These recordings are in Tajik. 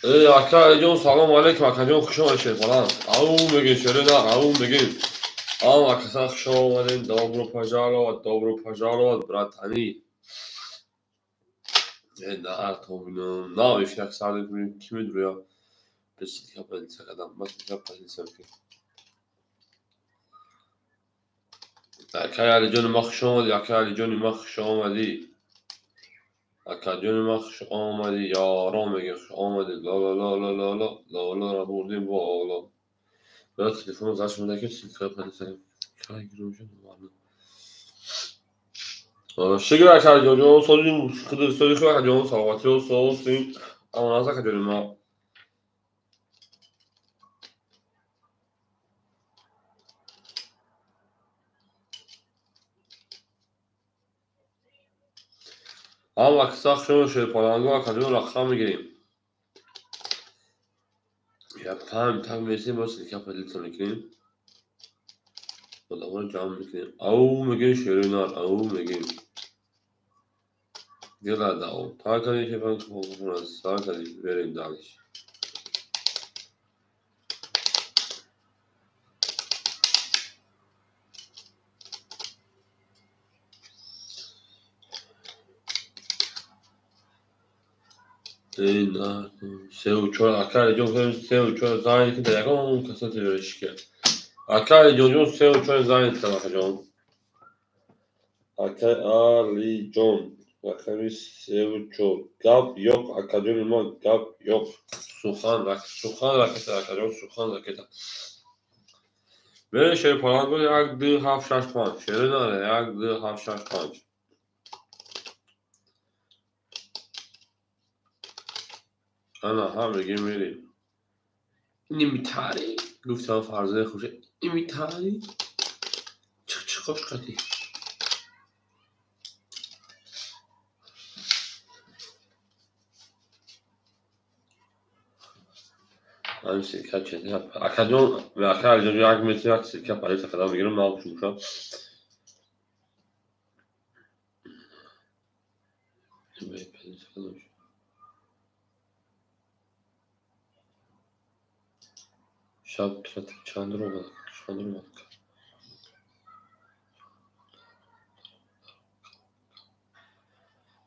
Ака Алиҷон, салом алейкум, акаҷон, хуш омадед, баланд. Ау мегин, шерина, ау мегин. Ам акасан хуш омадед, добро пожаловать, добро пожаловать, братани. На, то бинам, на, ифнак сардем, ки медуря. Бесилка позиция кадам, басилка позиция. Акай Алиҷони ма хуш омадӣ, акай Алиҷони ма хуш омадӣ. Акаҷони ма хуш омадӣ, ёрон мегӯ хуш омадӣ. Ла ла ла ла ла ла ла ла ра бурдем боло. Бира телефонро зад шуда ки силка позиция. Кай гирӯша номаълум. Шукр акаҷон, сози худ сози худ акаҷон, саломатӣ соз амон аст акаҷони ма. Ам акса хушон шерпаланго акаҷон рақам мегирем. Я пам так месем бо силка позиция мекунем. Одаморо ҷамъ мекунем. Ау мегӯем шеринар, ау мегӯем. Дила дао. Так кардем шерпаланго сар кардем, берем дальше. Сеу чор ака Алиҷон сеу чор занг ки дар ягон каса террористика. Ака Алиҷонҷон сеу чор занг кардам акаҷон. Ака Алиҷон рақами сеу чор. Гап ёқ акаҷони ма, гап ёқ. Сухан сухан ракета акаҷон, сухан ракета. Берем шерпаланго 1 2 7 6 5. Шеринара 1 2 7 6 5. Ана ҳа мегем мерем. Немитари гуфтам фарзанди хуша. Немитари чиқ чиқош қатӣ. Ҳамин силка чета. Акаҷон, ака Алиҷон як метр як силка полиса қадам мегирам, ман шумша. Шаб чанд ромад? Чанд ромад?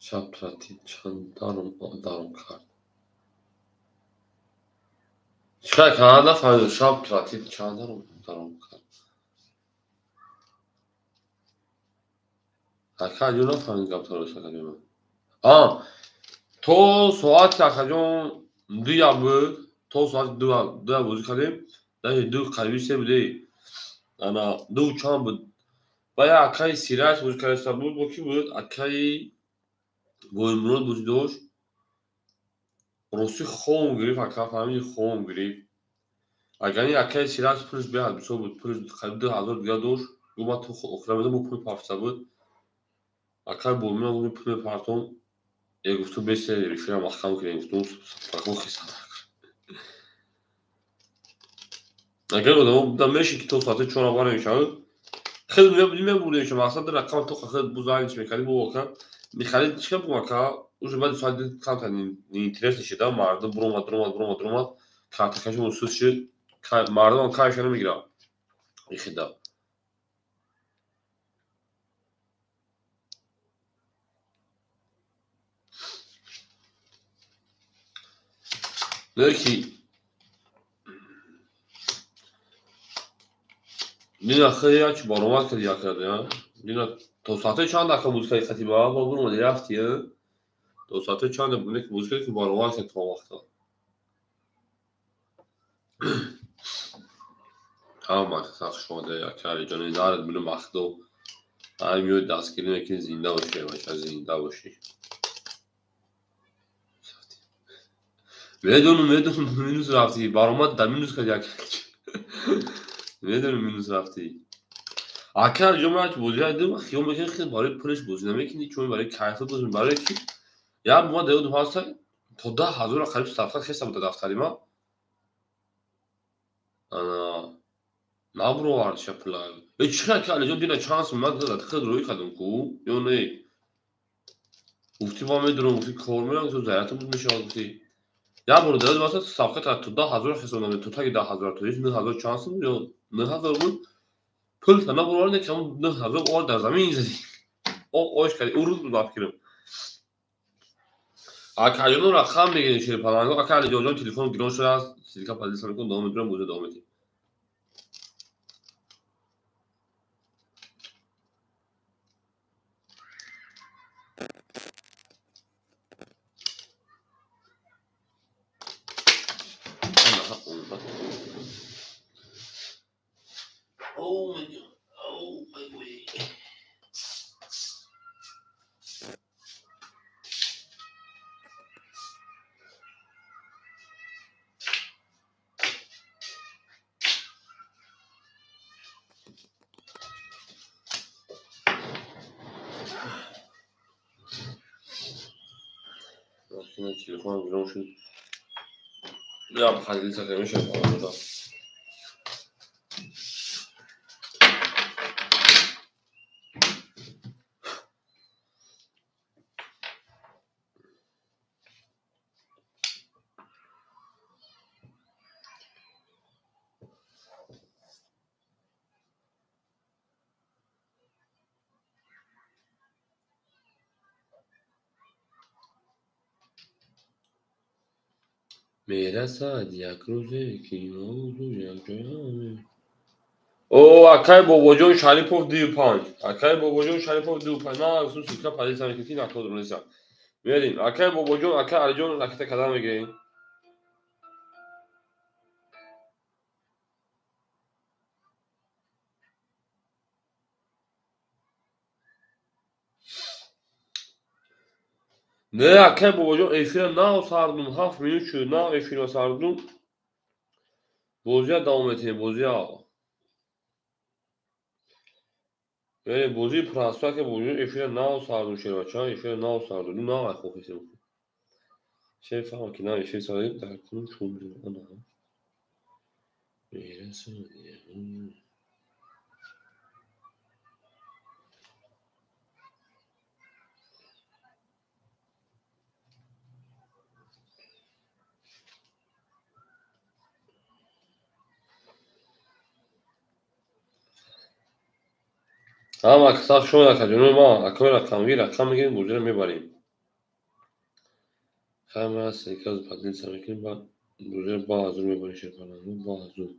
Шаб чанд даром кард? Чӣ кар нафаҳмидам, шаб тратид чанд даром кард? Ака Алиҷон нафаҳмид гаптаро акаҷон. А, то соати акаҷон дуя буд, то соати дуя бозӣ кардем. Даже ду қариби се буде. Ана ду чанд буд. Ба як акаи Сираҷ бозӣ карда буд, бо ки буд? Акаи Боймурод бозӣ дошт. Рости хом гирифт, ака фаҳмиди, хом гирифт. Агар ин акаи Сираҷ пулш беҳад бисёр буд, пулш қариб 2000 дигар дошт. Гуфт ман то охира медам, бо пул партофта буд. Акаи Боймурод гуфт пул мепартом. Е гуфту бесе эфира маҳкам кунем, гуфтум садақа хисада. Агар одамо буда мешид ки то соати чор аввал мешавад, хел мебурдем шо мақсад рақам то хел бу занг мекардем, бу ака мехарид чӣ бу ака уже баъди соат камтар неинтерес шуда, мардум буромад, буромад, буромад, буромад, картакашон сус шуд, мардумам кайфа намегирад ихида. Леки дина хеле як чи баромад кардӣ якарда, дина то соати чанд ака бозӣ кардӣ хатиба, ба буромадӣ рафтӣ, то соати чанд буне ки бозӣ кардӣ ки баромад кардӣ то вақта. Ҳама сахт шода ака Алиҷони нарад бину махду. Ҳай миёд дастгирӣ мекунӣ, зинда бошӣ, бача, зинда бошӣ. Медонам, медонам, минус рафтӣ, баромад дар минус кардӣ ака. Медонам минус рафтӣ. Ака Алиҷон ман бозӣ кардам, хиёл мекунӣ хел барои пулаш бозӣ намекунӣ, чун барои кайфа бозӣ, барои ки як мо даёдум ҳаста то 10000 қариб ставка хеста буда дафтари ма. Ана набуровардша пула. Э чӣ ака Алиҷон дина чанд сум ман хел рӯй кардам ку ё не? Гуфтӣ ман медонам, гуфтӣ кор мерам, гуфтӣ заятон буд мешавад, гуфтӣ. Як бор дароз баст ставка то 10,000 ҳисоб намед, то таги 10,000 то 9,000 чанд сум ё 9,000 буд. Пул та набурварде ки ҳамон 9,000 овар дар замин задӣ. Ош кардӣ, ӯ рӯз буд ба фикрам. Акаҷоно рақам мегирем шерпаланго. Ака Алиҷонҷон телефон гирон шудааст. Ссылка поделиться мекунам, давом медорам, бозиро давом медиҳем. Oh my God. Oh my way. Телефон гирон шуд. Я поделиться конечно, мерасад як рӯзе ки мавзӯ якҷоя. О, акай Бобоҷон Шарипов 25. Акай Бобоҷон Шарипов 25. Ман гуфтам ссылка поделиться мекунем, ки накод рӯнеса. Мерим. Акай Бобоҷон, акай Алиҷон ракета кадан мегирем. Не, акай Бобоҷон эфира нав сардум, 7 минут шуд, нав эфира сардум. Бозия давом метиҳем, бозия. Яъне бозии пурҳасту акай Бобоҷон эфира нав сардум, шербача, эфира нав сардум, нав ай хохисем. Шер фаҳмам ки нав эфир сардем, дар кунун чун ана. Мерасад. Ҳама сахт шумо акаҷоно ма акои рақамгир рақам мегирем, бозиро мебарем. Ҳама ссылка поделиться мекунем, баъд бозиро ба ҳазур мебарем шерпаланго, ба ҳазур.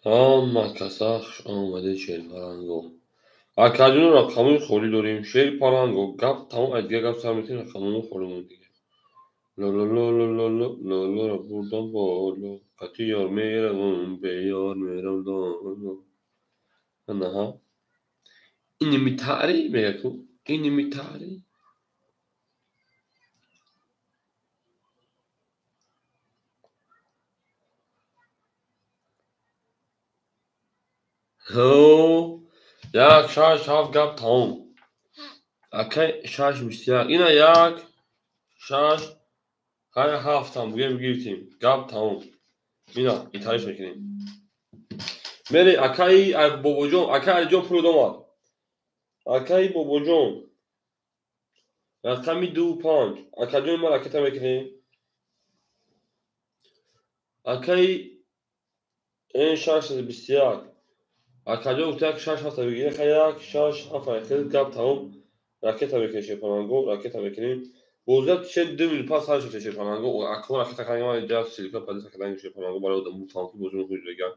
Ҳама каса хуш омадед шерпаланго. Акаҷоно рақамои холӣ дорем. Шерпаланго гап тамом, ай дигар гап сар метиҳем, рақамомо холӣ монд дигар. Лололололололо бурдам боло, қати ёр меравам, беёр меравам доло. Анаҳа. Ини митари мега ку, ини митари. Ҳо, 1 6 7 гап тамом. Акай 6 21. Ина 1 6 ҳай 7 бугем гирифтем. Гап тамом. Ина итариш мекунем. Мери акаи Бобоҷон, акаи Алиҷон пул омад. Акаи Бобоҷон. Рақами 2 5. Акаҷон ма ракета мекунем. Акаи N621. Акаҷон гуфт 1 6 7 бигир. 1 6 7 хел гап тамом. Ракета мекунем шерпаланго, ракета мекунем. Бозият чен 2 минут пас ҳар шуд шерпаланго. Акҳо ракета кардем, ман инҷа ссылка поделиться кардем шерпаланго барои одам буфаҳм ки бозиро худ дигар.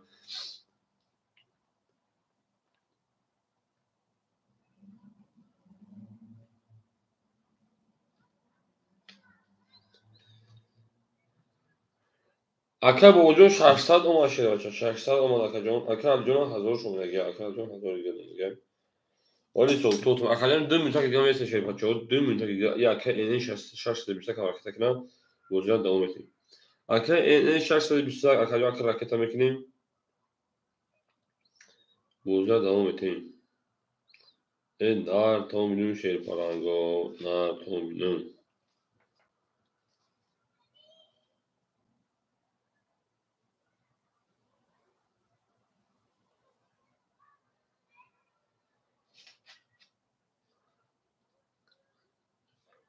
Ака Бобоҷон 600 омад шербача, 600 омад акаҷон. Ака Алиҷон 1000 шуд мега, ака Алиҷон 1000 дига мега. Оли сол тот акаҷон 2 минута дига меса шербача, 2 минута дига я ака НН 621 ракета кунам, бозиро давом медиҳем. Ака НН 621 акаҷон ака ракета мекунем. Бозиро давом метиҳем. Э нар то бинем шерпаланго, нар то бинем.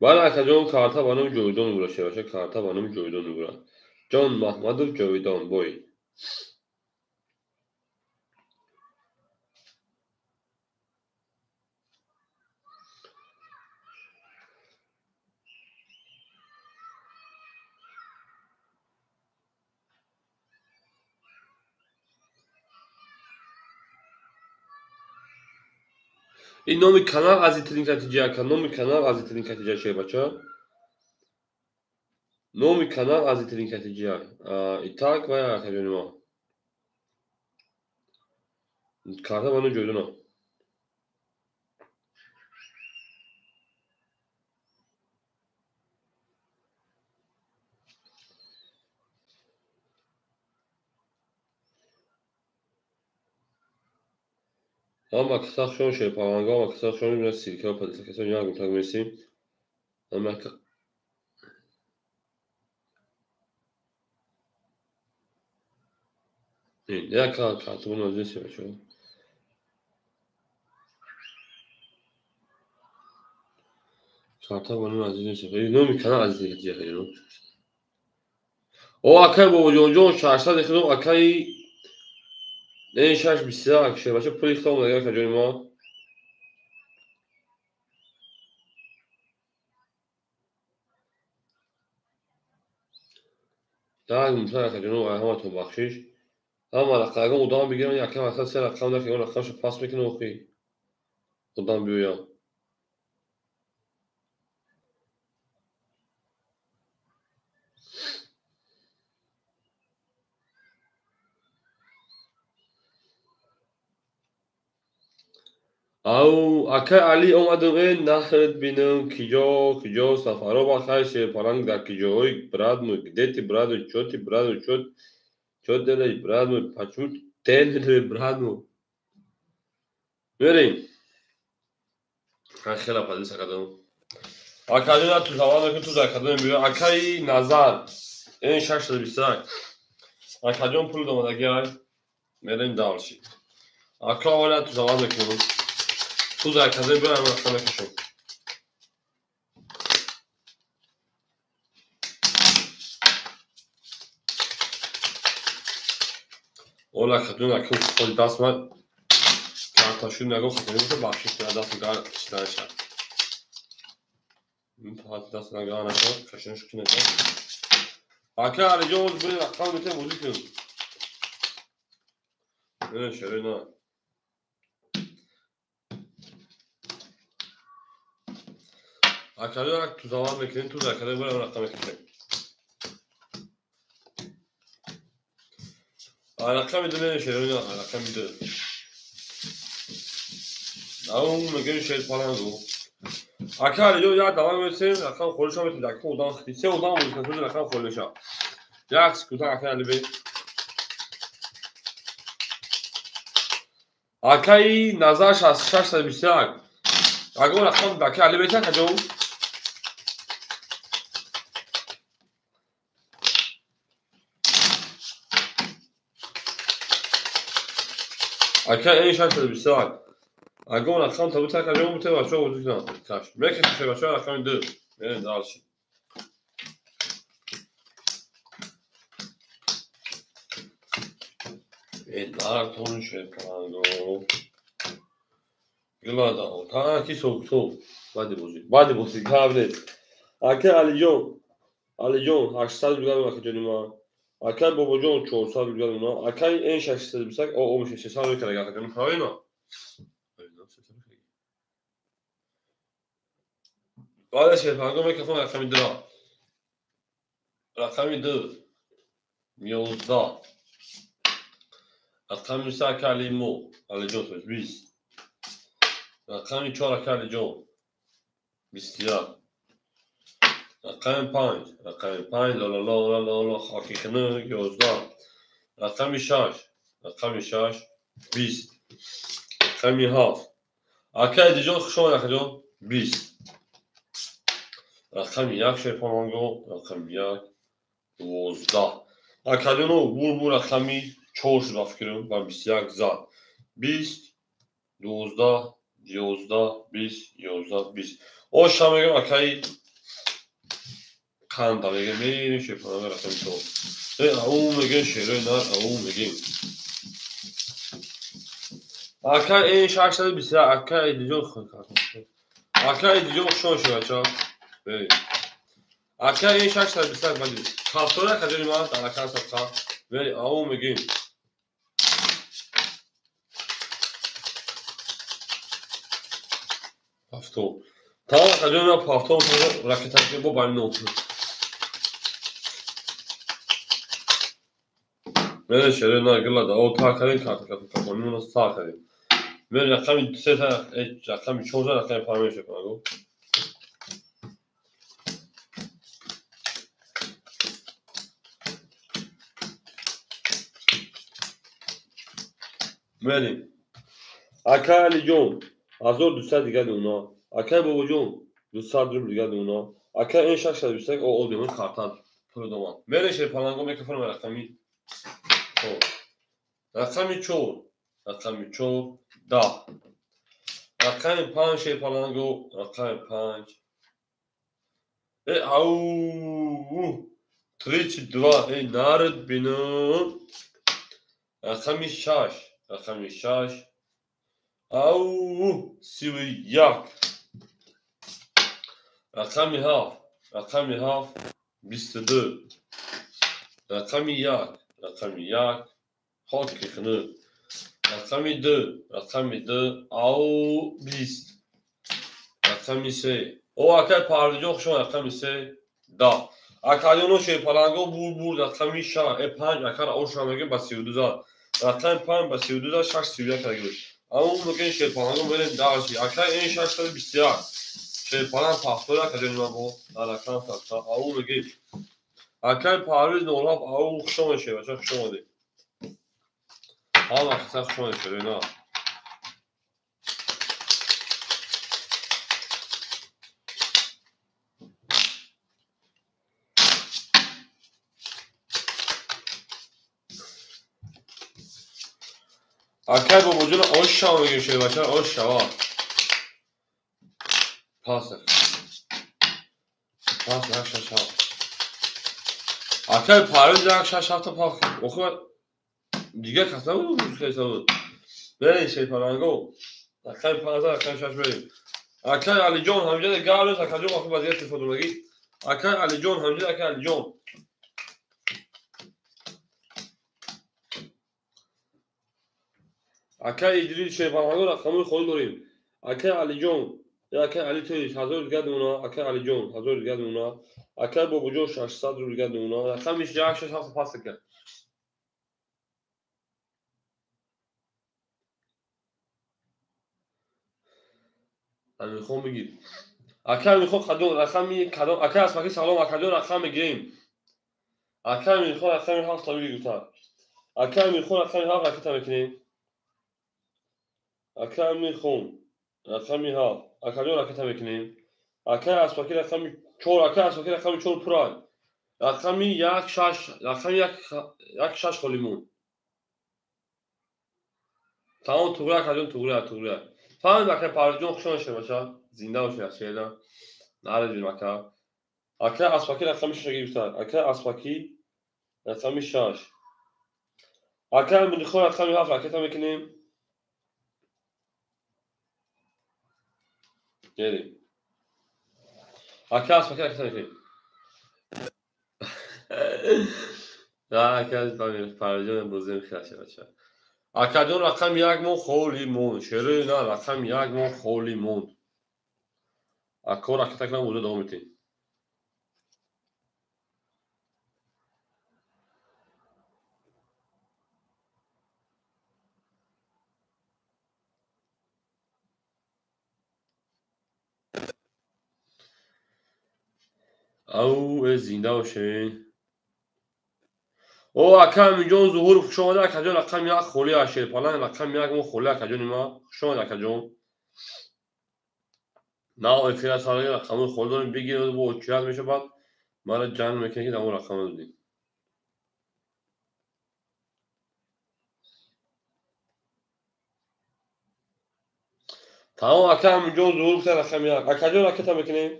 Бале акаҷон, карта ба номи Ҷовидон мебурад, шербача, карта ба номи Ҷовидон мебурад. Ҷон Маҳмадов Ҷовидон бой. Ин номи канал Азизтарин Катиҷа, ака, номи канал Азизтарин Катиҷа, шербача. Номи канал Азизтарин Катиҷа. Итак, вай акаҷони мо. Карта ба номи Ҷовидона. Ҳама каса хушон шерпаланго, ҳама каса хушон мебинад силкаро падиса каса як гумтак месим. Ҳама як карта ба номи шербача. Карта ба номи Азиз шербача. Номи канал Азиз Катиҷа акаҷон. О акай бобоҷонҷон 600 хидом акай эн 621 шербача пули хитом омадагӣ акаҷони мо. Так мутак акаҷоно, ҳаматон бахшиш. Ҳама рақам ягон одам бигирам, якам аксар се рақам дак, ягон рақамшо пас мекунам охи. Одам биёям. Ау, акай Али омадам, э нахрет бинам, киҷо, киҷо, сафаро бахай, шерпаланг дар киҷоҳои брат мой, где ты, брат мой, чё ты, брат мой, чё, чё делаешь, брат мой, почему ты делаешь, брат мой? Мерем. Хай хела падиса кардам. Акаҷон, ту савол мекунӣ, ту дар кадом биё. Акаи Назар, эн 621. Акаҷон пул домадагӣ ай. Мерем дальше. Ака оля ту савол мекунӣ. Ту дар кадом биё, ам рақам мекашам. Ола акаҷон, ака холи даст ман карташӯ нагон хато мебошад, бахшиш кунад даст гар чида нашад. Фақат даст нагар нашад, кашинаш кунад. Ака Алиҷон, оз биред рақам метавонем бозӣ кунем. Не, шерои на. Акаҷон, як тузавар мекунем, туз акаҷон бирем рақам мекашем. Рақами ду не, шерои на, рақами ду. Ау, мегӯем шерпалангу. Ака Алиҷон, як давом месем, рақам холиша метавонем, ака одам хити. Се одам бозӣ кунем, рақам холӣ мешавад. Як секунда, ака Али бе. Акаи Назар 621. Агар рақам ака Али бетан акаҷон. Ака эн 621. Агар рақам табут акаҷон бутем, бачаҳо бозӣ кунанд. Каш. Мекашем бачаҳо рақами ду. Мерем дальше. Э дартон шерпаланго. Гилада. Та ки соб соб. Баъди бозӣ. Баъди бозӣ гап нест. Ака Алиҷон, Алиҷон 800 рубля акаҷони ман. Акай Бобоҷон 400 рубля ман. Акай эн 621, о, о, 600 рубля карда акаҷон. Правильно? Бале шерпаланго микрофон рақами ду. Рақами ду. 11. Рақами се ака Алимо, Алиҷон, то есть 20. Рақами чор ака Алиҷон, 21. Рақами панҷ, рақами панҷ, лолололололо, хоки хунук, 11. Рақами шаш, рақами шаш, 20. Рақами 7. Акай Диҷон, хуш омадед, акаҷон. 20. Рақами 1 шерпаланго, рақами 1, 12. Акаҷоно, бур рақами 4 шуд, ба фикрам, ба 21 зад. 20, 12, 11, 20, 11, 20. Оша мегӯям, акаи қанда мегӯям, мерем шерпаланго рақами 4. Ау мегӯям, шерои нар, ау мегӯем. Ака ин 621, ака Идиҷон, ака Идиҷон, хуш омадед, бача. Ака ин 621 бади. Ҳафтора акаҷони ман дар акан садқа. Вери ау мегӯем. Ҳафто. Тамом акаҷони ман ҳафто ракета бо байни нол. Вери шерои нар гила да. О та кардем, карта карта кардем, та кардем. Вери рақами 3, рақами 4, рақами 5 мешавад. Мерем. Акай Алиҷон, 1200 дига дуна. Акай Бобоҷон, 200 рубл дига дуна. Акай ин 621 о одимон карта пул домад. Мерем шерпаланго микрофон рақами 4. Рақами 4, рақами 4, 10. Рақами 5 шерпаланго, рақами 5. Ау! 32, нард бинам. Рақами 6, рақами 6. Ау! 31. Рақами 7, рақами 7, 22. Рақами 1, рақами 1, хоки хунук. Рақами 2, рақами 2, ау, 20. Рақами 3. О, акай Парвизҷон, хуш омадед, рақами 3, 10. Акаҷоно шерпаланго бур рақами 6, 5, акара оша мегӯем ба 32 зад. Рақами 5 ба 32 зад, 6 31 карда гирифт. Аммо мегӯем шерпаланго мерем дарси. Акай ин 621. Шерпаланг пахтора акаҷони ман бо дар рақам садқа. Ау мегӯем. Акай Парвиз 07, ау, хуш омадед, шербача, хуш омадед. Ҳама қисса хуш омадед, шерои нар. Акай Бобоҷон, оша мегӯем, шербача, оша, ва. Пас. Пас, 1 6 7. Акай Парвиз 1 6 7 пах. Охир дигар кас набуд, хеса буд. Берем шерпаланго. Рақами 5, рақами 6 берем. Акай Алиҷон, ҳамҷа галус, акаҷон, охир вазъият телефон дорагӣ. Акай Алиҷон, ҳамҷа, акай Алиҷон. Акай Идрис шерпаланго рақамҳои холӣ дорем. Акай Алиҷон, акай Али Тоис, 1000 дига дуна, акай Алиҷон, 1000 дига дуна, акай Бобоҷон 600 рубл дига дуна, рақами 1 6 7 пас кард. Амирхон бигир. Акай Амирхон кадом рақами кадом? Акай Асмаки салом, акаҷон рақам мегирем. Акай Амирхон рақами 7 та бигир гуфтанд. Акай Амирхон рақами 7 ракета мекунем. Акай Амирхон рақами 7, акаҷон ракета мекунем. Акай Асмаки рақами 4, акай Асмаки рақами 4 пурай. Рақами 1 6, рақами 1 6 холӣ монд. Тамом туғри акаҷон, туғри, туғри. Фаҳмид акай Парвизҷон, хуш омадед, бача. Зинда бошед, шеъра. Наред ака. Акай Асмаки рақами 6 гирифтанд. Акай Асмаки рақами 6. Акай Амирхон рақами 7 ракета мекунем. Герим. Акай Асмаки ракета мекунем. Акай Парвизҷон бозем хеле бача. Акаҷон рақами 1 мон холӣ монд. Шерои на рақами 1 мон холӣ монд. Ако ракета кунам, бозӣ давом медиҳем. Ау, зинда бошед. О, ака Аминҷон Зуҳуров, хуш омадед, акаҷон, рақами як холӣ аст, Шерпаланг, рақами як мо холӣ, акаҷони ман. Хуш омадед, акаҷон. Нав эфира сари рақамҳои холӣ дорем, бигиред, бо очият мешавад, мара ҷанг мекунед, ки дамон рақамро додем. Тамом, ака Аминҷон Зуҳуров, рақами як. Акаҷон, ракета мекунем.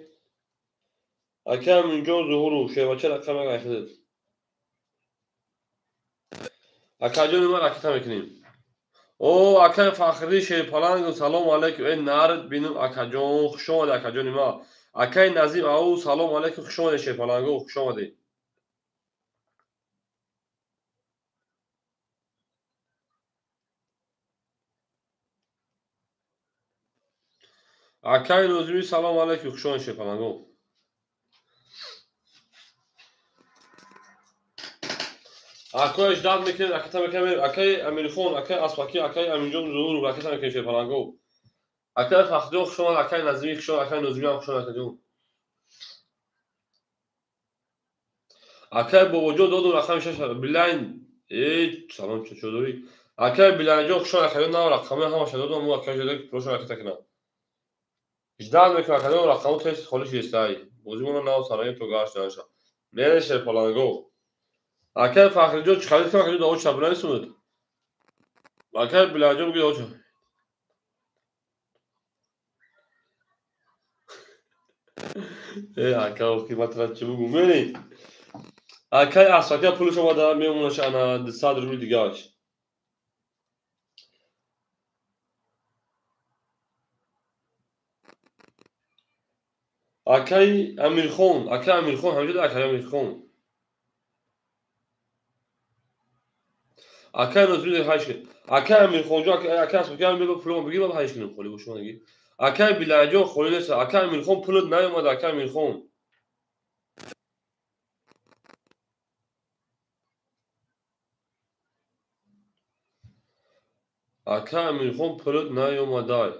Ака Аминҷон Зуҳуров, шербача рақами як айхидед. Акаҷони ман ракета мекунем. О, акаи Фахрӣ Шерпаланг, салом алейкум. Э, нард бинум, акаҷон, хуш омадед, акаҷони ман. Акаи Назим, ау, салом алейкум, хуш омадед, Шерпаланго, хуш омадед. Акаи Нозимӣ, салом алейкум, хуш омадед, Шерпаланго. Акои ждат мекунем, ракета мекунем, акаи Амирхон, акаи Аспакӣ, акаи Аминҷон Зуҳуров, ракета мекунем, Шерпаланго. Акаи Фахриҷон, хуш омад, акаи Назимӣ, хуш омад, акаи Нозимӣ ҳам хуш омад, акаҷон. Акаи Бобоҷон додум рақами шаш, Билайн, э, салом, чо дорӣ? Акаи Билайнҷон, хуш омад, акаҷон, нав рақамҳои ҳамаша додум, мо акаи ҷода пулошон ракета кунам. Ждат мекунем, акаҷон, рақамҳо тез холӣ шидестай. Бозимона нав сараем то гашт наша. Мере Шерпаланго. Акаи Фахриҷон, чӣ харид кунам, акаҷон, даво чап нависумед. Акаи Билайнҷон, бигӯ даво чап. Э, ака, охи, ман тра чӣ бигӯм? Мери. Акаи Асфакия пулаш омада, мемонаш ана 200 рубли дигааш. Акаи Амирхон, акаи Амирхон, ҳамҷода акаи Амирхон. Акаи Нозимӣ ҳайш кунед. Акаи Амирхонҷон, акаи Асфакия меба пулама бигир, баъд ҳайш кунем, холӣ бошо наги. Акаи Билайнҷон холӣ нест. Акаи Амирхон пулат наёмада, акаи Амирхон. Акаи Амирхон пулат наёмадай.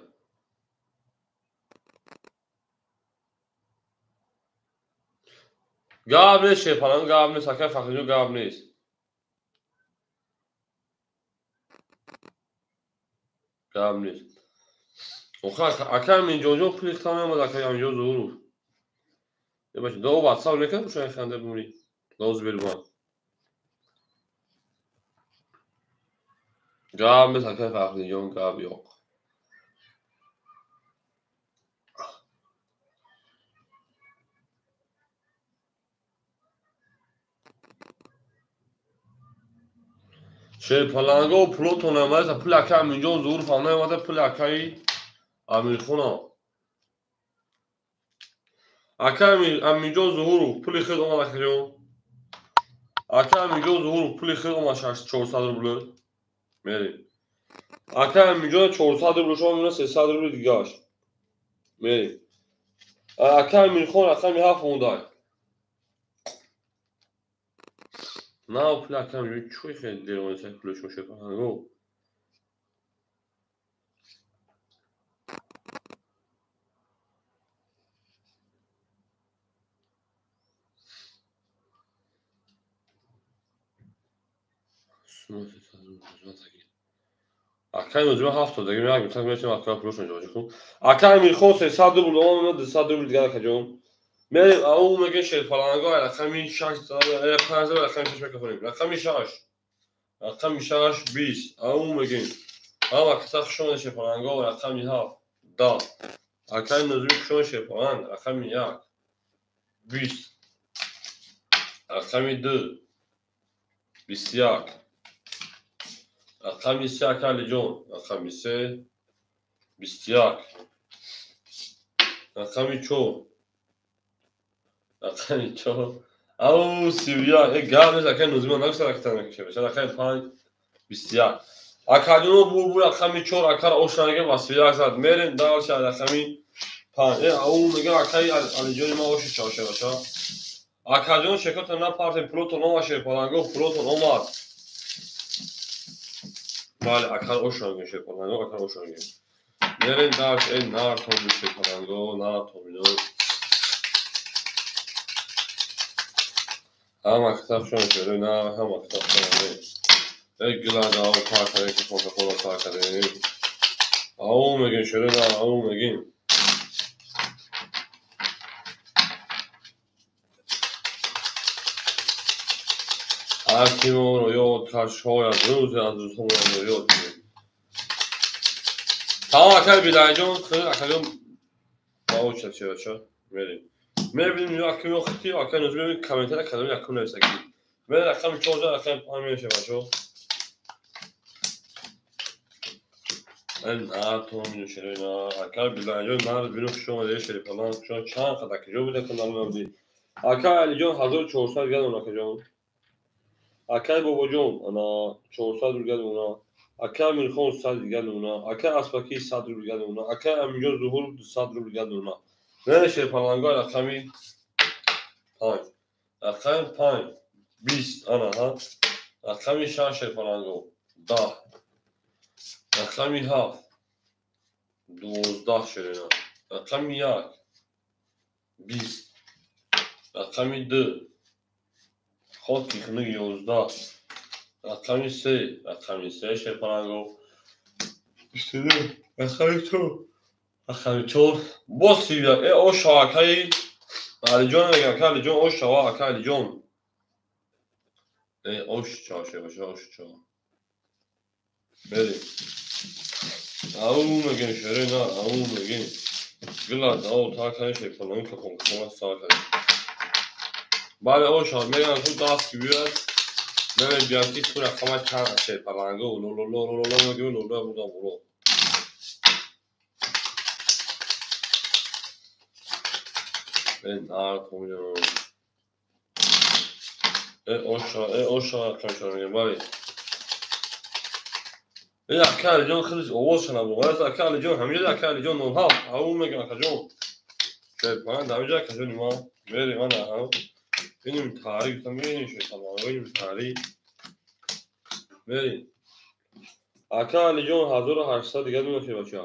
Гап нест, Шерпаланг, гап нест, акаи Фахриҷон, гап нест. Гап нест. Охир, акаи Аминҷонҷон пули хитам наёмад, акаи Аминҷон Зуҳуров. Э, бача, до WhatsApp мекард, бошад, ханда бимонӣ. До Сбербанк. Гап нест, акаи Фахриҷон, гап yo'q. Шерпаланго пулотон наомада, пули акаи Аминҷон Зуҳуров ҳам наомада, пули акаи Амирхонам. Акаи Аминҷон Зуҳуров пули худ омад, акаҷон. Акаи Аминҷон Зуҳуров пули худ омад 400 рубл. Мерем. Акаи Аминҷон 400 рубл шумо мемонад 300 рубл дигааш. Мерем. Акаи Амирхон рақами 7 мондай. На, пули акаи Аминҷон чӯй хеле дер омад, пули шумо Шерпаланго. Акаи Нозимӣ 70 даги меяк митак мешавам акаи пулошон ҷоҷи хуб. Акаи Амирхон 300 рубл омад, 200 рубл дигар акаҷон. Мерем, ау мегӯем Шерпаланго, рақами 6, 5, рақами 6 мекунем. Рақами 6. Рақами 6 20. Ау мегӯем. Ам акаса хуш омадед Шерпаланго, рақами 7 10. Акаи Нозимӣ хуш омадед Шерпаланг, рақами 1 20. Рақами 2 21. Рақами 3 ака Алиҷон, рақами 3 21. Рақами 4. Рақами 4. Ау 31. Э, гап нест, акаи Нозимӣ нагуфта ракета мекашад. Рақами 5 21. Акаҷоно бу рақами 4 акара ошнага ва 31 зад. Мерем дальше рақами 5. Э, ау мегӯям акаи Алиҷони ман оши чавша бача. Акаҷон шекотон напартем, пулотон омад, Шерпаланго, пулотон омад. Бале, акар ошанга Шерпаланго, акар ошанга. Мерем дальше, э, нартон Шерпаланго, нартон. Ҳама киса хушон шерои на, ҳама киса хушон омадем. Эй гилада ав пар кардем, ки фонтафона сар кардем. Ау мегем шерои на, ау мегем. Ҳар ки моро ёд кард, шояд рӯзе аз рӯзҳо моро ёд кунед. Тамом акай Билайҷон, хел акаҷон ба оча чевача мерем. Мебинем акай хити, акай нозим мебинем комментария кадом якум нависагӣ. Мен рақами 4 рақами 5 мешавад бачо. На то минушеро на акай Билайҷон нар бину хуш омадед шерифалан хуш чанд қад акаҷон буда канал набудӣ. Акай Алиҷон 1400 гадон акаҷон. Акай Бобоҷон ана 400 рубл гадона. Акай Амирхон 100 дигар намуна, акай Аспакӣ 100 рубл дигар намуна, акай Аминҷон Зуҳур 200 рубл дигар намуна. Не шерпалангои рақами 5. Рақами 5 20 ана ҳа. Рақами 6 шерпаланго 10. Рақами 7 12 шерина. Рақами 1 20. Рақами 2 хоки хунук 11. Рақами 3, рақами 3 шерпаланго 22, рақами 4, рақами 4 боз 31. Э о шава акаи Алиҷон мегӯям, ака Алиҷон, о шава ака Алиҷон. Э ош чава шербаша, ош чава. Берем. Ау мегем шере на, ау мегем. Гила ау та кай шерпаланго капон капон сар кардем. Бале о шава мегӯям ту даст ки биёяд. Мебинам ки ту рақама чанд шерпаланго лололололо мегӯем лоло будам буро. Э нар томиҷон. Э оша, э оша рақами чор мегӯем бале. Э ака Алиҷон хеле овоз шунавам. Вале ака Алиҷон ҳаминҷо ака Алиҷон 07 ау мегӯям акаҷон. Шерпаланг ҳаминҷо акаҷони ма. Мерем ана ҳа. Бинем таърих, бинем шерпаланг, бинем таърих. Мерем. Ака Алиҷон 1800 дигар мешавад бача.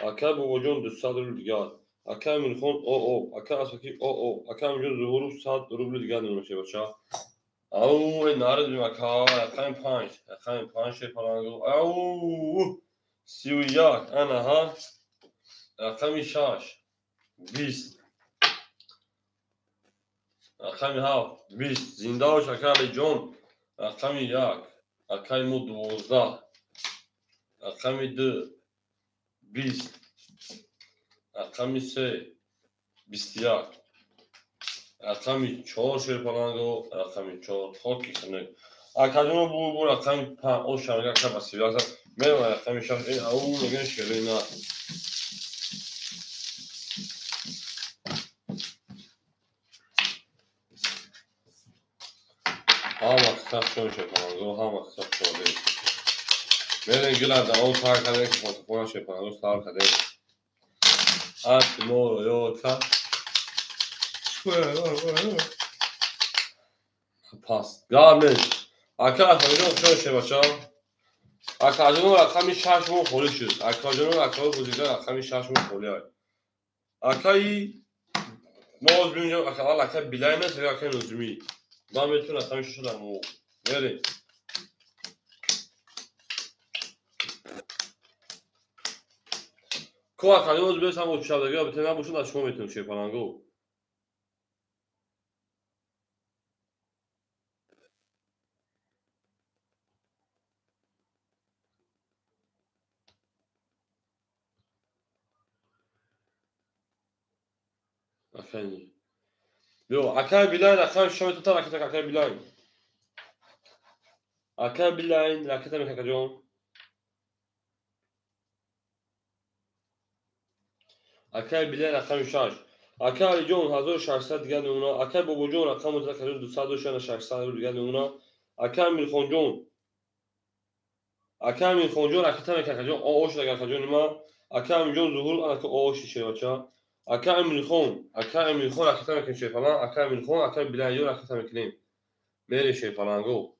Ака Бобоҷон 200 рубл дигар. Ака Амирхон ОО, ака Аспакӣ ОО, ака Аминҷон Зуҳуров 100 рубл дигар мешавад бача. Ау, э наред ака, рақами 5, рақами 5 шерпаланго. Ау, 31, ана ҳа. Рақами 6, 20. Рақами 7, 20. Зинда бош ака Алиҷон. Рақами 1, акаи мо 12. Рақами 2, 20. Рақами 3, 21. Рақами 4 шерпаланго, рақами 4 хоки хунук. Акаҷоно бу бу рақами 5 о шамга ака ба 31. Мерам рақами 6, э ау мегӯям шерои на. Ҳама қисса хушон шерпаланго, ҳама қисса хушон. Мерем гила давом сар кардем, ки фотофона шерпаланго сар кардем. Ҳар ки моро ёд кард. Пас гап нест. Ака Асаҷон хушон шербача. Акаҷоно рақами 6 мо холӣ шуд. Акаҷоно акаи бузургар рақами 6 мо холӣ ай. Акаи мо оз бинем аввал акаи Билай нест, акаи Нозимӣ. Ман метавонам рақами 6 дар мо. Мерем. Ко акаҷон оз бес ҳам очшавдагӣ бите набошад аз шумо метавонем шерпаланго. Акай. Биё, акай Билайн рақами 6 метавонад ракета акай Билайн. Акай Билайн ракета мекунад акаҷон. Акай Билайн рақами 6. Акай Алиҷон 1600 дигар намуна. Акай Бобоҷон рақами акаҷон 200 дошт, 600 рубл дигар намуна. Акай Амирхонҷон. Акай Амирхонҷон ракета мекунад акаҷон. О шуд акаҷони ма. Акай Аминҷон Зуҳур анака о шид шербача. Ака Амирхон, ака Амирхон ракета мекунем шерпаланг, ака Амирхон, ака Билайҷон ракета мекунем. Мерем шерпаланго.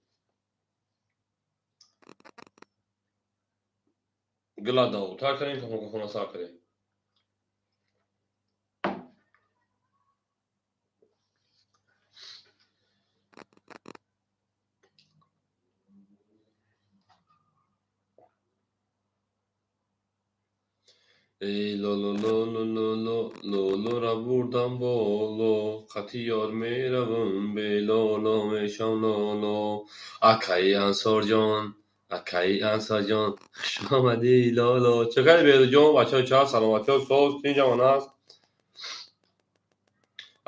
Гила давтар кардем, хона сар кардем. Эй лоло лоло лоло лолора бурдам боло, қати ёр меравам белоло мешам лоло. Акаи Ансорҷон, акаи Ансорҷон, хуш омадӣ лоло. Чӣ хеле Беҳрӯзҷон, бачаҳо ча саломатиҳо соз, тинҷамон аст.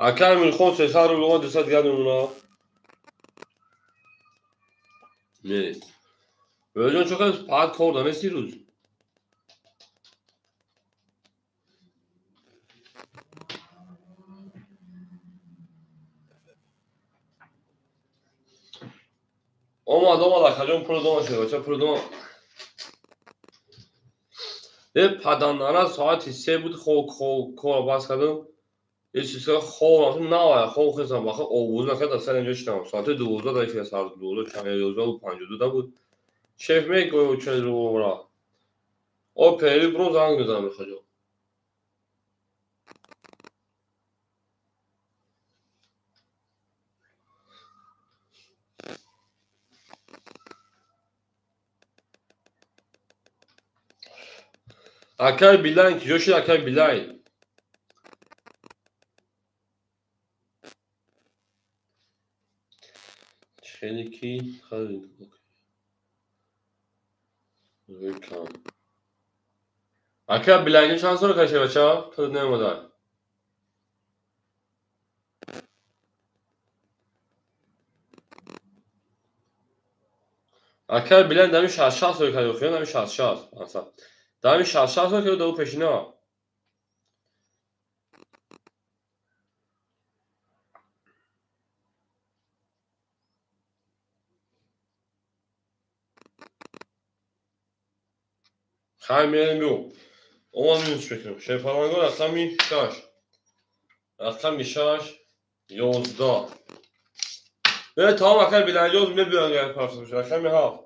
Ака Амирхон 300 рубл омад, 200 дигар мемонад. Нест. Беҳрӯзҷон, чӣ хеле фақат кор данести рӯз? Омад, омад, акаҷон, пули дома шуд, бача, пули дома. Э, паданара соати 3 буд, кора бас кардам. Э, чизка хоб рафтам, навая, хоб хестам, баха овоз накард, аз сари инҷо шидам. Соати 12 да шуда, сар 12 чанд, 11:52 да буд. Шеф мегӯяд, чун рӯ О, пери бро занг мезанам, бихоҷон. Акай Билайн, киҷо шуд акай Билайн? Хеле ки кам. Ака Билайн чанд сол кашид бача? Пул намеомада. Ака Билайн дами 66 сол кашид, хеле дами 66. Аса. Дами 66 сол кашид, ду пешина. Хай мерем бю. Омад минус мекунем. Шерпаланго рақами 6. Рақами 6 11. Э, тамом акай Билайнҷон мебиён гап ҳафт. Рақами 7.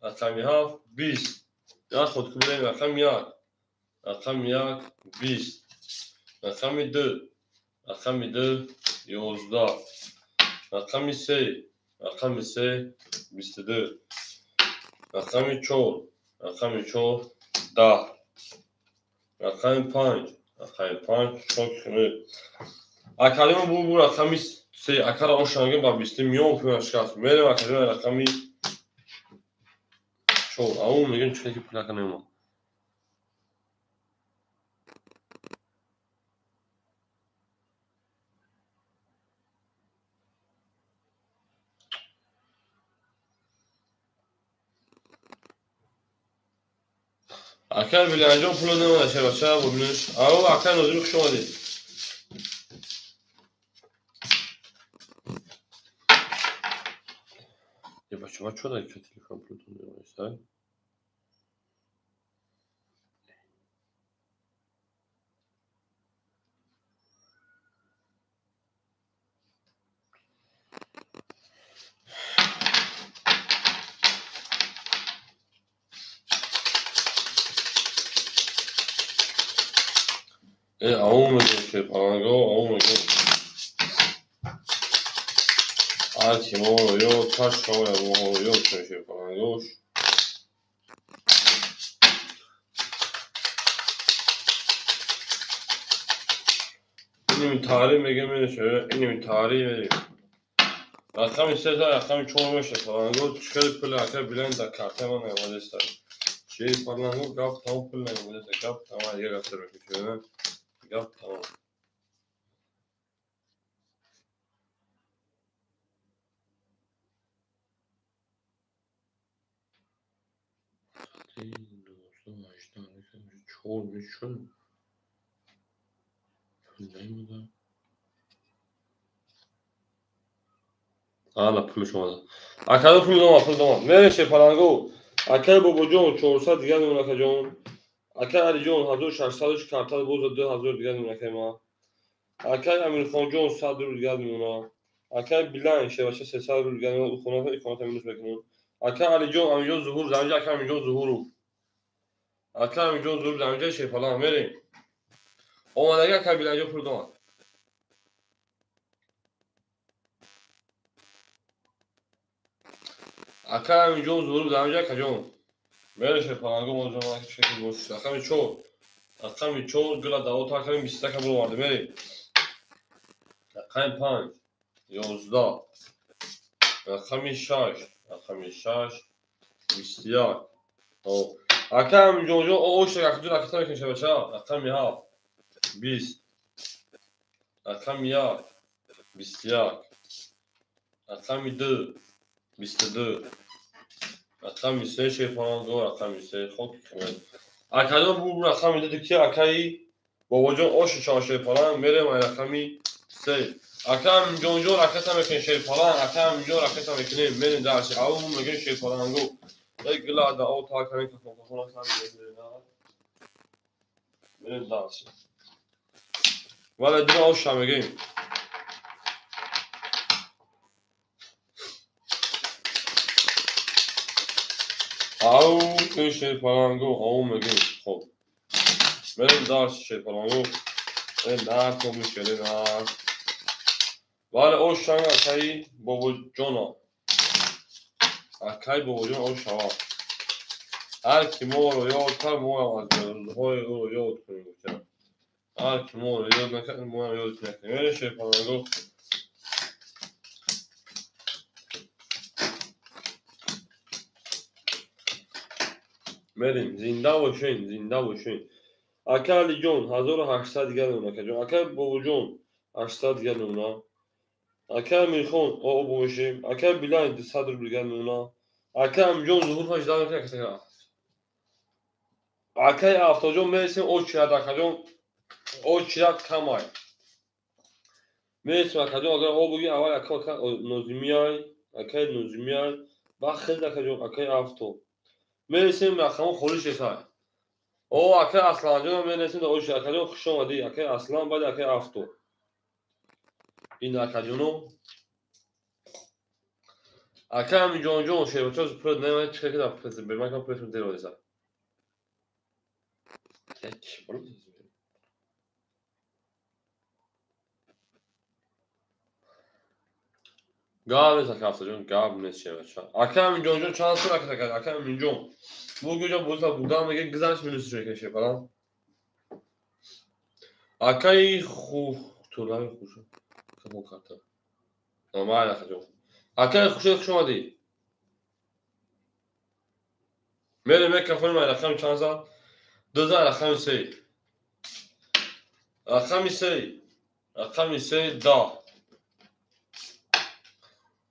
Рақами 7 20. Я худ кунем рақами 1. Рақами 1 20. Рақами 2. Рақами 2 11. Рақами 3. Рақами 3 22. Рақами 4. Рақами 4 10. Рақами 5. Рақами 5 чок кунед. Акалима бу рақами 3 акара ошанга ба 20 миён пул шикаст. Мерем акалима рақами 4. Ау мегем чӣ ки пул аканема. Акай Билайнҷон пул намеомада шербача, бубинеш. Ау акай Нозими хуш омадед. Е, бача, ба чо дар телефон пултон намеомада? Э, ау мегӯм шерпаланго, ау мегӯм. Ати моро ё ташҳоя моро ё шерпалангош. Иними таърих мегӯм, иними таърих мерем. Рақами 3 рақами 4 меша паланго, чӣ хеле пули акай Билайн дар картаи ман наомадааст. Шерпаланго гап тамом пул наомадааст, гап тамом дигар гафта мекушем. Гап тамом. Чор мешуд. Пул наомада. Ана пулш омада. Акаи пул дома, пул дома. Мерем шерпаланго. Акаи Бобоҷон 400 дигар мемонад акаҷон. Акаи Алиҷон 1600 карта боз 2000 дигар мемонад акаи ман. Акаи Амирхонҷон 100 рубл дигар мемонад. Акаи Билайн шербача 300 рубл дигар мемонад. Хона иконата минус мекунем. Акаи Алиҷон, Амирҷон Зуҳур, заминҷа акаи Амирҷон Зуҳуров. Акаи Амирҷон Зуҳур заминҷа шерпаланг мерем. Омадаги акаи Билайнҷон пул дома. Акаи Амирҷон Зуҳур заминҷа акаҷон. Мерем шерпаланго мо ҷон шекл бош. Рақами 4. Рақами 4 гула даво тар кардем, 21 буровардем. Мерем. Рақами 5 11. Рақами 6, рақами 6 21. Ака Аминҷонҷон ош рақду ракета мекунем шабача. Рақами 7 20. Рақами 1 21. Рақами 2 22. Рақами 3 шерпаланго, рақами 3 хок кунед. Акаҷон бу рақами 2 ки акаи бобоҷон оши чао шерпаланг мерем ай рақами 3. Ака Аминҷонҷон ракета мекунем шерпаланг, ака Аминҷон ракета мекунем, мерем дарси. Ау мегӯем шерпаланго. Эй гила да о та кардем кафон кафон мерем дарси. Вале дина оша мегӯем. Ау ин шерпаланго, ау мегӯем. Хоб. Мерем дарси шерпаланго. Э нар то мешере нар. Вале ошанг акаи бобоҷона. Акаи бобоҷон ошава. Ҳар ки моро ёд кард, моам аз рӯзҳои ӯро ёд кунем гуфтам. Ҳар ки моро ёд накард, моам ёд накунем. Мерем шерпаланго. Мерем, зинда бошен, зинда бошен. Ака Алиҷон, 1800 дигар мемона, акаҷон. Ака бобоҷон, 800 дигар мемона. Ака Амирхон, о бошем. Ака Билай, 200 рубл дигар мемона. Ака Амиҷон, зуҳур 18 мекунад, ака. Акаи Афтоҷон мересем, очирад, акаҷон. Очирад камай. Мересем, акаҷон, агар о бугӣ, аввал ака Нозимияй, акаи Нозимияй, баъд хез, акаҷон, акаи Афто. Мересем, рақамҳо холӣ шесай. О, акаи Асланҷонам мересем, да очирад. Акаҷон, хуш омадӣ. Акаи Аслан, баъд акаи Афто. Ин акаҷоно. Ака Амиҷонҷон, шербачо пул намеомад, чӣ кар ки дар бемакан пулашон дер одеса. Гап нест, ака Афтоҷон, гап нест шербача. Ака Амиҷонҷон чанд сол ака кард? Ака Аминҷон. Бугӯ ҷо боза будан мега гизаш минус шуд шерпалан. Акаи ху тулаи хуш. Кабон карта. Нормал акаҷон. Акаи Хуршед хуш омадӣ. Мерем мекафонем ай рақами чанд зад? 2 зад, рақами 3. Рақами 3. Рақами 3 10.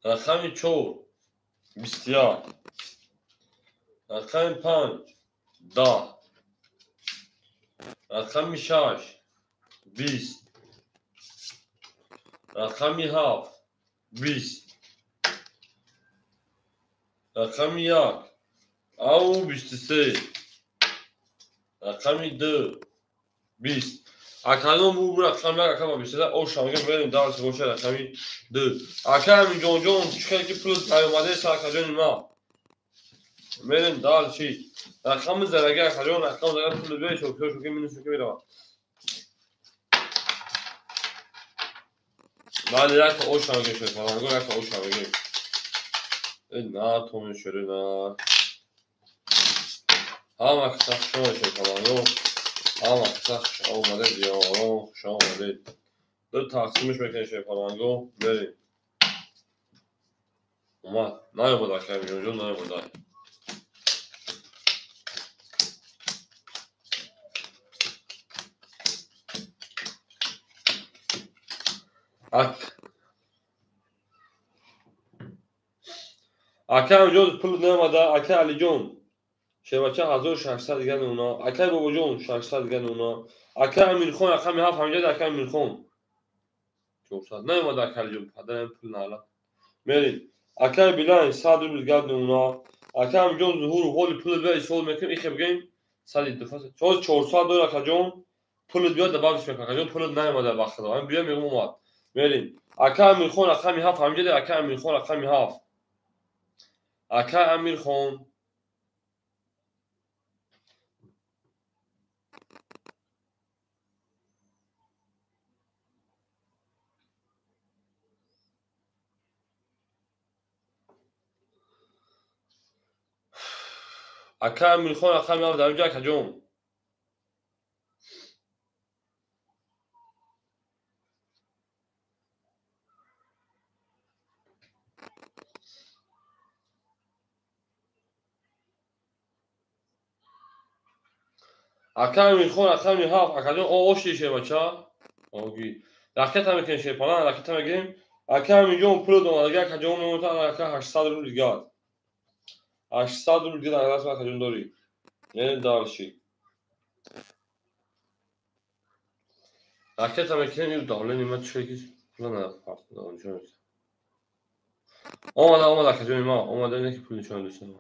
Рақами 4 21. Рақами 5 10. Рақами 6 20. Рақами 7 20. Рақами 1 ау 23. Рақами 2 20. Акаҷон бу рақами 1 ака 23 оша мегӯем, мерем дарси боша рақами 2. Ака Аминҷонҷон чӣ хел ки пул наёмадеса акаҷони ман. Мерем дарси. Рақами зараги акаҷон, рақами зараги пул беш, шокиё шоки минус шоки меравад. Бале, як оша мегӯем шерпаланго, як оша мегӯем. Э на томи шере на. Ҳама каса хуш омадед шерпаланго. Ҳама каса хуш омадед, ёрон хуш омадед. Ду тақсимш мекунем шерпаланго, мерем. Омад, наёмад ака Аминҷонҷон, наёмад. Ака Аминҷон пул наомада, ака Алиҷон шербача 1600 дигар мемона, акаи Бобоҷон 600 дигар мемона, ака Амирхон рақами 7 ҳамҷад ака Амирхон 400 наомада ака Алиҷон, падарам пул наала. Мерем. Акаи Билай 100 рубл дигар мемона, ака Аминҷон зуҳур ҳоли пул биё исол мекунем, ихе бигӯем 102 400 дор акаҷон, пул биё добавиш мекунем, акаҷон пул наомада ба худо. Ҳамин биё мегӯм омад. Мерем. Ака Амирхон рақами 7 ҳамҷад ака Амирхон рақами 7. Ака Амирхон Ака Амирхон рақами 7 дар инҷо акаҷон. Ака Амирхон рақами 7, акаҷон ошти шербача. Оги. Ракета мекунем шерпалан, ракета мегирем. Ака Амирҷон пул донадага акаҷон мемотан ака 800 рубл дигар. 800 рубл дигар дар акаҷон дорӣ. Мерем дальше. Ракета мекунем, ин давлени ма чӣ ки пула нарафт. Омада, омада акаҷони ма, омада не ки пул нишон дӯстам.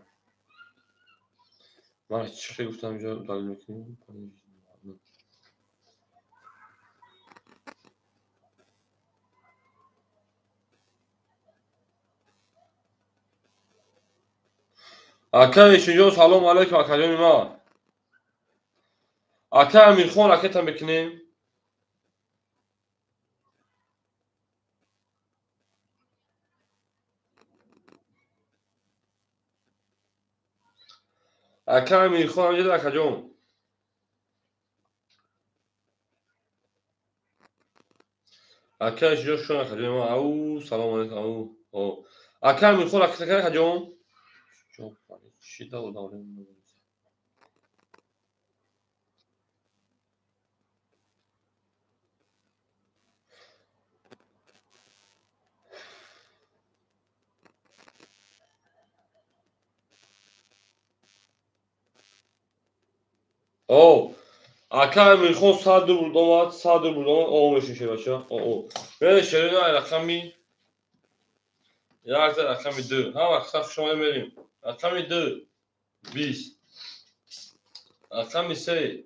Ман чӣ гуфтам инҷо далел мекунем? Ака Ешинҷон салом алейкум акаҷони ма. Ака Амирхон ракета мекунем. Ака Амирхон ҳамҷода акаҷон. Ака Ешинҷон шон акаҷони ма. Ау салом алейкум ау. Ака Амирхон ракета кар акаҷон. О, ака Амирхон 100 рубл омад, 100 рубл омад, о мешин шербача. О, о. Мере шерина рақами 1, рақами 2. Ҳама саф шумо мерим. Рақами 2 20. Рақами 3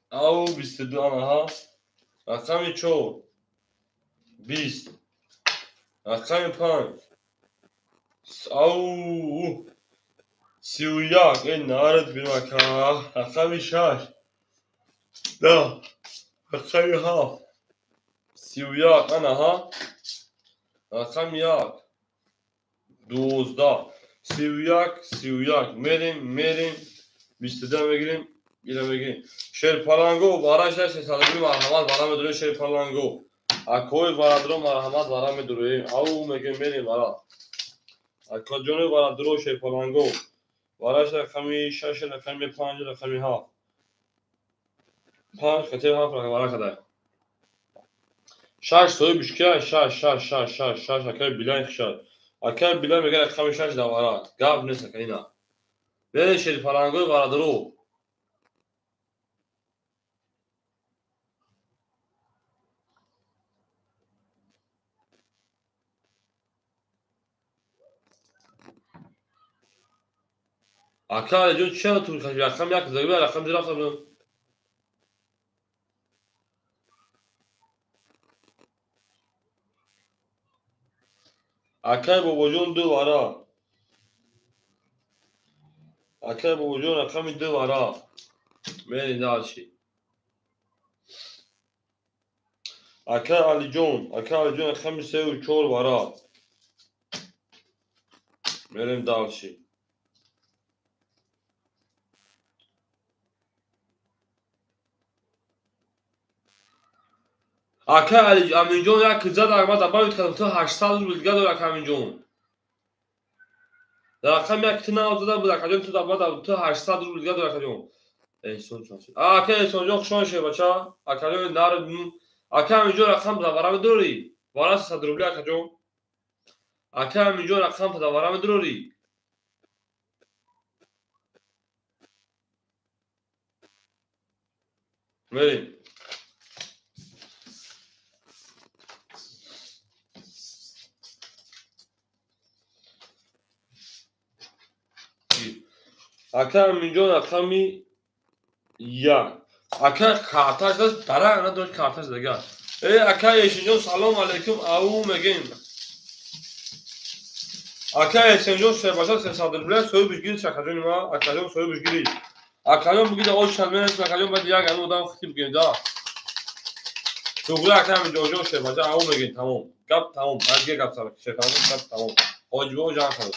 ау 22 анаҳа. Рақами 4 20. Рақами 5 ау 31. Эй нарад бирмака. Рақами 6 10. Рақами 7 31 анаҳа. Рақами 1 12. 31 31 мерим, мерим 22 мегирим, ира мегирим. Шерпаланго бараша 600 рубл марҳамат бара медурем шерпаланго. Акои барадро марҳамат бара медурем. Ау мегем мерим бара. Акаҷони барадро шерпаланго. Бараша рақами 6, рақами 5, рақами 7. 5 хати 7 рақам бара кадай. 6 соҳиби шикя 6 6 6 6 6 акаи билайн хишад. Ака билай мегӯяд рақами 6 давара. Гап нест ака ина. Бере шерпалангои барадро. Ака Алиҷон чиро ту каши? Рақами 1 загиба, рақами 2 рафта будам. Акай Бобоҷон 2 вара. Акай Бобоҷон рақами 2 вара. Мерем дальше. Акай Алиҷон, акай Алиҷон рақами 3 ва 4 вара. Мерем дальше. Ака Аминҷон як зад Аҳмад добавить кардам, ту 800 рубл дигар дор ака Аминҷон. Дар рақами 1 ту нав зада буд акаҷон, ту добавить ту 800 рубл дигар дор акаҷон. Эҳсон чанд. Ака Эҳсонҷон хуш омадед бача. Акаҷон нар ака Аминҷон рақам давара медорӣ? Вара 300 рубл акаҷон. Ака Аминҷон рақам давара медорӣ? Мерим. Ака Аминҷон рақами 1. Ака карташ даст дара надошт карташ дигар. Э ака Ешинҷон салом алейкум ау мегем. Ака Ешинҷон шербаша 300 рубл соҳибиш гирид шакаҷони ма, акаҷон соҳибиш гирид. Акаҷон бигид ош шад акаҷон баъд як anu одам хитиб гирид да. Туғри ака Аминҷонҷон шербаша ау мегем тамом. Гап тамом. Дигар гап сар шербаша гап тамом. Ҳоҷибо ҷамъ кард.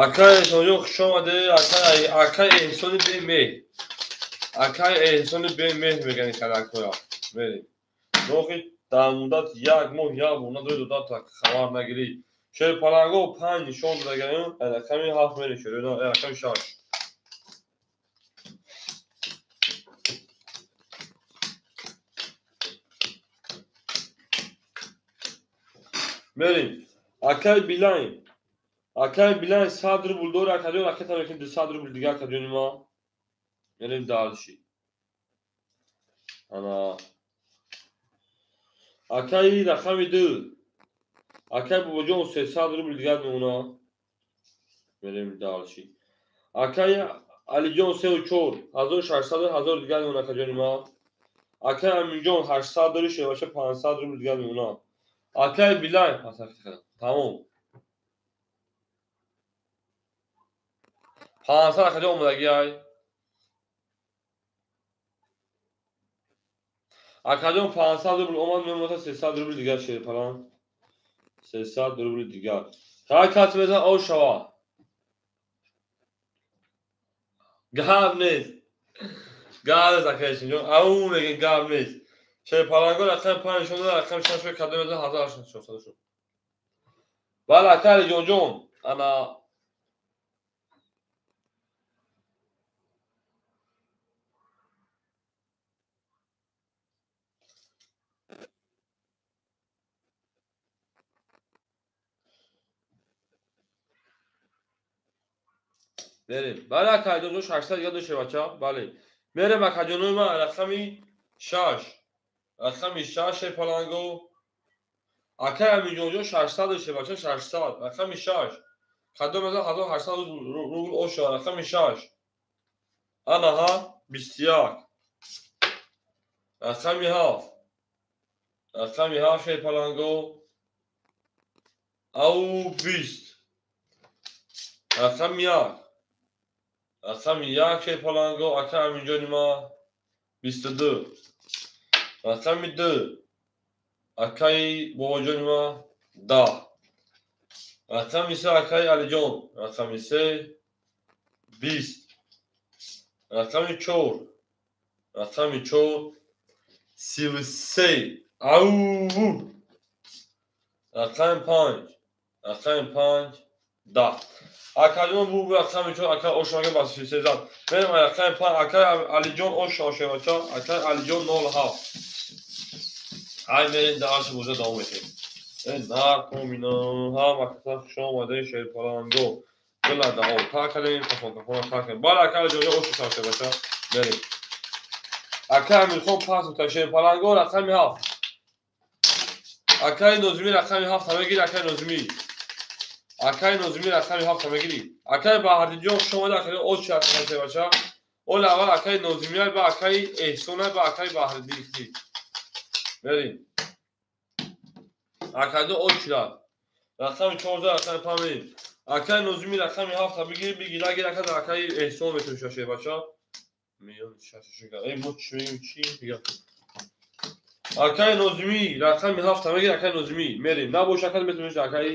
Ака Эҳсонҷон хуш омадед. Ака Эҳсони бемеҳр. Ака Эҳсони бемеҳр мегӯянд ин калакҳоя. Мерем. Нохи дар муддат як моҳ як бор надоред дода хабар нагирӣ. Шерпаланго 5 нишон додагаем, рақами 7 мерем, рақами 6. Мерем. Акай Билайн. Акай Билайн 100 рубл дора, акаҷон ракета мекунем 200 рубл дига акаҷони ма. Мерем дальше. Ана. Акай рақами 2. Акай бобоҷон 300 рубл дигар мемона. Мерем дальше. Акай Алиҷон 34, 1600 1000 дигар мемона акаҷони ма. Акай Аминҷон 800 дори шеваша 500 рубл дигар мемона. Акай Билайн тамом. 500 акаҷон омадагӣ ай. Акаҷон 500 рубл омад мемонад 300 рубл дигар шерпалан. 300 рубл дигар. Ҳар кас мезан ов шава. Гап нест. Гап нест акаҷон. Ау мегӯ гап нест. Шерпаланго рақами 5 нишон дод, рақами 6 кадом мезан 1800 шуд. Бале акай Алиҷонҷон, ана мерем. Бале акаҷонҷон 600 дигар дошт бача. Бале. Мерем акаҷонои ман рақами 6. Рақами 6 шерпаланго. Акай Аминҷонҷон 600 дошт бача 600. Рақами 6. Кадом мезан 1800 рубл оша рақами 6. Анаҳа 21. Рақами 7. Рақами 7 шерпаланго. Ау 20. Рақами 1. Рақами 1 шерпаланго акай Аминҷони ма 22. Рақами 2 акай бобоҷони ма 10. Рақами 3 акай Алиҷон. Рақами 3 20. Рақами 4. Рақами 4 33. Ау! Рақами 5. Рақами 5 10. Акаҷон бу рақами 4 акай Ошага ба 33 зад. Мерем рақами 5 акай Алиҷон Оша Ошавача акай Алиҷон 07. Ай мерем дарси боза давом метем. Нар комина ҳама каса хуш омадед шерпаланго. Дила дао та кардем кафон кафон та кардем. Бале акай Алиҷон Оша Ошавача мерем. Акай Амирхон пас та шерпаланго рақами 7. Акай Нозими рақами 7 мегири акай Нозими. Акай Нозими рақами 7 мегири. Акай Баҳриддинҷон хуш омадед акай Оша Ошавача. Ол аввал акай Нозимия ба акай Эҳсона ба акай Баҳриддин. Мерем. Акайдо очра. Рақами 14 рақами 5 мерем. Акай Нозими рақами 7 бигир, бигир, агар акай акай Эҳсон метавон шаше бача. Меён шаше. Эй мо чӣ мегӯем чӣ мегӯям? Акай Нозими рақами 7 мегир, акай Нозими. Мерем. Набош акай метавон акай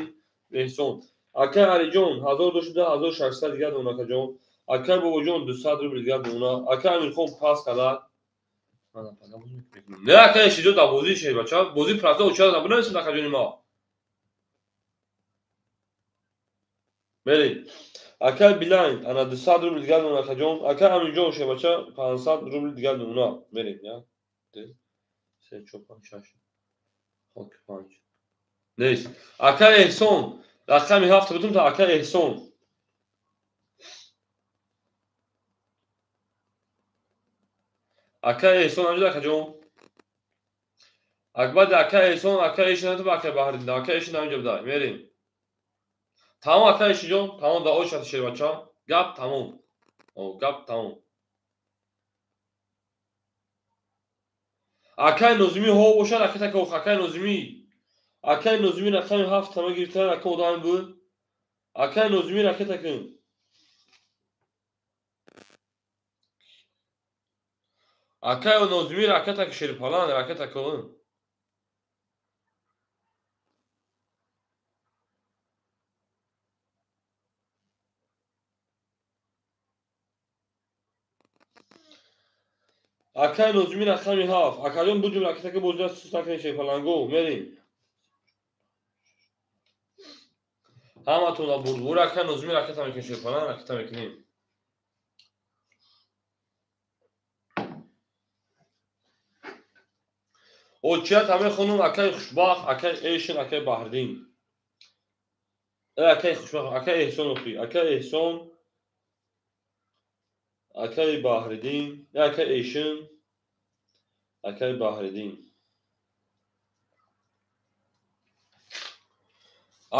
Эҳсон. Акай Алиҷон 1000 дошта 1600 дигар дона акаҷон. Акай Бобоҷон 200 рубл дигар дона. Акай Амирхон пас кардад. Не акай шиҷо дар бозӣ шед бача. Бозӣ правда уча набунависед акаҷони ма. Мерем. Акай Билайн ана 200 рубл дигар дона акаҷон. Акай Аминҷон шед бача 500 рубл дигар дона. Мерем. 1 2 3 4 5 6 5. Нест. Акай Эҳсон рақами 7 бутум та акай Эҳсон. Акай Эҳсон анҷо акаҷон. Акбади акай Эҳсон акай Эшин нату акай Баҳриддин. Акай Эшин анҷо буда. Мерем. Тамом акай Эшинҷон, тамом да ош шербача. Гап тамом. О, гап тамом. Акай Нозими ҳо бошад, акай така акай Нозими. Акай Нозими рақами 7 тама гирифтан, акай одам буд. Акай Нозими ракета кун. Акай Нозими ракета ки шерпалан, ракета кун. Акай Нозими рақами 7. Акаҷон буҷум ракета ки бозира сус накунед шерпаланго. Мерем. Ҳаматон бурдбор ака Нозими ракета мекунем, шерпаланг ракета мекунем. Очият ҳаме хонум акаи Хушбахт, акаи Эшин, акаи Баҳриддин. Акаи Хушбахт, акаи Эҳсон охи, акаи Эҳсон, акаи Баҳриддин, акаи Эшин, акаи Баҳриддин.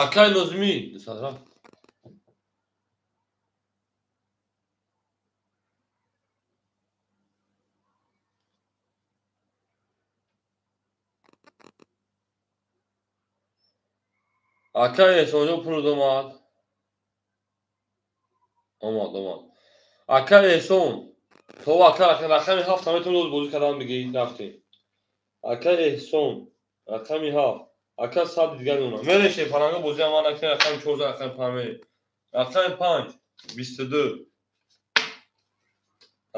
Акаи Нозимӣ, дусадра. Акаи Эҳсонҷон пул омад. Омад, омад. Акаи Эҳсон, то ака рақами 7 наметавонӣ бозӣ кардан бигӣ, рафтем. Акаи Эҳсон, рақами 7. Ака 100 дигар мемонад. Мерем шерпаланга бозӣ ҳам накунем, рақами 4, рақами 5 мерем. Рақами 5 22.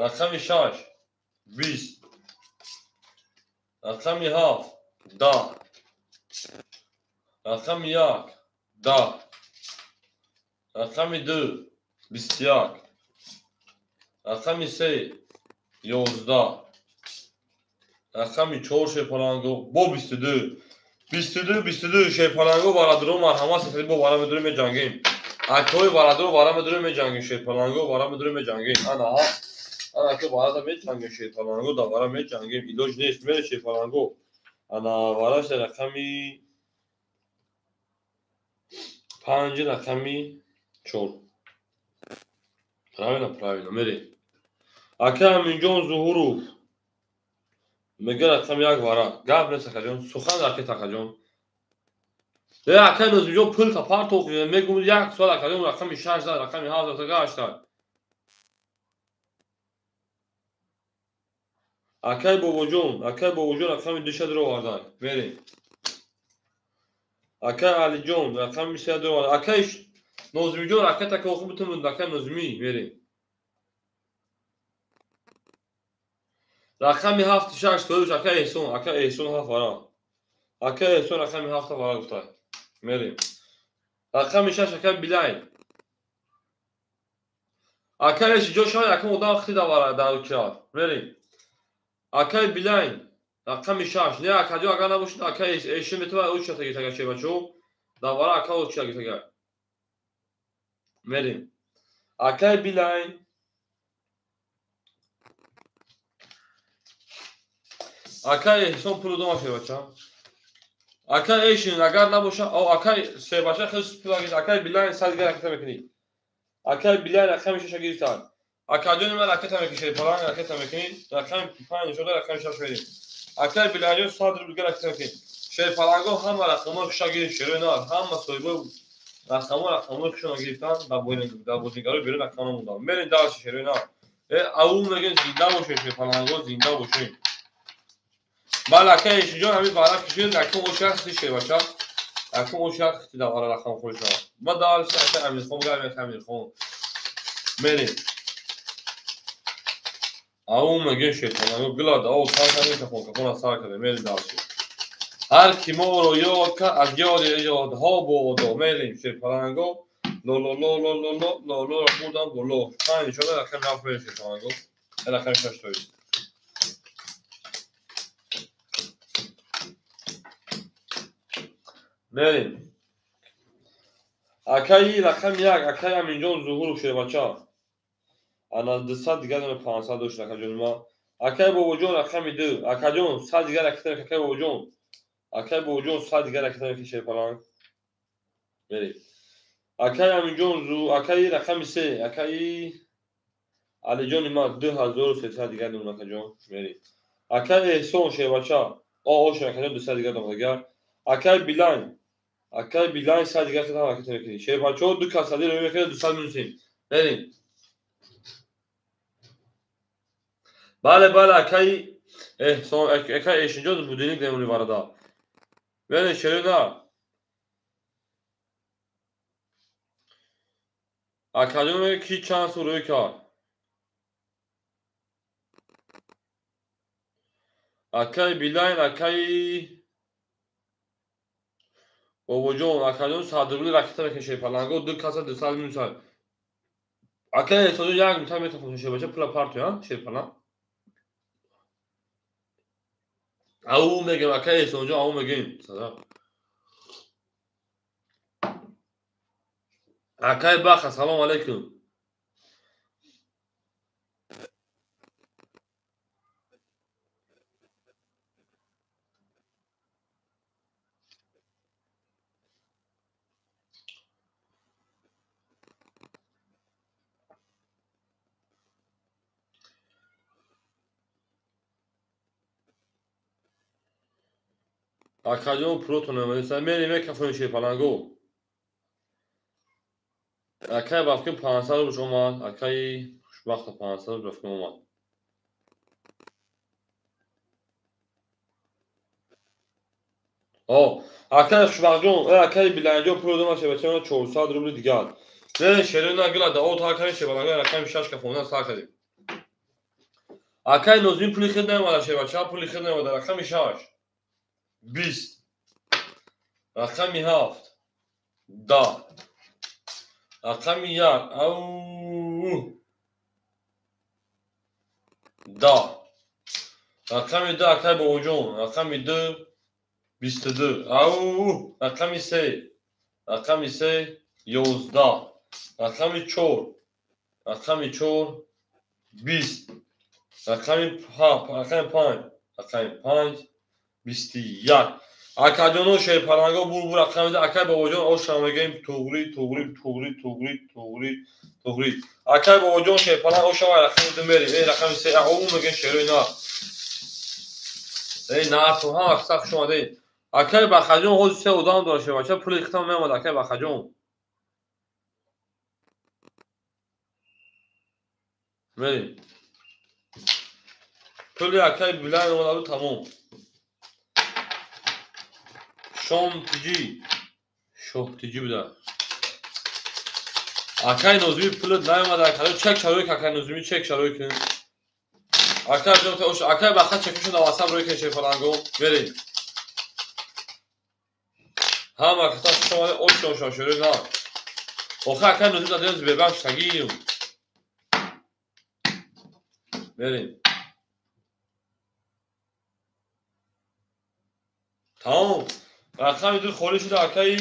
Рақами 6 20. Рақами 7 10. Рақами 1 10. Рақами 2 21. Рақами 3 11. Рақами 4 шерпаланго бо 22. 22 22 шерпаланго бародаро марҳамат сесади бо вара медурем меҷангем. Акои бародаро вара медурем меҷангем, шерпаланго вара медурем меҷангем. Ана ана ака варада меҷангем, шерпаланго да вара меҷангем. Илоҷ нест, мере шерпаланго. Ана вараш рақами 5 рақами 4. Правильно, правильно, мере. Ака Аминҷон Зуҳуров мега рақами 1 вара. Гап нест акаҷон, сухан ракет акаҷон. Ака Нозимҷон пул та партоқ мегум як соат акаҷон рақами 6 зад, рақами 7 зад, 8 зад. Акаи Бобоҷон, акаи Бобоҷон рақами 2 шадро овардан. Мерем. Акаи Алиҷон рақами 3 дро овардан. Акаи Нозимҷон ракета ка охир битун акаи Нозимӣ мерем. Рақами 7 6 тоюш акаи Эҳсон, акаи Эҳсон 7 вара. Акаи Эҳсон рақами 7 вара гуфта. Мерем. Рақами 6 акаи Билай. Акаи Эшиҷон шояд якум одам хида вара дар учрат. Мерем. Акаи Билай рақами 6. Не акаҷон агар набошад акаи Эшин метавонад учрата гирифт агар шебачо. Дар вара ака учрата гирифт агар. Мерем. Акаи Билай акаи Эҳсон пул дома шебача. Акаи Эшин агар набошад, акаи себача хеле пул гирифт. Акаи Билай 100 дигар ракета мекунӣ. Акаи Билай рақами 6 гирифтанд. Акаҷони ман ракета мекунӣ, паланг ракета мекунӣ. Рақами 5 шуда рақами 6 мерем. Акаи Билайҷон 100 рубл дигар ракета мекунӣ. Шерпаланго ҳама рақамҳои хуша гирифт, шерои нар, ҳама соҳибои рақамҳо рақамҳои хушона гирифтанд, дар бозигарои берун рақам намонданд. Мерем дальше шерои нар. Аввал мегӯем зинда бошед шерпаланго, зинда бошед. Бале акаи Эшинҷон ҳамин вара кишид, якум очак хити шербача. Якум очак хити дар вара рақам хӯрд шавад. Ма дальше акаи Амирхон гап акаи Амирхон. Мерем. Аввал мегӯем шерпаланго гулад, аввал сар кардем, кафон кафона сар кардем. Мерем дальше. Ҳар ки моро ёд кард аз ёди ёдҳо бодо. Мерем шерпаланго. Ло ло ло ло ло ло ло ло хӯрдам бо ло. 5 шуда рақами 7 мерем шерпаланго. Рақами 6 тои. Мерем. Акаи рақами 1, акаи Аминҷон Зуҳуров шербача. Ана 200 дигар дона 500 дошт акаҷони ма. Акаи Бобоҷон рақами 2. Акаҷон 100 дигар ракета мекунӣ, акаи Бобоҷон. Акаи Бобоҷон 100 дигар ракета мекунӣ шерпаланг. Мерем. Акаи Аминҷон акаи рақами 3, акаи Алиҷони ма 2300 дигар дона акаҷон. Мерем. Акаи Эҳсон шербача. О, акаҷон 200 дигар дона дигар. Акаи Билайн. Акаи Билайн 100 дигар ракета мекунӣ. Шербачаҳо ду касади рӯй мекунад 200 минусем. Мерем. Бале, бале, акаи Эҳсон, акаи Эшинҷон будильник намуни варада. Мерем шерина. Акаҷон мегӯяд ки чанд сум рӯй кард. Акаи Билайн, акаи Бобоҷон, акаҷон 100 рубли ракета мекунем шерпаланго, ду каса 200 минус. Ака Эҳсонҷон як минута метавонем шербача пула партоя шерпаланг. Ау мегем, ака Эҳсонҷон, ау мегем. Акай Баха, салом алейкум. Акаҷон пулотон намедиҳад. Мерем мекафонем шерпаланго. Акай бафкин 500 рубл омад. Акаи хушбахта 500 рубл бафкин омад. О, акаи хушбахтҷон, акаи Биланҷон пул додам шебача 400 рубли дигар. Не, шерои нагила да о та акаи шерпаланго рақами 6 кафондан сар кардем. Акаи Нозими пули хед наомада шербача, пули хед наомада рақами 6. 20, рақами 7, 10, рақами 1, ау, 10, рақами 2, акай Бобоҷон, рақами 2, 22, ау, рақами 3, рақами 3, 11, рақами 4, рақами 4, 20, рақами 5, рақами 5, 21. Акаҷоно шерпаланго бур рақами ду. Акай Бобоҷон оша мегӯем туғри туғри туғри туғри туғри туғри. Акай Бобоҷон шерпаланг оша ва рақами 2 мерем. Эй рақами 3 ау мегӯем шерои на. Эй на ту ҳама қисса хуш омадед. Акай Бахаҷон ҳозир се одам дора шербача пули хитам меомад акай Бахаҷон. Мерем. Пули акай Билайн омада буд тамом. Шомтиҷӣ, шоҳтиҷӣ буда. Акай Нозими пулат наомада. Акай чек шарои акай Нозими чек шарои кун. Акай ҷон акай баха чекашон дар WhatsApp рӯй кун шерпаланго. Мерем. Ҳама каса шумо ошон шон шерои на. Охи акай Нозими дадем Сбербанк шагим. Мерем. Тамом. Рақами 2 холӣ шуда акаи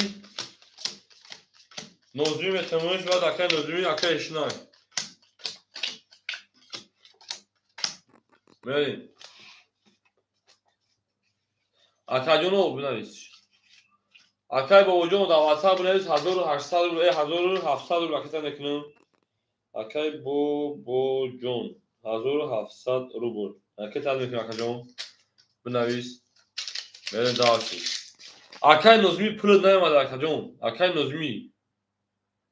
Нозими метавониш баъд акаи Нозими акаи Ишнай. Мерем. Акаҷоно бинавис. Акаи Бобоҷон дар WhatsApp бинавис 1800 рубл, 1700 рубл аката мекунам. Акаи Бобоҷон 1700 рубл. Аката мекунам акаҷон. Бинавис. Мерем дальше. Акай Нозими пулат наомада акаҷон. Акай Нозими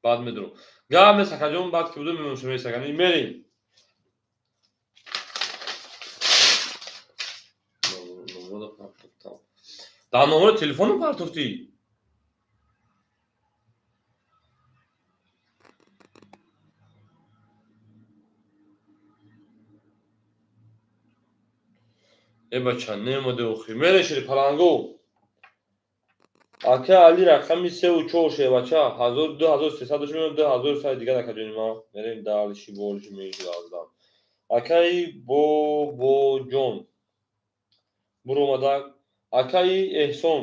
баъд медурам. Гап нест акаҷон, баъд ки буду мемонам шумо исагани. Мерем. Дар номери телефоном партофтӣ? Э бача, неомаде охи. Мерем шерпаланго. Ака Али рақами 3 ва 4 шербача 2300 дошт меомад 2100 дигар акаҷони ман. Мерем далши болши мешидаздам. Акаи Бобоҷон буромадак. Акаи Эҳсон.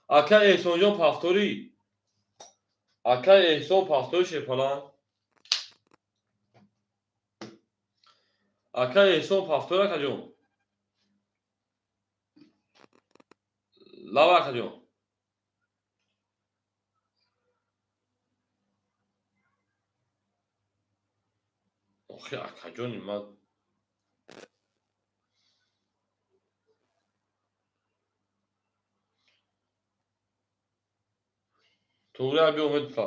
Акаи Эҳсонҷон пафторӣ. Акаи Эҳсон пафторӣ шерпаланг. Акаи Эҳсон пафторӣ акаҷон. Лава акаҷон. Охи акаҷони ман туғри аби омед пла.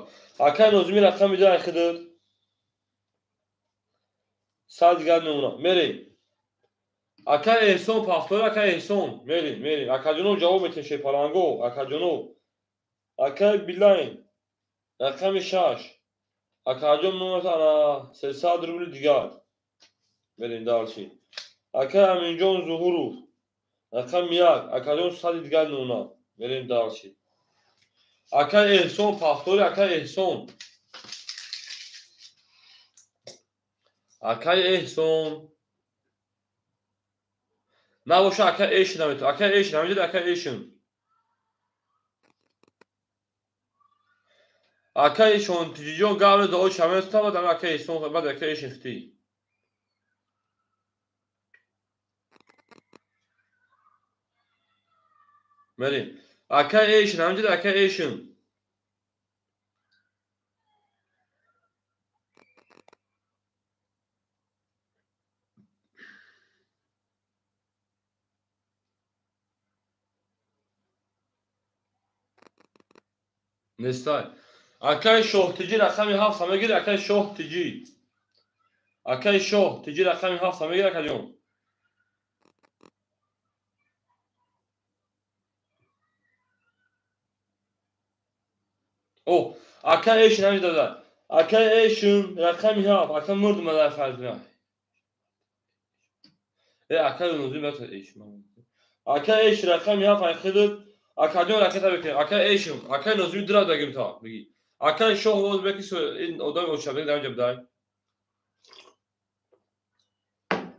Акаи Нозими рақами 2 айхидид. 100 дигар мемонам. Мерем. Акаи Эҳсон пафтори акаи Эҳсон. Мерем, мерем. Акаҷоно ҷавоб метиҳем шерпаланго. Акаҷоно. Акаи Билайн рақами 6. Акаҷон номер ана 300 рубли дигар. Мерем дальше. Акаи Аминҷон Зуҳуров рақами 1. Акаҷон 100 дигар мемонам. Мерем дальше. Акай Эҳсон повтори, акай Эҳсон. Акай Эҳсон. Набоша акай Эшин наметавон. Акай Эшин ҳаминҷо акай Эшин. Акай Шонтиҷиҷон гавре дуо шаместа баъд акай Эҳсон баъд акай Эшин хитӣ. Мерим. Акай Эшин ҳаминҷо акай Эшин. Нестай. Акай Шоҳтиҷӣ рақами 7 мегири, акай Шоҳтиҷӣ. Акай Шоҳтиҷӣ рақами 7 мегири, акаҷон. О, акай Эшин ҳамин дада. Акай Эшин рақами 7, ака мурд мадар фарзина. Э, акай нузим бата Эшин. Акай Эшин рақами 7 ай хидат. Акаҷон ракета бикунем. Акай Эшин, акай Нозими дура дагим та бигӣ. Акай Шоҳ боз беки ин одами очабек дар инҷа бидай.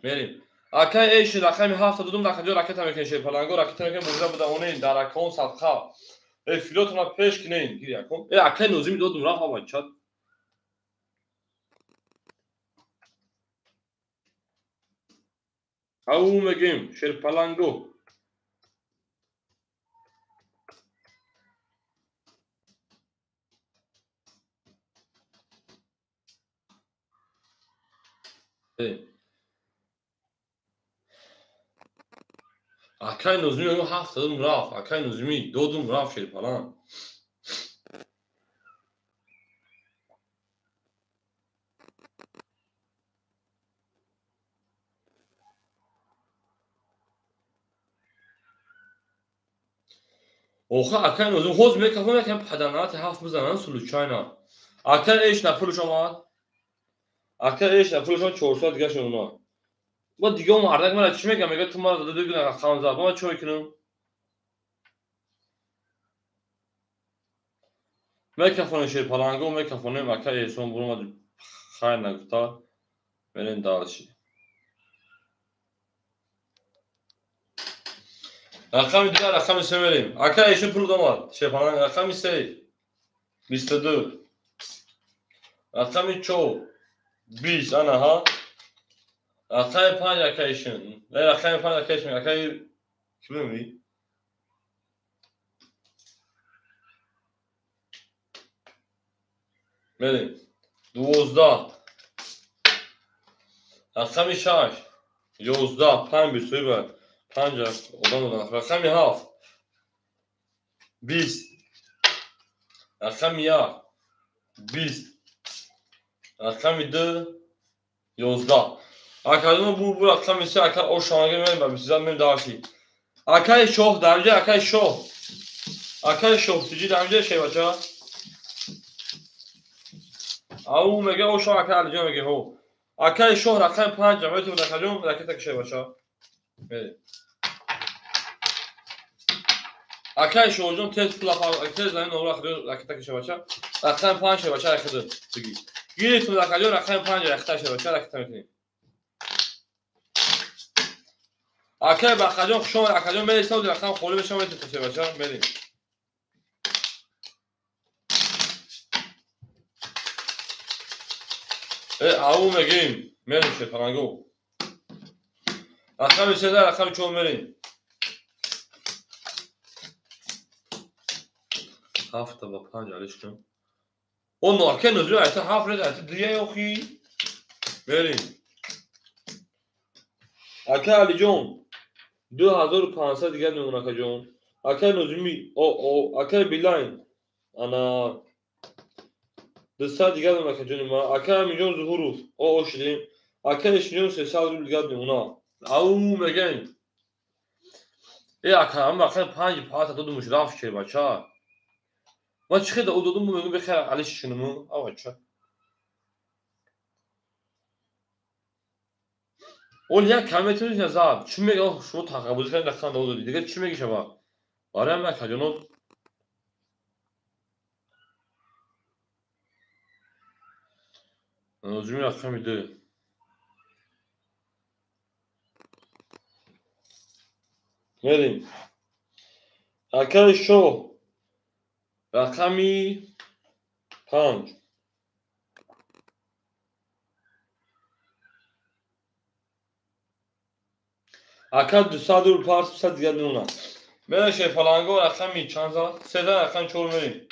Мерим. Акай Эшин рақами 7 додум, акаҷон ракета мекунем, шерпаланго ракета мекунем, бурда буда онин даракон садқа. Э, филотона пеш кунем, гири акон. Э, акай Нозими додум рафт ава чат. Ау мегем шерпаланго. Акай Нозими 7 додум рафт, акай Нозими додум рафт шерпалан. Охир акай Нозим ҳоз мекафон якам паданати 7 бизанан случайно. Акай Эш на пулш омад. Акай Эш на пулш омад 400 дигаш омад. Ба дига мардак мара чӣ мегам? Мега ту мара дода дугна рақам зад. Ман чӣ мекунам? Мекафонем шерпаланго, мекафонем акай Эҳсон буромад хайр нагуфта. Мерем дальше. Рақами 2, рақами 3 мерем. Акай Эшин пул омад. Шерпаланг рақами 3 22. Рақами 4 20 ана ҳа. Рақами 5 акай Эшин. Рақами 5 акай Эшин. Акай кӣ мемӣ? Мерем. 12. Рақами 6 11 5 22 5 одам додам. Рақами 7 20. Рақами 1 20. Рақами 2 11. Акаҷон бу рақами 3 ака ошамага мерем ба 20 мерем дарси. Акаи Шоҳ дар инҷа, акаи Шоҳ. Акаи Шоҳ тиҷи дар инҷа шевача. Ау мега ошам акаи Алиҷон мега ҳо. Акаи Шоҳ рақами 5 метавонад акаҷон ракета кушевача. Мерем. Акаи Шоҳҷон тез тез замин нора ракета кушевача. Рақами 5 шевача ракета биги. Гирифтум акаҷон рақами 5 ракета шевача ракета мекунем. Акаи Бахаҷон хуш омад, акаҷон мересам, рақам холӣ мешавам, метавонед шевача, мерем. Э, ау мегем, мерем шерпаланго. Рақами 3 рақами 4 мерем. 7 ба 5 алиш кун. Он акаи Нозими айта 7 рез айта 2 охи. Мерем. Акаи Алиҷон 2500 дигар мемон акаҷон. Акаи Нозими о акаи Билайн ана 200 дигар мемон акаҷони ма. Акаи Аминҷон Зуҳуров о шудем. Акаи Эшинҷон 300 рубл дигар мемона. Ау мегем. Э ака ам рақами 5 пата додумуш рафт шербача. Ман чӣ хел додум мегӯм бехайр алиш шунуму авача. Он як кам метавонед назар. Чӣ мега шумо тақаббулӣ кардед рақам додед. Дигар чӣ мегишава? Барои ҳамин акаҷонот Нозими рақами 2. Мерем. Акаи Шоҳ рақами 5. Ака 200 рубл парс 200 дигар мемонад. Мерем шерпаланго рақами чанд зад? 3 рақами 4 мерем.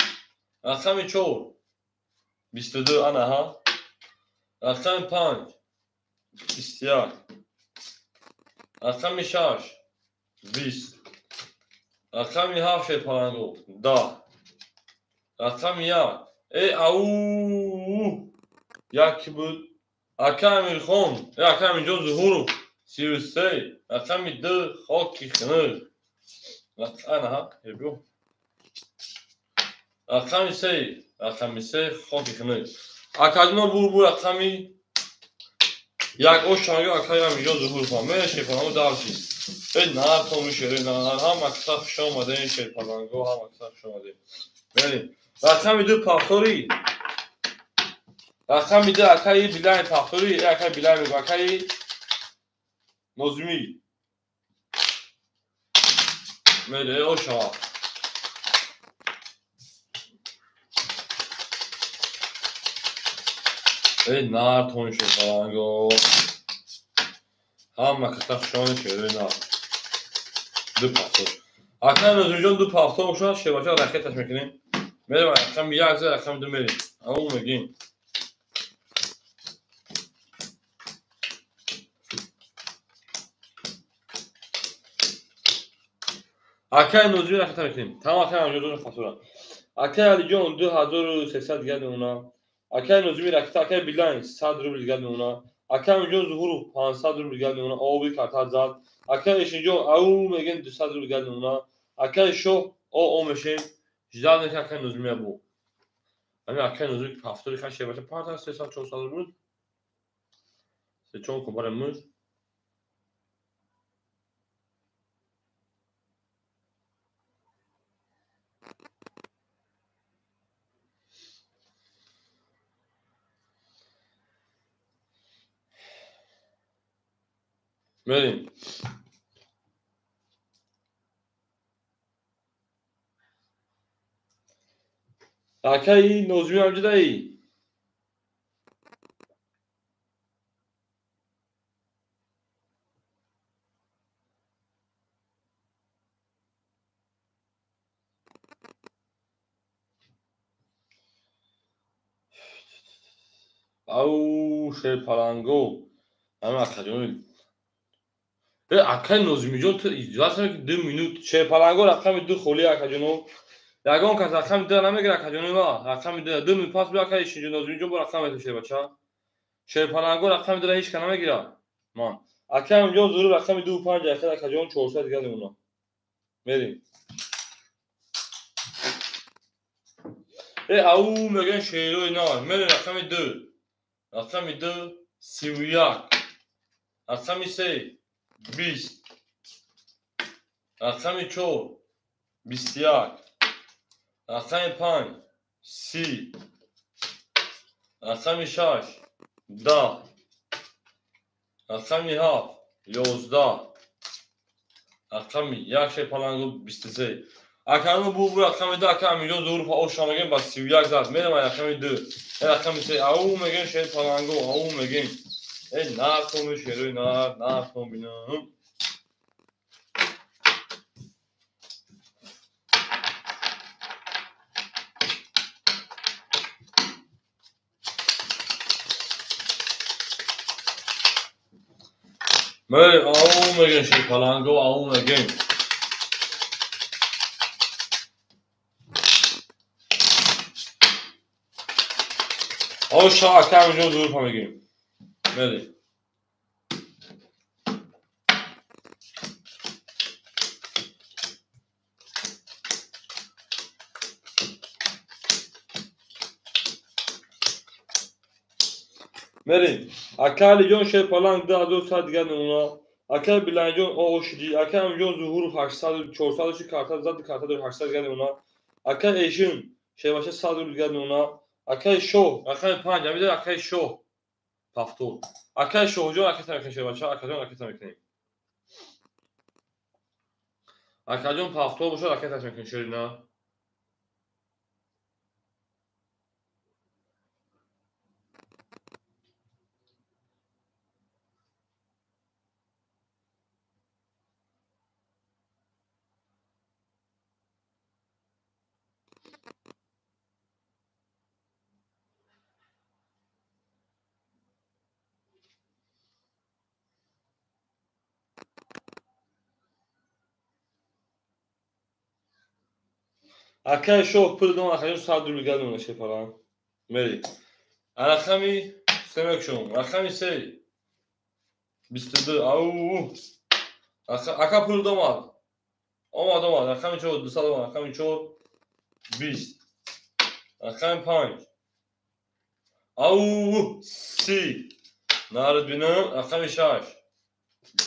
Рақами 4 22 ана ҳа. Рақами 5 21. Рақами 6 20. Рақами 7 шерпаланго 10. Рақами 1 ау як буд. Ака Амирхон, ака Амирҷон Зуҳуров 33. Рақами 2 хоки хунук. Ана ҳа, ебиё. Рақами 3, рақами 3 хоки хунук. Акаҷоно бур рақами 1 ош чанго акаи Амирҷон Зуҳуров. Мере шерпаланго дарши. Нар шере нар, ҳама каса хуш омадем шерпаланго, ҳама каса хуш омадем. Мерем. Рақами 2 пахтори. Рақами 2 акаи Билай пахтори, акаи Билай мегӯ, акаи Нозимӣ. Мере оша. Нар тон шерпаланго. Ҳама каса хуш омадем шерои нар. 2 пахтор. Акаи Нозимҷон 2 пахтор бошад, шербача ракеташ мекунем. Мерем рақами 1 за рақами 2 мерем. Ау мегим. Акаи Нозимӣ ракета мекунем. Тамом акаи Амирҷон пахтора. Акаи Алиҷон 2300 дигар мемонад. Акаи Нозимӣ ракета, акаи Билайн 100 рубл дигар мемонад. Акаи Амирҷон Зуҳуров 500 рубл дигар мемонад. Оби карта зад. Акаи Эшинҷон ау мегем 200 рубл дигар мемонад. Акаи Шоҳ о мешем. Ждал мекунем акаи Нозимия бу. Ами акаи Нозимӣ пафтори хай шебача парта 300-400 рубл. Се-чор кун барои муз. Мерем. Акаи Нозимӣ ҳамҷидаи. Ау шерпаланго. Ами акаҷони. Акаи Нозимиҷон ту иҷозат ки 2 минут шерпаланго рақами 2 холи акаҷоно. Ягон кас рақами 2 намегирад акаҷони ма. Рақами 2 2 минут пас биё акаи Нозимиҷон бо рақам метавон шербача. Шерпаланго рақами 2 ҳеч кас намегирад. Ман. Акаи Амирҷон Зуҳуров рақами 2 5 ахир акаҷон 400 дигар мемонад. Мерем. Ау мегӯян шерои нар. Мерем рақами 2. Рақами 2 31. Рақами 3 20. Рақами 4 21. Рақами 5 30. Рақами 6 10. Рақами 7 11. Рақами 1 шерпаланго 23. Акану бу рақами 2 ака Амирҷон Зуҳуров оша мегем ба 31 зад. Мерем рақами 2. Рақами 3 ау мегем шерпаланго, ау мегем. Нар томи шерои нар, нар том бинам. Мерем ау мегем шерпаланго, ау мегем. Оша ака Амирҷон Зуҳуров мегем. Мерем. Мерем. Ака Алиҷон шерпаланг 2100 дигар мемонад. Акаи Билайнҷон ошиди. Акаи Амирҷон Зуҳуров 800 400 ши карта зад, карта дор 800 дигар мемонад. Акаи Эшин шербача 100 рубл дигар мемонад. Акаи Шоҳ рақами 5 амида акаи Шоҳ. Повтор. Акай Шоҳҷон ракета мекунем шербача, акаҷон ракета мекунем. Акаҷон повтор бошад ракеташ мекунем шерина. Акай шоҳ пул дон акаҷон 100 рубл гадмона шепалан. Мери. Рақами се мекушом. Рақами се. 22. Ау. Ака пул домад. Омад, омад. Рақами 4 200 омад. Рақами 4 20. Рақами 5. Ау 30. Нард бинам. Рақами 6.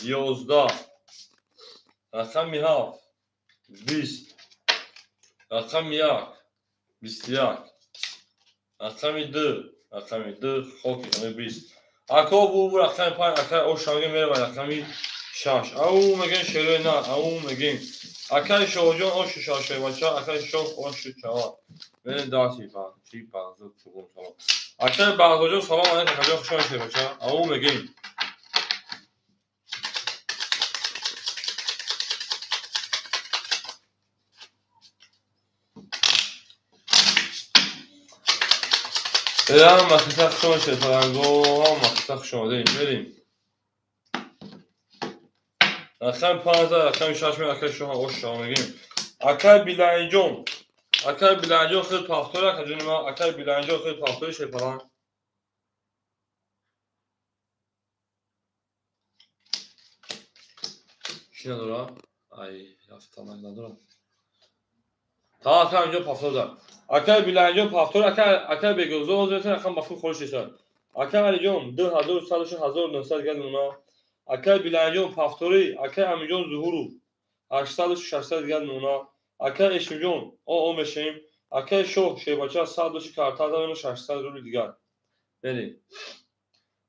11. Рақами 7. 20. Рақами 1, 21. Рақами 2, рақами 2, хоки, рақами 20. Ако бу рақами 5, акай ошанга меравад рақами 6. Ау мегӯем шерои нар, ау мегӯем. Акай Шоҳҷон ошу шашой бача, акай Шоҳ ошу чава. Мерем даси ба, чи бағзод чугум салом. Акай Бағзоджон салом алейкум, акаҷон хуш омадед бача. Ау мегӯем. Ҳама хиса хуш омадед фаранго, ҳама хиса хуш омадед. Мерем. Рақами 5, рақами 6 мер, акай шоҳ ош шава мегӯем. Акай Билайнҷон, акай Билайнҷон хел пафтори, акаҷони ман, акай Билайнҷон хел пафтори шепалан. Чӣ надора? Ай, рафтанак надора. Та акай инҷо пафтор зад. Акай Билайнҷон пафтор, акай Бегузор озметан, акам ба фур холиш шесад. Акай Алиҷон 2106 1900 газ мона. Акай Билайнҷон пафтори, акай Амиҷон Зуҳуров 800 600 газ мона. Акай Эшимҷон о мешем. Акай Шоҳ шербача 100 карта зад 600 рубли дигар. Бери.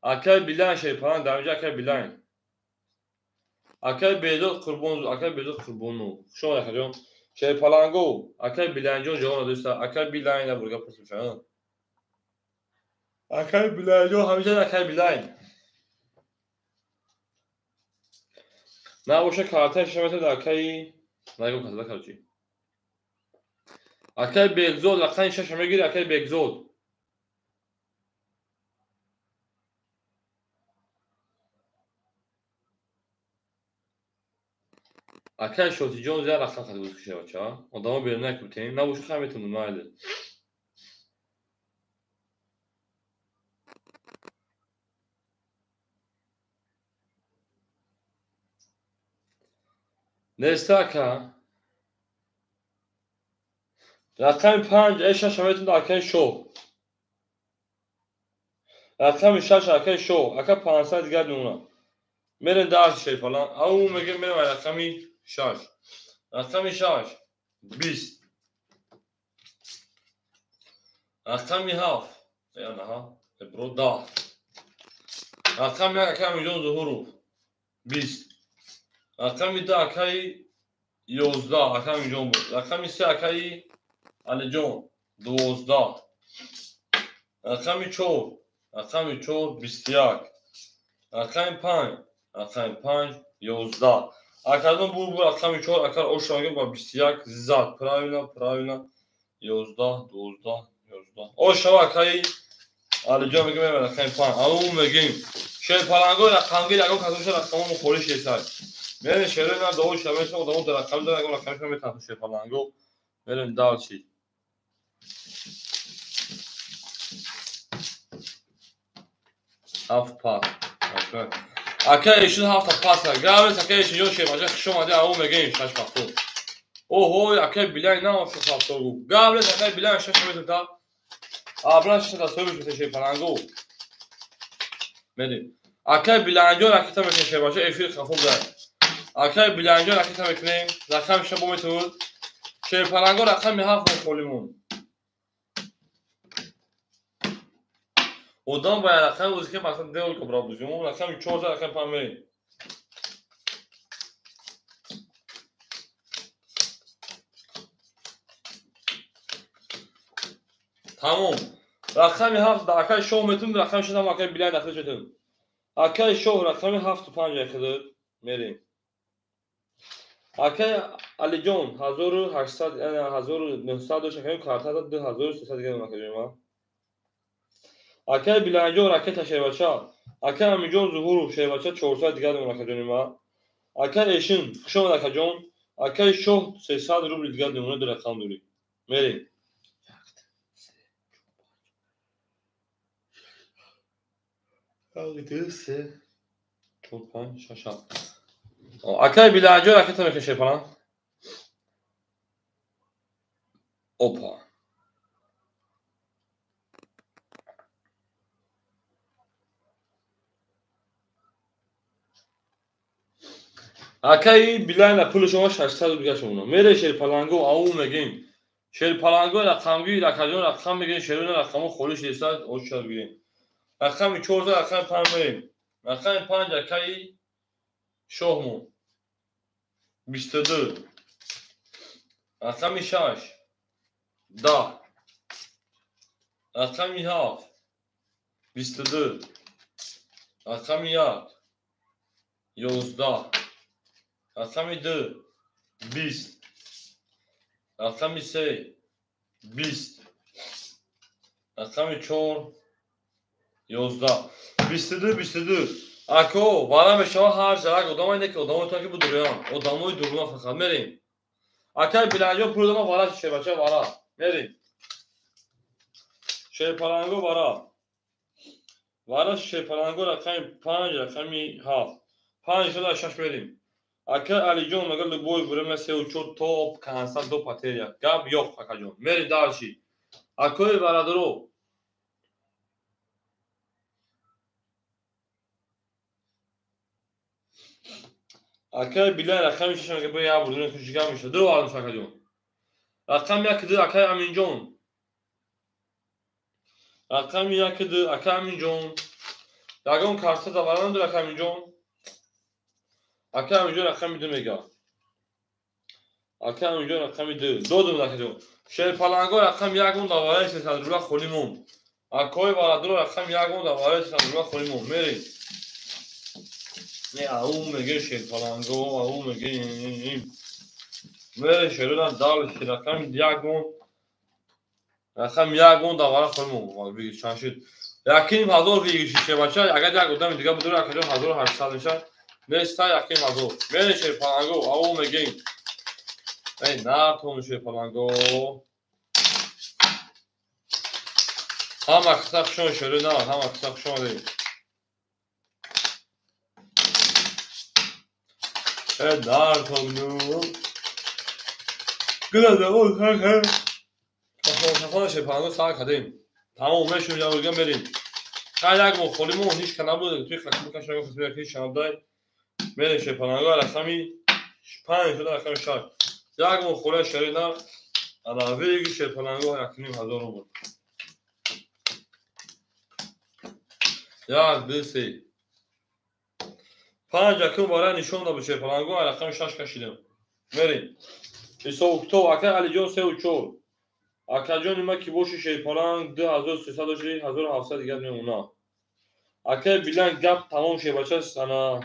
Акай Билайн шерпалан дар инҷо акай Билайн. Акай Бедод Қурбон, акай Бедод Қурбонов. Хуш омадед акаҷон. Шерпаланго, акай Билайнҷон ҷавоб надоста. Акай Билайн бурга пурсим. Акай Билайнҷон ҳамеша акай Билайн. Набоша картаи шамета дар акаи нагу касада короче. Акай Бегзод рақами 6 мегири акай Бегзод. Акай Шотиҷон зиёд рақам хати гузошта бача. Одамо берун накутем. Набоша хай метавонам майли. Неста ака. Рақами 5, 6 метавонад акаи Шоҳ. Рақами 6 акаи Шоҳ. Ака 500 дигар мемонад. Мерем дарси шерпалан. Ау мегӯем мерем рақами 6. Рақами 6 20. Рақами 7. Я наҳа, бро 10. Рақами 1 акаи Амиҷон Зуҳуров 20. Рақами 2 акаи 11 акаи Амиҷон буд. Рақами 3 акаи Алиҷон 12. Рақами 4, рақами 4 21. Рақами 5, рақами 5 11. Акадон бу рақами 4 акар ошанга ба 21 зад. Правильно, правильно. 11 12 11. Ошава акаи Алиҷон мегӯем рақами 5. Ау мегӯем. Шерпаланго рақамги ягон касоша рақамон холиш шесад. Мерем шерои на довод шамешам одамо дар рақам дар ягон рақамшон метавонад шерпаланго. Мерем дальше. Ҳафт пас. Ака эшун ҳафта пас. Гаврес ака эшунҷон шербача хуш омадед. Ау мегӯем шаш пафтор. Оҳо, акай Билайн на шаш пафтор гуфт. Гаврес акай Билайн шаш метавонад. Абран шаш дастҳои бишмета шерпаланго. Мерем. Акай Билайнҷон ракета мекунем шербача эфир хафо буд. Акай Билайнҷон ракета мекунем. Рақами шаш бо метавонад. Шерпаланго рақами 7 холимон. Одам бояд рақами бозӣ ки мақсад дел ко бра бозӣ. Мо рақами 4 рақами 5 мерем. Тамом. Рақами 7 да акай шоҳ метум, рақами 6 ҳам акай билай дахил шудем. Акай шоҳ рақами 7 5 яхилд мерем. Акай Алиҷон 1800 1900 дошт, акай картада 2300 гирам акай ма. Акай Биланҷон ракета шербача. Акай Амиҷон Зуҳуров шербача 400 дигар дорам акаҷони ма. Акай Эшин хуш омад акаҷон. Акай Шоҳ 300 рубли дигар мемонад, ду рақам дорӣ. Мерем. 1 2 3 4 5 6 7. Акай Биланҷон ракета мекашед фалан. Опа. Акай Билайна пули шумо 600 рубл шумо. Мере шерпаланго ау мегем. Шерпаланго рақамги ракаҷон рақам мегем, шерона рақамо холӣ 600 800 бигирем. Рақами 4 рақами 5 мерем. Рақами 5 акай шоҳмо 22. Рақами 6 10. Рақами 7 22. Рақами 1 11. Рақами 2 20. Рақами 3 20. Рақами 4 11. 22 22. Ако вара мешава ҳар зарак одамое не ки одамои то ки будурён, одамои дурна фақат мерем. Акай Биланҷон пул дома вара шербача вара. Мерем. Шерпаланго вара. Вара шерпаланго рақами 5 рақами 7. 5 шуда 6 мерем. Акай Алиҷон мега любой время 3 4 топ конца до потеря. Гап ёқ акаҷон. Мерем дальше. Акои варадро акай Билай рақами 6 мега бо як бурдуна кушига меша. Ду вардум акаҷон. Рақами 1 2 акай Аминҷон. Рақами 1 2 акай Аминҷон. Ягон карта даваран ду акай Аминҷон. Акай Аминҷон рақами 2 мега. Акай Аминҷон рақами 2. Додум акаҷон. Шерпаланго рақами 1 мон давараи 300 рубла холӣ мон. Акои Варадро рақами 1 мон давараи 300 рубла холӣ мон. Мерем. Не ау меге шерпаланго, ау меге. Мере шерона дал рақами 1 мон. Рақами 1 мон давара холӣ мон. Бигир чанд шуд? 1500 бигир шербача. Агар як одами дига будура акаҷон 1800 мешавад. Неста 1500. Мере шерпаланго, ау меге. Эй, натон шерпаланго. Ҳама қисса хушон шерона, ҳама қисса хушон омадед. Эй, нартон. Гулада о ха. Хона шерпаланго сар кардем. Тамом мешум ҷавобга мерем. Ҳар як мо холӣ мо ҳеч ка набуд, туи хаким кашага хисмия ки шабдай. Мерем шерпаланго рақами 5 шуда рақами 6. Як мо холия шерина ана виги шерпаланго 1500 рубл. 1 2 3 5 якум бора нишон дод шерпаланго рақами 6 кашидем. Мерем. Ҳисоб китоб акай Алиҷон 3 4. Акаҷони ма ки боши шерпаланг 2300 доши 1700 дигар мемона. Акай Биланг гап тамом шербача ана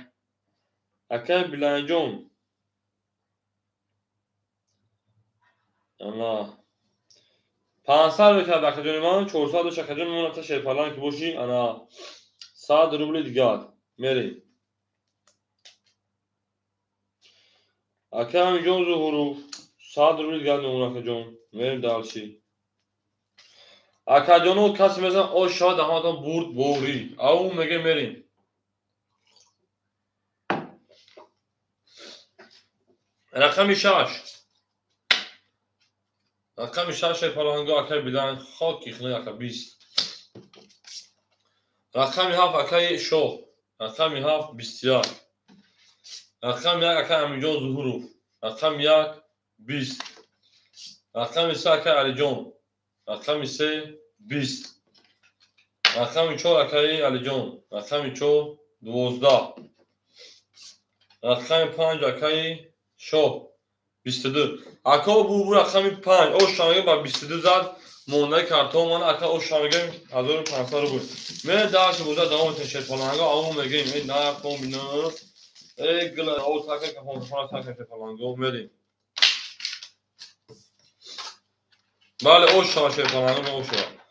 акай Биланҷон ана 500 мекард акаҷони ман 400 дошт акаҷони ман ата шерпаланг ки боши ана 100 рубли дигар. Мерем. Акай Амиҷон Зуҳуров 100 рубли дигар мемона акаҷон. Мерем дальше. Акаҷоно касе мезан ош шавад даҳонатон бурд борӣ. Ау меге мерем. Рақами 6. Рақами 6 шерпаланго акай Билан хок ихна ака 20. Рақами 7 акай Шоҳ. Рақами 7 21. Рақами 1 акай Амиҷон Зуҳуров. Рақами 1 20. Рақами 3 акай Алиҷон. Рақами 3 20. Рақами 4 акаи Алиҷон. Рақами 4 12. Рақами 5 акаи Шоҳ 22. Ака бу рақами 5 ош шамегем ба 22 зад. Мондаи картон мана ака ош шамегем 1500 рубл. Ме дарси боза давом метем шерпаланго аву мегем эй нархон бино. Эй гила ав така кафон така шерпаланго мерим. Бале ош шава шерпаланго ош шава.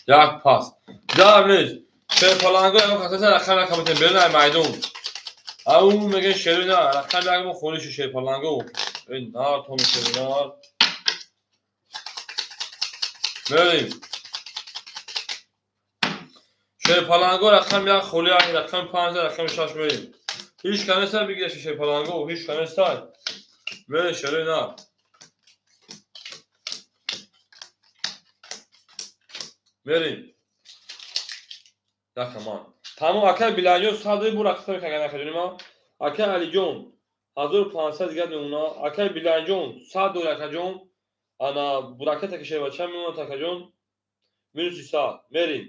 Як пас. Дар нест. Шерпаланго ягон касаса рақам рақам метем берун ай майдон. Ау мегем шеру на рақам як мо холиши шерпаланго. Эй нар томи шеру нар. Мерим. Шерпаланго рақам як холи ай рақам 5 рақам 6 мерим. Ҳеҷ канеса бигираш шерпаланго, ҳеҷ канеса. Мерим шеру на. Мерим. Якаман. Тамом акай Билалҷон 100 бу рақам мекаган акаҷони ман. Акай Алиҷон 1500 дигар мемона. Акай Билалҷон 100 дор акаҷон. Ана бураката ки шербача мемонад акаҷон. Минус 100. Мерим.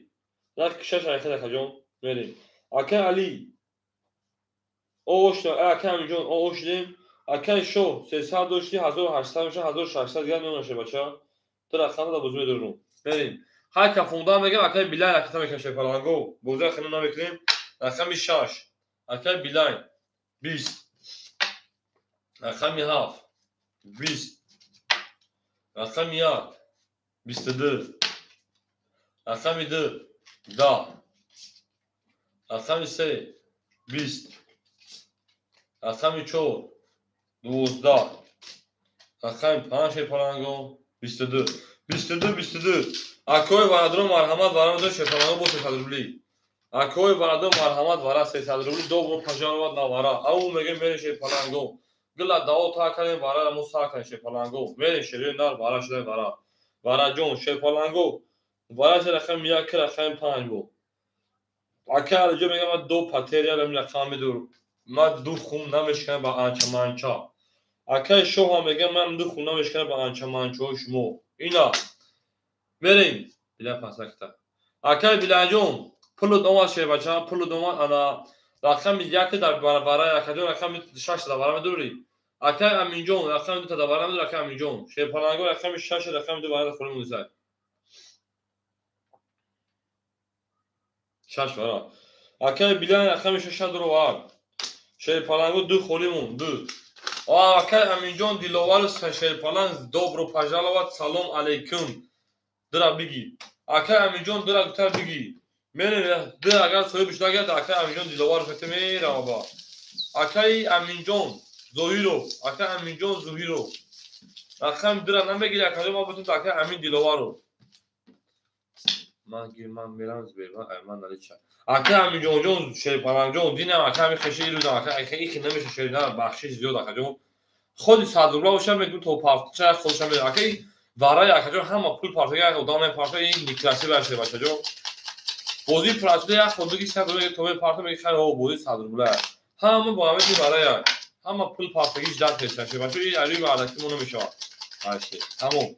Рақи 6 ҳаракат акаҷон. Мерим. Акай Али. Ош акай Аминҷон ош дем. Акай Шоҳ 300 дошти 1800 меша 1600 дигар мемонад шербача. Ту рақамро да бозӣ медорум. Мерим. Ҳар кафонда мегам акай Билай ракета мекунем шерпаланго. Бозӣ хеле намекунем. Рақами 6. Акай Билай 20. Рақами 7 20. Рақами 1 22. Рақами 2 10. Рақами 3 20. Рақами 4 12. Рақами 5 шерпаланго 22. 22 22. Акои варадро марҳамат вара шерпаланго бо 300 рубли. Акои варадро марҳамат вара 300 рубли добро пожаловать на вара. Ау мегем мере шерпаланго. Гила дао та кардем вара мо са кардем шерпаланго. Мере шери нар вара шуда вара. Вараҷон шерпаланго. Вара ше рақами 1 рақами 5 бу. Ака Алиҷон мегам ман ду патерия рам рақам медур. Ман ду хум намешканам ба анча манча. Акаи Шоҳ ҳам мегам ман ду хум намешканам ба анча манчаҳои шумо. Ина мерем била пасакта. Акаи Билалҷон пулут омад шербача, пулут омад ана рақами 1 дар барабара акаҷон рақами 6 дар вара медурӣ. Акаи Аминҷон рақами 2 дар вара медурӣ акаи Аминҷон. Шерпаланго рақами 6 рақами 2 вара холӣ мунисад. 6 вара. Акаи Билал рақами 6 дуровар. Шерпаланго 2 холӣ мон 2. Акаи Аминҷон Диловар шерпаланг добро пожаловать салом алейкум. Дира биги. Акаи Аминҷон дира гутар биги. Мерем ди агар соҳиб шуда гирд акаи Аминҷон Диловар фете мерам аба. Акаи Аминҷон Зоҳиров, акаи Аминҷон Зоҳиров. Рақам дира намегири акаҷон ман бутун акаи Амин Диловаров. Ман гир ман мерам Сбербанк ай ман налича. Акаи Аминҷонҷон шерпалангҷон динам акаи ами хеши ирӯзам акаи ихи намеша шерина бахшиш зиёд акаҷон. Худи 100 рубла боша мегӯ то партча худша ме акаи вараи акаҷон ҳама пул партага одам мепарта ин некрасиво аше бачаҷон. Бозии прасида як ходуги 100 рубла то мепарта меги хайр о бозии 100 рубла. Ҳама бо ҳамаи вараи ҳама пул партагиш дар пешаше бачо ин ари вараки мо намешавад. Аше тамом.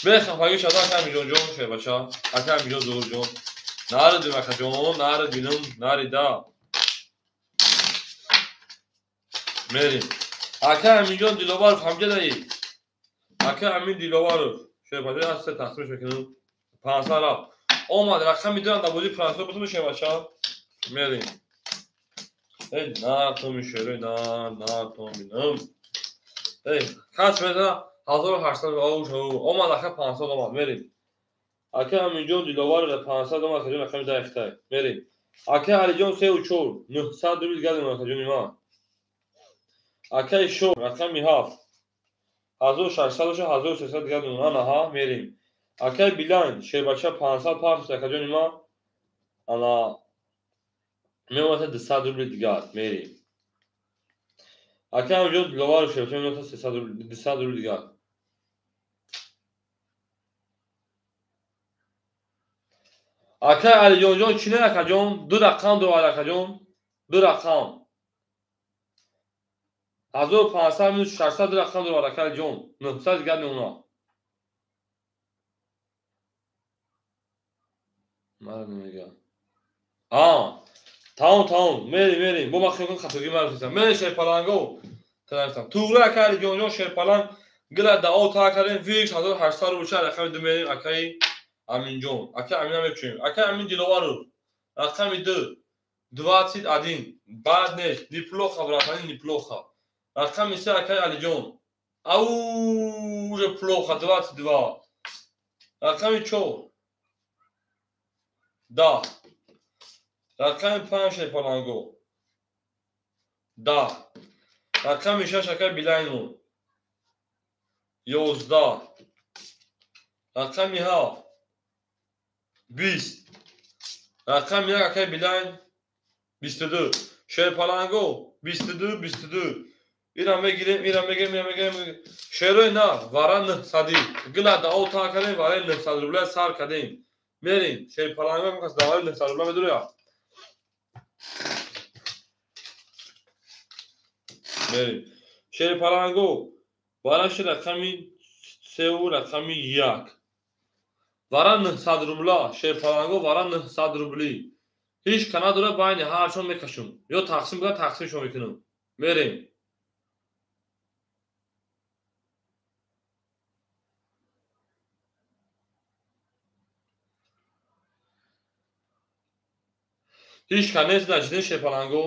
Бехафагӣ шуда акаи Аминҷонҷон шербача, акаи Аминҷон Зуҳурҷон. Наридим акаҷон, наридинам, нарида. Мерим. Акаи Аминҷон Диловаров ҳамҷадаи. Акаи Амин Диловаров шербача аз се тақсимш мекунем. 500 рафт. Омад рақами 2 дар бозии франсо бутун шербача. Мерим. Эй на томи шерои на на томинам. Эй кас мезана 1800 оуш омад ака 500 омад мерим. Ака Аминҷон Диловаров 500 омад акаҷон рақами 10 ихтай. Мерим. Ака Алиҷон 3 4 900 рубл гадем акаҷони ман. Акаи Шоҳ рақами 7 1600 боша 1300 гадем ана ҳа мерим. Акаи Билан шербача 500 партиш акаҷони ман. Ана мемонад 200 рубли дигар мерим. Акаи Аминҷон Диловаров шербача мемонад 300 рубли 200 рубли дигар. Акаи Алиҷонҷон чӣ не акаҷон? 2 рақам дорад акаҷон. 2 рақам. 1500 минус 600 2 рақам дорад акаи Алиҷон. 900 дигар мемонад. Мара намега. А, тамом, тамом. Мерим, мерим. Бо ман хиёл кунам хатогӣ мара фиристам. Мерим шерпаланго. Тарафтам. Туғра акай Алиҷонҷон шерпаланг гила дао та кардем. Фикс 1800 рубл шад. Рақами 2 мерим акаи Аминҷон. Акаи Амина мекушем. Акаи Амин Диловаров. Рақами 2. 21. Бад нест. Неплохо, братани, неплохо. Рақами 3 акаи Алиҷон. Ау, уже плохо. 22. Рақами 4. 10. Рақами 5 шерпаланго. 10. Рақами 6 акаи Билайнон. 11. Рақами 7. 20. Рақами 1 акаи Билайн 22. Шерпаланго 22, 22. Ира мегирем, ира мегирем, ира мегирем. Шерои на, вара 900. Гила дао та кардем, вараи 900 рубля сар кардем. Мерим, шерпаланго кас давари 900 рубля медуря. Мерим. Шерпаланго вараш рақами 3 рақами 1. Вара 900 рубля, шерпаланго вара 900 рубли. Ҳеҷ кана дора байни ҳарчон мекашум. Ё тақсим буда тақсимшон мекунам. Мерим. Ҳеҷ кана нест наҷидин шерпаланго.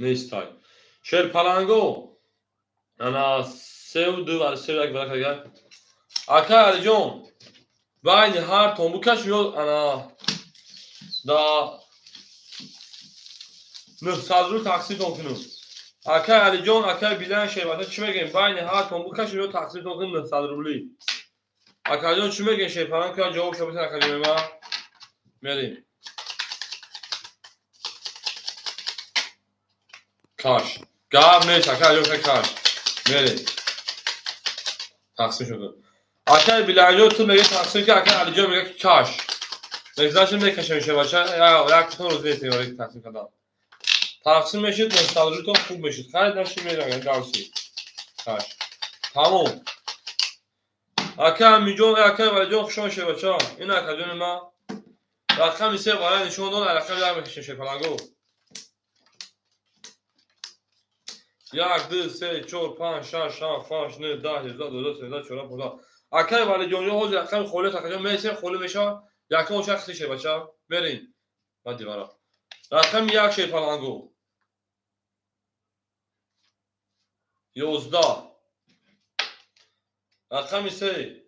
Нестай. Шерпаланго ана 3 2 ва 3 1 вара кардагар. Акай Алиҷон, байни ҳар тон букаш ё ана да 900 рубл тақсимтон кунем. Акай Алиҷон, акай Билан шербата чӣ мегӯем? Байни ҳар тон букаш ё тақсимтон кунем 900 рубли. Акаҷон чӣ мегӯем? Шерпаланг ка ҷавоб шабитан акаҷон ма. Мерим. Каш. Гап нест, акаҷон каш. Мерим. Тақсим шуд. Акай Биланҷон ту мегӯӣ тақсим ки акай Алиҷон мегӯяд ки каш. Мегзаши мекашем шебача, як тон рӯз нест барои тақсим кардан. Тақсим мешид, 900 рублитон хуб мешид. Хайр наши мерам, давси. Каш. Тамом. Акай Аминҷон, акай Валиҷон хуш омадед шебача. Ин акаҷони ма рақами 3 барои нишон дод, рақами 1 мекашем шерпаланго. 1 2 3 4 5 6 7 8 9 10 11 12 13 14 15. Акай Валиҷонҷон ҳозир рақами холӣ акаҷон месем холӣ мешавад. Якум оша хити шербача. Мерим. Баъд дивара. Рақами 1 шерпаланго. 11. Рақами 3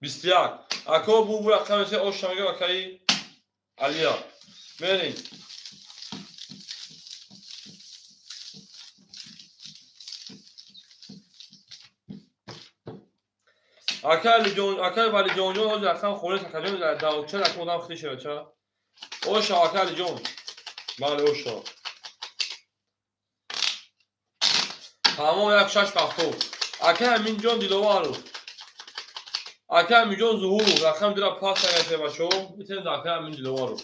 21. Ако бу рақами 3 оша мегӯям акаи Алия. Мерим. Акай Алиҷон, акай Валиҷонҷон ҳозир рақам холӣ акаҷон даоча рақам одам хити шербача. Оша акай Алиҷон. Бале оша. Тамом 1 6 70. Акай Аминҷон Диловаров. Акай Аминҷон Зуҳуров. Рақам дира пас агар шербачо. Метавонед акай Амин Диловаров.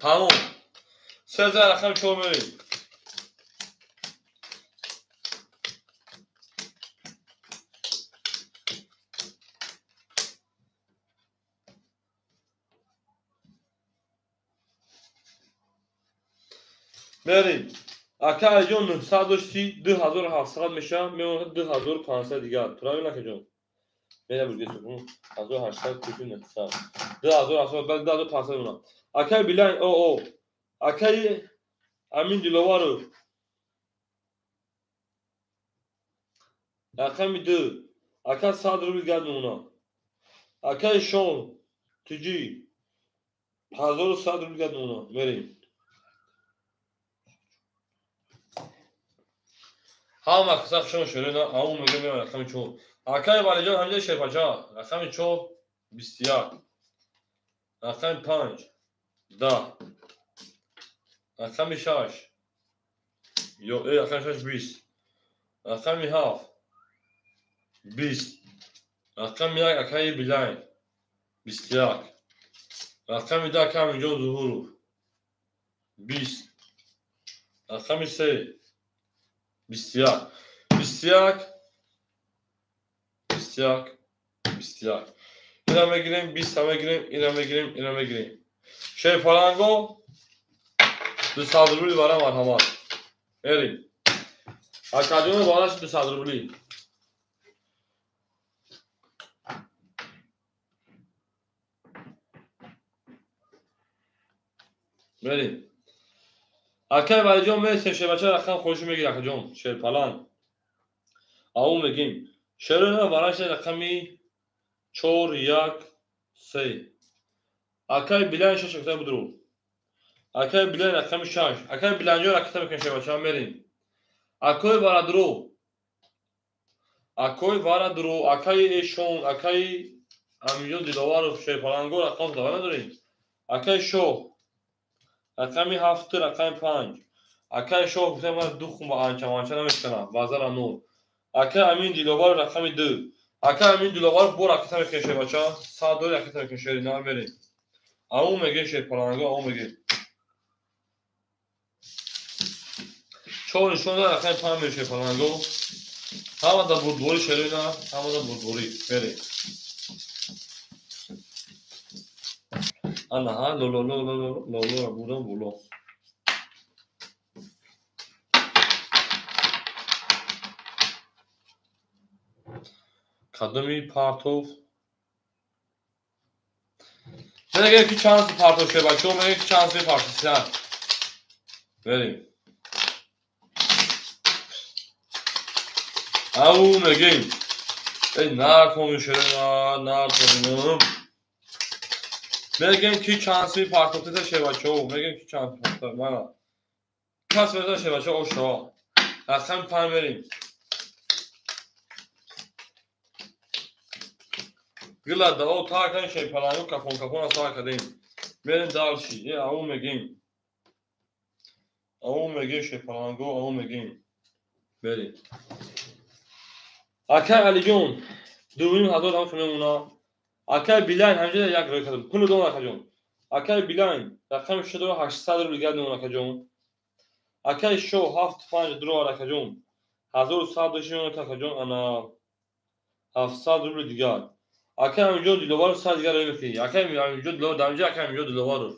Тамом. 3 рақам 4 мерим. Мерим. Ака Алиҷон 930 2700 мешавад, мемонад 2500 дигар. Правильно акаҷон? Мена бургесу. 1800 купи 900. 2700 баъд 2500 мемонад. Акаи Билайн о. Акаи Амин Диловаров. Рақами 2. Ака 100 рубл дигар мемонад. Акаи Шон Тиҷи 1100 рубл дигар мемонад. Мерим. Ҳама қисса хушон шӯрена, ҳамун мегӯям меояд рақами 4. Акаи Валиҷон ҳамҷа шерпача, рақами 4 21. Рақами 5 10. Рақами 6 ё рақами 6 20. Рақами 7 20. Рақами 1 акаи Билайн 21. Рақами 2 акаи Аминҷон Зуҳуров 20. Рақами 3 21 21 21 21. Ина мегирем, 20 мегирем, ина мегирем, ина мегирем. Шерпаланго 200 рубли бара марҳамат. Мерим. Акаҷон бараш 200 рубли. Мерим. Акай Валиҷон мерсем, шербача рақам хоҳиш мегир акаҷон, шерпаланг. Ау мегим. Шерона бараш рақами 4 1 3. Акай Билан 6 актай будру. Акай Билан рақами 6. Акай Биланҷон ракета мекунем шербача, мерим. Акой Варадро. Акой Варадро, акай Эшон, акай Амиҷон Диловаров шерпаланго рақам давай надорем. Акай Шоҳ рақами 7, рақами 5. Акай Шоҳ гуфтам ман ду хум анча манча намешканам, базара нол. Акай Амин Диловаров рақами 2. Акай Амин Диловаров бо ракета мекунем шербача, 100 доллар ракета мекунем шери, на мерем. Ау мегем шерпаланго, ау мегем. 4 нишон да рақами 5 мерем шерпаланго. Ҳама да бурдборӣ шерина, ҳама да бурдборӣ. Мерем. Ана ҳа лоло лоло лоло лоло бурдам боло. Кадоми партов? Мегем ки чанд су партов шербачо, мегем ки чанд суи партовсиян. Мерем. Ау мегем. Эй нархоми шерина, нархоминум. Мегем ки чанд суи партовтиса шербачо, мегем ки чанд суи партов. Мана. Кас мезан шербачо ошо. Рақами 5 мерем. Гила да о та кан шерпаланго кафон кафон аса кардем. Мерем дальше. Е ау мегем. Ау мегем шерпаланго, ау мегем. Мерем. Акай Алиҷон 2500 ҳам мемона. Акай Билайн ҳамҷа як рӯй кардам. Пул дон акаҷон. Акай Билайн рақами 6800 рубл гад мемона акаҷон. Акай Шоҳ 75 доллар акаҷон. 1100 дошт мемона акаҷон, ана 700 рубл дигар. Акай Амиҷон Диловаров 100 дигар рӯй мекунӣ. Акай Амиҷон Диловаров дамҷа, акай Амиҷон Диловаров.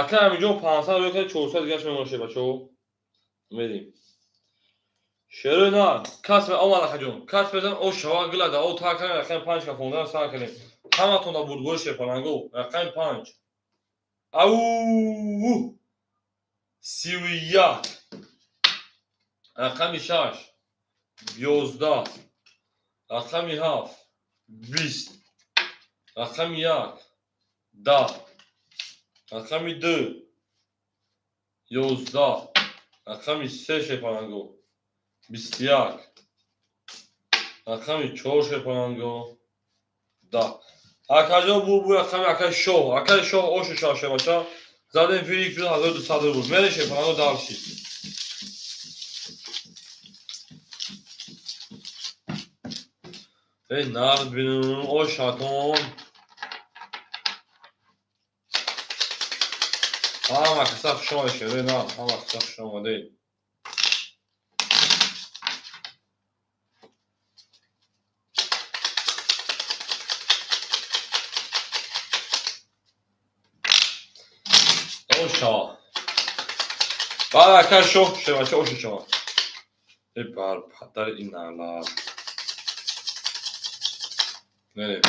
Акай Амиҷон 500 рӯй кард, 400 дигарш мемона шербачо. Мерим. Шерона кас омад акаҷон. Кас мезан о шава гила да о та кардем рақами 5 кафондан сар кардем. Ҳаматон да бурдбори шерпаланго рақами 5. Ау 31 рақами 6 11 рақами 7 20 рақами 1 10 рақами 2 11 рақами 3 шерпаланго 21 рақами 4 шерпаланго 10. Акаҷон бу рақами акай Шоҳ, акай Шоҳ ошу шав шербача. Задем фирик 1200 рубл. Мерем шерпаланго дальше. Эй нард бинум ошатон. Ҳама каса хуш омадед шерои нар, ҳама каса хуш омадед. Оша. Баъд акай Шоҳ шербача ошу шава. Эй бар падари ин налат. Мерем.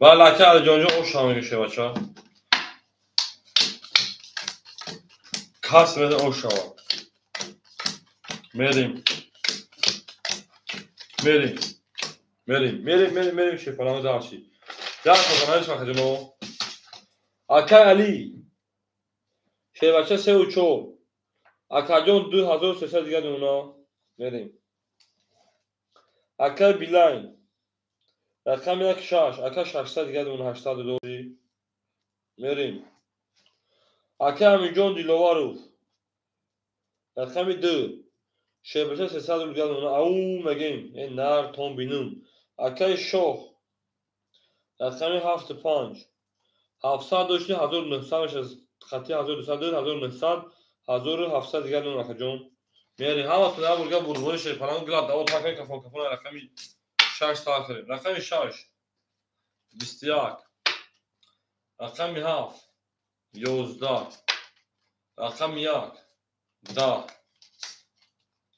Баъд акай Алиҷонҷон оша мегӯ шербача. Кас мезан ошава. Мерем. Мерем. Мерем, мерем, мерем, мерем шерпаланго дальше. Дар хазанаиш акаҷоно. Акай Али шербача 3 ва 4. Акаҷон 2300 дигар мемона. Мерем. Акай Билайн рақами 1 6, ака 600 дигар мемона, 800 доллари. Мерем. Акай Амиҷон Диловаров рақами 2 шербача 300 рубл дигар мемона. Ау мегем. Э нар тон бинум. Акай Шоҳ рақами 7 5 700 дошти 1900 мешавад. Хати 1200, 1900, 1700 дигар нон акаҷон. Мерем ҳаматон як бурга бурбори шерпаланг гила даво такай кафон кафон рақами 6 сар кардем. Рақами 6 21, рақами 7 11, рақами 1 10,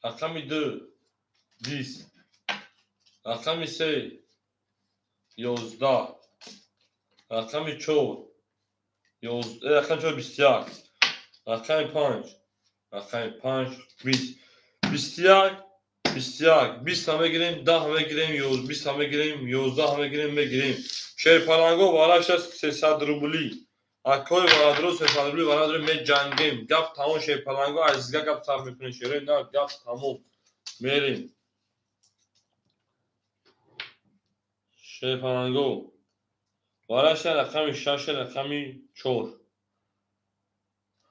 рақами 2 20, рақами 3 11, рақами 4 рақами 4 21, рақами 5, рақами 5 20, 21, 21, 20 мегирем, 10 мегирем, 20 мегирем, 11 мегирем, мегирем. Шерпаланго вараша 300 рубли. Акои варадро 300 рубли варадро меҷангем. Гап тамом шерпаланго азизга гап сар мекунем. Шерои на гап тамом. Мерем. Шерпаланго вараша рақами 6, рақами 4.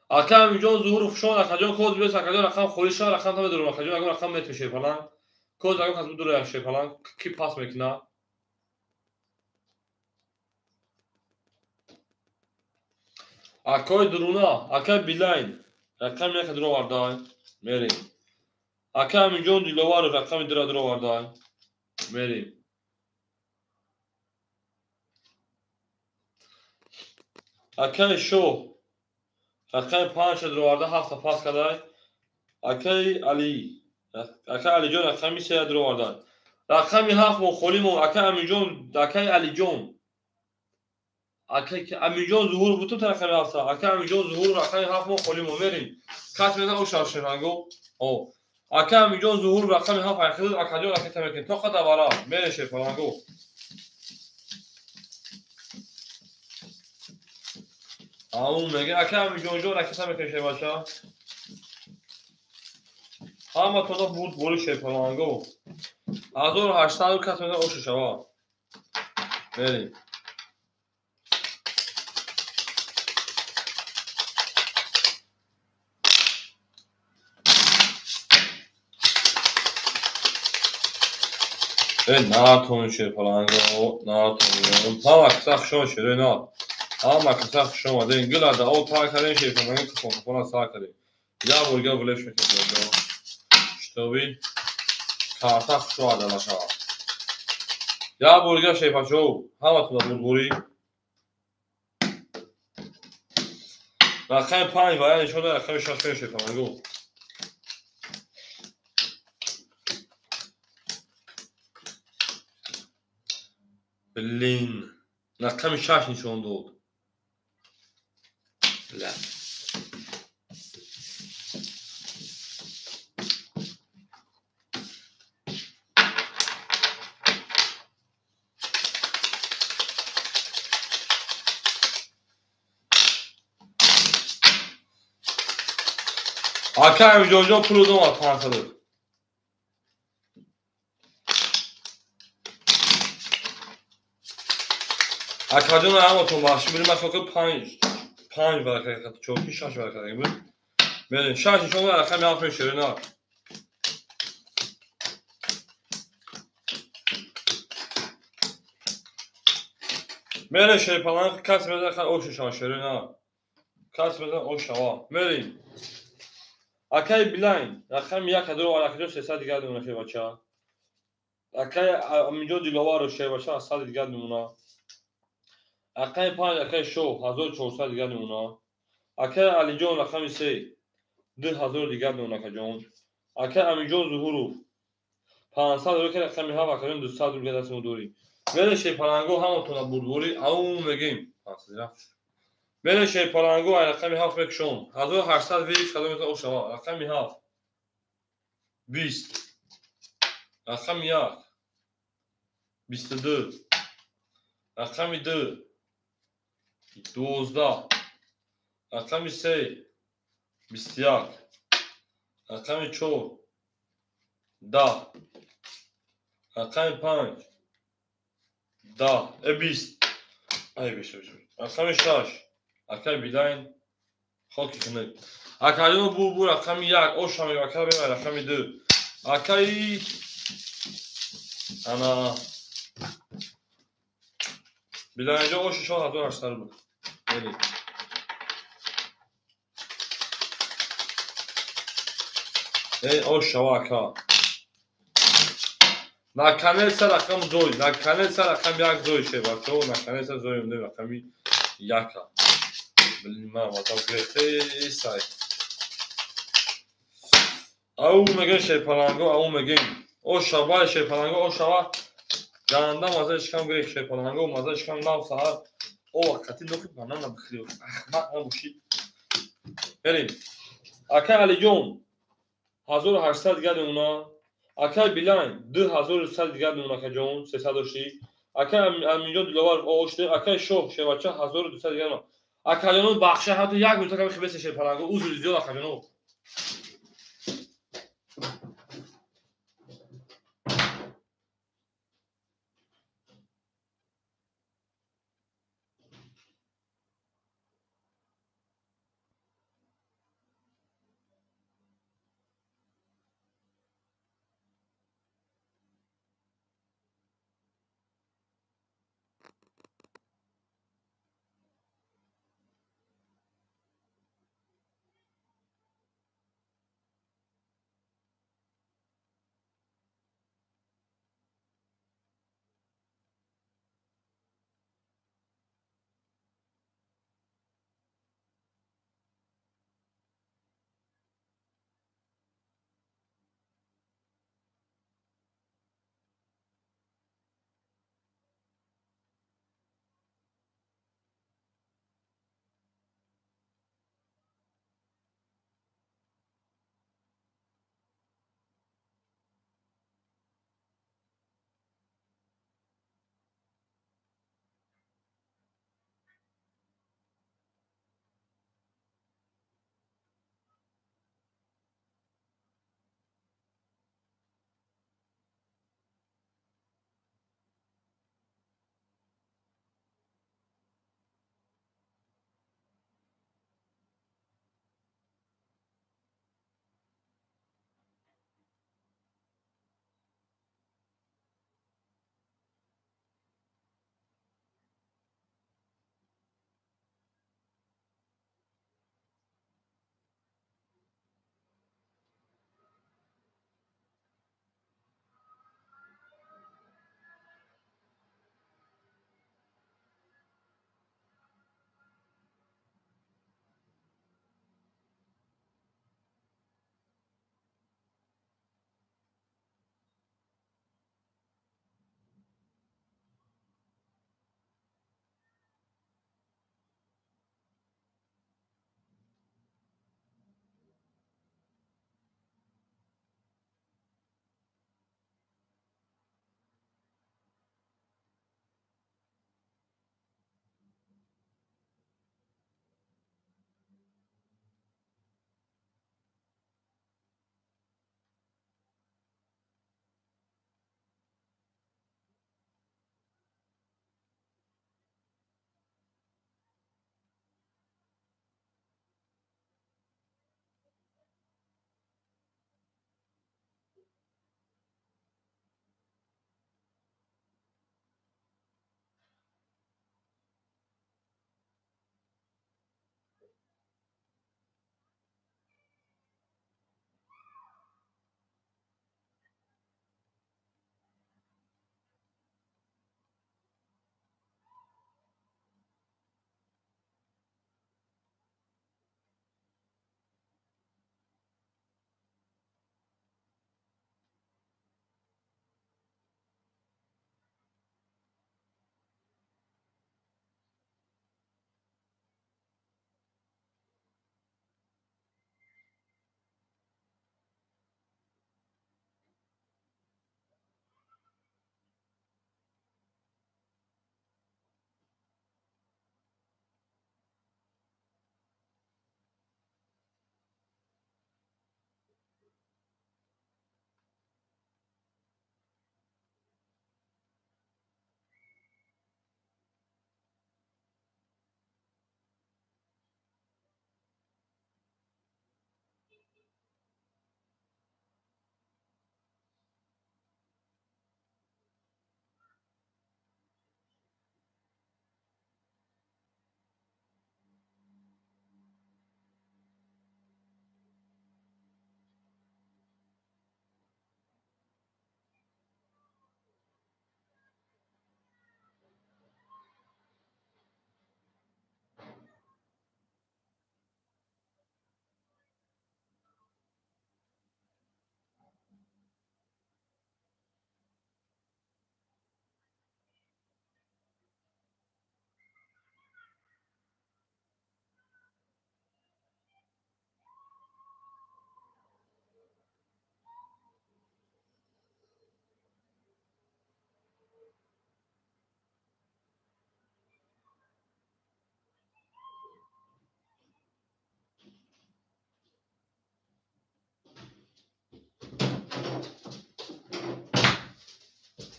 Ака Амиҷон Зуҳуров хушон, акаҷон коз бес, акаҷон рақам холӣ шава, рақам та медорам, акаҷон ягон рақам метме шерпаланг. Коз ягон кас бидура як шерпаланг, ки пас мекуна? Акои дуруна, акаи Билайн, рақами яка дуро овардай, мерем. Ака Амиҷон Диловаров рақами дура дуро овардай, мерем. Акаи Шоҳ рақами 5 дуро оварда, 7 пас кардай. Акаи Али, акаи Алиҷон рақами 3 дуро овардай. Рақами 7 мо холӣ мо, акаи Амиҷон, акаи Алиҷон. Акаи Амиҷон Зуҳур бутун рақами 7. Акаи Амиҷон Зуҳур рақами 7 мо холӣ мо мерем. Кас мезан ош шеранго. О. Акаи Амиҷон Зуҳур рақами 7 айхид, акаҷон ракета мекунем. То қада вара мерем шерпаланго. Аун меге ака Амиҷонҷон ракета мекунем шербача. Ҳаматона буд бори шерпаланго. 1800 кас мезан ош шава. Мерем. Натон шерпаланго, натон. Ҳама каса хушон шерои на. Ҳама каса хуш омадем. Гила дао тар кардем шерпаланго кафон кафона сар кардем. Як бурга гулеш мекунем. Шитоби карта хуш омада нашава. Як бурга шерпачо, ҳаматона бурбурӣ. Рақами 5 вая нишон дод, рақами 6 шерпаланго. Блин, рақами 6 нишон дод. Бля. Ака Амиҷонҷон пул дод 500. Акаҷон ҳаматон бахши бирем, ман фақат 5 варақа, 4 6 варақа буд. Мерем 6 нишон дод, рақами 7 шерина. Мерем шерпаланг кас мезан хан ош шава шерина. Кас мезан ош шава. Мерем. Акаи Билайн рақами 1 дуро акаҷон 300 дигар мемона шербача. Акаи Амиҷон Диловаров шербача 100 дигар мемона. Рақами 5 акаи Шоҳ 1400 дигар мемона. Акаи Алиҷон рақами 3 2000 дигар мемона акаҷон. Акаи Амиҷон Зуҳуров 500 рубл, рақами 7 акаҷон 200 рубл даст мо дорӣ. Мере шерпаланго ҳаматона бурдборӣ, ау мегем 500 рафт. Мере шерпаланго ай рақами 7 мекушон. 1800 виш кадом метавон ошава. Рақами 7 20, рақами 1 22, рақами 2 12, рақами 3 21, рақами 4 10, рақами 5 10, 20, ай 20, рақами 6 акаи Билайн хоки хунук. Акаҷон бу рақами 1 ош ҳам ака бемай рақами 2. Акаи ана Билайнҷон оши 6800 буд. Мерем. Эй, ош шава ака. Наконец-то рақам зой, наконец-то рақам як зой шебачо, наконец-то зой умдем рақами яка. Блин, ман ватам гирехтесай. Ау мегӯем шерпаланго, ау мегӯем. О шава шерпаланго, о шава. Ганда маза шикам гирехт шерпаланго, маза шикам нав саҳар. О вақти нохи банана бихӯри. Ахмақ набошӣ. Берем. Акай Алиҷон 1800 дигар мемона. Акай Билайн 2100 дигар мемона акаҷон, 300 дошти. Акай Аминҷон Диловаров ошти, акай Шоҳ Шевача 1200 дигар мемона. Акаҷонон бахша ҳатто як минута ками хибесе шерпаланго, узри зиёд акаҷонон.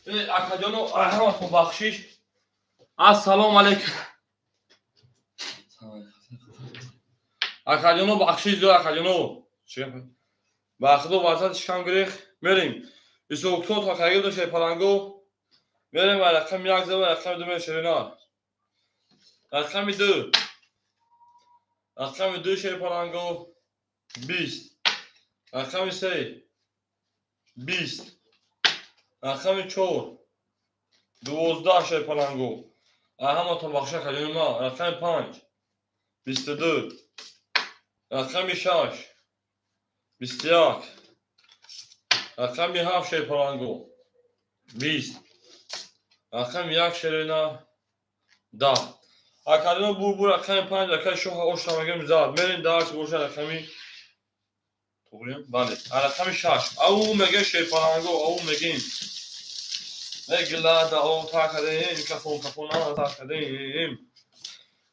Акаҷоно, ҳаматон бахшиш. Ассалому алайкум. Акаҷоно бахшиш зо акаҷоно. Ба худо васат шикам гирифт. Мерем. Исоктон то кагир до шерпаланго. Мерем ва рақами 1 зава рақами 2 мешерина. Рақами 2. Рақами 2 шерпаланго 20. Рақами 3 20. Рақами 4 12 шерпаланго. Ҳаматон бахшиш акаҷони ма. Рақами 5 22. Рақами 6 21. Рақами 7 шерпаланго 20. Рақами 1 шерина 10. Акаҷоно бур рақами 5 рақами шоҳ ошта мегем зад. Мерем дарс боша рақами туғрим? Бале. Рақами 6. Ау меге шерпаланго, ау мегем. Меглада о такадем, кафон кафон такадем.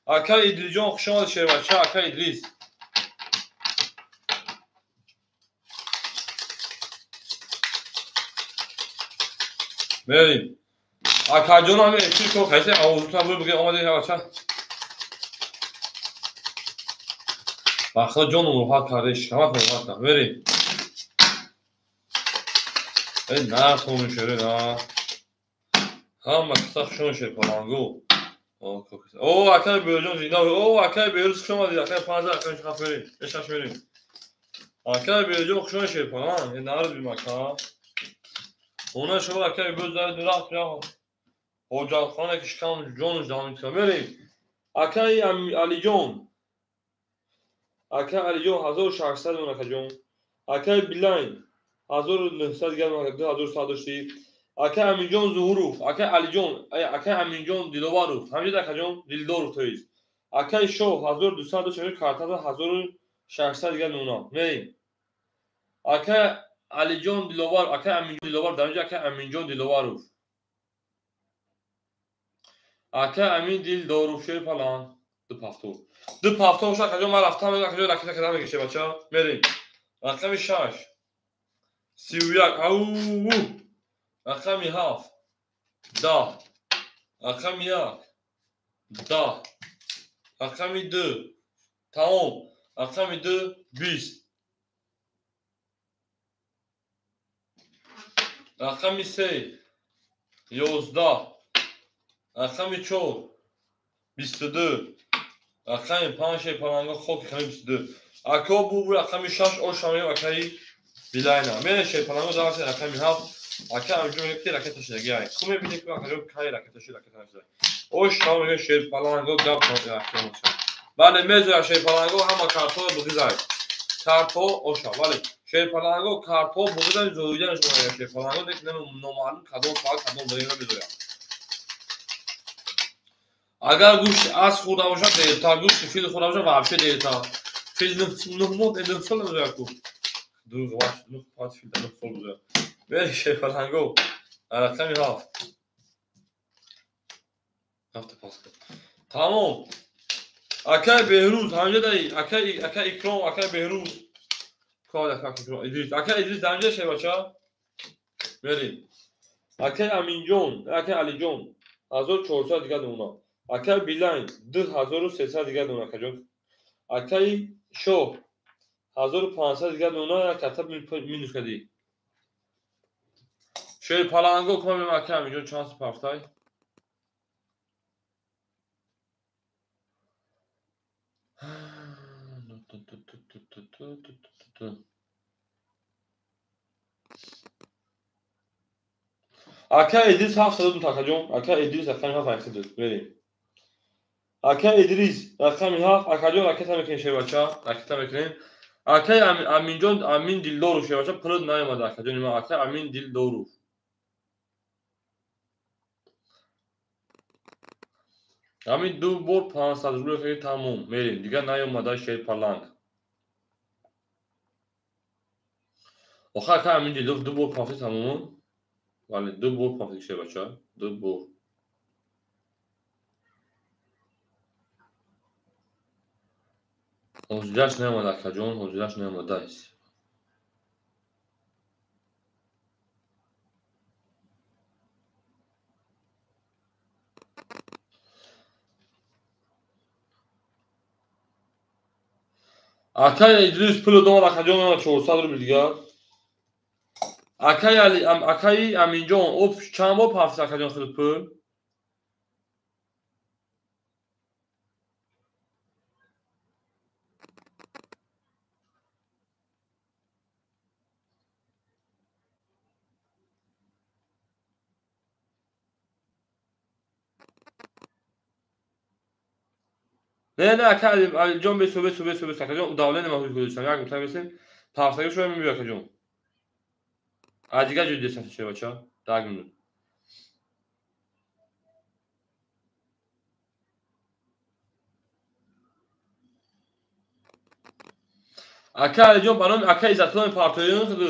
Ака Идрисҷон хуш омадед шербача, ака Идрис. Мерем. Акаҷон ҳами эфир кор қайси овозутон бур бигӯ омадед бача. Ба худо ҷоном роҳат карда, шикамат роҳат кард. Мерем. Э на тонун шере на. Ҳама киса хушон шерпаланго. О, акай Беҳрӯзҷон зинда. О, акай Беҳрӯз хуш омадед. Акай 5 акай 7 мерем. 6 мерем. Акай Беҳрӯзҷон хуш омадед шерпаланг. Э нарз бимака. Она шумо акай Беҳрӯз дар рафт рафт. Ҳоҷатхона ки шикам ҷонуш дамид. Мерем. Акай Алиҷон. Акай Алиҷон 1600 мон акаҷон. Акай Билайн 1900 грамм 2100 дошти. Акай Аминҷон Зуҳуров, акай Алиҷон, акай Аминҷон Диловаров, ҳамҷода акаҷон Дилдоров тоист. Акай Шоҳ 1200 дошт, картада 1600 грамм мона. Мерем. Акай Алиҷон Диловар, акай Аминҷон Диловар, дар инҷо акай Аминҷон Диловаров. Акай Амин Дилдоров шерпалан. Ду пафто. Ду пафто боша акаҷон ман рафтам, акаҷон ракета кардам мегеше бача. Мерем. Рақами 6 31. Ау! Рақами 7 10. Рақами 1 10. Рақами 2 тамом. Рақами 2 20. Рақами 3 11. Рақами 4 22. Рақами 5 шерпаланго хоки хами 22. Ако бу рақами 6 ошамем акаи Билайна. Мерем шерпаланго дарси рақами 7. Ака амҷо мегӯяд ки ракета шидаги ай. Ку мебинед ки акаҷон кай ракета шид, ракета нашида. Ош шама мегӯяд шерпаланго гап Бале мезоя шерпаланго ҳама картҳоро буғизай. Картҳо оша. Бале шерпаланго картҳо буғизай зоида нишон мегӯяд шерпаланго лекин номаълум кадом соат кадом буғиза мезояд. Агар гӯшти асп хӯрда бошад дертар, гӯшти фил хӯрда бошад вообще дертар. Фил 9 моҳ 9 сол мезояд ку. Ду ваш 9 пат фил 9 сол мезояд. Бери шерпаланго. Рақами 7. 7 пас. Тамом. Акай Беҳрӯз ҳамҷода акай Икром, акай Беҳрӯз. Кор акай Икром, Идрис. Акай Идрис ҳамҷода шербача. Мерем. Акай Аминҷон, акай Алиҷон 1400 дигар дона. Акай Билайн 2300 дигар дона акаҷон. Акай Шоҳ 1500 дигар дона, як ката минус кардӣ. Шерпаланго кунам акай Аминҷон чанд пафтай? Акай Идрис 700 акаҷон. Акай Идрис рақами 7 айхидуд. Мерем. Акай Идрис рақами 7 акаҷон ракета мекунем шербача, ракета мекунем. Акай Аминҷон Амин Дилдоров шербача пулот наомада акаҷони ман. Акай Амин Дилдоров. Ҳамин ду бор 500 рубл кардем тамом. Мерем. Дигар наомада шерпаланг. Охир акай Амин Дилдоров ду бор 500 тамом. Бале, ду бор 500 шербача, ду бор. Ҳозираш наомада акаҷон, ҳозираш наомадааст. Акай Идрис пулу домад акаҷон 400 рубл дигар. Акай Али, акай Аминҷон, об чанд бор пафт акаҷон худ пул? Не, не, ака Алиҷон, бесо, бесо, бесо, бесо, акаҷон, давление ма гузоштам. Як гуфтам бесем, пафтаги шумо мебиё акаҷон. А дигар ҷой десам чӣ бача? Так минут. Ака Алиҷон, ба номи ака Иззатулло партоён худ.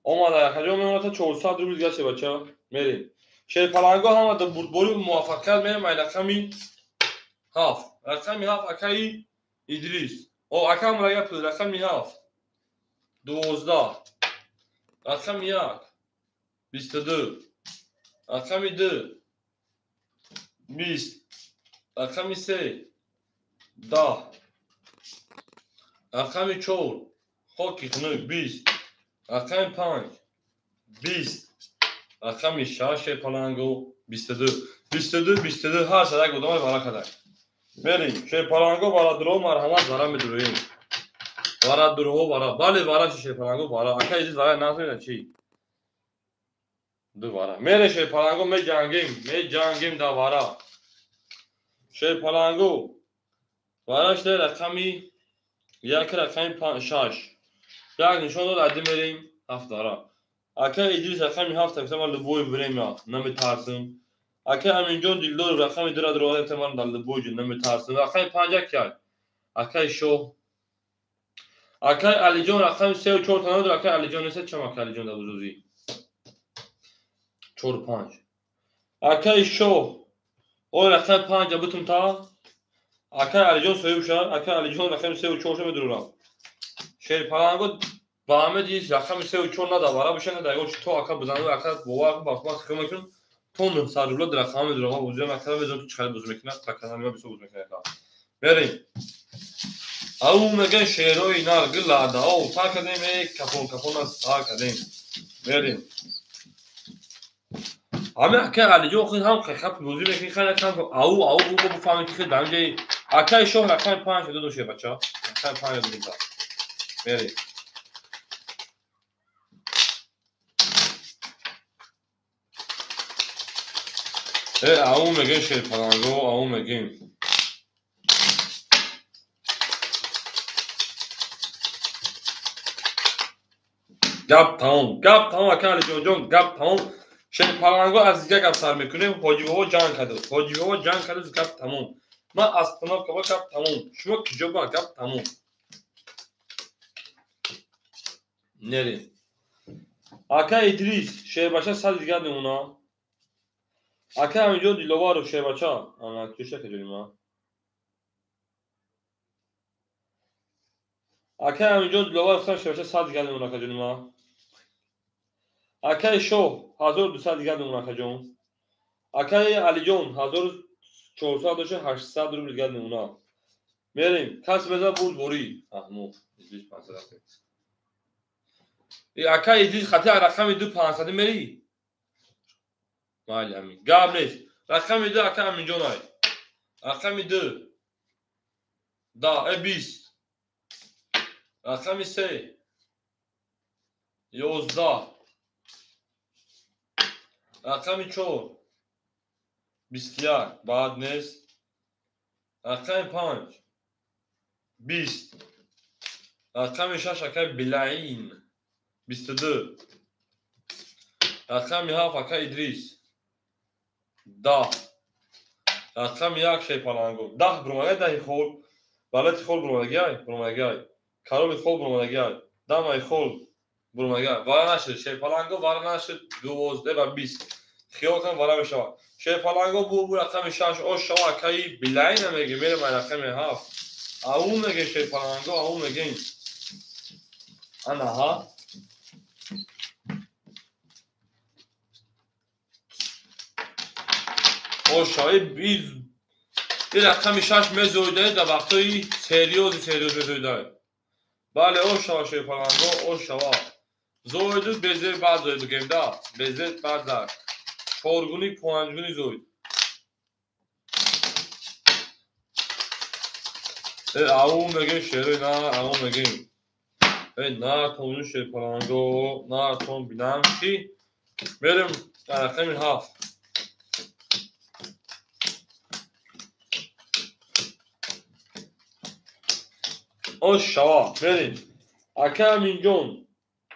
Омада акаҷон мемонад 400 рубл дигар чӣ бача? Мерем. Шерпаланго ҳама дар бурдборӣ муваффақият мерем ай рақами 7. Рақами 7 акаи Идрис. О, ака мурага пул рақами 7. 12. Рақами 1. 22. Рақами 2. 20. Рақами 3. 10. Рақами 4. Хоки хунук 20. Рақами 5. 20. Рақами 6 шерпаланго 22. 22 22 ҳар садак одамай вара кадаг. Мерим, шерпаланго варадурҳо марҳамат вара медуроем. Варадурҳо вара. Бале, вара чи шерпаланго вара. Ака Идрис вара насмеда чи? Ду вара. Мере шерпаланго меҷангем, меҷангем да вара. Шерпаланго вара шуда рақами 1 рақами 6. Як нишон дод, ади мерем 7 вара. Ака Идрис рақами 7 гуфта ман любое время наметарсам. Ака Аминҷон Дилдоров рақами 2 ра гуфта ман дар любой ҷо наметарсам. Рақами 5 як. Акаи Шоҳ. Акаи Алиҷон рақами 3 ва 4 та надор. Акаи Алиҷон нест, чам акаи Алиҷон дар бузургӣ. 4 5. Акаи Шоҳ. Ой рақами 5 бутум та. Акаи Алиҷон соҳиб шуд. Акаи Алиҷон рақами 3 ва 4 ша медурам. Шерпаланго ба ҳамаи рақами 3 ва 4 нада вара боша нада ягон то ака бизану ака бовар кун ба худо хиёл мекунам то 900 рубла рақам медурам. Ман бозиам ака медонам ки чӣ қадар бозӣ мекунад, та канали ман бисёр бозӣ мекунад ака. Мерем. Ау меган шерои нар гилада ов та кардем, э кафон кафон аз сар кардем. Мерем. Ҳами акаи Алиҷон худ ҳам хап бозӣ мекунӣ, хеле кам ау ау бу бифаҳмед ки хел дар инҷаи акаи Шоҳ рақами 5 додум ше бача. Рақами 5 додум та. Мерем. Э, ау мегем шерпаланго, ау мегем. Гап тамом, гап тамом, ака Алиҷонҷон, гап тамом. Шерпаланго аз дигар гап сар мекунем. Ҳоҷибобо ҷанг кард. Ҳоҷибобо ҷанг кард, гап тамом. Ман остановка ба гап тамом. Шумо киҷо ба гап тамом. Нерем. Ака Идрис, шербача сад дигар мемона. Ака Аминҷон Диловаров шербача. Ана киша киҷои ма. Ака Аминҷон Диловаров шербача сад дигар мемона акаҷони ма. Акаи Шоҳ 1200 дигар мемона акаҷон. Акаи Алиҷон 1400 дошта 800 рубл дигар мемона. Мерем. Кас меза бурд борӣ. Аҳмо, Идрис 500 рафт. Ака Идрис хати рақами 2 500 мери? Майли амин. Гап нест. Рақами 2 ака Аминҷон ай. Рақами 2. Да, 20. Рақами 3. 11. Рақами 4. 21. Баъд нест. Рақами 5. 20. Рақами 6 акаи Билаин. 22. Рақами 7 ака Идрис. 10. Рақами 1 шерпаланго. 10 бурмага даҳи хол. Валати хол бурмагай, бурмагай. Кароли хол бурмагай. Дамаи хол бурмагай. Вара нашуд шерпаланго, вара нашуд 12 ва 20. Хиёл кун вара мешавад. Шерпаланго бу рақами 6 ош шава акаи Билаин меги, мерем ай рақами 7. Ау меги шерпаланго, ау меги. Ана ҳа. Ошаи биз Ин рақами 6 мезоида дар вақтҳои серьёзи серьёз мезоида. Бале, ош шава шерпаланго, ош шава. Зоиду безер баъд зоид бигем да, безер баъд зад. Чоргуни, панҷгуни зоид. Ау мегем шерои на, ау мегем. На тон шерпаланго, на тон бинам ки мерем рақами 7. Ош шава, мерем. Ака Аминҷон,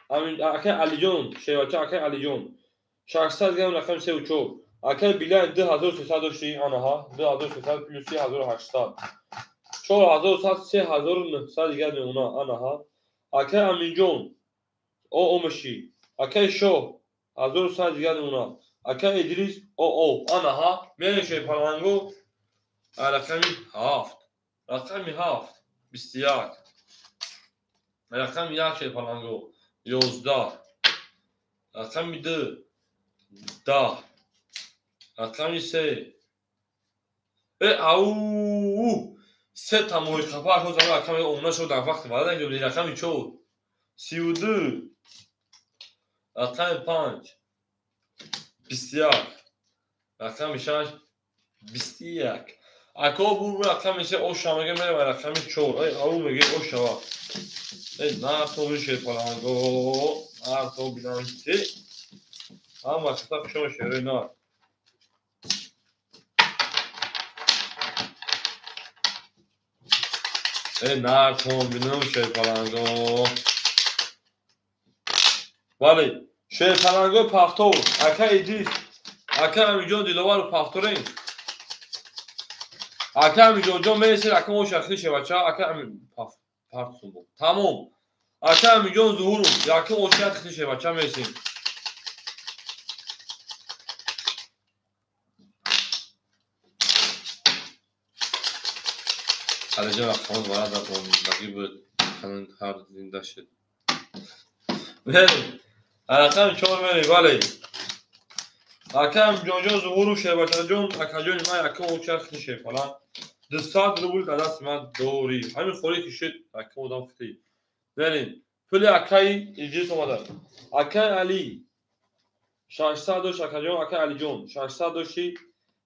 ака Алиҷон, шербача ака Алиҷон. 600 грамм рақами 3 4. Ака Билай 2300 дошти, анаҳа, 2300 плюс 1800. 4100, 3900 дигар мемона, анаҳа. Акай Аминҷон, о омаши. Акай Шоҳ, 1100 дигар мемона. Акай Идрис, о о, анаҳа. Мерем шерпаланго, рақами 7. Рақами 7, 21. Рақами 1 шерпаланго, 11. Рақами 2, 10. Рақами 3. Ау! Се та моҳи хафа ҳозир рақами омона шуд дар вақти ваъда рақами 4, 32. Рақами 5, 21. Рақами 6, 21. Ако бу рақами 3 оша меге мерем рақами 4. Эй, ау меге ошава. Эй, на то шерпаланго, на то бинам чи. Ҳама хата хушома шерои на. Эй, на бинам шерпаланго. Бале, шерпаланго пафтор, ака Идрис, ака Амиҷон Диловаров пафторен. Ака Амиҷонҷон мересед, ака мо шахси шевача, ака Амин партсумбо. Тамом. Ака Амиҷон Зуҳуров, якум ошахси шевача мересем. Алиҷон рақамот вара дар бондагӣ буд, ҳар зинда шуд. Мерем. Рақами 4 мерем, бале. Ака Амиҷонҷон Зуҳуров шербачаҷон, акаҷони ман якум ошахси шерпалан. 200 рубл дар дасти ман дорӣ. Ҳамин холе ки шуд, якум одам хитӣ. Мерем. Пули акаи Идрис омада. Акаи Али 600 дошт, акаҷон, акаи Алиҷон 600 дошти,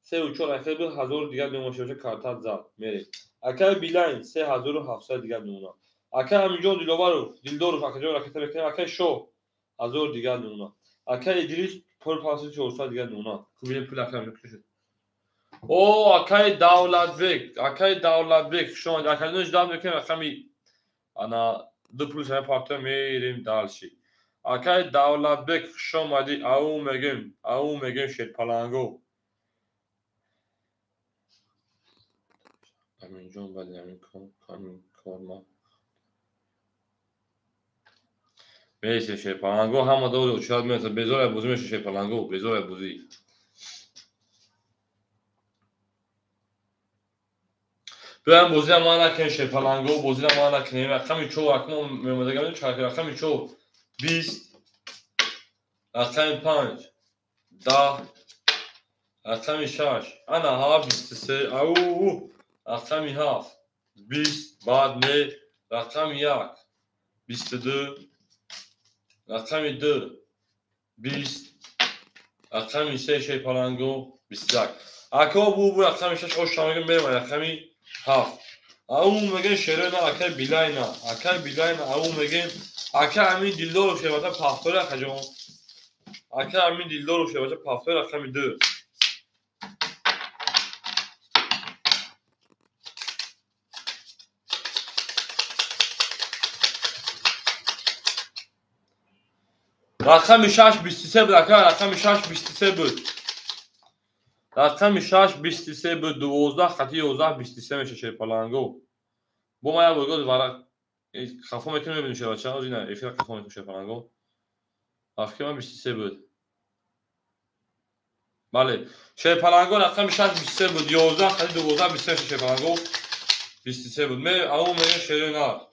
3 4 ахир буд, 1000 дигар мемон шевача картат зад. Мерем. Акаи Билайн 3700 дигар мемонад. Акаи Амиҷон Диловаров, Дилдоров акаҷон ракета мекунем, акаи Шоҳ 1000 дигар мемонад. Акаи Идрис пул 5400 дигар мемонад. Кубинем пули акаи Амиҷон шуд. О, акаи Давлатбек, акаи Давлатбек, шумо акаҷон ждал мекунем рақами ана ду плюс ҳамин парто мерем дальше. Акаи Давлатбек хуш омадӣ, ау мегем, ау мегем шерпаланго. Аминҷон баъди ҳамин кор ма мересем шерпаланго, ҳама дори очурат мерасад, безорай бозӣ меша шерпаланго, безорай бозӣ. Биёем бозиро ма накунем шерпаланго, бозиро ма накунем. Рақами 4 акмо мемодагам чархи рақами 4 20, рақами 5 10, рақами 6 ана ҳа 23, ау рақами 7 20, баъд не рақами 1 22, рақами 2 20, рақами 3 шерпаланго 21. Ако бу рақами 6 оша мегем мерем рақами 7. Ау мегем шерои на акаи Билайна, акаи Билайна, ау мегем ака Амин Дилдоров шербача пафтори акаҷон. Ака Амин Дилдоров шербача пафтори рақами 2. Рақами 6 23 буд, ака, рақами 6 23 буд. Рақами 6 23 буд, 12 хати 11 23 меша шерпаланго. Бо ма як бор варақ хафо мекунем, мебинем шербача, ҳозир ина эфира хафо мекунем шерпаланго. Афки ман 23 буд. Бале, шерпаланго рақами 6 23 буд, 11 хати 12 23 меша шерпаланго. 23 буд. Ме ау мегем шерои нар.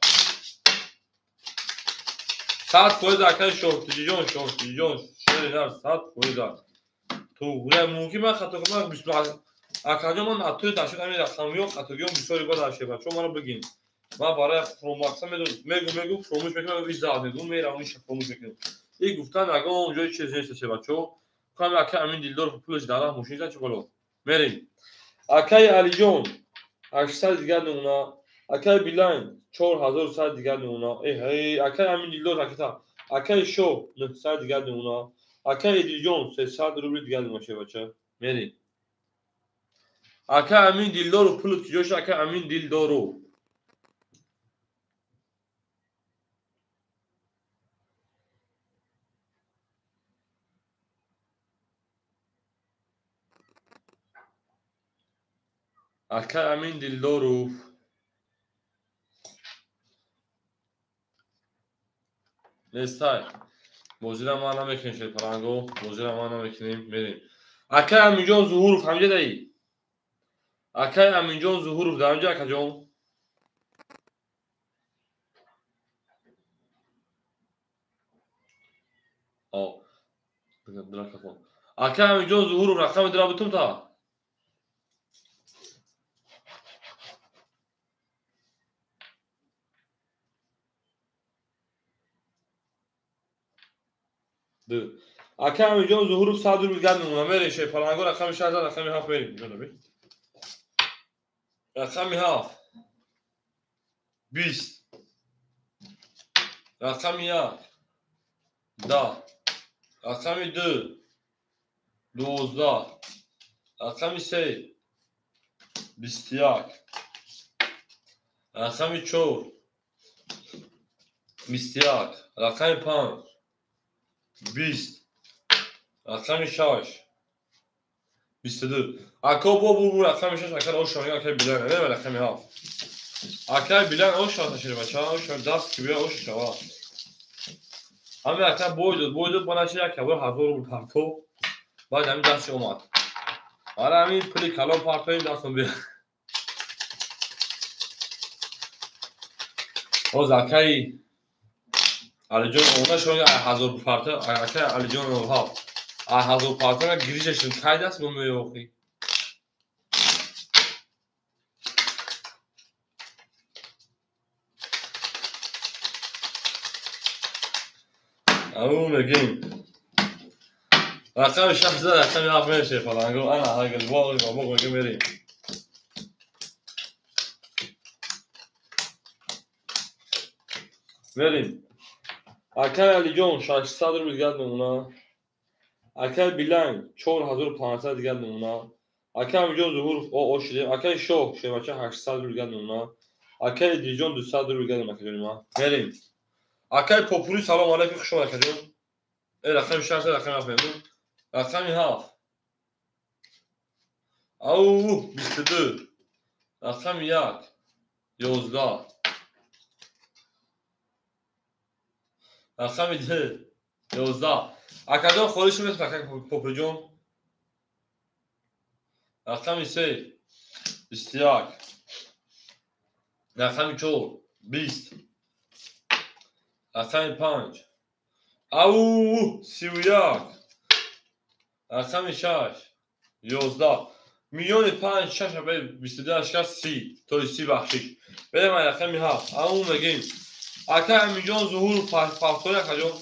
100% акаи Шоҳтиҷон, Шоҳтиҷон, шери нар 100%. Туғри мумкин ман хато кунам, Акаҷон, ман атои дашуд ҳамин рақамиё хатогиём бисёри бад ашеба. Чо маро бигин. Ман барои фромакса мегум, фромӯш мекунам, иззат мегум, мерам иша фромӯш мекунам. И гуфтан ягон ҷои чиз нест ашеба. Чо кам ака Амин Дилдор пулаш дара мошин чӣ боло. Мерем. Акаи Алиҷон 800 дигар намуна. Акаи Билайн 4100 дигар намуна. Э, акаи Амин Дилдор ракета. Акаи Шоҳ 900 дигар намуна. Акаи Эдилҷон 300 рубли дигар намуна шебача. Мерем. Акаи Амин Дилдору пулут куҷош? Акаи Амин Дилдору. Акаи Амин Дилдоров. Нестай. Бозира ма намекунем шерпаланго, бозира ма намекунем, мерем. Акаи Аминҷон Зуҳуров ҳамҷа даи? Акаи Аминҷон Зуҳуров дар ҳамҷа акаҷон? О. Акаи Аминҷон Зуҳуров рақами дира бутум та? Ака Аминҷон Зуҳуров 100 рубл гап мемона. Мерем шерпаланго рақами 6 рақами 7 мерем. Рақами 7 20, рақами 1 10, рақами 2 12, рақами 3 21, рақами 4 21, рақами 5 20, рақами 6 22. Ако бо бу рақами 6 ака оша мега акаи Билан, не рақами 7. Акаи Билан оша ташир бача, оша даст ки бия оша шава. Ҳами ака бой дод, банаши як ябор 1000 рубл партов. Баъд ҳами дастши омад. Ара ҳами пули калон партоим дастон бия. Оз акаи Алиҷон она шо 1000 парта, акаи Алиҷон 7. 1000 парта гиришашон кай даст мо меёхӣ. Ау мегим. Рақами 6 рақами 7 меше фаланго. Ана ҳагал боғ боғ мегим мерим. Мерим. Акаи Алиҷон 600 рубл дигар намуна. Акаи Билайн 4500 дигар намуна. Акаи Аминҷон Зуҳуров ошидем. Акаи Шоҳ шевача 800 рубл дигар намуна. Акаи Идрисҷон 200 рубл дигар намуна акаҷони ман. Мерим. Акаи Попури салом алейкум, хуш омад акаҷон. Рақами 6 рақами 7 мемон. Рақами 7. Ау 22. Рақами 1 11. Рақами 2 11. Акаҷон холиш мешавад акаи Попуриҷон. Рақами 3 21. Рақами 4 20. Рақами 5 ау 31. Рақами 6 11. Миёни 5 6 22 6 30 то 30 бахшиш. Берем рақами 7. Ау мегим. Акаи Аминҷон Зуҳуров партои акаҷон.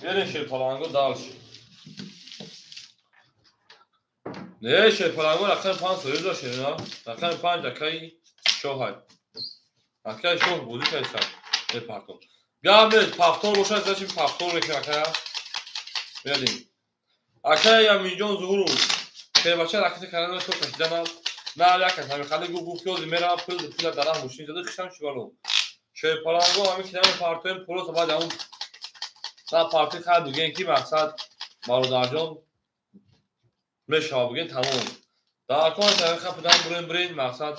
Берем шерпаланго дальше. Не, шерпаланго рақами 5 союз дошт, на? Рақами 5 акаи Шоҳай. Акаи Шоҳ бозӣ кардиса. Мепартом. Гап нест, пафтор бошад, зачем пафтор мекунем акая? Берем. Акаи Аминҷон Зуҳуров шербача ракета кардан то кашиданам. На як кас ҳамин хали гуфт ёзи меравам пул пула дарах мошин зада хишам чи бало. Шерпаланго ҳамин ки намепартоем просто баъд ҳамун на парти хай буген ки мақсад бародарҷон мешава буген тамом. Дар кон тариқа пудан бурем бирин мақсад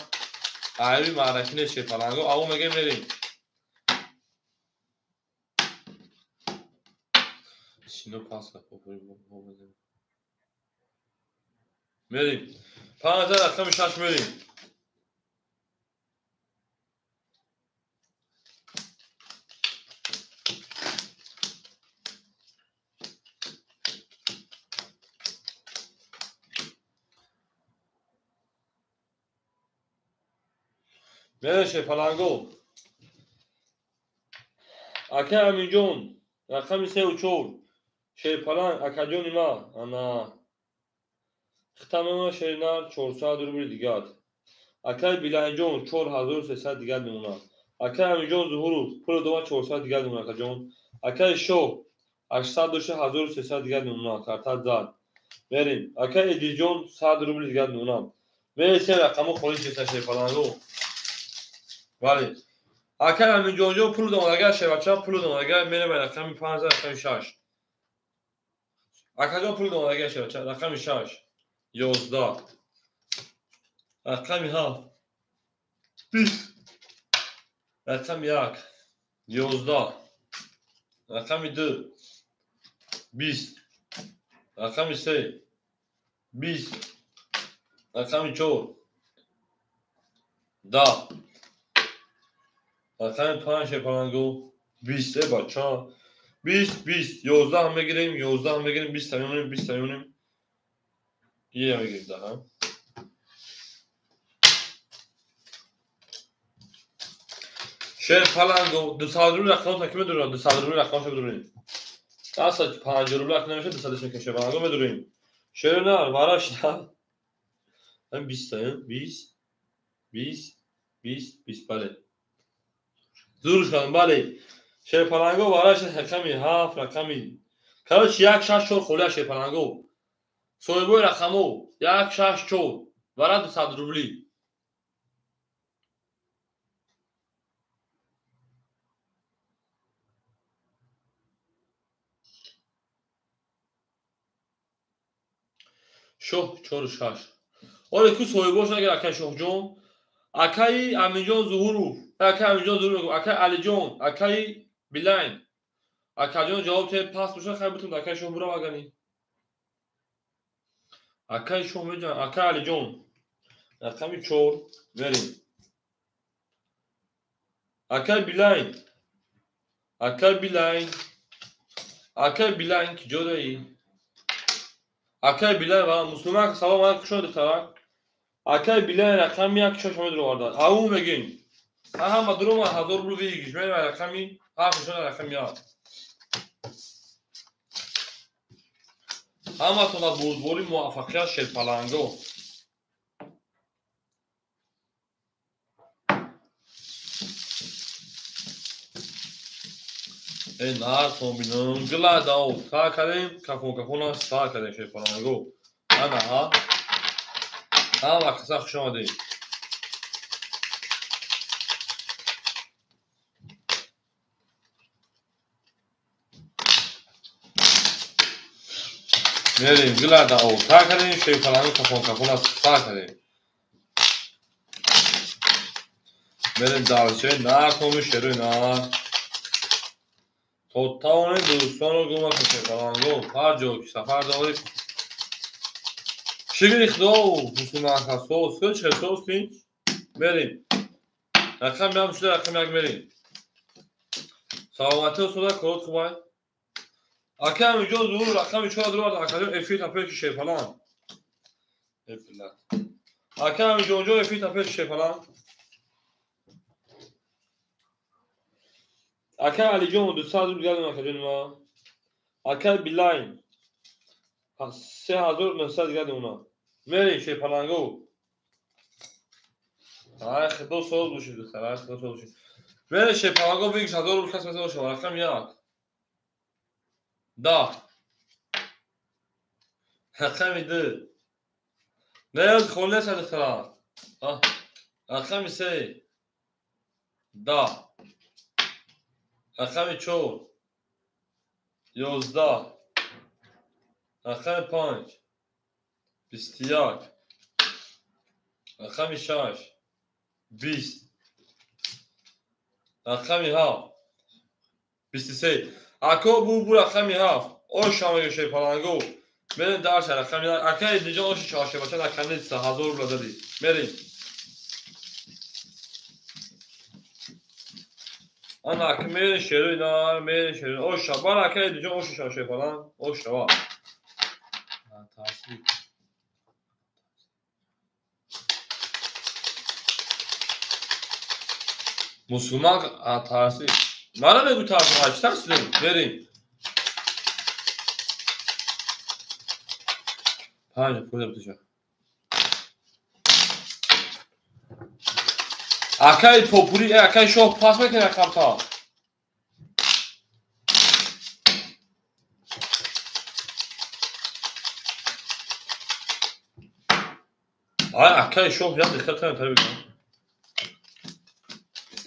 айби маъраки нест шерпаланго аву мегем мерем. Сино пас мерем. 5 рақами 6 мерем. Мерем шерпаланго. Акай Аминҷон, рақами 3 4. Шерпаланг, акаҷони ма. Ана. Хита мемона шеринар 400 рубли дигар. Акай Биланҷон 4300 дигар мемонад. Акай Аминҷон Зуҳуров пули дома 400 дигар мемонад акаҷон. Акай Шоҳ 800 дошта 1300 дигар мемонад. Картат зад. Мерем. Акай Эдиҷон 100 рубли дигар мемонад. Мересем рақамо холӣ шеста шерпаланго. Бале. Акай Аминҷонҷон пул домадагар шербача пул домадагар мерем рақами 5 рақами 6. Акаҷон пул домадагар шербача рақами 6 11 рақами 7 20 рақами 1 11 рақами 2 20 рақами 3 20 рақами 4 10 рақами 5 шерпаланго 20 бача 20 20 11 мегирем 11 мегирем 20 мемонем 20 мемонем ия мегирем да шерпаланго 200 рубл рақам таки медурам 200 рубл рақамшо медурем 150 рубл рақам намешад 200 мекашем шерпаланго медурем шернар варашда 20 20 20 20 20 бале зур шудам бале шерпаланго варашда рақами 7 рақами короче 1 6 4 холия шерпаланго соҳибои рақамо 1 6 4 вара 200 рубли шоҳ 4 6 оле ку соҳибош нагир акай шоҳҷон акаи Аминҷон Зуҳуров акаи Аминҷон Зуҳуров акаи Алиҷон акаи Билайн акаҷон ҷавоб те пас боша хай бутум акаи шоҳ бурам агани акаи шоҳ меҷан акаи Алиҷон рақами 4 мерем акаи Билайн акаи Билайн акаи Билайн ки ҷо даи акаи Билайн ва муслимак салом алайкум хуш омадед духтарак акаи Билайн рақами 1 6 медуроварда ау мегем ҳама дурома 1000 рубл выигрыш мерем рақами 7 нишона рақами 1 ҳаматона бурдбори муваффақият шерпаланго э нартон бинам гиладао сар кардем кафон кафона сар кардем шерпаланго ана ҳа ҳама каса хуш омадед мерем гиладао сар кардем шерпаланго кафон кафона сар кардем мерем дарчаи нартоми шерои нар то тавонед дӯстонро гум накунед шерпаланго ҳар ҷо ки сафар доред шукри худо мусулманкасо сӯчхесос тинч мерем рақами ҳам шуда рақами 1 мерем саломатӣ осуда корот хубай акай Аминҷон Зуҳур рақами 4 дуровард акаҷон эфир тапеши шерпаланг акай Аминҷонҷон эфир тапеши шерпаланг акай Алиҷон 200 рубл дигар акаҷони ма акай Билайн 3900 дигар мемонад мерем шерпаланго ай худо соз бошед духтар ай худо соз бошед мерем шерпаланго бигиш 1000 рубл кас бошад рақами 1 10 рақами 2 не холӣ нест духтара рақами 3 10 рақами 4 11 рақами 5 21 рақами 6 20 рақами 7 23 ако бу рақами 7 оша мега шерпаланго мерем дарша рақами акаи Диҷон оши чоршебача наканеца 1000 рубла дадӣ мерем ана ака мерем шерои нар мерем шерои оша бар акаи Диҷон оши чоршепаланг оша ва Мусулман тарси. Мана мегӯ тарси, чӣ тарси дорӣ? Мерем. Панҷ пуля буташа. Акай попури, акай шоҳ пас мекунад рақамта. Ай акай шоҳ як дақиқа тайм таби.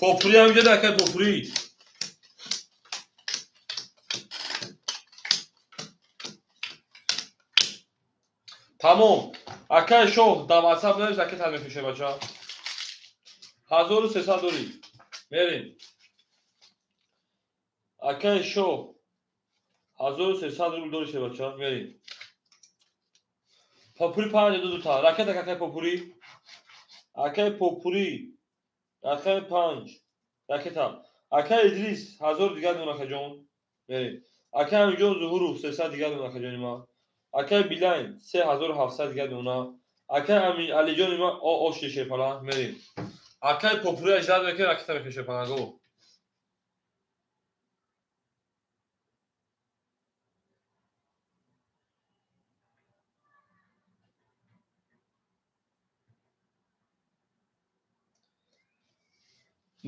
Попури ҳам ҷода акай попури. Тамом. Акай шоҳ дар WhatsApp навис, акай тал мефише бача. 1300 дорӣ. Мерем. Акай шоҳ 1300 рубл дорӣ бача. Мерем. Попури 5 ду та. Ракета акай попури. Акай попури. Рақами 5. Ракета. Акай Идрис 1000 дигар дон акаҷон. Мерем. Акай Амиҷон Зуҳуров 300 дигар дон акаҷони ма. Акай Билайн 3700 дигар дона. Акай Алиҷони ма оши шепала. Мерем. Акай попури аждад мекунем, ракета мекунем шепалаго.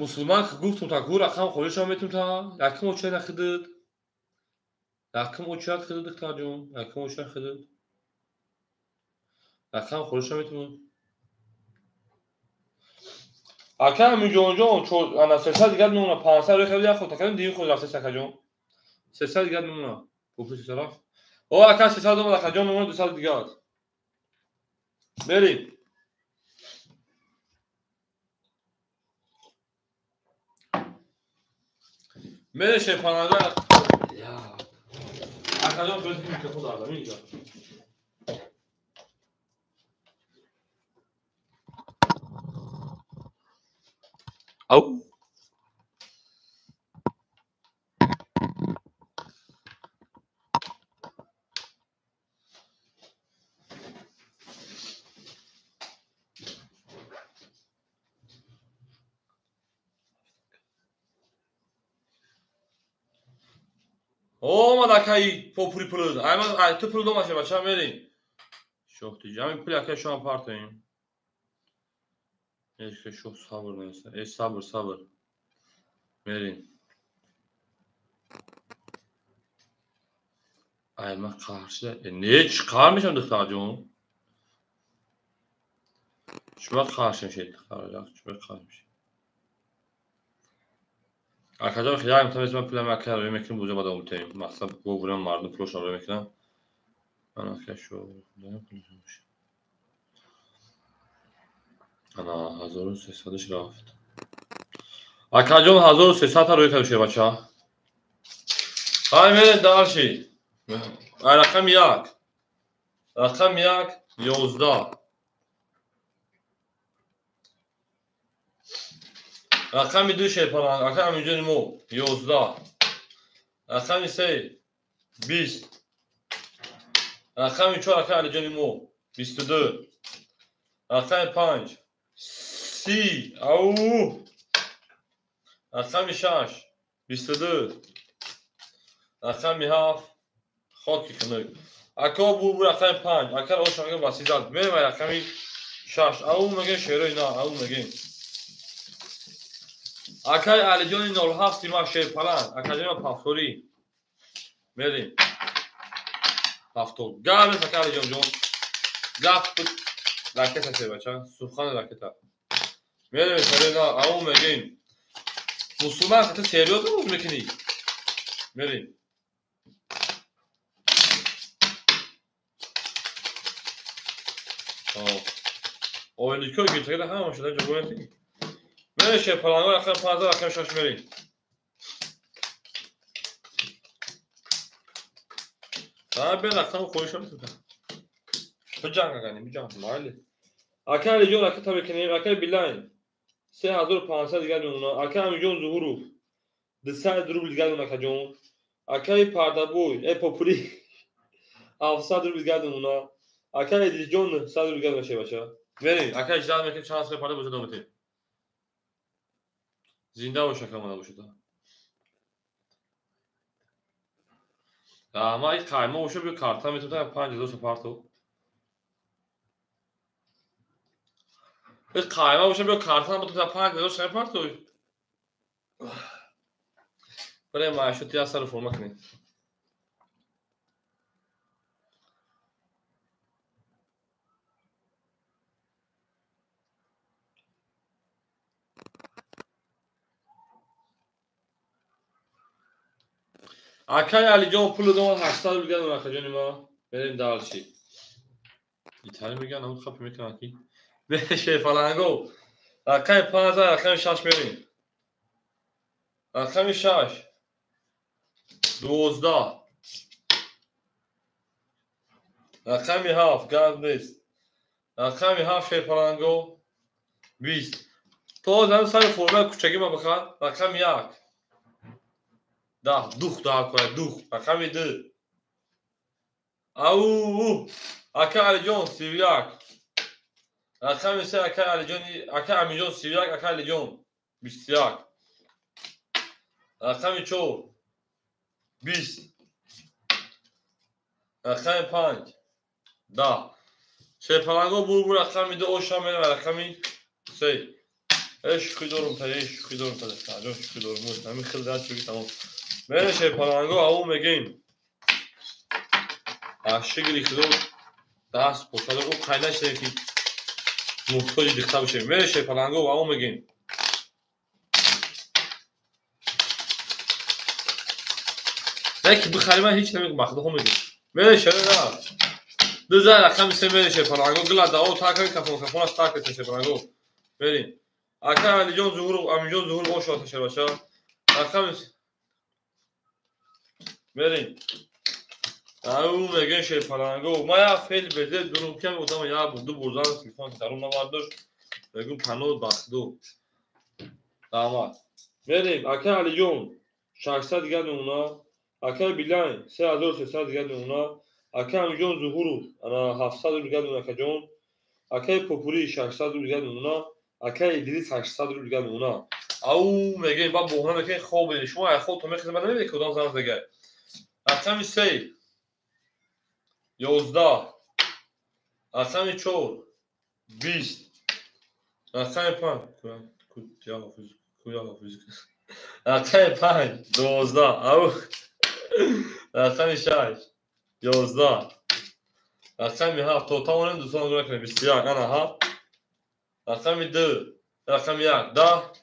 Мусулман гуфтум та гу рақам холишам метум та якум оча нахидид. Якум оча хидид духтарҷон, якум оча хидид. Рақам холишам метум. Ака Амиҷонҷон, ана 300 дигар мемона, 500 рӯй хабид як ход такадим дигар худ рафта акаҷон. 300 дигар мемона. Попули 300 рафт. О ака 300 омад акаҷон мемона 200 дигар. Мерем. Мере шепанага. Акаҷон боз микрофон дардам инҷа. Ау. Омад акаи попури пул. Ай ту пул домаше бача мерем. Шоҳ тиҷа. Ҳамин пули акаи шоҳам партоем. Эшке шоҳ сабр нест. Э сабр, сабр. Мерем. Ай ман қарши. Не чӣ қар мешам духтарҷон? Чӣ қарш мешед духтарҷон? Чӣ қар мешед? Акаҷон хеле метавонед ман пулам ака рӯй мекунам, буза бадом бутем. Мақсад вовурам мардум пулошон рӯй мекунам. Ман ака шо ана 1300-ш рафт. Акаҷон 1300-та рӯй кардем бача. Ай мерем дарши. Ай рақами 1. Рақами 1 11. Рақами 2 шепаланг, ака Амиҷони мо 11. Рақами 3 20. Рақами 4 ака Алиҷони мо 22. Рақами 5 30. Ау. Рақами 6 22. Рақами 7 хоки хунук. Ака бу рақами 5. Ака ош ака васизат. Мерем рақами 6. Ау мегем шерои на, ау мегем. Акай Алиҷони 07 ма шерпаланг, акаҷони ма пафторӣ. Мерем. Пафтор. Гап нест ака Алиҷонҷон. Гап ракета се бача, сухан ракета. Мерем шерои на, ау мегем. Мусулман хата серьёзно боз мекунӣ? Мерем. Оиликҳо гиртагида ҳама шуда ҷо бояд. Мерем шерпаланго рақами 5 рақами 6 мерем. Бе рақами хоҳишам биҷанг агани биҷанг майли. Ака Алиҷон ракета мекунем, акай Билайн 3500 дигар мемона, акай Амиҷон Зуҳуров 200 рубл дигар мемона акаҷон. Акай Пардабой, попури 700 рубл дигар мемона. Акай Идрисҷон 100 рубл дигар мемона бача. Мерем, акай ждал мекунем чанд парда боза дом метем. Зинда бош, акамона бошад. Раҳмат, и қаймо боша, биё карта метавонам 5000 сапарту. И қайма боша, биё карта метавонам 5000 сапарту. Барои маишати як сар форма кунед. Акай Алиҷон пулу домад 800 рубл гирад, акаҷони ма. Берем дальше. Итали мегӯянд, ҳамун хапи мекунанд ки. Шерфаланго. Рақами 5, рақами 6 мерем. Рақами 6. 12. Рақами 7 гап нест. Рақами 7 шерфаланго 20. То зан сари формаи кучаги ма бихар. Рақами 1. 10, дух даҳ кунад, дух. Рақами 2. Ау, ака Алиҷон 31. Рақами 3 ака Алиҷон, ака Амиҷон 31, ака Алиҷон 21. Рақами 4 20. Рақами 5 10. Шерпаланго бурбур рақами 2 оша мерава рақами 3. Шӯхӣ дорум та, шӯхӣ дорум та, ҷон шӯхӣ дорум. Ҳамин хел дар шӯхӣ тамом. Мере шерпаланго ау мегем. Шигри худо даст пошада ӯ қайда шуда ки муҳтоҷи дихта бошем. Мере шерпаланго ау мегем. Не ки бихарим, ман ҳеч намегӯм, бахудо мегӯм. Мере шера дуза рақами 3 мере шерпаланго гила дао такри кафон кафон аст такри шерпаланго. Мерем. Ака Алиҷон Зуҳуров, Амиҷон Зуҳуров ошота шербаша. Рақами мерем. Ау мегӯем шерпаланго. Ма як феъли безеб дорум, кам одам як бор ду бор зан телефон дарун навардошт. Мегӯм паноҳ бахудо. Раҳмат. Мерем. Ака Алиҷон 600 дигар мемона. Акай Билайн 3300 дигар мемона. Акай Амиҷон Зуҳуров ана 700 рубл дигар мемона акаҷон. Акай Попури 600 рубл дигар мемона. Акай Идрис 800 рубл дигар мемона. Ау мегӯем ба боҳона мекунем хоб шумо ай хоб то мехезем ман намедонем ки одам зан задагай. Рақами 3 11. Рақами 4 20. Рақами 5 куя ҳофиз, куя ҳофиз. Рақами 5 12. Ау рақами 6 11. Рақами 7 то тавонем дӯстон нигоҳ кунем 21 ана 7. Рақами 2 рақами 1 10.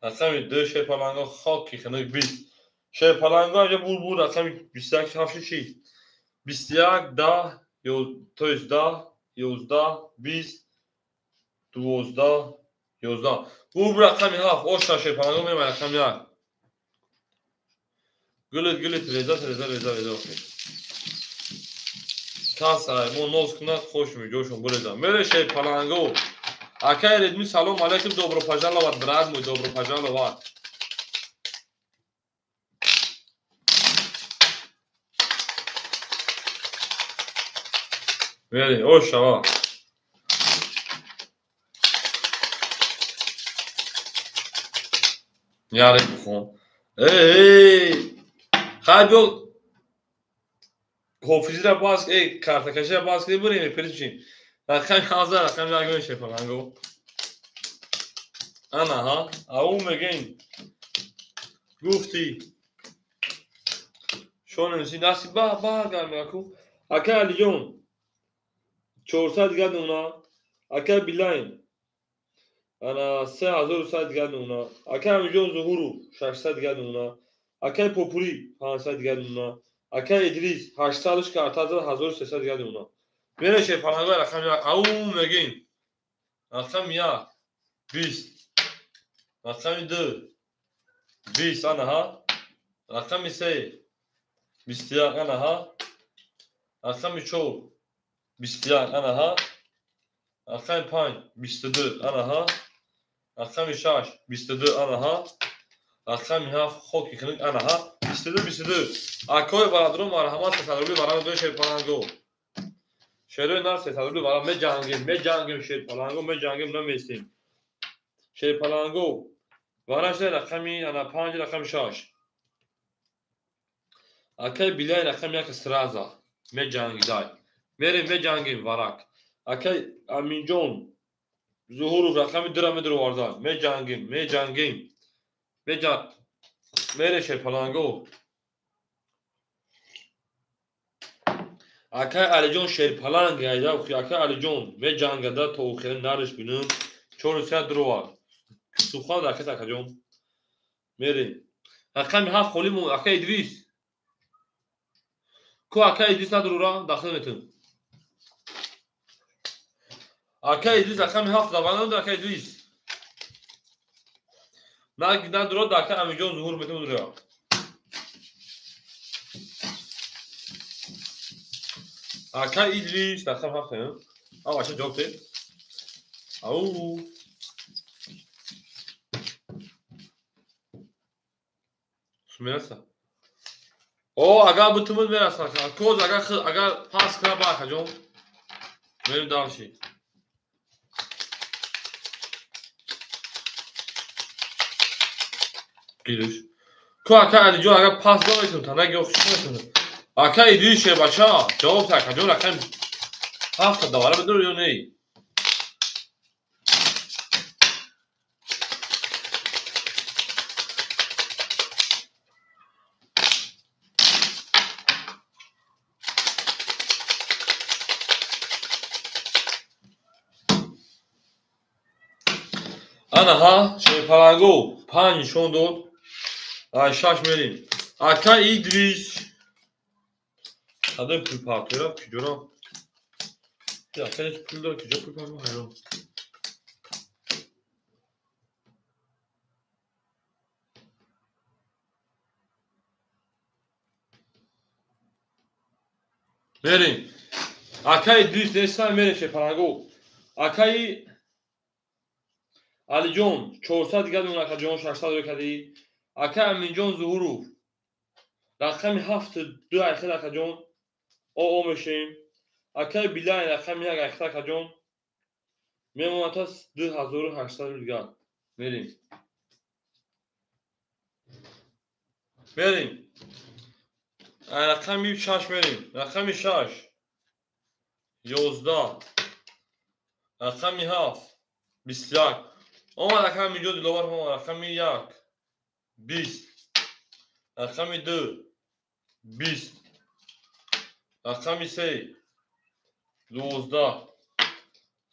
Рақами 2 шерпаланго хоки хунук 20. Шерпаланго инҷа бур рақами 21 7 6. 21 10 то есть 10 11 20 12 11. Бур рақами 7 оша шерпаланго мерем рақами 1. Гулит гулит реза реза реза реза. Кас ай мо ноз кунад хош меҷошон буреза. Мере шерпаланго. Акай Редми салом алейкум, добро пожаловать, брат мой, добро пожаловать. Мере, ошава. Яре бухон. Эй, хай биё ҳофизиро баз, эй, картакаширо баз кунем, бурем, перечим. Рақами 1000 рақами 1 шерпаланго. Ана ҳа, ау мегӯем. Гуфтӣ. Шонем си насиб ба ба гармяку. Акай Алиҷон 400 дигар мемона. Акай Билайн ана 3100 дигар мемона. Акай Амиҷон Зуҳуров 600 дигар мемона. Акай Попури 500 дигар мемона. Акай Идрис 800 карта 1300 дигар мемона. Мере шерпаланго рақами 1 ау мегӯем. Рақами 1 20. Рақами 2 20 ана ҳа. Рақами 3 21 ана ҳа. Рақами 4 21 ана ҳа. Рақами 5 22 ана ҳа. Рақами 6 22 ана ҳа. Рақами 7 хоки хунук ана ҳа. 22 22. Акои бародарон марҳамат 300 рубли барам дои шерпаланго. Шерои нар 300 рубли барам меҷангем, меҷангем шерпаланго, меҷангем наместем. Шерпаланго Варашда рақами ана 5, рақами 6. Акай Билай рақами 1 сраза. Меҷангидай. Мерем меҷангим варак. Акай Аминҷон Зуҳуров рақами 2-ра медуроварда. Меҷангим, меҷангим. Меҷанг. Мере шерпаланго. Акай Алиҷон шерпаланг айда, акай Алиҷон меҷангада то охири нариш бинум. 400 дуровард. Сухан акай акаҷон. Мерем. Рақами 7 холӣ монд, акай Идрис. Ку акай Идрис надурура, дахил метун. Акай Идрис рақами 7 даванад, акай Идрис. Надурад, акай Амиҷон Зуҳур метун дура. Акай Идрис рақами 7. А бача ҷавоб де. Ау. Мераса. О, агар бутумуд мераса. Коз агар пас кна ба акаҷон. Мерем дальше. Гириш. Ку ака Алиҷон агар пас наметун, та наги охиш наметун. Ака Идрис шербача, ҷавоб та акаҷон рақами 7 давара бидур ё не? Ана ҳа, шерпаланго 5 нишон дод. Ай 6 мерем. Ака Идрис. Садои пулпартоя куҷоро? Ака пул дора, куҷо пул партоя? Ҳайрон. Мерем. Ака Идрис неста, мерем шерпаланго. Акаи Алиҷон 400 дигар мемонад, акаҷон 600 рӯй кардӣ. Акай Аминҷон Зуҳуров рақами 7 2 айхел акаҷон оо мешем. Акай Билай рақами 1 айхел акаҷон мемонад та 2800 дигар. Мерем. Мерем. Рақами 6 мерем. Рақами 6 11, рақами 7 21. Омад акай Аминҷон Диловар, омад рақами 1 20, рақами 2 20, рақами 3 12,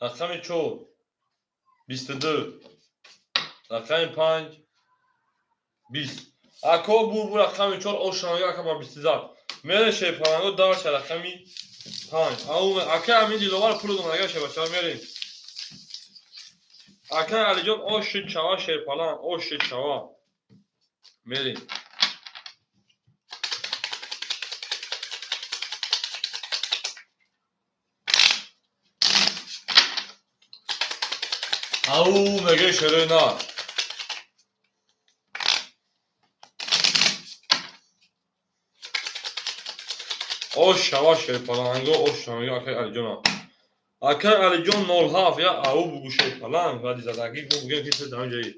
рақами 4 22, рақами 5 20. Ако бурбур рақами 4 ошанга ака ба 20 зад. Мере шерпаланго дарша рақами 5. Акай Амин Диловар пул дом агар шебача мерем. Акай Алиҷон оши чава шерпаланг, оши чава. Мерем. Ау, меге шерои нар. Ош шава шерпаланго, ош шава акай Алиҷона. Акай Алиҷон 07 я ау бугу шерпаланг вади задагӣ бугем ки дар ҷои.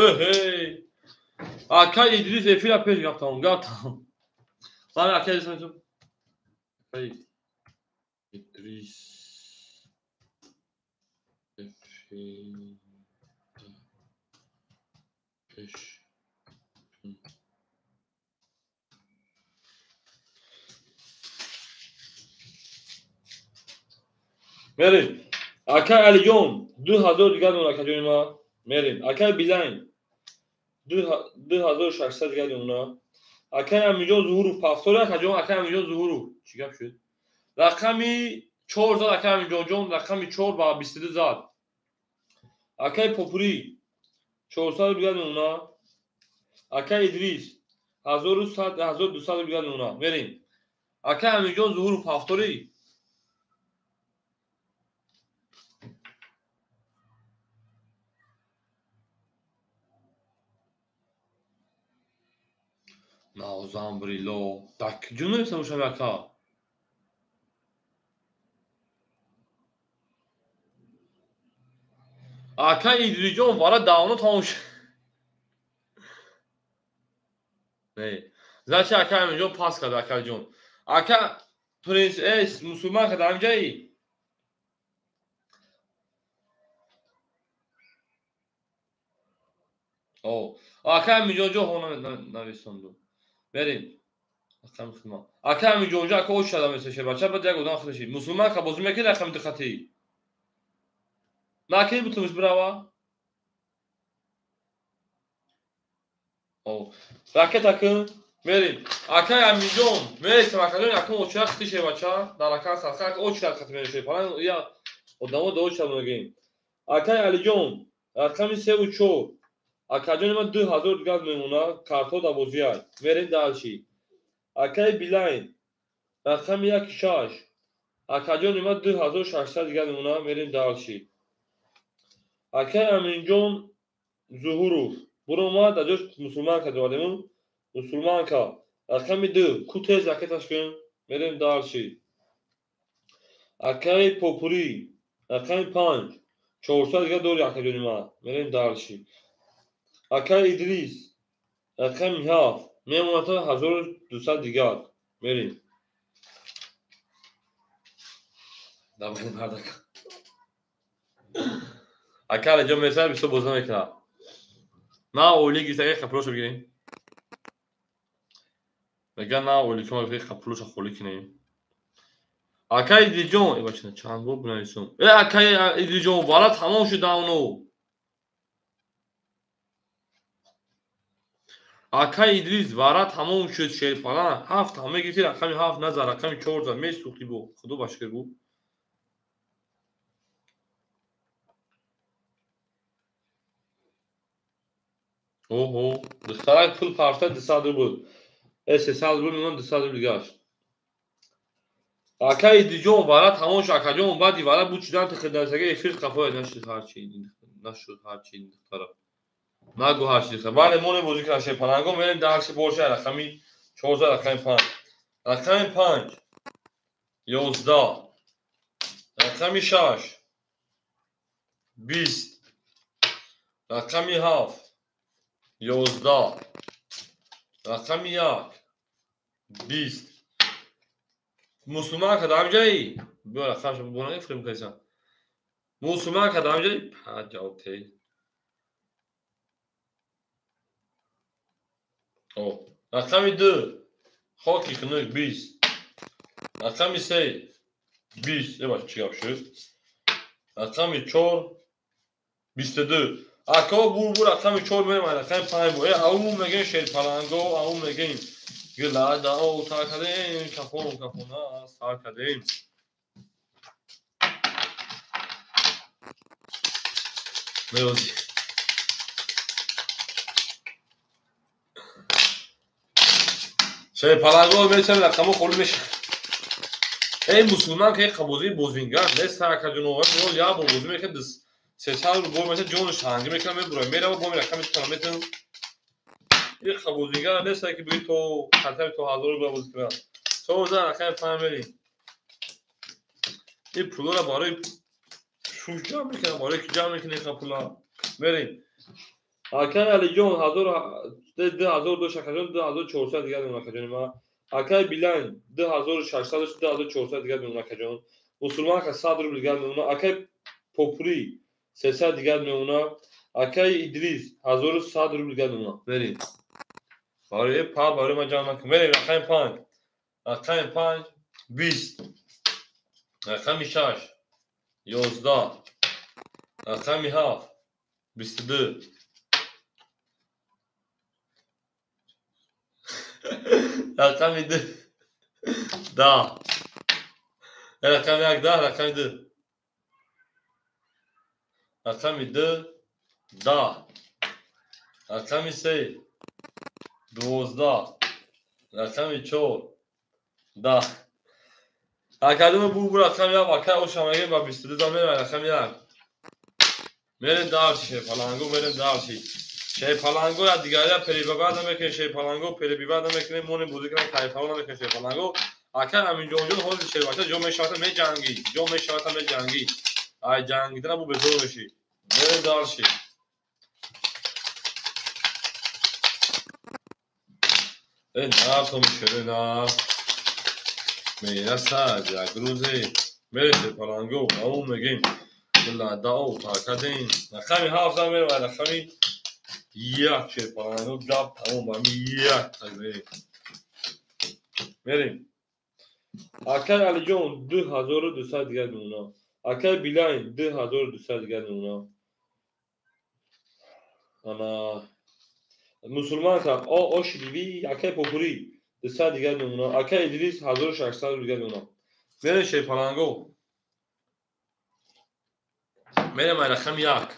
Эҳей. Акай Идрис эфира пеш гафтам, гафтам. Ман акай Идрис метум. Акай Идрис эфира пеш. Мерем. Акай Алиҷон 2000 дигар мемонад акаҷони ман. Мерем. Акай Билайн 2600 дигар мемонад. Акай Аминҷон Зуҳуров пафтори акаҷон, акай Аминҷон Зуҳуров. Чӣ гап шуд? Рақами 4 зад акай Аминҷонҷон, рақами 4 ба 22 зад. Акай Попурӣ 400 дигар мемонад. Акай Идрис 1200 дигар мемонад. Мерем. Акай Аминҷон Зуҳуров пафтори. Наузамбрило. Дар куҷо нависта бошам яка? Ака Идрисҷон вара давно тамом шуд. Не. Значит, ака Аминҷон пас кард, акаҷон. Ака принц эс мусулман кард ҳамҷаи? О, ака Аминҷон ҷо хона нависонду. Берем. Ака Аминҷон ҷо ака оч шада месеше бача, баъд як одам худаши. Мусулман ка бозӣ мекунад рақами диққатӣ. Накунӣ бутумиш бирава? О, ракета кун. Мерим. Акай Аминҷон, мересем акаҷон, якум оча хитише бача. Дар ака сарха ака оча хати мереше. Палан я одамо да оча мегем. Акай Алиҷон, рақами 3 ва 4. Акаҷони ман 2000 дигар мемона, картҳо дар бозиай. Мерем дальше. Акай Билайн, рақами 1 6. Акаҷони ман 2600 дигар мемона, мерем дальше. Акай Аминҷон Зуҳуров, буромад, дар ҷош мусулман ка дорем. Мусулманка, рақами 2, ку тез ракеташ кун, мерем дальше. Акай Попурӣ, рақами 5, 400 дигар дори акаҷони ман, мерем дальше. Акай Идрис, рақами 7, мемонад 1200 дигар, мерем. Давай мардак. Ака Алиҷон месар бисёр бозӣ намекунад. На оилӣ гирифта, як қапулошо бигирем. Мегӯяд на оилӣ ки ма гирифта, қапулошо холӣ кунем. Ака Идрисҷон, э бача чанд бор бинависам. Э ака Идрисҷон, вара тамом шуд давно. Ака Идрис, вара тамом шуд шерпалан. 7 ҳам мегирифти, рақами 7 назар, рақами 4 зад, месӯхтӣ бо. Худо ба шукр гӯ. Оҳо, духтарак пул парта 200 рубл. Э 300 рубл мемон 200 рубл гашт. Ака Идрисҷон, вара тамом шуд, акаҷон, баъди вара буд шудан тихидасага эфир қафоя нашуд ҳарчи, нашуд ҳарчи духтара. Нагу ҳарчи духтара. Бале, мо бозӣ кардем шерпаланго, мерем дальше боша рақами 14, рақами 5. Рақами 5 11, рақами 6 20, рақами 7 11, рақами 1 20. Мусулман ка дар ҳамҷаи? Биё рақамшо бибонам, фирм кардисам. Мусулман ка дар ҳамҷаи? Ҳа, ҷавоб тей. О, рақами 2 хоки хунук 20, рақами 3 20. Э бач чӣ гап шуд? Рақами 4 22. Ако бур рақами 4 мерем, рақами 5 бу. Э ау мегем шерпаланго, ау мегем гилада ота кардем, кафон кафона сар кардем. Меози. Шерпаланго мечам рақамо холӣ мешавад. Эй мусулман ки қабозии бозингар нест, акаҷоно, меол як бор бозӣ мекард, 300 рубл бор мешавад, ҷону шаҳангӣ мекунад, мебурад, мерава, бо рақами кана метавон. Ин қабозингар нест, ки бигӯӣ то хатари то 1000 рубл бозӣ кунад. 14 рақами 5 мерем. Ин пулоро барои шуш ҷамъ мекунад, барои ки ҷамъ мекунад ин пула. Мерем. Акай Алиҷон 2000 дошт, акаҷон 2400 дигар мемонад, акаҷони ман. Акай Билайн 2600 дошт, 2400 дигар мемонад, акаҷон. Мусулман ка 100 рубл дигар мемонад. Акай Попурӣ 300 дигар мемонад. Акай Идрис 1100 рубл дигар мемонад. Мерем. Барои па барои ман ҷамъ накун. Мерем рақами 5. Рақами 5 20, рақами 6 11, рақами 7 22. Рақами 2 10, рақами 1 10, рақами 2, рақами 2 10, рақами 3 12, рақами 4 10. Академа бу рақами 1, акай оша мегем ба 22 да мерем рақами 1. Мерем дальше, паланго мерем дальше. Шерпаланго я дигаря перебивать намекунем, шерпаланго перебивать намекунем, мо бозӣ кунем, кайфаро намекунем шерпаланго. Ака Аминҷонҷон ҳозир шербача ҷо мешавад меҷангӣ, ҷо мешавад меҷангӣ. Ай ҷангидана бу безор мешӣ. Мерем дальше. Э нафтом шерена. Мерасад як рӯзе. Мерем шерпаланго, ау мегем. Дао такадем. Рақами 7 мерем, рақами 1 шерпаланго гап тамом, ами 1 так мерем. Мерем. Акай Алиҷон 2200 дигар мемона. Акай Билайн 2200 дигар мемона. Ана мусулманка оши биби акай Попури 200 дигар мемона. Акай Идрис 1600 дигар мемона. Мерем шерпаланго. Мерем ай рақами 1.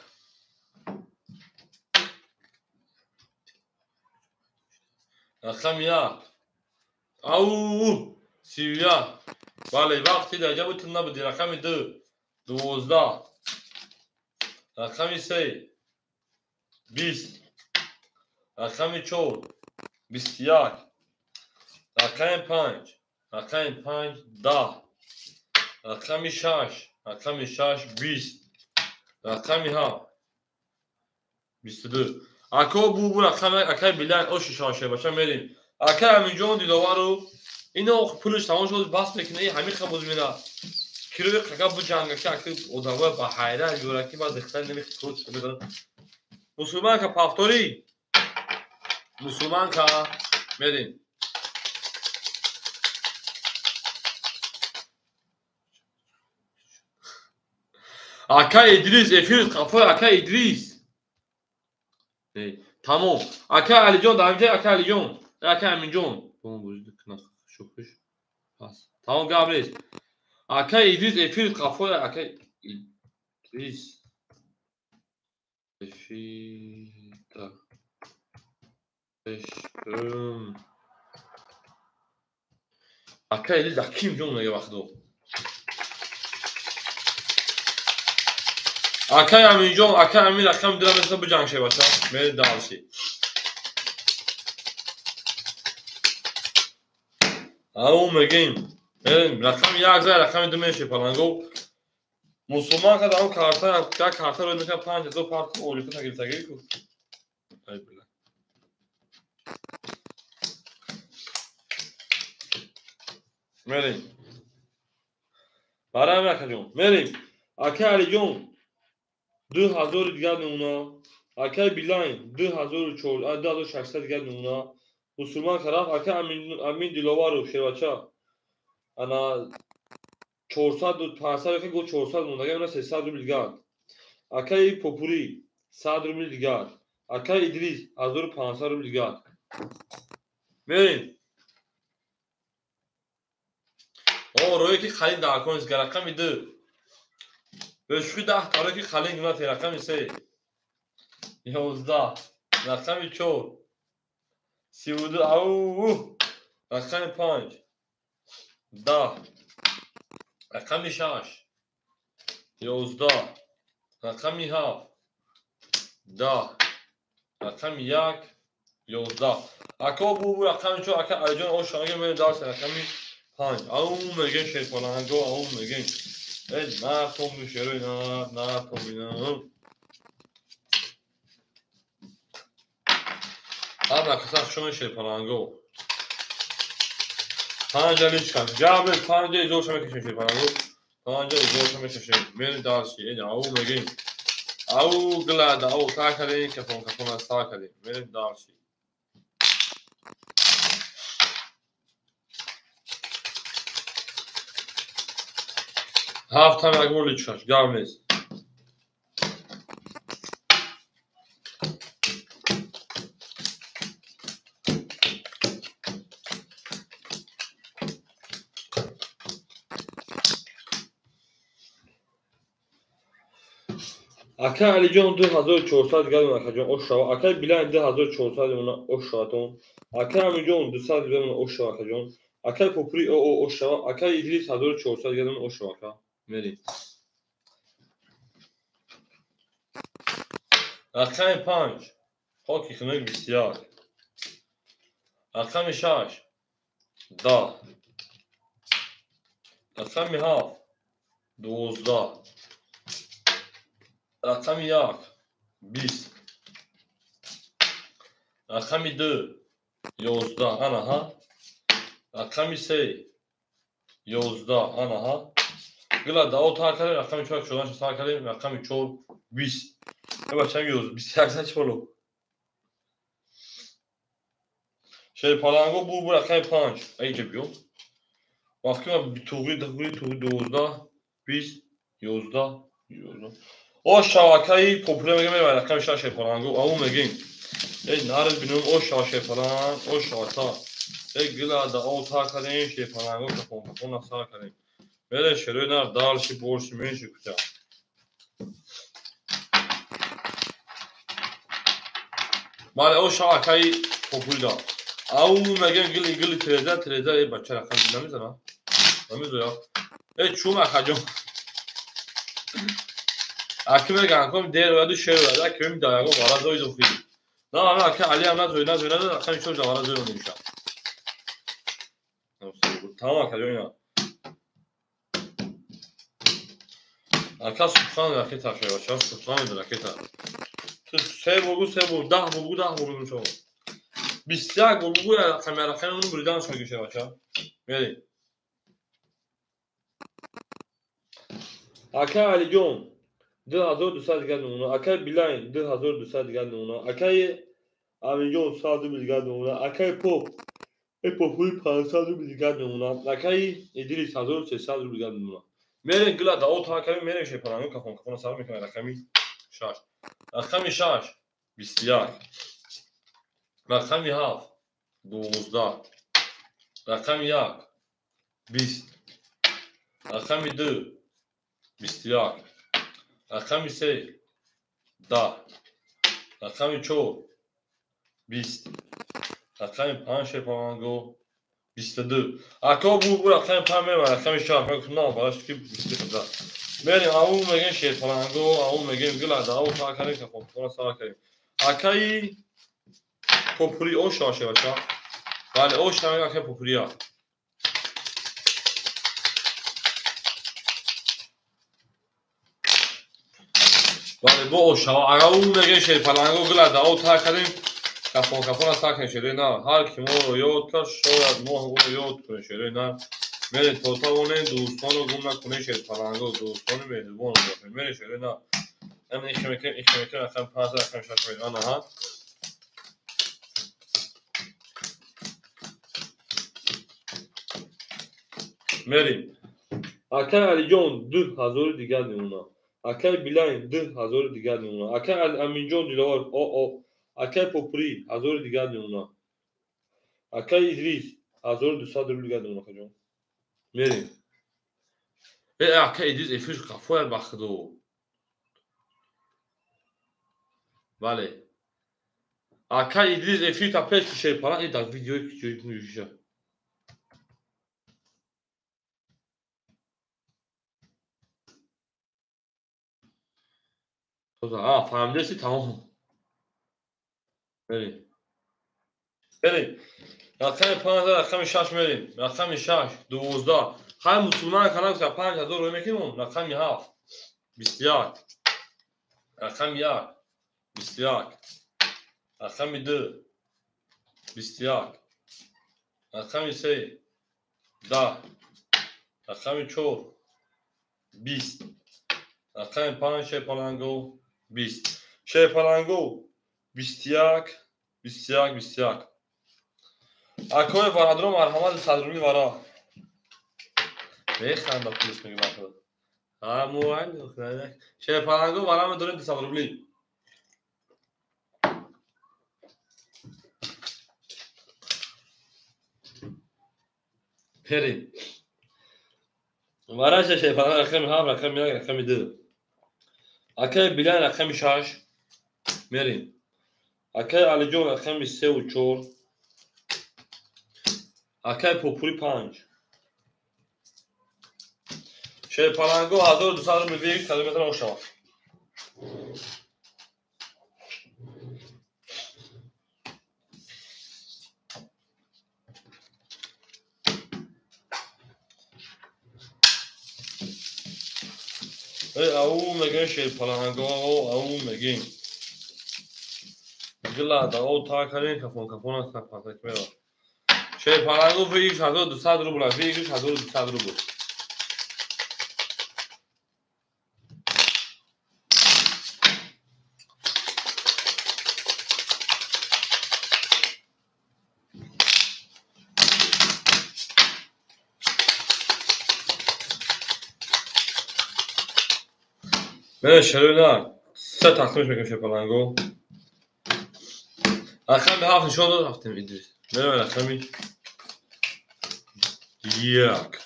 Рақами 1. Ау! 31. Бале, вақти дар ҷа буд набуди. Рақами 2 12. Рақами 3 20. Рақами 4 21. Рақами 5. Рақами 5 10. Рақами 6. Рақами 6 20. Рақами 7 22. Ако бу рақами акай Билайн оши шоше баша мерем. Акай Аминҷон Диловару ино пулш тамом шуд, бас мекунад, ҳамин ха боз мена. Кирои қака бу ҷангаки аки одамоя ба ҳайрат ёраки ба дихтар намехӯрд. Мусулманка повтори. Мусулманка мерем. Акай Идрис эфир қафои акай Идрис. Тамом. Акай Алиҷон дар инҷа, акай Алиҷон, акай Аминҷон. Шухиш. Пас. Тамом гап нест. Акай Идрис эфир қафои акай Идрис. Эфир. Акай Идрис аким ҷон мега вақто. Акай Аминҷон, акай Амин рақам дира меса биҷанг шебаша. Мерем дальше. Ау мегем. Мерем рақами 1 зай, рақами 2 меше паланго. Мусулман када ау карта, як карта рӯй мекунад 5000 парт олифа тагиртагӣ ку. Ай била. Мерем. Барам акаҷон. Мерем. Акай Алиҷон 2000 дигар мемона. Акай Билайн 2600 дигар мемона. Мусулман тараф акай Амин Диловаров шербача. Ана 400 500 ки го 400 монда, ана 300 рубл дигар. Акай Попури 100 рубл дигар. Акай Идрис 1500 рубл дигар. Мерем. О, рӯе ки халин дар кон рақами 2. Бешухи 10 таро ки халин гунати рақами 3. 11. Рақами 4. 32. Ау! Рақами 5. 10. Рақами 6. 11. Рақами 7. 10. Рақами 1. 11. Ако бу рақами 4 ака Алиҷон ошанга мерем дарс рақами 5. Ау мегем шерпаланго, ау мегем. Э на том шерои на том на. Ҳама каса хушон шерпаланго. 5 личка. Ҷабр 5 изоша мекашем шерпаланго. 5 изоша мекашем. Мерем дарси. Э ау мегем. Ау глада, ау та кардем, кафон кафон са кардем. Мерем дарси. Ҳафтам як бор личкаш, гап нест. Акай Алиҷон 2400 дигар мемона, акаҷон ош шава. Акай Билайн 2400 мемона, ош шаватон. Акай Аминҷон 200 дигар мемона, ош шава, акаҷон. Акай Попури ош шава. Акай Идрис 1400 дигар мемона, ош шава, ака. Мерем. Рақами 5. Хоки хунук 21. Рақами 6 10. Рақами 7 12. Рақами 1 20. Рақами 2 11. Анаҳа. Рақами 3 11. Анаҳа. Гила дао тар кардем, рақами 4 шуданша сар кардем, рақами 4 20. Бачам 21 за чоло. Шерпаланго бу рақами 5. Айҷа биё. Вақти ма туғри туғри 12 20 11 11. О шабакаи популяр мегем, рақами 6 шерпаланго, ау мегем. Эй нарз бинум, о шава шерпаланг, о шавата. Эй гила дао тар кардем, шерпаланго кафон кафон сар кардем. Мере шерои нар дальше больше меньше кутя. Бале, о шабакаи популяр. Ау мегем гили гили тереза тереза, эй бача рақам намезана. Намезоя. Эй чум ахаҷон. Аки меган ком дер ваду шер ваду аки мем даягон вара зои дохи. На на аки али ам на зои на зои на рақами 4 вара зои намеша. Тамом ахаҷон ина. Ака субхан ракета шева, субхан ракета. Се бургу се бур, 10 бургу 10 бургу шо. 21 бургу рақами рақами он буридан шо шева ча. Мери. Ака Алиҷон 2200 дигар намуна, акаи Билайн 2200 дигар намуна, акаи Аминҷон 100 рубл дигар намуна, акаи Поп Попуи 500 рубл дигар намуна, акаи Идрис 1300 рубл дигар намуна. Мерем гила дао тар кардем, мерем шерпаланго кафон кафона сар мекунем рақами 6. Рақами 6 21. Рақами 7 12. Рақами 1 20. Рақами 2 21. Рақами 3 10. Рақами 4 20. Рақами 5 шерпаланго 22. Ако бу рақами 5 мева, рақами 6 мегуфтам, на бараш ки 22. Мерем, ау мегем шерпаланго, ау мегем гила дао тар кардем, кафон кафона сар кардем. Акаи попури о шава шева. Бале, о шава акаи попурия. Бале, бо о шава, ау мегем шерпаланго, гила дао тар кардем. Кафон кафона сар кардем шерои нар. Ҳар ки моро ёд кард, шояд мо ӯро ёд кунем шерои нар. Мере то тавонем дӯстонро гум накунем шерпаланго, дӯстони меҳрубон бошем. Мере шерои нар. Ана ихе мекунем, ихе мекунем, рақами 5 рақами 6 мерем. Анаҳа. Мерем. Акаи Алиҷон 2000 дигар намуна. Акаи Билайн 2000 дигар намуна. Акаи Аминҷон Диловар о Акаи Попури 1000 дигар намуна. Акаи Идрис 1200 рубл дигар намуна хаҷон. Мерем. Э акаи Идрис эфир қафояд ба худо. Бале. Акаи Идрис эфир та пеш шерпаланг, э дар видеои ҷои мюшиша. А, фаҳмидаси тамом. Мерем. Мерем. Рақами 5 рақами 6 мерем. Рақами 6 12. Ҳар мусулман канал 5000 рӯй мекунем. Рақами 7 21. Рақами 1 21. Рақами 2 21. Рақами 3 10. Рақами 4 20. Рақами 5 шерпаланго 20. Шерпаланго 21 21 21. Акои барадро марҳамат 100 рубли вара. Механда плюс мегӯ бахудо. Ҳа муайн шерпаланго вара медорем 200 рубли. Перим. Вара шерпаланго рақами 7 рақами 1 рақами 2. Акаи Билайн рақами 6 мерем. Акаи Алиҷон рақами 3 ва 4. Акаи Попури 5. Шерпаланго 1200 рубл вик кадометра ошава. Ау мегӯем шерпаланго, ау мегӯем. Гила дао та кардем, кафон кафон аст, пасак меравад. Шерпаланго VX 1200 рубл, VX 1200 рубл. Мене шерӯна се тақсимш мекунем шерпаланго. Рақами 7 нишон дод, рафтем Идрис. Меравем рақами 1.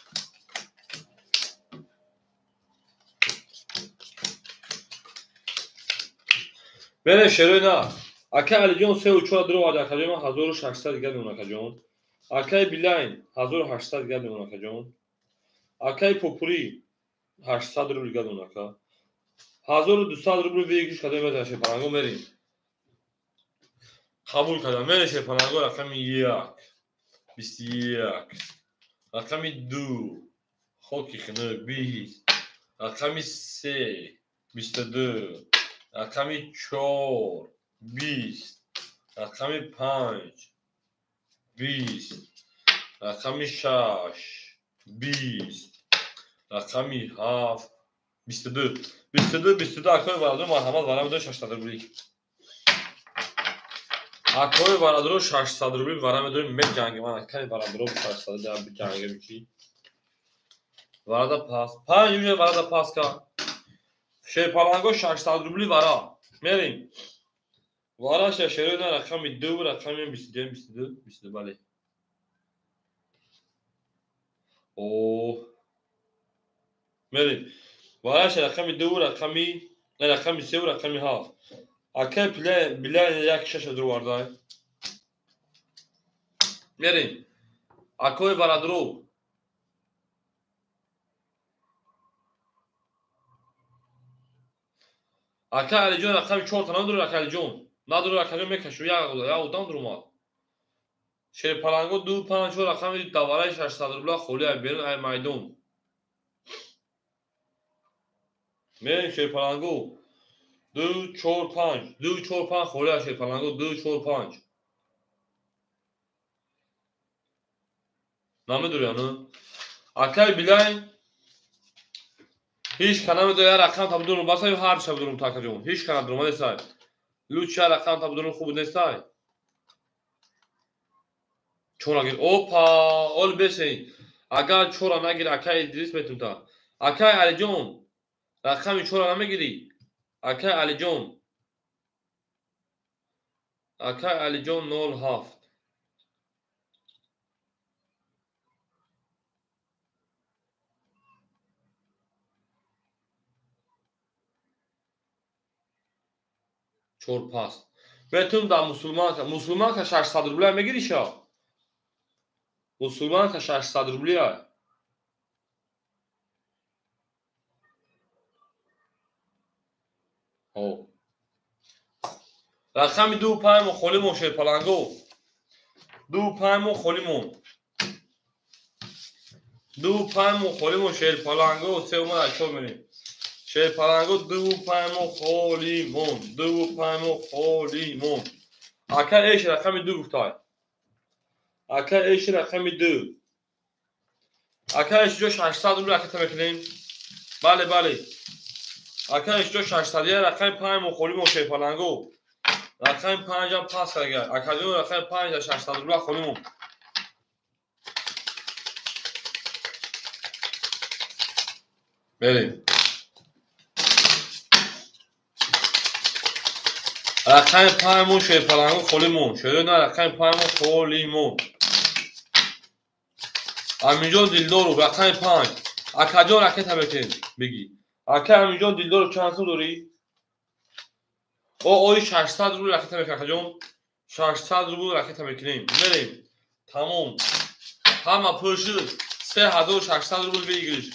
Мене шерӯна. Акай Алиҷон 3 ва 4 дуровард, акаҷон ман 1600 дигар мемонам, акаҷон. Акай Билайн 1800 дигар мемонам, акаҷон. Акай Попурӣ 800 рубл дигар мемонам, ака. 1200 рубл выигрыш кардем, мезанем шерпаланго, мерем. Қабул кардам. Мерем шерпаланго, рақами 1, 21, рақами 2, хоки хунук, 20, рақами 3, 22, рақами 4, 20, рақами 5, 20, рақами 6, 20, рақами 7, 22, 22, 22. Акои бародаро, марҳамат, вара медорем 600 рубли. Акои бародаро, 600 рубли вара медорем, меҷангем. Ман акаи бародаро 600 биҷангем ки. Варада пас. 5 уже варада пас ка. Шерпаланго 600 рубли вара. Мерем. Вара шерӯна рақами 2, рақами 22, 22, 22, бале. О. Мерем. Вараша рақами 2, рақами рақами 3, рақами 7. Акай билай 1 6 дуровардай. Мерем. Акои бародаро. Акай Алиҷон рақами 4 та надорӣ, акай Алиҷон. Надорӣ, акаҷон, мекашу як одам дуромад. Шерпаланго 2 5 4 рақами давараи 600 рубла холӣ ай берун ай майдон. Мерем шерпаланго 2 4 5, 2 4 5 холӣ ай шерпаланго 2 4 5. Намедорӣ ана? Акай Билай ҳеҷ ка намедорӣ, як рақам та бидурум басай, ҳар ша бидурум та, акаҷон. Ҳеҷ ка надурума нестай. Лучше як рақам та бидурум хуб нестай. Чора гир. Опа, ол бесен. Агар чора нагир, акай Идрис метун та. Акай Алиҷон, рақами чора намегирӣ? Акай Алиҷон. Акай Алиҷон 07. Чор пас. Метун да мусулманка. Мусулманка 600 рубля мегирӣ ша? Мусулманка 600 рубля. О. Рақами 2 5 мо холӣ мон, шерпаланго. 2 5 мо холӣ мон. 2 5 мо холӣ мон, шерпаланго, 3 омад, 4 мерем. Шерпаланго 2 5 мо холӣ мон. 2 5 мо холӣ мон. Ака эш рақами 2 гуфтай. Ака эш рақами 2. Ака эш ҷо 600 рубл ракета мекунем. Бале, бале. Ака эш ҷо 600 рақами 5 мо холӣ мон, шерпаланго. Рақами 5 ам пас карда. Акаҷон, рақами 5 600 рубла холӣ мон. Мерем. Рақами 5 мон, шерпаланго холӣ мон. Шерӯна рақами 5 мон холӣ мон. Аминҷон Дилдоров рақами 5. Акаҷон, ракета бекун бигӣ. Ака Аминҷон Дилдоров чанд сум дорӣ? О, ои 600 рубл ракета мекунем, акаҷон. 600 рубл ракета мекунем. Мерем. Тамом. Ҳама пул шуд. 3600 рубл выигрыш.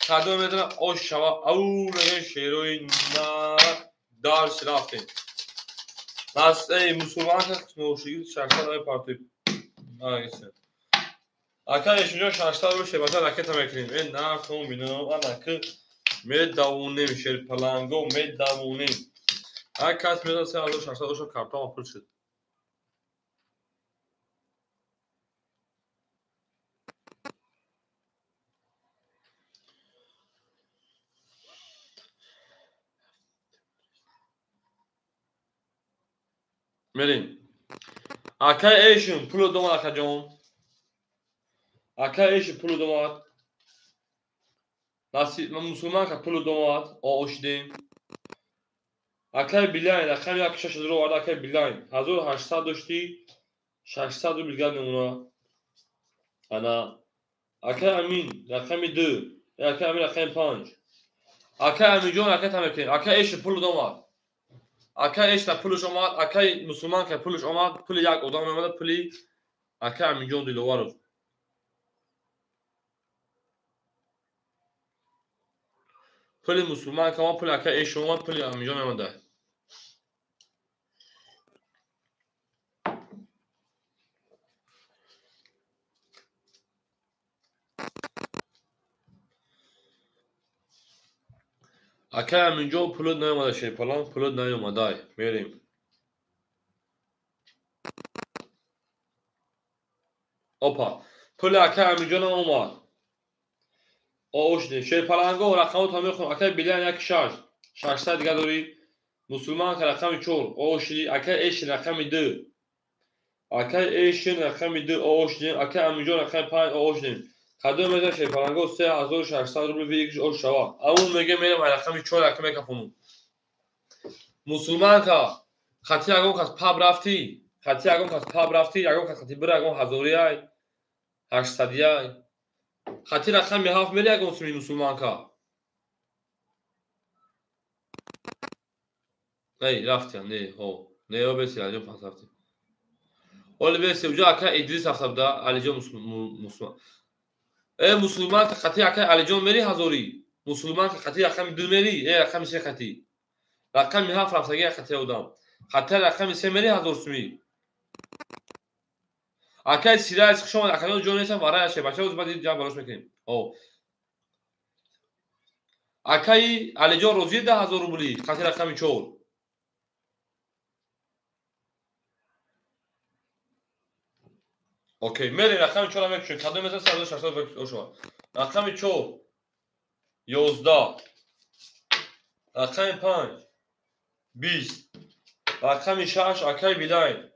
Кадом метавона ош шава? Ау мегӯем шерои на дарс рафтем. Нас эй мусулманка ношигӣ 600 ай парти. Ака ешинҷо 600 рубл шебата ракета мекунем. Э нархом бинам, ана ки Медавонем шерпаланго, медавонем. Ҳар кас медонад 3600 доша картома пул шуд. Мерем. Акай эшин пуло домад акаҷон. Акай эшин пуло домад. Насиб мусулман ка пуло домад, оошидем. Акай билайн, рақами 16 оварда акай билайн. 1800 дошти, 600 рубл гап мемона. Ана акай Амин рақами 2, акай Амин рақами 5. Акай Аминҷон ракета мекунем. Акай эшин пуло домад. Акай эшна пулаш омад, акай мусулман ка пулаш омад, пули як одам омада, пули акай Аминҷон Диловаров. Пули мусулман ка омад, пули акай эш омад, пули Аминҷон омада. Акай Аминҷон пулот наёмада шерпалан, пулот наёмадай. Мерем. Опа, пули акай Аминҷонам омад. Оошдем. Шерпаланго рақамотро мехонам. Акай Билан 16, 600 дига дорӣ. Мусулман ка рақами 4, оошди. Акай Эшин рақами 2. Акай Эшин рақами 2 оошдем. Акай Аминҷон рақами 5 оошдем. Кадом меза шерпаланго 3600 рубл выигрыш ош шава. Авун меге мерем ай рақами 4 рақам мекафонум. Мусулманка хати ягон кас паб рафтӣ, хати ягон кас паб рафтӣ, ягон кас хати бира ягон ҳазорӣ ай, 800 ай. Хати рақами 7 мери ягон суми мусулманка. Не, рафтия, не, ҳо. Не, ё беси, алиҷон пас рафтӣ. Оли беси, уҷо ака Идрис рафта буда, Алиҷон мусулман. Э мусулман ка хати акай Алиҷон мери ҳазорӣ. Мусулман ка хати рақами 2 мери, э рақами 3 хати. Рақами 7 рафтаги хати одам. Хати рақами 3 мери ҳазор суми. Акай Сирайс хуш омад, акаҷон ҷон нестам, варай аше, бача оз баъд ҷамъ барош мекунем. О. Акай Алиҷон розӣ 10000 рубли, хати рақами 4. Окей, мерем рақами 4 мекушем. Кадом меза 3600 ошва. Рақами 4 11, рақами 5 20, рақами 6 акай Билайн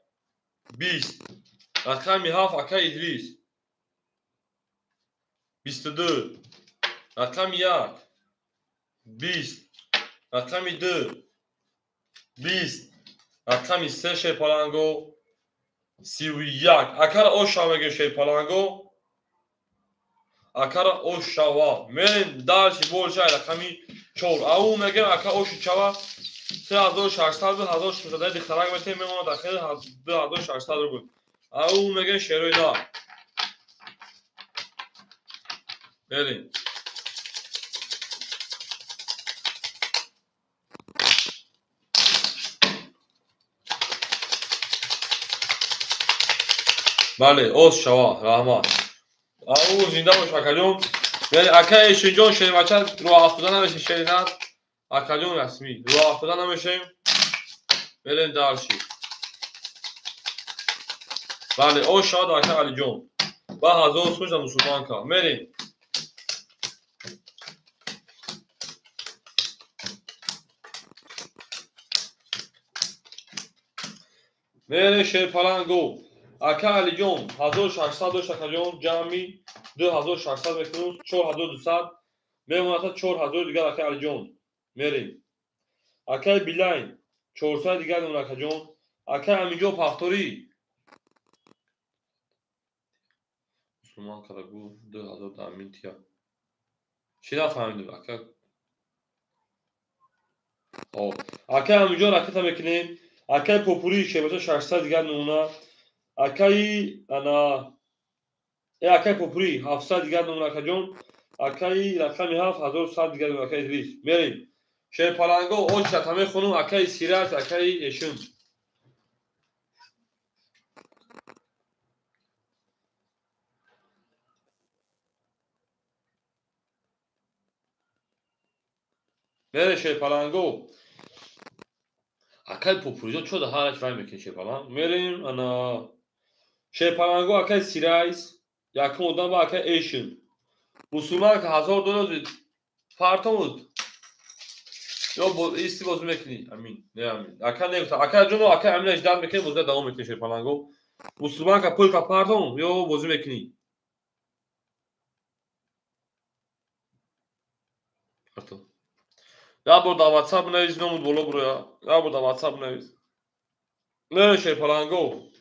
20, рақами 7 акай Идрис 22, рақами 1 20, рақами 2 20, рақами 3 шерпаланго 31. Акара ош шава мегӯем шерпаланго. Акара ош шава. Мерем дальше больше рақами 4. Ау мегӯем ака оши чава 3600 буд, 1600 дихтарак метем мемонад ахир 2600 рубл. Ау мегӯем шерои на. Мерем. Бале, оз шава, раҳмат. Ау зинда бош акаҷон. Яъне ака Эшинҷон шербача роҳ афтода намешем шеринат. Акаҷон расмӣ роҳ афтода намешем. Мерем дарши. Бале, оз шавад ака Алиҷон. Ба 1000 сум мусулманка. Мерем. Мерем шерпаланго. Ака Алиҷон 1600 дошт акаҷон, ҷамъи 2600 мекунем, 4200 мемонад 4000 дигар ака Алиҷон. Мерем. Акай Билайн 400 дигар мемонад акаҷон. Акай Аминҷон Пахторӣ мусулман карагу 2000 дар Амин тия. Чӣ нафаҳмидем ака? Акай Аминҷон ракета мекунем. Акай Попурӣ шербача 600 дигар мемонад. Акаи ана акай Попурӣ 700 дигар мемонад акаҷон. Акаи рақами 7 1100 дигар мемонад акаи Идрис. Мерем. Шерпаланго очата мехонум акаи Сираж, акаи Эшин. Мере шерпаланго. Акай Попуриҷон чо да ҳар вай мекунӣ шерпаланг? Мерем ана шерпаланго акай Сирайс, якум одам ба акай Эшн. Мусулман ка $1000 партомуд. Ё исти бозӣ мекунӣ? Амин. Не амин. Ака не гуфта. Ака ҷоно акай Амина ждат мекунӣ, бозӣ давом мекунӣ шерпаланго. Мусулман ка пул ка партом ё бозӣ мекунӣ? Партом. Я бор дар WhatsApp навис, номуд боло буроя. Я бор дар WhatsApp навис. Не шерпаланго.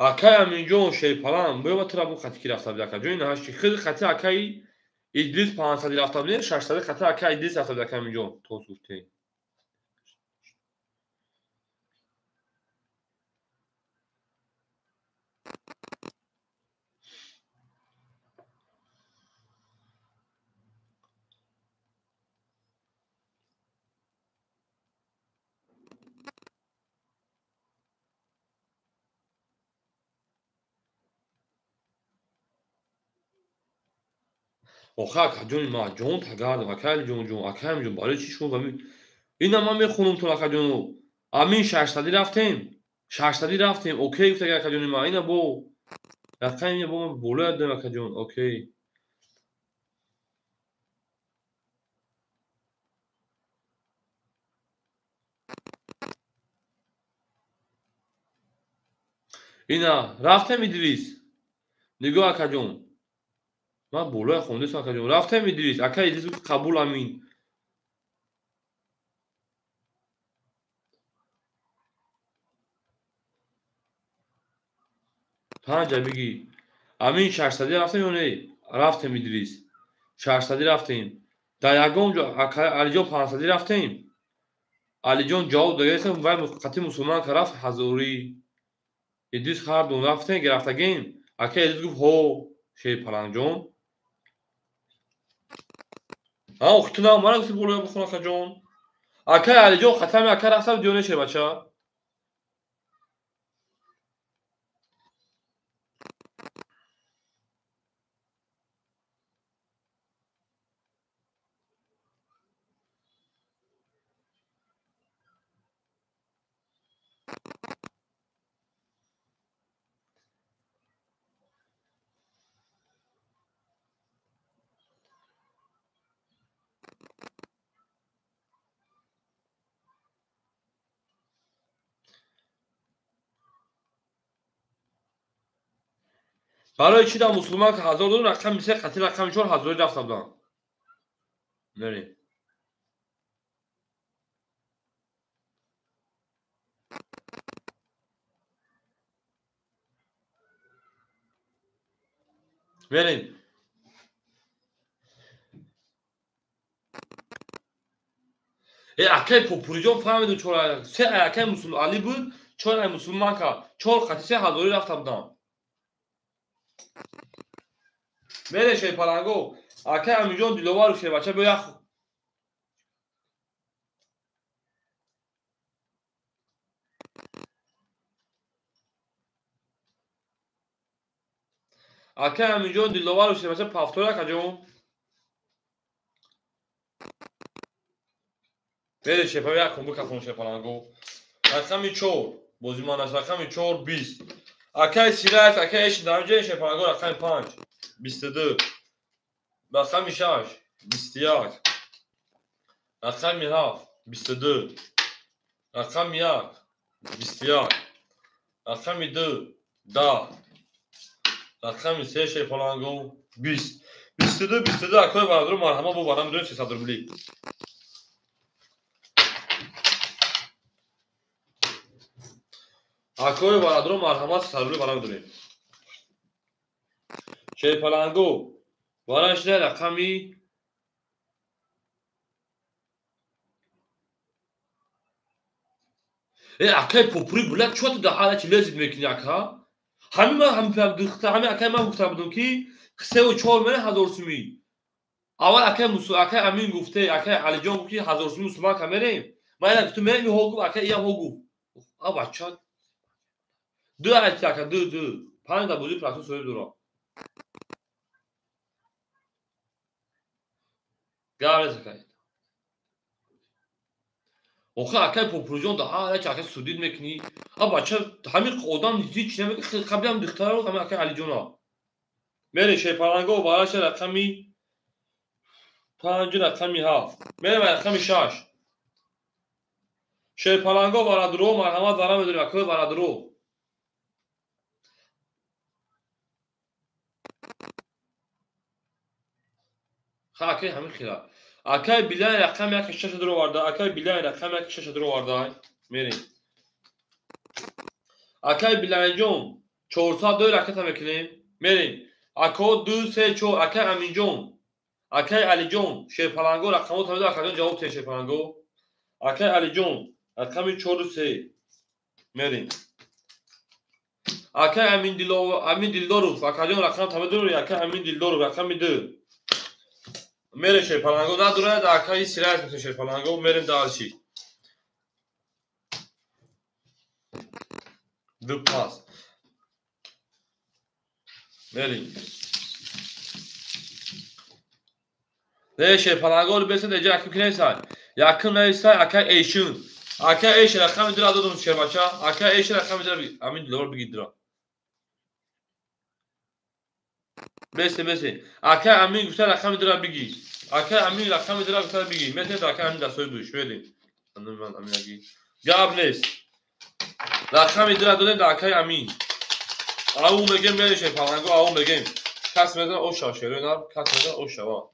Акай Аминҷон шерпаланг, биё ма тура бу хати ки рафта буди акаҷон, ина ҳашти хеле хати акаи Идрис 500 рафта буди, 600 хати акаи Идрис рафта буди акай Аминҷон. То гуфте. Охе акаҷони ма ҷон тагардам, акай Алиҷон ҷон, акай Аминҷон, барои чӣ шумо ина ман мехонам тон акаҷоно. Амин 600 рафтем, 600 рафтем, окей гуфт акаҷони ма, ина бо рақами ина бо ман боло додам акаҷон, окей. Ина рафтем Идрис. Нигоҳ акаҷон. Ман болоя хондесам акаҷон. Рафтем Идрис. Ака Идрис гуфт қабул амин. Панҷа бигӣ. Амин 600 рафтем ё не? Рафтем Идрис. 600 рафтем. Дар ягон ҷо ака Алиҷон 500 рафтем. Алиҷон ҷавоб додагист, вай қати мусулман ка рафт ҳазорӣ. Идрис ҳардун рафтем, гирифтагем. Ака Идрис гуфт ҳо, шерпалангҷон. А охи ту на мара гуфти болоя бихон акаҷон. Акай Алиҷон хатами ака рафта буд ё не шербача? Барои чӣ дар мусулман ка $1000 рақами 3 қати рақами 4 ҳазорӣ рафта буданд? Мерем. Мерем. Э акай Попуриҷон фаҳмидум чор се акай мусулман Али буд, чор ай мусулман ка 4 қати 3 ҳазорӣ рафта буданд. Мере шерпаланго. Акай Аминҷон Диловару шербача биё як акай Аминҷон Диловару шербача повтор акаҷон. Мере шерпаланго як кун бикафон шерпаланго. Рақами 4 бозиман аст, рақами 4 20. Акай Сирайс, акай Эшн дар ҷои шерпаланго рақами 5 22, рақами 6 21, рақами 7 22, рақами 1 21, рақами 2 10, рақами 3 шерпаланго 20. 22 22 акои бародаро марҳамат бо барам дорем 300 рубли. Акои бародаро марҳамат 300 рубли барам дорем. Шерпаланго барашда рақами э акай Попури була чо ту дар ҳар чи лезид мекунӣ ака? Ҳамин ман ҳамин акай ман гуфта будам ки 3 ва 4 мере 1000 сумӣ. Аввал акай Мусо, акай Амин гуфте, акай Алиҷон гуфт, ки 1000 сумӣ мусулман ка мерем. Ман ина гуфтум, мерем, ҳо гуфт, акай иам ҳо гуфт. А бача ду айти ака ду ду панҷ да бозӣ прасу соҳиб дора. Гап нест акай. Охир акай Попурҷон да ҳар як акай судид мекунӣ. А бача ҳамин одам ҳеҷ намекунӣ, қаблиам духтара ҳамин акай Алиҷона. Мерем шерпаланго бараша рақами 5, рақами 7. Мерем рақами 6. Шерпаланго варадро марҳамат вара медорем акои варадро. Ха акай ҳамин хела. Акай Билай рақами 1 6 дуроварда, акай Билай рақами 1 6 дуроварда. Мерем. Акай Билайҷон 402 ракета мекунем. Мерем. Ако 2 3 4 акай Аминҷон, акай Алиҷон, шерпаланго рақамо тамида акаҷон ҷавоб те шерпаланго. Акай Алиҷон рақами 4 3 мерем. Акай Амин Амин Дилдоров, акаҷон рақам тамидор, акай Амин Дилдоров рақами 2. Мерем шерпаланго надурад, акай сирайт мекунем шерпаланго, мерем дальше. Ду пас. Мерем. Не шерпаланго бесед эҷа якум ки несай. Якум несай акай Эйшун. Акай Эйш рақами 2 додум шербача. Акай Эйш рақами 2 Амин Дилдоров бигид дра. Бесе бесе. Акай Амин гуфта рақами 2 бигӣ. Акай Амин рақами 2 гуфта бигӣ. Метавонед акай Амин дастҳои буш медем. Ман Амин аги. Гап нест. Рақами 2 додем да акай Амин. Ау мегем мереше паланго ау мегем. Кас мезана оша шерои нар, кас мезана оша ва.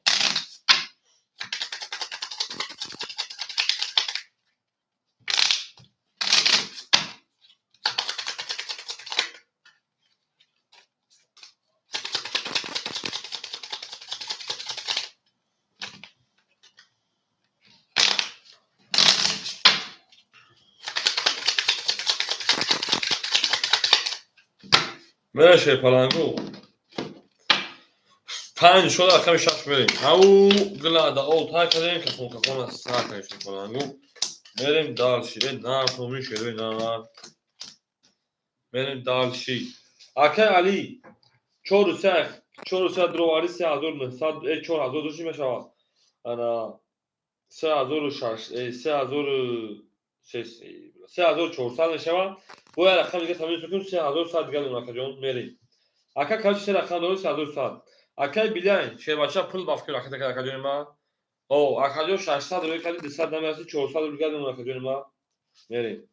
Мереше паланго. 5 шуда рақами 6 мерем. Ау гилада ол тай кардем, кафон кафон сар кардем шерпаланго. Мерем дальше. На фоми шерои на. Мерем дальше. Акай Али 4 3 4 3 дровари 3900 4000 души мешавад. Ана 3006 3400 мешавад. Бояд рақам дига тамиз мекунем 3100 дига дорем акаҷон мерем. Ака короче се рақам дорем 3100. Акай Билайн шербача пул бафкир акаҷони акаҷони ма. О акаҷон 600 рӯй кардӣ 200 намерасӣ 400 рӯй кардем акаҷони ма. Мерем.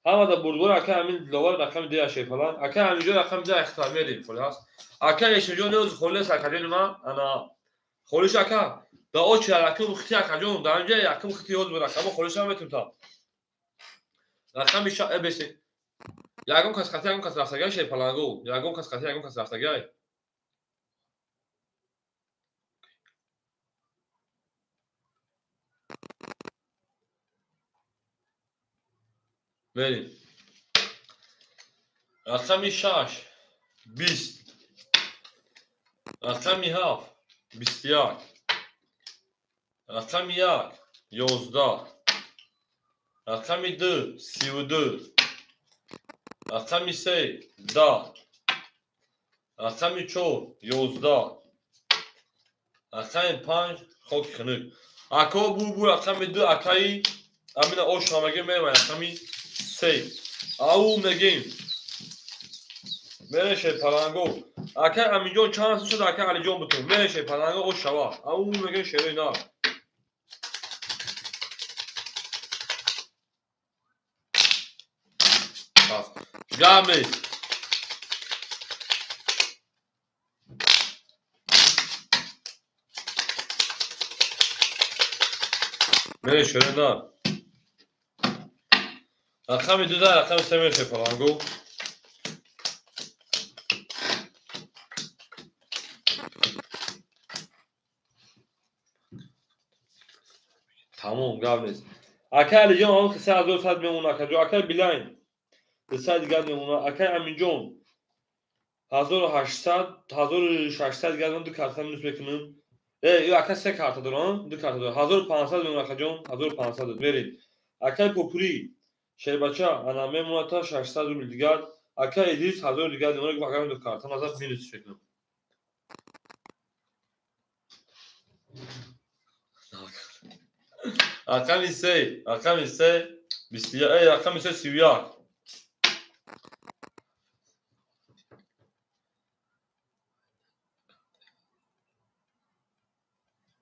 Ҳамада бурдбор акай Амин Диловар рақами 2 шерпалан. Акай Аминҷон рақами 2 ихтар мерем холӣ ҳаст. Акай Эшинҷон низ холӣ аст акаҷони ма. Ана холиш ака. Да очи якум хити акаҷон дар инҷа якум хити ёд буд рақамо холиш ҳам метум та. Рақами бесе. Ягон кас хати ягон кас рафтагай шерпаланго. Ягон кас хати ягон кас рафтагай. Мерем. Рақами 6 20. Рақами 7 21. Рақами 1 11. Рақами 2 32. Рақами 3 10. Рақами 4 11. Рақами 5 хоки хунук. Ако бу рақами 2 акаи Амина оша мегем мерем рақами 3. Ау мегем. Мереше паланго. Акай Аминҷон чанд шуд акай Алиҷон бутун. Мереше паланго ошава. Ау мегем шерои нар. Гап нест. Мере шерои нар. Рақами 2 рақами 3 мереше паланго. Тамом гап нест. Акай Алиҷон ҳамон 3100 мемонад акаҷон. Акай Билайн 200 дигар мемонад. Акай Аминҷон 1800, 1600 дигар ду карта минус мекунам. Ака се карта дорам, ду карта дорам. 1500 мемон акаҷон, 1500 мерем. Акаи Попурӣ шербача ана мемонад та 600 рубл дигар. Ака Идрис 1000 дигар мемонад, ака ду карта назар минус мекунам. Рақами се, рақами се, 21, рақами се 31.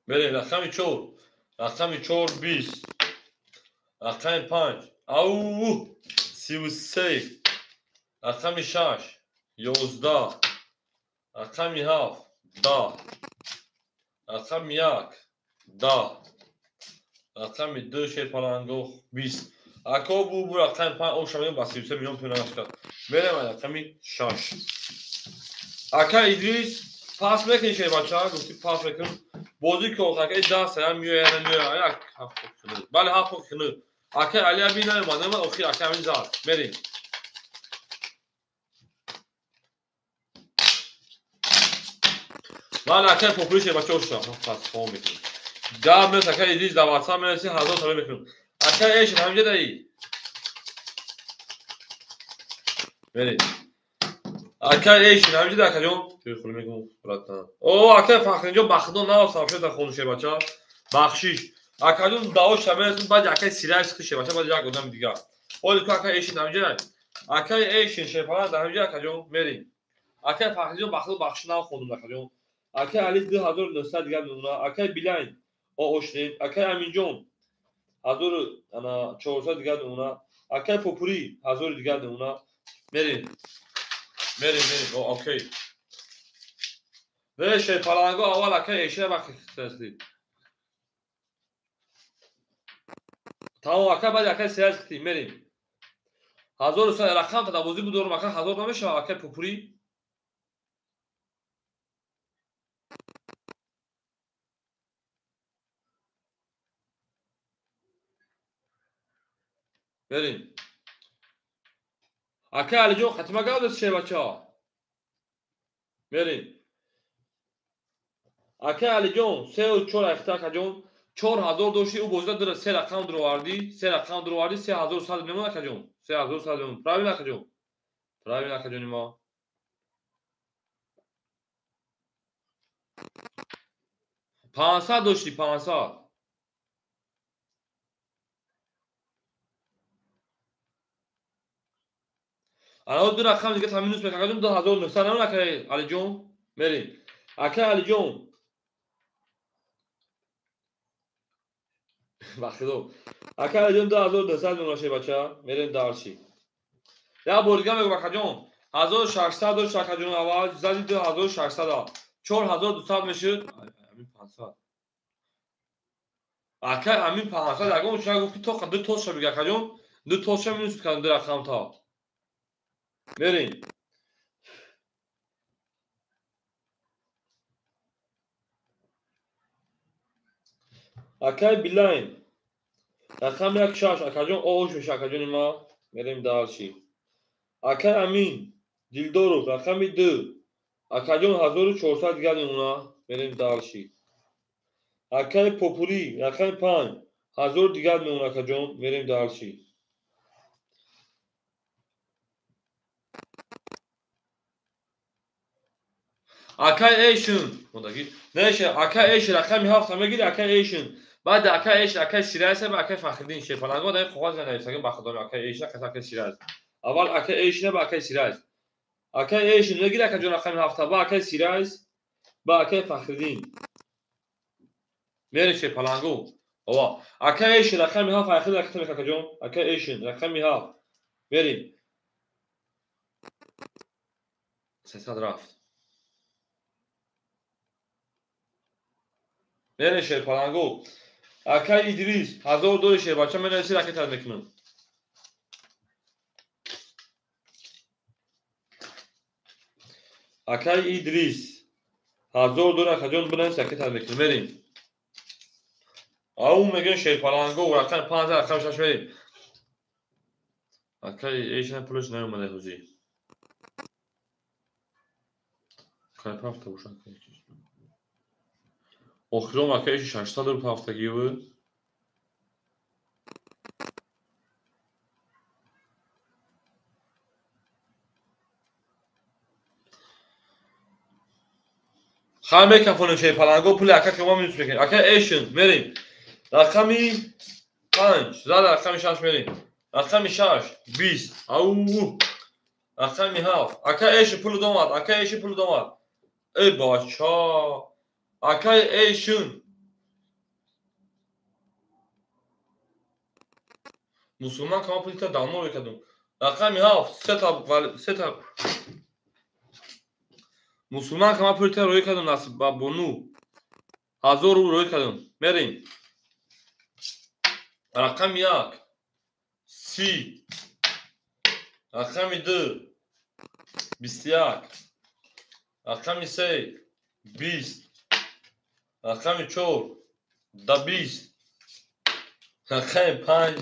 Мерем, рақами 4, рақами 4 20, рақами 5, ау, 33, рақами 6, 11, рақами 7, 10, рақами 1, 10, рақами 2 шерпалангоҳ 20. Ако бу рақами 5 оша мегӯям ба 33 миллион пул нашкад. Мерем рақами 6. Ака Идрис пас мекунӣ шербача? Гуфти пас мекунам. Бозӣ ки акаи 10 сая меояд, намеояд, як ҳафт хунук. Бале, ҳафт хунук. Акаи Али аби наомад, наомад, охир акаи ҳамин зад. Мерем. Бале, акаи Попурӣ шербача оша. Пас хом мекунем. Гап нест, акаи Идрис дар WhatsApp менависӣ, 1000 сомон мекунем. Акаи Эшин ҳаминҷа даӣ. Мерем. Акаи Эшин ҳаминҷа да, акаҷон. Чӯй хули мегӯм, братан. О, акаи Фахринҷон бахидон навасам шуд дар хону шербача. Бахшиш. Акаҷон дао шаменасун, баъд акаи Сирай сихи шербача, баъд як одами дигар. Оли ку акаи Эшин ҳаминҷа. Акаи Эшин шерпалан дар ҳаминҷа, акаҷон, мерем. Акаи Фахринҷон бахидон бахшиш нахондум, акаҷон. Акаи Али 2900 дигар мемонад. Акаи Билайн ошнем. Акаи Аминҷон 1400 дигар мемонад. Акаи Попурӣ 1000 дигар мемонад. Мерем. Мерем, мерем. Окей. Не, шерпаланго аввал акаи Эшина вақти хитасли. Тамом, ака баъд акаи Сирай хити, мерем. 1300 рақам та бозӣ будорам, ака 1000 намешавад, акаи Попурӣ. Мерем. Акаи Алиҷон хатима гап даст шербача. Мерем. Акаи Алиҷон 3 4 ахта акаҷон 4000 дошти, ӯ бозида дора се рақам дуровардӣ, се рақам дуровардӣ, 3100 мемон акаҷон. 3100 мемон. Правильно акаҷон? Правильно акаҷони мо. 500 дошти, 500. Ана ду рақам дига та минус мекунам акаҷон, 2900 намон акаи Алиҷон. Мерем. Акаи Алиҷон. Бахидо. Акаи Алиҷон 2900 мемон шербача. Мерем дарши. Як бор дига мегӯм акаҷон. 1600 дошт акаҷон аввал, зади 2600. 4200 мешуд. Амин 500. Акаи Амин 500 ягон ча гуфт ки то ду тоша бига акаҷон. Ду тоша минус кардам ду рақам та. Мерем. Акаи Билайн. Рақами 1 6 акаҷон ош меша акаҷони ма. Мерем дарши. Акаи Амин Дилдоров рақами 2. Акаҷон 1400 дигар мемонад. Мерем дарши. Акаи Попурӣ рақами 5. 1000 дигар мемонад акаҷон. Мерем дарши. Акаи Эшин, модаги. Неша, акаи Эшин рақами 7 мегири, акаи Эшин. Баъд акаи Эшин, акаи Сирайс ва акаи Фахриддин шерпаланго дар қоғоз нависагим ба худо акаи Эшин, акаи Сирайс. Аввал акаи Эшин ва акаи Сирайс. Акаи Эшин мегири акаҷон рақами 7 ва акаи Сирайс ва акаи Фахриддин. Мерем шерпаланго. Ова. Акаи Эшин рақами 7 ахир рақами акаҷон. Акаи Эшин рақами 7. Мерем. 300 рафт. Мерем шерпаланго. Акаи Идрис 1000 дори шербача менависи ракета мекунам. Акаи Идрис 1000 дори акаҷон бинавис ракета мекунам. Мерем. Ау мегӯем шерпаланго рақами 5 рақами 6 мерем. Акаи Эшина пулаш наомада ҳозир. Кайпафта бошад. Охирон ака эши 600 рубл ҳафтагӣ буд. Хай мекафонем шерпаланго пули ака ки мо минус мекунем. Ака эшин мерем. Рақами 5, зада рақами 6 мерем. Рақами 6 20. Ау. Рақами 7. Ака эшин пул домад, ака эшин пул домад. Эй бача. Акай эшин. Мусулман кама пулита давно мекардум. Рақами 7 сета мусулман кама пулита рӯй кардум насиб ба бону. 1000 рубл рӯй кардум. Мерем. Рақами 1 30. Рақами 2 21. Рақами 3 20. Рақами 4 20. Рақами 5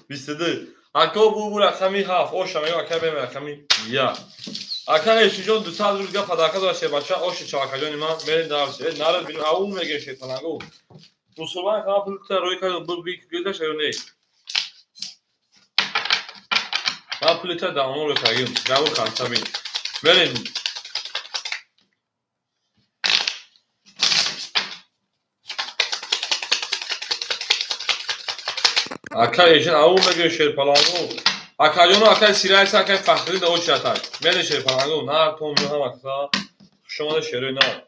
22. Ако бу рақами 7 оша мегӯ ака бем рақами 1. Ака эшиҷон 200 рубл дига падарка дора шербача оши чавакаҷони ман мерем дарс. Нарад бинем ау меге шерпалангу. Мусулман кама пулта рӯй кардум бу гӯзаш ё не? Ман пулита давно рӯй кардем. Даво карта бин. Мерем. Ака эшин ау меге шерпалангу. Акаҷону акай Сирайса акай Фахриддин да очиратак. Мерем шерпалангу нар том ҳам ака. Хуш омада шерои нар.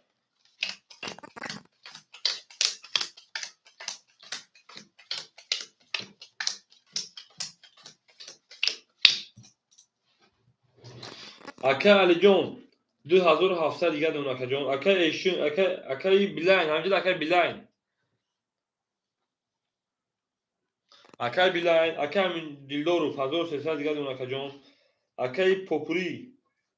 Ака Алиҷон 2700 дига дон акаҷон. Ака эшин ака акаи Билайн ҳамҷода акаи Билайн. Акаи Билайн, акаи Амин Дилдоров 1300 дига дон акаҷон. Акаи Попури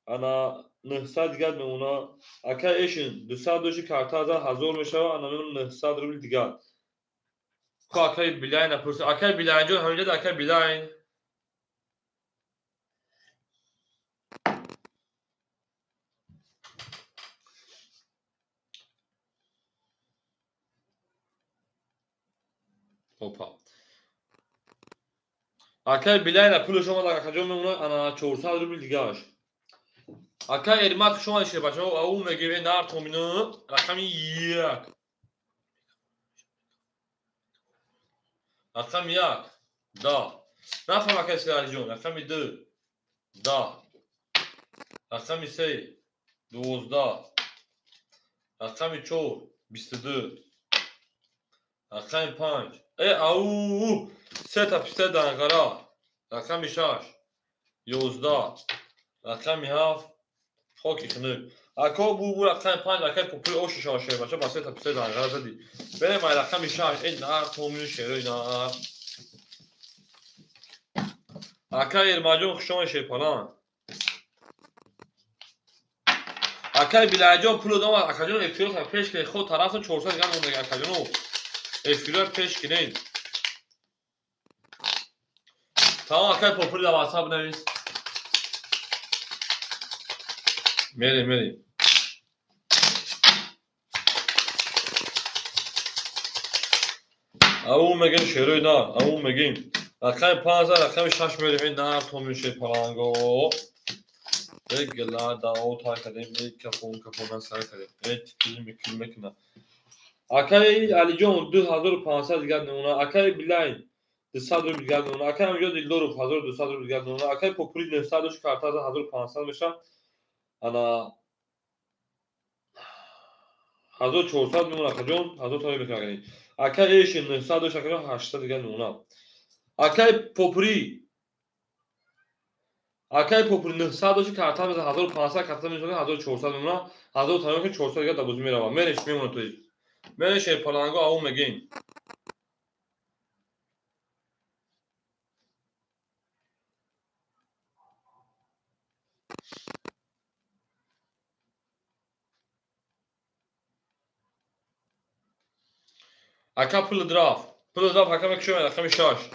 ана 900 дига мемона. Акаи Эшин 200 доши карта за 1000 мешава, ана мемона 900 рубл дига. Ко акаи Билайн напурсид. Акаи Билайнҷон ҳамҷода акаи Билайн. Опа. Акаи Билайна пулаш омад акаҷон мемона ана 400 рубл дигааш. Акаи Эрмак хуш омадед шербачаҳо. Ау мегӯем нар томино рақами 1. Рақами 1 10. Нафаҳм акаи Сиралиҷон. Рақами 2 10. Рақами 3 12. Рақами 4 22. Рақами 5 ау сета писта данғара. Рақами 6 11. Рақами 7 хоки хунук. Ако бу рақами 5 акаи попули оши шава шербача ба сета писта данғара задӣ. Берем ай рақами 6 эй нар томини шерои нар. Акаи Эрмаҷон хуш омадед шерпалан. Акаи Билайҷон пул додам акаҷон эфирро пеш кунед. Худ тарафтон 400 дига монда акаҷоно. Эфирро пеш кунед. Тамом акаи Попули дар WhatsApp навис. Мерем мерем. Ау мегем шерои нар, ау мегем. Рақами 5 рақами 6 мерем. Нар томин шерпаланго. Эй гила дао тай кардем, эй кафон кафонан сар кардем. Эй тикили микил мекуна. Акаи Алиҷон 2500 дига мемона. Акаи Билайн 200 рубл дига мемона. Акаи Амиҷон Дилдоров 1200 рубл дига мемона. Акаи Попури 900 дошт карта 1500 мешавад. Ана 1400 мемона акаҷон, 1000 томон мекунад. Акаи Эшин 900 дошт акаҷон 800 дига мемона. Акаи Попури 900 дошт карта 1500 карта мешавад 1400 мемона. 1000 томон 400 дига дар бозӣ меравад. Мереш мемона то мерем шерпаланго ау мегем. Ака пул драф. Пул драф ака мекушем рақами 6.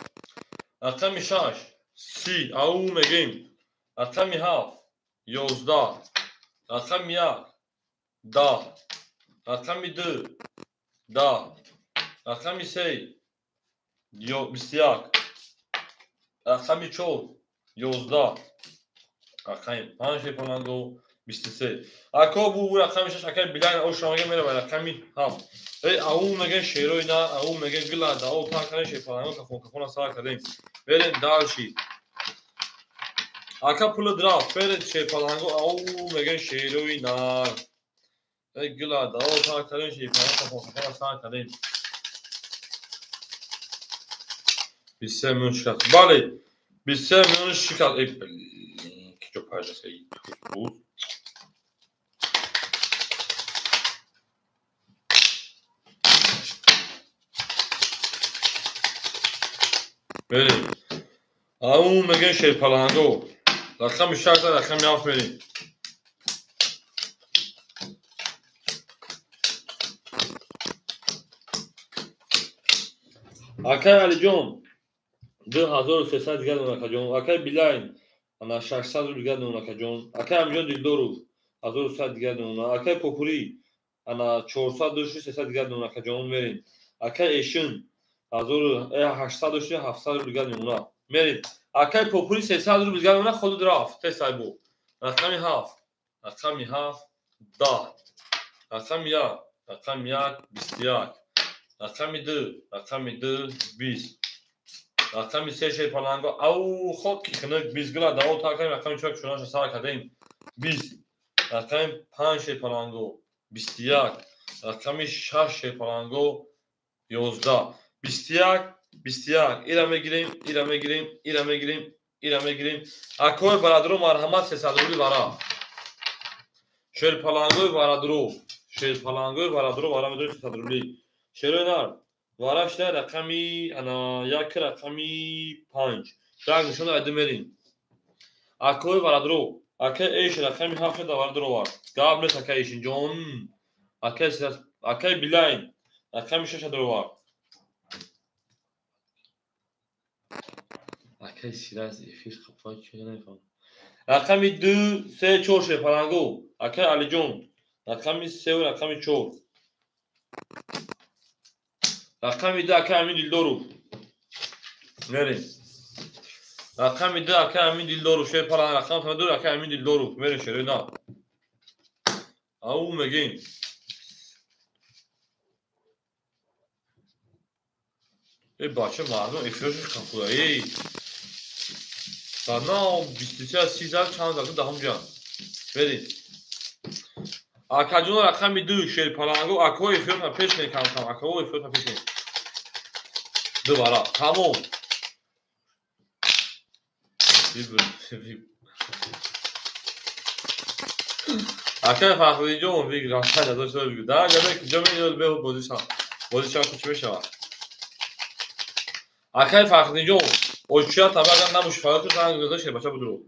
Рақами 6 30 ау мегем. Рақами 7 11. Рақами 1 10, рақами 2 10, рақами 3 21, рақами 4 11, рақами 5 шерпаланго 23. Ако бу рақами 6 акай Билайн ошро мега мерава рақами 7. Эй ау мега шерои на, ау мега гила дао та кардем шерпаланго кафон кафона сар кардем. Берем дальше. Ака пули драфт, берем шерпаланго ау мега шерои на. Эй гила дао та кардем шерпаланго кафон кафона сар кардем. 23 миллион шикаст. Бале, 23 миллион шикаст. Эй, блин, ки ҷо пайдо эй буд. Берем. Ау мегӯем шерпаланго. Рақами 6, рақами 7 мерем. Акай Алиҷон 2300 дигар дон акаҷон. Акай Билайн ана 600 рубл дигар дон акаҷон. Акай Амиҷон Дилдоров 1100 дигар дон. Акай Попурӣ ана 400 дошти 300 дигар дон акаҷон. Мерем. Акай Эшин 1800 дошти 700 рубл дигар дон. Мерем. Акай Попурӣ 300 рубл дигар дон худ рафт. Тесай бу. Рақами 7. Рақами 7 10. Рақами 1. Рақами 1 21. Рақами 2. Рақами 2 20. Рақами 3 шерпаланго ау хок ки хинак 20 гила дао та кардем. Рақами 4 чунаша сар кардем 20. Рақами 5 шерпаланго 21. Рақами 6 шерпаланго 11. 21 21. Ира мегирем, ира мегирем, ира мегирем, ира мегирем. Акои барадро марҳамат 300 рубли вара. Шерпалангои барадро, шерпалангои барадро вара медорем 300 рубли. Шерои нар вара шуда рақами ана 1 рақами 5. Як нишон айду мерем. Акои барадро, акай эш рақами 7 шуда варадро вар. Гап нест акай эшин ҷон. Акай Билайн рақами 6 шуда вар. Акай Сираз эфир қапа чӣ намефаҳмам. Рақами 2 3 4 шерпаланго. Акай Алиҷон рақами 3 ва рақами 4. Рақами 2 акай Амин Дилдоров. Мерем. Рақами 2 акай Амин Дилдоров шерпаланг. Рақами 2 акай Амин Дилдоров. Мерем шерои на. Ау мегем. Эй бача мардум эфирашш қапуда. Эй на 23 30 чанд дақиқа даҳум ҷан. Берем. Акаҷон рақами 2 шерпаланго. Акои эфиротон пеш кунед кам кам. Акао эфиротон пеш кунед. Ду бара. Тамом. Акай Фахриддинҷон биг рафтан надошта бигӯ. Да ҷабе ки ҷо меёд беҳуд бозишам. Бозишам чӣ мешавад? Акай Фахриддинҷон очия табаган набуш фарқ занг зада шербача будро.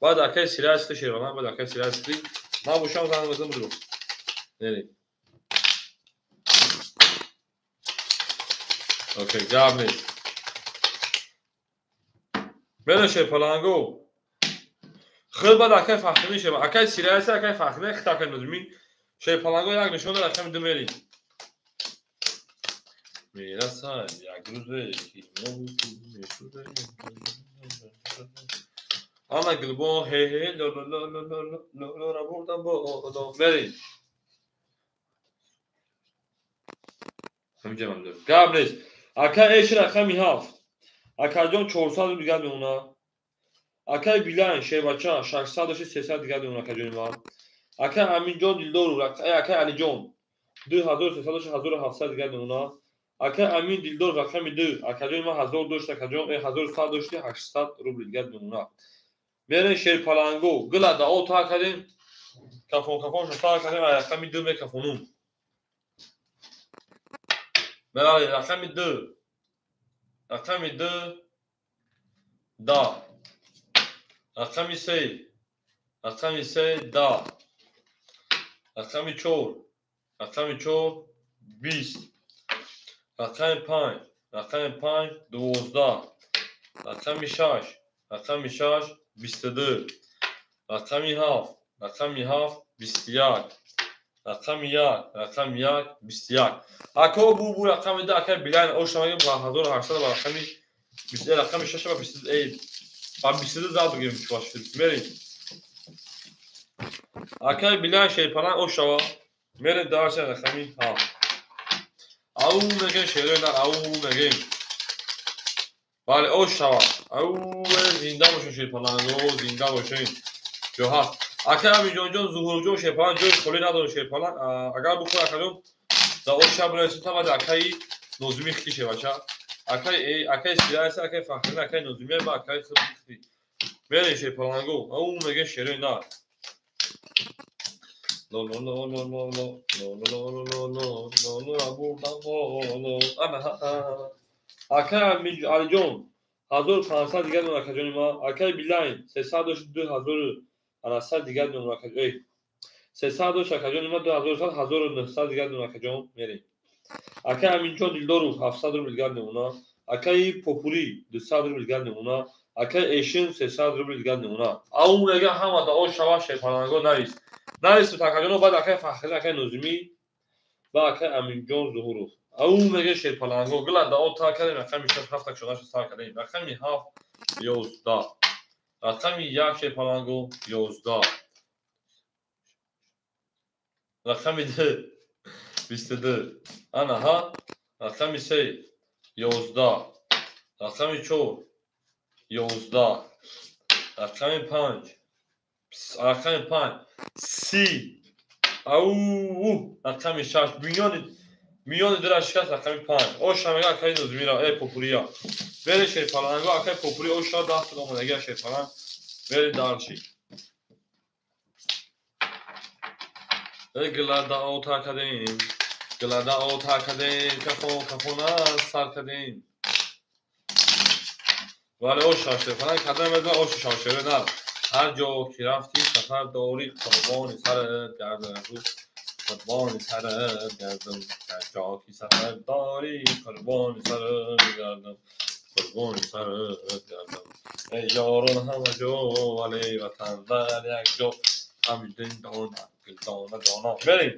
Баъд акай Сирасли шербана, баъд акай Сирасли набушам занг зада будро. Нери. Окей, гап нест. Берем шерпаланго. Хел баъд акай Фахриддин шерба. Акай Сирасли, акай Фахриддин хита акай Нозмин. Шерпаланго як нишон дад рақами 2 мери. Мерасад як рӯзе ки ана гулбон хе хе ло ло ло ло ло ло ра бурдам боло. Мерем. Ҳаминҷа ман дорам. Гап нест. Акай эш рақами 7. Акаҷон 400 рубл дигар мемонад. Акай Билайн шербача 600 дошти 300 дигар мемонад акаҷони ман. Акай Аминҷон Дилдоров, акай Алиҷон 2300 дошти 1700 дигар мемонад. Акай Амин Дилдоров рақами 2. Акаҷони ман 1000 дошт, акаҷон 1100 дошти 800 рубл дигар мемонад. Мерем шерпаланго. Гила дао та кардем. Кафон кафон шта кардем, рақами 2 мекафонум. Мерали рақами 2. Рақами 2 10. Рақами 3. Рақами 3 10. Рақами 4. Рақами 4 20. Рақами 5. Рақами 5 12. Рақами 6. Рақами 6 22. Рақами 7. Рақами 7 21. Рақами 1, рақами 1, 21. Ако бу рақами 2, акай Билайн оша мегем ба 1800 ба рақами 20, рақами 6 ба 20, эй, ба 22 зад бигирем чуваш. Мерем. Акай Билайн шерпаланг ошава. Мерем дарша рақами 7. Ау мегем шерои нар, ау мегем. Бале, ошава. Ау, зинда бошен шерпаланго, зинда бошен. Ҷо ҳаст. Акай Амиҷонҷон, Зуҳурҷон шерпаланг ҷои холӣ надорад шерпаланг. Агар бихоҳ акаҷон, дар оша бинависед, та баъд акаи Нозимӣ хити шевача. Акаи Сираеса, акаи Фахрина, акаи Нозимия ба акаи хити. Мерем шерпаланго. Ау мегем шерои нар. Ло ло ло ло ло ло ло ло ло ло ло ло ло ло. Ана акай Алиҷон 1500 дигар мемонад акаҷони ман. Акаи Билайн 300 дошт 2000 ана 100 дигар мемонад акаҷон. Эй 300 дошт акаҷони ман 2100 1900 дигар мемонад акаҷон. Мерем. Акаи Аминҷон Дилдоров 700 рубл дигар мемонад. Акаи Попурӣ 200 рубл дигар мемонад. Акаи Эшин 300 рубл дигар мемонад. Ау мега ҳама да ош шава шерпаланго навис. Навис акаҷоно, баъд акаи Фахрӣ, акаи Нозимӣ ва акаи Аминҷон Зуҳуров. Ау мега шерпаланго гила да о та кардем рақами 6 7 та шодаша сар кардем. Рақами 7 11. Рақами 1 шерпаланго 11. Рақами 2 22. Ана ҳа. Рақами 3 11. Рақами 4 11. Рақами 5 рақами 5 30. Ау рақами 6 миёни дира шикаст рақами 5. Оша мега акаи Нозимира, эй Попурия. Бери шерпаланго, акаи Попури оша 10 омадагия шерпаланг. Бери дарши. Эй гилада ота кардем. Гилада ота кардем, кафон кафона сар кардем. Вале оша шерпаланг кардем, меза оша шавшере нар. Ҳар ҷо ки рафтӣ сафар дорӣ, қурбони сарат гардам, қурбони сарат гардам. Ҳар ҷо ки сафар дорӣ, қурбони сарат гардам, қурбони сарат гардам. Эй ёрон ҳама ҷо, вале ватан дар як ҷо. Ҳамидин дона, дона, дона. Мерем.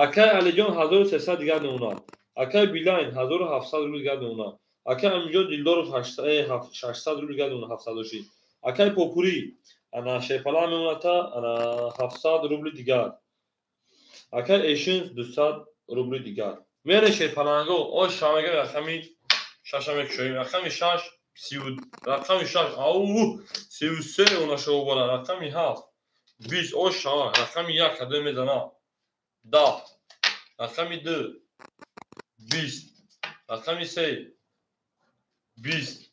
Акай Алиҷон 1300 дигар мемонад. Акай Билайн 1700 рубл дигар мемонад. Акай Амиҷон Дилдоров 600 рубл дигар мемонад, 706. Акай Попурӣ ана шерпаланг мемонад та ана 700 рубли дигар. Акай Эшин 200 рубли дигар. Мере шерпаланго, ош шамега рақами 6 мекушоем. Рақами 6 30, рақами 6 ау 33 она шобара, рақами 7 20 ош шава, рақами 1 кадом мезана 10, рақами 2 20, рақами 3 20,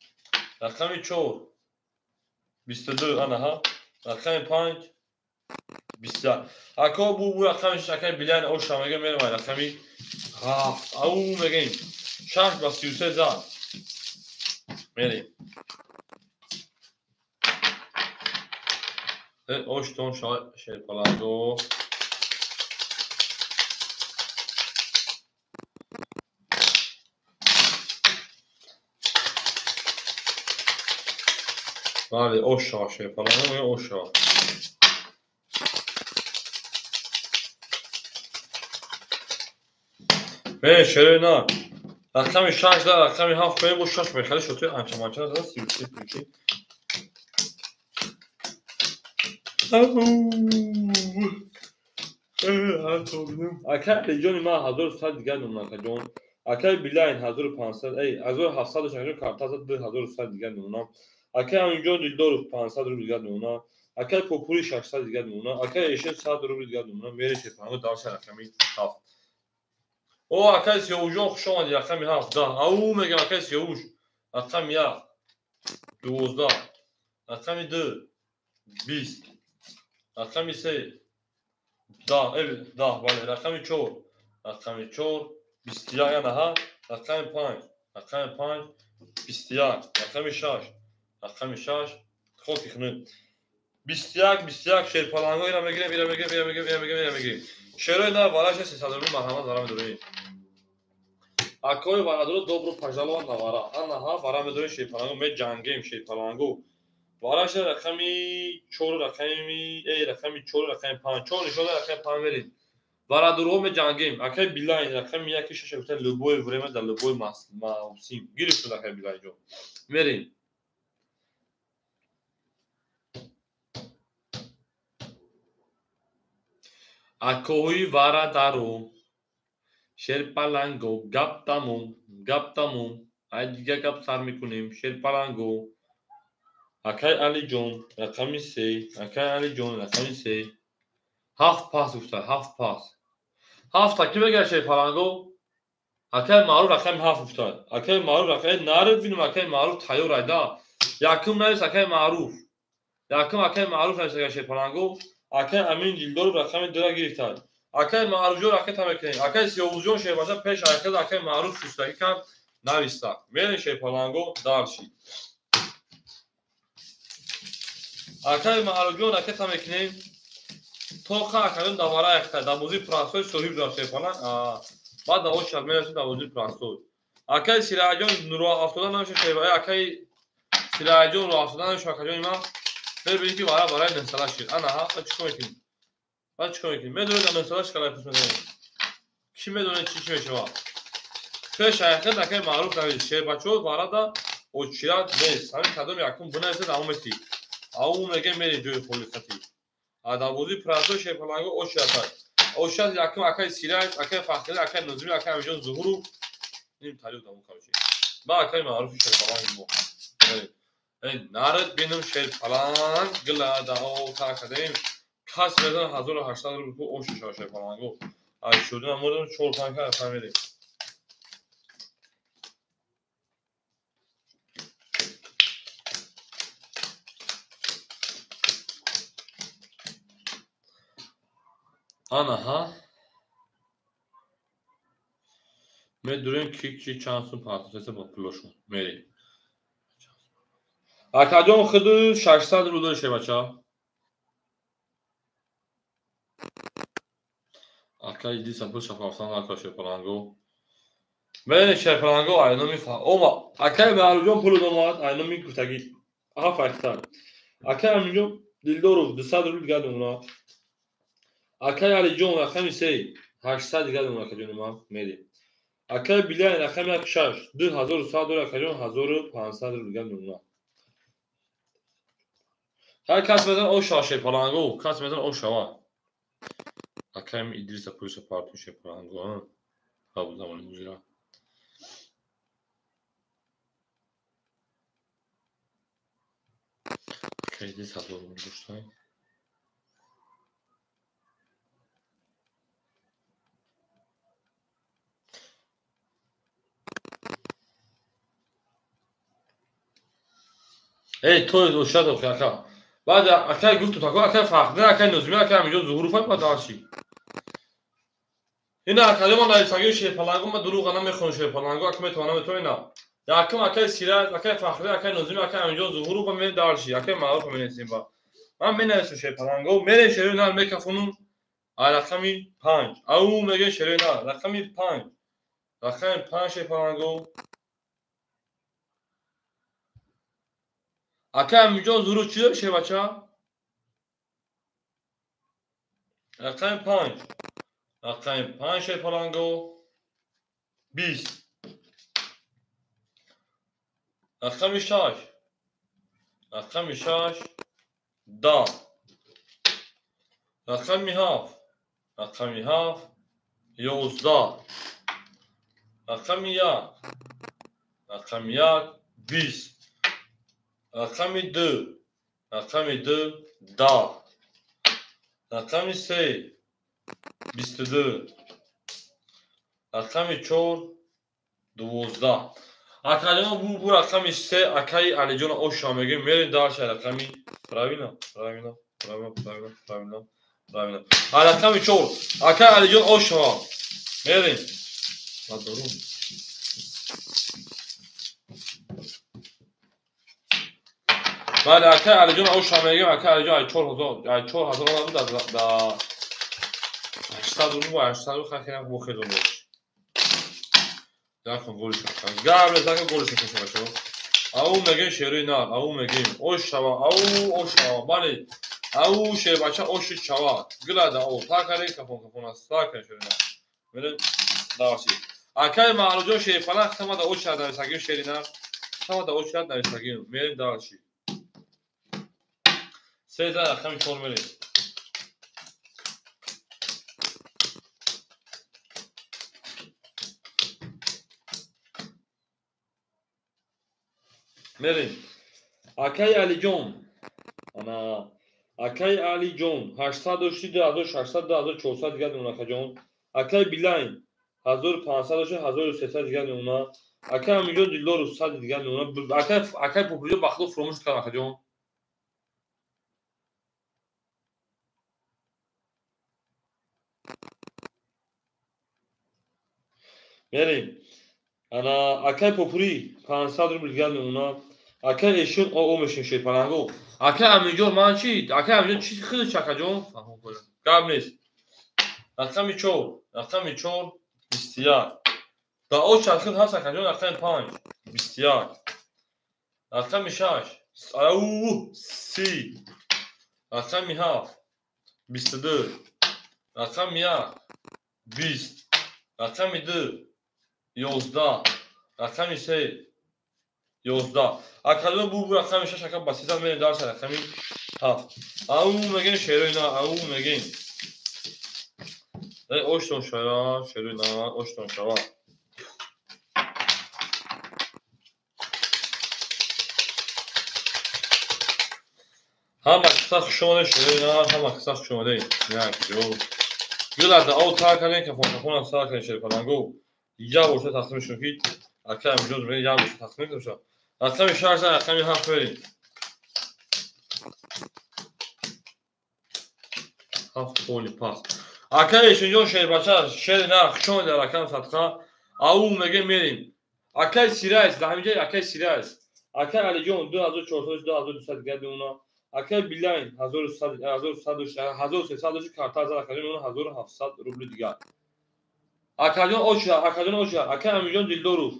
рақами 4 22 ана ҳа, рақами 5 21. Ако бу рақами 6 акаи Билайн оша мега мерем рақами 7. Ау мегем 6 ба 33 зад. Мерем. Оштон шерпаланго. Бале, оша шерпаланго, оша. Э, шерои на. Рақами 6 да, рақами 7 кунем, бо 6 мехали шотои анча манча зада 33 33. Акай Алиҷони ман 1100 дигар мемонад акаҷон. Акай Билайн 1500, эй 1700 акаҷон карта зад 2100 дигар мемонад. Акай Аминҷон Дилдоров 500 рубл дигар мемонад. Акай Попури 600 дигар мемонад. Акай Эшин 100 рубл дигар мемонад. Мере шерпаланго дарша рақами 7. О, акай Сиёвушҷон хуш омадӣ, рақами 7 10. Ау мегам акай Сиёвуш. Рақами 1 12, рақами 2 20, рақами 3 10, 10 бале, рақами 4, рақами 4 21 ана ҳа, рақами 5, рақами 5 21, рақами 6, рақами 6 хоки хунук. 21 21 шерпаланго ира мегирем, ира мегирем, ира мегирем, ира мегирем, ира мегирем. Шерои на вараша 300 рубл марҳамат вара медорем. Акои варадоро добро пожаловать на вара. Ана ҳа вара медорем шерпаланго, меҷангем шерпаланго. Вараша рақами 4 рақами 4 рақами 5 4 нишон рақами 5 мерем. Варадурҳо меҷангем. Акай Билайн рақами 1 6 гуфтан любое время дар любой мавсим. Гирифту акай Билайнҷон. Мерем. Акои варадару шерпаланго гап тамом, гап тамом. Ай дигар гап сар мекунем. Шерпаланго. Акай Алиҷон рақами 3, акай Алиҷон рақами 3. 7 пас гуфта, 7 пас. 7 та ки мегӯяд шерпаланго? Акай Маъруф рақами 7 гуфта. Акай Маъруф рақами нарид бинем, акай Маъруф тайёр айда. Якум навис акай Маъруф. Якум акай Маъруф навис акай шерпаланго. Акай Амин Дилдоров рақами 2 гирифтад. Акай Маъруфҷон ракета мекунем. Акай Сиёвузҷон шербача пеш ҳаракат акай Маъруф шустагӣ кард, нависта. Мерем шерпаланго дарши. Акай Маъруфҷон ракета мекунем. Тоқа акаҷон давара яхта. Дар бозии простой соҳиб дорад шерпаланг. Баъд дар очад мерасем дар бозии простой. Акай Сираҷон роҳафтода намеша шербача. Акай Сираҷон роҳафтода намеша акаҷони ман. Бибинед ки вара барои нӯҳсала шид. Ана ҳа, чикор мекунем? Баъд чикор мекунем? Медонед дар нӯҳсала чӣ калай пӯст мезанем? Кӣ медонед чӣ мешавад? Пеш ҳақиқат акай Маъруф навис. Шербачаҳо варада очират нест. Ҳамин кадом якум бинависед ав мети. Ав мегем мерем ҷои холиқатӣ. А дар бозии простой шерпаланго очират аст. Очират якум акай Сираҷ, акай Фахрӣ, акай Нозимӣ, акай Амиҷон Зуҳуров. Ним тариф дамо короче. Ба акай Маъруфи шерпаланги мо. Нарид бинем шерпаланг гила дао та кардем. Кас мезан 1800 рубл пул ош шава шерпаланго. Ай шудина мурдам 4-5 ка фамилия. Ана ҳа. Медурем ки ки чанд сум партофтеса ба пулошон. Мерем. Акаҷон худу 600 рубл дори шербача. Акай Идриса пул шафафтан нака шерпаланго. Мерем шерпаланго айноми ома акай Маъруфҷон пул домад айноми гуфтагӣ. Аҳа фактар. Акай Аминҷон Дилдоров 200 рубл дигар мемонад. Акай Алиҷон рақами 3 800 дигар мемонад акаҷони ман. Мерем. Акай Билайн рақами 1 6 2100 дори акаҷон 1500 рубл дигар мемонад. Ҳар кас мезан ош шава шерпаланго, кас мезан ош шава. Акаем Идриса пулиша парту шерпаланго, а? Ҳабу замони мужира. Акай Идриса 1000 рубл дошта. Эй, то ошад охи ака. Баъд акай гуфту тако акай Фахриддин, акай Нозимӣ, акай Амиҷон Зуҳуров баъд дарши. Ина акаҷон ман нависагии шерпаланго ман дурӯға намехонам шерпаланго, ака метавонам метавонам ина. Якум акай Сираҷ, акай Фахриддин, акай Нозимӣ, акай Амиҷон Зуҳуров ба мерем дарши, акай Маъруф менависем ба. Ман менависам шерпаланго, мерем шерои нар мекафонум а рақами 5. Ау мегӯем шерои нар, рақами 5. Рақами 5 шерпаланго. Акай Амиҷон Зуҳуров чӣ дори шербача? Рақами 5. Рақами 5 шерпаланго. 20. Рақами 6. Рақами 6 10. Рақами 7. Рақами 7 11. Рақами 1. Рақами 1 20. Рақами 2. Рақами 2 10. Рақами 3 22. Рақами 4 12. Акаҷон бу рақами 3 акаи Алиҷон оша мегӯем. Мерем дарша рақами правильно, правильно, правильно, правильно, правильно, правильно. А рақами 4 акаи Алиҷон оша. Мерем. Бадорум. Бале, акаи Алиҷон оша мегӯем. Акаи Алиҷон ай 4000, ай 4000 омад дар 800 рубл, 800 рубл хахирам бо хезон бош. Закон голиш. Габре закон голиш шава. Ау мегем шерои нар, ау мегем. Ош шава, ау ош шава. Бале, ау шербача оши шава. Гилада о, такаре кафон кафон аст. Такаре шерои нар. Мерем даваши. Акай Маҳруҷон шерпаланг хамада очад нависагим шери нар. Хамада очад нависагим. Мерем даваши. Се зан рақами 4 мерем. Мерем. Акай Алиҷон. Ана Акай Алиҷон 800 2600 2400 дигар мемона акаҷон. Акай Билайн 1500 дошт 1300 дигар мемона. Акай Амиҷон Дилдоров 100 дигар мемона. Акай Популиҷон бахло фуромӯш кард акаҷон. Мерем. Ана акай Попури 500 рубл дигар мемона. Акай эшон о мешин шерпаланго. Акай Амиҷон ман чи? Акай Амиҷон чи худаш акаҷон? Гап нест. Рақами 4, рақами 4 21. Да о чархид ҳаст акаҷон рақами 5 21. Рақами 6 ау 30. Рақами 7 22. Рақами 1 20. Рақами 2 11. Рақами 3 11. Акаҷон бу рақами 6 ака ба 3 мерем дарса рақами 7. Ау мегем шерои на, ау мегем. Оштон шава, шерои на, оштон шава. Ҳама киса хуш омадед, шерои на, ҳама киса хуш омадед. Як ҷо. Гилада ов тар кардем, кафон кафонам сар кардем шерпаланго. Як борша тақсим шуд ки акай Амиҷон мегӯяд як борша тақсим мекунам. Рақами 6 рақами 7 мерем. 7 поли пас. Акай Эшонҷон шербача, шери на, хуш омадед рақам садқа. Ау мегем мерем. Акай Сирайс, дар ҳамин ҷай акай Сирайс. Акай Алиҷон 2400 2200 дигар мемона. Акай Билайн 1100 1300 дошт карта зад акаҷон мемона 1700 рубли дигар. Акаҷон оча, акаҷон оча, акай Амиҷон Дилдоров.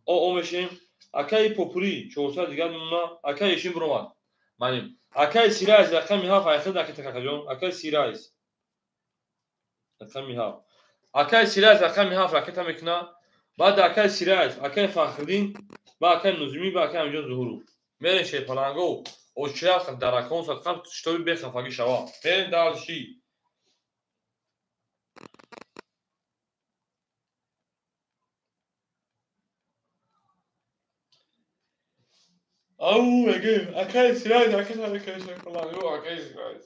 О мешем. Акай Попури 400 дигар мемона. Акай Эшин биромад. Маним. Акай Сирайс рақами 7 айхид акай акаҷон. Акай Сирайс рақами 7. Акай Сирайс рақами 7 ракета мекуна. Баъд акай Сирайс, акай Фахриддин, ба акай Нузимӣ, ба акай Амиҷон Зуҳуров. Мерем шерпаланго. Очиях даракон садқам шитоби бехафагӣ шава. Мерем далши. Ау мегем, акай Сирайс, акай шерпаланго, акай Сирайс.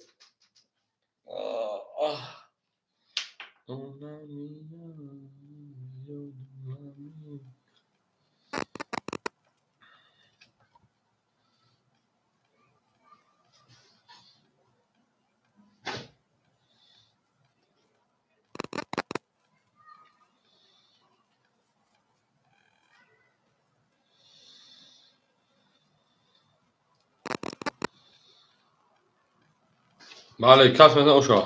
Бале, кас мезан оша.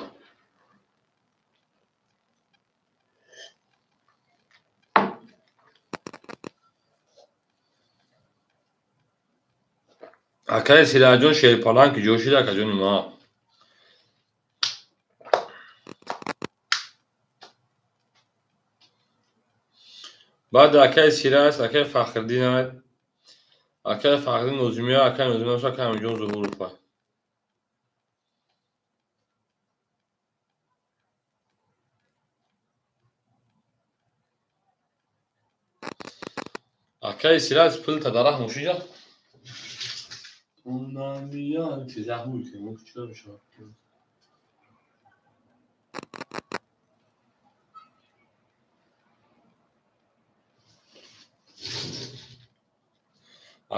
Акай Сираҷон шерпаланг ки ҷо шида акаҷони ма. Баъд акай Сирас, акай Фахриддин, акай Фахриддин Нозимия, акай Нозимия, акай Амиҷон Зуҳуров. Акай Сирас пул тадараҳ мошиҷа?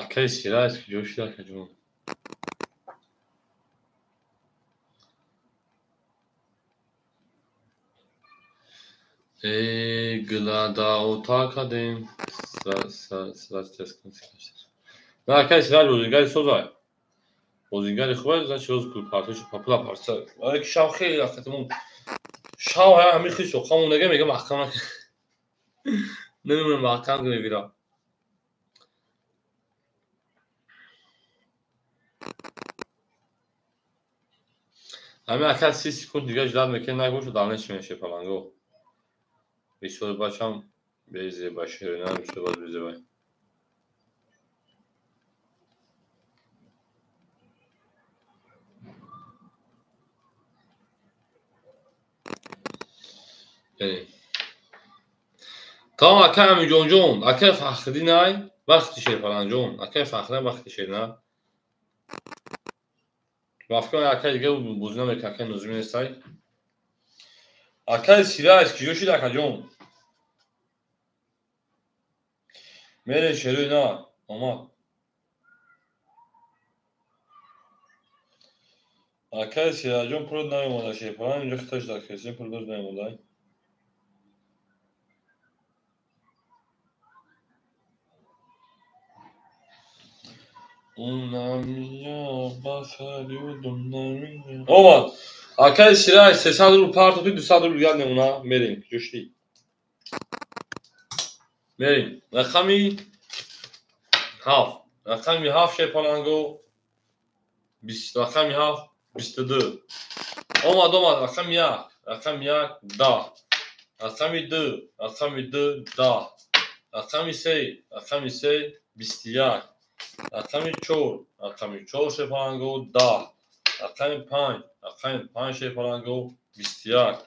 Акай Сирас ки ҷо шида акаҷон. Гиладаота кардем. На акай Сираҷ бозингари созай. Бозингари хубай, значит роз пулпартош папула парса. Ки шав хеле рақатмон. Шав ҳа ҳамин хис соқамон нега мега маҳкам накун. Намемонам маҳкам кунем бира. Ҳамин ака 30 секунд дига ждать мекунем, нагӯшу давлен чи мешавад шерпаланго. Бисёр бачам безеба ширина, бисёр бач безеба. Тамом ака Амиҷонҷон, акай Фахриддин ай, вақти шерпаланҷон, акай Фахриддин вақти шерина. Ба фикрам акай дига бозӣ намекунад, акай Нозимӣ нестай. Акай Сираҷ киҷо шид акаҷон? Мере шерӯи на омад. Акай Сираҷон пул наомада шерпалан, инҷо хиташ дар кесин пул боз наомада. Омад. Акай Сираҷ 300 рубл партофти, 200 рубл дигар мемона. Мерем, ҷӯшти. Мерем. Рақами 7. Рақами 7 шерпаланго. Рақами 7 22. Омад, омад. Рақами 1. Рақами 1 10. Рақами 2. Рақами 2 10. Рақами 3. Рақами 3 21. Рақами 4. Рақами 4 шерпаланго 10. Рақами 5. Рақами 5 шерпаланго 21.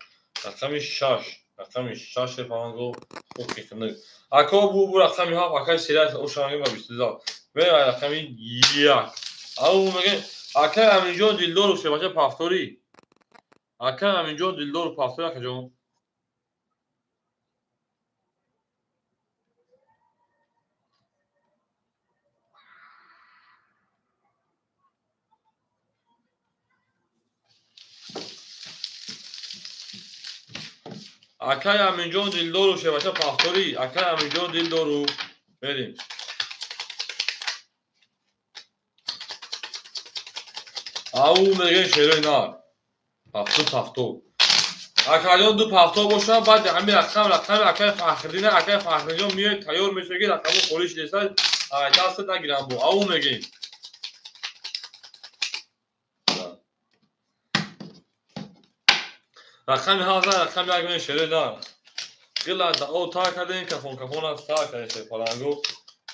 Рақами 6. Рақами 6 шерпаланго хуб хинак. Ако бу рақами 7 акай Сираҷ ошанги ба 22. Мерем рақами 1. Ау мегем акай Аминҷон Дилдоров шербача пафторӣ. Акай Аминҷон Дилдоров пафторӣ акаҷон. Акай Аминҷон Дилдоров шербача пафторӣ. Акай Аминҷон Дилдоров. Мерем. Ау мегем шерои нар. Пафту пафту. Акаҷон ду пафто бошад, баъд ҳамин рақам рақами акай Фахриддин, акай Фахриддинҷон меояд, тайёр мешавад, ки рақамҳо холӣ шудааст, дастат нагирам бо. Ау мегем. Рақами 7 рақами 1 мегем шерои нар. Гила дао та кардем, кафон кафон аст та кардем шерпаланго.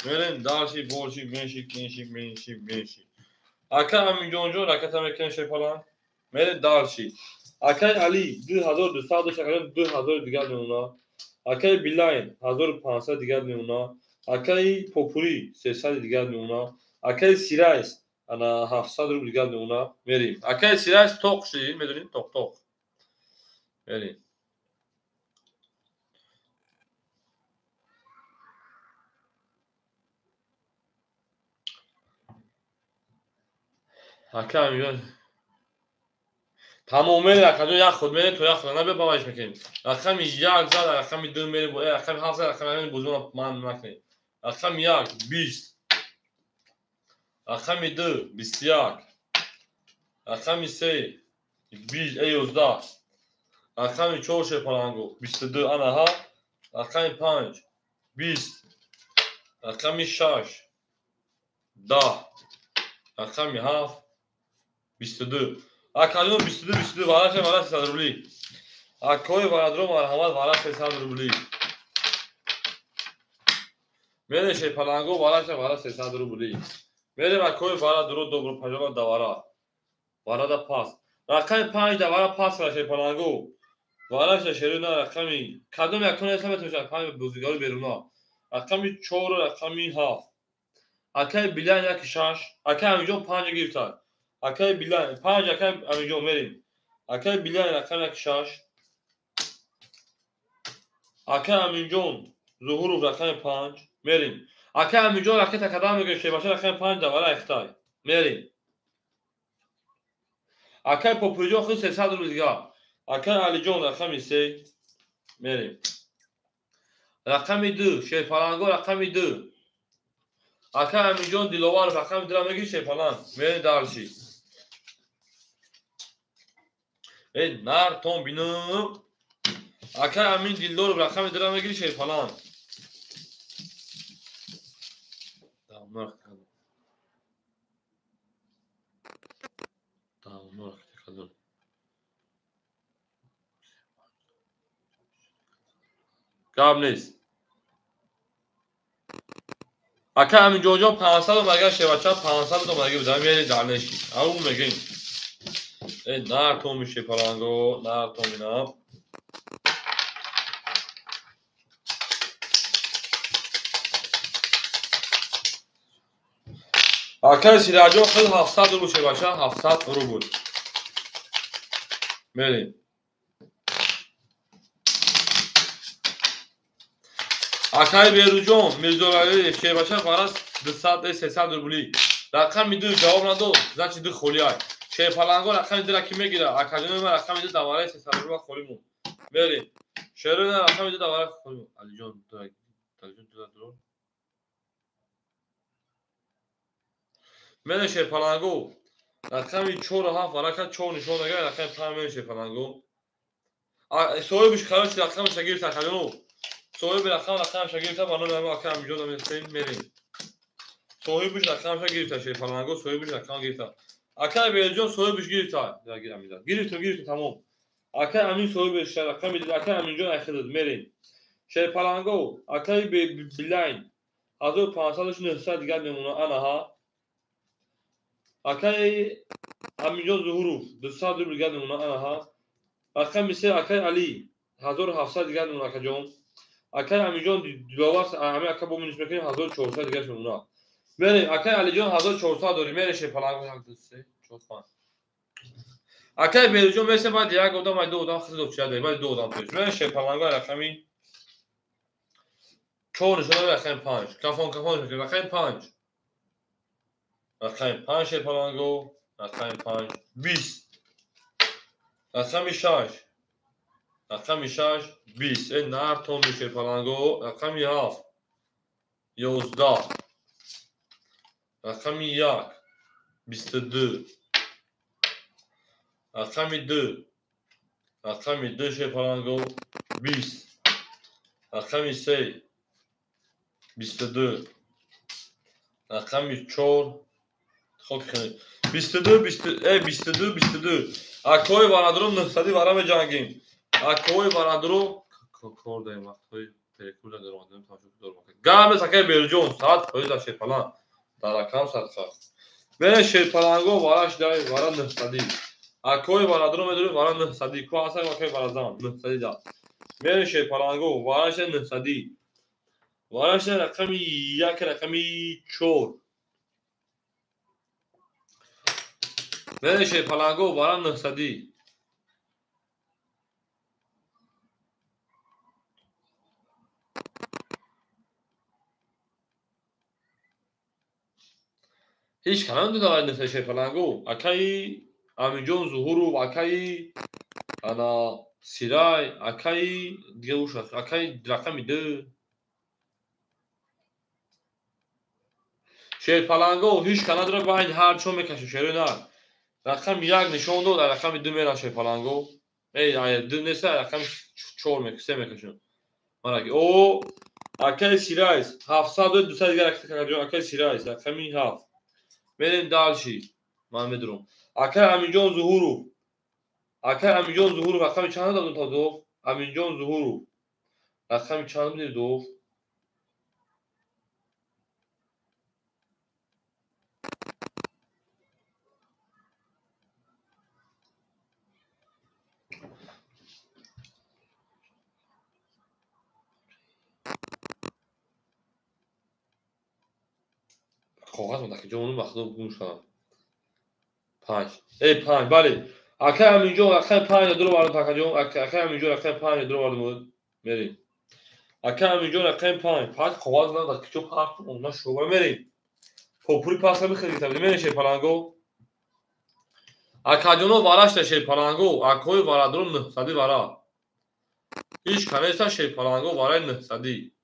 Мерем дарши, борши, менши, кенши, менши, менши. Ака Аминҷонҷон раката мекунем шерпаланг. Мерем дарши. Акай Али 2200 дошт, акаҷон 2000 дигар мемона. Акай Билайн 1500 дигар мемона. Акай Попурӣ 300 дигар мемона. Акай Сирайс ана 700 рубл дигар мемона. Мерем. Акай Сирайс тоқ шид, медонем тоқ тоқ. Мерем. Ака Аминҷон тамом мерем акаҷон як худ мерем то як худ набия бабаш мекунем. Рақами 1 зад, рақами 2 мерем, рақами 7 зад, рақами 1 бозиро ман накунем. Рақами 1 20. Рақами 2 21. Рақами 3 20 11. Рақами 4 шерпаланго 22 ана ҳа. Рақами 5 20. Рақами 6 10. Рақами 7 22. Акаҷон 22 22 вараша вара 300 рубли. Акои варадро марҳамат вара 300 рубли. Мерем шерпаланго вараша вара 300 рубли. Мерем акои варадро добро пожаловать давара. Варада пас. Рақами 5 давара пас ра шерпаланго. Вараша шеруна рақами кадом якон ҳисоб метавонад 5 бозигари беруна. Рақами 4 рақами 7. Акай Билайн 1 6. Акай Аминҷон 5 гирифтад. Акай Билайн 5 акай Аминҷон мерем. Акай Билайн рақами 1 6. Акай Аминҷон Зуҳуров рақами 5 мерем. Акай Аминҷон ракета кадам мегӯяд шербача рақами 5 давара ихтай. Мерем. Акай Попуриҷон худ 300 рубл дигар. Акай Алиҷон рақами 3 мерем. Рақами 2 шерпаланго рақами 2. Акай Аминҷон Диловаров рақами 2 мегирӣ шерпаланг. Мерем дарши. Эй нартон бинам. Акай Амин Дилдоров рақами 2 мегирӣ шерпаланг. Давно. Гап нест. Ака Аминҷонҷон 500 омадагӣ шевача 500 омадагӣ буда. Мери дар неши. Ау мегӯем. Э нар томи шепаланго, нар томина. Акай Сираҷон худ 700 рубл шевача 700 рубл. Мерем. Акай Беруҷон Мирзоалӣ шевача фараз 200 300 рубли. Рақами 2 ҷавоб надод, значит 2 холӣ ай. Шерпаланго рақами 2 ра ки мегира? Акаҷони ман рақами 2 давараи 300 рубла холӣ мон. Мерем. Шерона рақами 2 давараи холӣ мон. Алиҷон, Алиҷон 2 дурор. Мерем шерпаланго. Рақами 4 7 варака 4 нишон мегира, рақами 5 мерем шерпаланго. Соҳибиш короче рақамаша гирифт акаҷоно. Соҳиби рақам рақамаша гирифта, ба номи ҳама ака Аминҷон мехоҳем мерем. Соҳибиш рақамаша гирифта шерпаланго, соҳибиш рақам гирифта. Акай Беруҷон соҳибиш гирифта. Гирифтум, гирифтум, тамом. Акай Амин соҳибиш рақам медид, акай Аминҷон айхидид, мерем. Шерпаланго, акай Билайн 1500 900 дигар мемона, анаҳа. Акай Аминҷон Зуҳуров 200 рубл дигар мемона, анаҳа. Рақами 3 акай Али 1700 дигар мемона, акаҷон. Акай Аминҷон Диловар, ҳамин ака бо минус мекунем 1400 дигар мемона. Мерем, акай Алиҷон 1400 дорем, мерем шерпаланго 1 2 3 4 5. Акай Беруҷон месем баъд як одам, ай ду одам хизд очида, баъд ду одам пеш. Мерем шерпаланго рақами 4 нишон рақами 5. Кафон кафон рақами 5. Рақами 5 шерпаланго, рақами 5 20. Рақами 6. Рақами 6 20. Э нар томи шерпаланго, рақами 7 11. Рақами 1 22. Рақами 2. Рақами 2 шерпаланго 20. Рақами 3 22. Рақами 4 хок 22 22 22. Акои бародаро 900 вара меҷангем. Акои бародаро кор даем вақтҳои перекур даромадем тамошо дорам. Гап нест акаи Беруҷон 100% дар шерпаланг. Дар рақам садқа. Мерем шерпаланго вараш дай вара 900. Акои бародаро медорем вара 900. Ку ҳастам акаи баразам 900 да. Мерем шерпаланго вараш 900. Вараш рақами 1 рақами 4. Мерем шерпаланго вара 900. Ҳеҷ калам додавай нисбати шерпаланго. Акаи Аминҷон Зуҳуров, акаи ана Сирай, акаи дигар уш акаи рақами 2. Шерпаланго ҳеҷ калам дора байни ҳар чо мекашем шерои нар. Рақами 1 нишон дод, рақами 2 мерам шерпаланго. Эй, 2 нест, рақами 4 мекашем, 3 мекашем. Мараки. О, акаи Сирайс 700 200 дигар акаи Сирайс рақами 7. Мерем дальше. Ман медурам. Акай Аминҷон Зуҳуров. Акай Аминҷон Зуҳуров рақами чанд додам то дов? Аминҷон Зуҳуров. Рақами чанд будем дов? Коғаз монда ки ҷону махлуқ гум шудам. 5. Эй 5, бале. Акай Аминҷон рақами 5 дур овардам акаҷон. Акай Аминҷон рақами 5 дур овардам. Мерем. Акай Аминҷон рақами 5. 5 коғаз надо ки чо парт онна шуба мерем. Попури паса бихарид табди мерем шерпаланго. Акаҷоно варашта шерпаланго, акои варадурум 900 вара. Ҳеҷ канеста шерпаланго вараи 900.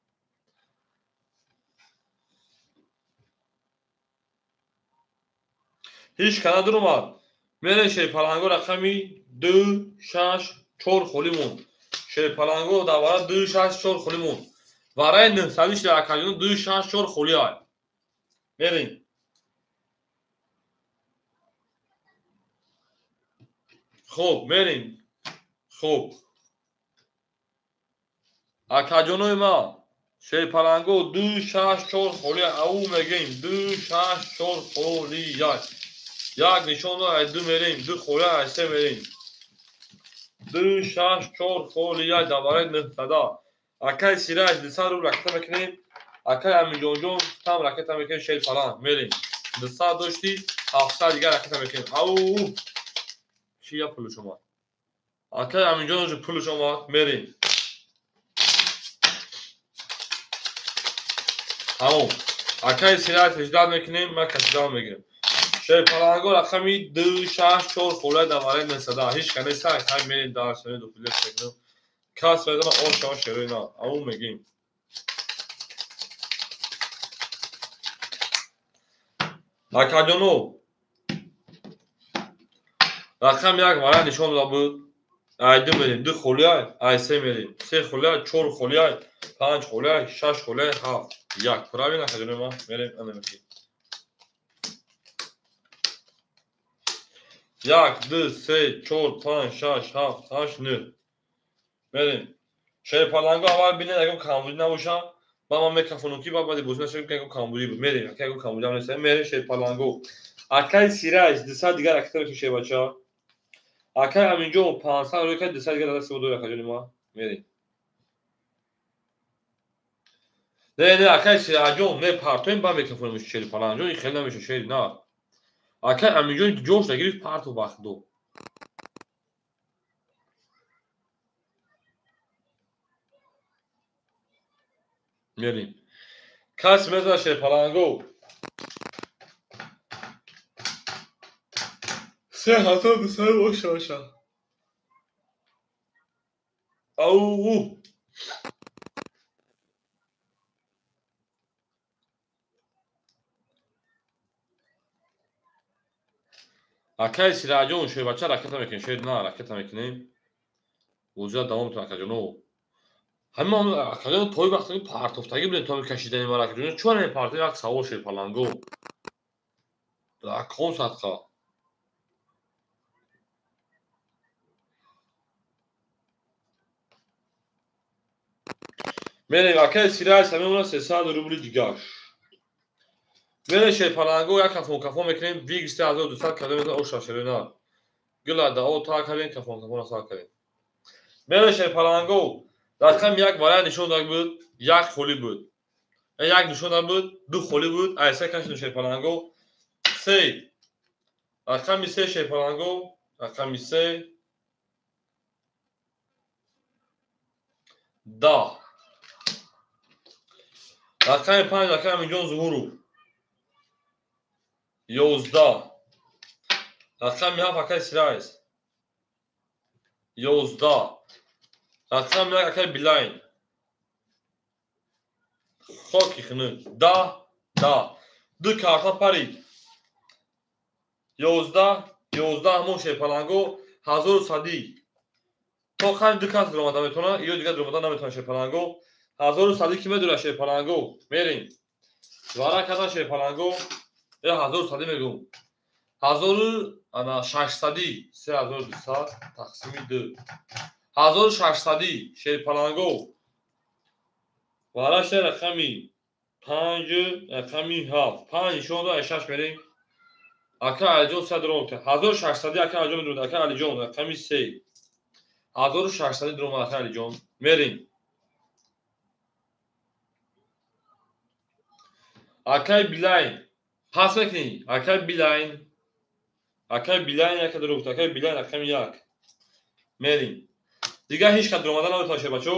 Ҳеҷ кана дуромад. Мерем шерпаланго рақами 2 6 4 холӣ монд. Шерпаланго дар вара 2 6 4 холӣ монд. Вараи 900 шуда акаҷоно 2 6 4 холӣ ай. Мерем. Хуб, мерем. Хуб. Акаҷонои ма, шерпаланго 2 6 4 холи ау мегем 2 6 4 холи 1. Як нишон ай 2 мерем, 2 холи ай 3 мерем. 2 6 4 холи 1 даваред 900. Акай Сираҷ 200 рубл ракета мекунем. Акай Аминҷонҷон там ракета мекунем шерпаланг мерем. 200 дошти 700 дигар ракета мекунем. Ау! Чия пулш омад? Акай Аминҷон пулш омад, мерем. Тамом. Акай Сираҷ ждат мекунем, ман кашидан мегирам. Шерпаланго рақами 2 6 4 хола даваред 900. Ҳеч кас нест, ҳам мерем дар шари дохилӣ мекунем. Кас медона он шава шерои на. Ау мегим. Акаҷоно, рақам 1 вара нишон дода буд. Ай 2 мерем, 2 холия, ай 3 мерем. 3 холия, 4 холия, 5 холия, 6 холия, 7. 1. Правильно, акаҷоно ма мерем ана мекунем. 1 2 3 4 5 6 7 8 9. Мерем. Шерпаланго аввал бинед, ягон камбудӣ набоша. Ба ман мекафонам ки баъд баъди бозӣ нашавем, ки ягон камбудӣ буд. Мерем, ака ягон камбудӣ ҳам нест. Мерем шерпаланго. Акай Сираҷ 200 дигар ракета мекунем шербача. Акай Аминҷон 500 рӯй кард, 200 дигар дасти мо дорем акаҷони ма. Мерем. Не, не, акай Сираҷон, мепартоем, ба мекафонем шерпаланҷон, ин хеле намеша шер, на. Акай Аминҷон ҷош нагирифт, парту бахдо. Мерем. Кас мезана шерпаланго. 3200 боша. Ау! Акай Сираҷон шербача ракета мекунем, шер на ракета мекунем. Бозиро давом метавон акаҷоно. Ҳамин акаҷоно тои вақте партофтагӣ будем, то кашидани ма ракаҷоно. Чӣ вара партоф як савол шерпаланго. Раком садқа. Мерем акай Сираҷ самемона 300 рубли дигар. Мерем шерпаланго як кафон кафон мекунем, виг 3200 кадом метавон оша шерена. Гила дао та кардем, кафон кафон сар кардем. Мерем шерпаланго рақам 1 вара нишон дод буд, 1 холи буд. 1 нишон дод буд, 2 холи буд, ай 3 кашидем шерпаланго. 3 рақами 3 шерпаланго, рақами 3 10. Рақами 5 рақами Аминҷон Зуҳуров. 11. Рақами 7 акай Сираҷ. 11. Рақами 1 акай Билайн. Хоки хунук. 10 10. 2 карта парид. 11 11 ҳамон шерпаланго 1100. То қанд 2 карта даромада метавонад, ё дигар даромада наметавонад шерпаланго. 1100 ки медорад шерпаланго. Мерем. Вара кардан шерпаланго. 1100 мегӯм. 1600 3200 тақсими 2. 1600 шерпаланго. Вараша рақами 5 рақами 7. 5 нишон дод, 6 мерем. Ака Алиҷон 100 ром кард. 1600 ака Алиҷон медурад, ака Алиҷон рақами 3. 1600 дуром ака Алиҷон. Мерем. Акай Билайн. Пас мекунӣ. Акай Билайн. Акай Билайн яка дурӯфт. Акай Билайн рақами 1. Мерем. Дигар ҳеч кас дуромада наметавонад шербачо.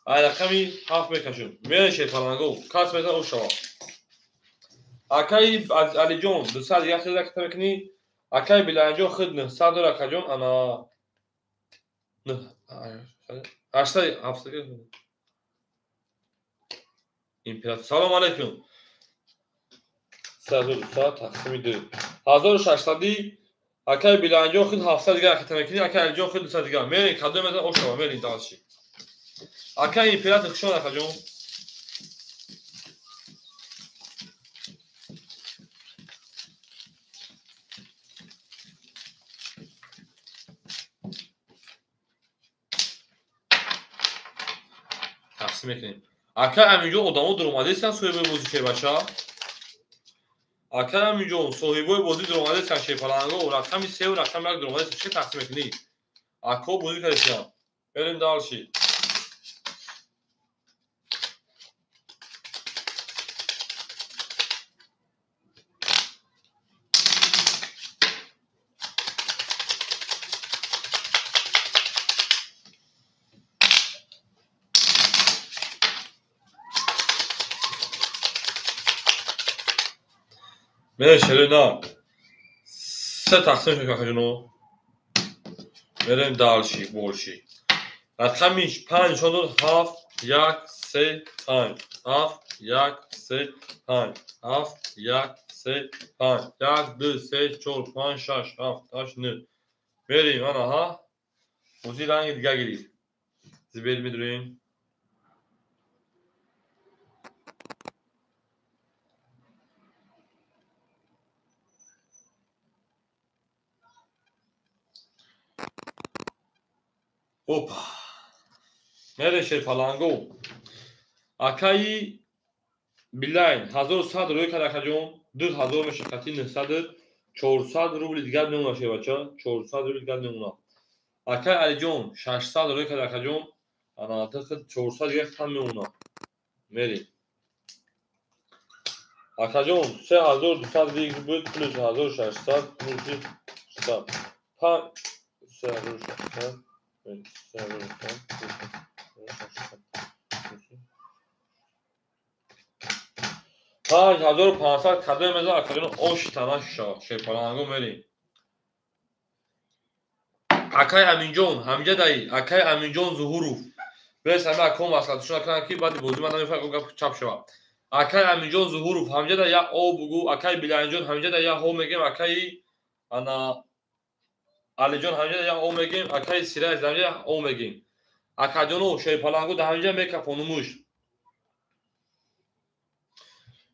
Ай рақами 7 мекашем. Мерем шерпаланго. Кас метавонад ош шавад. Акай Алиҷон 200 дигар хел ракета мекунӣ. Акай Билайнҷон худ 900 дорад акаҷон. Ана 800 700 император. Салом алейкум. 3200 тақсими 2. 1600 акай Билайнҷон худ 700 дигар ракета мекунӣ. Акай Алиҷон худ 200 дигар. Мерем кадом метавонад ош шавад. Мерем дальше. Акай император хушон акаҷон. Тақсим мекунем. Ака Аминҷон, одамо дуромадестан соҳибои бозӣ, шербача. Ака Аминҷон, соҳибои бозӣ дуромадестан, шерпаланго. Рақами 3 рақами 1 дуромадестан. Чӣ тақсим мекунӣ? Ако бозӣ кардестан. Берем дальше. Мерем се тақсим шуд, акаҷоно. Мерем дальше, больше. Рақами 5 нишон дод. 7, 1, 3, 5. 7, 1, 3, 5. 7, 1, 3, 5. 1, 2, 3, 4, 5, 6, 7, 8, 9. Мерем, ана ҳа. Бозӣ ранги дига гирифт. Зибер медурем. Опа. Мерем шерпаланго. Акаи Билайн 1100 рӯй кард, акаҷон. 2000 мешавад қати 900, 400 рубли дигар мемонад, шербача. 400 рубли дигар мемонад. Акаи Алиҷон 600 рӯй кард, акаҷон. Ана 400 дигар кам мемонад. Мерем. Акаҷон 3200 рубл буд плюс 1600 плюс 600. 3600 5500 кадом мезан, акаҷон, оши тана шава, шерпаланго. Мерем. Акай Аминҷон, ҳамҷа даи, акай Аминҷон Зуҳуров. Бес ҳама аком маслиҳатшон накунанд, ки баъди бозӣ ман намефаҳмам, гап чап шава. Акай Аминҷон Зуҳуров, ҳамҷа да я о бугу, акай Билайнҷон, ҳамҷа да я ҳо мегем, акай ана Алиҷон, ҳамҷа да я о мегем, акай Сирайз, ҳамҷа я о мегем. Акаҷоно, шерпаланго, да ҳамҷа мекафонумуш.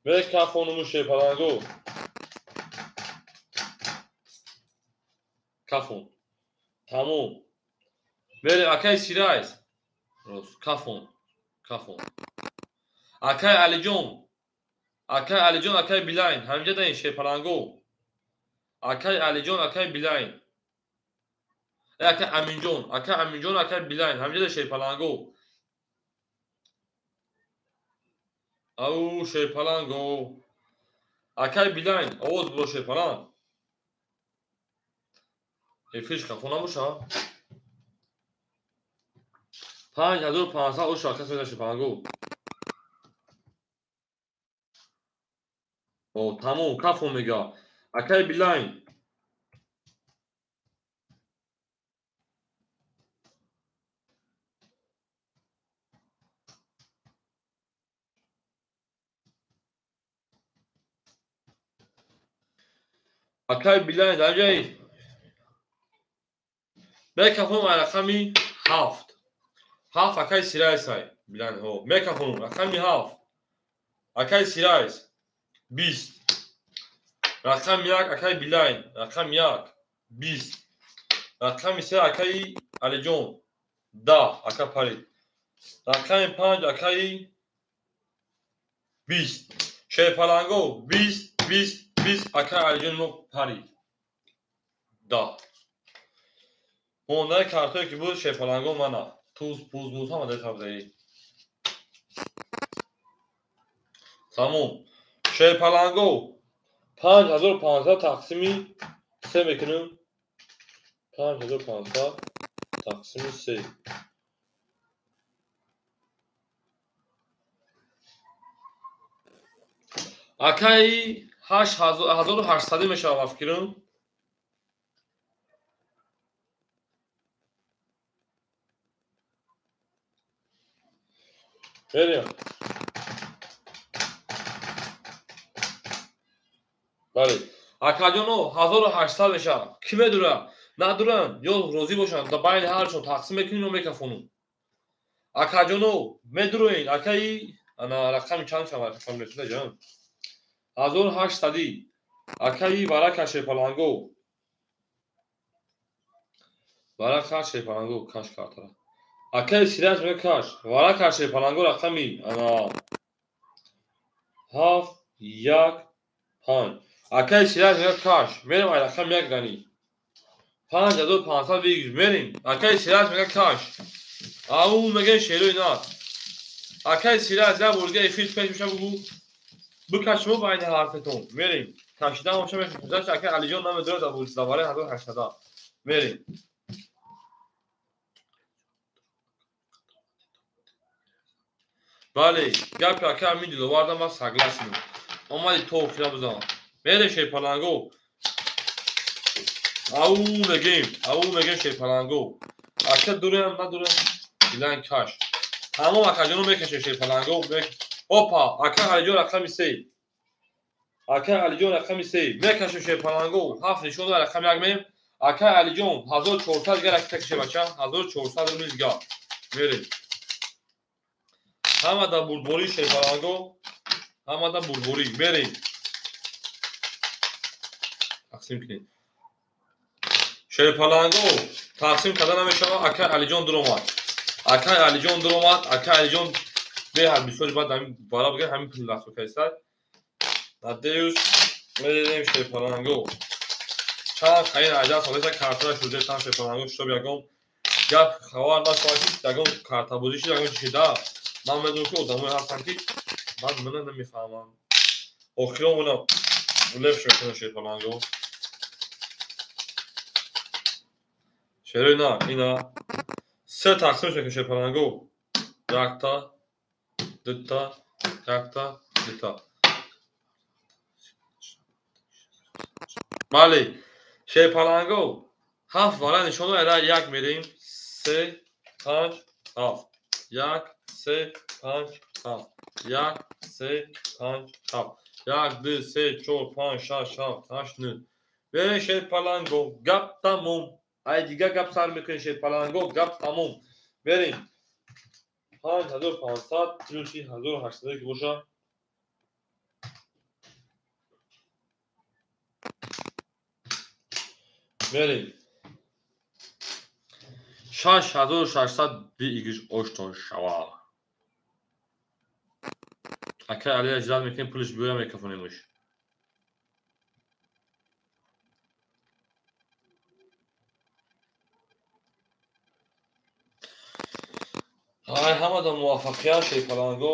Мекафонумуш, шерпаланго. Кафон. Тамом. Мерем, акай Сирайз. Рост, кафон. Кафон. Акай Алиҷон. Акай Алиҷон, акай Билайн, ҳамҷа даин, шерпаланго. Акай Алиҷон, акай Билайн. Акай Аминҷон, акай Аминҷон, акай Билайн, ҳамҷа да шерпаланго. Ау шерпаланго. Акай Билайн, овоз буро, шерпаланг. Эфирш хафо набоша? 5500 оша кас мезан, шерпаланго. О, тамом, кафо мега. Акай Билайн. Акай Билайн, даҷаи. Мекафонум рақами 7. 7 акай Сирайсай. Билайн, ҳо. Мекафонум рақами 7. Акай Сирайс 20. Рақами 1 акай Билайн, рақами 1 20. Рақами 3 акаи Алиҷон 10, ака парид. Рақами 5 акаи 20. Шерпаланго 20, 20, 20, акаи Алиҷони мо парид. 10. Мондаи картое ки буд, шерпаланго, мана. Туз, пуз, муз ҳама дар табзаи. Тамом. Шерпаланго 5500 тақсими 3 мекунем. 5500 тақсими 3. Акаи 8800 мешавад, ба фикрам. Мерем. Бале. Акаҷоно, 1800 мешавад. Кӣ медура? Надуранд, ё розӣ бошанд, да байни ҳаршон тақсим мекунем ё мекафонум. Акаҷоно, медуроен, акаи ана рақами чанд шавад? Рақам расида ҷан. 1800. Акаи Варака шерпаланго. Варака шерпаланго каш картара. Акаи Сираҷ мега каш. Вара каш шерпаланго рақами ана 7 1 5. Акаи Сираҷ мега каш. Мерем ай рақами 1 гани. 5500 вигж мерем. Акаи Сираҷ мега каш. Ау мега шерои на. Акаи Сираҷ як бор дига эфир пеш меша бугу. Бикашмо байни ҳарфетон. Мерем. Кашидан боша мешавад. Акаи Алиҷон намедонад дар бораи 1800. Мерем. Бале, гапи ака Амин Диловардам ман согласен. Омади то охира бизан. Мерем шерпаланго. Ау мегем, ау мегем шерпаланго. Ака дурем, надурем. Дилан каш. Тамом акаҷоно мекашем шерпаланго. Опа, ака Алиҷон рақами 3. Ака Алиҷон рақами 3. Мекашем шерпаланго. 7 нишон дора рақами 1 меем. Ака Алиҷон 1400 дига ракета каше бача. 1400 рубл дига. Мерем. Ҳама да бурдборӣ шерпаланго. Ҳама да бурдборӣ. Мерем. Тақсим кунед. Шерпаланго тақсим карда намешавад. Акай Алиҷон дуромад. Акай Алиҷон дуромад. Акай Алиҷон беҳад бисёри баъд ҳамин бара бигир ҳамин пул даст кайсад. Надеюсь мерем шерпаланго. Чанд хаин аҷаб солеса картара шуда чанд шерпаланго шитоб ягон гап хабар нашавад ки ягон картабозӣ шуд ягон чӣ шуда. Ман медонам ки одамое ҳастанд ки ман мана намефаҳмам. Охирон мана лефш мекунам шерпаланго. Шерои на, ина. Се тақсим мекунем шерпаланго. Якта, дута, якта, дута. Бале, шерпаланго 7 вара нишон дора, 1 мерем, 3 5 7. 1 3 5 7. 1 3 5 7. 1 2 3 4 5 6 7 8 9. Мерем шерпаланго, гап тамом. Ай дига гап сар мекунем шерпаланго, гап тамом. Мерем. 5500 плюси 1800 ки боша. Мерем. 6600 биигиш оштон шава. Акай Али аҷлат мекунем пулиш биёя мекафонемуш. Ай ҳамада муваффақият шерпаланго.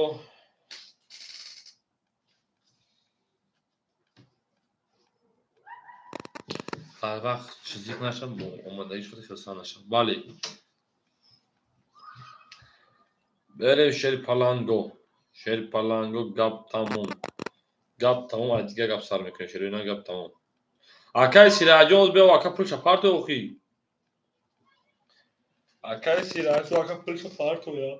Ҳар вақт чизи нашад, бо омадагиш худ хирсан нашад. Бале. Берем шерпаланго. Шерпаланго гап тамом. Гап тамом, ай дига гап сар мекунем. Шероина гап тамом. Акай Сираҷон биё ака пулша парто охи. Акай Сираҷон ака пулша парто я.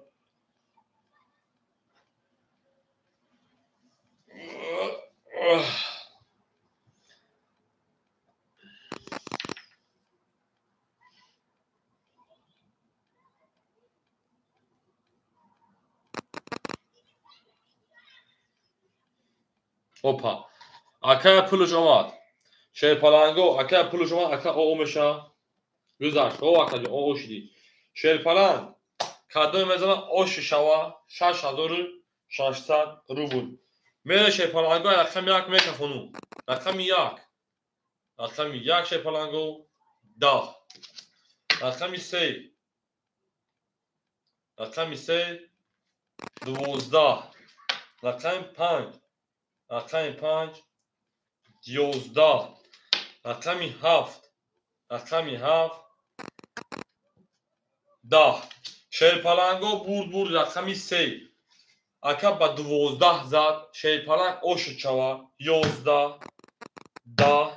Опа. Акая пулш омад. Шерпаланго, акая пулш омад, ака о меша. Гузашт. О акаҷон, о шидӣ. Шерпаланг кадоме мезана ош шава 6600 рубл. Мере шерпаланго рақами 1 мекафону. Рақами 1. Рақами 1 шерпаланго 10. Рақами 3. Рақами 3 12. Рақами 5. Рақами 5 11. Рақами 7. Рақами 7 10. Шерпаланго бурд рақами 3. Ака ба 12 зад. Шерпаланг ошуд шава. 11 10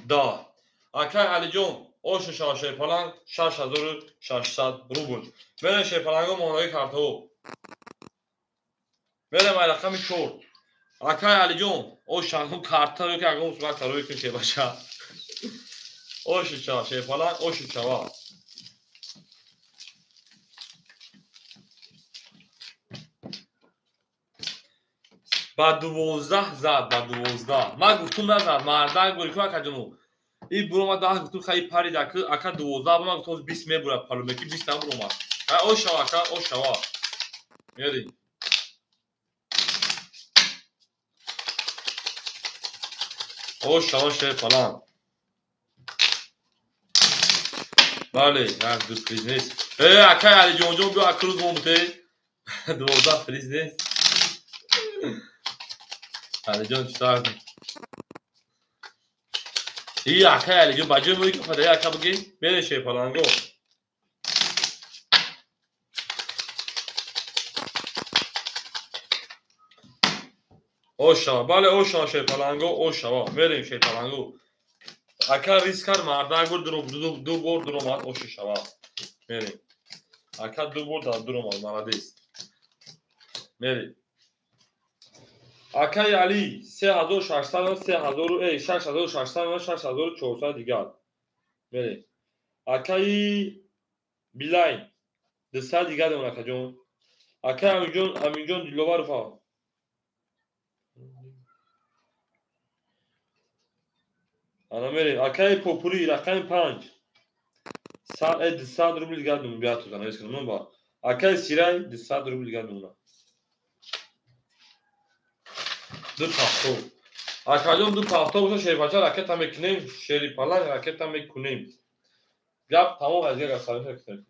10. Акай Алиҷон ошуд шава шерпаланг 6600 рубл. Мерем шерпаланго монаи картаҳо. Мерем ай рақами 4. Акай Алиҷон ошанго картаро ки агон сурат сарои кун шебаша. Ошуд шава шерпаланг ошуд шава. Ба 12 зад, ба 12. Ман гуфтум назад, мардак бури ку акаҷону. И буромад 10 гуфтум хай парид ака 12 ман гуфтум 20 мебурад палумеки 20 набуромад. Ошава ака, ошава. Мерем. Ошава шерпаланг. Бале, як ду приз нест. Акай Алиҷонҷон, биё акрӯз мо буте. 12 приз нест. Алиҷон читар? И акай Алиҷон, ба ҷои мои ки фадаи ака бигӣ, мерем шерпаланго. Ошава, бале, ошава шерпаланго, ошава. Мерем шерпаланго. Ака риск кард, мардак бур ду бор дуромад, оши шава. Мерем. Ака ду бор дар дуромад, молодец. Мерем. Акаи Али 3600, 3000, 6600, 6400 дигар. Мерем. Акаи Билайн 200 дигар демон акаҷон. Акаи Аминҷон, Аминҷон Диловаров. Ана мерем. Акаи Попури рақами 5. 200 рубл дигар демон биё ту навис кунам ба. Акаи Сирай 200 рубл дигар демон. Ду пахто. Акаҷон ду пахто боша шербача ракета мекунем, шери паланг ракета мекунем. Гап тамом аз як сарф кунем.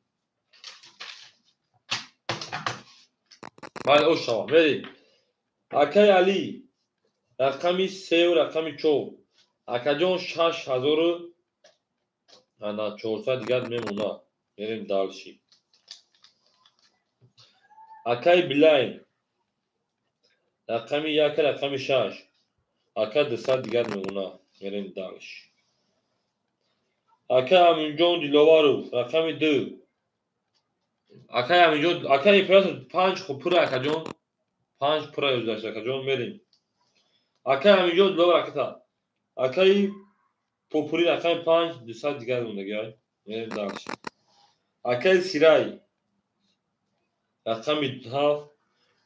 Бале, ошава, мерем. Акаи Али рақами 3 ва рақами 4. Акаҷон 6400 дигар мемонад. Мерем дальше. Акаи Билайн рақами 1, рақами 6. Ака 200 дигар мемонад. Мерем дальше. Акаи Аминҷон Диловаров рақами 2. Акаи Аминҷон, акаи император 5 хуб пура акаҷон. 5 пура ёздашт акаҷон, мерем. Акаи Аминҷон Диловар аката. Акаи Попури рақами 5, 200 дигар мондагиай. Мерем дальше. Акаи Сирай рақами 7,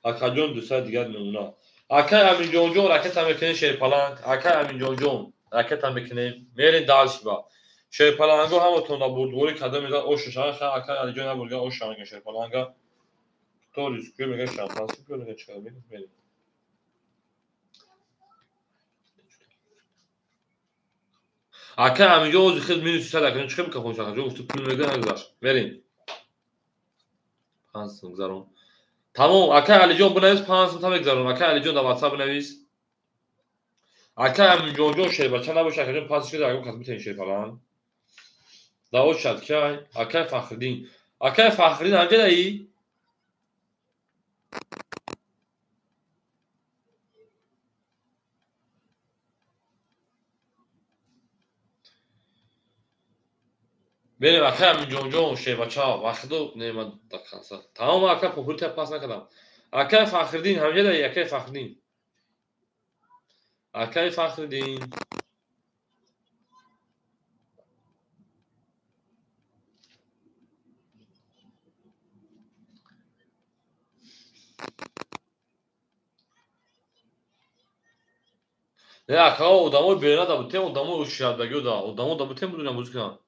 акаҷон 200 дигар мемонад. Акаи Аминҷонҷон ракета мекунем шерпаланг. Акаи Аминҷонҷон ракета мекунем. Мерем дальше ба. Шерпаланго ҳаматон да бурдворӣ карда мезад ош шава. Ха акаи Алиҷон набурга ош шава мегӯяд шерпаланга. То рискуе мегӯяд шампанский пиё мегӯяд чикар мегӯяд мерем. Акаи Аминҷон ози хел минус 100 акаҷон чӣ хел микрофон шава акаҷон гуфт пул мегӯяд нагузашт. Мерем. 5 сум гузарон. Тамом, акаи Алиҷон бинавис 5 сум та мегузарон. Акаи Алиҷон дар WhatsApp бинавис. Акаи Аминҷонҷон шербача набоша акаҷон пас шуда агар кас битен шерпаланг. Давод шад кай? Акаи Фахриддин. Акаи Фахриддин ҳамҷадаи? Берем акаи Аминҷонҷон шербача вақто неъмат дар консерт. Тамом ака Попури та пас накардам. Акаи Фахриддин ҳамҷадаи? Акаи Фахриддин. Акаи Фахриддин. Не ака, одамои берина да бутем, одамои ушшиядагиё да, одамо да бутем будунам бозӣ кунам.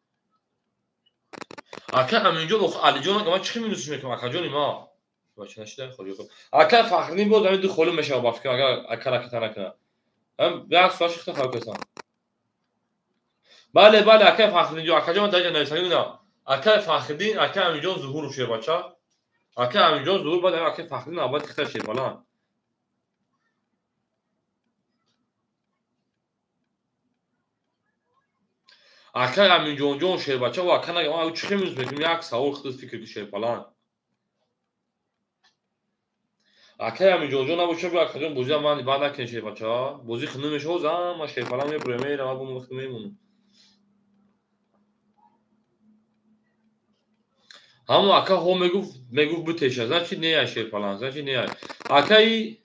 Ака Аминҷон, Алиҷон, ака ман чӣ хел минусш мекунам акаҷони ма? Бача нашида холи хуб. Ака Фахриддин боз ҳамин ду холи мешава ба фикр агар ака ракета накунад. Ҳам як соат шихта фарқ кардам. Бале, бале, акаи Фахриддин ҷон, акаҷон ман дар инҷа нависагӣ на. Акаи Фахриддин, акаи Аминҷон Зуҳуров шербача. Акаи Аминҷон Зуҳур баъд акаи Фахриддин аввал тихта шербаланд. Акаи Аминҷонҷон шербача ва ака нага, ман чӣ хел минус мекунем? Як савол худат фикр кун шерпаланд. Акаи Аминҷонҷон набоша, биё акаҷон бозиам ман баъд накунем шербача. Бозӣ хунук мешава, зам ман шерпаланд мебурем, мерам, бо вақт мемонам. Ҳамо ака ҳо мегуфт, мегуфт бутеша, значит не шерпаланд, значит не. Акаи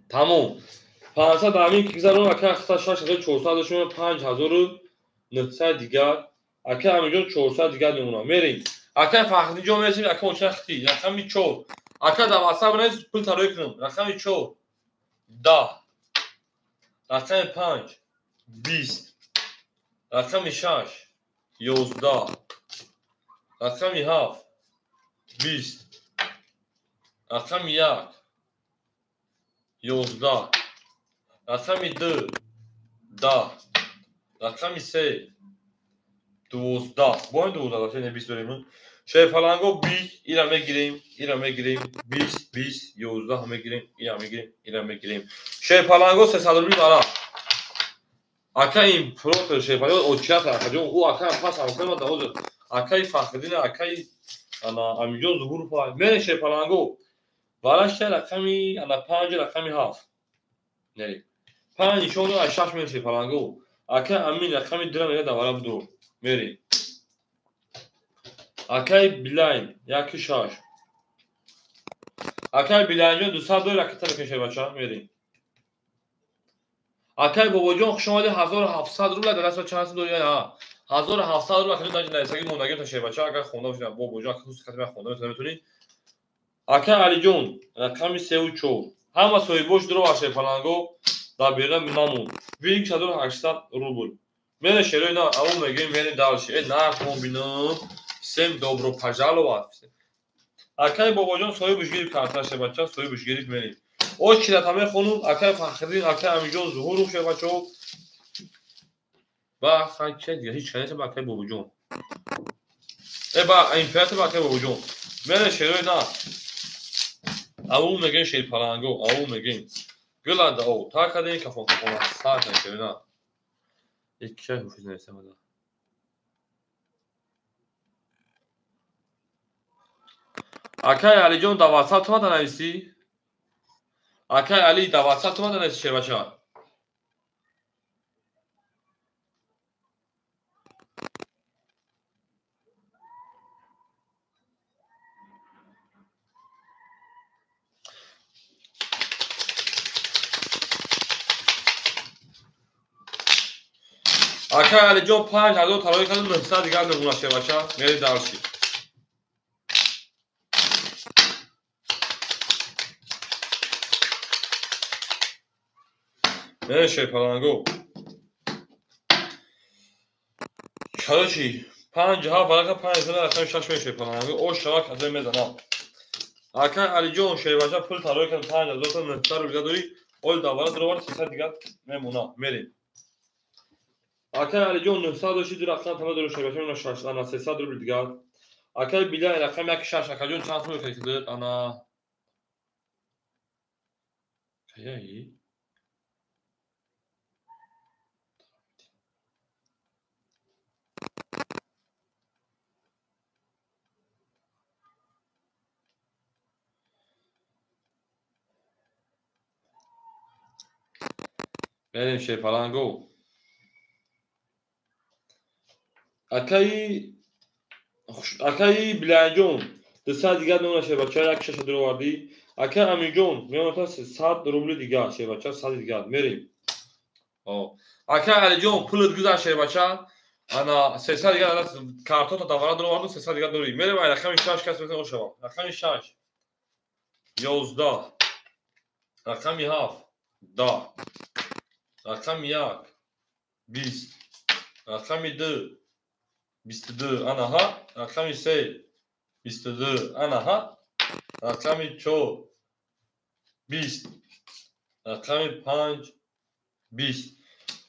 тамом. 500 амин ки гузарон ака 6400 дошем, 5900 дигар. Ака Аминҷон 400 дигар мемонад. Мерем. Ака Фахриддинҷон мерасем, ака онча хти, рақами 4. Ака дар WhatsApp бинавис пул тарои кунам. Рақами 4. 10. Рақами 5. 20, рақами 6 11, рақами 7 20, рақами 1 11, рақами 2 10, рақами 3 12. Бо ин 12 не 20 дорем. Шерпаланго 20, ира мегирем, ира мегирем, 20, 20, 11 мегирем, ира мегирем, ира мегирем. Шерпаланго 300 рубли бара. Ака император шерпаланго очият акаҷон, ӯ ака пас ҳамкор ма ҳозир. Акаи Фахриддин, акаи ана Амиҷон Зуҳуров. Мерем шерпаланго. Варашта рақами ана 5, рақами 7. Нерем. 5 нишон дод, аз 6 мерем шерпаланго. Ака Амин рақами 2 мега давара будур. Мерем. Акай Билайн 1 6. Акай Билайнҷон 200 доллар ракета мекунем шербача, мерем. Акай Бобоҷон хуш омадед, 1700 рубл дар даст чанд дорӣ? Ҳа. 1700 рубл акаҷон дар нависаги мондагӣ та шербача, агар хонда бошед, Бобоҷон ака хусуси хатима хонда метавонед. Акай Алиҷон рақами 3 ва 4. Ҳама соҳибош дуро аз шерпаланго дар берун намонд. 1800 рубл. Мерем шерои на, аво мегӯем мерем дальше. Э нарх мон бинам. Всем добро пожаловать. Акай Бобоҷон соҳибаш гирифт карта шербача, соҳибаш гирифт мерем. Очирата мехонум, акай Фахриддин, акай Амиҷон Зуҳуров шербачаҳо. Ба хай че дига ҳеч кас нест ба акай Бобоҷон. Э ба император ба акай Бобоҷон. Мерем шерои на. Аво мегӯем шерпаланго, аво мегӯем. Гуланда о, та кадем кафон кафон сар кадем шерои на. Икки ҳуфиз нависам ада. Акай Алиҷон дар WhatsApp тумада нависӣ? Акай Али дар WhatsApp тумада нависӣ шербача? Акай Алиҷон 5000 тарои кардем, 900 дигар мемонад шербача. Мери дарши. Мерем шерпаланго. Короче, 5 7 варақа 5 рақами 6 мерем шерпаланго. О шава казе мезанам. Акай Алиҷон шербача пул тарои кардем, 5000 та 900 рубл дорӣ. Ол давара дуровар 300 дигар мемонад. Мерем. Акай Алиҷон 900 дошти, ду рақам тама дору шербача мемонад 6, ана 300 рубл дигар. Акай Билай рақами 1 6, акаҷон чанд сум мекардед? Ана каяи? Мерем шерпаланго. Акаи Билайнҷон 200 дигар мемонад шербача, 1 6 дуровардӣ. Акай Амиҷон мемонад 100 рубли дигар шербача, 100 дигар. Мерем. Акай Алиҷон пулат гузашт шербача. Ана 300 дигар картота давара дуроварду, 300 дигар дорӣ. Мерем ай рақами 6 кас мезанад ошава. Рақами 6 11, рақами 7 10, рақами 1 20, рақами 2 22, ана ҳа, рақами 3 22, ана ҳа, рақами 4 20, рақами 5 20,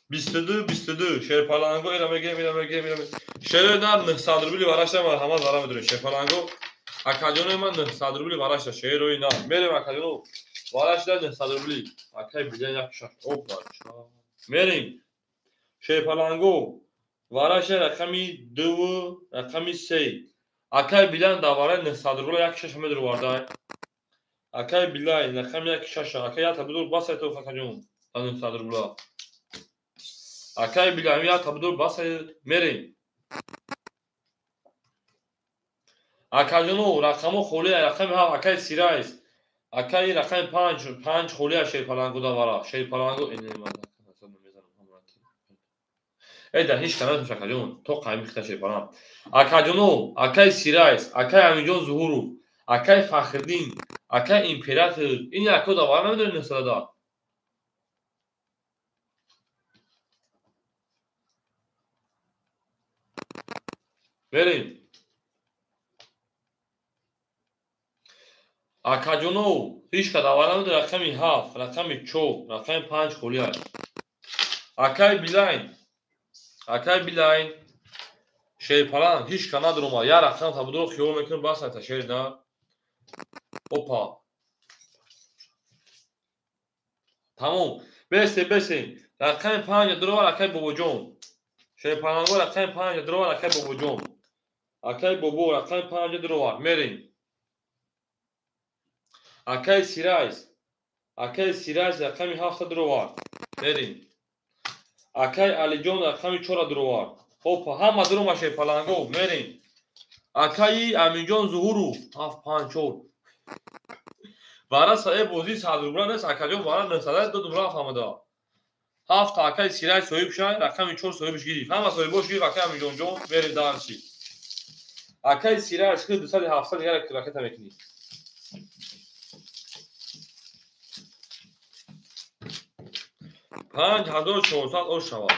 22 22. Шерпаланго ира мегирем, ира мегирем, ира мегирем. Шерои нар 900 рубли варашта марҳамат вара медорем. Шерпаланго акаҷонои ман 900 рубли варашта шерои нар. Мерем акаҷоно варашта 900 рубли. Акай Билайн 1 6. Опа. Мерем. Шерпаланго варашта рақами 2 рақами 3. Акай Билайн дар вараи 900 рубли 1 6 медор вардай. Акай Билайн рақами 1 6. Акай ята бидор басай то акаҷон 900 рубла. Акай Билайн ята бидор басай мерем. Акаҷоно рақамо холия рақами 7 акай Сирайс. Акай рақами 5 5 холия шерпаланго давара. Шерпаланго Э да ҳеч канал акаҷон то қайми хита шерпаланг. Акаҷоно акай Сирайс, акай Амиҷон Зуҳуров, акай Фахриддин, акай Император. Ин яко давара намедонед 900 да. Мерем. Акаҷонов ҳеҷ кад аввал намедонад рақами 7, рақами 4, рақами 5 холӣ аст. Акай Билайн, акай Билайн, шерпаланг ҳеҷ кад надуромад. Як рақам табудро хиёл мекунем, бас айта шер на. Опа. Тамом. Бесе, бесе. Рақами 5 дуровар акай Бобоҷон. Шерпаланго рақами 5 дуровар акай Бобоҷон. Акай Бобо рақами 5 дуровар. Мерем. Акай Сирайс. Акай Сирайс рақами 7 дуровар. Мерем. Акай Алиҷон рақами 4 дуровар. Опа, ҳама дурома шерпаланго. Мерем. Акаи Аминҷон Зуҳуров 7 5 4. Вара саe бозӣ 100 рубла нест, акаҷон вара 900 ду рубла фаҳмида. 7 акаи Сирай соҳиб шай, рақами 4 соҳибш гирифт. Ҳама соҳибош гирифт, акаи Аминҷонҷон, мерем дарси. Акаи Сирай ши 270 дигар ракета мекунӣ. 5400 ош шавад.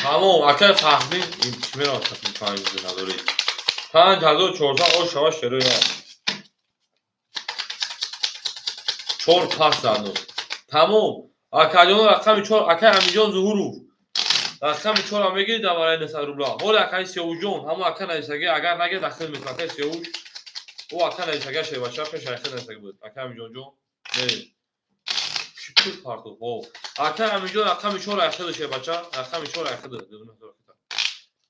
Тамом, акай Фахриддин ин чӣ меравад 5000 5400 ош шавад шерои ман. 4 пас заду. Тамом, акаҷон рақами 4, акай Амиҷон Зуҳуров. Рақами 4 мегирид дар барои 900 рубла. Ҳоли акаи Сиёвуҷон, ҳамон ака нависагӣ, агар нагирад дахил мекунад. Акаи Сиёвуҷ, ӯ ака нависагӣ шевача пеш айхил нависагӣ буд. Акаи Амиҷонҷон, мерем. Чӣ пул партов? Ҳо. Акаи Амиҷон рақами 4 айхил шевача, рақами 4 айхил.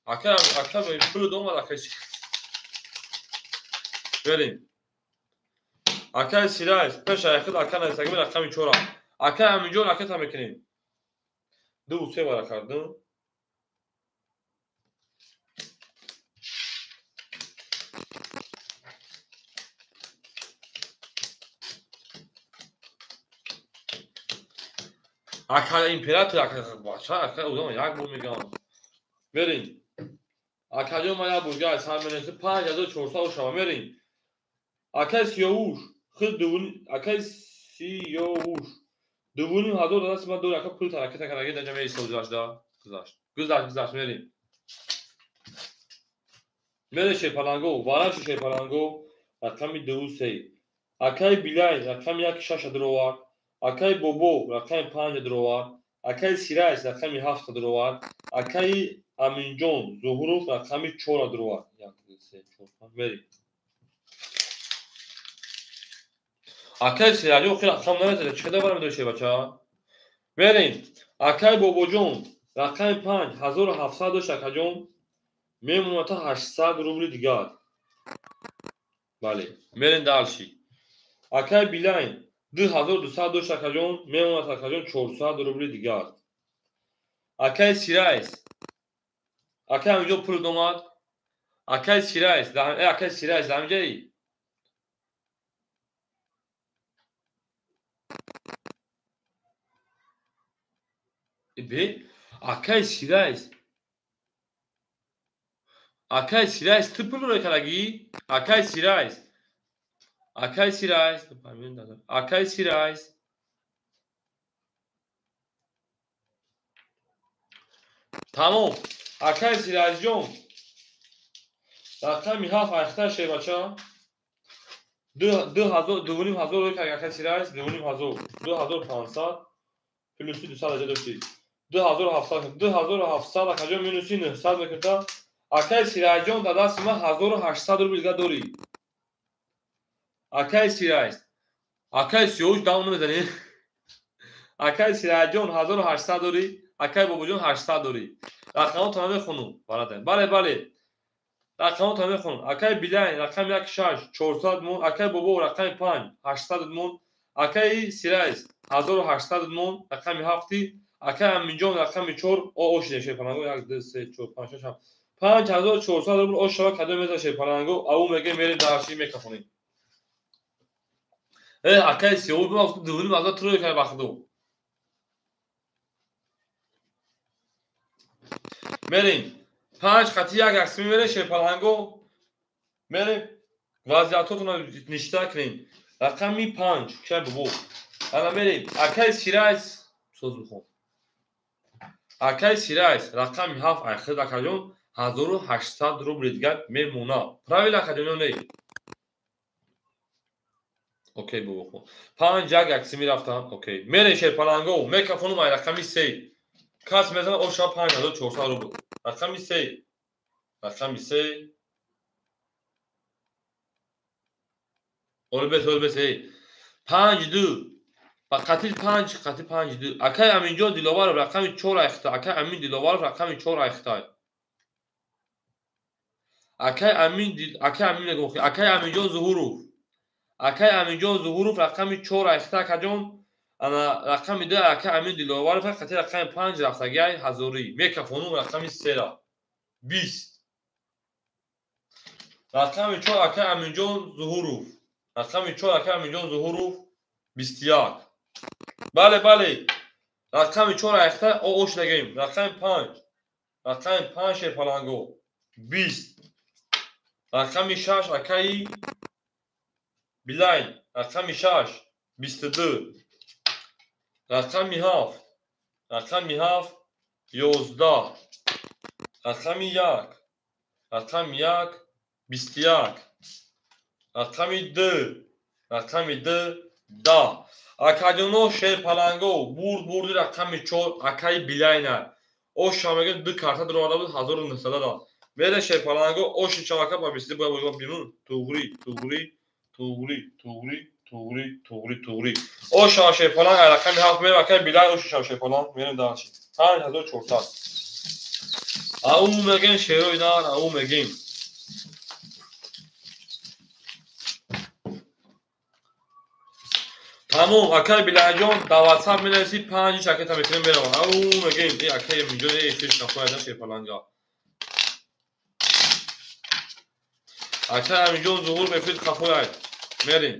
Ака, ака пул домад акаи Мерем. Акаи Сирайс, пеш айхил ака нависагӣ рақами 4. Акаи Амиҷон ракета мекунем. 2 3 бара кардем. Ака император, ака бача, ака одам як бор мегам. Мерем. Акаҷон ман як бор гай сар менесем 5400 шава мерем. Акаи Сиёвуш, худ дувун, акаи Сиёвуш. 2500 даст ман дор ака пул таракета кардаги даҷа меистод гузашта. Гузашт. Гузашт, гузашт мерем. Мере шерпаланго, вараши шерпаланго, рақами 2 3. Акаи Билай, рақами 1 6 дуровар. Акаи Бобо, рақами 5 дуровар. Акаи Сирайс, рақами 7 дуровар. Акаи Аминҷон Зуҳуров, рақами 4 дуровар. 1 2 3 4 5 мерем. Акаи Сираҷон хеле рақам намезанад. Чӣ қадар барам доште бача? Мерем. Акаи Бобоҷон, рақами 5 1700 дошт акаҷон. Мемонад та 800 рубли дигар. Бале, мерем дарши. Акаи Билайн 2200 дошт акаҷон, мемонад акаҷон 400 рубли дигар. Акаи Сирайс, акаи Амиҷон пул домад. Акаи Сирайс, акаи Сирайс дар ҳаминҷаи? Бе, акаи Сирайс. Акаи Сирайс ту пул рӯй кардагӣ? Акаи Сирайс. Акаи Сирайс, акаи Сирайс. Тамом. Акаи Сирайсҷон. Рақами 7 айхта шевача. 2500 рӯй кард акаи Сирайс, 2500, 2500 плюси 200 аҷа доштӣ. 2700, 2700 акаҷон минуси 900 мекунад. Акаи Сирайҷон дар дасти ман 1800 рубл дигар дорӣ. Акаи Сирайс, акаи Сиёвуш дам намезанӣ. Акаи Сирайҷон 1800 дорӣ, акаи Бобоҷон 800 дорӣ. Рақамотро мехонум, бародар. Бале, бале. Рақамотро мехонум. Акаи Билайн рақами 1 6 400 мон, акаи Бобо рақами 5 800 мон, акаи Сирайс 1800 мон, рақами 7, акаи Аминҷон рақами 4, ош шерпаланго 1 2 3 4 5 6 7 5400 рубл ош шава кадом меза шерпаланго, ау меге мерем дарши мекафонем. Акаи Сиёвуш бо 2500 трой кай бахду. Мерем. 5 хати 1 рақсми мерем шерпаланго. Мерем. Вазиятотонро ништа кунем. Рақами 5 кай бобо. Ана мерем. Акай Сирайс соз бихон. Акай Сирайс рақами 7 айхид акаҷон 1800 рубли дигар мемонад. Правильно акаҷон ё не? Окей бобохон. 5 1 акси мерафтам. Окей. Мерем шерпаланго, мекафонум ай рақами 3. Кас мезанад оша 5400 рубл. Рақами 3. Рақами 3. Олбес олбес эй. 5 2. Ба қатил 5, қатил 5 2. Акай Аминҷон Диловаров рақами 4 айхта. Акай Амин Диловаров рақами 4 айхта. Акай Амин акай Амин мегӯм. Акай Аминҷон Зуҳуров. Акай Аминҷон Зуҳуров рақами 4 айхта акаҷон. Ана рақами 2 акай Амин Диловаров қатил рақами 5 рафтагиай ҳазорӣ. Мекафонум рақами 3-ра. 20. Рақами 4 акай Аминҷон Зуҳуров. Рақами 4 акай Аминҷон Зуҳуров 21. Бале, бале. Рақами 4 айхта ош дагем. Рақами 5. Рақами 5 шерпаланго 20. Рақами 6 акаи Билайн. Рақами 6 22. Рақами 7. Рақами 7 11. Рақами 1. Рақами 1 21. Рақами 2. Рақами 2 10. Акаҷоно шерпаланго бурд бурди рақами 4 акаи Билайна. Оша мегӯям ду карта дароварда буд 1900 да. Мере шерпаланго оши чавака ба 22 бояд бозӣ бимун. Туғри, туғри, туғри, туғри, туғри, туғри, туғри. Оша шерпаланг рақами 7 мерем акаи Билайн оши шав шерпаланг мерем дальше. 5400. Ау мегӯем шерои нар, ау мегӯем. Тамом, акай Билайнҷон дар WhatsApp менависӣ 5 шакета метавонем меравам. Ау мегӯем, э акай Аминҷон, э эфир шафояда шерпаланга. Акай Аминҷон Зуҳур эфир хафояд. Мерем.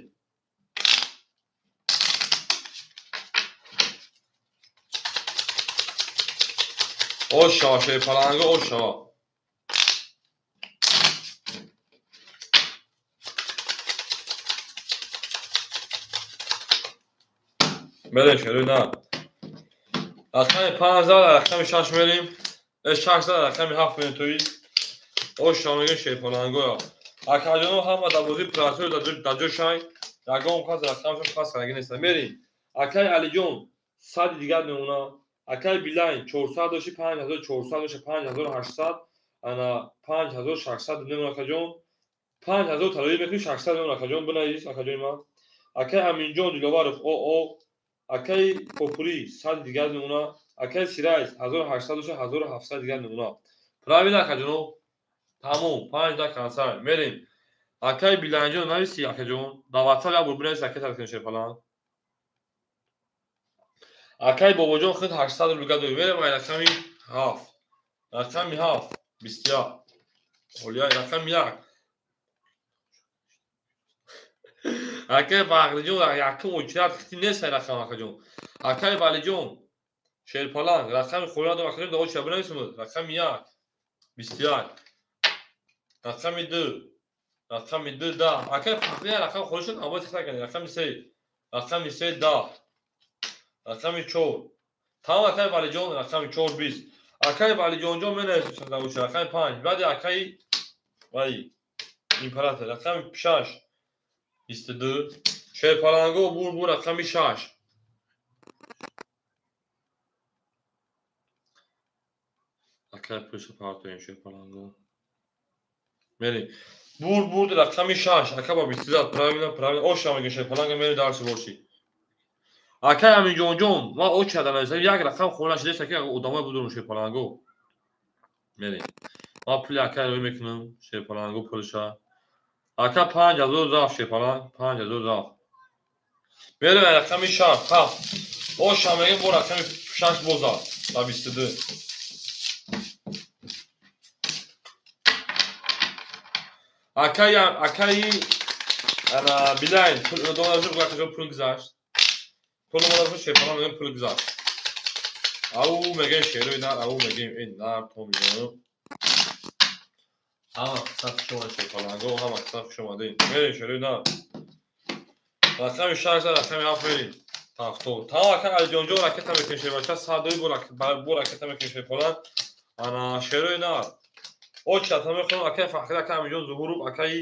Оша шерпаланга, оша. Мерем шерои на. Рақами 5 зад, рақами 6 мерем. 6 зад, рақами 7 мерем тои. Оша мегӯем шерпалангоя. Акаҷоно ҳама дар бозии прасои дар ҷо шай. Ягон кас рақамшон пас кардаги нест. Мерем. Акай Алиҷон 100 дигар мемонад. Акай Билайн 400 дошти 5400 дошти 5800, ана 5600 мемонад акаҷон. 5000 талоӣ мекунӣ 600 мемонад акаҷон. Бинавис акаҷони ман. Акай Аминҷон Диловаров ОО. Акай Попурӣ 100 дигар мемонад. Акай Сирайс 1800 дошта 1700 дигар мемонад. Правильно акаҷоно? Тамом, 5 да консар. Мерем. Акай Билайнҷон нависи акаҷон. Дар WhatsApp як бор бинавис акай таркин шерпаланг. Акай Бобоҷон худ 800 рубл дорӣ. Мерем ай рақами 7. Рақами 7 21. Олия рақами 1. Акай Бағриҷон якум очрат хити нест ай рақам акаҷон. Акай Валиҷон шерпаланг рақами холӣ дорам акаҷон дар очра бинависем. Рақами 1 21. Рақами 2. Рақами 2 10. Акай Фахрия рақам холӣ шуд, абои хита кардем. Рақами 3. Рақами 3 10. Рақами 4. Тамом акай Валиҷон рақами 4 20. Акай Валиҷонҷон менависем дар очра рақами 5. Баъди акай вай император рақами 6 22. Шерпаланго бур бур рақами 6. Акай пулша партоем шерпаланго. Мерем. Бур бур рақами 6. Ака ба 22. Правильно, правильно. Оша мегӯем шерпаланга мерем дарси боши. Акай Аминҷонҷон, ман оча нависам як рақам хона шудааст, аки одамои будум шерпаланго. Мерем. Ман пули акай рӯй мекунам шерпаланго пулша. Ака 5000 рафт шерпаланг, 5000 рафт. Мерем рақами 6, 7. Оша мегӯем бо рақами 6 бозад ба 22. Акай акай ана Билайн пул доллар шуд, пул гузашт. Пул омада шуд шерпаланг мегӯем пул гузашт. Ау мегӯем шерои нар, ау мегӯем ин нар то миллион. Ҳама қисмат хуш омадед шерпаланго, ҳама қисмат хуш омадед. Мерем шерои нар. Рақами 6 рақами 7 мерем. Ҳафто. Та ака Алиҷонҷон ракета мекунем шербача, садои бо ракета мекунем шерполан. Ана шерои нар. Очата мехонам акаи Фахри, ака Амиҷон Зуҳуров, акаи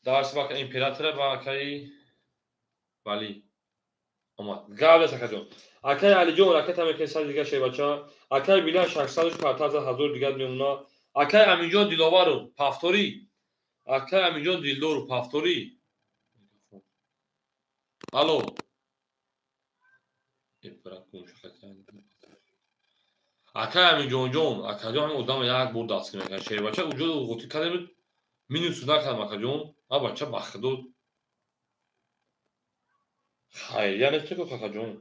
дарс ва акаи Императора ва акаи Вали. Омад. Гап нест акаҷон. Акаи Алиҷон ракета мекунем сад дигар шербача. Акаи Билал 600 карта зад 1000 дигар мемона. Акаи Амиҷон Диловаров пафторӣ. Акаи Амиҷон Дилдоров пафторӣ. Алло. Акаи Амиҷонҷон, акаҷон ҳамин одам як бор дастгир мекард шербача, уҷо ғутӣ кардем, минусу накардам акаҷон. А бача ба худо хайрия нест ку акаҷон.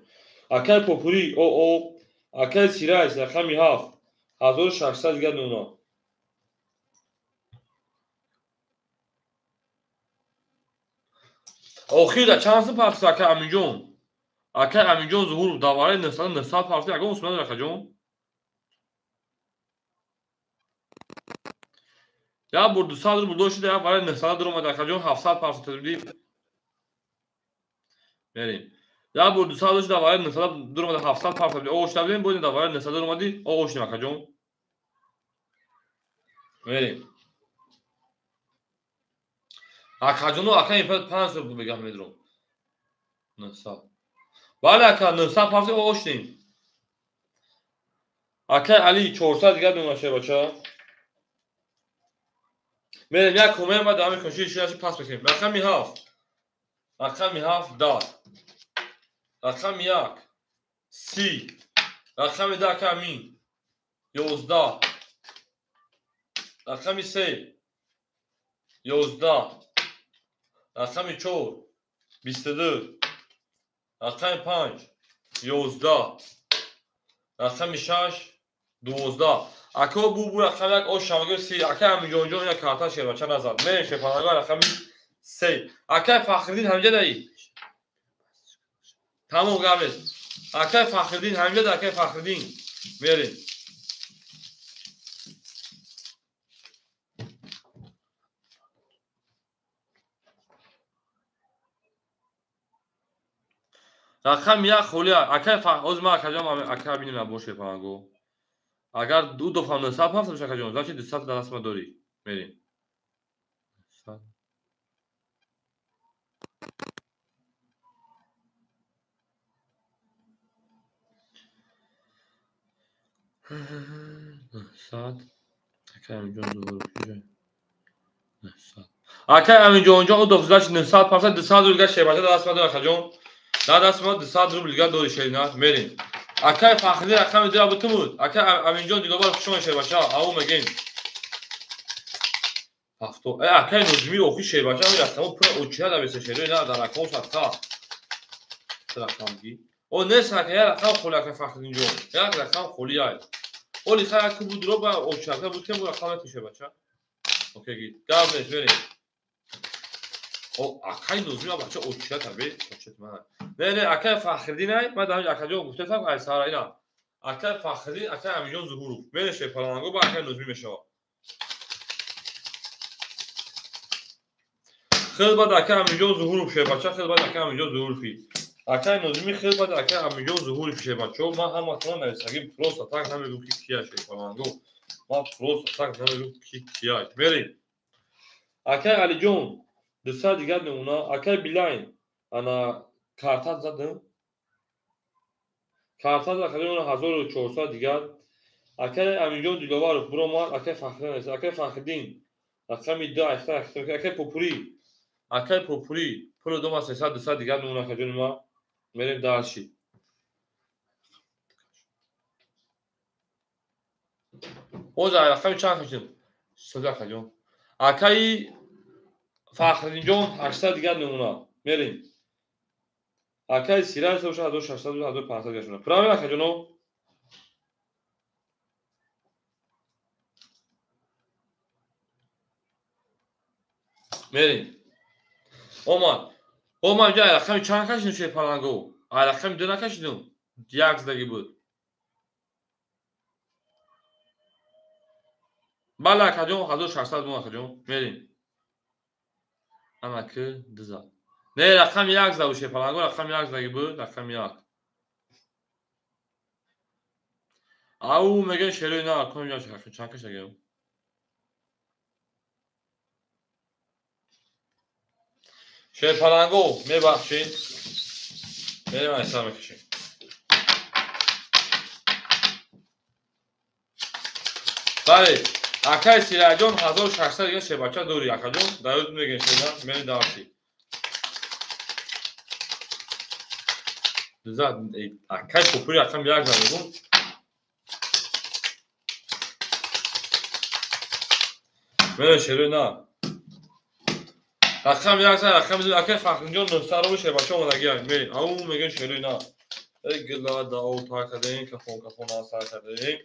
Акаи Попурӣ о акаи Сирайс рақами 7 1600 дигар мемона. Охир да чанд сум партид акаи Амиҷон? Акаи Амиҷон Зуҳуров давараи 900 партид, ягон сум надорад акаҷон. Як бор 200 рубл дошт, як барои 900 дуромад акаҷон, 700 партид будӣ. Мерем. Як бор 200 дошт, барои 900 дуромад, 700 партид будӣ. Оғош будем, боз барои 900 дуромадӣ, оғош ним акаҷон. Мерем. Акаҷоно ака ин 5 рубл мегам медром. 900. Бале ака 900 партид оғош ним. Акаи Али 400 дигар мемонад шербача. Мерем як комент баъд ҳамин кунши шираши пас мекунем. Рақами 7. Рақами 7 10. Рақами 1 30. Рақами 2 ака Амин 11. Рақами 3 11. Рақами 4 22. Рақами 5 11. Рақами 6 12. Ака бу рақами 1 ош шамагӯ 30. Ака Амиҷонҷон як карта шербача назад. Мерем шерпанагоҳ рақами 3. Акаи Фахриддин ҳамҷа даи. Тамом гап нест. Акаи Фахриддин ҳамҷа да, акаи Фахриддин. Мерем. Рақами 1 холӣ. Акаи Фах, оз ман акаҷон ака бинем набо шерпанагоҳ. Агар ду дофам 900 ҳафт боша акаҷон, значит 200 дар дастма дорӣ. Мерем. 900. Акаи Амиҷон Зуҳуров куҷо? 900. Акаи Амиҷонҷон ӯ доф значит 900 пафта 200 рубл дигар шербача дар дастма дорӣ акаҷон. Дар дастма 200 рубл дигар дорӣ шерина. Мерем. Акаи Фахриддин рақами 2 бутун буд. Акаи Аминҷон Диловар хуш омадед шербача. Ау мегем. Ҳафто. Акаи Нозими охи шербача ҳамин рақамо пура очина давеса шерои на дар рақамо садқа. Рақамги. О нест ака як рақам холи акаи Фахриддинҷон. Як рақам холи ай. Оли хай як буд ро ба очака буд кем рақам мети шербача. Окей ги. Гап нест мерем. О акаи Нозими бача очина табе. Очат ман. Не, не, акаи Фахриддин ай, ман дар акаҷон гуфтаам, ай сара ина. Акаи Фахриддин, акаи Амиҷон Зуҳуров. Мерем шерпаланго ба акаи Нозими мешавад. Хел баъд акаи Амиҷон Зуҳуров шербача, хел баъд акаи Амиҷон Зуҳурови. Акаи Нозими хел баъд акаи Амиҷон Зуҳуров шербачо. Ман ҳаматона нависагим, просто так намегӯм ки кия шерпаланго. Ман просто так намегӯм ки кия. Мерем. Акаи Алиҷон 200 дигар мемона. Акаи Билайн ана карта задам. Карта зад акаҷон 1400 дигар. Акаи Амиҷон Диловаров буромад, акаи Фахриддин нест. Акаи Фахриддин рақами 2 айхта айхта. Акаи Попурӣ. Акаи Попурӣ пули дома 300 200 дигар мемона акаҷони ман. Мерем дальше. Оз рақами чанд кашидем? 300 акаҷон. Акаи Фахриддинҷон 800 дигар мемона. Мерем. Акаи Сирайс боша 1600 1500 дигар шуна. Правильно акаҷоно? Мерем. Омад. Омад ҷа рақами чанд кашидем шерпаланго? Ай рақами 2 накашидем. Як задаги буд. Бале акаҷон 1600 мон акаҷон. Мерем. Ана ки 2 зад. Не, рақами як зад шерпаланго, рақами як заги буд, рақами як. Ау мегӯем шерои на, кун чанд кашагем. Шерпаланго, мебахшед. Мерем айса мекашем. Бале, акай Сираҷон 1600 дигар шербача дорӣ, акаҷон, даёд мегӯем шера, мерем дарси. Акай попури рақами як зад мегӯм. Мерем шерои на. Рақами як зад, рақами ду, акай Фахринҷон 900 рубл шербача омадагиа. Мерем. Ау мегӯем шерои на. Эй гила дао та кардем, кафон кафон сар кардем.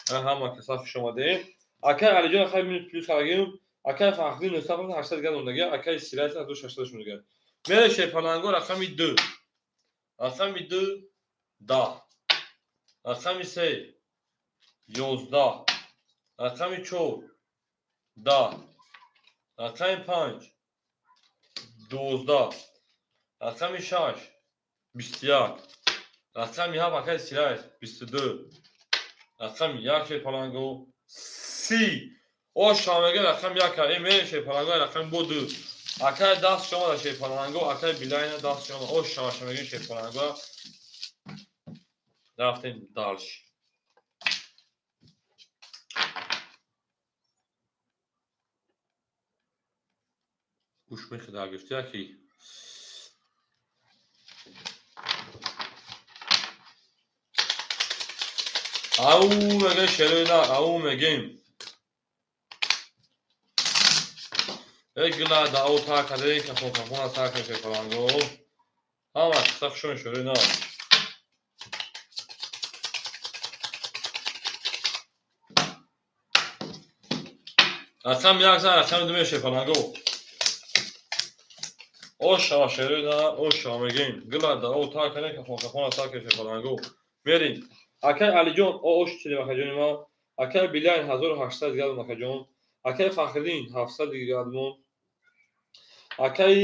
Ҳама каса хуш омадем. Акай Алиҷон акай минус плюс кардагим. Акай Фахриддин 900 рубл 800 дигар мондагиа. Акай Сираҷ 1600 мондагиа. Мерем шерпаланго рақами 2. Рақами 2 10. Рақами 3 11. Рақами 4 10. Рақами 5 12. Рақами 6 21. Рақами 7 акай Сираҷ 22. Рақами 1 шерпаланго 30. Оша мега рақами 1 э мерем шерпаланго рақами бо 2. Акай даст шумо дар шерпаланго, акай Билайна даст шумо. Оша мега шерпаланго. Рафтем дальше. Гӯш мехӯрд гирифти яки. Ау мегем шерои на, ау мегем. Эй гила дао та кардем, кафон кафона та кардем шерпаланго. Ҳама қисса хушон шерои на. Рақами як зад, рақами ду мешавад шерпаланго. Оша шерои на, оша мегем. Гила дао та кардем, кафон кафона та кардем шерпаланго. Мерем. Акай Алиҷон, ош чилем акаҷони ман. Акай Билайн 1800 дигар акаҷон. Акай Фахриддин 700 дигар мон. Акай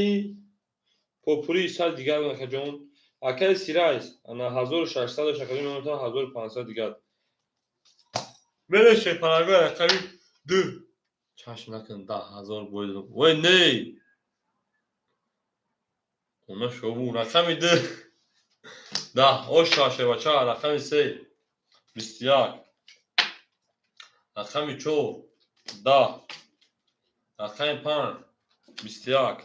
Попури 100 дигар акаҷон. Акай Сирайс ана 1600 акаҷон мон 1500 дигар. Мерем шерпаланго рақами 2. Чашм накун 10000 боидам. Вой не. Она шобу рақами 2. 10 оша шербача рақами 3 21. Рақами 4 10. Рақами 5 21.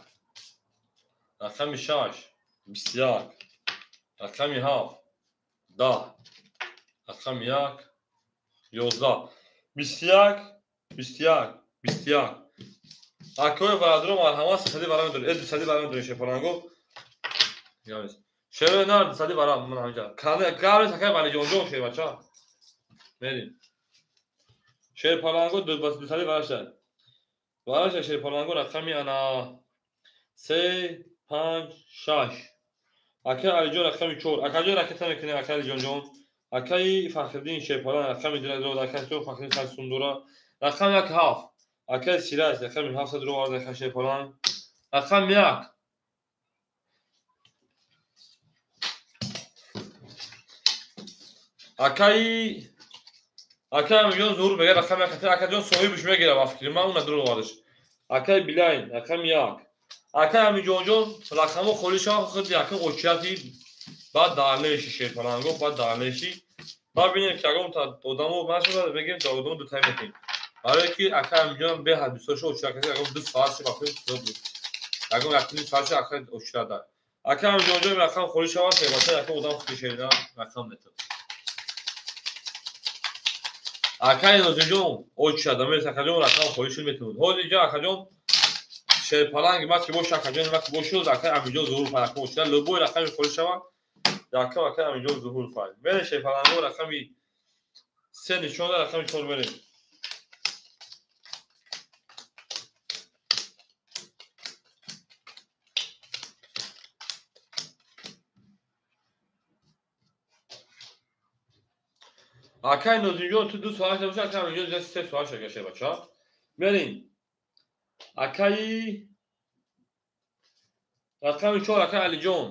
Рақами 6 21. Рақами 7 10. Рақами 1 11. 21 21 21. Акои бародаро марҳамат 300 барам доред. 200 барам доред шерпаланго. Шерои на 200 барам ман ҳаминҷа. Кане акай Валиҷонҷон шербача. Мерем. Шерпаланго 200 бараша. Бараша шерпаланго рақами ана 3 5 6. Акай Алиҷон рақами 4. Акаҷон ракета мекунем акай Алиҷонҷон. Акай Фахриддин шерпаланг рақами 2 дорад. Акай Фахриддин 100 сум дорад. Рақами 1 7. Акай Сираҷ рақами 700 дорад акай шерпаланг. Рақами 1 Акай Амиҷон зуҳур мегӯяд рақами як акаҷон соҳибаш мегирад ба фикри ман, уна дурӯғ овардаш. Акай Билайн рақами 1. Акай Амиҷонҷон рақамҳо холӣ шавад, худ якум очияти баъд дарлеши шерпаланго, баъд дарлеши. Баъд бинем ки ягон одамо нашуда мегирем, дар одамо дутай метем. Барое ки акай Амиҷон беҳад бисёр шуд очия каси ягон 2 соат ши вақти зиёд буд. Ягон 1 соат ши акай очия дар. Акай Амиҷонҷон рақам холӣ шавад, шербача якум одам худи шерина рақам метавад. Акай Нозимҷон очия дамес акаҷон рақам холӣ шуд метавонад. Ҳозир инҷо акаҷон шерпаланг ма ки боша акаҷон ма ки бошуд акай Амиҷон зуҳур фай рақам очия любой рақами холӣ шавад якам акай Амиҷон зуҳур фай. Мерем шерпаланго рақами 3 нишон дад, рақами 4 мерем. Акай Нозимҷон ту 2 соат боша, акай Амиҷон 3 соат шага шербача. Мерем. Акай Рақами 4 акай Алиҷон.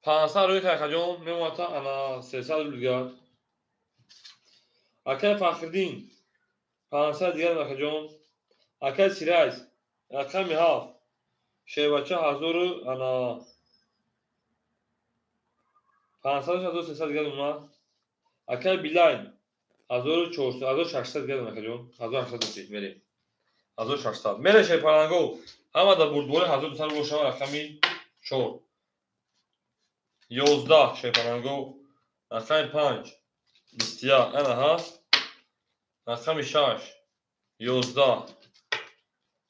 500 рӯй акаҷон мемонад ана 300 рубл дигар. Акай Фахриддин 500 дигар акаҷон. Акай Сираж рақами 7 шербача 1000 ана 500 1300 дигар мемонад. Акай Билайн 1400 1600 дигар акаҷон. 1800 мерем. 1600. Мере шерпаланго. Ҳама дар бурдбори 1200 бошад рақами 4. 11 шерпаланго. Рақами 5 21 ана ҳаст. Рақами 6 11.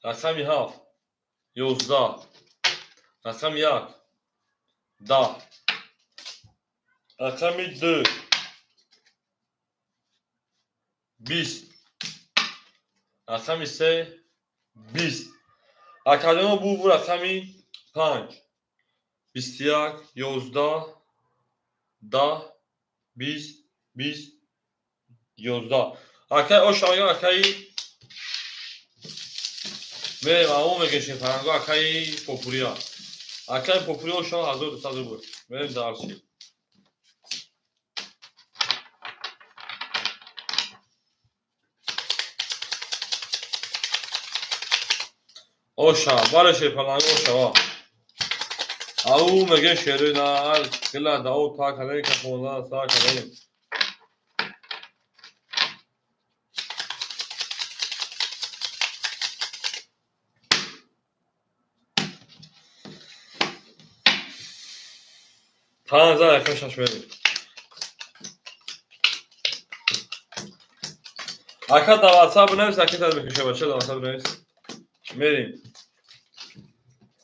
Рақами 7 11. Рақами 1 10. Рақами 2 20. Рақами 3 20. Акаҷоно бу рақами 5 21 11 10 20 20 11. Акай ошага акаи мерем амо мекешем фаранго акаи Попурия. Акаи Попурия ошава 1200 рубл. Мерем дарси. Оша, бале шерпаланго ошава. Ау меге шеруй на гила дао та каде ка хонда са каде. Панза рақами 6 мерем. Ака дар WhatsApp бинавис, ака тад мекуша бача дар WhatsApp бинавис. Мерем.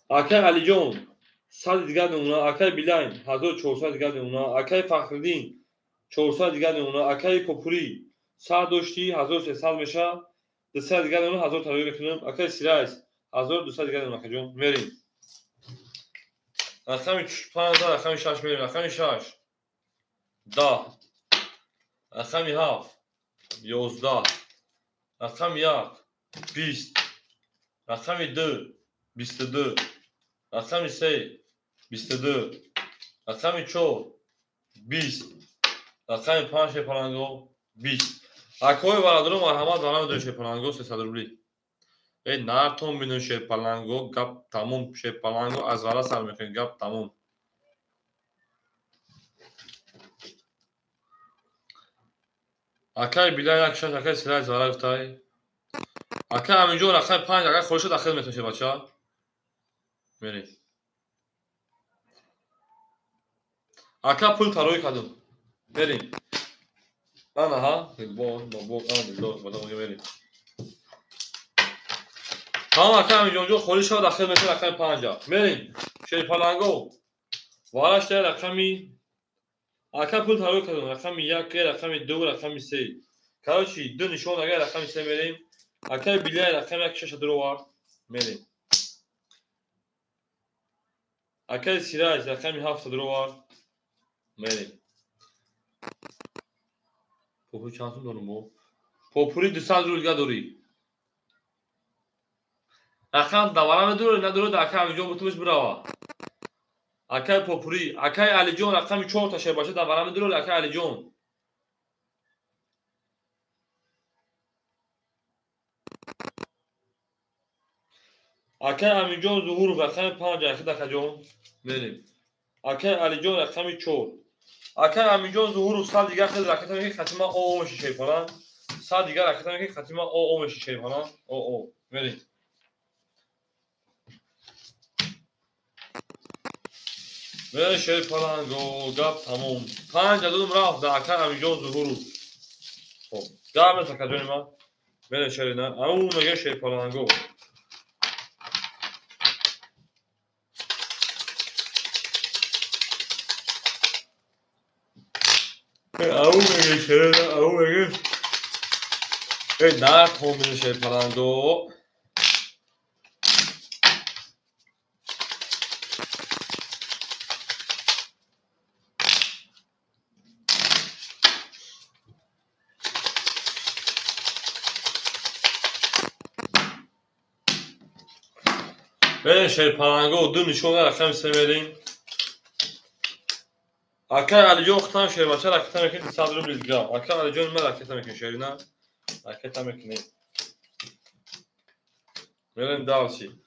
Акай Алиҷон 100 дигар мемонад, акай Билайн 1400 дигар мемонад, акай Фахриддин 400 дигар мемонад, акай Попурӣ 100 дошти 1300 мешавад, 200 дигар мемонад, 1000 тарӯй мекунем, акай Сираж 1200 дигар мемонад, акаҷон. Мерем. Рақами 5 рақами 6 мерем, рақами 6 10, рақами 7 11, рақами 1 20, рақами 2 22, рақами 3 22, рақами 4 20, рақами 5 шерпаланго 20. Акои бародаро марҳамат ба намедонед шерпаланго 300 рубли. Э нартон бинед шерпаланго гап тамом, шерпаланго аз вара сар мекунед гап тамом. Акай Билай 1 6, акай Сираж вара гуфтай. Акай Аминҷон рақами 5 агар хоҳиш шуд ахир метавонед бача. Мерем. Ака пул тарӯй кардум. Мерем. Ана ҳа, бо бо ана дилдор бада мерем. Тамом ака Аминҷонҷон холӣ шавад ахир метавонед рақами 5. Мерем. Шерпаланго. Вараш дар рақами ака пул тарӯй кардум. Рақами 1, рақами 2, рақами 3. Короче, ду нишон агар рақами 3 мерем. Акай Билай рақами 1 6 дуровард. Мерем. Акай Сираж рақами 7 дуровард. Мерем. Попури чанд сум дорум бо? Попури 200 рубл дигар дорӣ. Рақам давара медурӣ, надурӣ акай Амиҷон бутумиш бирава. Акай Попури, акай Алиҷон рақами 4 та шербача давара медурӣ, акай Алиҷон. Акай Аминҷон Зуҳуров рақами 5 ахид акаҷон. Мерем. Акай Алиҷон рақами 4. Акай Аминҷон Зуҳуров 100 дигар хел ракета мекунад, хатима ОО меши шерпалан. 100 дигар ракета мекунад, хатима ОО меши шерпалан. ОО. Мерем. Мерем шерпаланго гап тамом. 5 додум рафт да акай Аминҷон Зуҳуров. Хоб, гап нест акаҷони ман. Мерем шерина. Ау мега шерпаланго. Ау меге шерина, ау меге. Эй, нартон бинед шерпаланго. Мерем шерпаланго, ду нишон рақами се мерем. Акай Алиҷон хутам шербача ракета мекунем 200 рубли дига. Акай Алиҷон ма ракета мекунем шерина. Ракета мекунем. Мерем дальше.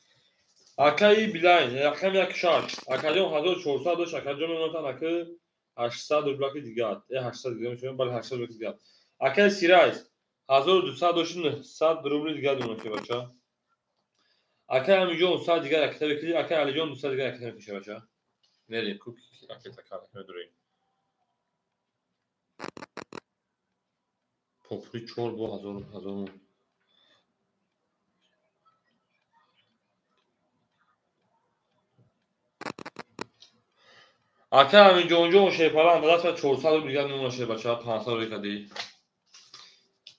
Акаи Билайн, рақами 16. Акаҷон 1400 дошт, акаҷон мемонад ака 800 рублаки дигар. 800 дигар мешавад, бале 800 рублаки дигар. Акаи Сирайс 1200 дошт, 900 рубли дигар мемонад шербача. Акаи Амиҷон 100 дигар ракета мекунем, акаи Алиҷон 200 дигар ракета мекунем шербача. Мерем, ку ракета карда медурем. Попури 4 бо 1000 Акаи Амиҷонҷон шерпаланг ба даст 400 рубл дигар мемонад шербача, 500 рубл кади.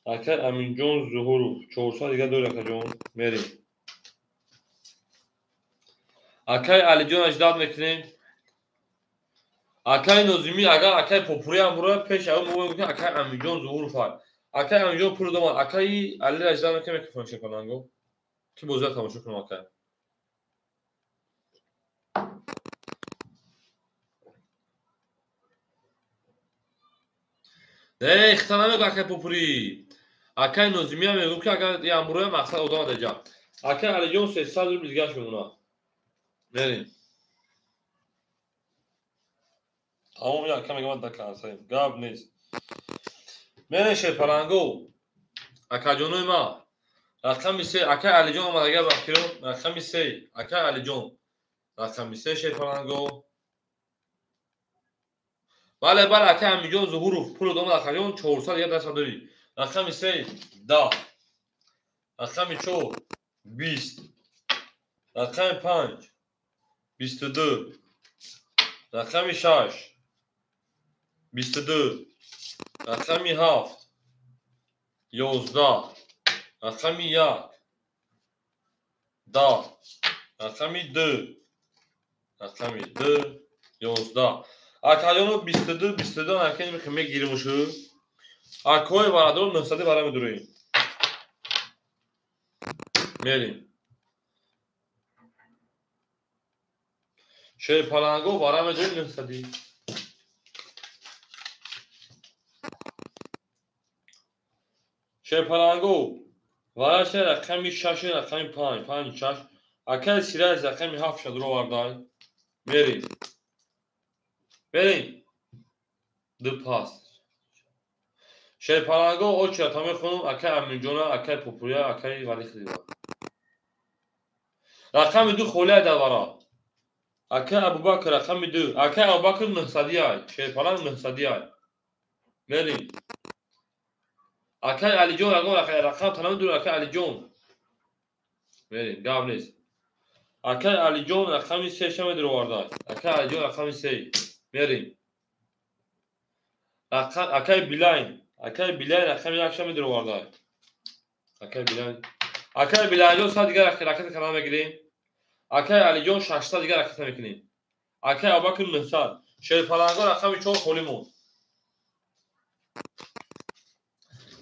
Акаи Аминҷон Зуҳуров 400 дигар дорӣ акаҷон, мерем. Акаи Алиҷон аждад мекунем. Акаи Нозимӣ агар акаи Попуриам бурояд пеш ав мо мегӯем акаи Аминҷон Зуҳуров ҳай. Акаи Аминҷон пул домад, акаи Алиро аждад мекунем мекунем шерпаланго. Ки бозиро тамошо кунам акай. Не, хита намегӯ акаи Попурӣ. Акаи Нозимиам мегӯ ки агар ямбуроя мақсад одам адаҷа. Акаи Алиҷон 300 рубл дигараш мемонад. Мерем. Тамом ака мегӯям да кансаем. Гап нест. Мерем шерпаланго. Акаҷонои ма. Рақами 3 акаи Алиҷон омад агар бахтиро. Рақами 3 акаи Алиҷон. Рақами 3 шерпаланго. Бале, бале, акаи Амиҷон Зуҳуров пул домад акаҷон 400 дигар даст дорӣ. Рақами 3 10. Рақами 4 20. Рақами 5 22. Рақами 6 22. Рақами 7 11. Рақами 1 10. Рақами 2. Рақами 2 11. Акаҷоно 22 22 акани мегиримушу. Акои бародаро 900 бара медурем. Мерем. Шерпаланго бара медурем 900. Шерпаланго вараша рақами 6 рақами 5 5 6. Акаи Сирайс рақами 7 шадро вардай. Мерем. Мерем. Ду пас. Шерпаланго очерата мехонам акаи Аминҷона, акаи Попурия, акаи Валихидива. Рақами 2 холия дар вара. Акаи Абубакр рақами 2. Акаи Абубакр 900 ай. Шерпаланг 900 ай. Мерем. Акаи Алиҷон ягон рақам танамедурем акаи Алиҷон. Мерем, гап нест. Акаи Алиҷон рақами 3 шамедуровардай. Акаи Алиҷон рақами 3. Мерем. Акаи Билайн. Акаи Билайн рақами 1 шамедуровардай. Акаи Билайн. Акаи Билайнҷон 100 дигар ракета кана мегирем. Акаи Алиҷон 600 дигар ракета мекунем. Акаи Абубакр 900. Шерпаланго рақами 4 холӣ монд.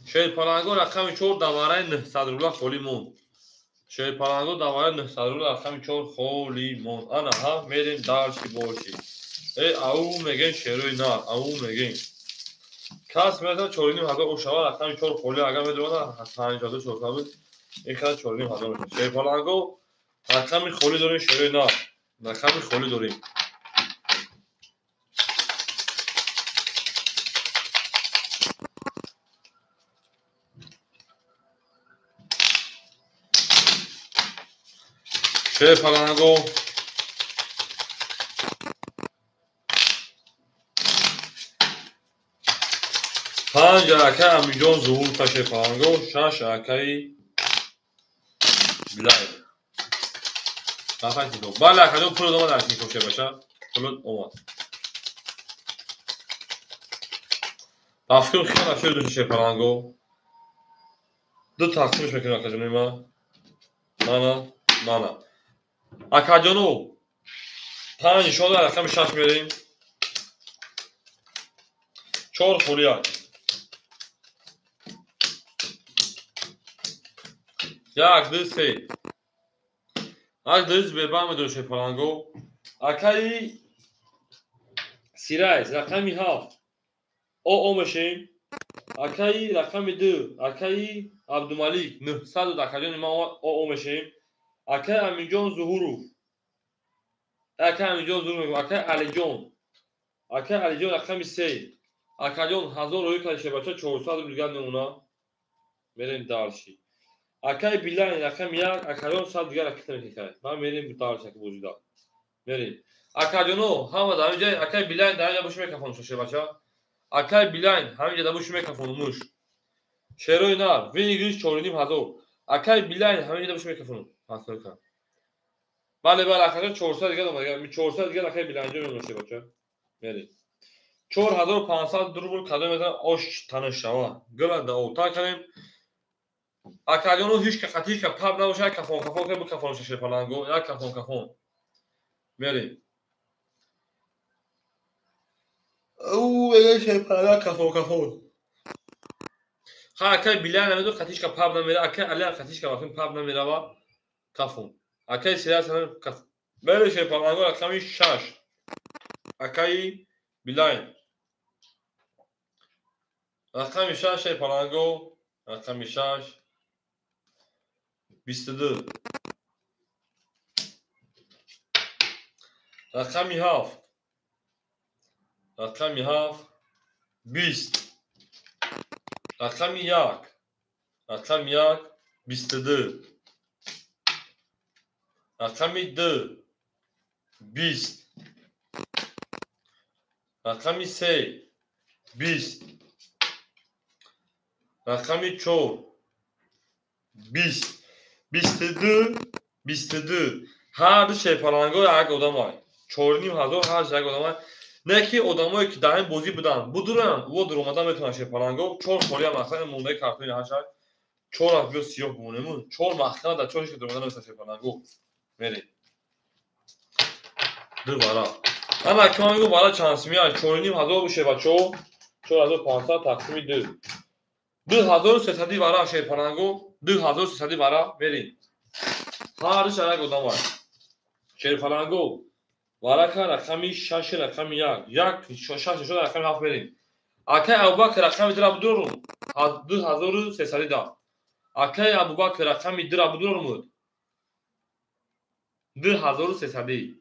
Шерпаланго рақами 4 давараи 900 рубла холӣ монд. Шерпаланго давараи 900 рубла рақами 4 холӣ монд. Ана ҳа мерем дальше больше. Ау мегем шерои нар, ау мегем. Кас мерасад 4500 ошава рақами 4 холӣ агар медонад 5400 буд. Ин қадар 4500 мешавад. Шерпаланго рақами холӣ дорем шерои нар. Рақами холӣ дорем. Шерпаланго 5 акаи Амиҷон Зуҳур та шерпаланго, 6 акаи Билай. Бале акаҷон пул омад акников шербача. Пул омад. Ба фикрм хеле нашуд души шерпаланго. Ду тақсимш мекунем акаҷони ма. Мана, мана. Акаҷоно 5 нишон рақами 6 мерем. 4 холия. 1 2 3. Ак дӯст бебан медорем шерпаланго. Акаи Сирайс рақами 7. О мешем. Акаи рақами 2, акаи Абдумалик 900 акаҷони ман о мешем. Акаи Аминҷон Зуҳуров. Акаи Аминҷон Зуҳуров, акаи Алиҷон. Акаи Алиҷон рақами 3. Акаҷон 1000 рӯй кард шебача 400 рубл дигар мемона. Мерем дальше. Акаи Билайн рақами 1, акаҷон 100 дигар ракета мекунад. Ман мерем дальше ака бозида. Мерем. Акаҷоно ҳама дар инҷа акаи Билайн дар инҷа боши микрофон шебача. Акаи Билайн ҳаминҷа дар боши микрофон муш. Шерои нар, выигрыш 4500. Акаи Билайн ҳаминҷа дар боши микрофон. Ҳасока. Бале, бале, акаҷон 400 дигар омад. 400 дигар акаи Билайн ҷо мемона шебача. Мерем. 4500 рубл кадом метавонад ош таниш шава. Гила да ота кардем. Акаҷоно ҳеч ка қатӣ ка паб набошад, як кафон кафон ка бикафон шерпаланго, як кафон кафон. Мерем. Ӯ шерпаланго кафон кафон. Ха акаи Билайн намедон қатишка паб намера, акаи Алиам қатишка вақти паб намерава кафон. Акаи Сирас кафон. Мерем шерпаланго рақами 6. Акаи Билайн. Рақами 6 шерпаланго, рақами 6 22. Рақами 7. Рақами 7 20. Рақами 1. Рақами 1 22. Рақами 2 20. Рақами 3 20. Рақами 4 20. 22 22. Ҳар ду шерпаланго як одамай. 4500 ҳар як одамай. Не ки одамое ки дар ин бозӣ буданд, будуранд, ӯ дуромада метавонанд шерпаланго. 4 холиам мақсад мондаи картони ҳашай. 4 аз биё сиёҳ бимонем. 4 махкама дар 4 ки дуромада наметавонанд шерпаланго. Мерем. Ду вара. Ана ки ман мегӯям вара чанд симия? 4500 буше бачаҳо. 4500 тақсими 2. 2300 вара шерпаланго. 2300 вара мерем. Ҳар душ як одамай. Шерпаланго варака рақами 6 рақами 1. 1 6 6 рақами 7 мерем. Акаи Абубакр рақами 2 будурум. 2300 да. Акаи Абубакр рақами 2 будурум. 2300.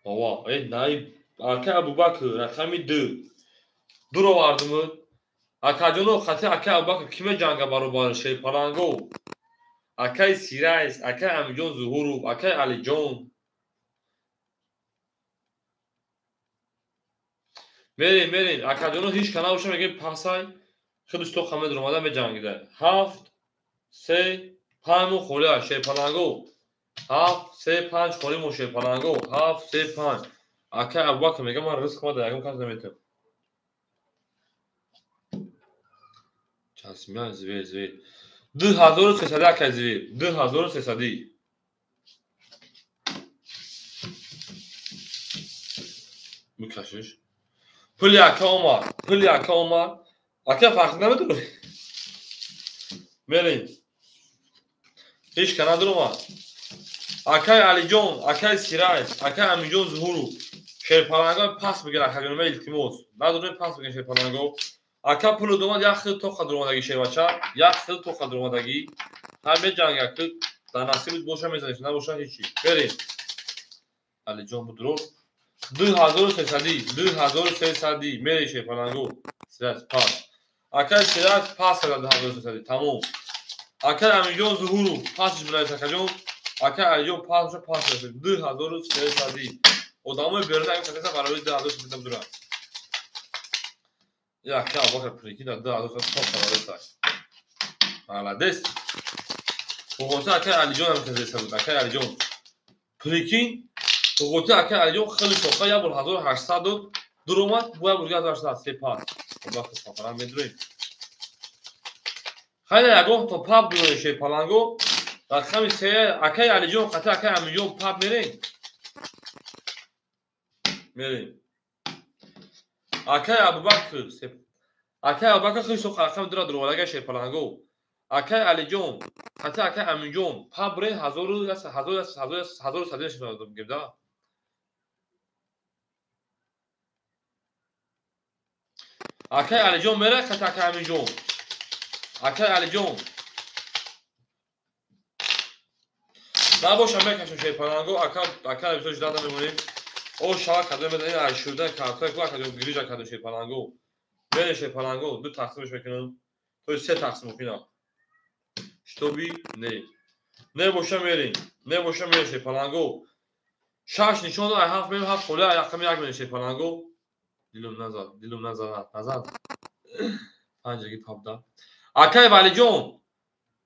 Ова, най акаи Абубакр рақами 2. Дуро вардумуд. Акаҷоно хати акаи Абубакр киме ҷанга баробар шерпаланго? Акаи Сирайс, акаи Амиҷон Зуҳуров, акаи Алиҷон. Мерем, мерем. Акаҷоно ҳеч ка набоша мегӯем пасай. Худаш то хамед омада меҷангида. 7 3 5 мо холӣ аст шерпаланго. 7 3 5 холӣ мо шерпаланго. 7 3 5. Акаи Абубакр мегӯяд ман ризқ ма дар ягон кас наметавонам. Часмия звер звер. 2300 акаи звер. 2300. Бикашиш. Пули ака омад. Пули ака омад. Ака фарқ намедорад. Мерем. Ҳеч ка надуромад. Акаи Алиҷон, акаи Сирайс, акаи Амиҷон Зуҳуров. Шерпаланго пас бигир акаҷон, ма илтимос. Надорем пас бигир шерпаланго. Ака пул домад як хел тоқа дуромадагӣ шербача, як хел тоқа дуромадагӣ. Ҳар меҷанга ки дар насибит боша мезаниш, набоша ҳечи. Берем. Алиҷон будурор. 2300, 2300 мере шерпаланго. Сирайс пас. Акаи Сирайс пас карда 2300, тамом. Акаи Амиҷон Зуҳуров пасиш билайс акаҷон. Акаи Алиҷон пас пас 2300. Одамои берун агар каса барои 2300 будуранд. Як Абубакр прикинь, 2300 топ барои. Молодец. Хуғоти акаи Алиҷон ҳам казеса буд. Акаи Алиҷон. Прикинь, хуғоти акаи Алиҷон хеле соха як бор 1800 дод, дуромад, бо як бор 1800 сепас. Абубакр сафаран медурем. Хайда ягон то паб дуроем шерпаланго. Рақами 3 акаи Алиҷон қати акаи Амиҷон паб мерем. Мерем. Акаи Абубакр, акаи Абубакр хеле соха рақами 2 дуромад, акаи шерпаланго. Акай Алиҷон, қати акай Аминҷон, пабре 1100 шуд да. Акай Алиҷон мера қати акай Аминҷон. Акай Алиҷон. Набоша мекашем шерпаланго, ака ака бисёр ждать намемонем. О шава кадом мезанем, ай шурдан картои ку ака гирижа кадом шерпаланго. Мере шерпаланго, ду тақсимш мекунам. То есть се тақсим мекунам. Штоби не. Не боша мерем. Не боша мерем шерпаланго. Шаш нишон ай ҳафт мем ҳафт холи ай рақами як мерем шерпаланго. Дилум назад, дилум назад, назад. Панҷаги пабда. Акай Валиҷон,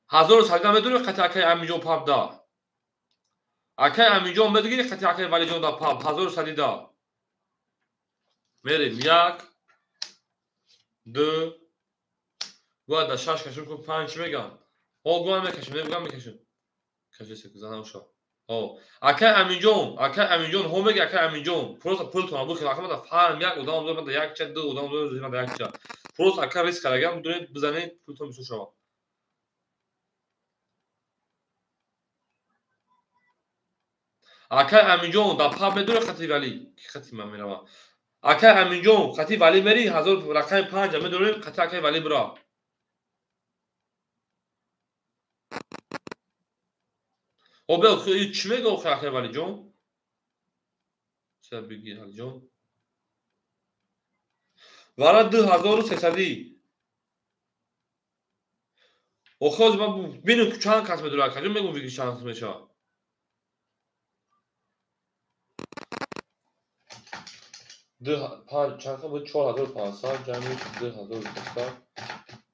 1100 медуни қати акай Аминҷон пабда. Акай Аминҷон медгири қати акай Валиҷон да паб 1100 да. Мерем як, ду, бояд да шаш кашем ку панҷ мегам. Ҳо гуам мекашем, не гуам мекашем. Каши секузана уша. Ҳо. Акай Аминҷон, акай Аминҷон, ҳо меги акай Аминҷон. Просто пултон бухел акай мада фарм як одам дор мада якча, ду одам дор мада якча. Просто ака риск карагам бидонед бизанед пултон бисёр шавад. Акай Аминҷон да паб медури қати Вали, ки қати ман меравам. Акай Аминҷон қати Вали мери 1000 рақами 5 медорем қати акай Вали бира. О бе чӣ мега охи акай Валиҷон? Ча биги Алиҷон? Вара 2300. Охи ҳозир ман бинем ку чанд кас медорад акаҷон мегум вики чанд мешавад. Ду панҷ чанд буд 4500 ҷамъи 2300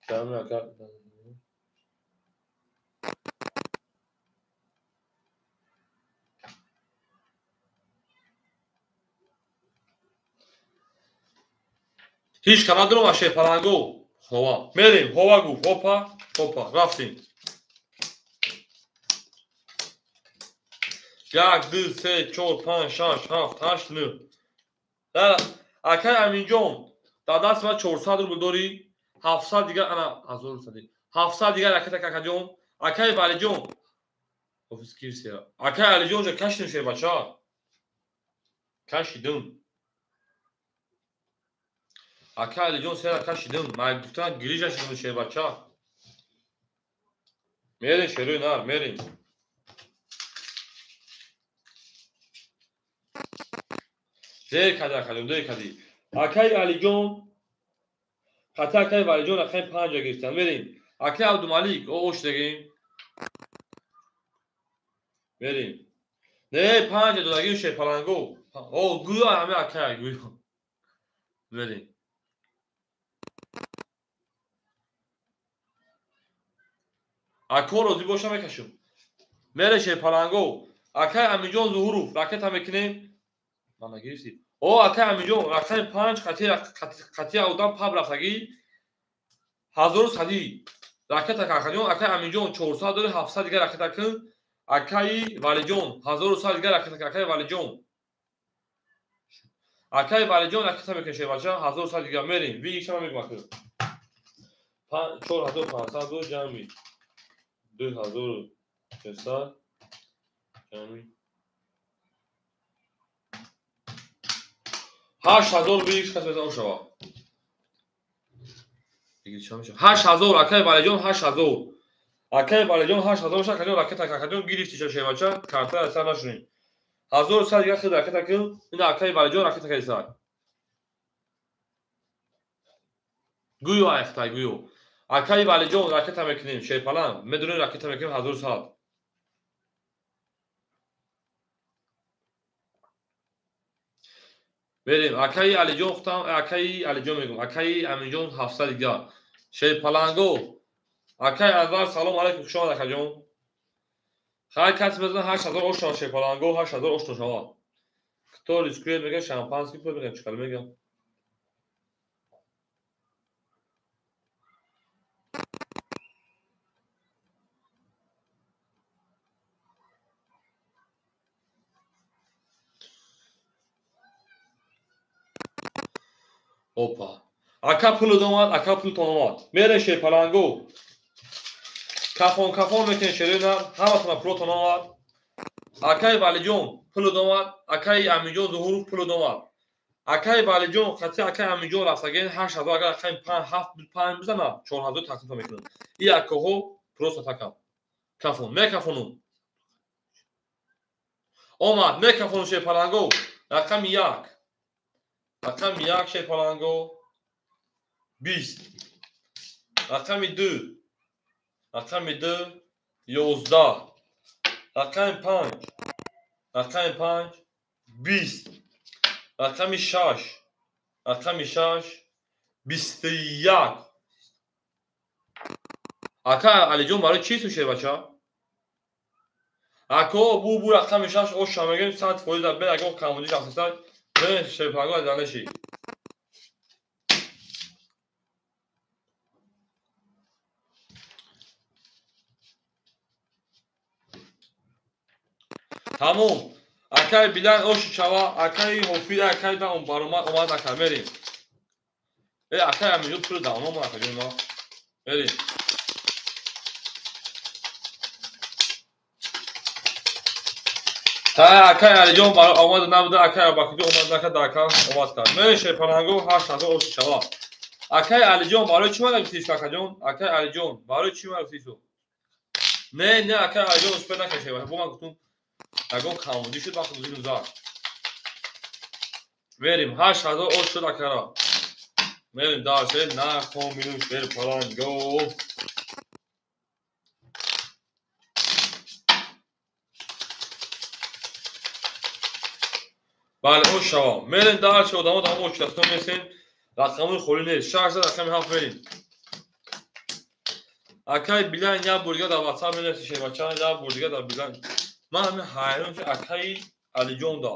ҷамъи агар ҳеҷ кам надорам аз шерпаланго. Ҳова мерем, ҳова гуфт, ҳопа, ҳопа, рафтем. 1, 2, 3, 4, 5, 6, 7, 8, 9. Акай Аминҷон, дар даст ман 400 рубл дорӣ, 700 дигар ана 1100. 700 дигар ракета какаҷон, акай Валиҷон. Офис кирсия. Акай Алиҷон ҷа кашидим шербача. Кашидим. Акай Алиҷон сера кашидим. Ман гуфтам гирижа шидим шербача. Мерем шерои нар, мерем. Дер кади акаҷон, дер кади. Акай Алиҷон, қати акай Валиҷон рақами 5 гирифтан. Мерем. Акай Абдумалик, о ош дегем. Мерем. Не, 5 додагим шерпаланго. О, гӯё ҳаме акай, гӯё. Мерем. Ако розӣ боша мекашем. Мере шерпаланго. Акай Аминҷон Зуҳуров, ракета мекунем. Ман нагирифтӣ. О, акай Аминҷон, рақами 5 қати одам паб рафтагӣ 1100 ракета какаҷон. Акай Аминҷон 400 дори 700 дигар ракета кун. Акаи Валиҷон 1100 дигар ракета кун. Акаи Валиҷон. Акаи Валиҷон ракета мекунем шербача 1100 дигар мерем. Ви шама мегум акр. 4500 буд ҷамъи 2600 ҷамъи 8000 бигиш кас мезанам шава. 8000 акай Валиҷон 8000. Акай Валиҷон 8000 ша акаҷон ракета акаҷон гирифти ша шербача карта сар нашунем. 1100 дигар хид ракета кун. Ина акай Валиҷон ракета кайсар. Гӯё айхтай гӯё. Акай Валиҷон ракета мекунем шерпалан. Медонем ракета мекунем 1100. Мерем. Акаи Алиҷон хутам, акаи Алиҷон мегум. Акаи Аминҷон 700 дигар. Шерпаланго. Акаи Анвар салом алайкум, хуш омад акаҷон. Хайр кас мезанад 8000 ошно шерпаланго, 8000 ошно шавад. Кто рискует мега шампанский пул мега чикал мега. Опа. Ака пул омад, ака пултон омад. Мере шерпаланго. Кафон кафон мекунем шерои нар, ҳаматона пулотон омад. Акаи Валиҷон пулот омад, акаи Аминҷон Зуҳуров пулот омад. Акаи Валиҷон қатъи акаи Аминҷон рафтаген 8000 агар акаи 5 7 5 бизана 4000 тақсим мекунам. И акаҳо просто такам. Кафон, мекафонум. Омад, мекафонум шерпаланго. Рақами 1. Рақами 1 шерпаланго 20. Рақами 2. Рақами 2 11. Рақами 5. Рақами 5 20. Рақами 6. Рақами 6 21. Ака Алиҷон барои чӣ су шербача? Ако бу рақами 6 оша мегем 100% бе агар камуди рафтаса бе шерпаланго аз данеши. Тамом. Акай Билан оши чава, акай Ҳофиз, акай да он баромад омад ака мерим. Акай Аминҷон пули давно омад ака ҷон ма. Мерим. Та акай Алиҷон омад набуда, акай Абакиҷон омад нака да ака омад кард. Мерим шерпаланго 8000 оши чава. Акай Алиҷон барои чӣ мана гуфтӣ акаҷон? Акай Алиҷон барои чӣ мана гуфтӣ? Не, не акай Алиҷон успе накашед. Бо ман гуфтум ягон камудӣ шуд вақти бузург зад. Мерим 8000 ош шуд акара. Мерим дарсе нахомину шерпаланго. Бале ош шава. Мерим дарсе одамо дамо ош дастон месем. Рақамои холӣ нест. 6 рақами 7 мерим. Акай Билан як бор дига дар WhatsApp менависи шербача, як бор дига дар Билан. Ман ҳамин ҳайрон шудам акаи Алиҷон да.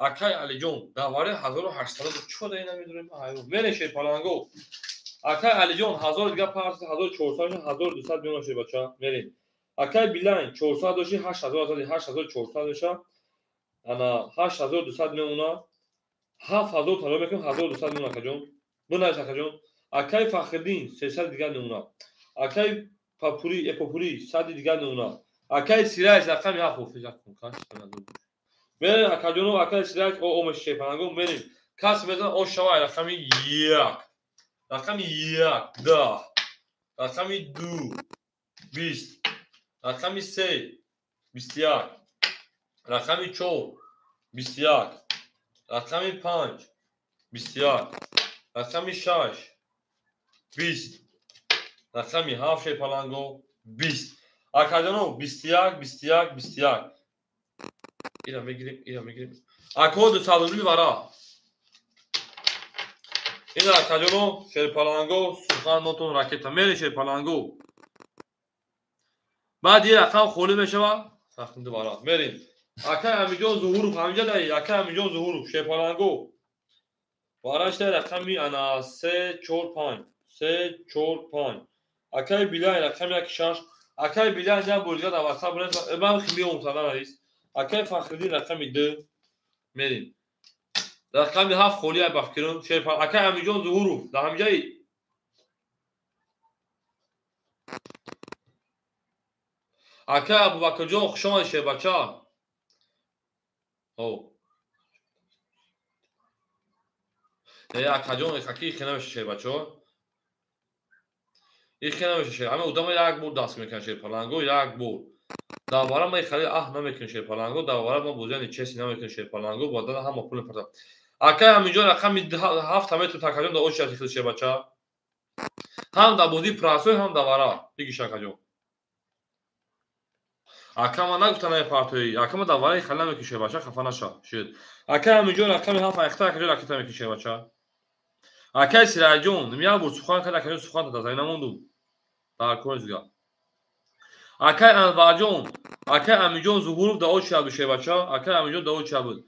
Акаи Алиҷон дар вари 1800 чӣ да намедонем ҳайрон. Мерем шерпаланго. Акаи Алиҷон 1000 дига парс 1400 1200 меона шербача. Мерем. Акаи Билан 400 доши 8000 зади 8400 меша. Ана 8200 меона. 7000 талаб мекунем 1200 меона акаҷон. Бинавис акаҷон. Акаи Фахриддин 300 дига меона. Акаи Папури Эпопури 100 дига меона. Акаи Сираҷ рақами 7 ҳофиз акун каш мерем акаҷоно акаи Сираҷ о омеш шерпаланго мерем. Кас мезан ош шава рақами 1. Рақами 1 10. Рақами 2 20. Рақами 3 21. Рақами 4 21. Рақами 5 21. Рақами 6 20. Рақами 7 шерпаланго 20. Акаҷоно 21 21 21. Ира мегирем, ира мегирем. Ако 200 рубли вара. Ина акаҷоно шерпаланго сухан нотон ракета. Мерем шерпаланго. Баъд ин рақам холӣ мешава. Сахтинди вара. Мерем. Акай Амиҷон Зуҳуров ҳаминҷа даи. Акай Амиҷон Зуҳуров шерпаланго. Варашта рақами ана 3 4 5. 3 4 5. Акай Билан рақами 1 6. Акай Билан як бор дига дар WhatsApp бинавис. Ман меом садан раис. Акай Фахриддин рақами 2 мерем. Рақами 7 холӣ ай ба фикрум. Шерпал акай Амиҷон Зуҳуров дар ҳаминҷаи. Акай Абубакрҷон хуш омадед шербача. О. Акаҷон аки хе намеша шербачо. Ихе намеша шер. Ҳама одама як бор даст мекунад шерпаланго, як бор. Дар вара ма хеле аҳ намекунем шерпаланго, дар вара ма бозияни чеси намекунем шерпаланго, баъдан ҳама пул мепартам. Акай Аминҷон рақами 7 метр такаҷон дар очи хел шербача. Ҳам дар бозии прасой, ҳам дар вара. Бигиш акаҷон. Ака ма нагуфта намепартоӣ. Ака ма дар вараи хеле намекунем шербача, хафа наша. Шуд. Акай Аминҷон рақами 7 айхта акаҷон ракета мекунем шербача. Акай Сираҷон, як бор сухан кард, акаҷон сухан дод, аз намондум. Дар кор зига. Акай Анварҷон, акай Аминҷон Зуҳуров дар очи буд шербача, акай Аминҷон дар очи буд.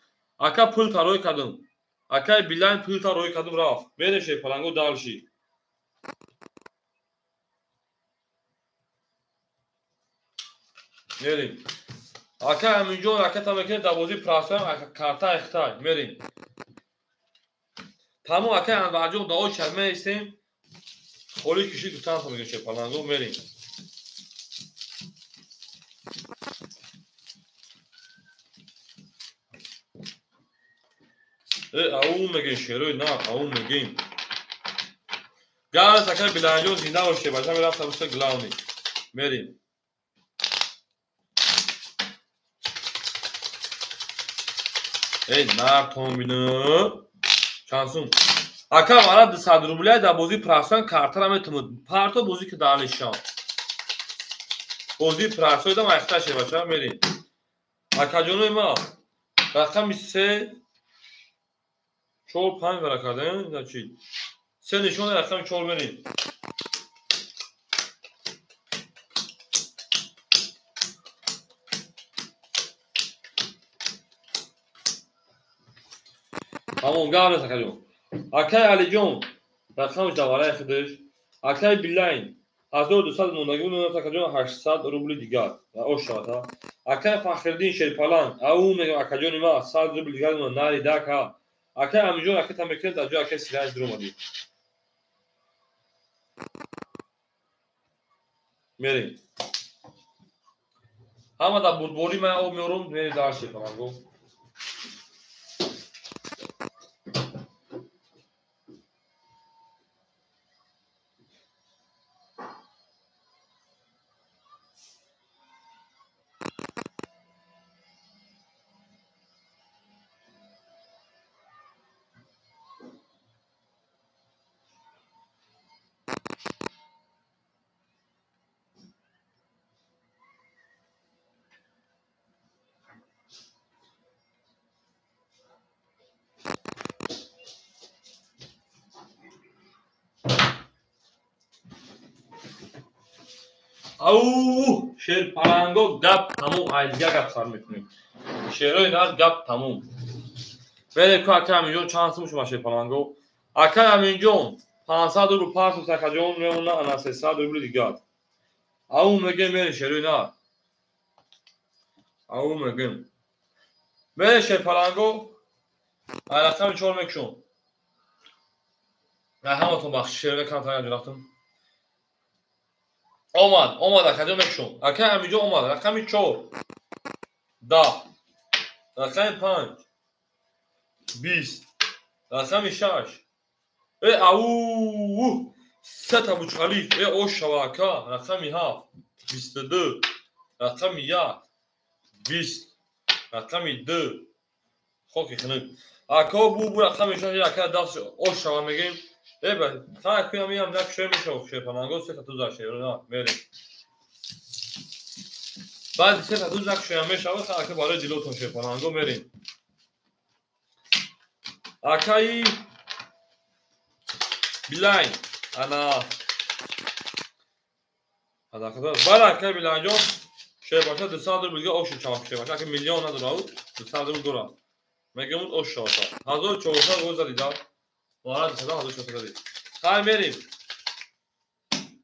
Ака пул тарой кардум. Акай Билан пул тарой кардум рафт. Мерем шерпаланго дарши. Мерем. Акай Аминҷон ракета мекунад дар бозии прасоям карта айхтай. Мерем. Тамом акай Анварҷон дар очи меистем. Холӣ кишид гуфтан мегӯем шерпаланго мерем. Ау мегем шерои на, ау мегем. Газ акай Биланҷон зинда боше, бача мерафтам уста главный. Мерим. Эй, нартон бина. Чанд сум? Ака мара 200 рубля дар бозии прасоян картара метавонад. Парто бозӣ ки дар нишон. Бозии прасои дам айхта ше бача мерим. Акаҷонои ма рақами 3 4 5 вара кардем, значит. 3 нишон рақами 4 мерим. Тамом, гап нест акаҷон. Акай Алиҷон рақамаш дар вараи худаш. Акай Билайн 1200 мондагӣ буд, акаҷон 800 рубли дигар. Ош шавад, ҳа. Акай Фахриддин Шерпаланг, ау мегам акаҷони ма 100 рубли дигар монда, нари дак ҳа. Акай Амиҷон аката мекунед, дар ҷои акай Сираҷ дуромадӣ. Мерем. Ҳама дар бурдборӣ ман об меорам, мери дар Шерпаланго. Ау, Шерпаланго гап тамом, айдига гап сар мекунем. Шерои нар гап тамом. Бере ку акай Аминҷон чанд сум шума Шерпаланго? Акай Аминҷон 500 рубл пасус акаҷон мемона ана 300 рубли дигар. Ау мегем бере шерои нар. Ау мегем. Бере Шерпаланго ай рақами 4 мекушон. Ай ҳаматон бахшиш шерои камтар рафтам. Омад, омад акаҷон мекушон. Акай Амиҷон омад. Рақами 4 10, рақами 5 20, рақами 6. Ау, сета Бучхалиф. Ош шава ака. Рақами 7 22, рақами 1 20, рақами 2 хоки хунук. Ака бу рақами 6 ака даст ош шава мегем. Эба, та кунам иам як шер мешава Шерпаланго сета туза шер, на, мерем. Баъди сета туз як шер мешава, та ака барои дилотон Шерпаланго мерем. Акаи Билайн, ана ана бара акаи Билайнҷон Шербача 200 рубл дига ош шава Шербача, ака миллион надора, 200 рубл дора. Мегем ош шава. 1400 рубл задида. Мара 1400 задид. Хай мерим.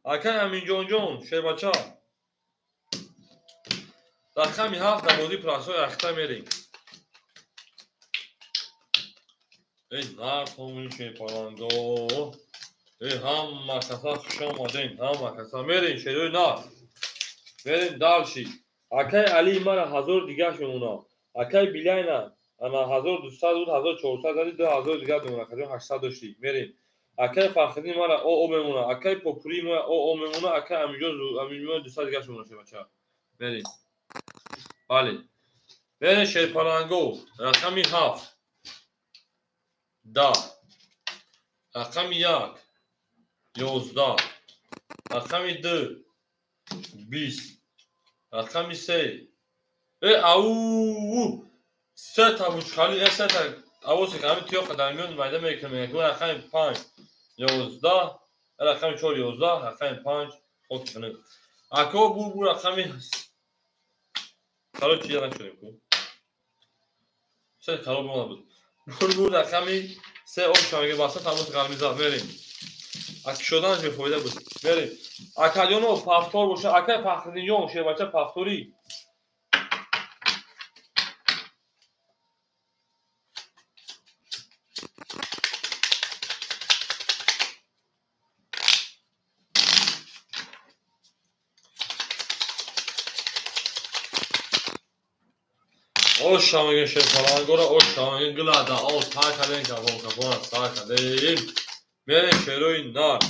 Акай Аминҷонҷон Шербача рақами 7 дар бозии прасои ахта мерим. Эй нартомин Шерпаланго. Эй ҳама каса хуш омадем, ҳама каса мерим шерои нар. Мерим дальше. Акай Али мара 1000 дигаш мемона. Акай Билайна ана 1200 буд, 1400 зади, 2000 дигар мемона. Акаҷон 800 дошти. Мерим. Акай Фахриддин мара о мемона. Акай Попури мара о мемона. Акай Амиҷон Амиҷон 200 дигаш мемона шебача. Мерим. Бале. Мерим Шерпаланго. Рақами 7 10, рақами 1 11, рақами 2 20, рақами 3. Ау, сета Бучхали, сета авоси ҳами тиёқа дар миён майда мекунем. Рақами 5 11, рақами 4 11, рақами 5 хоки хунук. Ако бу рақами короче я нашудем ку. Се хароб монда буд. Бу рақами 3 ош мега баста тамос ғармиза мерем. Ак шуданаш бефоида буд. Мерем. Акаҷоно пафтор боша, акай Фахриддинҷон Шербача пафторӣ. Ош шавмегем шерпалангора, ош шавмегем гилада, ов тар кардем, кафон кафона сар кардем. Мерем шерои нар.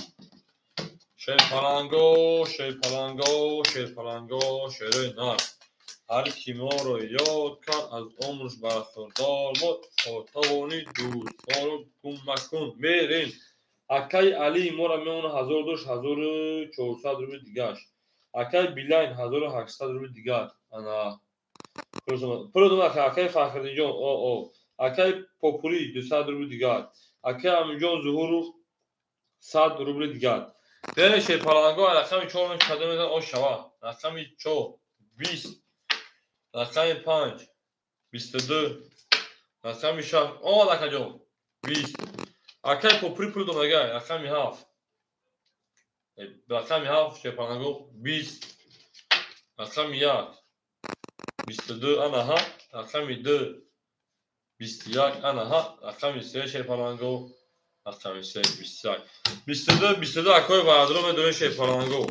Шерпаланго, шерпаланго, шерпаланго, шерои нар. Ҳар ки моро ёд кард, аз умрш бархӯрдор бод, тавони дӯстонро гум макун. Мерем. Акаи Али моро мемона 1000 дошт, 1400 рубли дигаш. Акаи Билайн 1800 рубли дигар. Ана пул акаи Фахриддинҷон, о акаи Попури 200 рубли дигар. Акаи Аминҷон Зуҳуров 100 рубли дигар. Берем шерпаланго, рақами 4 мекадом мезан ош шава. Рақами 4 20, рақами 5 22, рақами 6 омад акаҷон 20. Акаи Попури пул донага, рақами 7. Рақами 7 шерпаланго 20, рақами 1 22 анаҳа, рақами 2 21 анаҳа, рақами 3 шерпаланго, рақами 3 21. 22 22 акои барадро медорем шерпаланго.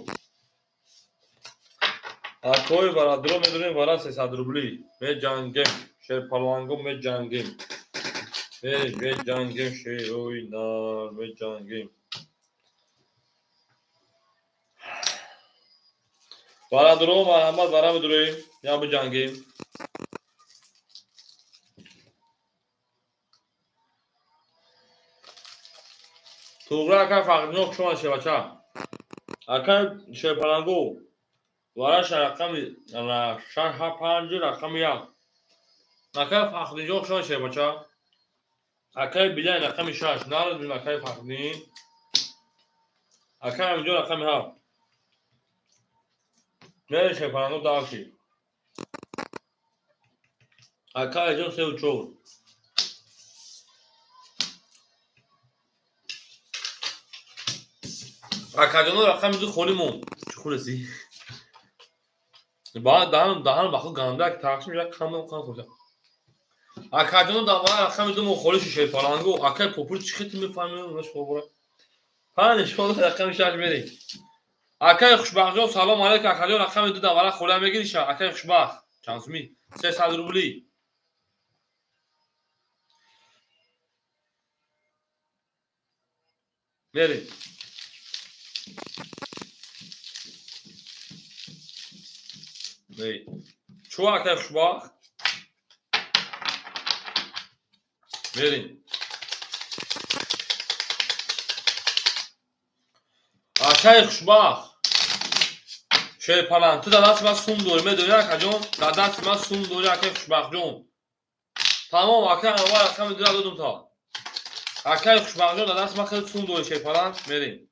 Акои барадро медорем вара 300 рубли. Меҷангем шерпаланго, меҷангем. Меҷангем шерои нар, меҷангем. Барадро марҳамат вара медорем, я биҷангем. Туғра акай Фахриддинҷон хуш омад шербача. Акай шерпаланго вараша рақами 6 5 рақами 1. Акай Фахриддинҷон хуш омад шербача. Акай Билайн рақами 6. Народ акай Фахриддин. Акай Аминҷон рақами 7. Мерем шерпаланго дальше. Акай Алиҷон 3 4. Акаҷоно рақами 2 холӣ монд. Чӣ хӯрасӣ? Баъд даҳан ба худ ганда тақсим як кам кам хӯрда. Акаҷоно дар рақами 2 мо холӣ шуд шерпаланго. Акай Попури чӣ хел мефаҳмӣ? Унаш хобора. 5 шон рақами 6 мерем. Акай Хушбахтҷон салом алейкум. Акаҷон рақами 2 дар вара холӣ мегириша. Акай Хушбахт чанд сумӣ? 300 рубли. Мерем. Чӯ акай Хушбахт? Мерем. Акай Хушбахт шерпаланг, ту дар дасти ман сум дорӣ, медонӣ акаҷон? Дар дасти ман сум дорӣ акай Хушбахтҷон. Тамом акай Анвар рақами 2 додум та. Акай Хушбахтҷон дар дасти ман хеле сум дорӣ шерпаланг. Мерем.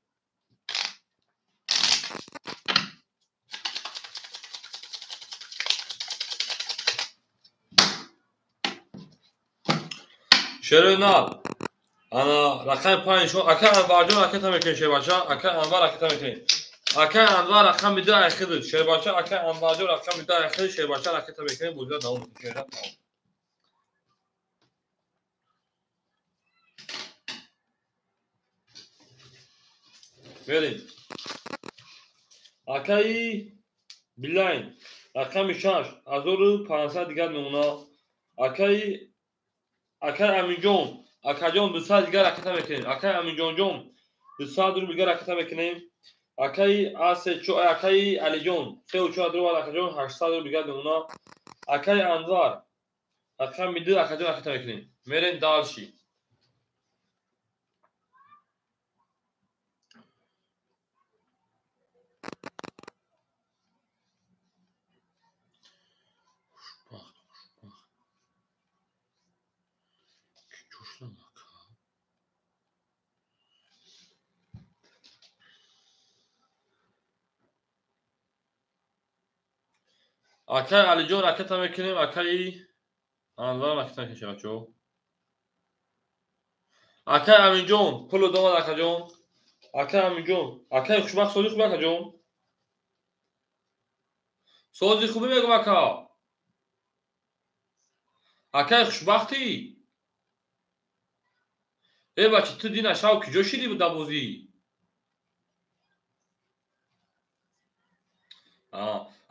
Шерои нар. Ана рақами 5 шон акай Анварҷон ракета мекунем шербача. Акай Анвар ракета мекунем. Акай Анвар рақами 2 айхидид шербача. Акай Анварҷон рақами 2 айхидид шербача ракета мекунем. Бозиро давом мекунем. Шербача тамом. Мерем. Акаи Билайн рақами 6 1500 дигар мемона. Акаи Аминҷон, акаҷон 200 дигар ракета мекунем. Акаи Аминҷонҷон 200 рубл дигар ракета мекунем. Акаи акаи Алиҷон 3 4 рубл акаҷон 800 рубл дигар мемона. Акаи Анвар рақами 2 акаҷон ракета мекунем. Мерем дальше. Акаи Алиҷон ракета мекунем, акаи Анвар ракета мекунем бачаҳо. Акаи Аминҷон пул домад акаҷон. Акаи Аминҷон, акаи Хушбахт сози хуб акаҷон. Сози хубӣ мегӯм ака. Акаи Хушбахтӣ. Э бача, ту дина шав куҷо шидӣ дар бозӣ?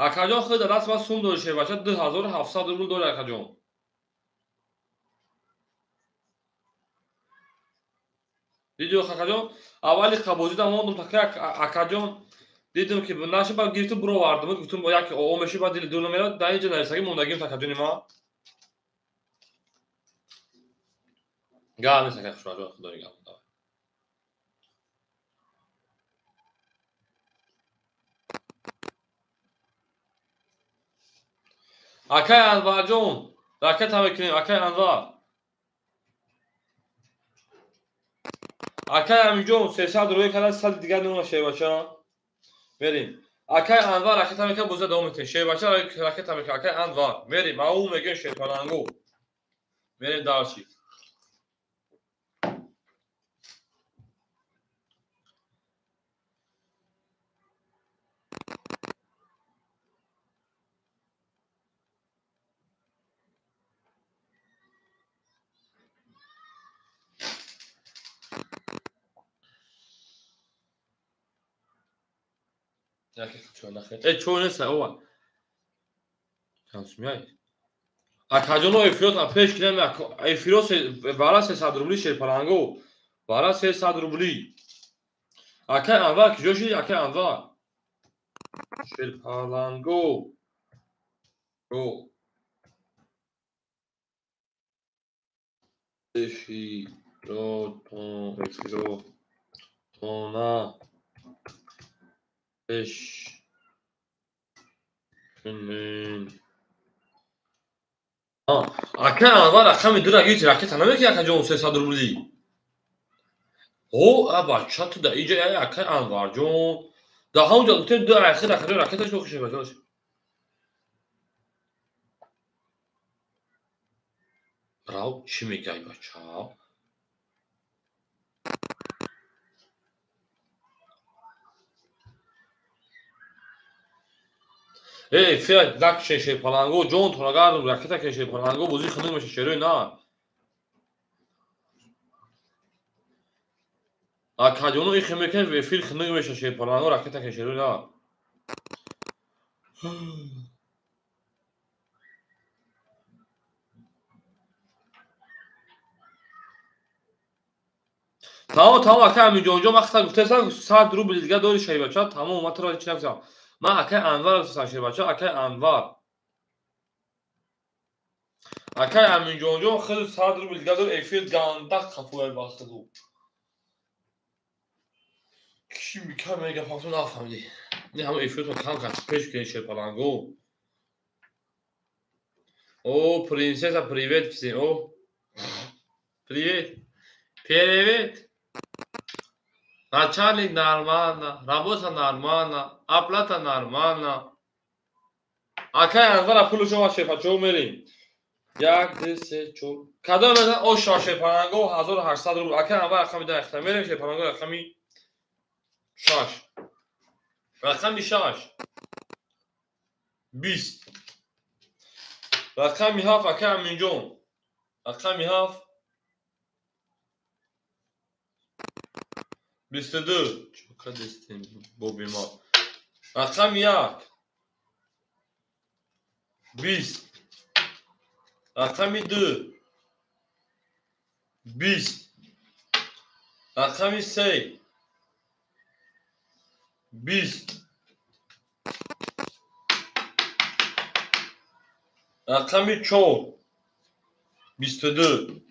Акаҷон худ дар даст ман сум дорӣ шербача, 2700 рубл дорӣ акаҷон. Диди акаҷон, аввали қабозида мондум така акаҷон дидум ки наша ба гирифту буровардум, гуфтум як о меши ба дили дур намерад, дар инҷа нависаги мондагим такаҷони ма. Гап нест ака хушбахт, худо нигаҳбон. Акай Анварҷон, ракета мекунем, акай Анвар. Акай Аминҷон, 300 рӯй карда, 100 дигар нуна шербача. Мерим. Акай Анвар ракета мекунад, боза давом метем. Шербача ракета мекунад, акай Анвар. Мерим, ау мегӯем шерпалангу. Мерим дальше. Чо неста ова. Чанд Акаҷоно эфирот пеш кунем, эфиро вара 300 рубли шерпаланго. Вара 300 рубли. Акай Анвар киҷо шид? Акай Анвар. Шерпаланго. Го. Эфиротон, эфиротона. Пеш кунем. Акай Анвар рақами дура гирифти, ракета намекунӣ акаҷон 300 рубли. О, а бача ту да иҷа акай Анварҷон. Да ҳамонҷо гуфтем ду ахир акаҷон ракеташ бохишем бачаҳош. Рав чӣ мегӯяй бача? Эй, фия накше шерпаланго, ҷон тонагар ракета ке шерпаланго бозӣ хунук меша шерои на. Акаҷоно ихе мекунед эфир хунук меша шерпаланго ракета ке шерои на. Тамом, тамом, ака Аминҷонҷон, ман хата гуфтаистам 100 рубли дига дори шайбача, тамом, ман туро ҳеч нагуфтам. Ман акай Анвар гуфтам шербача, акай Анвар. Акай Аминҷонҷон худ 100 рубли дига дор эфир ганда қафояй ба худу. Киши мика мега фаҳмту нафаҳмидӣ. Не ҳама эфиртон кам кард, пеш кунед шерпаланго. О, принцесса, привет всем. О, привет. Привет. Начальник нормально, работа нормально, оплата нормально. Акай Анвара пулу шумо шерпачо мерим. 1, 2, 3, 4. Кадом мезан оша шерпаланго 1800 рубл. Акай Анвар рақами 10 ихта мерим шерпаланго рақами 6. Рақами 6. 20. Рақами 7 акай Аминҷон. Рақами 7 22. Чока дестем боби ма. Рақами 1. 20. Рақами 2. 20. Рақами 3. 20. Рақами 4. 22.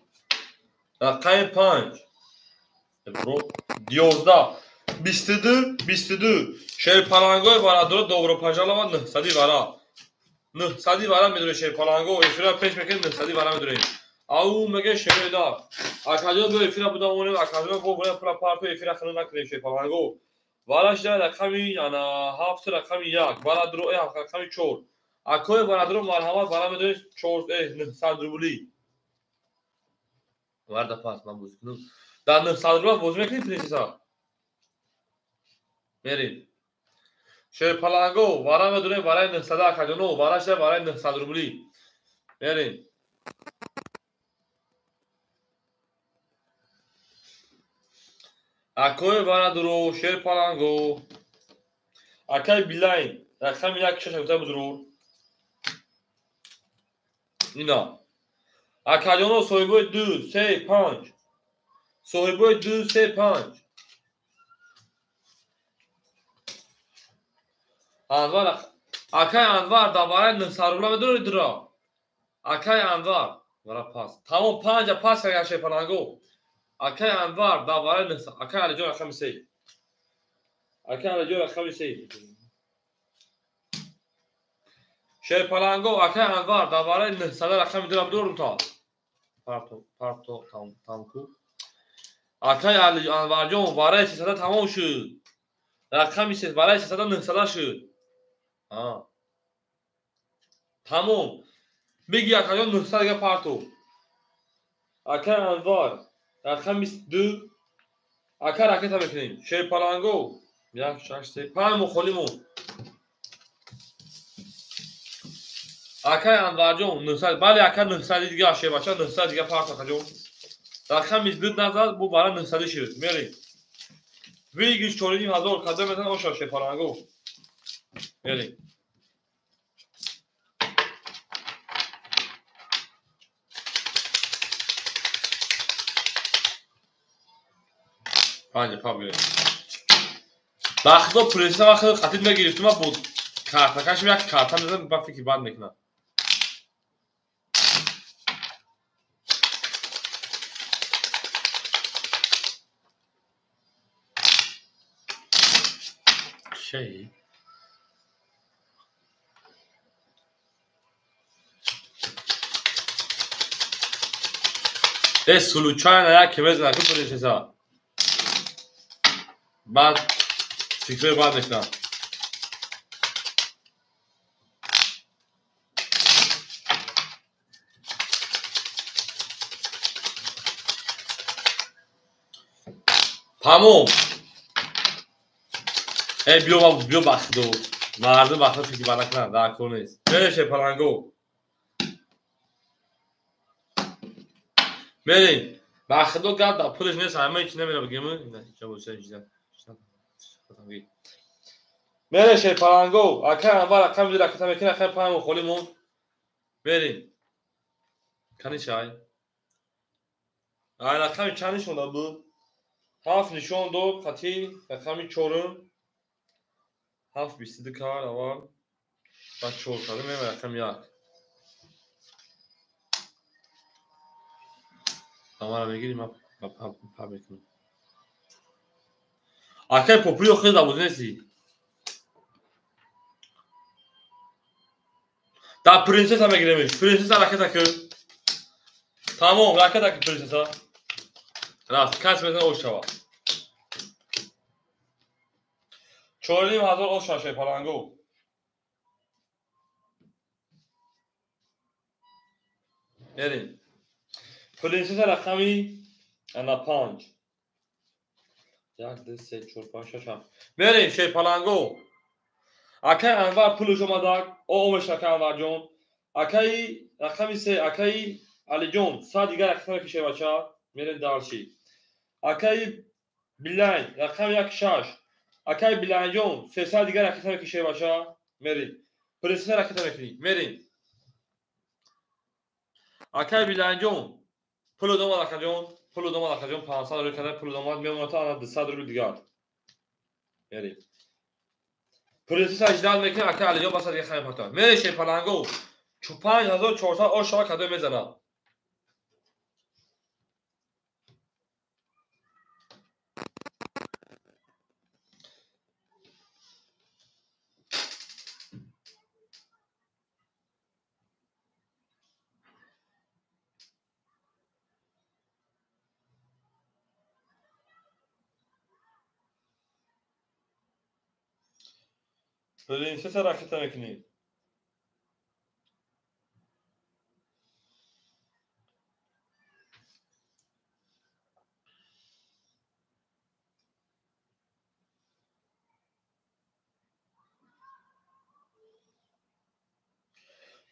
Рақами 5. Бро 11. 22, 22. Шерпалангои варадоро добро пожаловать 900 вара. 900 вара медорем шерпаланго. Эфира пеш мекунем 900 вара медорем. Ау меге шероида. Акаҷон бо эфира буда монем, акаҷон бо бурем пула парту эфира хунук накунем шерпаланго. Вара шида рақами ана 7 рақами 1. Варадро рақами 4. Акои варадро марҳамат вара медорем 4 900 рубли. Варда пас ман бозӣ кунам. Дар 900 рубл бозӣ мекунӣ принсесса? Мерим. Шерпаланго вара медорем вараи 900 акаҷоно, вара шида вараи 900 рубли. Мерим. Акои варадро шерпаланго. Акай Билайн рақами 1 6 гуфта бузург. Ина. Акаҷоно соҳибои 2, 3, 5. Соҳибои 2, 3, 5. Анвар, акай Анвар, дар вараи 900 рубла медорӣ дура? Акай Анвар, вара пас. Тамом 5 пас кард шерпаланго. Акай Анвар, дар вараи 900, акай Алиҷон рақами 3. Акай Алиҷон рақами 3. Шерпаланго, акай Анвар, дар вараи 900 рақами дура медорум то. Парто, парто, там, тамку. Акай Анварҷон, вараи 300 тамом шуд. Рақами 3, вараи 300 900 шуд. Тамом. Биги акаҷон 900 дига парто. Акай Анвар, рақами 2. Ака ракета мекунем. Шерпаланго. 1, 6, 3, 5 мухолимон. Акай Анварҷон 900, бале ака 900 дига шербача 900 дига парто акаҷон. Рақами 2 назад бу бара 900 шуд. Мерем. Выигрыш 4500 кадом метан оша шерпаланго. Мерем. Панҷ пап гирем. Бахто принсеса вақт қатид мегирифтум, ма бо картакашм як карта мезанам, ба фикри бад мекунам. Шей. Э, случайно як мезанам ку принсеса. Баъд фикрҳои бад мекунам. Тамом. Э, биё, биё бахту. Мардум бахту фикри бад накунанд, дар кор нест. Мерем шерпаланго. Мерем. Бахту гап дар пулаш нест, ҳама ҳеч намера бигем. Ина боша ҳеҷ. Мерем шерпаланго. Акай Анвар рақами 2 ракета мекунем, акай 5 мухолимон. Мерем. Кани шай? Ай рақами чанд нишон дод буд? 7 нишон дод, қатъи рақами 4. 7 22 кард аввал. Баъд 4 кард, мева рақами 1. Амара мегирим, ман пап мекунам. Акай попули охир дар бозӣ нестӣ. Дар принсеса мегиремиш. Принсеса ракета кӯ. Тамом, ракета кӯ принсеса. Раст, кас метавонад ош шавад. 4500 ош шавад шерпаланго. Мерем. Принсеса рақами ана 5. 1, 2, 3, 4, 5, 6, 7. Мерем шерпаланго. Акай Анвар пулаш омадак. О омеш акай Анварҷон. Акай рақами 3, акай Алиҷон, 100 дигар ракета мекунем шербача. Мерем дарши. Акай Билайн, рақами 1, 6. Акай Билайнҷон, 300 дигар ракета мекунем шербача. Мерем. Принсеса ракета мекунем. Мерем. Акай Билайнҷон, пул омад акаҷон, пул омад акаҷон, 500 рубл карда пул омад, мемонад ана 200 рубл дигар. Мерем. Принсеса ждал мекунем, акай Алиҷон баса дига хайм пата. Мерем шерпаланго. 5400 ош шава кадом мезанад. Принсеса ракета мекунем.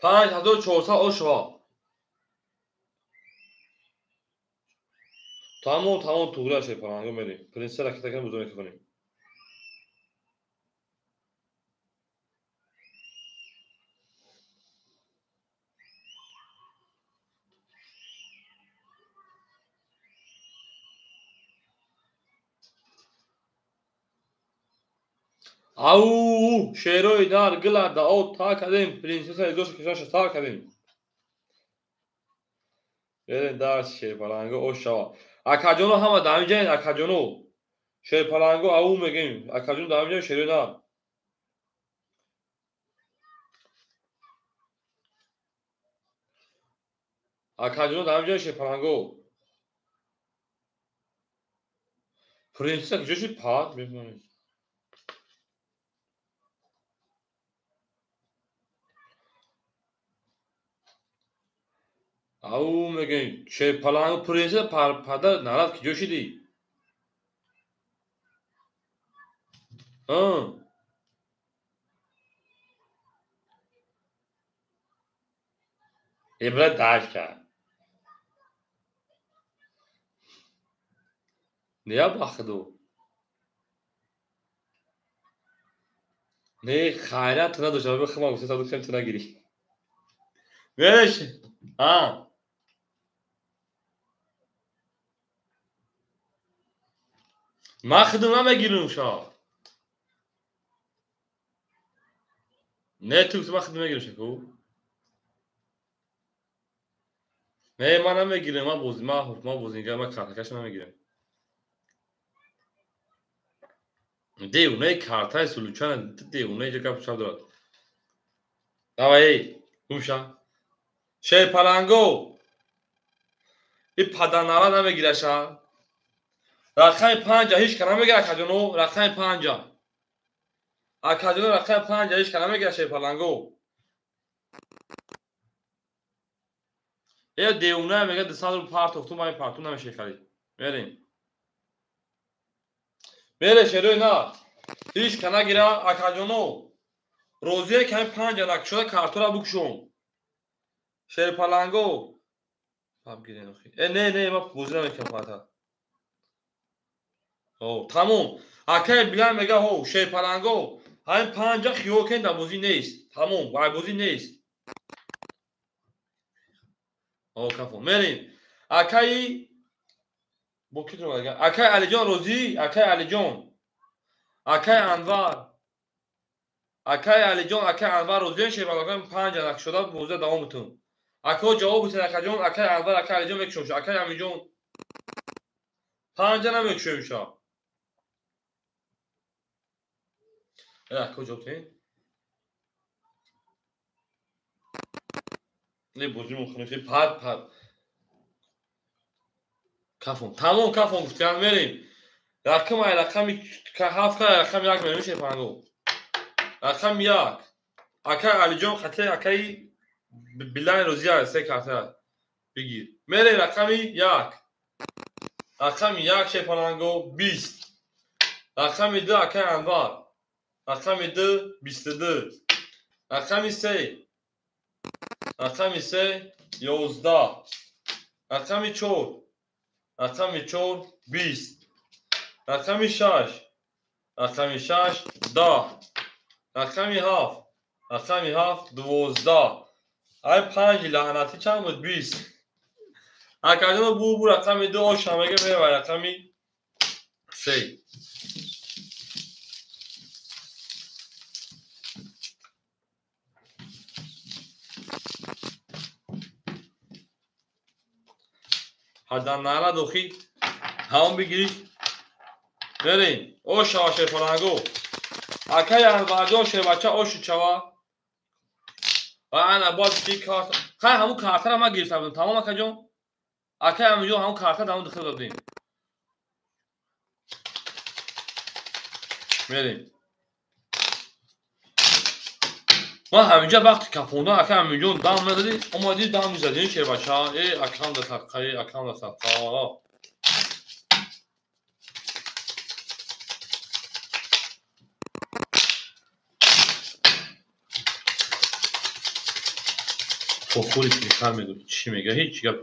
5400 ош шава. Тамом, тамом, туғри шерпаланго мерем. Принсеса ракета кунем, бузо мекунем. Ау, шерои дар гила дао та кардем, принсесса изоша кашаша сар кардем. Берем дарси шерпаланго ош шава. Акаҷоно ҳама дар ҳамин ҷаен, акаҷоно. Шерпаланго ау мегем. Акаҷоно дар ҳамин ҷаен, шерои нар. Акаҷоно дар ҳамин ҷаен, шерпаланго. Принсесса куҷо шуд? Пад мебинем. Ау мегем, шерпаланго принсесса пада нарад куҷо шудӣ? Ибрат дашка. Не бахду. Не хайрат ту надошта, бихма гуфта саду кем ту нагирӣ. Вереш. А. Ман худам намегирам ша. Не ту ман худам мегирам ша ку. Не ман намегирам, ман бози, ман бозингар, ман картакаш намегирам. Девонаи картаи сулучана, девонаи ҷо гап шаб дорад. Давай, эй, гумша. Шерпаланго. И паданара намегираша. Рақами панҷа ҳеҷ ка намегира, акаҷоно, рақами панҷа. Акаҷоно рақами панҷа ҳеҷ ка намегира, шерпаланго. Э девона мега 200 рубл партофту, ман парту намеши харид. Мерем. Мере шерои на. Ҳеҷ ка нагира, акаҷоно. Розия ками панҷа накушода картора букушом. Шерпаланго. Бигирен охи. Э не, не, ман бозӣ намекунам фата. О, тамом. Акай Билал мега, ҳо, шерпаланго. Ҳамин панҷа хиёл кен дар бозӣ нест. Тамом, вай бозӣ нест. О, кафо. Мерем. Акаи бо ки тро мега? Акай Алиҷон розӣ? Акай Алиҷон. Акай Анвар. Акай Алиҷон, акай Анвар розиен шерпаланго панҷа накушода бозӣ давом бутун. Ако ҷавоб бутен акаҷон, акай Анвар, акай Алиҷон мекушом. Акай Амиҷон. Панҷа намекушем ша. Ако ҷавоб тен. Не бозимон хунуки пад пад. Кафон. Тамом кафон гуфтан мерем. Рақам ай рақами ҳафт ка рақами як мерем шерпаланго. Рақами як. Акай Алиҷон хате акай Билал розия се карта бигир. Мерем рақами як. Рақами як шерпаланго 20. Рақами ду акай Анвар. Рақами ду 22. Рақами се. Рақами се 11. Рақами чор. Рақами чор 20. Рақами шаш. Рақами шаш 10. Рақами ҳафт. Рақами ҳафт 12. Ай панҷи лаънатӣ чанд буд? 20. Акаҷоно бу рақами ду оша мега мерава рақами се. Ҳаданара дохи ҳамон бигириш. Мерем. Ошава шерпаланго. Акай Анварҷон шербача ошу чава. Ва ана боз ки карта. Хай ҳамун картара ман гирифта будам. Тамом акаҷон? Акай Амиҷон ҳамун карта дар ҳамун духтар додем. Мерем. Ман ҳаминҷа вақти кафондан акай Амиҷон дам нададӣ, омадӣ дам мезадӣ шербача. Э акам да садқа, э акам да садқа. Хохури пихар мегӯ чӣ мега? Ҳеҷ гап.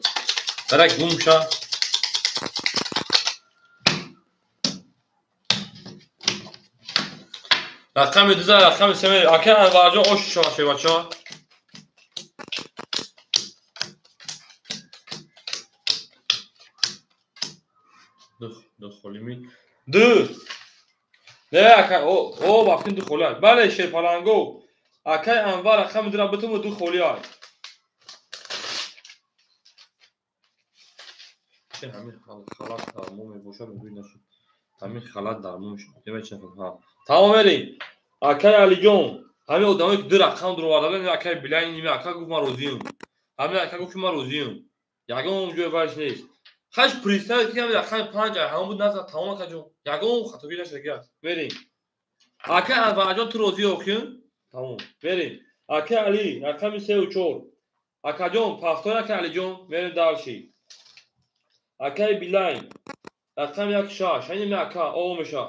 Дарак гум ша. Рақами дуза, рақами се мерем. Акай Анварҷон ош шава шербача. Ду холими. Ду. Не ака, о вақти ду холӣ. Бале шерпаланго. Акай Анвар рақами дура битум ду холӣ ай. Ҳамин халат дар мо мебошад, мегӯй нашуд. Ҳамин халат дар мо мешуд. Демак чи нафар? Ҳа. Тамом мерем. Акай Алиҷон, ҳамин одамое ки ду рақам дуроварда, акай Билай нима ака гуфт ман розиам. Ҳамин ака гуфт ки ман розиам. Ягон ҷои вайш нест. Хаш представить ки ҳамин рақами 5 ай ҳамон буд назад тамом акаҷон. Ягон хатогӣ нашуда аст. Мерем. Акай Анварҷон ту розӣ охин? Тамом. Мерем. Акай Али рақами 3 ва 4. Акаҷон пафтор акай Алиҷон мерем дальше. Акай Билай рақами 1 6. Ҳамин ака о меша.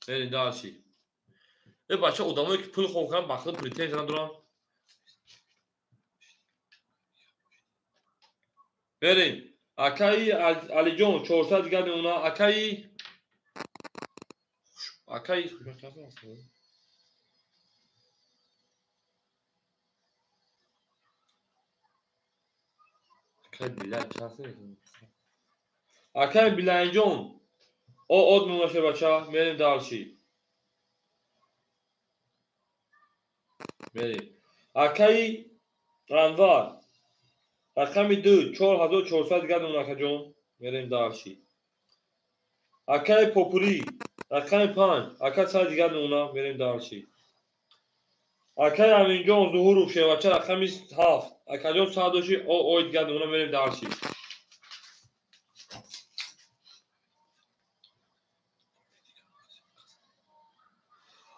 Мерем дальше. Э бача одамое ки пул хом карданд ба худ претензия надоранд. Мерем. Акаи Алиҷон 400 дигар мемона. Акаи акаи Билай чанд? Акаи Билайҷон о од мемона шербача. Мерем дальше. Мерем. Акаи Анвар рақами 2 4400 дигар мемона акаҷон. Мерем дальше. Акаи Попурӣ рақами 5 ака 100 дигар мемона. Мерем дальше. Акаи Аминҷон Зуҳуров шербача рақами 7 акаҷон 100 доши о ой дигар мемона. Мерем дальше.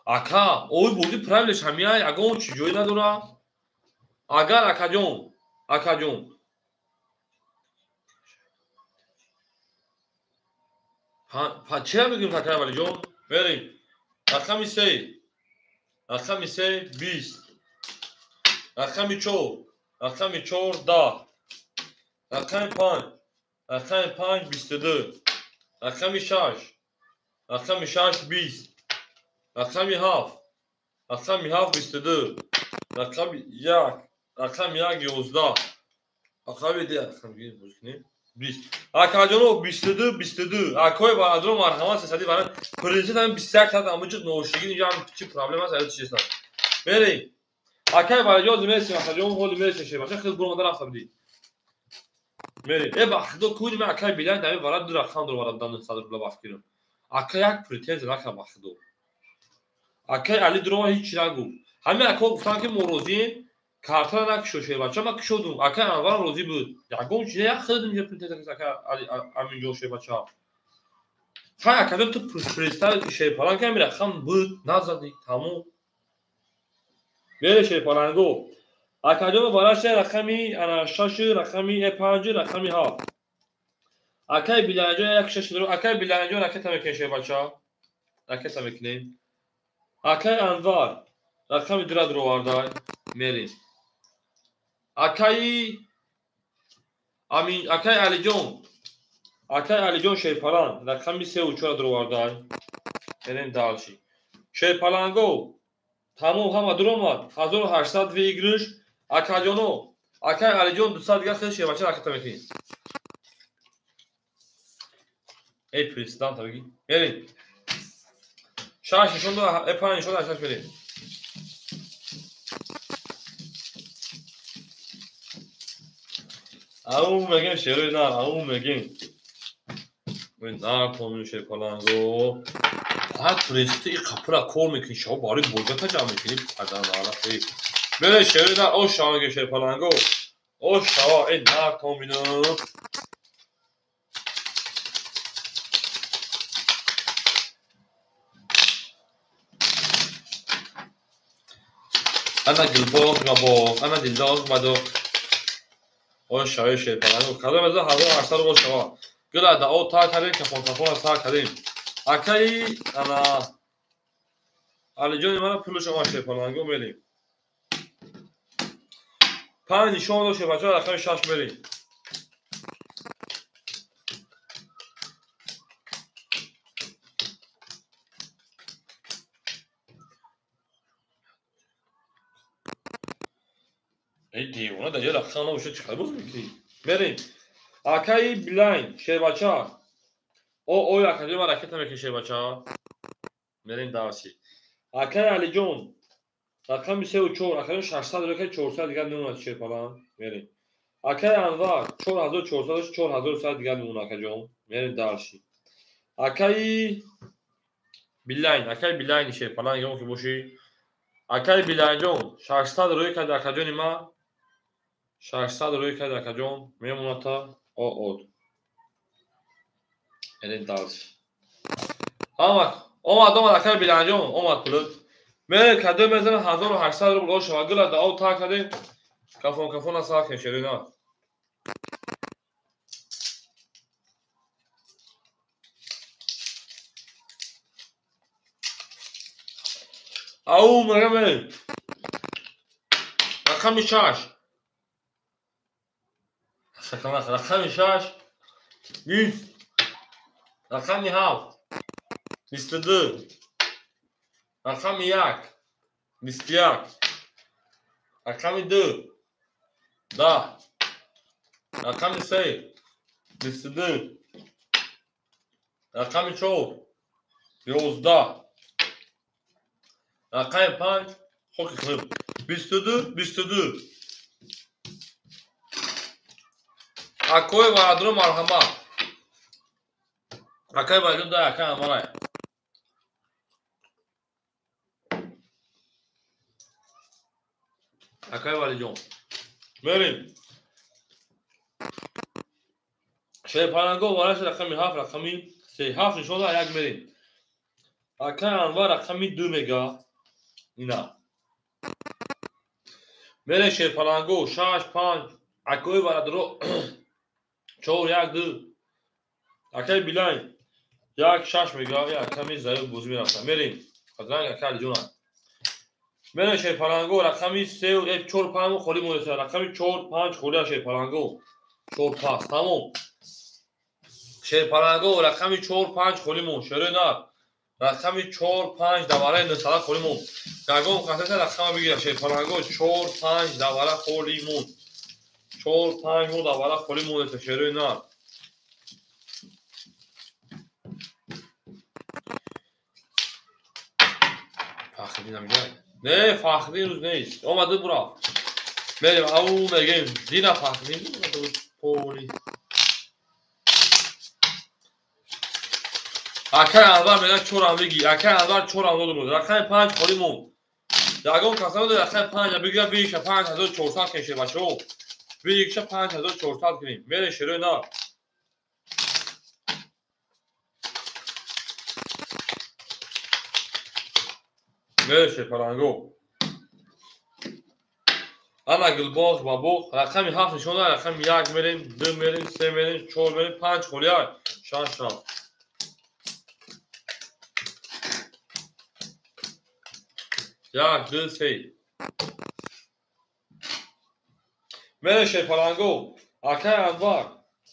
Ака, ой бозӣ правилаш ҳамия ягон чи ҷой надора. Агар акаҷон, акаҷон чира мегӯем акаи Валиҷон? Мерем. Рақами 3, рақами 3 20, рақами 4, рақами 4 10, рақами 5, рақами 5 22, рақами 6, рақами 6 20, рақами 7, рақами 7 22, рақами 1, рақами 1 11, рақами 2, рақами 2 20. Акаҷоно 22 22. Акои бародаро марҳамат сесади баран. Президент ҳам 21 саат амуҷиқ ношигӣ инҷо ҳам чи проблема аст, ҳаёт чист. Мерем. Акаи бародаро мерсим, акаҷон ҳоли мерсим шебаша хел буромада рафта будӣ. Мерем. Э ба худо куни ман акаи Билай дами барад ду рақам дор барад дан 900 рубла ба фикрим. Ака як претензия накард ба худо. Акаи Али дурома ҳеҷ чи нагуфт. Ҳамин акаҳо гуфтанд ки мо розием. Картара накушо шербача, ман кушодум. Акаи Анварам розӣ буд. Ягон чи як хелдим ҷа претензия кард ака Али Аминҷон шербача. Хай акаҷон ту представить ки шерпаланг ҳамин рақам буд, назадӣ, тамом. Бере шерпаланго. Акаҷон бараша рақами ана 6, рақами 5, рақами 7. Акаи Билайҷон як 6 дорад. Акаи Билайҷон ракета мекунем шербача. Ракета мекунем. Акаи Анвар рақами 2 дуровардай. Мерем. Акаи Амин, акаи Алиҷон, акаи Алиҷон шерпаланг рақами 3 ва 4 дуровардай. Мерем дальше. Шерпаланго тамом ҳама дуромад. 1800 выигрыш. Акаҷоно, акаи Алиҷон 200 дигар хел шербача ракета мекунем. Эй президент бигӣ. Мерем. 6 нишон дод, 5 нишон дод, 6 мерем. Ау мегем шерои нар, ау мегем. Нар томин шерпаланго. Ҳар президент и қапура кор мекунӣ, шаво барои боҷата ҷамъ мекунӣ, падар налат. Бере шерои нар, о шава мегем шерпаланго. О шава, эй нар томину. Ана гулбоғ ва боғ, ана дилдоғ ва доғ. О шаве шерпаланго. Кадом аз 1800 рубл шава. Гула да о та кардем, кафон кафон та кардем. Акаи ана Алиҷони мана пулаш омад шерпаланго мерем. 5 нишон дод шербача рақами 6 мерем. Эй девона дар ҷои рақам набошад чӣ қадр боз мекунӣ? Мерем. Акаи Билайн шербача О, акаҷон, ман ракета мекашем, бачаҳо. Мерем дарси. Акай Алиҷон, рақами 3 ва 4, акаҷон 600 рӯй 400 дигар мемонад шерпалан. Мерем. Акай Анвар 4400 4100 дигар мемонад акаҷон. Мерем дарси. Акаи Билайн, акаи Билайн шерпалан ягон ки бошӣ. Акаи Билайнҷон 600 рӯй кард акаҷони ма. 600 рӯй кард акаҷон мемонад та от. Мерем дарси. Омад, омад, омад акаи Билайнҷон, омад пулат. Мерем кадо мезанам 1800 рубл ошава. Гула да об та кардем. Кафон кафон асал кешери на. Ау, мегам рақами 6. Рақами 6 20. Рақами 7 22. Рақами 1 21. Рақами 2 10. Рақами 3 22. Рақами 4 11. Рақами 5 хоки хлеб 22 22. Акои варадро марҳамат. Акаи варадро да акаи амалай. Акаи Валиҷон. Мерем. Шерпаланго вараш рақами 7 рақами 3 7 нишон да як мерем. Акаи Анвар рақами 2 мега. Ина. Мерем шерпаланго 6 5 акои варадро 4 1 2. Акаи Билайн 1 6 мега. Аками заиф бозӣ мерафта. Мерем. Азранг акаи Алиҷон. Мерем шерпаланго рақами 3 4 5 холӣ монда. Рақами 4 5 холӣ шерпаланго. 4 5 тамом. Шерпаланго рақами 4 5 холӣ мон. Шерои нар. Рақами 4 5 давараи 9 холӣ мон. Ягон касеса рақама бигира. Шерпаланго 4 5 давара холӣ мон. 4 5 мо давара холӣ монеса шерои нар. Фахриддин амиҷа. Не, Фахриддин рӯз нест. Омада бура. Мерем, ау мегем. Дина Фахриддин поли. Акаи Анвар мегӯяд 4 бигир. Акаи Анвар 4 дод буд. Рақами 5 холӣ монд. Ягон каса надорад рақами 5 бигирад, бигиша 5400 кунем шербачаҳо. Бигиша 5400 кунем. Мерем шерои нар. Мерем шерпаланго. Ана Гулбоғ ба боғ. Рақами 7 нишон дорад. Рақами 1 мерем, 2 мерем, 3 мерем, 4 мерем, 5 холӣ 6 рафт. 1 2 3. Мерем шерпаланго. Акаи Анвар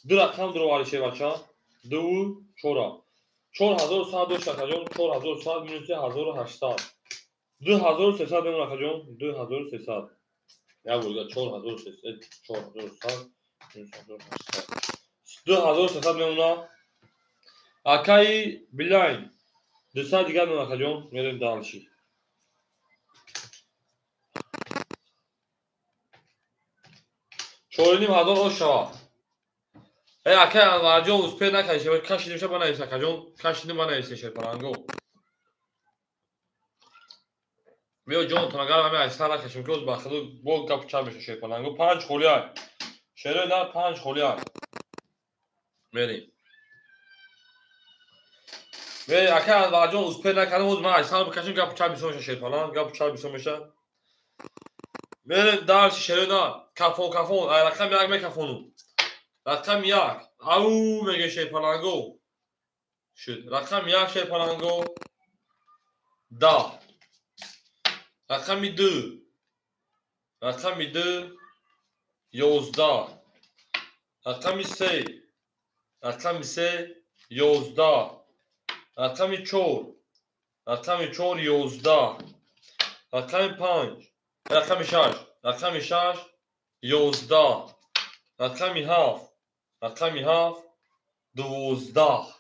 2 рақам дуровари шербача. 2 4. 4100 дошт акаҷон. 4100 минус 1800. 2300 мемон акаҷон. 2300. Як бор 4300 4100 минус 1800. 2300 мемона. Акаи Билайн 200 дигар мемон акаҷон. Мерем дальше. 4500 ош шава. Эй акаи Анварҷон успел накардӣ, кашидимша банавис акаҷон, кашидим банавис шерпаланго. Биё ҷон, тонагар ҳами айсар накашем, ки оз ба худо бо гап чап меша шерпаланго. 5 холӣ ай. Шерои нар 5 холӣ ай. Мерем. Мерем акаи Анварҷон успел накардем, оз ман айсар бикашем, гап чап бисо меша шерпаланг, гап чап бисо меша. Мерем дарси шерои нар. Кафон кафон, ай рақами 1 мекафонум. Рақами 1. Ау меге шерпаланго. Шуд. Рақами 1 шерпаланго. 10. Рақами 2. Рақами 2 11. Рақами 3. Рақами 3 11. Рақами 4. Рақами 4 11. Рақами 5. Рақами 6. Рақами 6 11. Рақами 7. Рақами 7 12.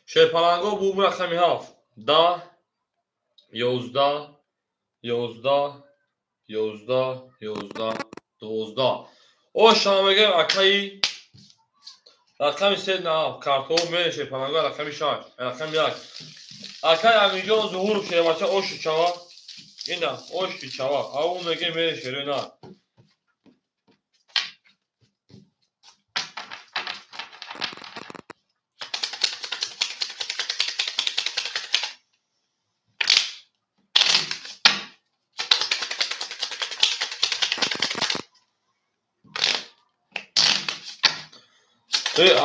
Шерпаланго бу рақами 7. 10 11 11 11 11 12. Оша мегем акаи рақами 3 на карто мере шерпаланго рақами 6, рақами 1. Акаи Аминҷон Зуҳуров шербача оши чава. Ина оши чава. Ау мегем мере шерена.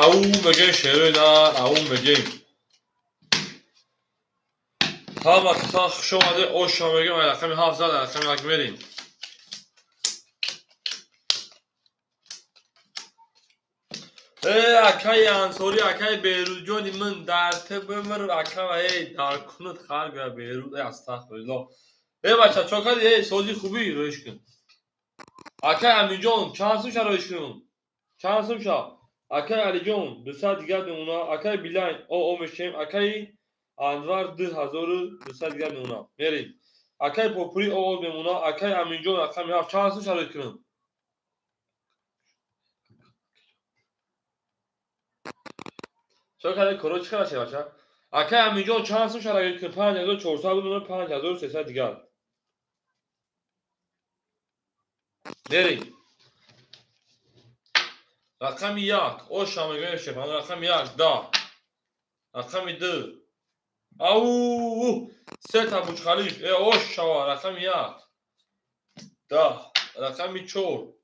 Ау мегем шерена, ау мегем. Ҳама касан хуш омаде, оша мегем, рақами 7 зад, рақами 1 мерем. Акаи Ансорӣ, акаи Берӯзҷони ман дар ту бимир, ака дар кунут харга Берӯз, астағфируллоҳ. Бача, чо кардӣ? Сози хубӣ роиш кун. Акаи Аминҷон, чанд сум ша роиш кун? Чанд сум ша? Акаи Алиҷон, 200 дигар мемона. Акаи Билайн, о мешем. Акаи Анвар 2200 дигар мемона. Мерем. Акаи Попурӣ о мемона. Акаи Аминҷон рақами 7. Чанд сум шароит кунам? Чо кардӣ? Коро чӣ хел шед, бача? Акаи Аминҷон чанд сум шароит кунам? 5400 мемона, 5300 дигар. Мерем. Рақами 1, оша мегӯем шеф, рақами 1, 10. Рақами 2. Ау, сета Бурҷ-Халиф, ош шава, рақами 1. 10, рақами 4.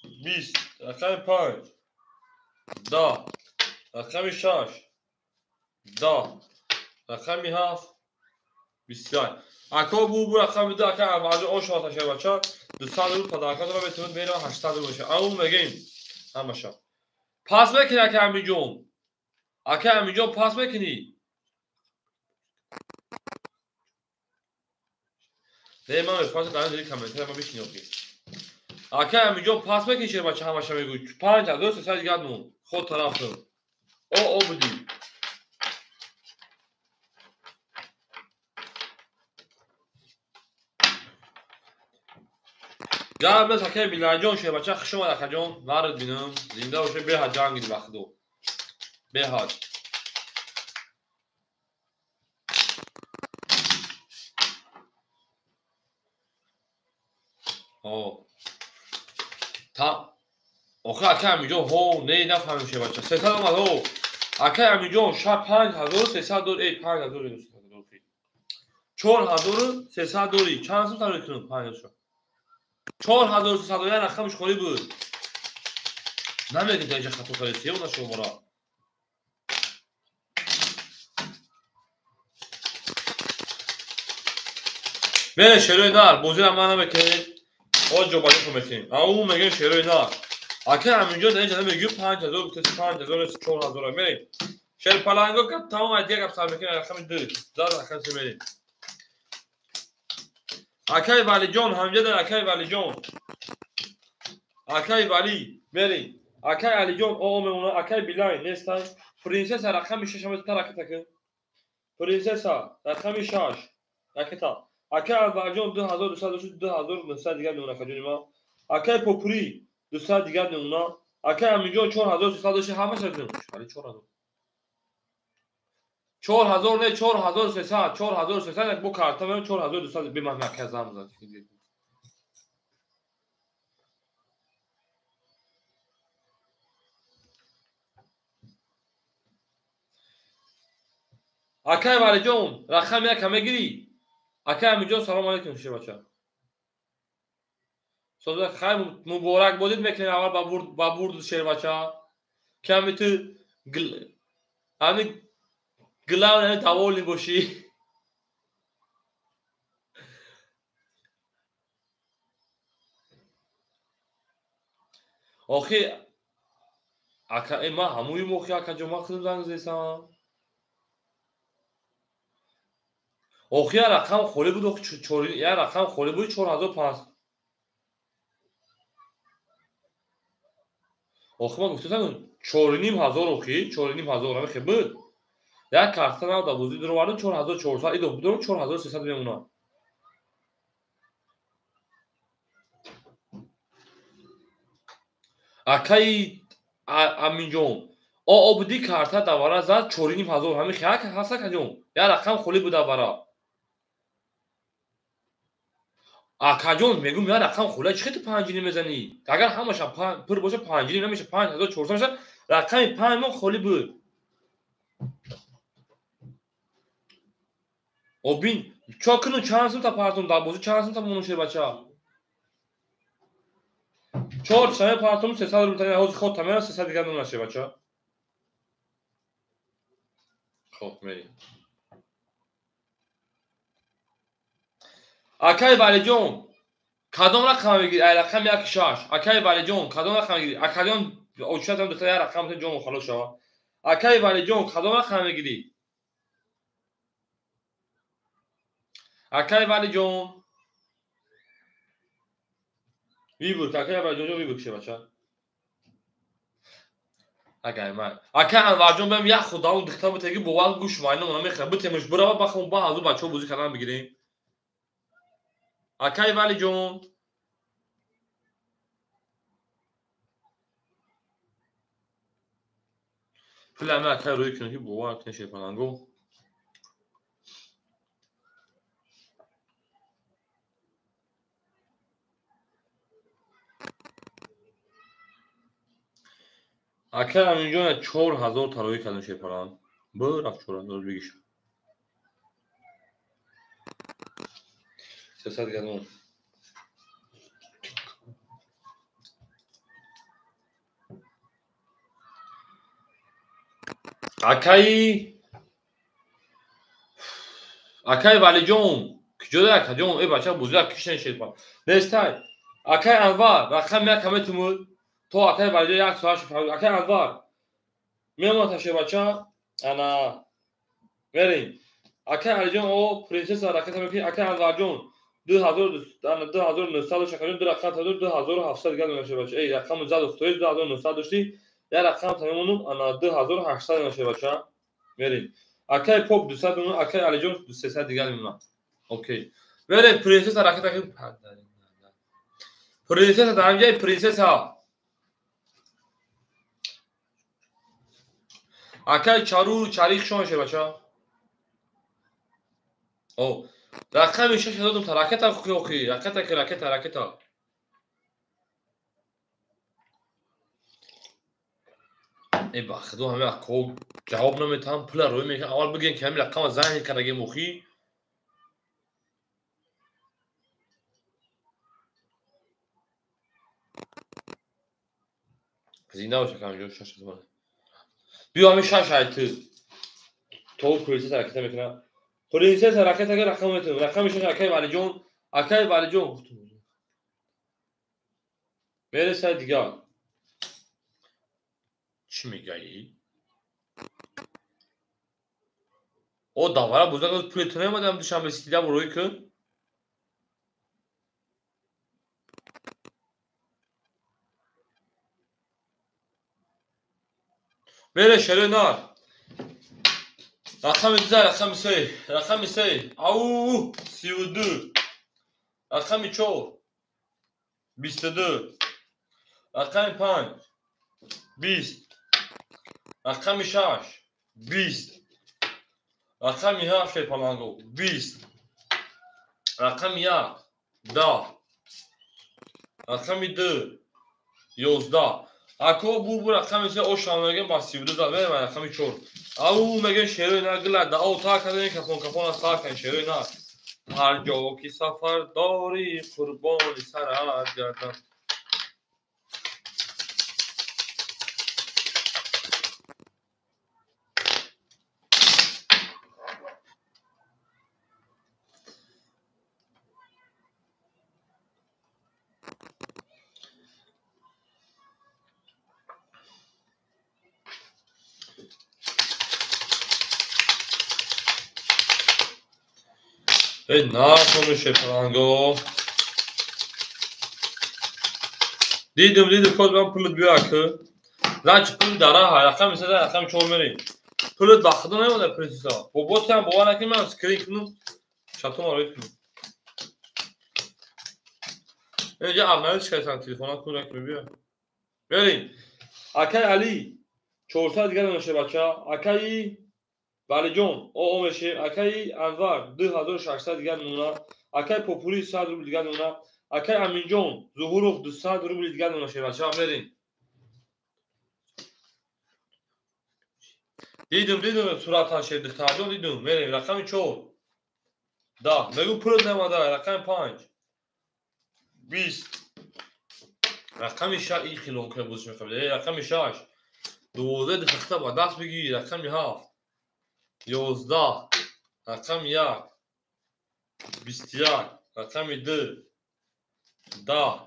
20, рақами 5. 10, рақами 6. 10, рақами 7. 21. Ако бу рақами 2, ака аввалҷо ош шава ташер бача. 200 рубл подарка дора, метавонед мерам 800 рубл боша. Ау мегем ҳамаша. Пас мекунӣ ака Аминҷон? Ака Аминҷон пас мекунӣ? Не, ман мефаҳмам дар зери комментария ман бишинӣ охи. Ака Аминҷон пас мекунӣ шербача ҳамаша мегӯй. 5300 дигар мон. Ход тарафтон. О будӣ. Гап нест акаи Билалҷон шербача хуш омад акаҷон. Нард бинам. Зинда боша беҳад ҷанг диди ба худо. Беҳад. Та охи акаи Аминҷон ҳо не нафаҳмем шербача. 300 омад ҳо. Акаи Аминҷон ша 5300 дор, 5300 дор. 4300 дори. Чанд сум тарои кунам 5000? 4300 як рақамаш холӣ буд. Намегӯ дар инҷа хато кардед, сеюм шумора. Мере шерои нар, бозиро ман намекунед. Оз ҷобаҷо метем. Ау мегӯем шерои нар. Ака Аминҷон дар инҷа намегӯ 5000 гуфтаси 5000 4000 мерем. Шерпаланго гап тамом ай дигар гап сар мекунем рақами 2. Зар рақами 3 мерем. Акаи Валиҷон ҳамҷа дар акаи Валиҷон. Акаи Вали мерем. Акаи Алиҷон о мемона, акаи Билайн нестай. Принсесса рақами 6 ҳамета ракета кун. Принсесса рақами 6 ракета. Акаи Анварҷон 2200 2900 дигар мемона акаҷони ман. Акаи Попурӣ 200 дигар мемона. Акаи Аминҷон 4300 дошт ҳамаша кун. Вали 4000. 4000 не 4300, 4300 як бо карта меем 4200 беман акаи зам зад. Акаи Валиҷон рақами 1 мегирӣ? Акаи Аминҷон салом алейкум шербача. Соза хайр муборак бодид мекунем аввал ба бурд шербача. Ками ту ҳами главное довольный бошӣ. Охи ака ман ҳамуи мохи акаҷон ман худам занг зесам. Охи як рақам холӣ буд, як рақам холӣ буд 4500. Охи ман гуфтам 4500 охи, 4500 ҳамин буд. Як карта нав дар бозӣ дуровардам 4400, идо будам 4300 мемонад. Акаи Аминҷон, обди карта давара зад 4500, ҳамин хел ҳаст акаҷон. Як рақам холӣ буд давара. Акаҷон мегӯм як рақам холӣ, чӣ хел ту 5.5 мезанӣ? Агар ҳамаша пур боша 5.5 намеша, 5400 меша, рақами 5 мо холӣ буд. Обин, чо кунум чанд сум та партум дар бозӣ, чанд сум та монум шербача? 4 шаме партум 300 рубл та, ҳозир ход тамера 300 дигар нон шербача. Хоб мерем. Акай Валиҷон, кадом рақам мегирӣ? Ай рақам 1-6. Акай Валиҷон, кадом рақам мегирӣ? Акаҷон, очатам духтар як рақам ҷон халос шава. Акай Валиҷон, кадом рақам мегирӣ? Акай Валиҷон. Вибур, акай Валиҷон вибур кише бача. Акай ман. Акай Анварҷон бем як худам духтар битеги бовар гӯш майна мона мехӯрам. Битемш бирава бахом ба азу бачаҳо бозӣ кардан бигирем. Акай Валиҷон. Пули ҳама акай рӯй кунем ки бовар кунем шерпаланго. Акай Аминҷон 4000 та рӯй кардем шерпаланг. Бирафт 4000 бигиш. 300 гадон. Акай Валиҷон, куҷода акаҷон? Э бача бузург кишен шерпаланг. Нестай. Акай Анвар, рақам як ҳаме тумуд. То акай Валиҷон як соат шуд. Акай Анвар, мемонад шербача. Ана мерем. Акай Алиҷон, о принсесса ракета мекунӣ. Акай Анварҷон, 2900 дошт, акаҷон, ду рақам та 2700 дигар мемонад шербача. Эй, рақаму зад ухтои 2900 доштӣ, як рақам та мемонум, ана 2800 мемонад шербача. Мерем. Акай Поп 200 мемонад, акай Алиҷон 300 дигар мемонад. Окей. Мерем принсесса ракета. Принсесса дар ҳамҷои принсесса. Акай Чару Чарих шон шербача. О, рақами 6 додум та ракета охи, ракета ки ракета, ракета. Э ба худо ҳами акко ҷавоб наметаҳам, пула рӯй мекунам. Аввал бигем ки ҳами рақама занг кардагем охи. Зинда бош акам ҷон, 6 ҳазор. Биё ҳами 6 ай ту. То принсесса ракета мекунам. Принсесса ракета ки рақам метавонам. Рақами 6 акай Валиҷон, акай Валиҷон. Мересай дигар. Чӣ мегаӣ? О, давара бузург пули ту наомадам душанбе ситида рӯй кун. Мере шерои нар. Рақами 2, рақами 3, рақами 3, ау, 32, рақами 4, 22, рақами 5, 20, рақами 6, 20, рақами 7 шерпаланго, 20, рақами 1, 10, рақами 2, 11. Ако бу рақами 3 ошам мегем ба 32 зад, мерем рақами 4. Ау мегем шерои нар гила да ау та кардем кафон кафон аз та кардем шерои нар. Ҳар ҷо ки сафар дорӣ қурбони сарат гардам. Эй, нахону шерпаланго. Дидум, дидум, код ман пулат биё ака. Значит, пул дара, рақами се, рақами чор мерем. Пулат ба худо намеомада, принсесса. Боботиам бовар накунӣ, ман скрин кунам, шатома рӯй кунам. Инҷа обновить кардам телефона, кунак мебия. Мерем. Акай Али 400 дигар мешавад, бача. Акаи Валиҷон оо мешавем. Акаи Анвар 2600 дигар намуна. Акаи Попули 100 рубл дигар намуна. Акаи Аминҷон Зуҳуров 200 рубл дигар намуна шавад, бача. Мерем. Дидум, дидум суратан шер духтарҷон, дидум. Мерем рақами 4. 10. Мегӯ пулат намада, рақами 5. 20. Рақами 6 и хилон кунад бозиш мехоҳад. Рақами 6. 12 духта ба даст бигир, рақами 7. 11. Рақами 1. 21. Рақами 2. 10.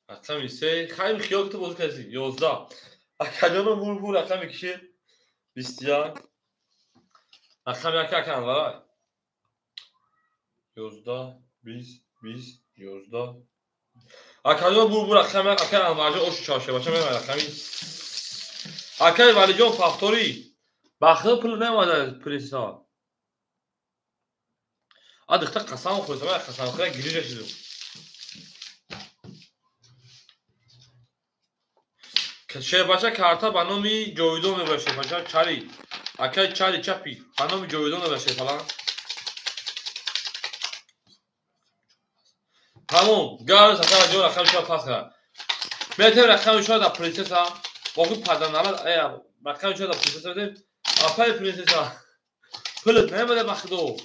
Рақами 3. Хайм хиёл ту бозӣ кардӣ. 11. Акаҷоно бур рақами киши 21. Рақами 1 ака Анварай. 11 20 20 11. Акаҷон бур рақами ака Анварҷон ошу чавше бача мемай рақами акаи Валиҷон повтори. Бахти пул намеомада, принсесса. А духта қасам хӯрд, ман қасам хӯрда гирижа шудам. Шербача карта ба номи Ҷовидон мебошад, шербача Чари. Акаи Чари чапи ба номи Ҷовидон мебошад, шерпалан. Тамом, гарз ака ҷон рақами 4 пас кард. Метем рақами 4 да принсесса. Боқи паданалат, рақами 4 да принсесса метем. Апаи принсесса. Пулат намеда ба худо.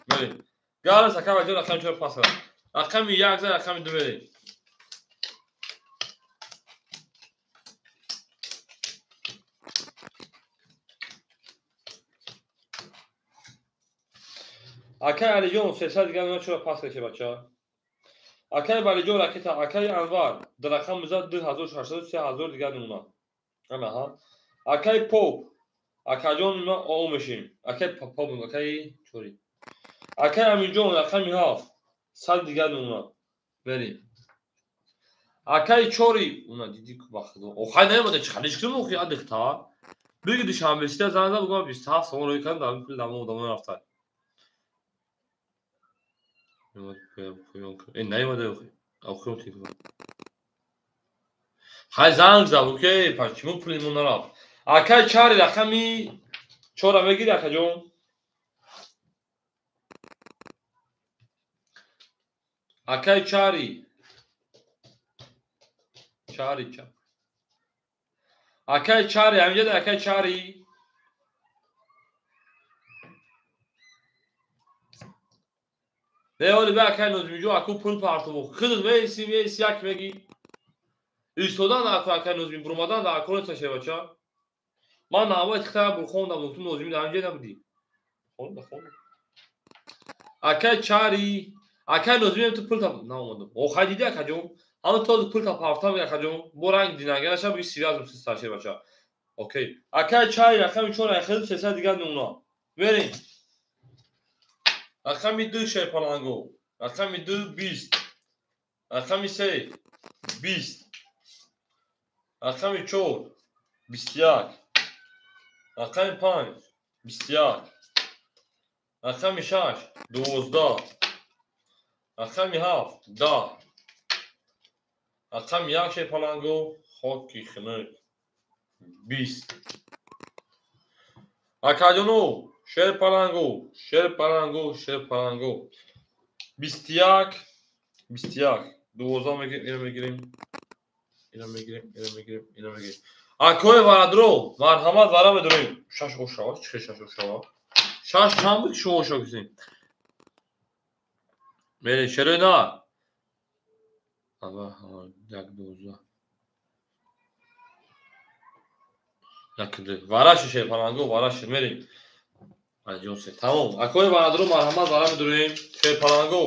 Мерем. Гарз ака ҷон рақами 4 пас кард. Рақами 1 за рақами 2 мерем. Акай Алиҷон 300 дигар намуна чора пас кашед, бача. Акай Валиҷон ракета, акай Анвар дар рақам зад 2600 3000 дигар намуна. Анаҳа. Акай Поп, акаҷон ма оо мешем. Акай Поп, акай чори. Акай Аминҷон рақами 7 100 дигар намуна. Берем. Акай чори, уна диди ку ба худо. Охай намеомада чи халиш кунем охи адихта. Биги душанбе сита занг зад, гуфт 27 сомон рӯй кардам, дар пул дамо одамо рафта. Наёмада охи. Телефон. Хай занг зад, окей, почему пули мо нарафт? Акай Чари рақами 4 мегири, акаҷон? Акай Чари. Чари чап. Акай Чари, ҳаминҷа акай Чари. Не, оли бе акай Нозимиҷон, аку пул партову. Худат меиси, меиси, як меги. Истодан аку акай Нозими, буромадан дар аку неста шевача. Ман навои тихта бур хондам, гуфтум Нозими дар ҳаминҷа набудӣ. Хонда, хонда. Акай Чари, акай Нозими ту пул та наомадам. Охай диди акаҷон? Ҳама тоза пул та партам акаҷон. Бо ранг динага наша буги сивязм систар шевача. Окей. Акай Чари рақами 4 айхел 300 дигар намуна. Мерем. Рақами 2 шерпаланго. Рақами 2 20. Рақами 3 20. Рақами 4 21. Рақами 5 21. Рақами 6 12. Рақами 7 10. Рақами 1 шерпаланго хоки хунук 20. Акаҷоно шерпаланго, шерпаланго, шерпаланго. 21, 21. 12 мегирем, ина мегирем. Ина мегирем, ина мегирем, ина мегирем. Акои варадро, марҳамат вара медорем. 6 ошава, чи 6 ошава? 6 чанд буд шумо ошо кисем? Мерем, шерои на. Ава, 1 12. 1 2. Вараши шерпаланго, вараши мерем. 53. Тамом. Акои варадро, марҳамат вара медорем. Шерпаланго.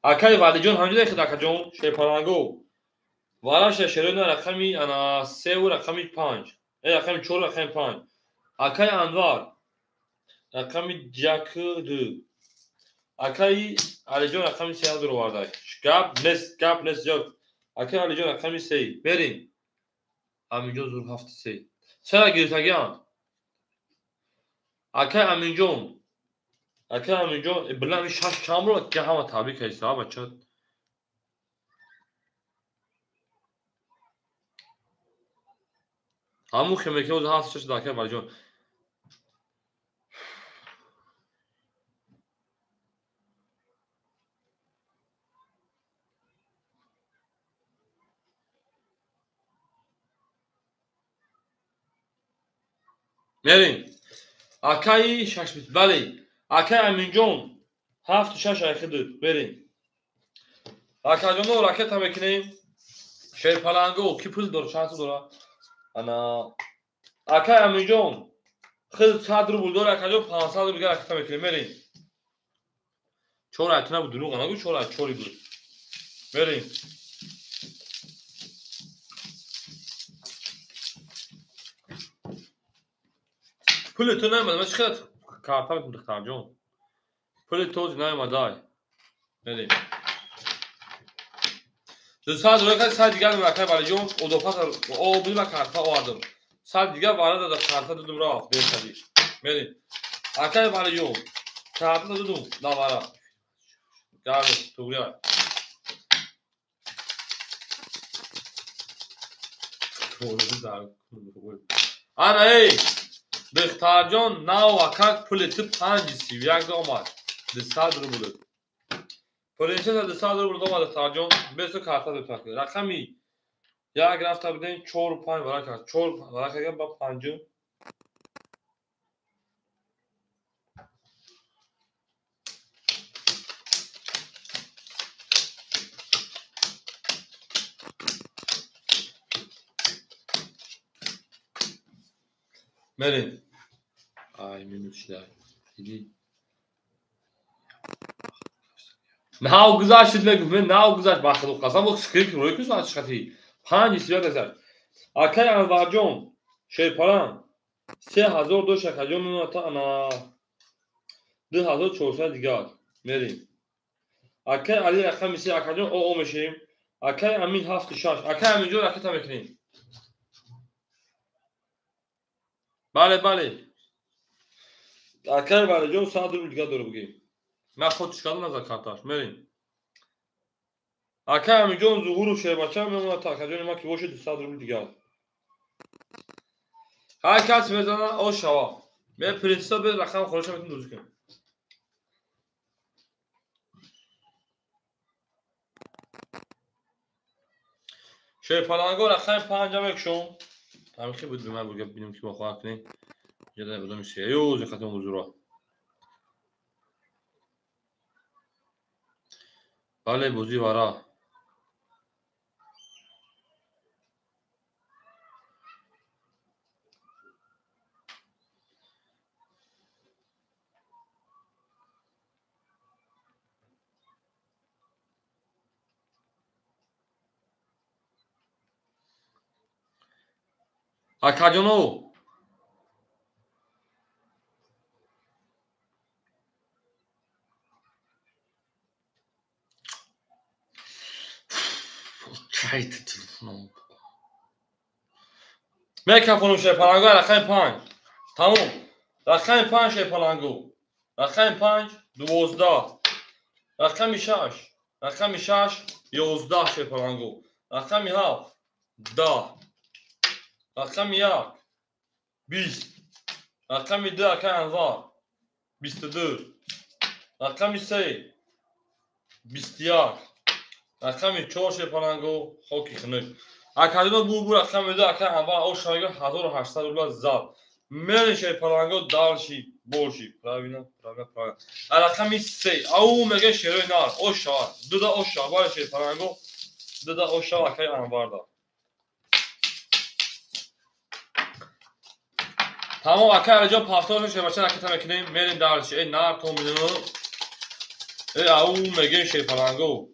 Акаи Валиҷон ҳамҷода хед акаҷон, шерпаланго. Вараша шерои на рақами ана 3 ва рақами 5. Рақами 4 рақами 5. Акаи Анвар рақами 1 2. Акаи Алиҷон рақами 3 дуроварда. Гап нест, гап нест, ҷо. Акай Алиҷон рақами се. Мерем. Аминҷон зур ҳафти се. Сера гирифтагианд. Акай Аминҷон. Акай Аминҷон, билам ин шаш чанд бор ки ҳама табрик кардиса, бача. Ҳамун хемеки ҳозир ҳафти шаш акай Валиҷон. Мерем. Акаи шаш бист. Бале. Акай Аминҷон ҳафту шаш айхиду. Мерем. Акаҷоно ракета мекунем. Шерпаланго ки пул дора, чанд сум дора? Ана акай Аминҷон хел 100 рубл дора, акаҷон 500 рубл ракета мекунем. Мерем. Чор ай ту набуд, дурӯғ нагӯ, чор ай чори буд. Мерем. Пули ту наомад, ман чӣ қадар карта метавонам, духтарҷон? Пули ту ҳозир наомадай. Мерем. 200 рубл кардӣ, сад дигар акай Валиҷон, одопаса о буди ман карта овардам. Сад дигар вара дада карта дудум рафт, дер кардӣ. Мерем. Акай Валиҷон, карта дудум, на вара. Гарм, туғри. Ана эй, духтарҷон, нав акак пули ту 5,31 омад. 200 рубл. Принсесса 200 рубл омад, духтарҷон. Бесо карта духтар. Рақами як рафта будем, 4 5 варака. 4 варака ба 5. Мерем. Ай, минус шидай. Диди. Нав гузашт мегуфт, нав гузашт ба худо қасам, бо скрипт рӯй ку соат шхати. 5,31 гузашт. Акай Анварҷон, шерпалан 3000 дошт, акаҷон мемонад ана 2400 дигар. Мерем. Акай Али рақами се, акаҷон о мешем. Акай Амин ҳафту шаш. Акай Аминҷон ракета мекунем. Бале, бале. Акай Валиҷон 100 рубл дигар дора бугем. Ман худ чикардам назар карташ. Мерем. Акай Аминҷон Зуҳуров шербача мемонад, акаҷони ман ки бошад 200 рубл дигар. Ҳар кас мезана о шава. Ме принсесса бе рақам холиша метавонем дузӣ кунем. Шерпаланго рақами панҷа мекушом. Ҳамин хел буд ба ман бугап бинем ки мо хоҳад кунем. Ҷада одами серьёзный хатм бузура. Бале, бозӣ вара. Акаҷоно, чайта телефоном. Мекафонум шерпаланго рақами панҷ. Тамом. Рақами панҷ шерпаланго. Рақами панҷ 12. Рақами шаш. Рақами шаш 11 шерпаланго. Рақами ҳафт 10. Рақами як 20. Рақами ду акай Анвар 22. Рақами се 21. Рақами чор шерпаланго хоки хунук. Акаҷоно бу рақами ду акай Анвар ошага 1800 рубла зад. Мерем шерпаланго дальше больше. Правильно, правильно, правильно. Рақами се. Ау мега шерои нар. Ошава. Дуда ошава. Бале шерпаланго. Дуда ошава акай Анварда. Тамом акай Алиҷон пафтор шербача ракета мекунем. Мерем дальше. Эй нар то мину. Эй ау мега шерпаланго.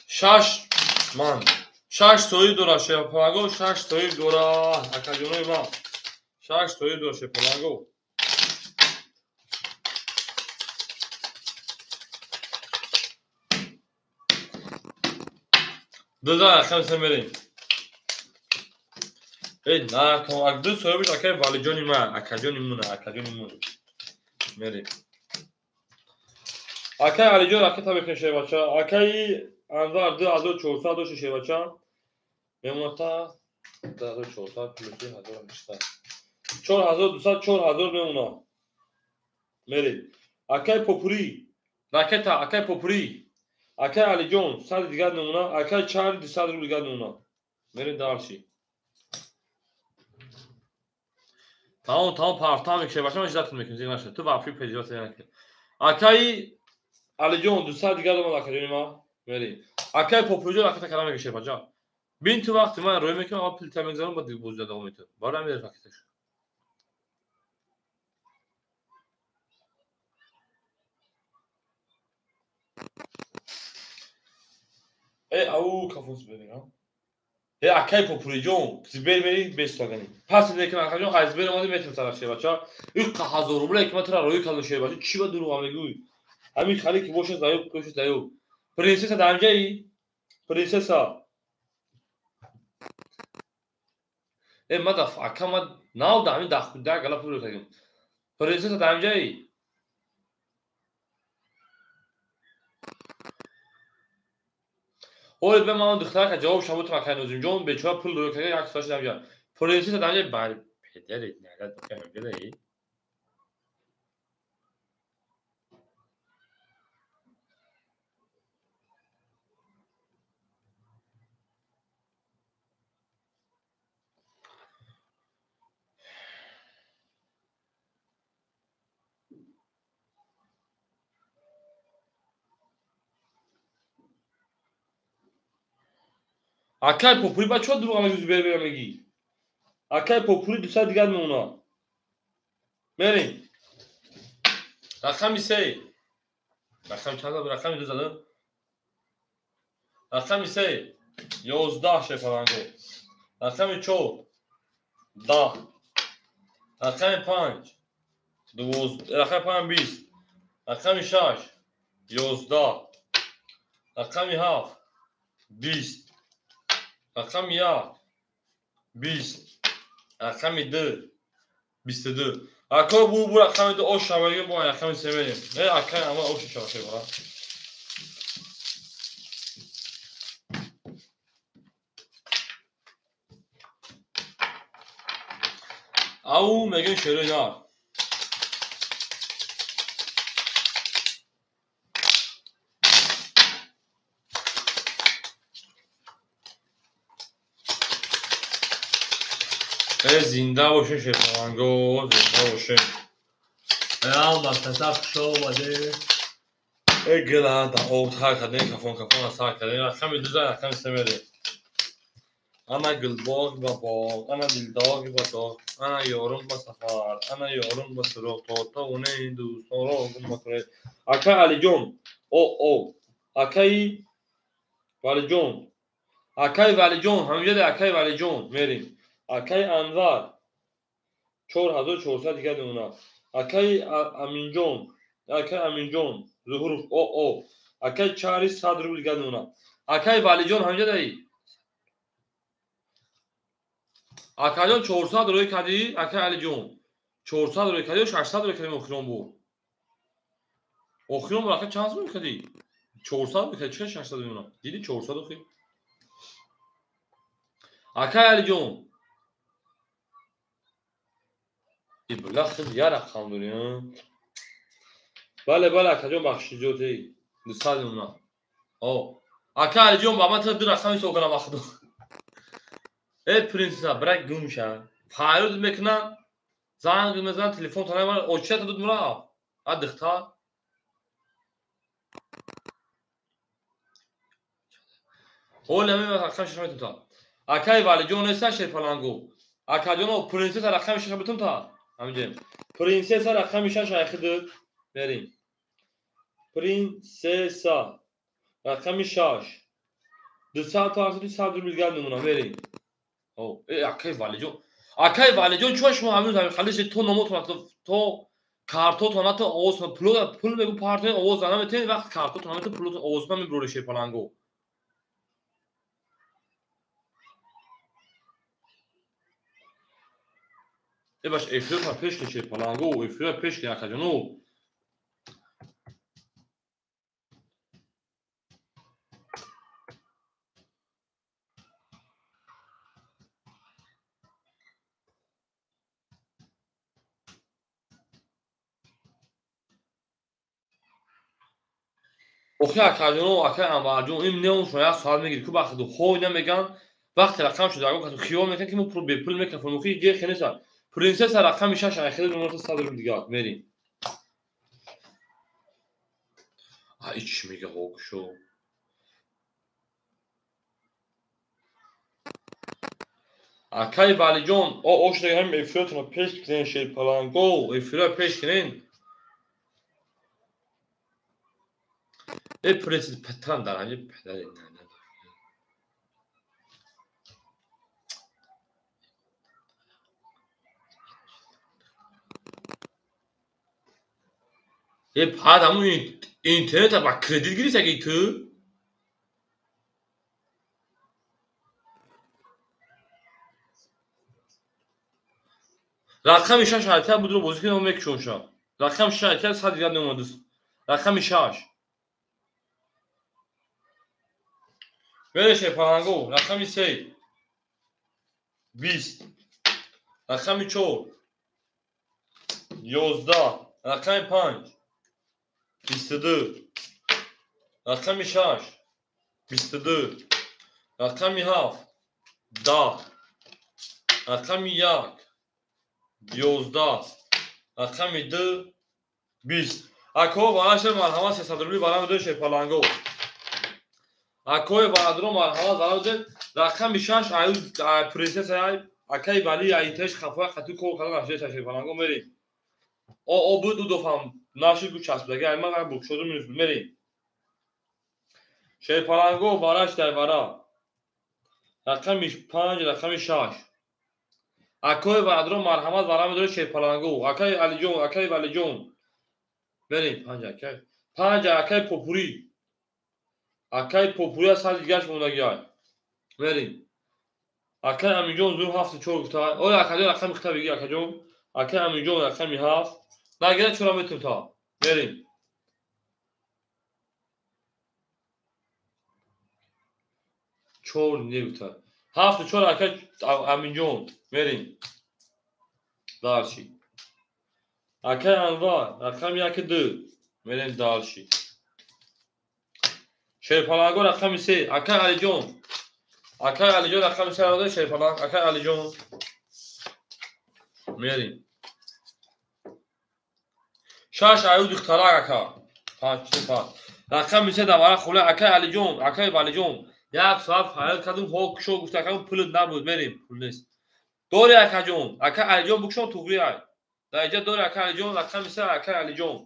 Шаш ман. Шаш соҳиб дора шерпаланго, шаш соҳиб дора акаҷонои ман. Шаш соҳиб дора шерпаланго. Ду за рақами се мерем. Эй, на, ак ду соҳибиш акаи Валиҷони ман, акаҷони муна, акаҷони мун. Мерем. Акаи Алиҷон ракета мекунем, шербача. Акаи Анвар 2400 дошти, шербача. Мемоната 2400 плюси 1800. 4200, 4000 мемона. Мерем. Акаи Попури, ракета, акаи Попури. Акаи Алиҷон 100 дигар мемона, акаи Чари 200 рубл дигар мемона. Мерем дальше. Тамом, тамом, партам мекушем, бача, ман иҷозатон мекунем, зиқ нашед. Ту вообще переживать накун. Акаи Алиҷон 200 дигар омад, акаҷони ман. Мерем. Акаи Попуриҷон ракета кара мекушем, бача. Бин, ту вақти ман рӯй мекунам, аввал плита мегзарам, баъд бозида давом метавад. Барои ҳамин ракеташ. Э, ау, кафос бебинам. Э, акаи Попуриҷон, зибер мери беслагани. Пас лекин акаҷон аз зибер омади метавон сараш, шербача. Иққа ҳазор рубле ки ман тура рӯй кардам, шербача, чӣ ба дурӯға мегӯй? Ҳамин хали ки бошад заюб, бошад заюб. Принсесса дар ҳамҷаи? Принсесса. Э, ма да ака ма нав да ҳамин да гала пул кардем. Принсесса дар ҳамҷаи? Ҳоле бе ман духтарака ҷавоб шабутам, акай Нозимҷон бечора пул рӯй карда як соат шуда. Принсесса дар ҳамҷаи? Бар педери налат ҳамҷаи? Акай Попури, ба чо дурӯға мегӯ, зубер бера мегӣ? Акай Попури 200 дигар мемона. Мерем. Рақами се. Рақами чанд? Рақами ду задам. Рақами се. 11, шефаланго. Рақами чор. 10. Рақами панҷ. 12. Рақами панҷ 20. Рақами шаш. 11. Рақами ҳафт. 20. Рақами як. 20. Рақами ду. 22. Ако бу рақами ду ош шаваги бо рақами се мерем. Э, акай ама ош шава шева. Ау мегем шерои нар. Э, зинда бошен, шерпаланго, зинда бошен. Э, ҳаматаса хуш омадед. Э, гила да об тар кардем, кафон кафон сар кардем. Рақами ду зад, рақами се мерем. Ана гулбоғ ба боғ, ана дилдоғи ба доғ, ана ёрум ба сафар, ана ёрум ба суроғ, то тавоне дӯстонро гум макунед. Акай Алиҷон, о о, акаи Валиҷон, акаи Валиҷон, ҳаминҷа акаи Валиҷон мерем. Акаи Анвар 4400 дигар мемонад. Акаи Аминҷон, акаи Аминҷон Зуҳуров о о, акаи Чари 100 рубл дигар мемонад. Акаи Валиҷон ҳаминҷа даи? Акаҷон 400 рӯй кардӣ, акаи Алиҷон 400 рӯй кардӣ ё 600 рӯй кардӣ охирон буд? Охирон буд, ака, чанд рӯй кардӣ? 400 рӯй кардӣ, чӣ 600 мемонад? Дидӣ 400 охи? Акаи Алиҷон била хел я рақам дорӣ, Бале, бале, акаҷон, бахшиши зиёд, эй. 200 мемонад. О, ака Алиҷон, ба ман ду рақам ҳисоб кунам вақту. Э, принсесса, брак гум ша. Фарёд мекунам, занг мезанам, телефон та намебарад, очата дуд мурафт. А духтар? Ҳоли ҳамин рақами шаша метум та. Акаи Валиҷон неста, шерпаланго. Акаҷоно, принсесса рақами шаша битум та. Ҳаминҷа. Принсесса рақами шаш айхидуд. Мерем. Принсесса рақами шаш. 200 та 100 рубл дигар мемонам. Мерем. О, э, акаи Валиҷон. Акаи Валиҷон, чун шумо ҳамин ҳамин халиши то номотон то картотон ҳатто овоз пул пул мегу партоен овоз наметен, вақт картотон наметен, пулотон овозтон мебурори, шерпаланго. Баш эфирро пеш ки шерпаланго, эфирро пеш ки акаҷоно. Охи акаҷоно, акай Анварҷон, ин неон шумо як соат мегирӣ, ку вақти ҳо ина меган, вақте рақам шуда, агар касо хиёл мекунад ки мо бепул мекунем, охи ҷе хенеса. Принсесса рақами 6 айхеле номерта 100 рубл дигар мерим. А ич мега ҳокшо. Акай Валиҷон, о ошда ҳам эфиротонро пеш кунен, шерпаланго, эфирро пеш кунен. Э принсесс патран дар ҳамин падари на. Э пад ҳамун интернета ба кредит гирифтаги ту? Рақами 6 ҳаракат будро бозӣ кунем, мекушонша. Рақами 6 ҳаракат 100 дигар намондааст. Рақами 6. Бере шерпаланго, рақами 3. 20. Рақами 4. 11. Рақами 5. 22. Рақами 6. 22. Рақами 7. 10. Рақами 1. 11. Рақами 2. 20. Ако бараша марҳамат 300 рубли барам ду шерпаланго. Акои барадро марҳамат барам ду рақами 6 аю принсесса ай акаи вали ай теш хафоя қатӣ кор кардан нашуда шерпаланго мерем. О о буд ду дофам нашид гу часпидаги ай ман букшоду минус буд мерем. Шерпаланго бараш дар бара. Рақами 5 рақами 6. Акои барадро марҳамат барам ду шерпаланго. Акаи Алиҷон, акаи Валиҷон. Мерем 5 акай. 5 акай Попури. Акай Попури аз сад дигаш мондаги ай. Мерем. Акай Аминҷон зур 7 4 гуфта. Ой акаҷон рақами хита бигӣ акаҷон. Акай Аминҷон рақами 7. Нагира чора метум та. Мерем. 4 не гуфта. 7 4 акай Аминҷон. Мерем. Дальше. Акай Анвар рақами 1 2. Мерем дальше. Шерпаланго рақами 3. Акай Алиҷон. Акай Алиҷон рақами 3 ро шерпаланг. Акай Алиҷон. Мерем. 6 аю духтарак ака. 5 5. Рақами 3 давара хула акай Алиҷон, акай Валиҷон. Як соат фаъол кардум, ҳо кушо гуфта акам пул набуд, мерем, пул нест. Дори акаҷон, акай Алиҷон букшон туғри ай. Дар инҷа дори акай Алиҷон рақами 3 акай Алиҷон.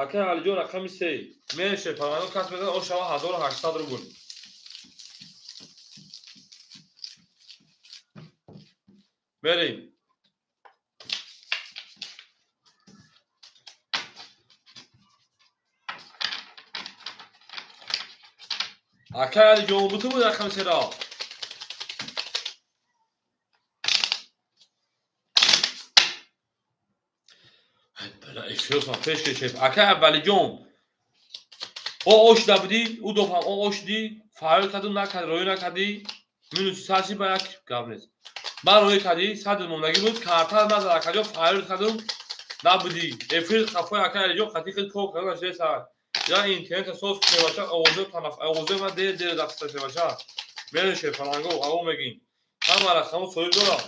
Акай Алиҷон рақами 3. Мерем шерпаланго кас медад о шава 1800 рубл. Мерем. Акай Алиҷон бутун буд рақами 3 ро. Эфиротон пеш кешед. Акай Валиҷон. О ошда будӣ, ӯ дофам о ошдӣ, фаъол кардум накард, роӣ накардӣ. Минус 100 ба як гап нест. Ман роӣ кардӣ, 100 мондагӣ буд, карта назад акаҷон фаъол кардум набудӣ. Эфир хафои акай Алиҷон қатӣ хел кор кардан нашуда сар. Я интернет соз шевача овозе танаф овозе ма дер дер дафта шевача. Мерем шерпаланго аво мегин. Ҳама рақаму соҳиб дорам.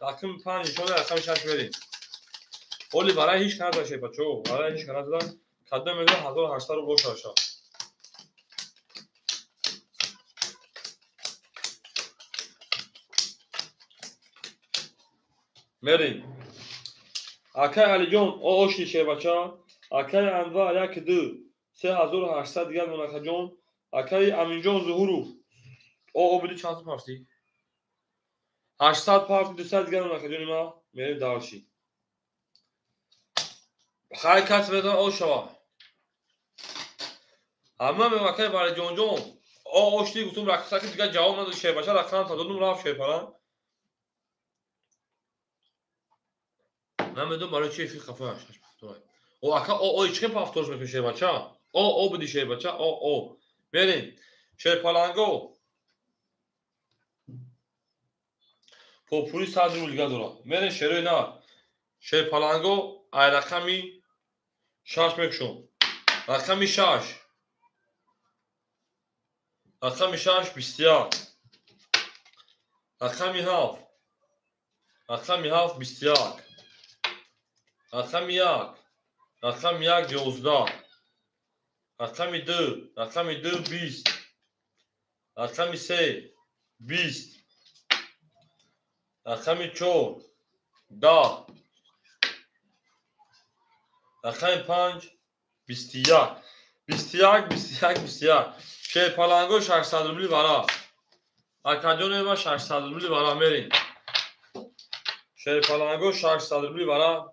Рақами 5 нишон рақами 6 мерем. Оли барои ҳеҷ канада шепачо, барои ҳеҷ канада кадом мегӯяд 1800 рубл шаша. Мерем. Акай Алиҷон, о оши шевача, акай Анвар 1 2 3800 дигар мон акаҷон, акай Аминҷон Зуҳуров. О о буди чанд сум ҳафти? 800 парти 200 дигар мон акаҷони ма. Мерем дальше. Хай кас медон о шава. Ҳама мегӯям акай Валиҷонҷон, о ошти гуфтум рақсаки дигар ҷавоб надод шербача рақам та додум рафт шерпалан. Намедонам барои чи эфир хафа шаш повтор. О ака о о чӣ повтор мекунӣ шербача? О о буди шербача, о о. Мерем. Шерпаланго. Попури 100 рубл дига дорад. Мерем шерои нар. Шерпаланго ай рақами 6 мекушом. Рақами 6. Рақами 6 21. Рақами 7. Рақами 7 21. Рақами 1. Рақами 1 11. Рақами 2. Рақами 2 20. Рақами 3 20. Рақами 4 10. Рақами 5 21. 21 21 21. Шерпаланго 600 рубли вара. Акаҷони ма 600 рубли вара мерем. Шерпаланго 600 рубли вара.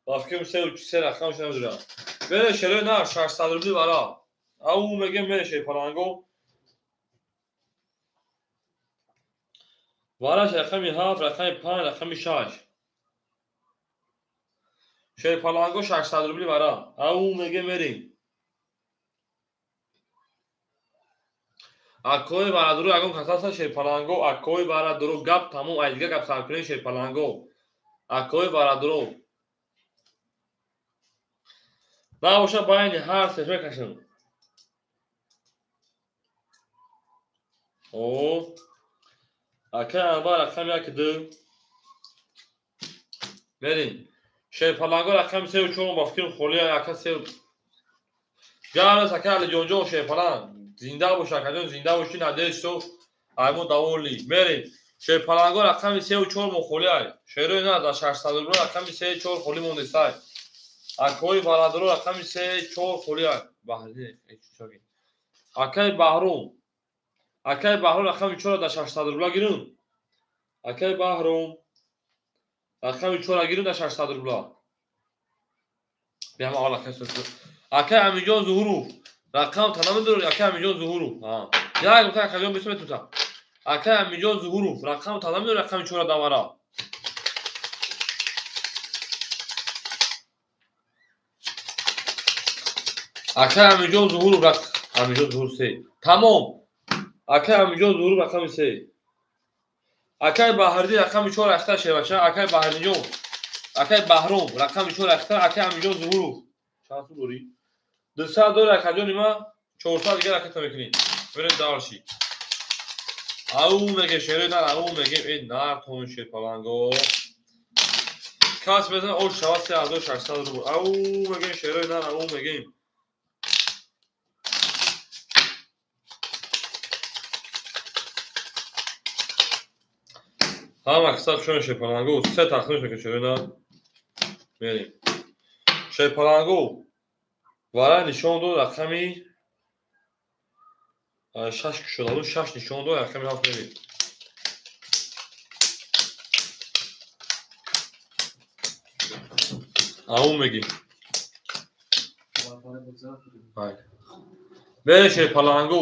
Ба фикрам се рақам шуда. Мере шерои нар 600 рубли вара. Ау мегем мере шерпаланго. Вараш рақами 7, рақами 5, рақами 6. Шерпаланго 600 рубли вара. Ау мегем мерем. Акои барадуру ягон касаса шерпаланго, акои барадуру гап тамом, ай дига гап сар кунем шерпаланго. Акои барадуру. Набоша байни ҳар сеш мекашем. О. Акай Анвар рақами 1 2. Мерем. Шерпаланго рақами 3 4 ба фикрам холия ака 3. Гарас ака Алиҷонҷон шерпаланг. Зинда бош акаҷон, зинда боши, надеюсь, что аймо довольны. Мерем. Шерпаланго рақами 3 4 мо холия. Шерои на дар 600 рубл рақами 3 4 холӣ мондестай. Акои барадуру рақами 3 4 холия. Баҳри, чоги. Акай Баҳром. Акай Баҳром рақами 4 дар 600 рубла гирун. Акай Баҳром рақами 4 гирун дар 600 рубла. Биҳам аввал акай сӯз. Акай Аминҷон Зуҳуров рақам та намедонӣ, акай Аминҷон Зуҳуров. Як гуфта акаҷон бисм метута. Акай Аминҷон Зуҳуров рақам та намедонӣ рақами 4 давара. Акай Аминҷон Зуҳуров Аминҷон Зуҳуров 3. Тамом. Акай Аминҷон Зуҳуров рақами 3. Акай Баҳриддин рақами 4 ахта шевача. Акай Баҳриддинҷон. Акай Баҳром рақами 4 ахта. Акай Аминҷон Зуҳуров. Чанд сум дорӣ? 200 дорӣ акаҷони ма, 400 дигар ракета мекунӣ. Берем дальше. Ау меге шерои нар, ау меге эй нар тон шерпаланго. Кас мезана ош шава 3600 рубл. Ау меге шерои нар, ау мегем. Ҳама киса хушон шерпаланго, се тақсим мекунем шерои нар. Мерем. Шерпаланго вара нишон дод рақами 6 кушода буд, 6 нишон дод рақами 7 мерем. Ау мегӣ. Мерем шерпаланго.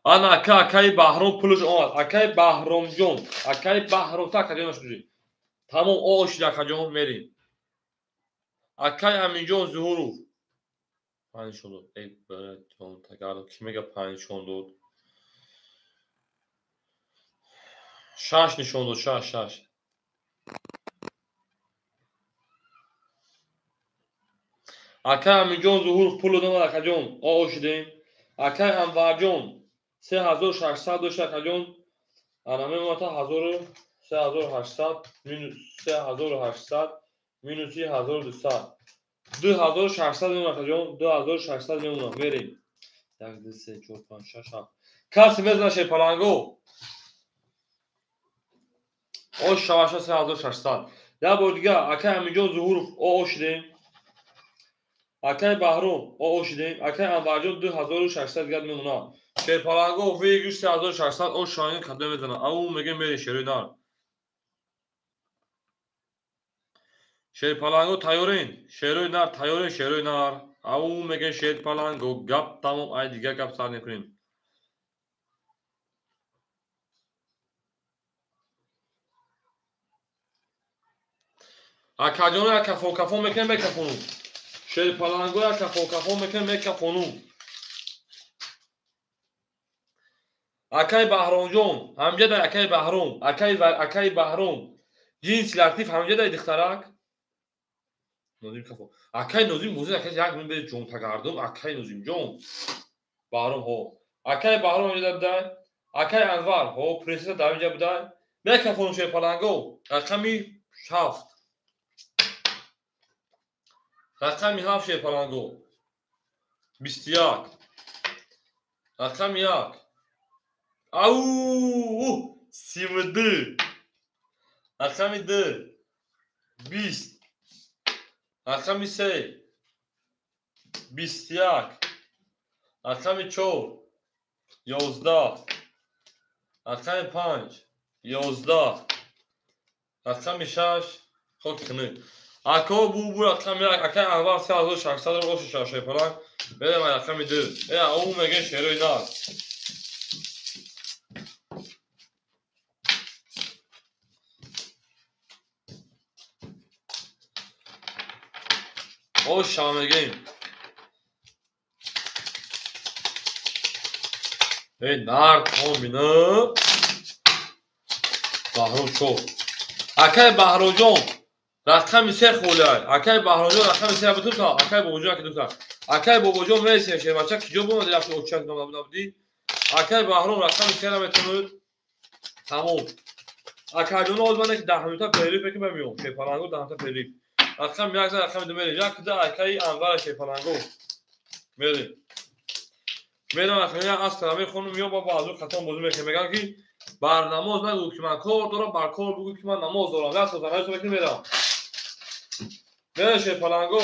Ана ака акаи Баҳром пулаш омад. Акаи Баҳромҷон, акаи Баҳром та акаҷонаш куҷи. Тамом о шид акаҷон мерем. Акаи Аминҷон Зуҳуров 5 нишон дод. Эй баратон тагард ки мега 5 нишон дод? 6 нишон дод, 6 6. Акаи Аминҷон Зуҳуров пул омад акаҷон. О шидем. Акаи Анварҷон 3600 дошт акаҷон. Ана мемонад 3800 минус 3800 минуси 1200. 2600 мемонад акаҷон, 2600 мемонад. Мерем. 1 2 3 4 5 6 7. Каси мезана шерпаланго. Ош шаваша 3600. Як бор дига акаи Аминҷон Зуҳуров о шидем. Акаи Баҳром о шидем. Акаи Анварҷон 2600 дигар мемонад. Шерпаланго выигрыш 3600 ош шоҳин кадом мезанад. Ау мегем мерем шерои нар. Шерпаланго тайёрен? Шерои нар тайёрен, шерои нар. Ау мегем шерпаланго гап тамом, ай дигар гап сар мекунем. Акаҷоно як кафон кафон мекунем, мекафону. Шерпаланго як кафон кафон мекунем, мекафону. Акай Баҳромҷон, ҳамҷадай акай Баҳром, акай Баҳром. Ҷинси латиф ҳамҷадай духтарак. Нозим кафон. Акай Нозим бозӣ акай як мин бе ҷон тагардум, акай Нозимҷон. Баҳром ҳо. Акай Баҳром ҳамҷадай будай. Акай Анвар ҳо, принсесса дар инҷа будай. Мекафону шерпаланго. Рақами 7. Рақами 7 шерпаланго. 21. Рақами 1. Ау! 32. Рақами 2. 20. Рақами 3. 21. Рақами 4. 11. Рақами 5. 11. Рақами 6. Хоки хунук. Ако бу рақами 1. Акай Анвар 3600 ро ошу шерпаланг. Берем рақами 2. Ау мегӯем шерои наз. Оша мегӯем. Эй нард омина. Баҳром чор. Акай Баҳромҷон рақами 3 холиай. Акай Баҳромҷон рақами 3 бутута. Акай Бобоҷон аки дута. Акай Бобоҷон мересем шербача киҷо бомади рафти очак набудӣ. Акай Баҳром рақами 3 метавонад. Тамом. Акайҷон оз ман ки 10 минута перерыв мекунем меом. Шерпаланго 10 минута перерыв. Рақами 1 рақами 2 мерем. Як да акай Анвар шерпаланго. Мерем. Мерам рақами 1 астра мехонум меом ба баъзу хатон бозӣ мекунем. Мегӯям ки бар намоз нагӯ ки ман кор дорам, бар кор бигӯ ки ман намоз дорам. Як соат намоз мекунем мерам. Мерем шерпаланго.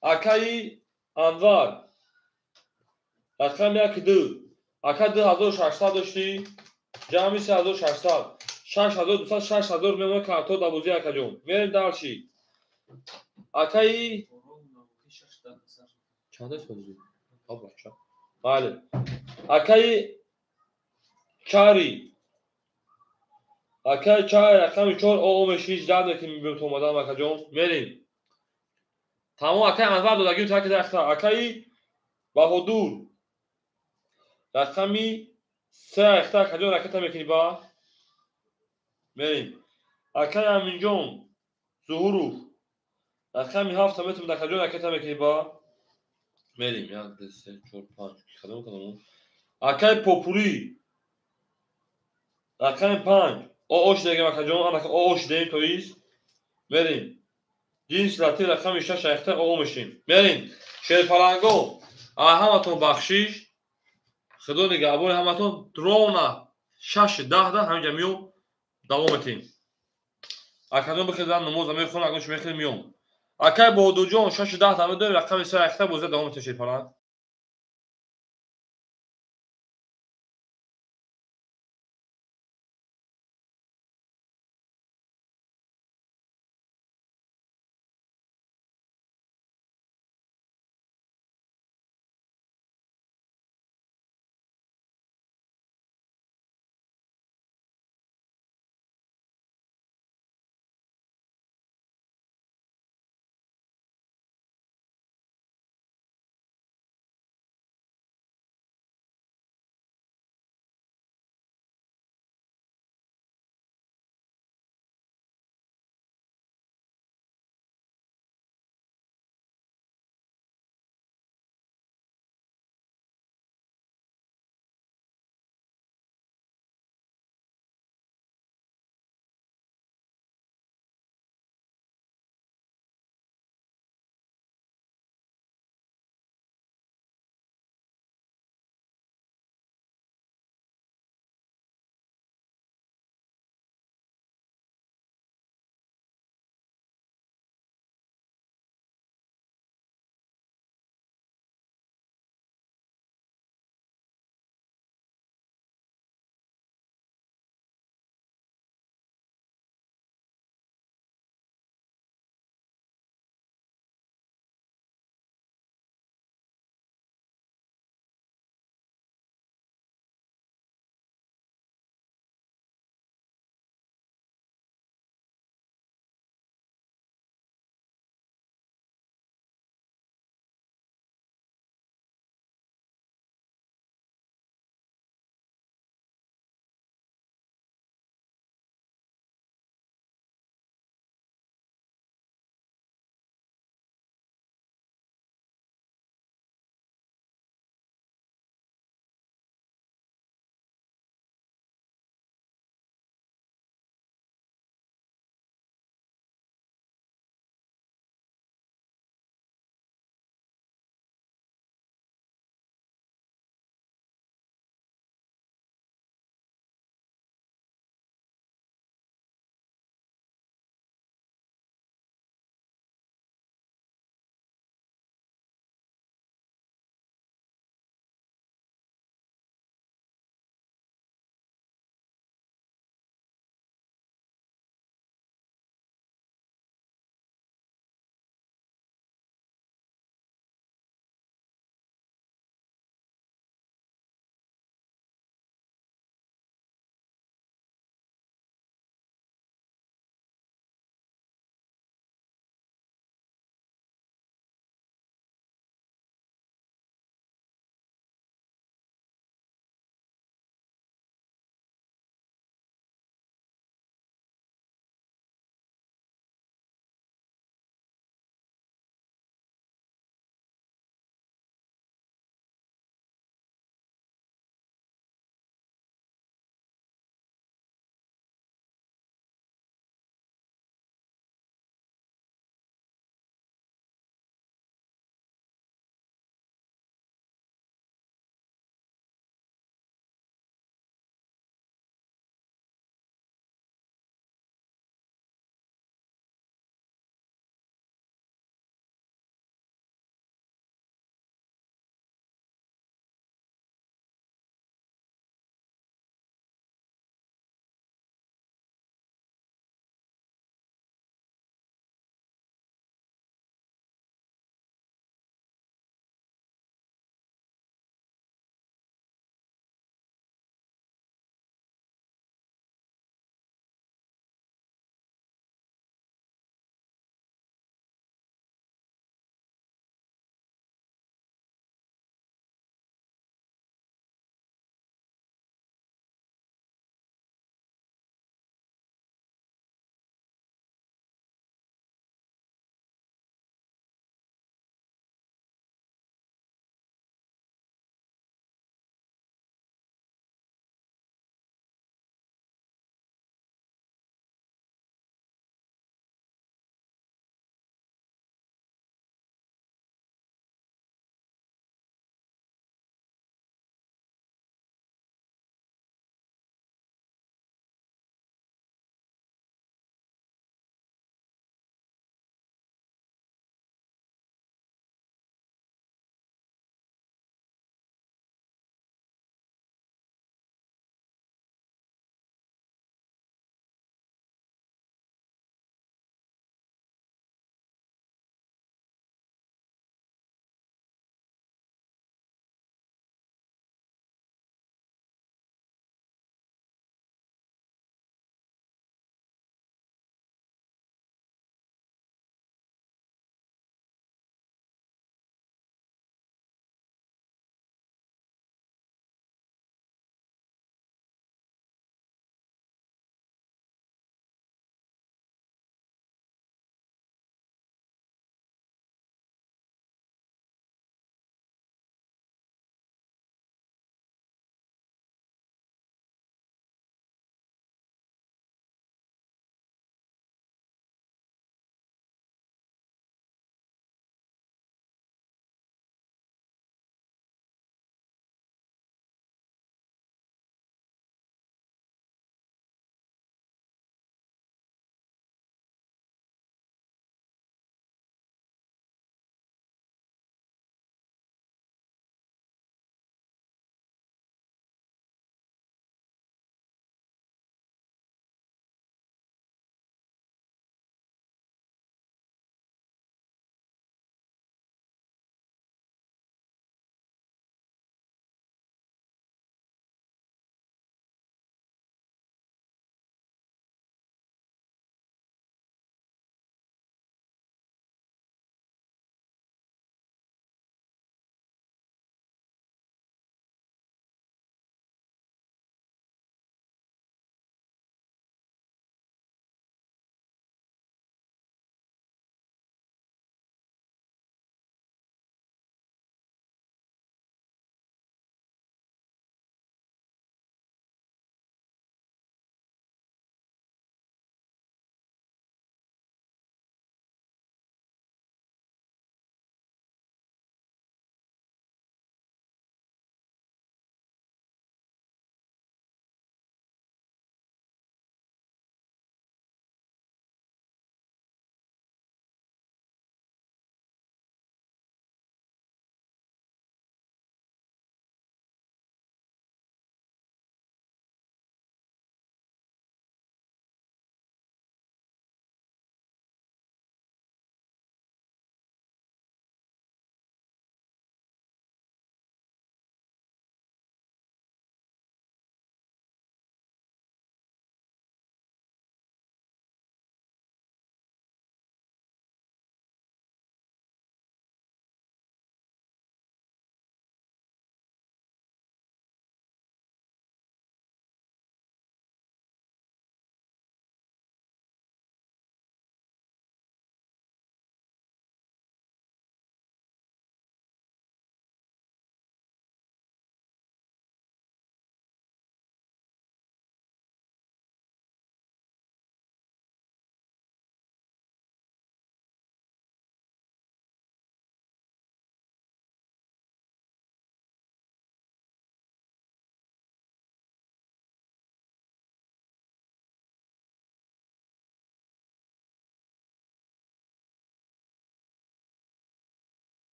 Акаи Анвар. Рақами 1 2. Ака 2600 доштӣ. Ҷамъи 3600. 6200 6000 мемонад карто дар бозӣ акаҷон. Мерем дарши. Акаи чанд аст бозӣ? Бача. Бале. Акаи Чари. Акаи Чари рақами 4 оо мешиш дард мекунем мебиём то омадан акаҷон. Мерем. Тамом акаи Анвар додагим таки дахта. Акаи Баҳодур. Рақами 3 ахта акаҷон ракета мекунӣ ба? Мерем. Акаи Аминҷон Зуҳуров. Рақами 7 метавонад акаҷон ракета мекунӣ ба? Мерем. 1 2 3 4 5 кадом кадом? Акаи Попурӣ. Рақами 5. Оо шудагим акаҷон, анака оо шудаем то ист. Мерем. Ҷинси латиф рақами 6 ахта оо мешем. Мерем. Шерпаланго. Ҳаматон бахшиш. Худо нигаҳбони ҳаматон. Ровно 6:10 ҳаминҷа меом давом метем. Акаҷон бихезан намоза мехонам, акун мехезам меом. Акай Баҳодурҷон 6:10 медоем рақами 3 ахта бозӣ давом метем шерпаланг.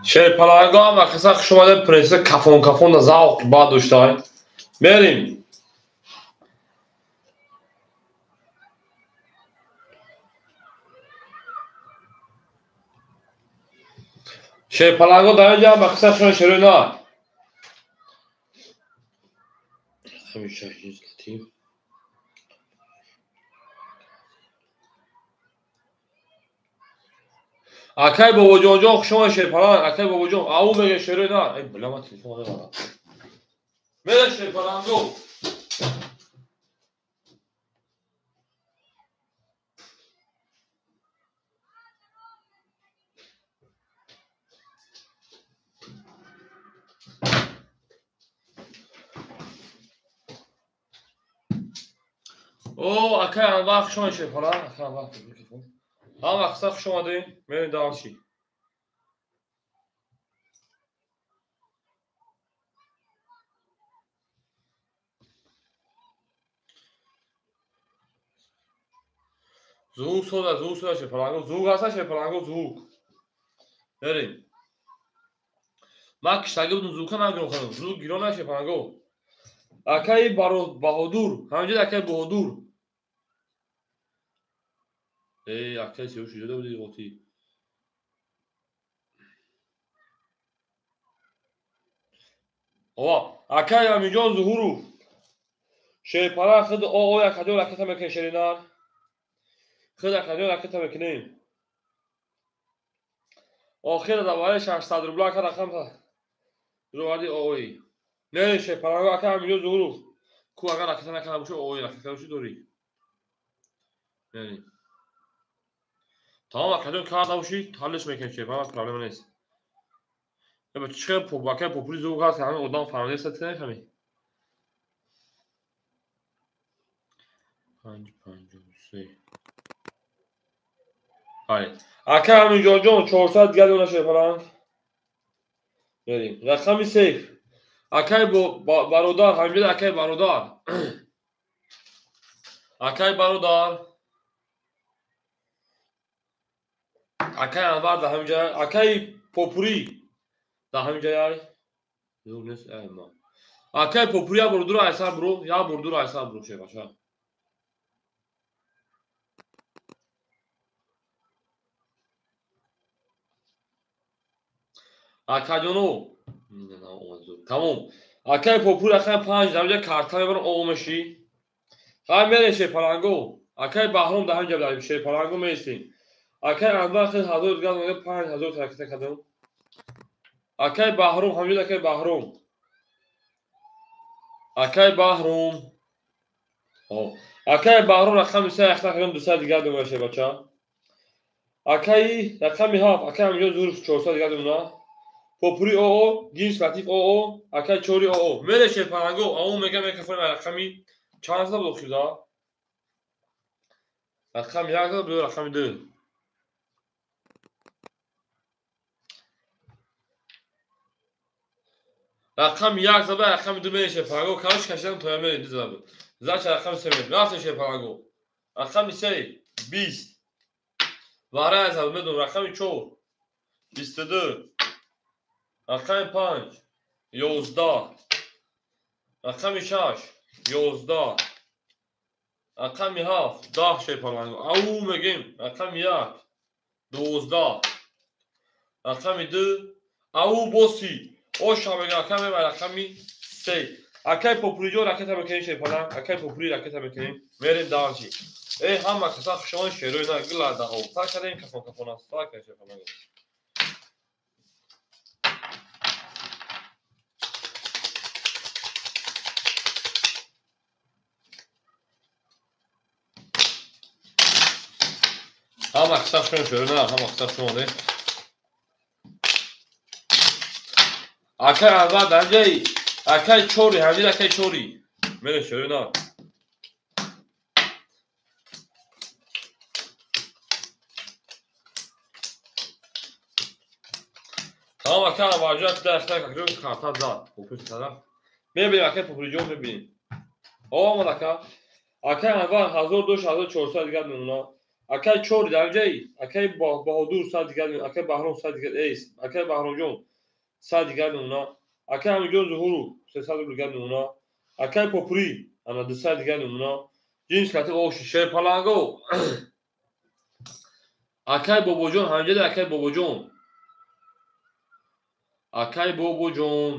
Шерпаланго ҳама каса хуш омадем, принсесса кафон кафон да завқ бад доштай. Мерим. Шерпаланго дар инҷа ҳама каса хуш омадем, шерои на. Ҳамеша латиф. Акай бобоҷонҷон хуш омадед, шерпаланг. Акай бобоҷон, ау мега шерои на. Эй, бля, ман телефон надорам. Мера шерпаланго. О, акай Анвар хуш омадед, шерпаланг. Акай Анвар, микрофон. Ҳама каса хуш омадем, мерем дальше. Звук сода, звук сода, шерпаланго, звук ҳаста, шерпаланго, звук. Мерем. Ман киштагӣ будум, звука нагиром хадам. Звук гирон на, шерпаланго. Акаи Баҳодур, ҳаминҷо акаи Баҳодур. Эй, акаи сеюш иҷода буди ғотӣ. Ова, акаи Аминҷон Зуҳуров. Шерпаланг худ оо якаҷо ракета мекунем, шеринар. Худ якаҷо ракета мекунем. Охир дар барои 600 рубла ака рақам зуҳади оои. Не, шерпаланг ака Аминҷон Зуҳуров. Ку агар ракета накарда бошӣ, оои ракета бошӣ дорӣ. Не. Тамом акаҷон карда бошӣ, ҳаллиш мекунем, шерпаланг проблема нест. Эба чӣ хел акаи попули звук ҳаст, ҳамин одам фаҳмида аст, намефаҳмӣ? 5 53. Ҳай. Ака Аминҷонҷон 400 дигар дона шерпаланг. Мерим. Рақами сейф. Акаи бародар, ҳаминҷо акаи бародар. Акаи бародар. Акаи Анвар дар ҳаминҷо, акаи Попурӣ дар ҳаминҷо яй. Зур нест, ай ма. Акаи Попурӣ як бор дуро айсар буро, як бор дуро айсар буро, шербача. Акаҷоно, тамом. Акаи Попурӣ рақами 5 дар ҳаминҷо карта мебарам, о мешӣ. Хай мерем шерпаланго. Акаи Баҳром дар ҳаминҷо дар шерпаланго меистем. Акаи Анвар хел 1000 дигар мега 5000 ракета кардам. Акаи Баҳром ҳаминҷо акаи Баҳром. Акаи Баҳром. Акаи Баҳром рақами 3 яхта кардам, 200 дигар дона шербача. Акаи рақами 7, акаи ҳаминҷо зур 400 дигар дона. Попури оо, Гинс Латиф оо, акаи 4 оо. Мере шерпаланго, ау мега микрофон рақами чанд зада буд охирда? Рақами 1 зада буд, рақами 2. Рақами 1 зада, рақами 2 мере шерпаланго. Короче, кашидан тоя мере, 2 зада буд. Зача рақами 3 мере. Рафтем шерпаланго. Рақами 3 20. Вара зада медонам, рақами 4 22. Рақами 5 11. Рақами 6 11. Рақами 7 10 шерпаланго. Ау мегем. Рақами 1 12. Рақами 2 ау боси. Оша мега акаи ва рақами 3. Акаи Попуриҷон ракета мекунем, шерпаланг. Акаи Попури ракета мекунем. Мерем дальше. Эй, ҳама каса хуш омадед, шерои на гила да об. Так кардем, кафон кафон аст. Так кардем, шерпаланг. Ҳама каса хуш омадед, шерои на, ҳама каса хуш омадед. Акаи Анвар дар ҷои акаи 4, ҳамин акаи 4. Мере шерои на. Тамом акаи Анварҷон, дар яхта какрӯ карта зад. Попури тараф. Мебинем акаи Попуриҷон, мебинем. Омад ака. Акаи Анвар 1000 дошт, 1400 дигар мемонад. Акай чор дараҷаи, акай Баҳодур 100 дигар, акай Баҳром 100 дигар, эйс, акай Баҳромҷон 100 дигар мемона, акай Амиҷон Зуҳуров 300 рубл дигар мемона, акай Попури ана 200 дигар мемона. Ҷинс кати оши шерпаланго. Акай Бобоҷон ҳамҷади, акай Бобоҷон. Акай Бобоҷон.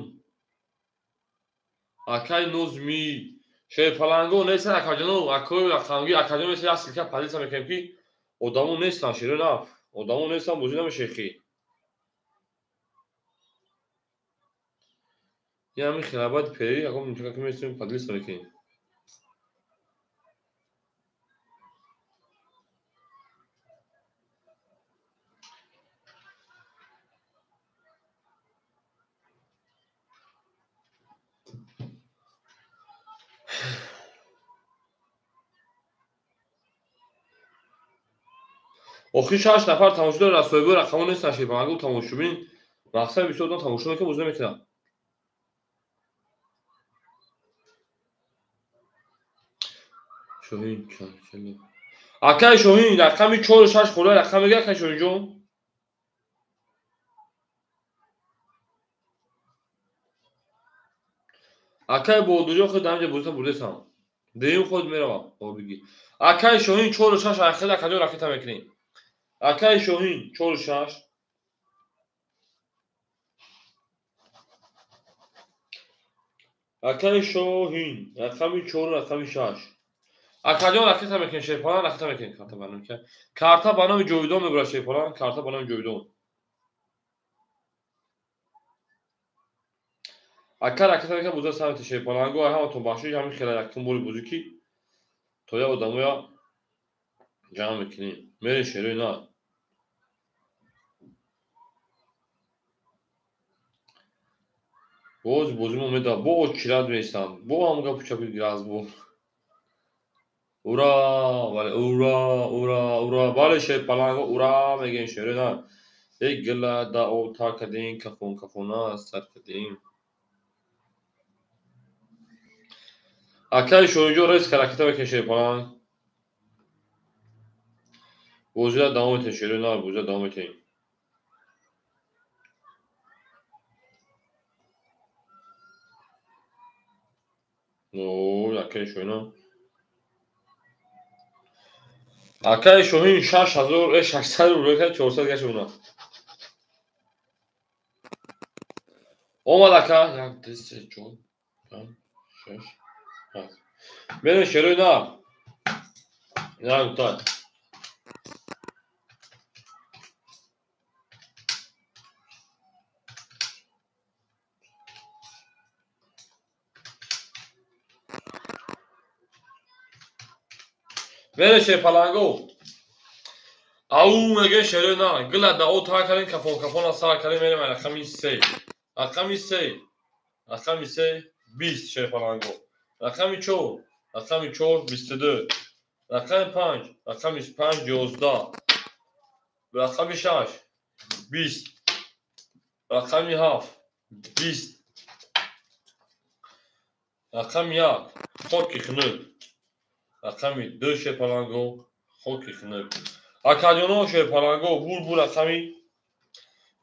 Акай Нозми. Шерпаланго нестан акаҷоно, акои рақамги, акаҷон нестан, як силка позитсия мекунем ки одамо нестан, шеро наф. Одамо нестан, бозӣ намешехи. Ин ҳамин хилабати пери, ягон минтақа ки местем подлиса мекунем. Охир 6 нафар тамошо дорад, соҳиби рақамҳо нестан, шерпаланго тамошобин. Мақсад бисёр одам тамошо мекунад, бозӣ намекунад. Шоҳин чанд? Акай Шоҳин рақами 4 6 хӯрда рақам мегирад, акай Шоҳинҷон. Акай Баҳодурҷон худ дар инҷа бозита бурдесам. Дуюм худ меравам, бигӣ. Акай Шоҳин 4 6 ахир акаҷон ракета мекунем. Акай Шоҳин 4 6. Акай Шоҳин рақами 4 рақами 6. Акаҷон ракета мекунем, шерпалан ракета мекунем. Карта ба номи карта ба номи Ҷовидон мебурад шерпалан, карта ба номи Ҷовидон. Ака ракета мекунем, боза самти шерпаланго, ҳаматон бахшиш, ҳамин хела якум бори бозӣ ки то як одамоя ҷамъ мекунем. Мерем шерои на. Боз бозимо меда, бо очират меистам, бо ҳам гапу чапи разбор. Ура, бале, ура, ура, ура, бале шерпаланго, ура мегӯем шерои на. Эй гила да об та кардем, кафон кафона сар кардем. Акай Шоҳинҷон рез ракета мекунем шерпаланг. Бозиро давом метаҳем шерои на, бозиро давом метаҳем. Ой, акай Шоҳин. Акай Шоҳин 6000, 600 рубл кард, 400 гашт уна. Омад ака, 1 2 3 4 5 6 7. Мерем шерои на. Як та. Мерем шерпаланго. Ау мегӯем шерои на. Гила да о та кардем, кафон кафона сар кардем, мерем рақами 3. Рақами 3. Рақами 3 20 шерпаланго. Рақами 4, рақами 4 22. Рақами 5, рақами 5 11. Рақами 6 20. Рақами 7 20. Рақами 1 хоки хунук. Рақами 2 шерпаланго хоки хунук. Акаҷоно шерпаланго бур рақами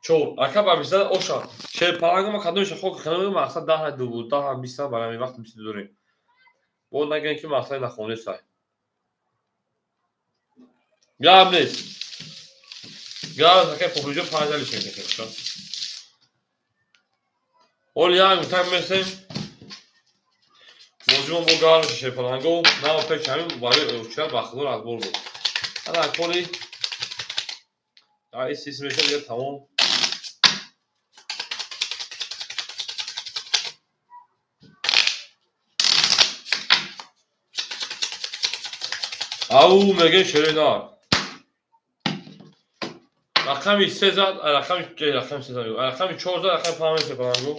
4. Ака ба 20 оша. Шерпаланго ма кадомиша хоки хунук мақсад 10 12 20 барами вақт 22 дорем. Бо нагӯем ки мақсади нахондесай. Гап нест. Гап акай Попуриҷон 5 алиш мекунем. Оли як митак месем. Бозимон бо гарм меша шерпаланго. На пеш ҳамин барои очират ба худо разбор буд. Ана коли ис ис меша дигар тамом. Ау мегӯем шерои на. Рақами 3 зад, рақами 3 зад, рақами 4 зад, рақами 5 шерпаланго.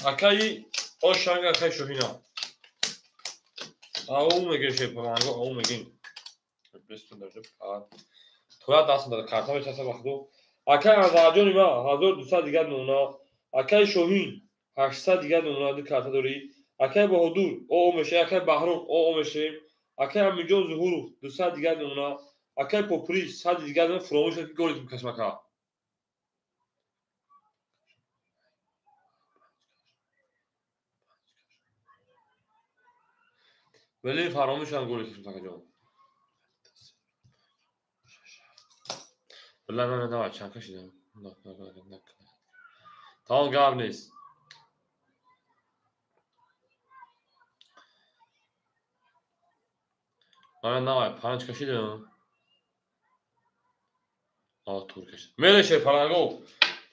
Акаи ошанга, акаи Шоҳина. Ау мегӯем шерпаланго, ау мегӯем. Тоя даст дара, карта мечаса ба худо. Акаи Анварҷони ма 1200 дигар мемона. Акаи Шоҳин 800 дигар мемона, ду карта дорӣ. Акаи Баҳодур о мешавем, акаи Баҳром о мешавем. Акаи Амиҷон Зуҳуров 200 дигар мемона. Акай Попури 100 дигар фуромӯш кард, ки голи кашмака. Вале фаромӯш кардам голи кашмакаҷон. Била ман давай чанд кашидам. Тамом, гап нест. Ман давай панҷ кашидам. Тур кашид. Мере шерпаланго.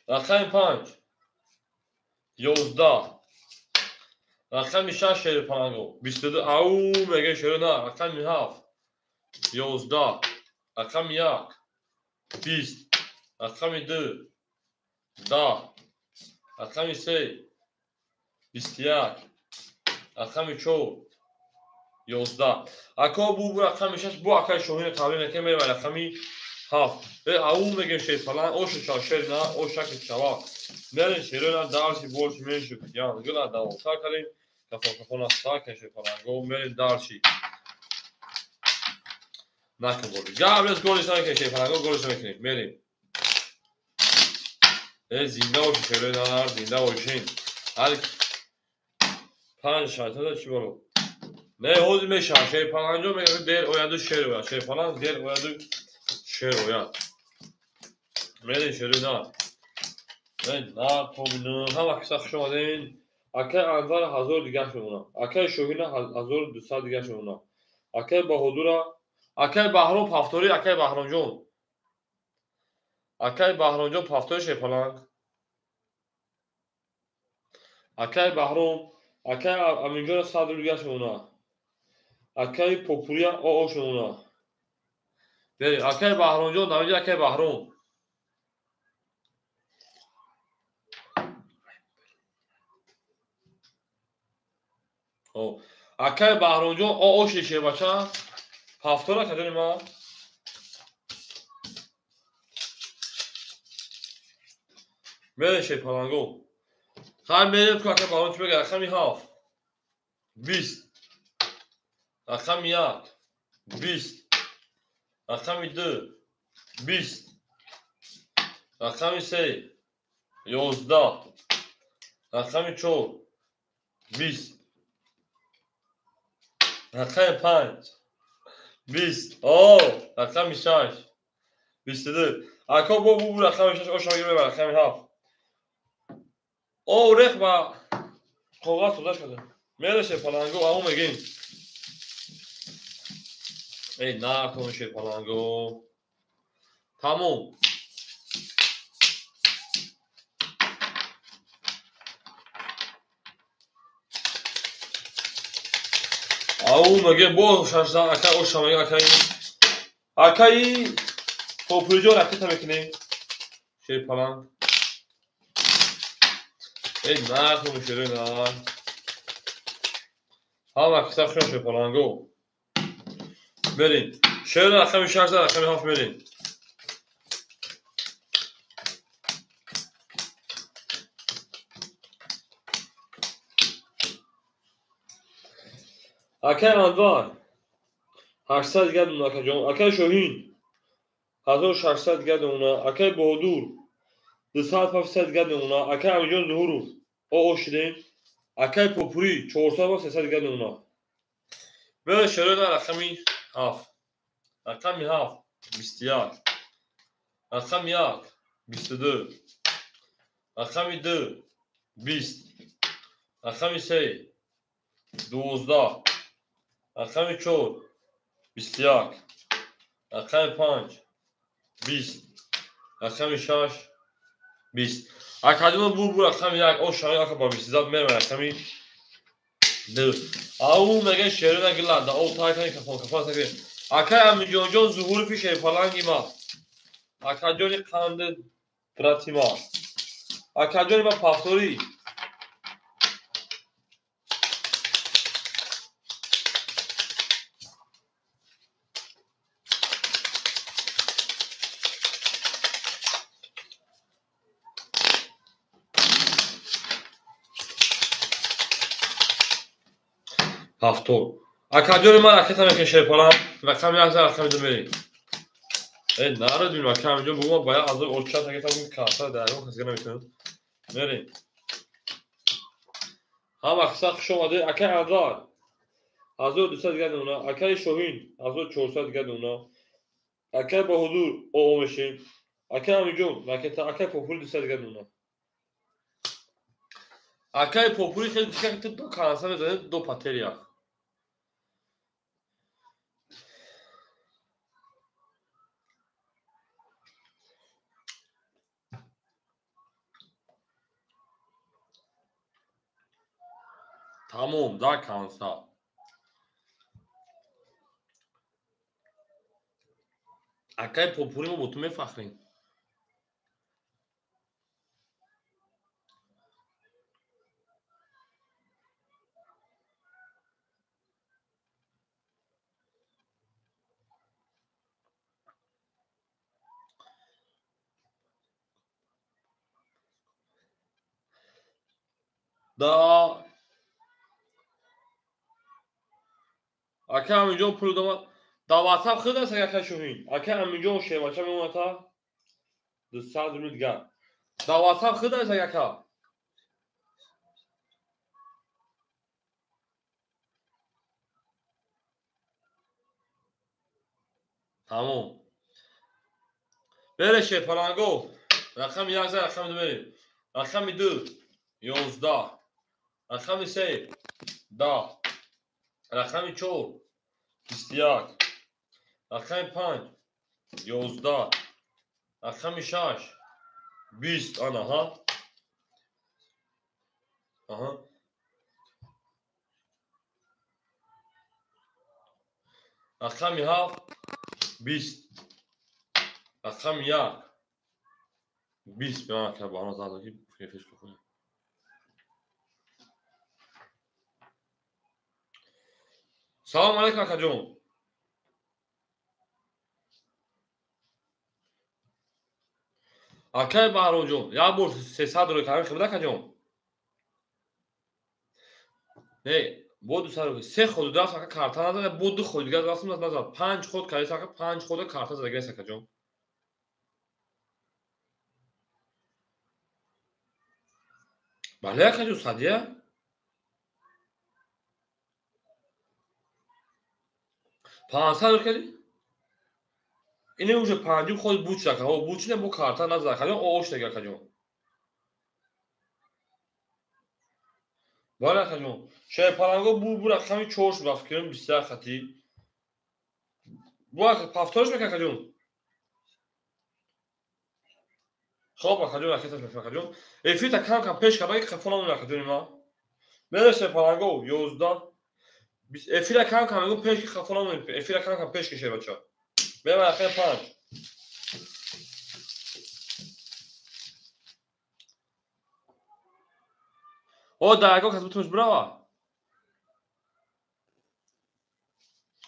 Рақами 5 11. Рақами 6 шерпаланго 22. Ау мега шеро на. Рақами 7 11. Рақами 1 20. Рақами 2 10. Рақами 3 21. Рақами 4 11. Ако бу рақами 6 бу акай Шоҳина табрик мекунем, мерем рақами 7. Ау мегем шерпаланг, ошу шер на, ошаки чава. Мерем шеро на, дарси больше меньше ян гила давота кардем. Кафон кафон аста шерпаланго, мерем дарси. Накун голи. Гап нест, голиш намекунем шерпаланго, голиш намекунем. Мерем. Зинда бошед шерои нар, зинда бошед. Ҳар панҷ шайтона чӣ боло? Не, ҳозир мешавад. Шерпаланҷо мегӯяд дер ояду шер ояд. Шерпаланг дер ояду шер ояд. Мерем шерои нар. Нар тобину ҳама киса хуш омадем. Акай Анвар 1000 дигар мемонад. Акай Шоҳина 1200 дигар мемонад. Акай Баҳодура, акай Баҳром Пафторӣ, акай Баҳромҷон. Акай Баҳромҷон Пафторӣ шерпаланг. Акай Баҳром, акай Аминҷона 100 дигар мемонад. Акай Попурия оош мемонад. Берем, акай Баҳромҷон, дар инҷа акай Баҳром. Акай Баҳромҷон оош шербача. Пафтора каҷони ман? Мерем шерпаланго. Хай мерем ку акай Баҳром чӣ мегӯяд? Рақами 7 20. Рақами 1 20. Рақами 2 20. Рақами 3 11. Рақами 4 20. Рақами 5 20. Рақами 6 22. Ако бо бу рақами 6 оша мегирем рақами 7. Рех ба коғаз соза шуда. Мере шерпаланго, ау мегем. Эй, накун шерпаланго. Тамом. Ау меге бо шашда акай оша меге акай. Акай Попуриҷон ракета мекунем. Шерпаланг. Эй, накун шерои нар. Ҳама киса хушон шерпаланго. Мерем. Шерои рақами 6 рақами 7 мерем. Акай Анвар 800 дигар мемонад акаҷон. Акай Шоҳин 1600 дигар мемонад. Акай Баҳодур 200 дигар мемонад. Акай Амиҷон Зуҳуров оо шидем. Акай Попурӣ 400 300 дигар мемонад. Мерем шерои на рақами 7. Рақами 7 21. Рақами 1 22. Рақами 2 20. Рақами 3 12. Рақами 4 21. Рақами 5 20. Рақами 6 20. Академия бу рақами 1 ош ака ба 20 мерем рақами 2. Ау мега шеро нагиланда. О тай кафон кафон такри. Акай Амиҷонҷон Зуҳурови шерпаланги ма. Акаҷони қанди брати ма. Акаҷони ма Пафторӣ. Пафтор. Акаҷони ман ракета мекунем шерпаланг. Рақами 1 рақами 2 мерем. Нарадим ака Аминҷон, бугу ма ба як ҳазор очат агетам карта дар ягон кас наметавонам. Мерем. Ҳама қисса хуш омадед. Акай Анвар 1200 дигар намуна, акаи Шоҳин 1400 дигар намуна, акай Баҳодур оо мешем, акай Аминҷон ракета, акай Попури 200 дигар намуна. Акай Попури хеле дигар до канса мезанед, до патерия. Тамом, да канса. Акай Попури мо бо ту мефахрем. Да ака Аминҷон пул дома дар WhatsApp худ аст ака Шоҳин. Ака Аминҷон шевача мемонад 200 рубл дигар. Дар WhatsApp худ аст ака. Тамом. Бере шерпаланго. Рақами 1 рақами 2 берем. Рақами 2 11. Рақами 3 10. Рақами 4 21. Рақами 5 11. Рақами 6 20. Ана ҳа. Аҳа. Рақами 7 20. Рақами 1 20. Ба ман ака барнома зад ки фиш бихонем. Салом алейкум акаҷон. Акай Баҳромҷон, як бор 300 рӯй кардам хибда акаҷон. Не, бо 200 рӯй, се ход даст ака карта назад, бо ду ход дигар дастам назад. 5 ход кардис ака, 5 хода карта зада гирифт акаҷон. Бале акаҷон, садия? 500 рӯй кардӣ? Ине уже панҷум ход буч ака, буч не бо карта назад акаҷон, ош дега акаҷон. Бале акаҷон, шерпаланго бу рақами 4 шуд, фикрам 21 хати. Бу ака повториш мекунад акаҷон. Хоб акаҷон, ракеташ мекунад акаҷон. Эфирта кам кам пеш карда, ки қафо намонад акаҷони ман. Мере шерпаланго 11. Эфира кам кам мегӯм пеш ки қафо намонед. Эфира кам кам пеш кише бача. Мерем рақами 5. О, дар ягон кас бутунаш бирава?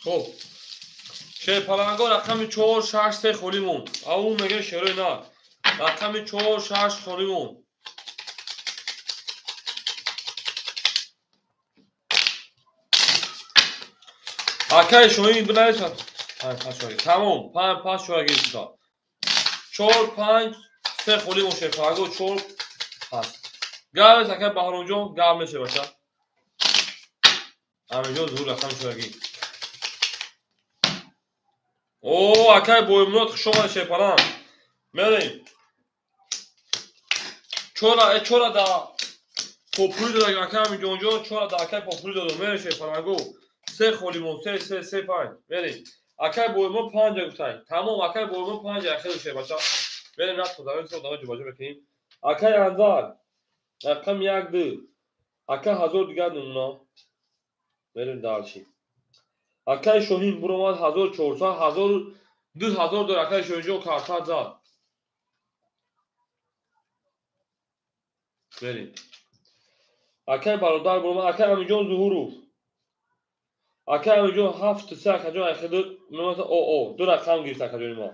Хоб. Шерпаланго рақами 4 6 3 холӣ монд. Ау мега шерои на. Рақами 4 6 холӣ монд. Акай Шоҳин бинависад. 5 5 шоҳи. Тамом, 5 5 шоҳи гирифта. 4 5 3 холӣ монд шерпаланго 4 5. Гап нест акай Баҳромҷон, гап нест бача. Аминҷон зуҳур рақами шоҳагӣ. О, акай Боймурод хуш омадед шерпаланг. Мерем. Чора да попури дод акай Аминҷонҷон, чора да акай попури дод. Мерем шерпаланго. 3 холӣ монд, 3 3 3 5. Мерем. Акай Боймурод 5 гуфтанд. Тамом, акай Боймурод 5 хеле шербача. Мерем на то давем, то давем ҷобаҷо мекунем. Акай Анвар рақами 1 2. Ака 1000 дигар намуна. Мерем дальше. Акай Шоҳин буромад 1400, 1000 2000 дор акай Шоҳинҷон карта зад. Мерем. Акай бародар буромад, акай Аминҷон Зуҳуров. Акай Аминҷон 7 3 акаҷон айхеду мемонад о ду рақам гирифт акаҷони ма.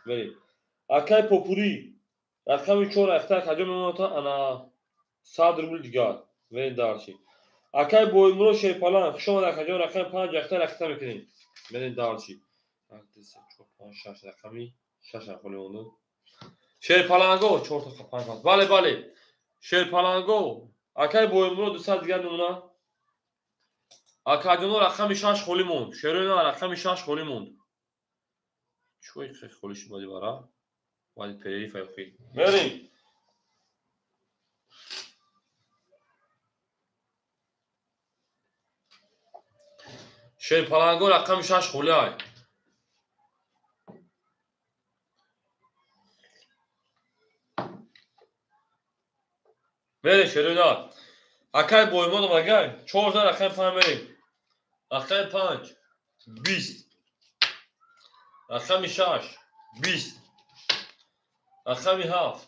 Мерем. Акай Попури рақами 4 айхта акаҷон мемонад ана 100 рубл дигар. Мерем дальше. Акай Боймурод шерпаланг хуш омад акаҷон, рақами 5 айхта рақита мекунем. Мерем дальше. 1 2 3 4 5 6 рақами Шаша холи монду. Шерпаланго 4 та 5. Бале, бале. Шерпаланго. Акай Боимуро 200 дигар намуна. Акаҷоно рақами 6 холи монд. Шероина рақами 6 холи монд. Чой холи шуд бара? Баъди перерыв охир. Мерим. Шерпаланго рақами 6 холи ай. Мерем шероина. Акай Боимонов агай 14 рақами 5 мерем. Рақами 5 20. Рақами 6 20. Рақами 7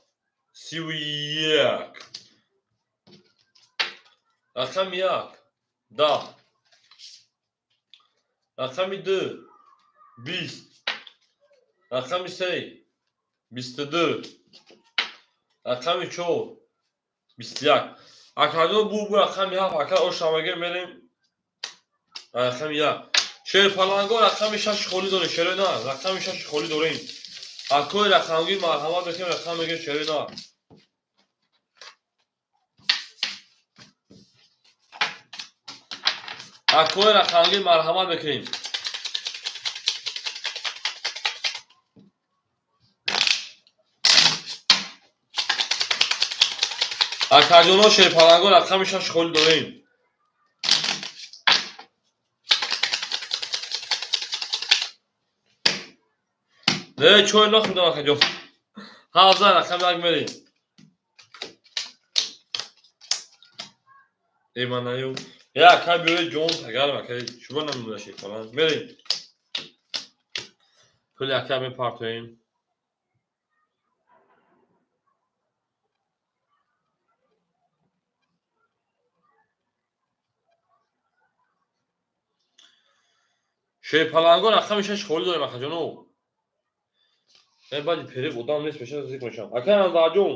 31. Рақами 1 10. Рақами 2 20. Рақами 3 22. Рақами 4 21. Акаҷон бу рақами 7 ака ошамага мерем. Рақами 1. Шерпаланго рақами 6 холи дорем. Шероина рақами 6 холи дорем. Акои рақамгир марҳамат мекунем, рақам мегирем шероина. Акои рақамгир марҳамат мекунем. Акаҷоно шерпаланго рақами 6 холи дорем. Не, чой нахӯрдам акаҷон. 7 рақами 1 мерем. Эманаю. Я ака биёед ҷон тагарм ака. Шумо намемона шерпаланг. Мерем. Пули ака мепартоем. Шерпаланго рақами 6 холи дорем акаҷоно. Баъди переб одам нест мешава зик мешавам. Ака Анварҷон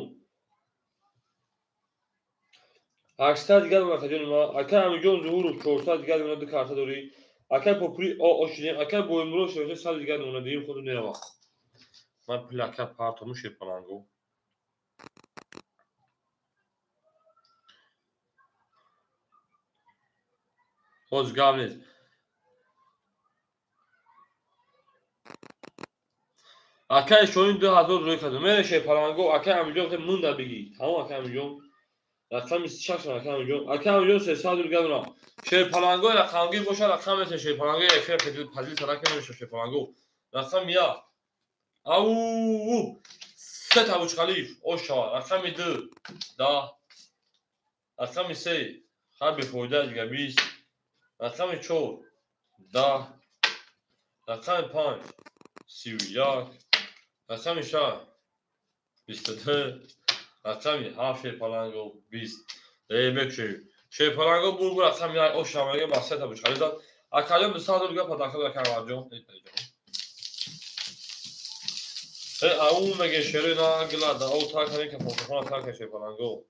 800 дигар акаҷон ма. Ака Амиҷон Зуҳуров 400 дигар мона, ду карта дорӣ. Ака Попури о шудем. Ака Боимуро 600 дигар мона, дигим худу мерава. Ман пули ака партому шерпаланго. Ҳоз гап нест. Акай шоин 2000 рӯй кардам. Мере шерпаланго, акай Амиҷон мында бигӣ. Тамом акай Амиҷон. Рақами 6 акай Амиҷон. Акай Амиҷон 300 рӯй кардам. Шерпаланго рақамгир боша, рақам месе шерпаланго эфир пазил сарака намеша шерпаланго. Рақами 1. Ау! Се табучқалиф ошава. Рақами 2 10. Рақами 3 хар бефоида дига 20. Рақами 4 10. Рақами 5 31. Рақами 6 22. Рақами 7 шерпаланго 20. Мекушем. Шерпаланго бурбу рақами 1 ошамага ба се табучқали зад. Акаҷон 200 рӯй падака ака Анварҷон. Ау меге шероина гилада. Ау такане ка фотохона така шерпаланго.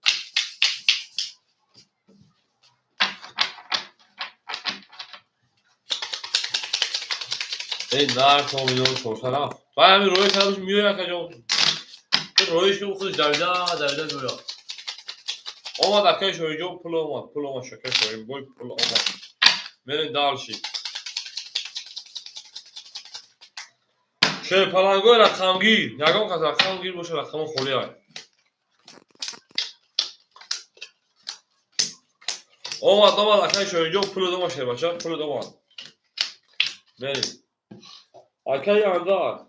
Нарх миллион 400 рафт. Баъд ҳамин роҳи кардаш меояд акаҷон. Роҳиш ки худаш давида давида меояд. Омад акаи Шоҳиҷон, пул омад, пул омад, шакаи Шоҳинбой пул омад. Мерем дальше. Шерпалангои рақамгир. Ягон кас рақамгир боша, рақамо холӣ ай. Омад, омад акаи Шоҳинҷон, пул омад шербача, пул омад. Мерем. Акаи Анвар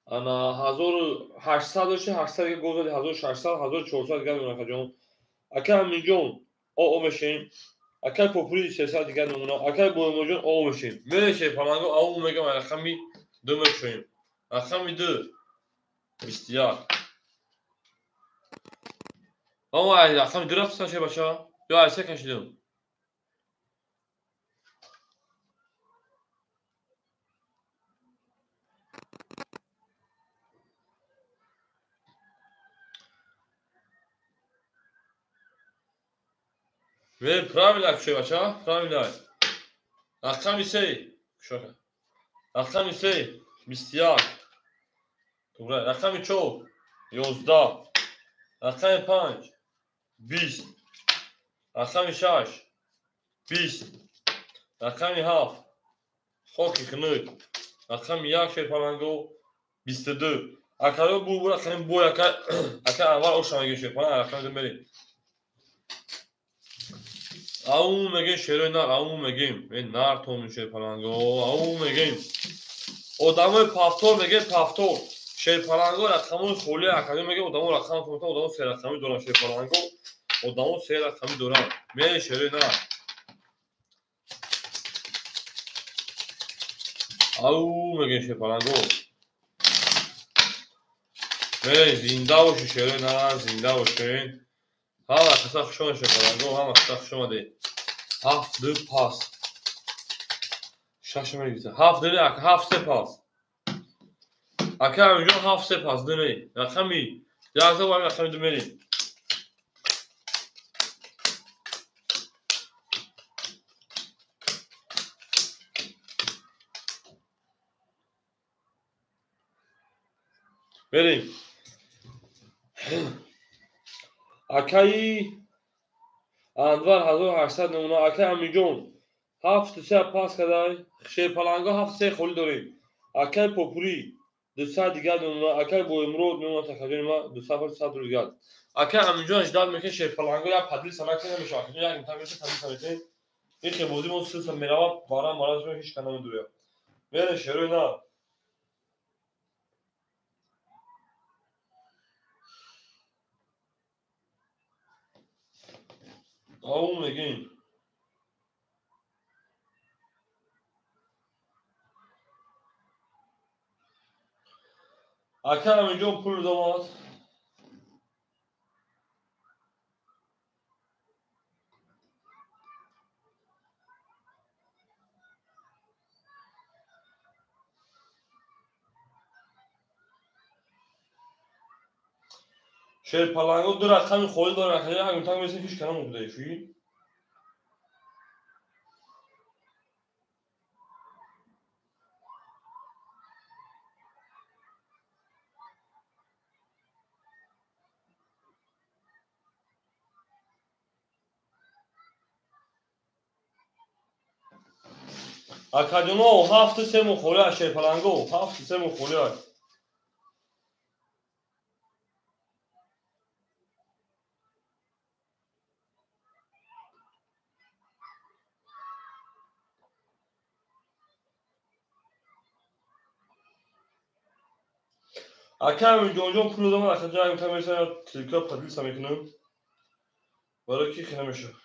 ана 1800 дошти, 800 дига гол зади, 1600, 1400 дигар мемона акаҷон. Акаи Аминҷон о мешем. Акаи Попури 300 дигар мемона. Акаи Боимоҷон о мешем. Мерем шерпаланго, ау мегам рақами 2 мекушоем. Рақами 2 21. Ама рақами 2 рафтан шербача? Ё ай се кашидам. Ve правильно кушай, правильно. Рақами 3. Кушай. Рақами 3 21. Тугра. Рақами 4 11. Рақами 5 20. Рақами 6 20. Рақами 7 хоки хунук. Рақами 1 шерпаланго 22. Акаё бу рақами бой ака ака аввал оша мегем шерпаланг рақами 2 мерем. Ау мегем шерои нар, ау мегем. Э нар тон шерпаланго, ау мегем. Одамои пафтор мегем пафтор. Шерпаланго рақамои холи акаё мегем одамо рақам тон одамо се рақами доран шерпаланго. Одамо се рақами доран. Мерем шерои нар. Ау мегем шерпаланго. Мерем зинда бошед шерои нар, зинда бошед. Ҳама каса хуш омадед шерпаланго, ҳама каса хуш омадед. 7 2 пас. 6 мегирифта. 7 2 7 3 пас. Ака инҷо 7 3 пас 2 не. Рақами 11 ва рақами 2 мерем. Мерем. Акаи Анвар 1800 намуна. Акаи Амиҷон 7 3 пас кадай. Шерпаланго 7 3 холи дорем. Акаи Попурӣ 200 дигар намуна. Акаи Боимрод мемонад такаҷони ма 200 100 дигар. Акаи Амиҷон ждат мекунад шерпаланго як падил санак намешавад. Акаҷон як имтиҳон мешавад падил санак. Ин хебозӣ мо силса меравад барам мараз ҳеҷ кас намедуряд. Мерем шерои нар. Ау мегем. Ака Амиҷон пул домад. Шерпаланго ду рақами холи дорад. Акаҷон як имтиҳон месем ҳеҷ кас намебуда эфир. Акаҷоно 7 3 мухоли аст шерпаланго 7 3 мухоли аст. Ака Амиҷонҷон пул додам, акаҷон як имтиҳон месам тилка падилса мекунам. Барои ки хина мешавад.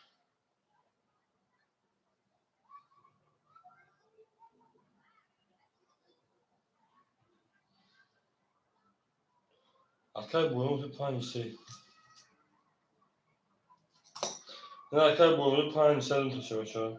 Акаи Боимрод 5 3. Не, акаи Боимрод 5 3 дум та шава.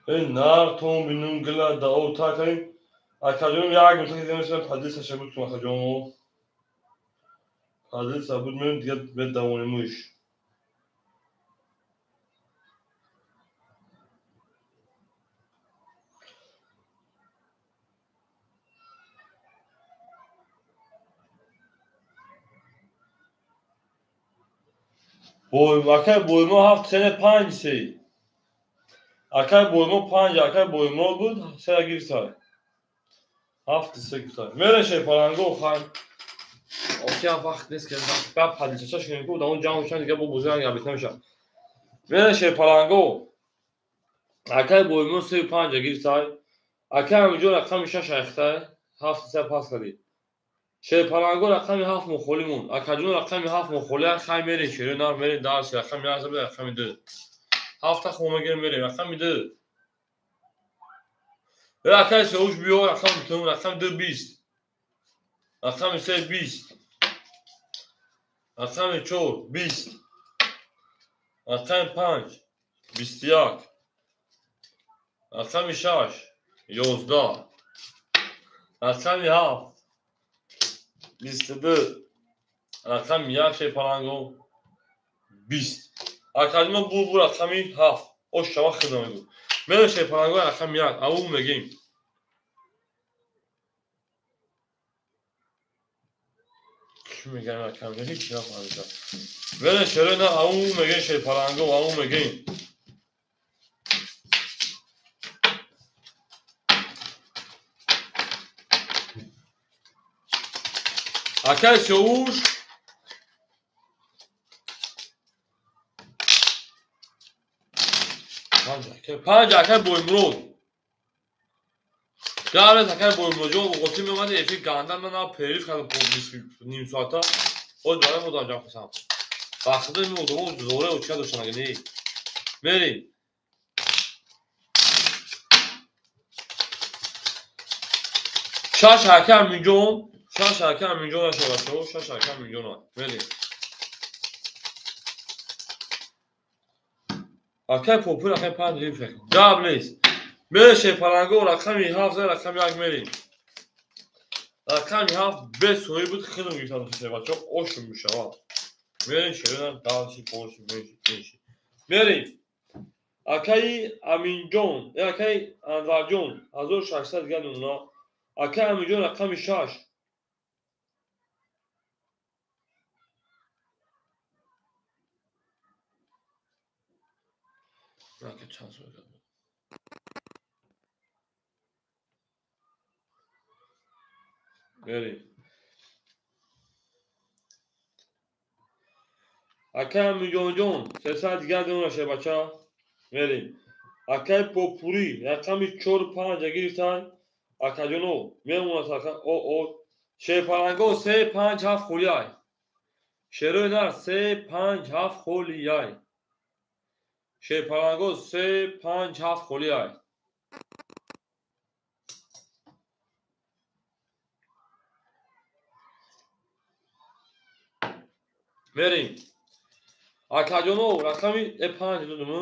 Эй нар тон бинум гила дао та кардем. Акаҷонам як имтиҳон кардем месам падилса шабуд кун акаҷон. Падилса буд мем дигар медавонимуш. Бой акаи Боймо 7 3 5 3. Акаи Боймо 5, акаи Боймрод буд, 3 гирифта. 7 3 гирифта. Мерем шерпаланго хан. Окей, вақт нест ки ба падилчача шунем ку даон ҷамъ шудан дигар бо бозӣ ранг абит намешавад. Мерем шерпаланго. Акаи Боймо 3 5 гирифта. Акаи Амиҷон рақами 6 айхта. 7 3 пас кардӣ. Шерпаланго рақами 7 мухоли монд. Акаҷон рақами 7 мухоли хай мерем шерои нар мерем дарс рақами 1 рақами 2. Ҳафта хо мегирем мерем рақами 2. Акаи Сеуш биё рақами 2 рақами 2 20. Рақами 3 20. Рақами 4 20. Рақами 5 21. Рақами 6 11. Рақами 7 22. Рақами 1 шерпаланго 20. Акадима бу рақами 7. Ош шава хидма мегӯ. Мерем шерпаланго рақами 1. Аву мегем. Чӣ мегӯям рақам? Ҳеҷ нафаҳмидам. Мерем шерои на аву мегем шерпаланго, аву мегем. Акай Сиёвуш панҷ акай Боймурод. Гарез акай Боймуродҷон оғоти меомади эфир ганда ман периф кардам ним соата. Оз барои мо ҷам хусам. Вақтида ин одамо зора учка доштан ага не. Мерем. Шаш акай Аминҷон, шаш акай Аминҷон ашорашо, шаш акай Аминҷон. Мерем. Акай Попур акай 5 гирифт. Гап нест. Мерем шерпаланго рақами 7 рақами 1 мерем. Рақами 7 бе соҳиб буд хидм гирифтан шербачо ошум мешавад. Мерем шерона дальше больше меньше. Мерем. Акаи Аминҷон, акаи Анварҷон 1600 дигар нуна. Акаи Аминҷон рақами 6. Ака чанд сол кард? Мерем. Акай Аминҷонҷон 300 дигар дона шербача. Мерем. Акай Попурӣ рақами 4 5 гирифтан. Акаҷоно мемонад ака о о шерпаланго 3 5 7 холияй. Шерои нар 3 5 7 холияй. Шерпаланго 3 5 7 холияй. Мерем. Акаҷоно рақами 5 додум.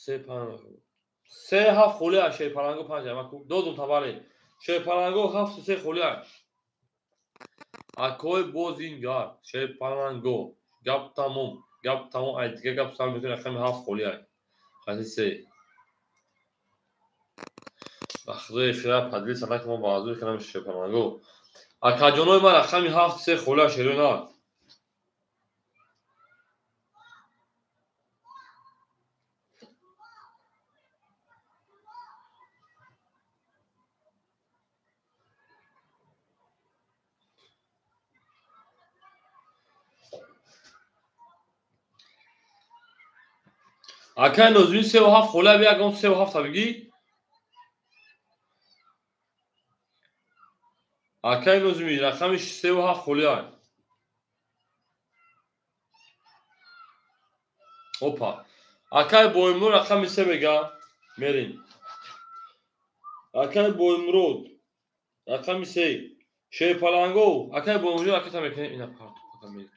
3 5 3 7 холияй шерпаланго 5 амаку додум табале. Шерпаланго 7 3 холияй. Акои бозингар шерпаланго гап тамом. Гап тамом ай дига гап сар мекунем рақами 7 холияй. Хати 3. Ба худои эфира поделиться накунем мо баъзуи кунам шерпаланго. Акаҷонои ман рақами 7 3 холияй шерои нар. Акай Нозимӣ 3 7 холия бия ягон 3 7 та бигӣ. Акай Нозимӣ рақами 3 7 холия. Опа. Акай Боймурод рақами 3 мега. Мерем. Акай Боймурод рақами 3. Шерпаланго акай Боймурод акай та мекунем ина парту пока мерем.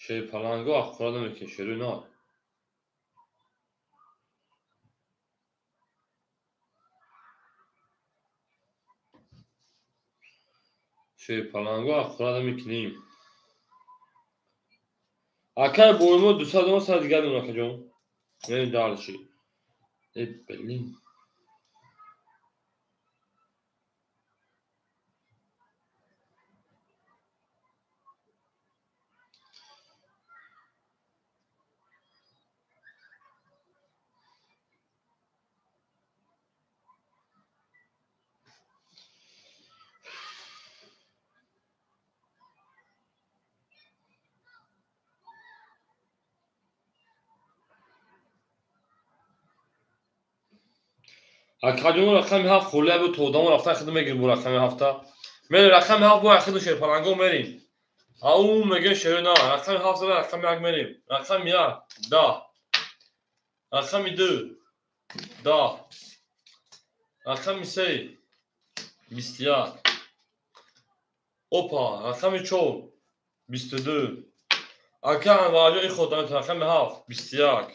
Шерпаланго аххӯра намекунем шерои нар. Шерпаланго аххӯра намекунем. Акай Боймурод 200 дона сар дигар дона акаҷон. Мерем дальше. Э блин. Акаҷон рақами 7 холия буд то одамо рафтан хидм мегирим бо рақами 7. Мерем рақами 7 бо хидм шерпаланго мерем. Ау мегӯем шерои на. Рақами 7 зада рақами 1 мерем. Рақами 1 10. Рақами 2 10. Рақами 3 21. Опа, рақами 4 22. Ака Анварҷон ин ход рақами 7 21.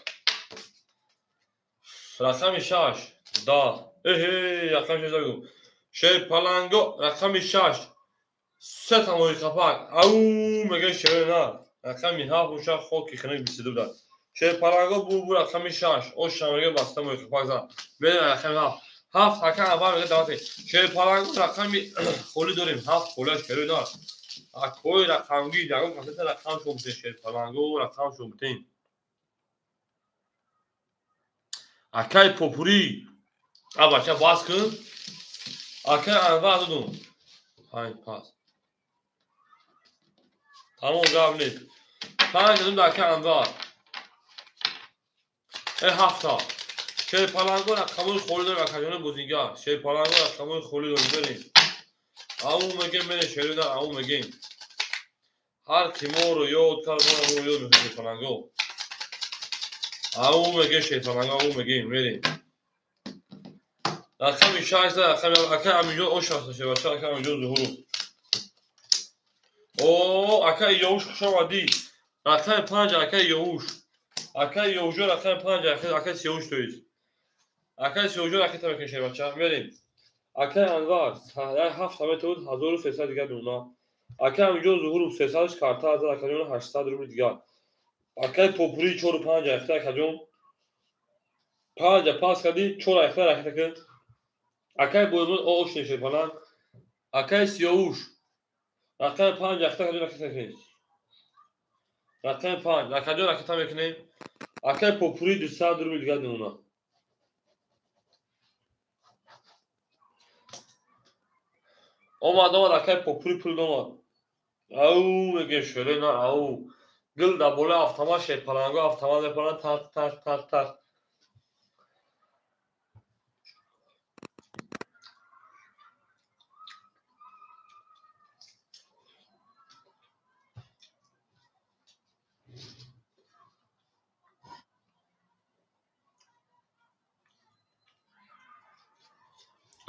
Рақами 6 10. Эҳе, рақами 6 загу. Шерпаланго рақами 6 се тамои қапак. Ау мегӯем шерои на. Рақами 7 боша хоки хинак 22 буда. Шерпаланго бу рақами 6. Оша мегӯем баста мои қапак зан. Берем рақами 7. 7 ака Анвар мегӯяд давате. Шерпаланго рақами холӣ дорем. 7 холиаш шерои на. Акои рақамгӣ ягон касета рақам шо бутен шерпаланго рақам шо бутен. Акай Попурӣ. А бача бас кун. Акай Анвар додум. 5 пас. Тамом гап нест. 5 додум да акай Анвар. 7. Шерпаланго рақамои холӣ дорем акаҷони бозингар. Шерпаланго рақамои холӣ дорем берем. Ау мегем берем шерои на ау мегем. Ҳар ки моро ёд кард моро ёд мекунем шерпаланго. Ау мегем шерпаланго ау мегем берем. Рақами 6 рақами акай Аминҷон ош аст шебача акай Аминҷон Зуҳуров. О, акай Ёвуш хуш омадӣ. Рақами 5 акай Ёвуш. Акай Ёвушҷон рақами 5 акай Сиёвуш тоист. Акай Сиёвушҷон ракета мекунем шебача мерем. Акай Анвар 7 метавуд 1300 дигар мемонад. Акай Аминҷон Зуҳуров 300 карта аз акаҷон 800 рубл дигар. Акай Попурӣ 4 5 ракета акаҷон 5 пас кардӣ 4 ракета ракета кун. Акай Боймон ош шерпаланг. Акай Сиёвуш рақами 5 ракета каҷо ракета мекунем. Рақами 5 акаҷон ракета мекунем. Акай Попурӣ 200 рубл дигар мемонад. Омад омад акай Попурӣ пул омад. Ау мегӯем шерои на ау. Гул дар болои автомат шерпаланго автомат мепаранд тақ тақ тақ тақ.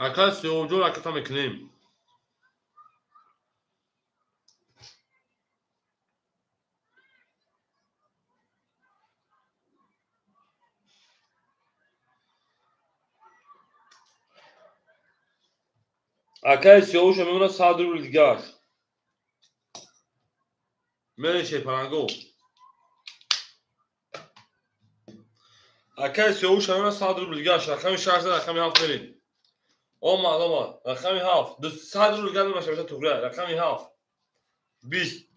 Акай Сиёвуҷон ракета мекунем. Акай Сиёвуша мемонад 100 рубл дигар. Мерем шерпаланго. Акай Сиёвуша мемонад 100 рубл дигар. Рақами 6 рақами 7 мерем. Омад омад. Рақами 7. 100 рубл дигар мемонад шабаша туғрия. Рақами 7. 20.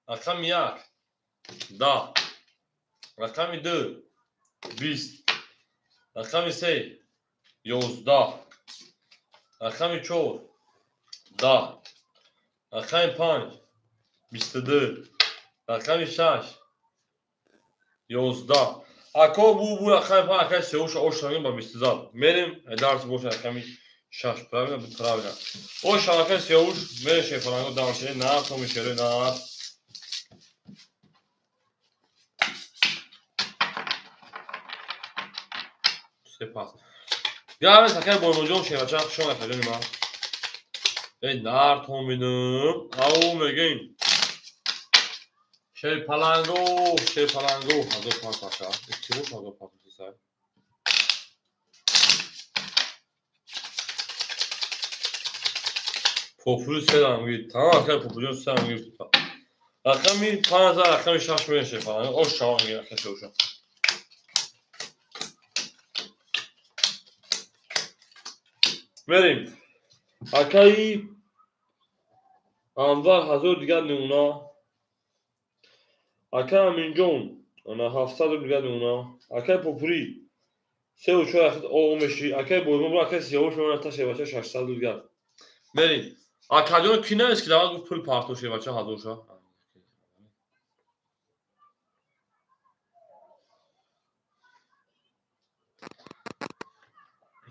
Рақами 1. 10. Рақами 2. 20. Рақами 3. 11. Рақами 4 10. Рақами 5 22. Рақами 6 11. Ако бу рақами 5 акай Сиёвуша ош шавем ба 22. Мерем дарс боша рақами 6 правильно буд правильно. Ош акай Сиёвуш мерем шерпаланго дарс на томи шерои на. Сепас. Гавес акай Боймонҷон шерача хуш омад акаҷони ман. Эй нартон бинам. Ау мегӯем. Шерпаланго, шерпаланго 1500 ака. Ки бош 1500? Попурӣ се гирифт. Тамом акай Попурҷон се гирифт. Рақами 5 рақами 6 мерем шерпаланго. Ош шавам мегӯем акай Сиёвуша. Мерем. Акаи Анвар 1000 дигар мемонад. Акай Аминҷон ана 700 рубл дигар мемонад. Акай Попурӣ 3 4 ракет оғ мешӣ. Акай Боймон акай Сиёвуш мемонад та шебача 600 рубл дигар. Мерем. Акаҷон ки навист ки дават гуфт пул парто шебача 1000 ша.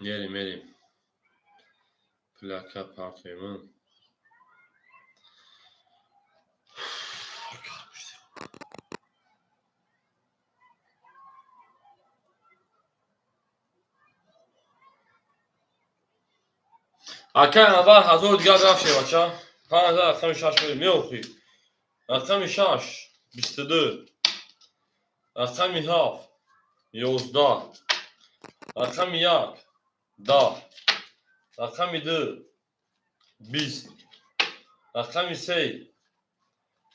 Мерем мерем. Пулака партоем. Акай Анвар 1000 дигар рафт шевача. 5000 рақами 6 мерем. Меохӣ. Рақами 6 22. Рақами 7 11. Рақами 1 10. Рақами 2 20. Рақами 3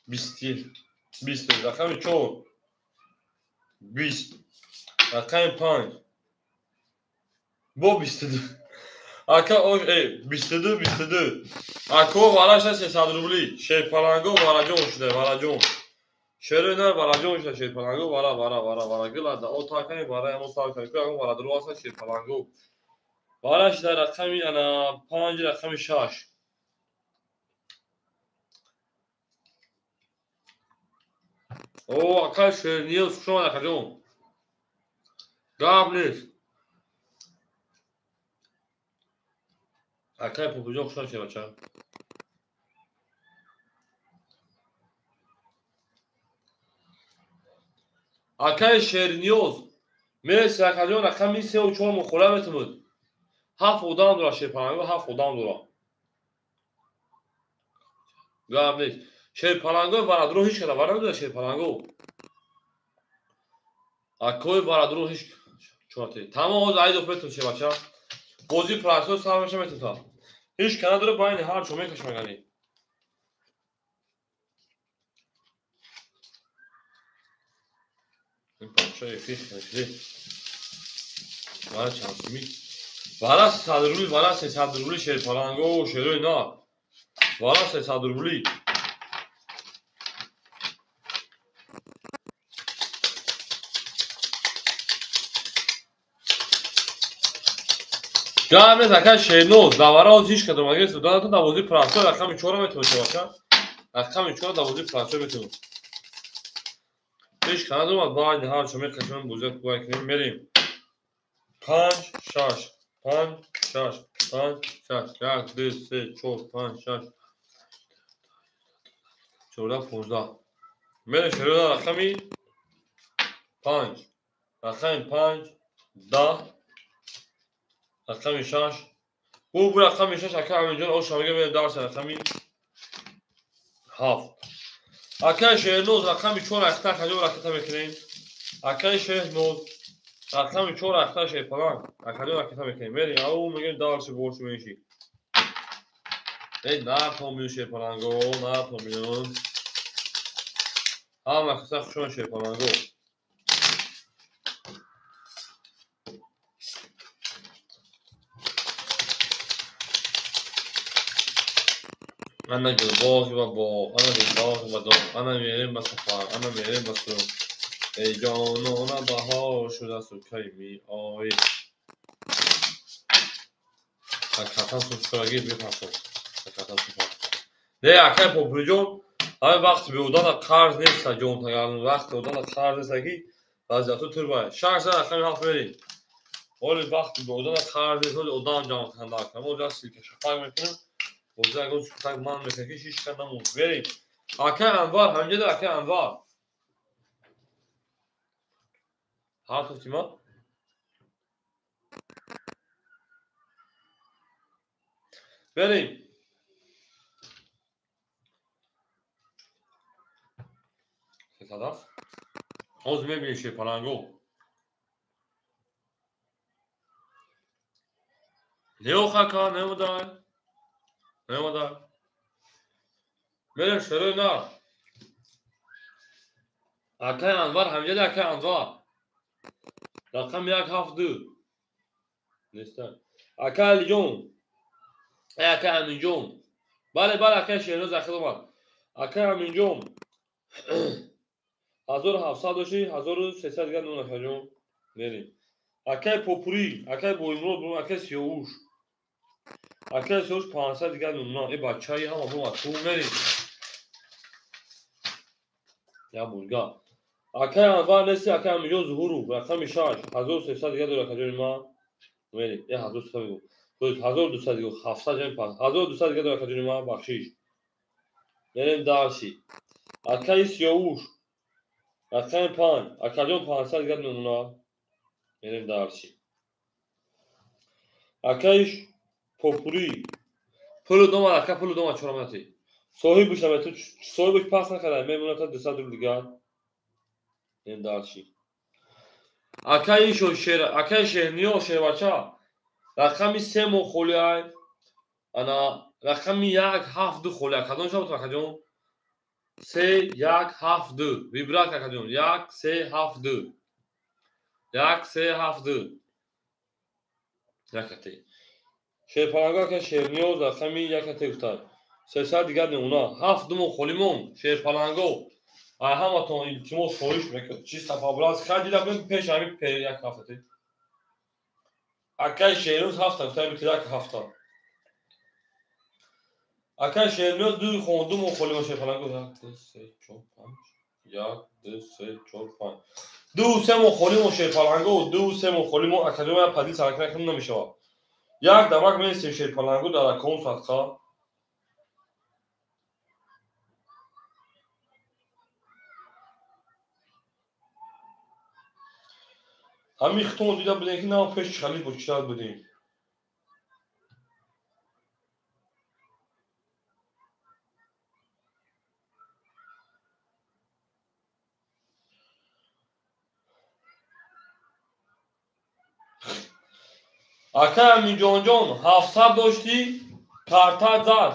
20. 20. Рақами 4 20. Рақами 5 бо 22. Ака ош 22 22. Ако вараша 300 рубли. Шерпаланго вараҷон шуда, вараҷон. Шерои нар вараҷон шуда, шерпаланго вара вара вара вара гила да о такани вара ямо сар кани ку ягон вара дуру аса шерпаланго. Вара шуда рақами ана 5 рақами 6. О, ака шерниёз хуш омад акаҷон. Гап нест. Акай Попуҷон хуш омад шевача. Акай Шерниёз мерси акаҷон рақами 3 ва 4 мухола метавонад. 7 одам дора шерпаланго, 7 одам дора. Гап нест. Шерпаланго варадро ҳеч када вара надора шерпаланго. Акои варадро ҳеч чорте. Тамом ҳозир айдо метавон шевача. Бозӣ процесс сар меша метавон. Ҳеч када дора байни ҳар чо мекашмагани. Ин парчаи фих нашиде. Вара чанд сумӣ? Вара 300 рубли, вара 300 рубли шерпаланго, шерои на. Вара 300 рубли. Гап нест ака Шерноз, давара ҳозир ҳеч кадом агар суданатон дар бозии процесс рақами 4 метавонед шавака. Рақами 4 дар бозии процесс метавонед. Ҳеч кадом надорад байни ҳар чо мекашем бозият кӯмак кунем мерем. 5 6 5 6 5 6 1 2 3 4 5 6 14 15. Мерем шерода рақами 5. Рақами 5 10. Рақами 6. Бу рақами 6 ака Аминҷон оша мега мерем дарса рақами 7. Акай Шерноз рақами 4 ахта хаҷо ракета мекунем. Акай Шерноз рақами 4 ахта шерпаланг акаҷо ракета мекунем. Мерем ау мегем дарси боршу менши. Эй натомиён шерпаланго, натомиён. Ҳама каса хушон шерпаланго. Ана гулбоғи ва боғ, ана дилбоғи ва доғ, ана мерем ба сафар, ана мерем ба сӯ. Эй ҷонона баҳор шудасту кай меоӣ. Акатан сӯшорагӣ бипартов. Акатан сӯшорагӣ. Не, акай Попуриҷон, ҳамин вақти беодана қарз неста ҷон тагарн, вақти одана қарз неста ки вазъияту турбай. 6 рақами 7 мерем. Оли вақти беодана қарз нест, оли одам ҷамъ кунанда. Мо ҷа силка шапак мекунем. Бозӣ ягон сутак ман мекунад ки ҳеч кас намонд. Мерем. Акай Анвар, ҳамҷода акай Анвар. Ҳар тофтима? Мерем. Сесад аст? Ҳозир мебинем шерпаланго. Неох ака, неодай. Неодай. Мерем шерои нар. Акай Анвар, ҳамҷода акай Анвар. Рақами 1 7 2. Неста. Акай Алиҷон. Акай Аминҷон. Бале, бале, акай Шерноз ахир омад. Акай Аминҷон. 1700 дошти, 1300 дигар нон акаҷон. Мерем. Акай Попурӣ, акай Боимурод, акай Сиёвуш. Акай Сиёвуш 500 дигар нон. Э бачаи ҳама бомад. Ту мерем. Я бурга. Акай Анвар нести, акай Аминҷон Зуҳуров, рақами 6, 1300 дигар дорад акаҷони ман. Мерем. Э 1300 мегӯ. То есть 1200 дигар, 700 ҷами 5. 1200 дигар дорад акаҷони ман, бахшиш. Мерем дарси. Акай Сиёвуш, рақами 5, акаҷон 500 дигар нонуна. Мерем дарси. Акай Попурӣ, Пулу дома ака, пулу дома чорамати. Соҳибуш намету, соҳибуш пас накарда, мемонад 200 рубл дигар. Ин дарчи. Акаи шер, акаи шерниё шербача. Рақами 3 мо холӣ ай. Ана рақами 1 7 2 холӣ ай. Кадом шаб акаҷон? 3 1 7 2. Вибрат акаҷон. 1 3 7 2. 1 3 7 2. Якате. Шерпаланго ака шерниёз рақами якате гуфтад. 300 дигар немуна. 7 2 мо холӣ мон. Шерпаланго. Ай ҳаматон илтимос хоҳиш мекунам. Чиста фабраз хай дида бин пеш ҳами пе як ҳафтате. Акай шерниёз ҳафта гуфта бит як ҳафта. Акай шерниёз ду хон ду мо холӣ мон шерпаланго. 1 2 3 4 5 1 2 3 4 5 2 3 мо холӣ мон шерпаланго. 2 3 мо холӣ мон академия пади сарак накунам намешавад. Як дамак менисем шерпаланго дар аком садқа. Ҳамин хитон дида будем ки нав пеш халиф бо читар будем. Ака Аминҷонҷон 700 доштӣ, карта зад.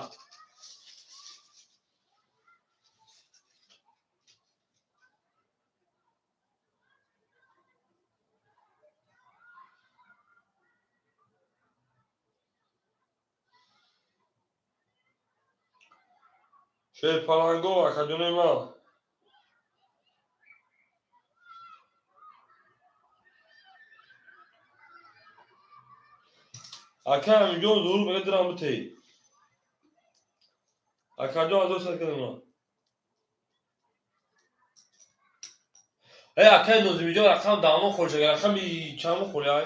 Шерпаланго акаҷони ман. Ака Аминҷон зурур мега дирам битей. Акаҷон азор сад кардам ман. Эй акаи Нозимиҷон рақам даҳмо холӣ шага, рақами чандмо холӣ ай?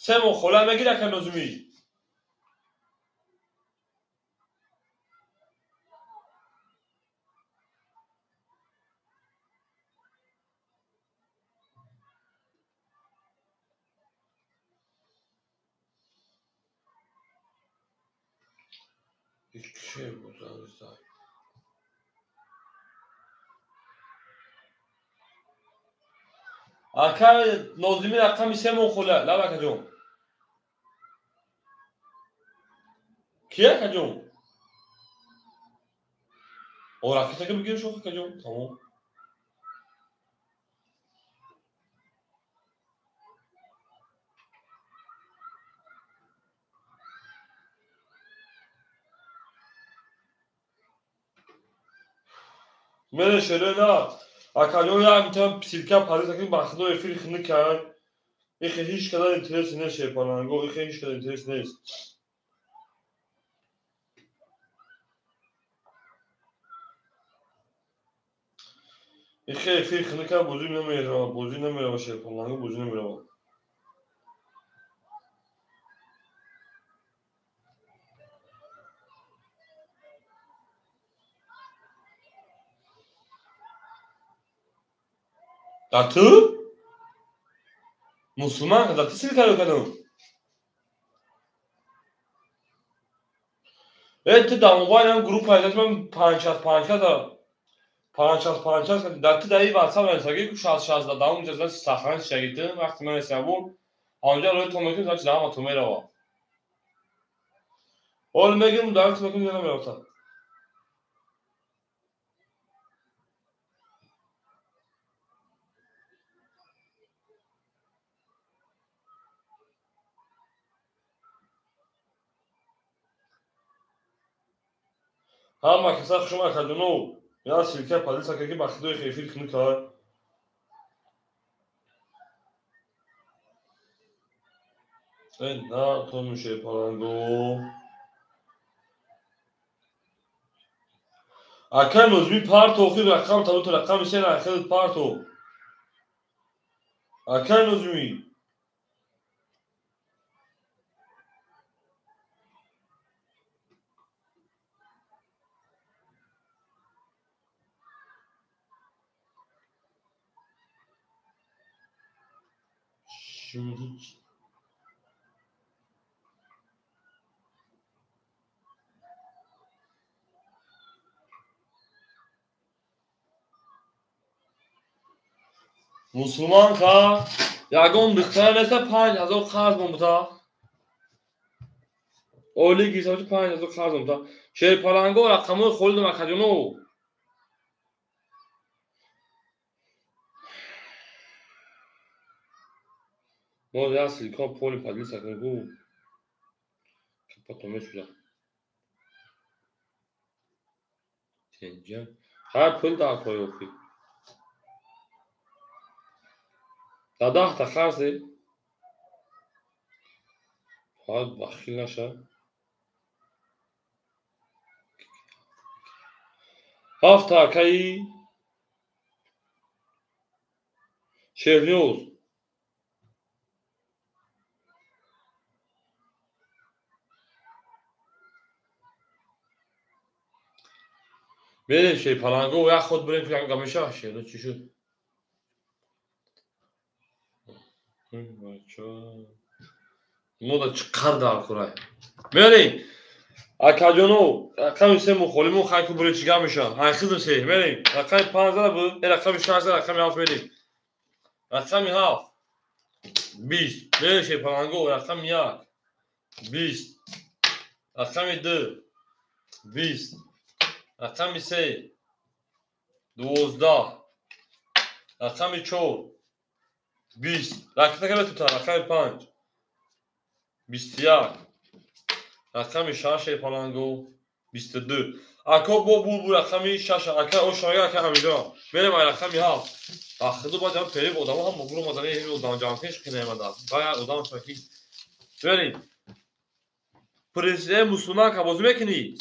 3 мо холӣ ай мегири акаи Нозимӣ? Ака Нозими рақами 3 мо холӣ ай. Лаб акаҷон. Ки акаҷон? О ракетака бигир шох акаҷон. Тамом. Мере шере на. Акаҷон як метавон псилка париз акин ба худо эфир хинӣ кард. Ихе ҳеҷ кадар интерес нест шерпаланго, ихе ҳеҷ кадар интерес нест. Ихе эфир хинӣ кард, бозӣ намерава, бозӣ намерава шерпаланго, бозӣ намерава. Да ту? Мусулман, да ту силка кардам. Э, ту дар мобайлам группа айдаш ман 5 5 5 5 да ту дар WhatsApp нависаги ку 6 6 да даум ҷаза сахран шаги ту вақти ман ҳисабу ҳамҷа рӯи то мекунӣ значит ҳама ту мерава. Ҳол мегирм дар ту мекунӣ намерафта. Ҳама каса хушум акаҷоно. Я силка падиса ки ба худои эфир хинӣ кард. Э на то мушерпаланго. Акай Нозими парто охир рақам табуто рақами се рақами парто. Акай Нозими. Şimdi Мусулманка ягон духтара неста 5000 қарз момута. Ойлик гирифта 5000 қарз момута. Шерпаланго рақамҳои холӣ дорам акаҷоно. Мо як силикон поли поделиться кунем ку. Потом месӯзад. Тенҷа. Ҳар пул дар кор ёфтӣ. Дар 10та қарзе. Фақат бахил наша. 7та акаи Шерниёз. Мерем Шерпаланго, як ход бирем ки як меша шерно чӣ шуд? Мо да чӣ қадр дар курай. Мерем. Акаҷоно, рақами 3 мухолимо хайку бире чӣ гап меша? Ҳайхизм се. Мерем. Рақами 5 зада буд, рақами 6 зада, рақами 7 мерем. Рақами 7 20. Мерем Шерпаланго, рақами 1 20. Рақами 2 20. Рақами 3 12. Рақами 4 20. Ракета метута. Рақами 5 21. Рақами 6 Шерпаланго 22. Ако бо бу рақами 6 ака ошага ака ҳамиҷо. Мерем ай рақами 7. Бахиду ба ҷам фериб одамо ҳам буро мазани ҳеми одам ҷамъкиш кинемада. Бая одам шаки. Мерем. Президент мусулман ка бозӣ мекунӣ?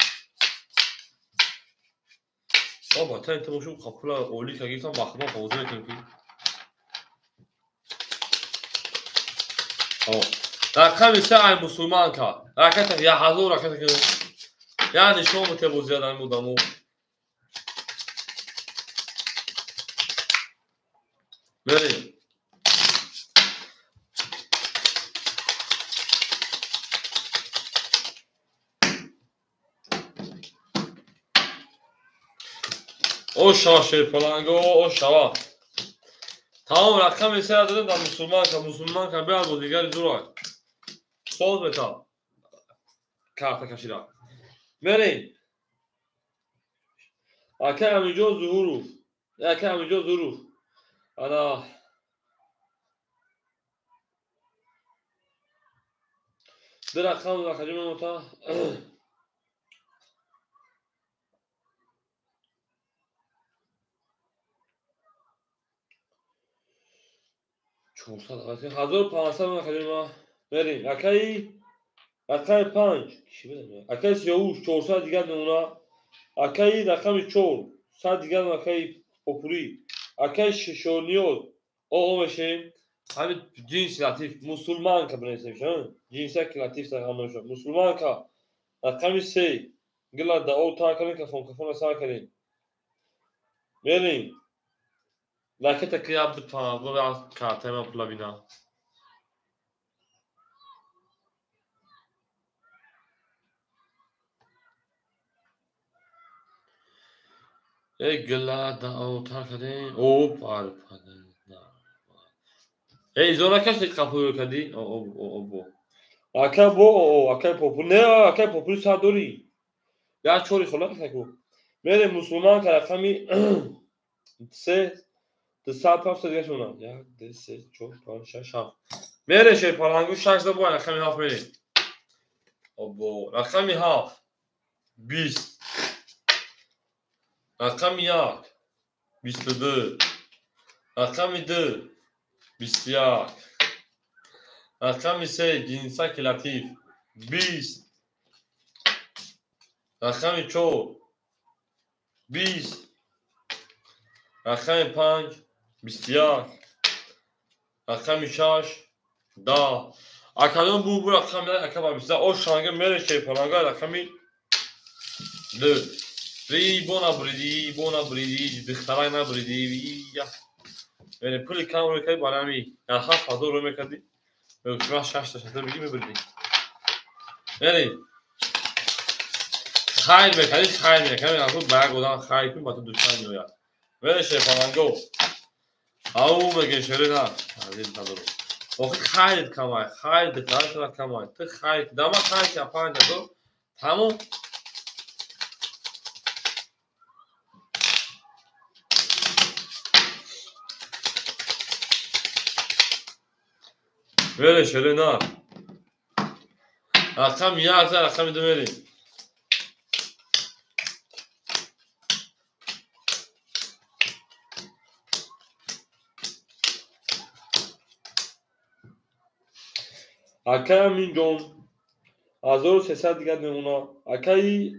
Баба, та ин тамошо қапула олӣ ка гирифтам бахидон бозӣ мекунем ки. Рақами 3 ай мусулманка. Ракета 1000 ракета ки. Я нишон бите бозият ай одамо. Мерем. О шава Шерпаланго, о шава. Тамом рақами 3 додем дар мусулманка, мусулманка биёд бозигари зурак. Соз мета. Карта кашида. Мерем. Ака Амиҷон Зуҳуров. Ака Амиҷон Зуҳуров. Ана ду рақам рақами мота. Чорсад, 1500 рақами ма. Мерем. Акаи рақами 5. Кӣ бидам? Акаи Сиёвуш 400 дигар мемона. Акаи рақами 4 100 дигар акаи Попурӣ. Акаи Шишониёз. О мешем. Ҳамин ҷинси латиф мусулманка бинависем ша. Ҷинсияки латиф сарҳамон ша. Мусулманка рақами 3. Гила да о тар кардем, кафон кафона сар кардем. Мерем. Ракета ки абду панҷ картаи ман пула бина. Эй гила да о тар кардем. О пар пар. Эй изо накашди қапуро кардӣ? О о бо. Ака бо о акай попул. Не акай попули сар дорӣ. Як чори хола касаку. Мерем мусулманка рақами 3 207 дигар шуна. 1 2 3 4 5 6 7. Мерем Шерпалангу 6 да бо рақами 7 мерем. Обо рақами 7 20. Рақами 1 22. Рақами 2 21. Рақами 3 ҷинсаки латиф 20. Рақами 4 20. Рақами 5 21. Рақами 6 10. Акадон бу рақами ака ба 20. О шанга мере Шерпаланга рақами 2. Ри бо набриди, бо набриди, духтарай набриди. Яъне пули кам рӯй кардӣ барои ҳамин 7000 рӯй мекардӣ. Мегуфтӣ 6 та 6 бигӣ мебурдӣ. Яъне хайр мекардӣ, хайр мекардӣ, ба як одам хайр кун, ба ту душман меояд. Мере Шерпаланго. Ау мегем шерои нар. Азиз надору. Охи хайрит камай, хайр дикара камай. Ту хайр, дама хайр ка 5000. Тамом. Мерем шерои нар. Рақами як за рақами ду мерем. Акай Аминҷон 1300 дигар мемона. Акаи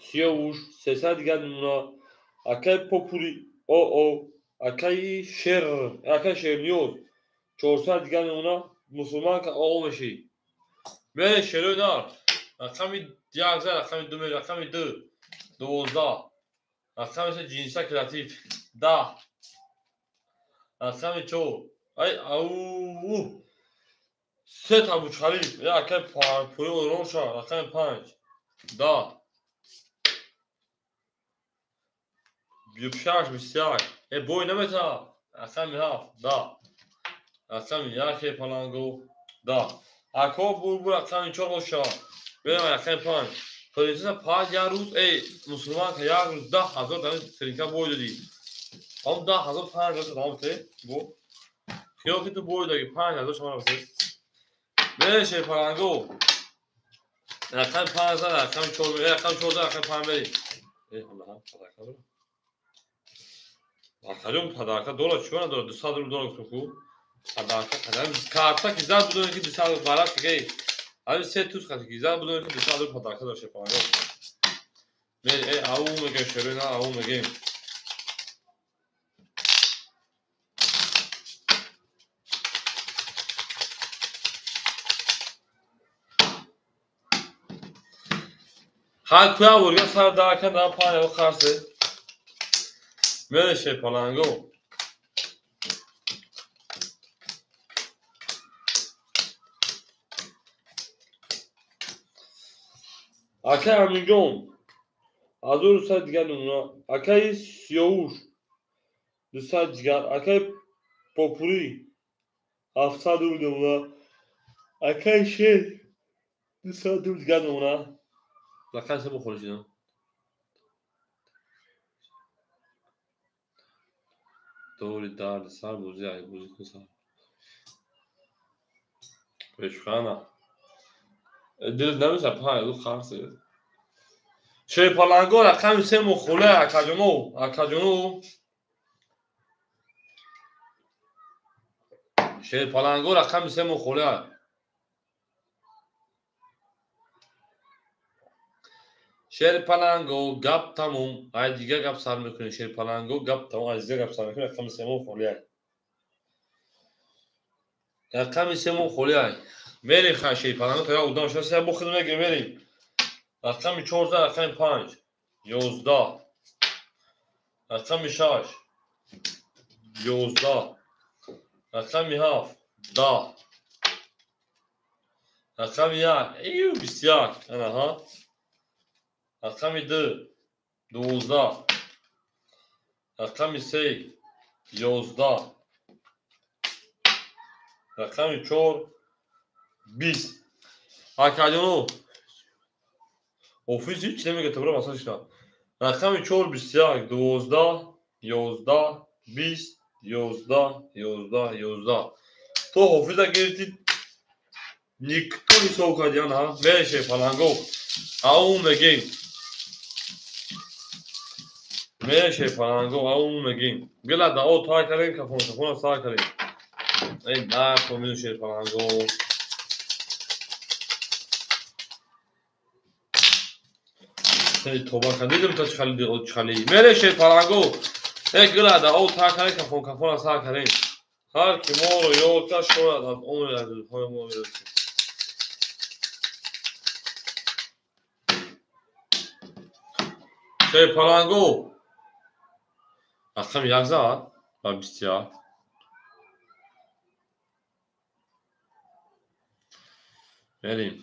Сиёвуш 300 дигар мемона. Акаи Попури оо, акаи Шер, акаи Шерниёз 400 дигар мемона. Мусулман ка оо мешӣ. Мерем шерои нар. Рақами як за рақами ду мерем. Рақами ду 12. Рақами се ҷинса креатив 10. Рақами чор ай ау се та Абучхалиф, акаи пӯё Оромша, рақами 5 10 26 21. Э бой намета. Рақами 7 10. Рақами 1 паланго 10. Ако бурбур рақами 4 боша. Берем рақами 5. Принцесса 5 як рӯз, эй мусулман ка як рӯз 10 000 дар тринка бой додӣ. Ам 10 000 5 000 тамом те. Бо. Хиёл ки ту бой додӣ 5 000 шумо расид. Мерем шерпаланго. Рақами 5 за рақами 4 мерем, рақами 4 за рақами 5 мерем. Эй ҳама подарка дора. Акаҷон подарка дора, чӣ надора? 200 рубл дора гуфтум ку. Подарка қадам карта ки зад будон ки 200 рубл барат ки. Али се туз хати ки зад будон ки 200 рубл подарка дора шерпаланго. Мерем, эй ау мегем шерои на ау мегем. Ҳар куя бурга сар дар кан дар панҷ қарсе. Мере шерпаланго. Акай Аминҷон 1200 дигар намуна. Акаи Сиёвуш 200 дигар. Акаи Попурӣ 700 рубл намуна. Акаи Шер 200 рубл дигар намуна. Рақами се бухӯрӣ шидам. Дори дарди сар бозӣ ай бозӣ кун сар. Пешхана. Дилат намеса панҷ ду қарсе. Шерпаланго рақами се мухоле акаҷоно, акаҷоно. Шерпаланго рақами се мухоле. Шерпаланго гап тамом. Ай дигар гап сар мекунем. Шерпаланго гап тамом. Ай дигар гап сар мекунем. Рақами семо холӣ ай. Рақами семо холӣ ай. Мерем ха шерпаланго та як одам шуда се бо худ мегирем мерем. Рақами 14 рақами 5 11. Рақами 6 11. Рақами 7 10. Рақами 1 ию 21. Анаҳа. Рақами 2 12. Рақами 3 11. Рақами 4 20. Акаҷоно офис ҳеч намега табра масал шуда. Рақами 4 21 12 11 20 11 11 11. То ҳофиза гирифти никто ҳисоб кардиан ҳа. Мерем шерпаланго. Ау мегем. Мерем шерпаланго ау мегем. Гила дао тай кардем кафон кафона сар кардем. Эй на помиду шерпаланго. Тоба кардем. Дидем та чхали чхали. Мерем шерпаланго. Эй гила дао тай кардем кафон кафона сар кардем. Ҳар ки моро ёд кард шояд аз умри азизҳои мо мерасид. Шерпаланго. Рақами як зад ва 21. Мерем.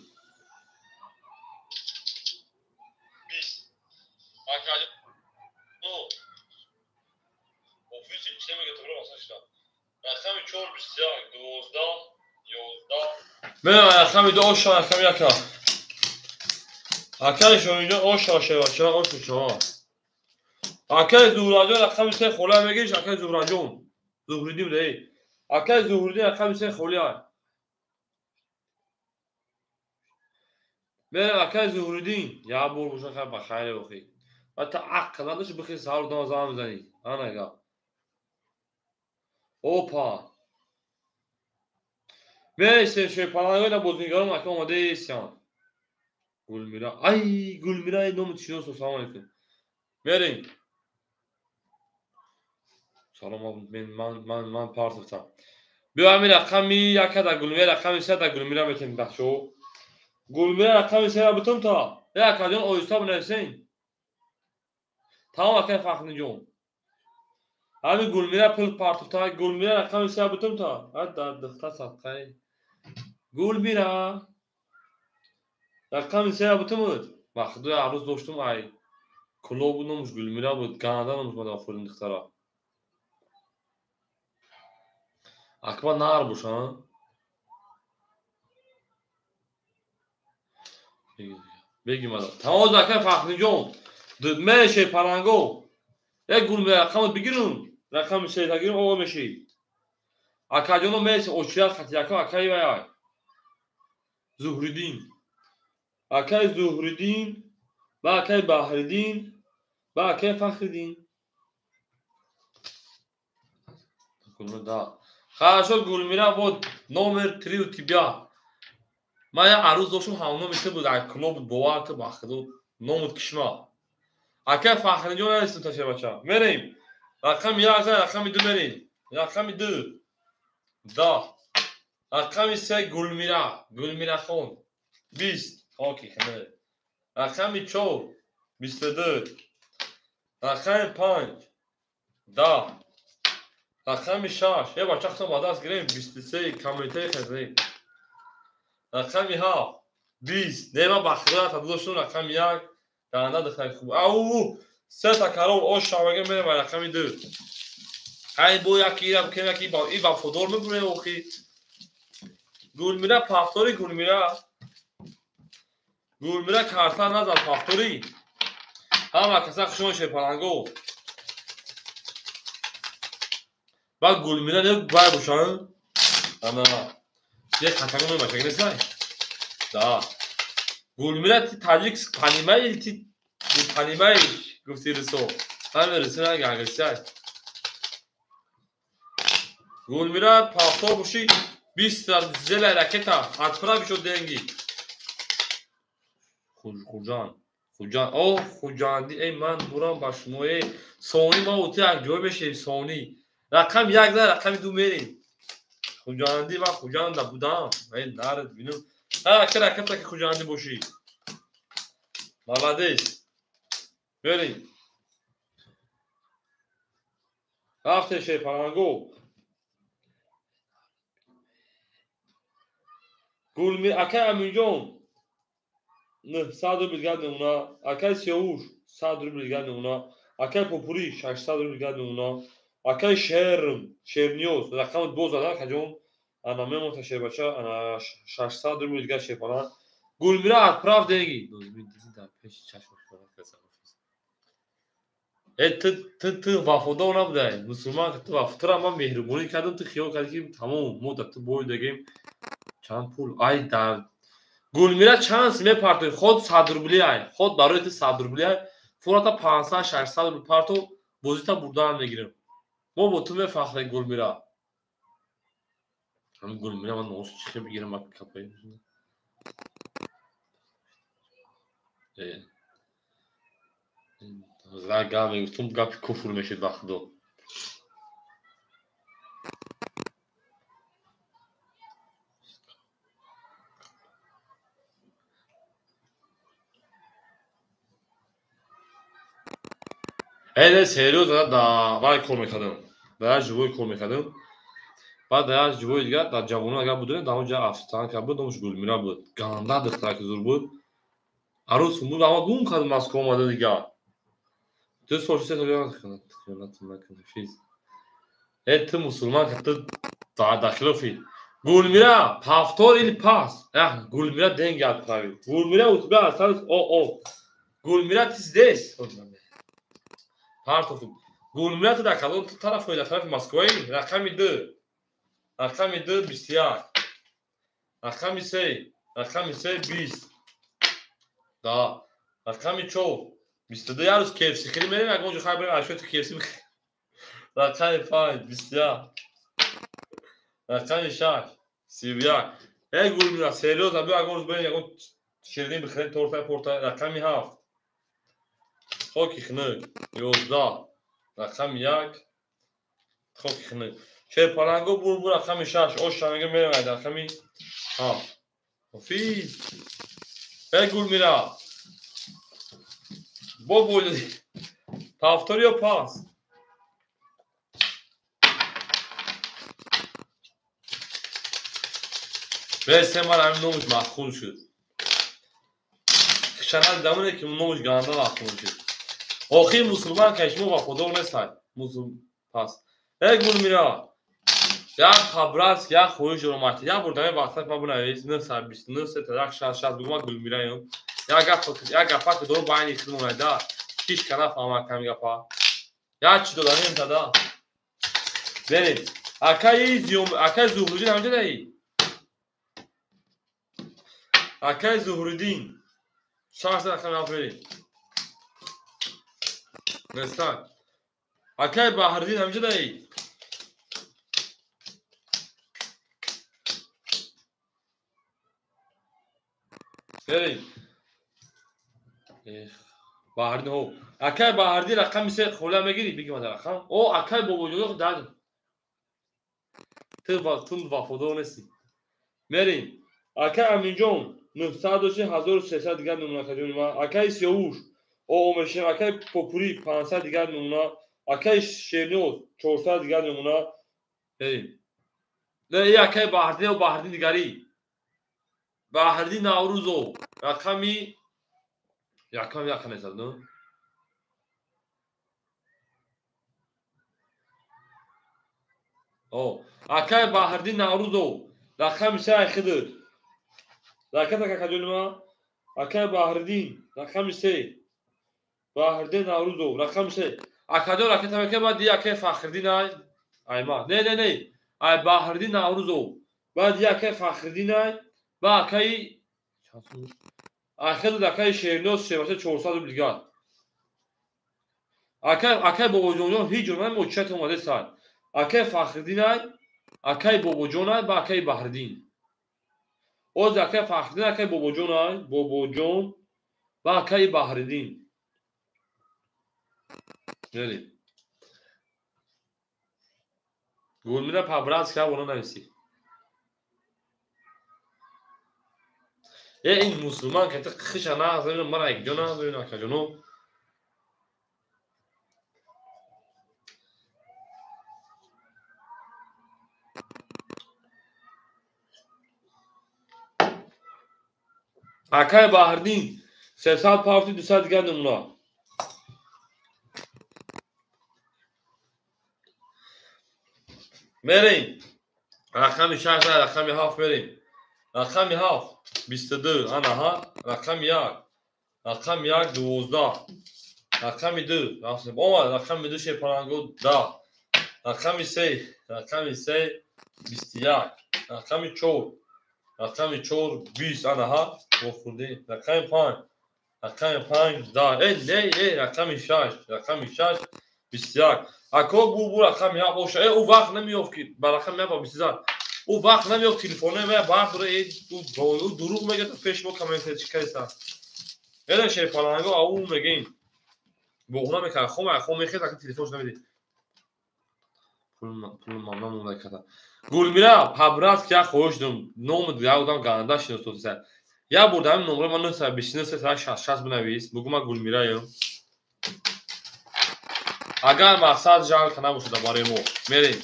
Мерам рақами ду оша рақами яка. Акаи Шоҳинҷон оша шева ош шава. Акаи Зуҳраҷон рақами се холия мегириш, акаи Зуҳраҷон. Зуҳриддин будае. Акаи Зуҳриддин рақами се холия. Мерам акаи Зуҳриддин, як бор боша хай ба хайре охи. Ва та ақл надошти бихи саҳар дома зан мезанӣ. Ана гап. Опа. Мересем шерпалангои на бозигарон ака омадаесян. Гулмира. Ай, Гулмира номи шиносо, салом алейкум. Мерем. Салом ман партофтам. Биё ҳамин рақами яка да Гулмира, рақами се да Гулмира метем бачаҳо. Гулмира рақами сера бутум та. Е акаҷон оҳиста бинависен. Тамом акаи Фахриҷон. Ҳамин Гулмира пул партофта, Гулмира рақами сера бутум та. Да духта садқаи. Гулмира рақами сера бутум буд. Ба худои арӯз доштум ай кулоб буд номуш Гулмира буд. Ганда номуш мада хӯрдим духтара. Акба нар боша. Беги мада. Тамом акаи Фахриҷон. Меше паранго. Як Гулмира рақамот бигирум. Рақами се гирум оға меши. Акаҷоно мес очият хатияко акаи вай. Зуҳриддин. Акаи Зуҳриддин ва акаи Баҳриддин ва акаи Фахриддин. Да. Хорошо, Гулмира, вот номер 3 у тебя. Ман як арӯз доштум, ҳамноми ту буд, ай кулоб буд, бовар ту ба худо номут кишма. Акаи Фахриҷон нарисем та шербача. Мерем. Рақами як за рақами ду мерем. Рақами ду. Да. Рақами се Гулмира, Гулмирахон. 20. Оки, хеле. Рақами 4 22. Рақами 5 10. Рақами 6. Е бача хто ба даст гирем 23 комментари хезем. Рақами 7 20. Не ма ба худо та доштум рақами 1 данда духтари хуб. Ау, се та карол ош шавага мерем ба рақами 2. Ай бо яки ира бикем яки ба и вафодор мебуре охи. Гулмира пафтори Гулмира. Гулмира карта назад пафтори. Ҳама каса хушон шерпаланго. Баъд Гулмира не бай бошан. Ана. Е қатаго мебаша нестай? Да. Гулмира ти таҷик понимай или ти не понимаешь? Гуфти рисо. Ҳаме рисо на гагрисай. Гулмира пафтор боши 20 зела ракета отправь ещё деньги. Хуҷанд. Хуҷанд. О, Хуҷандӣ, эй ман бурам ба шумо, эй сони ма у ту як ҷой мешавем сони. Рақам як за рақами ду мерем. Хуҷандӣ ман Хуҷанда будам. Эй наред бинум. Ҳа, ки ракета ки Хуҷандӣ бошӣ. Молодец. Мерем. Рафте шерпаланго. Гулми акаи Аминҷон 900 рубл дигар мемона, акаи Сиёвуш 100 рубл дигар мемона, акаи Попурӣ 600 рубл дигар мемона, акаи Шерм Шерниёз рақамот боз зада акаҷон, ана мемонта шербача, ана 600 рубл дигар шерпалан. Гулмира отправь деньги. Э ту вафодор набудай, мусулман ту тура ман меҳрубонӣ кардам, ту хиёл кардӣ ки тамом мо дар ту бой дагем. Чанд пул? Ай дар Гулмира чанд мепартои? Ход 100 рубли ай. Ход барои ту 100 рубли ай. Фурата 500 600 рубл парто бозита бурдан мегирем. Мо бо ту мефахрем Гулмира. Ҳамин Гулмира ман нос чихе бигирам капай. Гап мегуфтум, гапи куфр мешид ба худо. Не, серьёзно, да вай кор мекардам. Дар як живой кор мекардам. Баъд дар як живои дигар дар ҷавонон агар будем, дар он ҷа официантка буд, номаш Гулмира буд. Ганда духтараки зур буд. Арӯз буд, ама гум кард Москва омада дигар. Ду сол се сол физ. Э ту мусулман ки ту дахилофи. Гулмира, повтор или пас? Эх, Гулмира деньги отправил. Гулмира, у тебя осталось ОО. Гулмира, ты здесь? Партов. Гулмира, ты дар кадом тараф дар тарафи Москваи? Рақами ду. Рақами ду, 21. Рақами се. Рақами се, 20. Да. Рақами чор. 22. Як рӯз KFC хеле мерем, ягон ҷо хай барем, ашёти KFC бихарем. Рақами панҷ, 21. Рақами шаш, 31. Эй, Гулмира, серьёзно, биё ягон рӯз барем, ягон ширинӣ бихарем, торта, порта. Рақами ҳафт. Хоки хунук, 11. Рақами як. Хоки хунук. Шерпаланго бур бур рақами шаш. Ош шанга мерем рақами ҳафт. Ҳофиз. Эй, Гулмира. Бо боли. Повтор ё пас? Бесе ман ҳамин номаш маъқул шуд. Хишана дидамоне ки номаш ганда маъқул шуд. Охир мусулман ка шумо вафодор нестай. Мусулман пас. Эй, Гулмира. Як хабрас, як хоҳиш дорам ати. Як бор даме вақт ма бинавис 929 3 66 бигӯ ман Гулмираем. Як гап, як гапа ки дорам байни хидмон да. Ҳеч ка нафаҳмад ками гапа. Як чи доданем тада. Берем. Акаи зиём, акаи Зуҳриддин ҳамҷа даи? Акаи Зуҳриддин. 6 рақам ҳафт берем. Нестак. Акаи Баҳриддин ҳамҷа даи? Берем. Баҳриддин ҳо. Акаи Баҳриддин рақами се хола мегирӣ? Биги ман рақам. О, акаи Бобоҷон дад. Ту вафодор нестӣ. Мерем. Акаи Аминҷон 900 дошти 1300 дигар намуна каҷони ман. Акаи Сиёвуш о мешем. Акаи Попури 500 дигар намуна. Акаи Шерниёз 400 дигар намуна. Мерем. Не, и акаи Баҳриддин ё Баҳриддин дигарӣ. Баҳриддин Наврӯзов рақами якам як несад, ну? О, акаи Баҳриддин Наврӯзов рақами се айхидуд. Раката какаҷони ман. Акаи Баҳриддин рақами се. Баҳриддин Наврӯзов рақами се. Акаҷон ракета мекунад, баъд ди акаи Фахриддин ай. Ай ма. Не, не, не. Ай Баҳриддин Наврӯзов. Баъд ди акаи Фахриддин ай. Ба акаи айхидуд акаи Шерниёз шеваша 400 рубл дигар. Акаи Бобоҷонҷон ҳеҷ ҷо намемо чат омаде сай. Акаи Фахриддин ай, акаи Бобоҷон ай ба акаи Баҳриддин. Оз акаи Фахриддин, акаи Бобоҷон ай, Бобоҷон ва акаи Баҳриддин. Мерем. Гулмира по-братски ҳа бона нависӣ. Э, ин мусулман ка ти хиша нағз мара якҷо нағз акаҷоно. Акаи Баҳриддин 300 пафти 200 дигар намуна. Мерем. Рақами 6, рақами 7 мерем. Рақами 7 22, ана ҳа, рақами 1. Рақами 1 12. Рақами 2, омад, рақами 2 шерпаланго 10. Рақами 3, рақами 3 21. Рақами 4, рақами 4 20, ана ҳа, вохӯрдем. Рақами 5, рақами 5 10. Э, не, э, рақами 6, рақами 6 21. Ако бу рақами 1 боша. Э, ӯ вақт намеёфт ки ба рақами 1 ба 20 зад. Ӯ вақт намеёфт телефоне ме барқ дора, э, ӯ дурӯғ мегӯяд пеш мо комментар чӣ кардиса. Эда шерпаланго ау мегӯем. Боғуна мекард, хом ай хом мехез, ака телефонш намедид. Пул мамнун монда карда. Гулмира, по-братски як хоҳиш дорам. Номи як одам ганда шинососа. Як бор дар ҳамин номро ман 929 366 бинавис. Бугӯ ман Гулмираем. Агар мақсад жалко набошад барои мо. Мерем.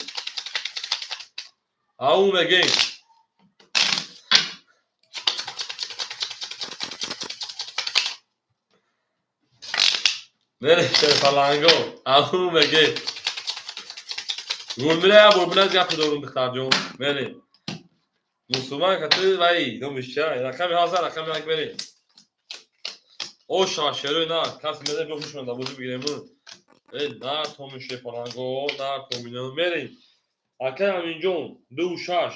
Ау мегӯем. Мерем шерпаланго. Ау мегӯем. Гулмира як бор бинавис гапи дорум духтарҷон. Мерем. Мусулман кати вай номиш ча? Рақами ҳазар, рақами як мерем. О шашерои на, кас мезе бихушман да бозӣ бигирем. Э на томи шепаланго, на томино мерем. Акай Аминҷон 2 6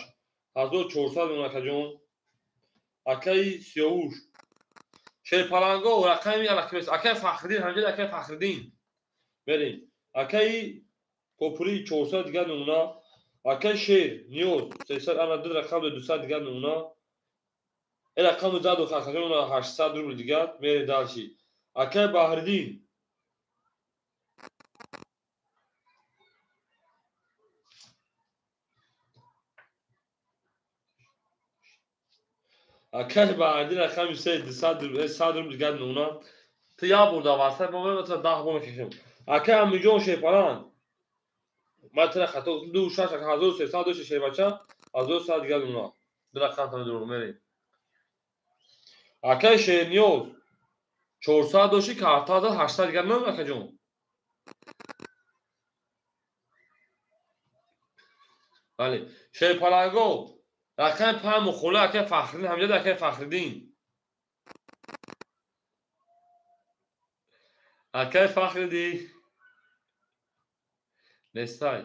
1400 акаҷон. Акаи Сиёвуш шерпаланго рақами алакабес. Акаи Фахриддин ҳамҷода, акаи Фахриддин мерем. Акаи Попури 400 дигар намуна. Акаи Шер Ниёз 300, ана ду рақам 200 дигар намуна. Э рақаму заду акаҷон 800 рубл дигар мерем дальше. Акаи Баҳриддин акаи Баҳриддин рақами се 200 рубл, 100 рубл дигар намуна. Ту як бор дар васат ма 10 бор мекашем. Акаи Амиҷон шерпаланг, ман тура хато 2 6 1300 дошти шербача, 1100 дигар намуна. Ду рақам тана дурӯғ мерем. Акаи Шерниёз 400 дошти, карта зад, 800 дигар намуна, акаҷон. Бале, шерпаланго рақами панҷ мухола. Акаи Фахриддин ҳамҷода, акаи Фахриддин, акаи Фахриддин нестай.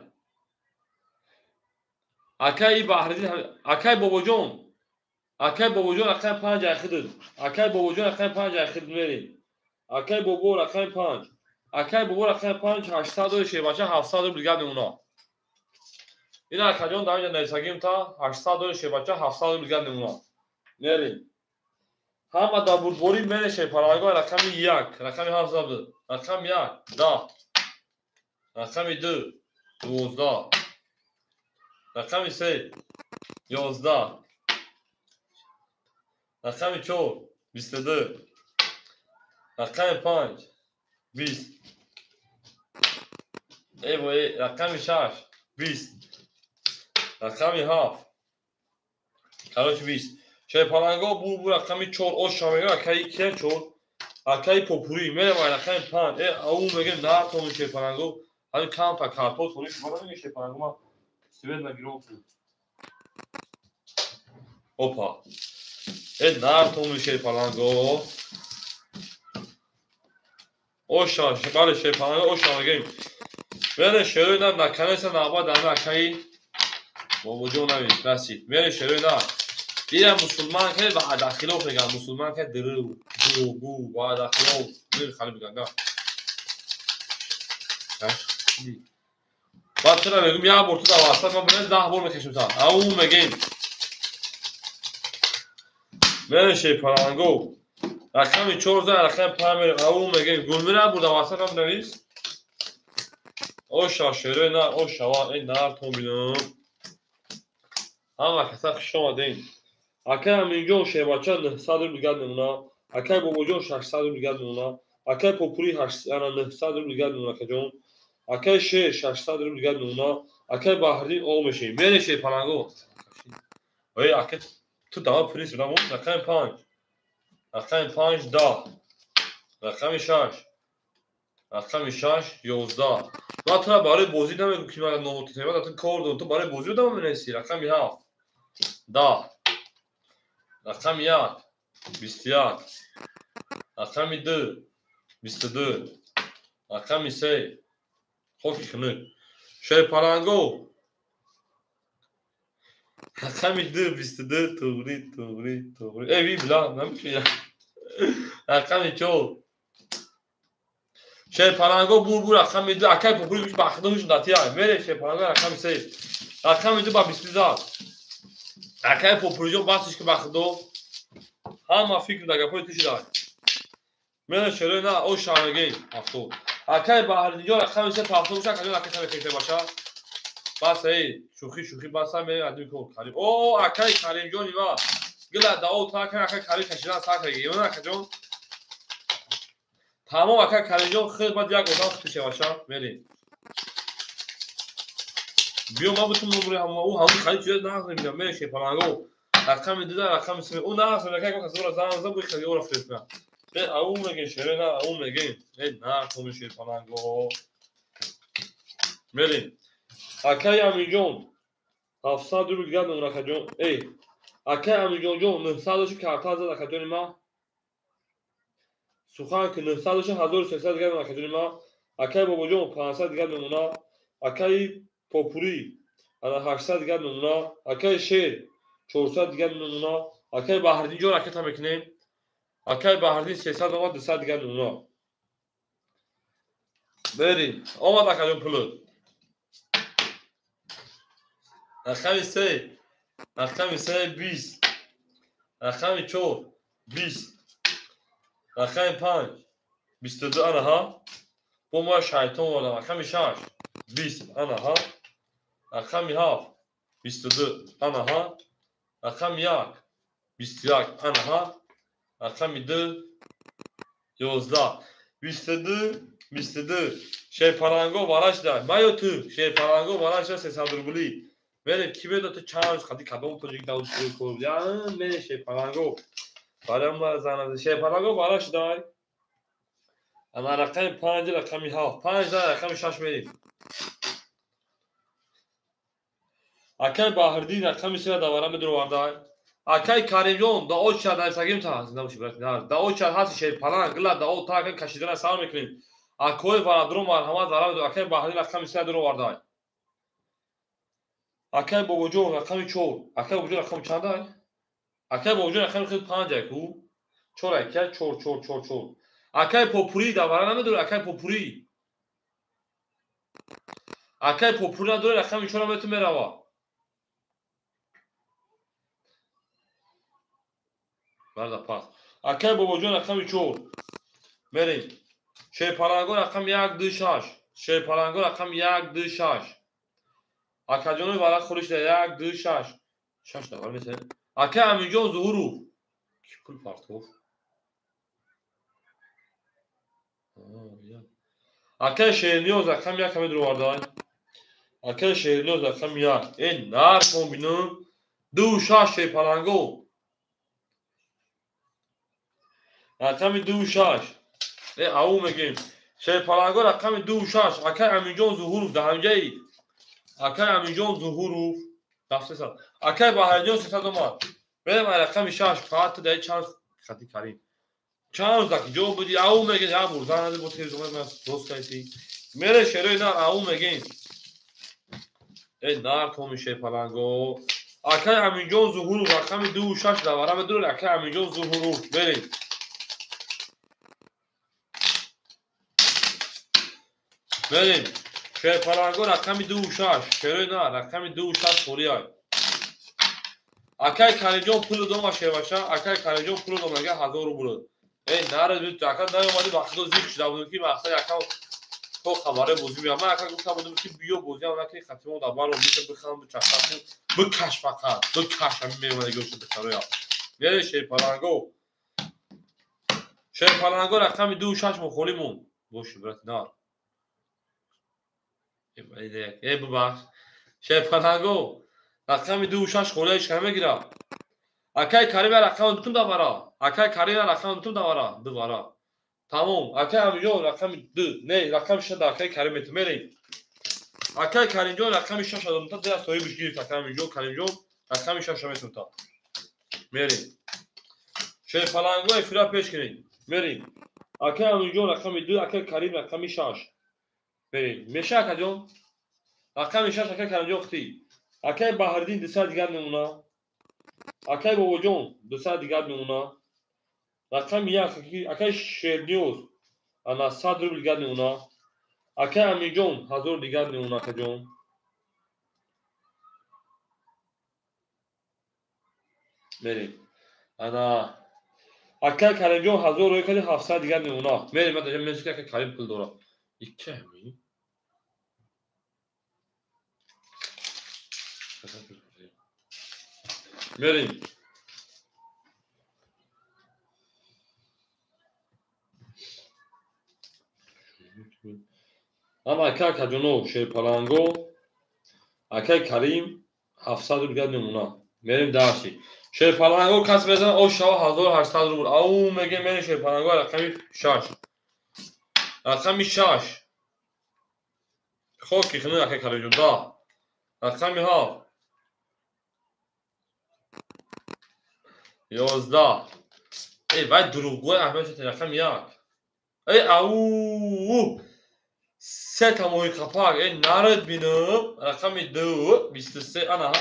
Акаи Баҳриддин, акаи Бобоҷон, акаи Бобоҷон рақами панҷ айхидд. Акаи Бобоҷон рақами панҷ айхид мерем. Акаи Бобо рақами панҷ, акаи Бобо рақами панҷ 800 дори шербача, 700 рубл дигар мемона. Ин акаҷон дар инҷа нависагим та 800 дори шербача, 700 рубл дигар мемона. Мерем. Ҳама дар бурдборӣ мере. Шерпаланго рақами як, рақами ҳафт забд. Рақами як 10, рақами ду 12, рақами се 11, рақами чор 22, рақами панҷ 20, эвое, рақами шаш 20, рақами ҳафт, короче, 20. Шерпаланго бу рақами чор оша мегӯям. Акаи кия чор? Акаи Попурӣ меравай рақами панҷ. Э ау мегӯем на томи шерпаланго ҳамин камта картоф торӣ шумо намегӯем шерпаланго ма свет нагиром. Опа, э нар томи шерпаланго оша. Бале, шерпаланго оша мегӯем. Мере шерои на, наконец-то навбат ами акаи Бобоҷон навис расид. Мере шерои на. Ира мусулман ке ваъдахилоф мегӯянд, мусулман ке дурӯғ, дурӯғгӯ, ваъдахилоф хали мегӯянд. Баъд тура мегӯм, як бор ту дар васат ма бинез, 10 бор мекашем та. Ау мегӯем. Мере шерпаланго рақами чор зан, рақами панҷ мерем. Ау мегӯем. Гулмира бур дар васат ма бинавис. Оша шерои на, ошава э нар томбинам. Ҳама каса хуш омадем. Акаи Аминҷон шербача 900 рубл дигар мемона. Акаи Бобоҷон 600 рубл дигар мемона. Акаи Попурӣ 900 рубл дигар мемона, акаҷон. Акаи Шер 600 рубл дигар мемона. Акаи Баҳриддин о мешем. Мере шерпаланго. Ой, ака, ту дава принс будам. Рақами панҷ, рақами панҷ 10, рақами шаш, рақами шаш 11. Ман тура барои бозӣ намегӯм, ки ман номотема ту кор дорам, ту барои бозӣ будам менависӣ. Рақами ҳафт 10, рақами як 21, рақами ду 22, рақами се хоки хунук. Шерпаланго рақами ду 22. Туғри, туғри, туғри. Э ви била намешуя. Рақами чор шерпаланго бур рақами ду. Акаи Попури гӯш бахда ҳуш датия мере. Шерпаланго рақами се, рақами ду ба 22 зад. Акаи Попуриҷон, басиш ки бахдо ҳама фикр дар гапҳои ту шуда. Мере шерои на о шамегем 70. Акаи Баҳриддинҷон рақами се 70 боша. Акаҷон, ака шамекеше баша. Бас, эй шӯхӣ, шӯхӣ, бас ме адми кор Карим. О, акаи Каримҷони ма гила дао та ака Карим кашидан сар кардем, акаҷон. Тамом, ака Каримҷон, хел баъд як одам худту шеваша. Мерем, биё, ман бутун номери ҳама ӯ ҳамун харид чиз нағз мебинам. Мере шепаланго рақами дуда, рақами се ӯ нағз мебинам. Ака касора занг зад, буи хади ӯро фирифтам. Э ау мегем шере на, ау мегем. Э на томи шерпаланго мерем. Акаи Аминҷон 700 рубл дигар мемона, акаҷон. Эй Акай Амиҷонҷон 900 доши карта зад акаҷони ма. Сухан ки 900 доши 1300 дигар мемона акаҷони ма. Акай Бобоҷон 500 дигар мемона. Акай Попурӣ ана 800 дигар мемона. Акай Шер 400 дигар мемона. Акай Баҳриддинҷон ракета мекунем. Акай Баҳриддин 300 омад, 200 дигар мемона. Берим. Омад акаҷон пулут. Рақами 3, рақами 3 20, рақами 4 20, рақами 5 22 ана ҳа. Бо мо шайтон вардам. Рақами 6 20 ана ҳа. Рақами 7 22 ана ҳа. Рақами 1 21 ана ҳа. Рақами 2 11 22 22. Шерпаланго варашда. Маё ту шерпаланго варашда 300 рубли. Мерем ки медо ту чанд рӯз қади кадом тоҷик давд шуруъ кор буд. Мерем шерпаланго. Барам занад шерпаланго варашда. Ана рақами 5 рақами 7. 5 да рақами 6 мерем. Акай Баҳриддин рақами 3 давара медуроварда. Акай Каримҷон дао чад нависагим та набоши брат. Дао чад ҳаст шерпаланг гила дао та акай кашидана сар мекунем. Акои варадро марҳамат вара меду. Акай Баҳриддин рақами 3 дуроварда. Акай Бобоҷон рақами 4. Акай Бобоҷон рақами чанд ай? Акай Бобоҷон рақами худ 5 ай ку? 4 ай ки 4 4 4 4. Акай Попурӣ давара намедорӣ акай Попурӣ. Акай Попурӣ надорӣ рақами 4 мету мерава. Барда пас. Акай Бобоҷон рақами 4. Мерем. Шерпаланго рақами 1 2 6. Шерпаланго рақами 1 2 6. Акаҷонои варақ хӯришда 1 2 6. 6 давар месен. Акай Аминҷон Зуҳуров. Ки пул партов? Акай Шерниёз рақами 1 медуроварда. Акай Шерниёз рақами 1. Э нархон бинам. 2 6 шерпаланго. Рақами 2 6. Э ау мегем. Шерпаланго рақами 2 6. Акай Аминҷон Зуҳуров дар ҳамҷаи. Акай Аминҷон Зуҳуров 700. Акай Баҳриддин 300 омад. Берем ай рақами 6 фақат ту дар чанд хати карим. Чанд рӯз даки ҷо буди ау мегем я бурдан нади бо телевизор ман рост кайси. Мере шерои нар ау мегем. Э нар томи шерпаланго. Акай Аминҷон Зуҳуров рақами 2 6 давара медурад. Акай Аминҷон Зуҳуров берем. Берем. Шерпаланго рақами 2 6. Шерои нар рақами 2 6 холӣ ай. Акай Каримҷон пул дома шербаша. Акай Каримҷон пул дома мега 1000 рубл. Эй наре бит ака наёмади ба худо зик шуда будем ки мақсад ака то хабаре бозӣ биям. Ман ака гуфта будем ки биё бозиам накунӣ хатимо дар баро бита бихам бичахам бикаш фақат бикаш ҳамин меомади гӯшт духтароя. Мере шерпаланго. Шерпаланго рақами 2 6 мо холӣ монд. Боши брат нар. Э бубахш. Шерпаланго рақами 2 6 холӣ ҳеч кам мегирад. Акай Карим рақами 2 давара. Акай Карим рақами 2 давара. 2 вара. Тамом. Акай Аминҷон рақами 2. Не, рақами 6 да акай Карим мету мерем. Акай Каримҷон рақами 6 адамта дера соҳибиш гирифт. Акай Аминҷон Каримҷон рақами 6 метунта. Мерем. Шерпаланго эфира пеш кунед. Мерем. Акай Аминҷон рақами 2, акай Карим рақами 6. Мерем. Меша акаҷон? Рақами 6 акай Каримҷон хти. Акай Баҳриддин 200 дигар мемона. Акай Бобоҷон 200 дигар мемона. Рақами 1 акай Шерниёз ана 100 рубл дигар мемона. Акай Аминҷон 1000 дигар мемона акаҷон. Мерем. Ана акай Каримҷон 1000 рӯй карди 700 дигар мемона. Мерем, ман даҷа мески акай Карим пул дора. Икка ҳамин. Мерем. Ама акай Акаҷонов шерпаланго, акай Карим 700 рубл дигар мемона. Мерем дарси. Шерпаланго кас мезанад о шава 1800 рубл. Ау мегем мерем шерпаланго рақами 6. Рақами 6. Хоки хунук акай Каримҷон да. Рақами 7. 11. Эй, вай дурӯғгӯй Аҳмед шуд, рақами 1. Эй, ау! Се та моҳи қапак, эй, наред бинам. Рақами 2, 23, ана,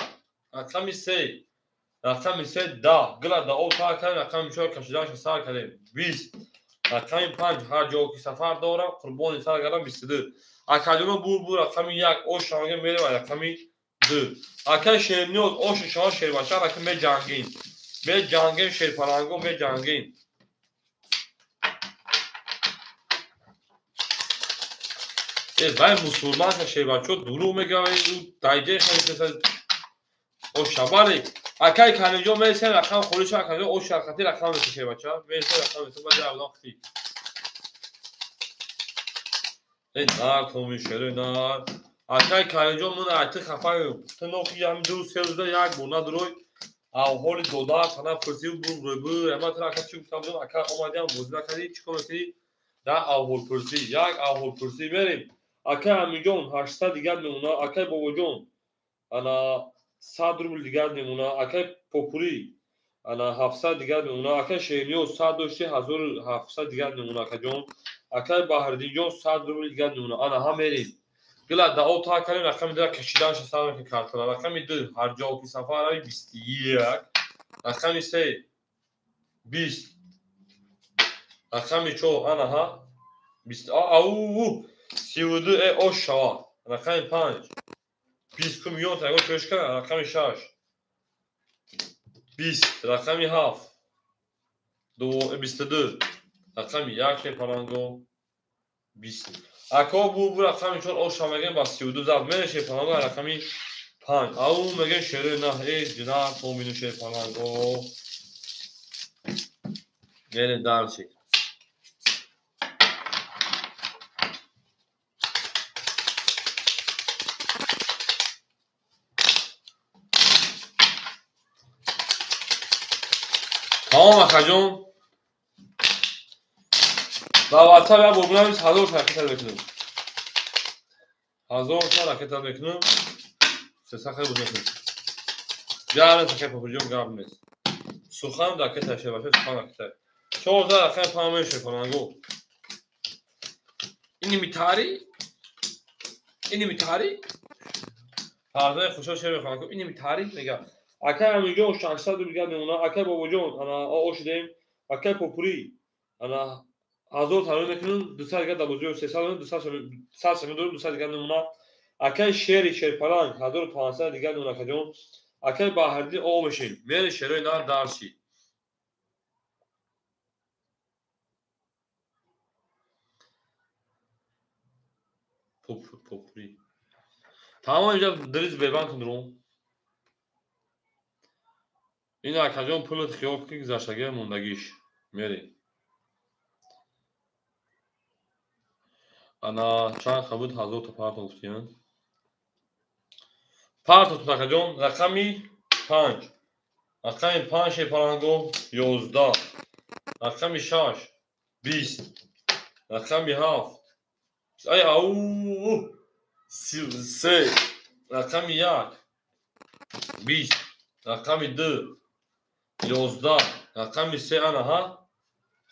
рақами 3. Рақами 3, 10. Гила да об тар кардем, рақами 4 кашиданашро сар кардем. 20. Рақами 5, ҳар ҷо ки сафар дорам, қурбони сар кардам, 22. Акаҷоно бур рақами 1, ош шаванга мерем, рақами 2. Акай Шерниёз, оши шава шербача, ака меҷангем. Меҷангем, шерпаланго, меҷангем. Э, вай мусулман ша шербачо дурӯғ мегӯяд, ӯ дайҷаи хеле ош шабаре. Акай Калимҷон мересем, рақам холӣ шава, Акаҷон ош шарқати рақам меса шербача. Мересем, рақам меса, баъд як одам хти. Э, нар томи шерои нар. Акай Калимҷон ман айти хафаем. Ту нохи ям 2-3 рӯза як бор надурой. Авҳоли додар тана пурсив бур рӯбу. Ама ту ака чӣ гуфтам будам, ака омадиам бозӣ накардӣ, чӣ кор мекунӣ? Да авҳолпурсӣ, як авҳолпурсӣ мерем. Акай Аминҷон 800 дигар мемона, акай Бобоҷон ана 100 рубл дигар мемона, акай Попурӣ ана 700 дигар мемона, акай Шерниёз 100 дошти 1700 дигар мемона, акаҷон. Акай Баҳриддинҷон 100 рубл дигар мемона. Ана ҳам мерем. Гила да об тар кардем, рақами 2 кашиданашро сар мекунем картала. Рақами 2, ҳар ҷо ки сафар рави, 21. Рақами 3, 20. Рақами 4, ана ҳа, 20. Ау, 32, э, ош шава. Рақами 5, 20 ку миён тагон чӯш кара. Рақами 6, 20. Рақами 7, 22. Рақами 1, шерпаланго, 20. Ако бу рақами 4 оша мегем ба 32 зад мере шерпаланго, рақами 5. Ау мегем шерои на, эй, ҷина томину шерпаланго. Мере дальше. Тамом акаҷон. Ба WhatsApp як бор бинавис, 1000 та ракета мекунам. 1000 та ракета мекунам. Сеса хеле буд мекунам. Гап нест, акай Попурҷон, гап нест. Сухан ракета шебаша, сухан ракета. 4 рақами панҷ мешавад паланго. Ини митари? Ини митари? Фарзанди хушҳол шер мехонад. Ини митари мега. Акай Аминҷон 600 рубл дигар мемона. Акай Бобоҷон ана ошидем. Акай Попурӣ ана 1000 тарӯ мекунем, 200 дигар дар бозиҳо, 300 200 100 сомон дорем, 200 дигар мемона. Акай Шери Шерпаланг 1500 дигар мемона, акаҷон. Акай Баҳриддин о мешем. Мери шерои нар дарси. Попурӣ. Тамом инҷа дриз бебанд кун рум. Ин акаҷон пулат хиёл ки гузаштагӣ мондагиш. Мерем. Ана чанд ха буд 1000 та парто гуфтиянд. Партотун акаҷон, рақами 5. Рақами 5 шерпаланго 11. Рақами 6, 20. Рақами 7. Ай ау! 3. Рақами 1, 20. Рақами 2, 11. Рақами 3, ана ҳа.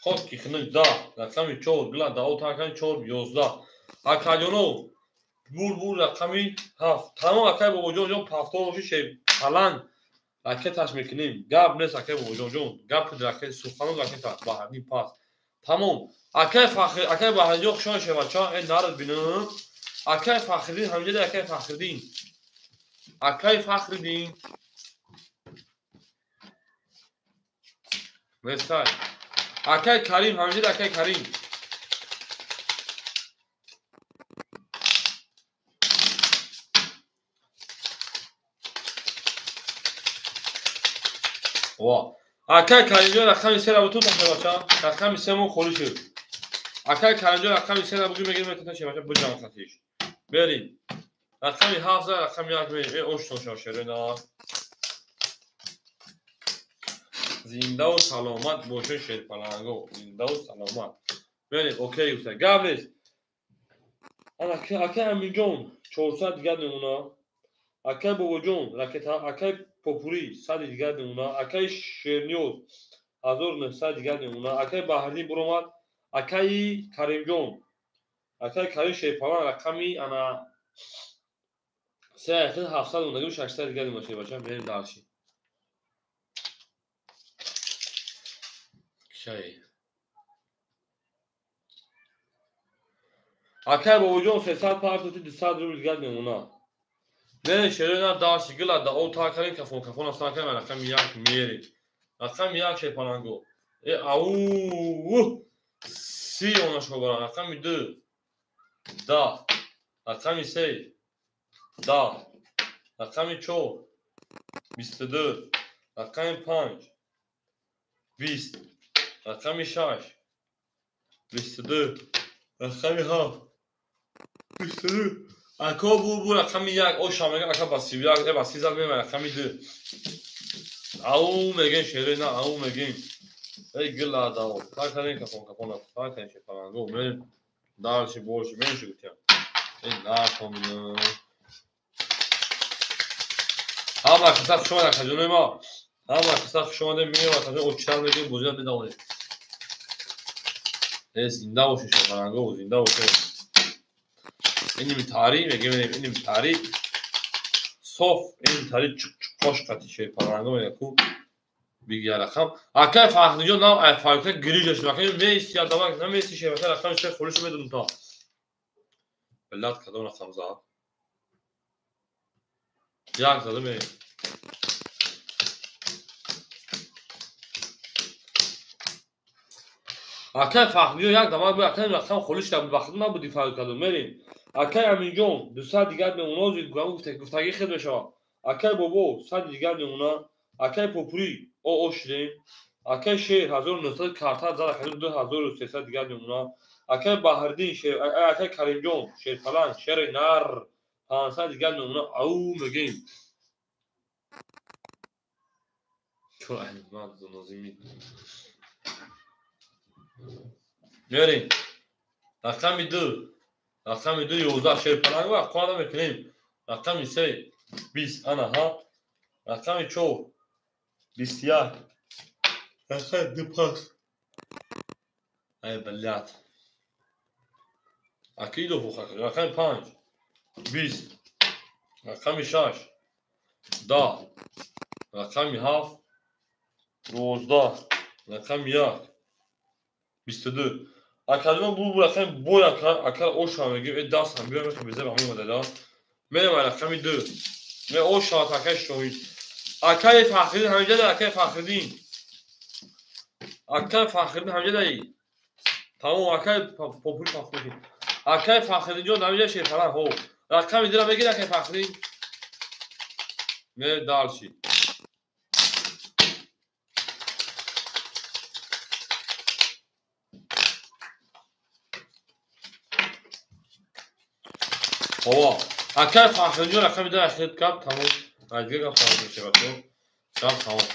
Ход ки хунук 10. Рақами 4, гила да об тар кардем, 4, 11. Акаҷоно бур рақами 7. Тамом акай Бобоҷон ҷон пафтор боши шерпаланг ракеташ мекунем. Гап нест акай Бобоҷон ҷон. Гап ракет суханон ракета Баҳриддин пас. Тамом. Акай Фахр, акай Баҳриддин хушон шевача, э нарад бинам. Акай Фахриддин ҳамҷода акай Фахриддин. Акай Фахриддин. Нестай. Акай Карим ҳамҷода акай Карим. Ва. Акай Каримҷон рақами 3 ра бутун ташабача. Рақами 3 мо холӣ шуд. Акай Каримҷон рақами 3 ра бугӯ мегирем метавон шабача буҷам хатиш. Берим. Рақами 7 за рақами 1 мерем. Э ош тоша шерена. Зиндаву саломат бошед шерпаланго. Зиндаву саломат. Берим, окей гуфта. Гап нест. Ана акай Аминҷон 400 дигар мемона. Акай Бобоҷон ракета, акай Попурӣ 100 дигар мемона. Акаи Шерниёз 1900 дигар мемона. Акаи Баҳриддин буромад. Акаи Каримҷон, акаи Карим Шерпалан рақами ана 3700 монда, 600 дигар мемона шербача. Мерем дальше. Шай. Акаи Бобоҷон 300 партоти 200 рубл дигар мемона. Не, шерена дальше гила да о та карим кафон кафон асан кам рақами 1 мерем. Рақами 1 шерпаланго. Э ау 30 она шобара. Рақами 2 10. Рақами 3 10. Рақами 4 22. Рақами 5 20. Рақами 6 22. Рақами 7 22. Ако бу рақами 1 оша мега ака ба 31 ба 30 мега рақами 2. Ау мегем шерена ау мегем. Эй гила дао. Та карин кафон кафон та карин шепаланго мерем дальше больше меньше гутям. Эй на ком. Ҳама киса хуш омадед акаҷонои ма. Ҳама киса хуш омадед меем акаҷон очтар мегем бозиро медавонем. Э зинда бошед шепаланго, зинда бошед. Иним тари мегем иним тари соф иним тари чуқ чуқ қош қати шепаланго мега ку бигя рақам. Акай Фахриҷон нам ай фарка грижаш рақами меси ядамак намеси шебака рақами се холиш медонам та. Блядь кадом рақам зад? Як зада мерем. Акай Фахриҷон як дамак бу акай рақам холиш набуд вақт набуди фарқ кадом мерем. Акай Аминҷон 200 дигар мемона гуфтагӣ хел мешавад. Акай Бобо 100 дигар мемона. Акай Попурӣ о шудем. Акай Шер 1900 карта зад акай 2300 дигар мемона. Акай Баҳриддин Шер акай Каримҷон Шерпалан шери нар 500 дигар мемона. Ау мегем. Чор аҳмад нозими. Мерем. Рақами 2. Рақами 2 11 Шерпалан ва қода мекунем. Рақами 3 20 ана ҳа. Рақами 4 21. Рақами 2 пас. Ай блядь. Акидо фуха. Рақами 5 20. Рақами 6 10. Рақами 7 12. Рақами 1 22. Академия бу рақами бой ака оша мегем. Э даст ҳам биём мехоҳем безеб ҳамин модела. Мерем рақами 2. Ме оша акаи шоҳид. Акаи Фахриддин ҳаминҷа дар акаи Фахриддин. Акаи Фахриддин ҳаминҷа даи. Тамом акаи Попури Фахриддин. Акаи Фахриддинҷон ҳаминҷа шерпалан ҳо. Рақами 2-ро мегир акаи Фахриддин. Ме дальше. Ҳо. Акаи Фахриддинҷон рақами 2 ахир гап тамом. Дигар гап тамом мешавад. Гап тамом.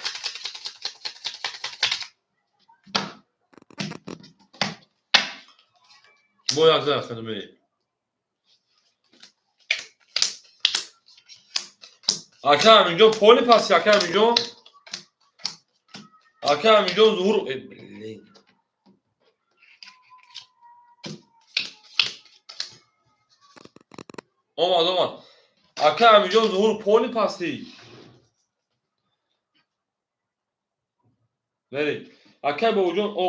Бо як зад ахир мерем. Акаи Аминҷон поли паси акаи Аминҷон. Акаи Аминҷон зуҳур э блин. Омад омад. Акаи Аминҷон зуҳур поли пасти. Мерем. Акаи Бобоҷон о.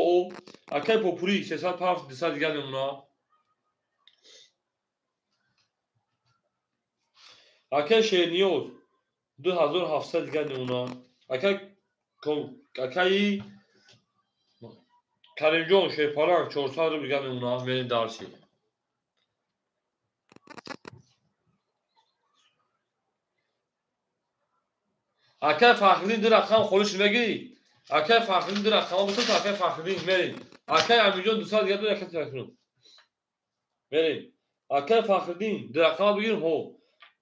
Акаи Попурӣ 307 200 дигар мемона. Акаи Шерниёз 2700 дигар мемона. Акаи Каримҷон Шерпалан 400 рубл дигар мемона. Мерем дальше. Акаи Фахриддин 2 рақам холиш мегирӣ? Акаи Фахриддин 2 рақам бутун акаи Фахриддин мерем. Акаи Аминҷон 200 дигар 2 рақам телефон. Мерем. Акаи Фахриддин 2 рақам бигирем ҳо.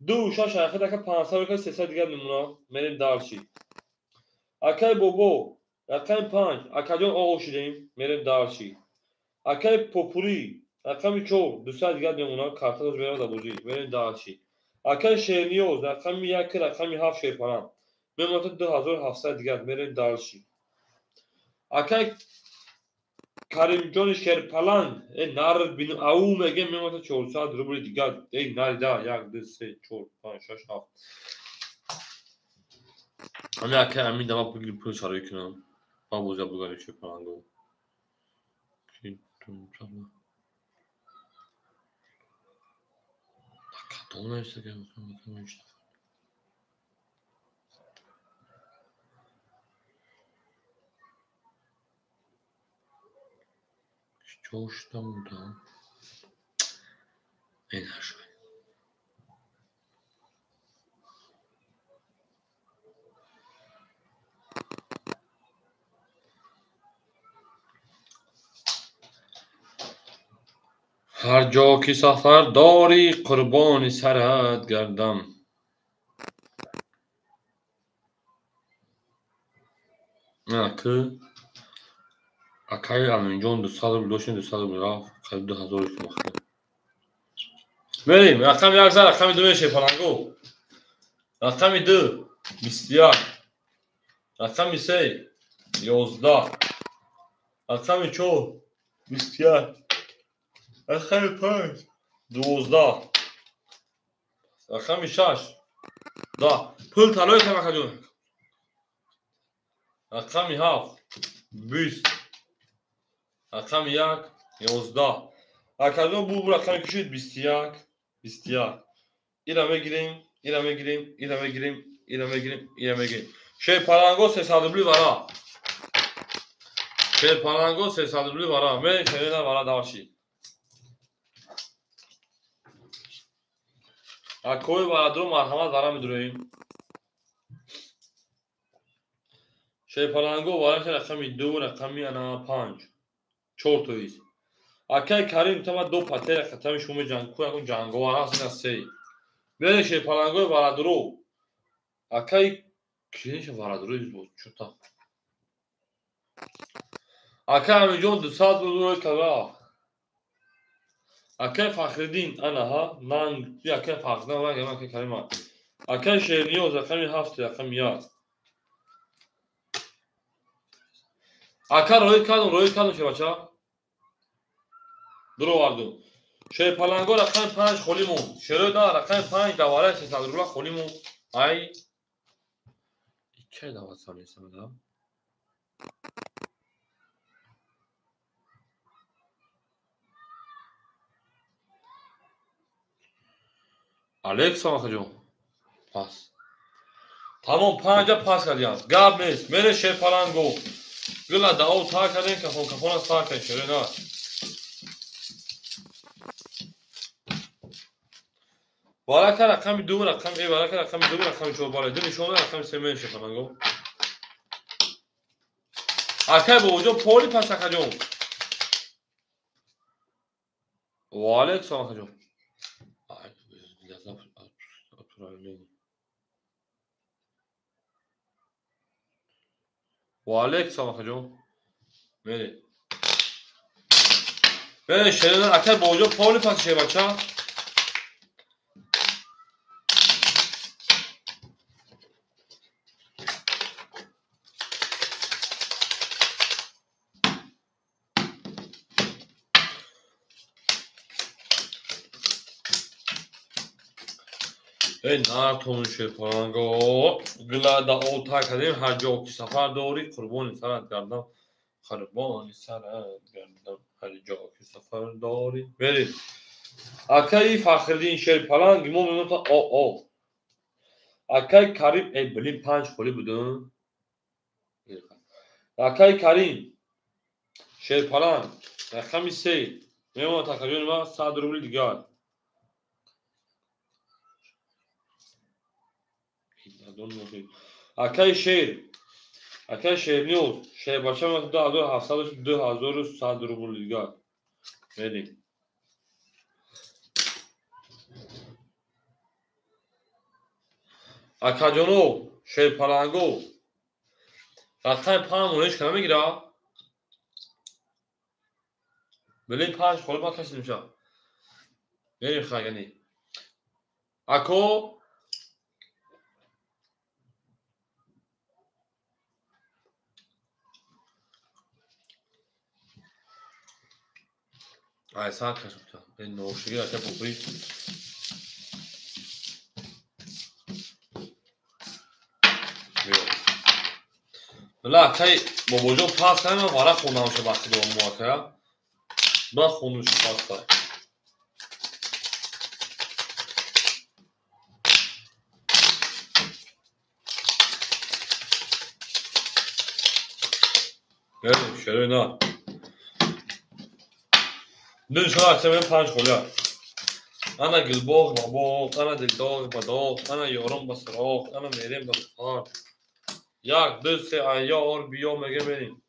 2 6 ахир ака 500 рубл 300 дигар мемона. Мерем дальше. Акаи Бобо рақами 5 акаҷон о шудем. Мерем дальше. Акаи Попурӣ рақами 4 200 дигар мемона. Карта дош мерем дар бозӣ. Мерем дальше. Акаи Шерниёз рақами 1 рақами 7 Шерпалан. Мемонад 2700 дигар, мерем дальше. Акай Каримҷони Шерпаланг, э нар бин ау мегем, мемонад 400 рубли дигар. Эй нарида 1 2 3 4 5 6 7. Ами акай Амин дама пули пул сарои кунам. Ба бозия бугари Шерпаланго. Ҳар ҷо ки сафар дорӣ, қурбони сарат гардам. Ки акаи Аминҷон 200 рубл доштем, 200 рубл рафт, қариб 2000 шуд. Мерем, рақами як зад, рақами ду мешавем, паланго. Рақами ду 21, рақами се 11, рақами чор 21, рақами панҷ 12, рақами шаш 10. Пул талои тамакаҷон. Рақами ҳафт 20, рақами як 11. Акаҷон, бу рақами ки шуд 21, 21. Ира мегирем, ира мегирем, ира мегирем, ира мегирем, ира мегирем. Шерпаланго 300 рубли вара. Шерпаланго 300 рубли вара. Мерем шерена вара дальше. Акои варадро марҳамат вара медуроем. Шерпаланго вараша рақами ду, рақами ана панҷ. Чор тоист. Акай Карим тама ду патера хатами шумо ҷангку ягон ҷанговар ҳаст, ина се. Мерем шерпалангои варадро. Акай киша варадро боз чута. Акай Аминҷон 200 рубл кара. Акай Фахриддин анаҳа нанг, акай Фахриддин ранг, акай Карим. Акай Шерниёз рақами ҳафт, рақами як. Ака роид кардум, роид кардум шербача. Дуровардум. Шерпаланго рақами панҷ холӣ монд. Шерои на рақами панҷ давараи 300 рубла холӣ монд. Ай иккай дават самесамада. Алекса махаҷон. Пас. Тамом панҷа пас кардиям. Гап нест. Мере шерпаланго. Гула дао та кардем, кафон кафона са кардем, шерои на. Варака рақами ду, рақами э, варака рақами ду, рақами чор, бале, ду нишон рақами се мере шерпаланго. Акай бобоҷон, поли пас акаҷон. Ва алейкум салом акаҷон. Ва алейкум салом акаҷон. Мере. Мере шерина акай бобоҷон, поли пас шербача. Эй нартон шерпаланго, гула дао та кардем, ҳар ҷо ки сафар дорӣ, қурбони сарат гардам, қурбони сарат гардам, ҳар ҷо ки сафар дорӣ. Мерем. Акаи Фахриддин шерпаланг мо мемонад о о. Акаи Карим, эй блин панҷ холӣ будум. Акаи Карим шерпаланг рақами се мемонад акаҷони ман 100 рубли дигар. Акаи Шер, акаи Шерниёз, шербача мемонад 2700, 2100 рубл дигар. Мерем. Акаҷоно, шерпаланго, рақами панҷ монеш кана мегира? Блин панҷ холӣ ман кашидим ша. Мерем хай, яъне. Ако Ай сар кашфта. Ин ношиги ака попури. Била акай бобоҷон пас кардам, ман варақ хондам ша вақти дорам мо ака. Ба хонуш пас кар. Шерои на. Дун шумо аксар панҷ холия. Ана гулбоғ ба боғ, ана дилдоғ ба доғ, ана ёрон ба суроғ, ана мерем ба сафар. Як, ду, се, айёр, биё меге мерем.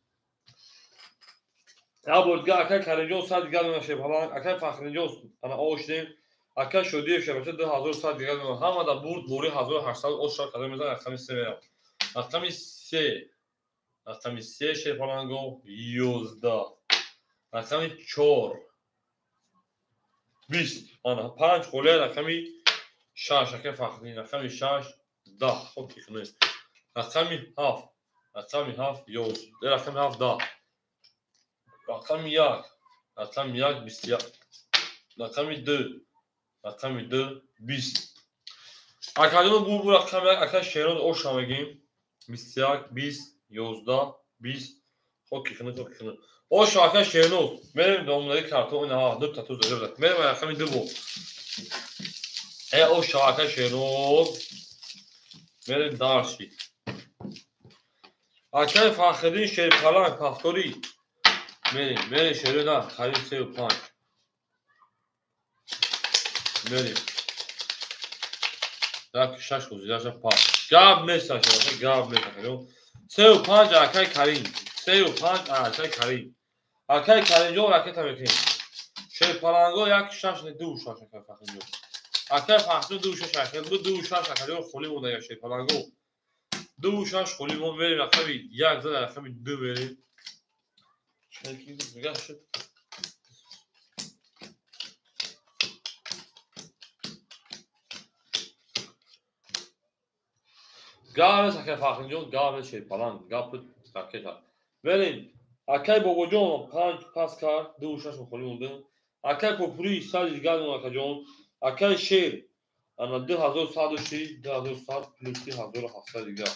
Як бор дига акай Каримҷон 100 дигар мемонад шерпаланг, акай Фахриддинҷон ана ош шудем, акай Шодиев шербача 2100 дигар мемонад. Ҳама дар бурд бори 1800 ош шуда када мезанад, рақами се меравад. Рақами се, рақами се шерпаланго 11, рақами 4 20, ана панҷ холия, рақами 6 акай Фахриддин, рақами 6 10, хоб ки хунед. Рақами 7, рақами 7 11, рақами 7 10, рақами 1, рақами 1 21, рақами 2, рақами 2 20. Акаҷон бу рақами 1 акай Шероз оша мегим. 21, 20, 11, 20. Хоб ки хунед, хоб ки хунед. Оша акай Шерноз. Мерем домнаи картон ина ду та ту зада. Мерем рақами 2 бо. Э оша акай Шерноз. Мерем дарши. Акай Фахриддин Шерпаланг повтори. Мерем, мерем Шерона, қариб 3 ва 5. Мерем. Так 6 гузидаша пас. Гап нест аша, гап нест аша. 3 ва 5 акай Карим. 3 ва 5 акай Карим. Акай Каримҷон ракета мекунем. Шерпаланго 1 6 2 6 акай Фахриддинҷон. Акай Фахриддин 2 6 акай 2 6 акай холи монда я Шерпаланго. 2 6 холи мон мерем рақами 1 зада рақами 2 мерем. Гап нест акай Фахриддинҷон, гап нест Шерпаланг, гап ракета. Мерем. Акай Бобоҷон 5 пас кард, 2 6 холӣ монда. Акай Попури 100 дигар мон акаҷон. Акай Шер ана 2106, 2100 плюс 1700 дигар.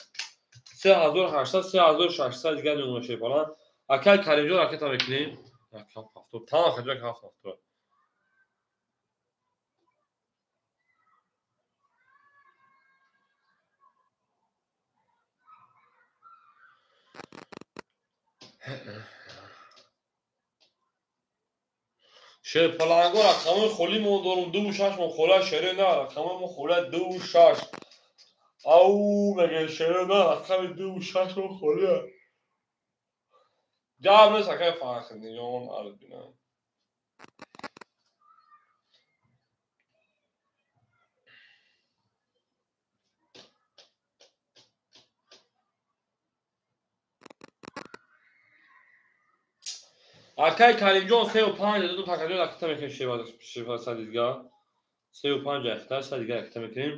3800, 3600 дигар мемонад Шерпаланг. Акай Каримҷон ракета мекунем. 7 70, тамом акаҷон 7 70. Шерпаланго рақамои холӣ мо дорум 2 6 мо хола шере на рақамои мо хола 2 6. Ау меге шере на рақами 2 6 мо холия. Гап нест акай Фахриддинҷон арз бинам. Акай Каримҷон 3 ва 5 ду такаҷон ракета мекунем шерпаланг дигар. 3 ва 5 ракета, 100 дигар ракета мекунем.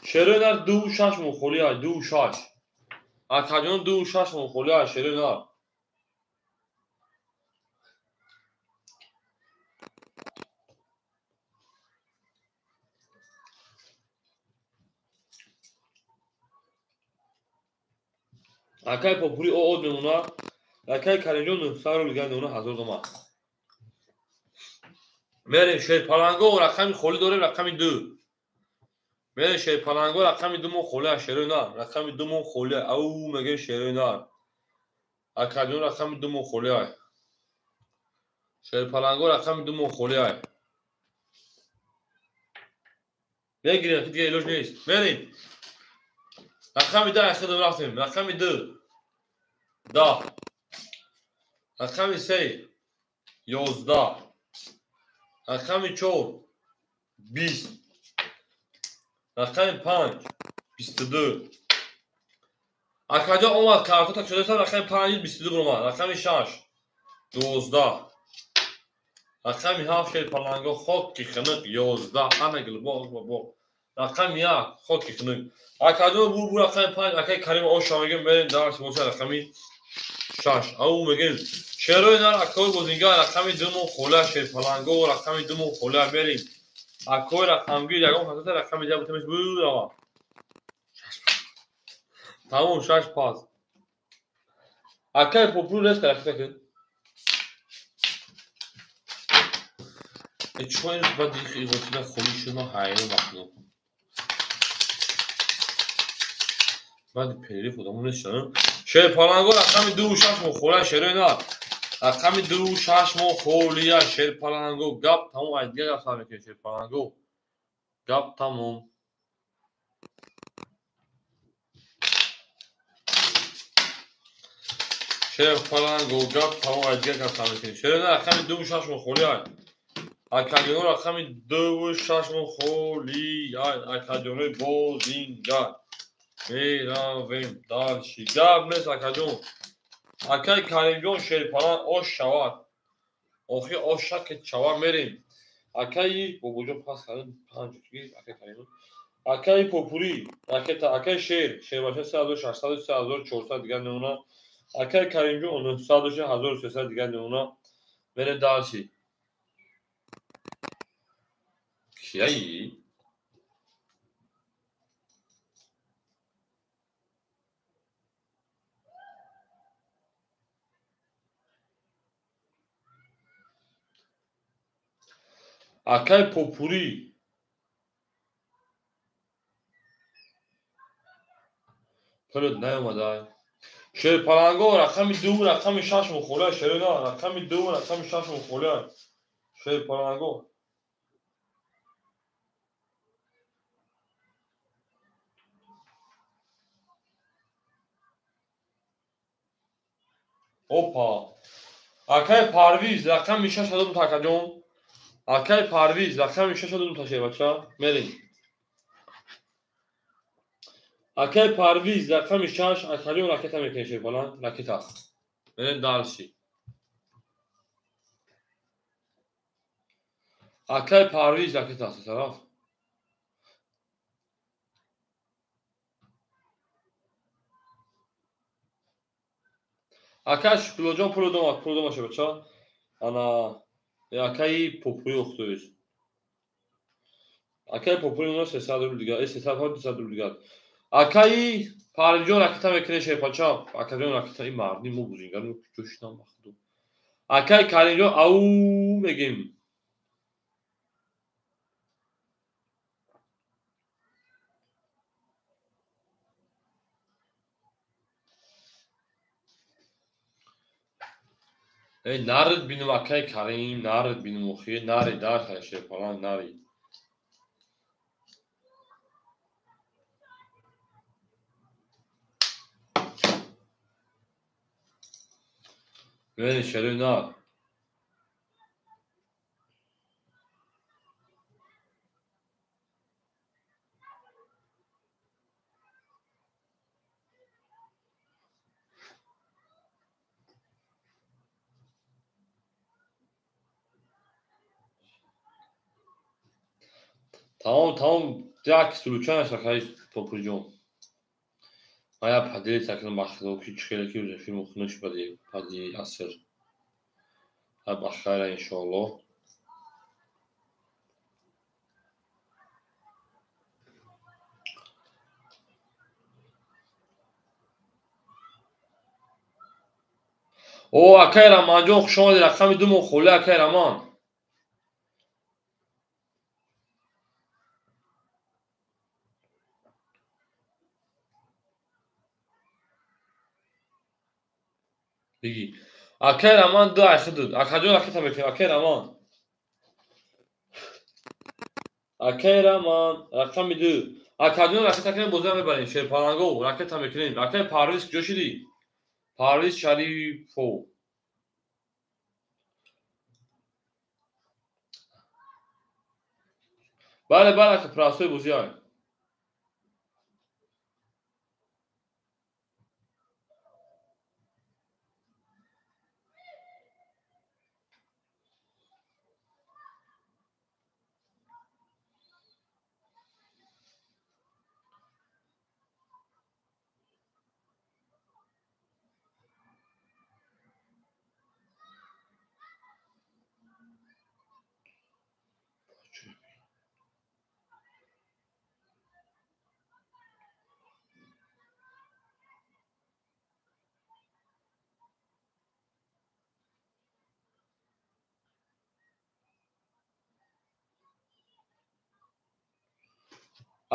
Шерои нар 2 6 мо холия 2 6. Акаҷон 2 6 мо холия шерои нар. Акай Попури од мемонад. Акай Каримҷон 900 рубл дигар мемонад 1000 дома. Мерем Шерпаланго рақами холӣ дорем рақами 2. Мерем Шерпаланго рақами 2 мо холия шерои нар. Рақами 2 мо холия. Ау мегем шерои нар. Акаҷон рақами 2 мо холия. Шерпаланго рақами 2 мо холия. Мегирем, дига илоҷ нест. Мерем. Рақами 10 хидм рафтем. Рақами 2 10, рақами 3 11, рақами 4 20, рақами 5 22. Акаҷон омад картота шудаса рақами 5 22 буромад. Рақами 6 12, рақами 7 Шерпаланго хоки хунук 11, ана гулбоғ ба боғ. Рақами 1 хоки хунук. Акаҷон бу рақами 5 акай Карим оша мегем мерем дарс боша рақами 6. Ау мегем. Шерои нар акои бозингар рақами 2 мо хола шерпаланго рақами 2 мо хола мерим. Акои рақамгир ягон хасата рақами 1 бутамеш бурава. Тамом 6 пас. Акай попул рес ракета кун. Чоин баъд иғотина холӣ шуд, ман ҳайрон вақтно. Баъди перерыв одамо нестанд. Шерпаланго рақами 2 6 мо холия шерои нар. Рақами 2 6 мо холия шерпаланго. Гап тамом, ай дигар гап сар мекунем шерпаланго. Гап тамом. Шерпаланго гап тамом, ай дигар гап сар мекунем. Шерои нар рақами 2 6 мо холия. Акадиёно рақами 2 6 мо холия. Акадиёнои бозингар. Меравем дальше. Гап нест акаҷон. Акай Каримҷон шерпаланг ош шавад. Охир ош шак шавад мерем. Акаи бобоҷон пас кардем 5 акай Каримҷон. Акаи Попурӣ ракета, акаи Шер, шербача 3600 3400 дигар намуна. Акаи Каримҷон 900 1300 дигар намуна. Мерем дальше. Кияи? Акай Попурӣ пулот наёмадай. Шерпаланго рақами 2 рақами 6 мухолия шерона рақами 2 рақами 6 мухолия шерпаланго. Опа. Акай Парвиз рақами 6 додум такаҷон. Акай Парвиз рақами 6 додум та шербача. Мерем. Акай Парвиз рақами 6 акаҷон ракета мекунем шерпаланг ракета. Мерем дальше. Акай Парвиз ракета аст тараф. Акай Шукуллоҷон пул додам, пул додам шербача. Ана акаи Попурӣ охтоис. Акаи Попурӣ у нас 300 рубл дигар, 300 200 рубл дигар. Акаи Парвизҷон ракета мекунем шерпача. Акаҷон ракета ин марди мо бузингар куҷо шидам бахудо. Акаи Каримҷон ау мегем. Эй нарид бинум акаи Карим, нарид бинум охи, нари дар хай шерпаланг нари. Мени шерои нар. Тамом, тамом, як случайно акаи Попурҷон. Ман як поделиться кардам бахудо ки чӣ хеле ки эфир мухунаш баъди аср. Бахайра иншоаллоҳ. О, акаи Раманҷон хуш омадед. Рақами 2 мо холӣ акаи Раман. Биги. Акаи Раман 2 ай худуд. Акаҷон ракета мекунем. Акаи Раман. Акаи Раман рақами 2. Акаҷон ракета кунем бозиро мебарем. Шерпаланго ракета мекунем. Акаи Парвиз куҷо шудӣ? Парвиз Шарифов. Бале, бале, ака простой бозӣ ай.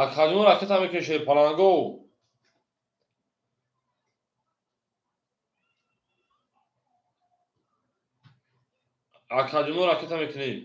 Акаҷон ракета мекунем шерпаланго. Акаҷоно ракета мекунем.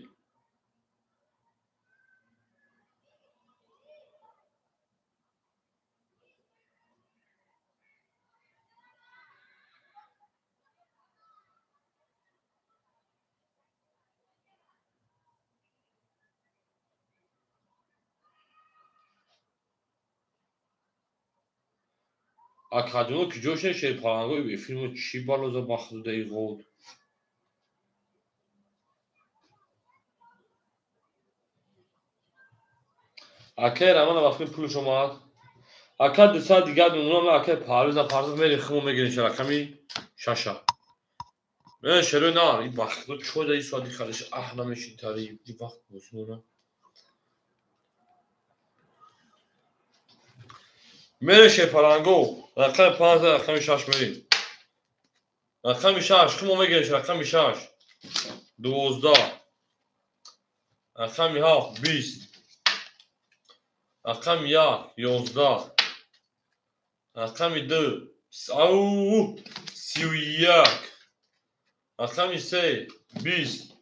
Акаҷоно куҷо шуд шерпаланго? Эфирмо чӣ балоза бахтуда иғод? Акай Рамана вақти пулш омад. Ака 200 дигар мемонам, акай Парвиза Парвиз мери химо мегирем рақами 6. Э шерои нар, и бахту чой да и соати халиш аҳ намеши тари, и вақт босмона. Мере шерпаланго, рақами 5 рақами 6 мерем. Рақами 6 химо мегирем рақами 6. 12. Рақами 7 20. Рақами 1 11. Рақами 2 ау 31. Рақами 3 20.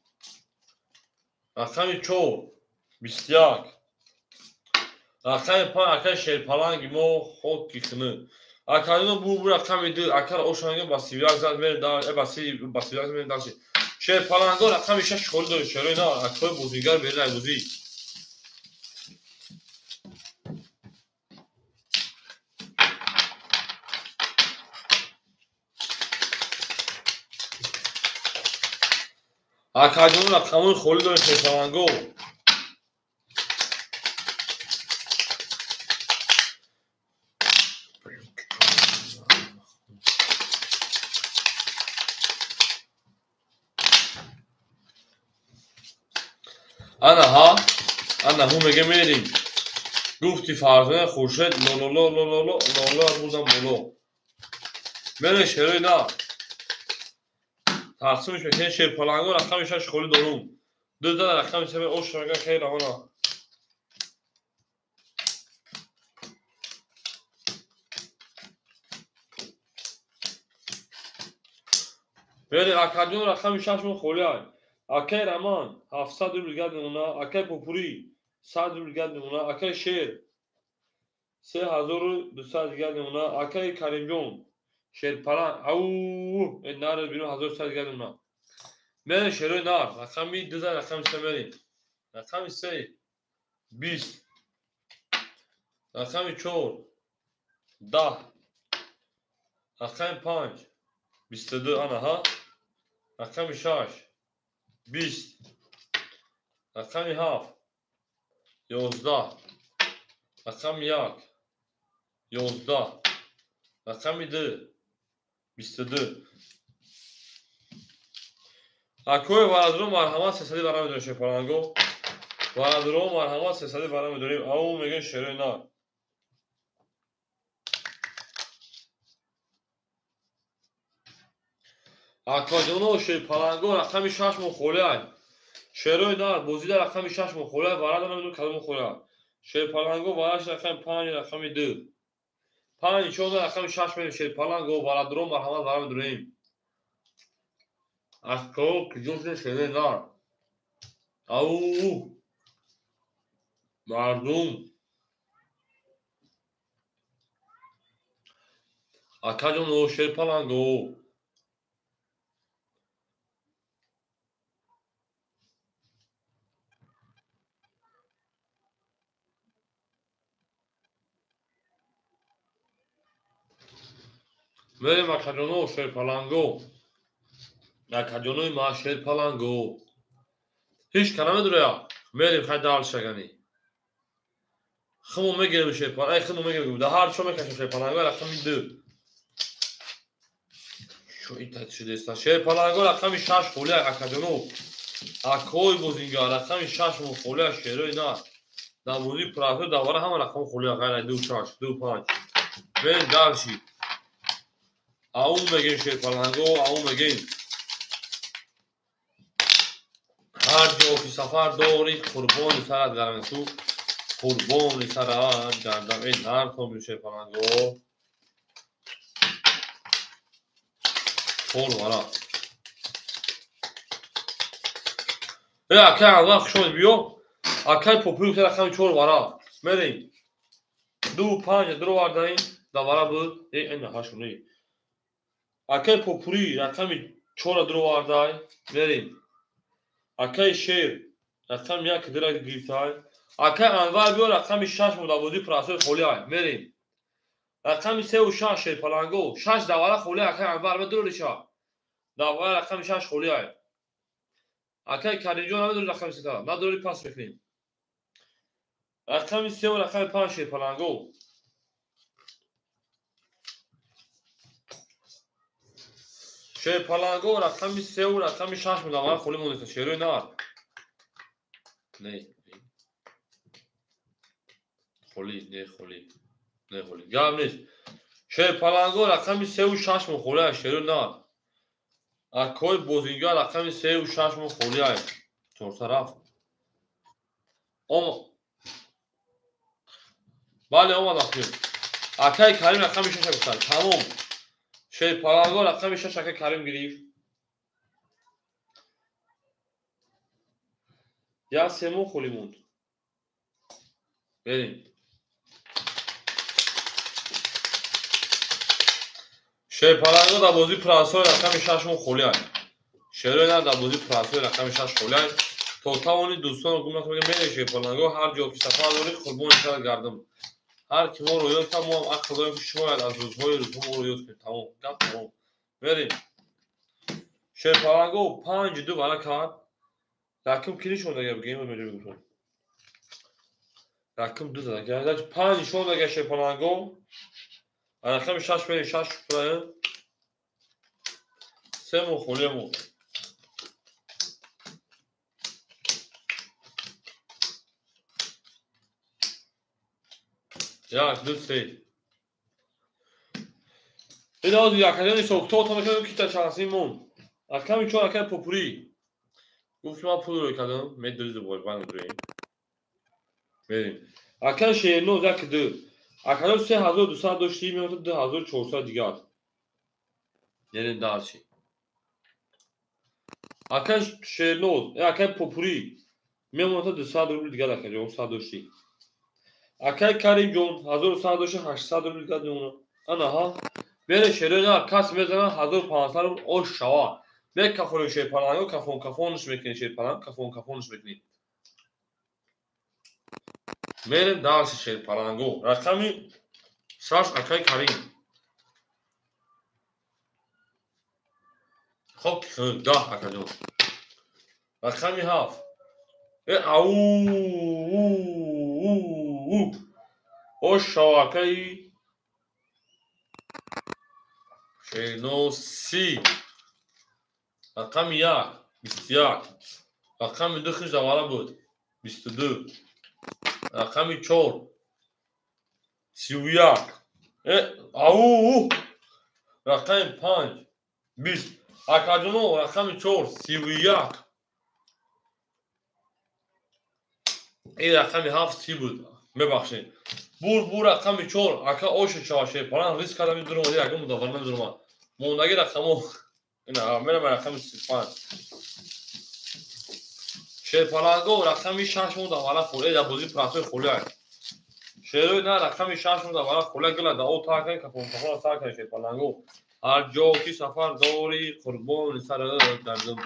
Рақами 4 21. Рақами 5 акай шерпаланги мо хоки хинӣ. Акаино бу рақами 2 акар ошанга ба 31 зад мерем дар ба 31 мерем дарши. Шерпаланго рақами 6 холи дорем шерои на акои бозингар берин ай бозӣ. Акаҷон рақамои холӣ дорем шерпаланго. Ана ҳа, ана ҳу меге мерим. Гуфти Фарзона Хуршед лололо лололо лоло бурдам боло. Мерем шерои на. Тақсимш мекунем шерпаланго рақами 6 холӣ дорум. 2 да рақами 3 ош рага хейр равона. Мерем акаҷон рақами 6 мо холӣ ай. Акай Раман 700 рубл гад мемона, акай Попурӣ 100 рубл гад мемона, акай Шер 3200 гад мемона, акай Каримҷон шерпаланг ау нар бирун 1100 гад мемона. Мерем шерои нар рақами 2 рақами 3 мерем. Рақами 3 20. Рақами 4 10. Рақами 5 22 ана ҳа. Рақами 6 20. Рақами 7 11. Рақами 1 11. Рақами 2 22. Акои варадро марҳамат 300 бара медорем шерпаланго. Варадро марҳамат 300 бара медорем. Ау мегӯем шерои нар. Акаҷоно шерпаланго рақами 6 мо холӣ ай. Шерои нар бозида рақами 6 мо холӣ ай, варада намедонам кадом холӣ ай. Шерпаланго вараш рақами 5 рақами 2. 5 4 рақами 6 мерем шерпаланго варадро марҳамат бара медорем. Акао куҷо шуд шерои нар? Ау мардум. Акаҷоно шерпаланго. Мерем акаҷоно шерпаланго. Акаҷонои ма шерпаланго. Ҳеҷ ка намедурая. Мерем хай дал шагани. Химо мегирем шерпаланго. Ай химо мегирем. Да ҳар чо мекашем шерпаланго рақами 2. Чо итат шудеста. Шерпаланго рақами 6 холӣ акаҷоно. Акои бозингар рақами 6 мо холӣ шерои на. Дар бозии пурахтор давара ҳама рақам холӣ ғайр аз 2 6 2 5. Мерем далши. Ау мегем шерпаланго, ау мегем. Ҳар ҷо ки сафар дорӣ қурбони сарат гарм ту. Қурбони сарат гардам. Эй нархоми шерпаланго. Чор вара. Эй акай Анвар хуш омадӣ, биё. Акай Попури гуфта рақами 4 вара. Мерем. 2 5 дуровардаем. Давара буд. Эй ина ҳашт не. Акай Попури рақами 4 дуровардай. Мерем. Акай Шер рақами 1 дира гирифтай. Акай Анвар биё рақами 6 мудавозӣ прасои холиай. Мерем. Рақами 3 ва 6 шерпаланго. 6 давара холиай акай Анвар медуриша. Давара рақами 6 холиай. Акай Каримҷон намедури рақами 3 надори пас мекунем. Рақами 3 ва рақами 5 шерпаланго. Шерпаланго рақами 3 ва рақами 6 мудавара холӣ мондаст. Шерои нар. Не. Холӣ, не холӣ. Не холӣ. Гап нест. Шерпаланго рақами 3 ва 6 мо холӣ ай шерои нар. Акои бозингар рақами 3 ва 6 мо холӣ ай. 400 рафт. Бале омад ахир. Акай Карим рақами 6 гуфтанд. Тамом. Шерпаланго рақами 6 акай Карим гирифт. Я семо холӣ монд. Берем. Шерпаланго дар бозии прасои рақами 6 мо холӣ ай. Шерои нар дар бозии прасои рақами 6 холӣ ай. То тавони дӯстонро гум накунед, мерем шерпаланго ҳар ҷо ки сафар дорӣ қурбони сарат гардам. Ҳар ки моро ёд кард, мо ҳам ақл дорем, ки шояд аз рӯзҳои рӯзҳо моро ёд кунед. Тамом, гап тамом. Мерем. Шерпаланго 5-2 вара кард. Рақам ки нишон дага бигем, меҷо бигӯм. Рақам 2 зада. 5 нишон дага шерпаланго. Рақами 6 мерем, 6 пураем. 3 мо холӣ мо. Як, ду, се. Ин ози академияи сохто то мекардем ки та шахси мон. Рақами 4 акай Попури. Гуфт ки ман пул рӯй кардам, медуризу бойбан дурем. Мерем. Акай Шерноз 1 2. Акаҷон 3200 доштӣ, меояд 2400 дигар. Мерем дарчи. Акай Шерноз, акай Попури мемонад 200 рубл дигар акаҷон 100 доштӣ. Акай Каримҷон 1100 дошта 800 рубл дигар мемонад. Ана ҳа. Бере шерои нар кас мезанад 1500 рубл ош шава. Мекафонем шерпаланго, кафон кафонш мекунем шерпаланг, кафон кафонш мекунем. Мерем дарси шерпаланго. Рақами 6 акай Карим. Хоб 10 акаҷон. Рақами 7. Э ау у ош шава акаи Шерноси. Рақами 1 21. Рақами 2 хиш давара буд 22. Рақами 4 31. Ау рақами 5 20. Акаҷоно рақами 4 31. Ин рақами 7 30 буд. Мебахшед. Бур рақами 4 ака оша шава шерпаланг риск кардам ин дурума ягон мудаввар намедурума. Мондаги рақамо ина мерам рақами 35. Шерпаланго рақами 6 мудаввара холӣ дар бозии прасои холӣ ай. Шерои на рақами 6 мудаввара холӣ гила да о та кан кафон кафон сар кан шерпаланго. Ҳар ҷо ки сафар дорӣ қурбони сарат гардам,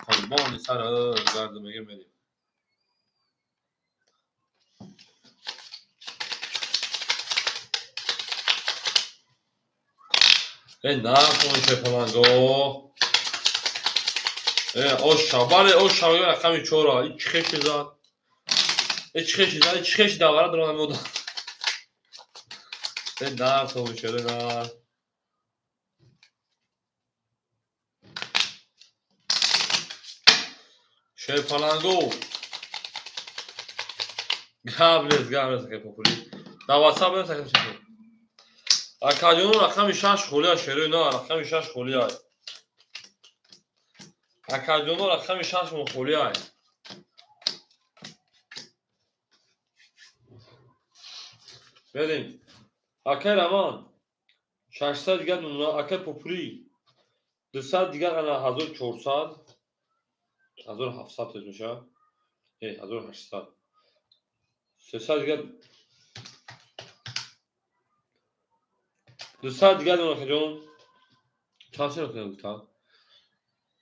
қурбони сарат гардам мегем мерем. Эй нахони шерпаланго. Оша, бале оша рақами 4. Ин чӣ хеши зад? Ин чӣ хеши зад? Ин чӣ хеши давара дорад намеода. Эй нахони шерои нар. Шерпаланго. Гап нест, гап нест акай Попури. Дар WhatsApp нест акай Шерпаланго. Акаҷоно рақами 6 холӣ ай шерои нар, рақами 6 холӣ ай. Акаҷоно рақами 6 мо холӣ ай. Мерем. Акай Раман 600 дигар нумуна, акай Попури 200 дигар ана 1400, 1700 тез мешавад. 1800. 300 дигар 200 дигар нумуна акаҷон. Чанд сен гуфтам?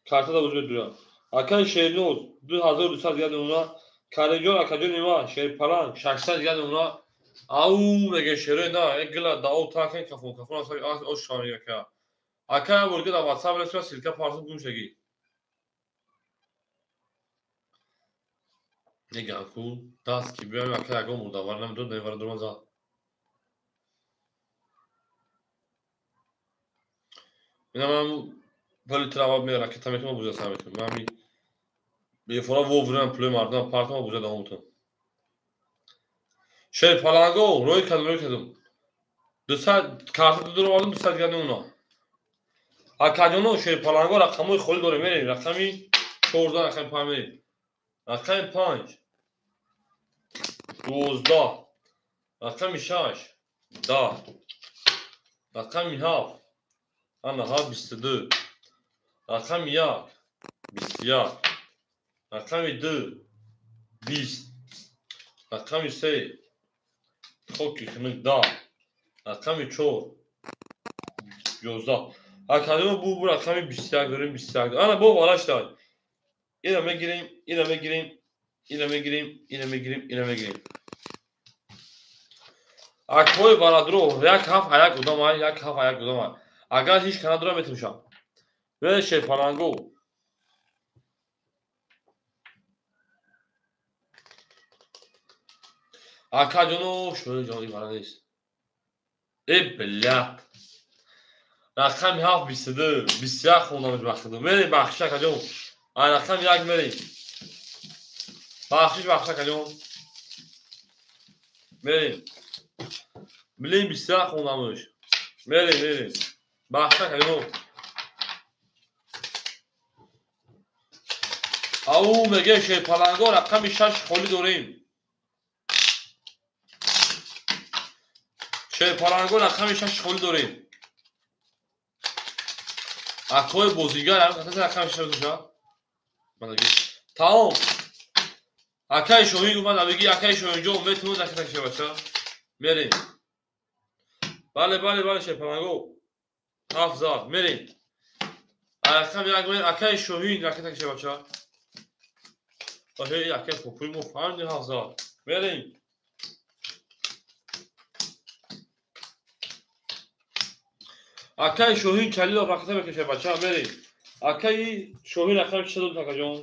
Карта да бузург дура. Акай Шерноз 2200 дигар нумуна. Каримҷон акаҷони ман Шерпаланг 600 дигар нумуна. Ау меге шерои на, э гила дао такен кафон, кафон аса ош шавани ака. Ака бурги да WhatsApp ресма силка парсум гум шаги. Меган ку даст ки биём ака ягон мурдавар намедон девара дурман зад. Ина ман пули трава ме ракета мекунам буза сар мекунам. Ман ми бефора вовремя пули мардум партам буза давом мекунам. Шер паланго рой кардам, рой кардам. 200 карта дурам овардам, 200 дигар нумуна. Акаҷоно шер паланго рақамҳои холӣ дорем, мерем. Рақами 14, рақами 5 мерем. Рақами 5 12, рақами 6 10, рақами 7 ана 7 22, рақами 1 21, рақами 2 20, рақами 3 хоки хунук 10, рақами 4 11. Акаҷоно бу рақами 21 дорем, 21. Ана бо вараш дад. Ина мегирем, ина мегирем, ина мегирем, ина мегирем, ина мегирем. Акҳои варадро як ҳафт аяк одам ай, як ҳафт аяк одам ай. Агар ҳеҷ кана дора метумшам. Ве шерпаланго. Акаҷоно шӯри ҷон ибара нест. Э блядь. Рақами 7 22, 21 хондамаш бахшидам. Мерем бахшиш акаҷон. Ай рақами 1 мерем. Бахшиш бахшиш акаҷон. Мерем. Блин 21 хондамаш. Мерем, мерем. Бахшиш акаҷон. Ау меге шерпаланго рақами 6 холӣ дорем. Шерпаланго рақами 6 холӣ дорем. Акҳои бозигар рақами 6 бошад. Тамом. Акаи Шоҳин гуфт ман набиги акаи Шоҳинҷон метавонад ракета кашад бача. Мерем. Бале, бале, бале шерпаланго. 7 зад. Мерем. Рақами 1 мерем. Акаи Шоҳин ракета кашад бача. Бача акаи Попури мо фаҳмидем 7 зад. Мерем. Акаи Шоҳин Чалилов ракета мекашад бача. Мерем. Акаи Шоҳин рақами чӣ дод акаҷон?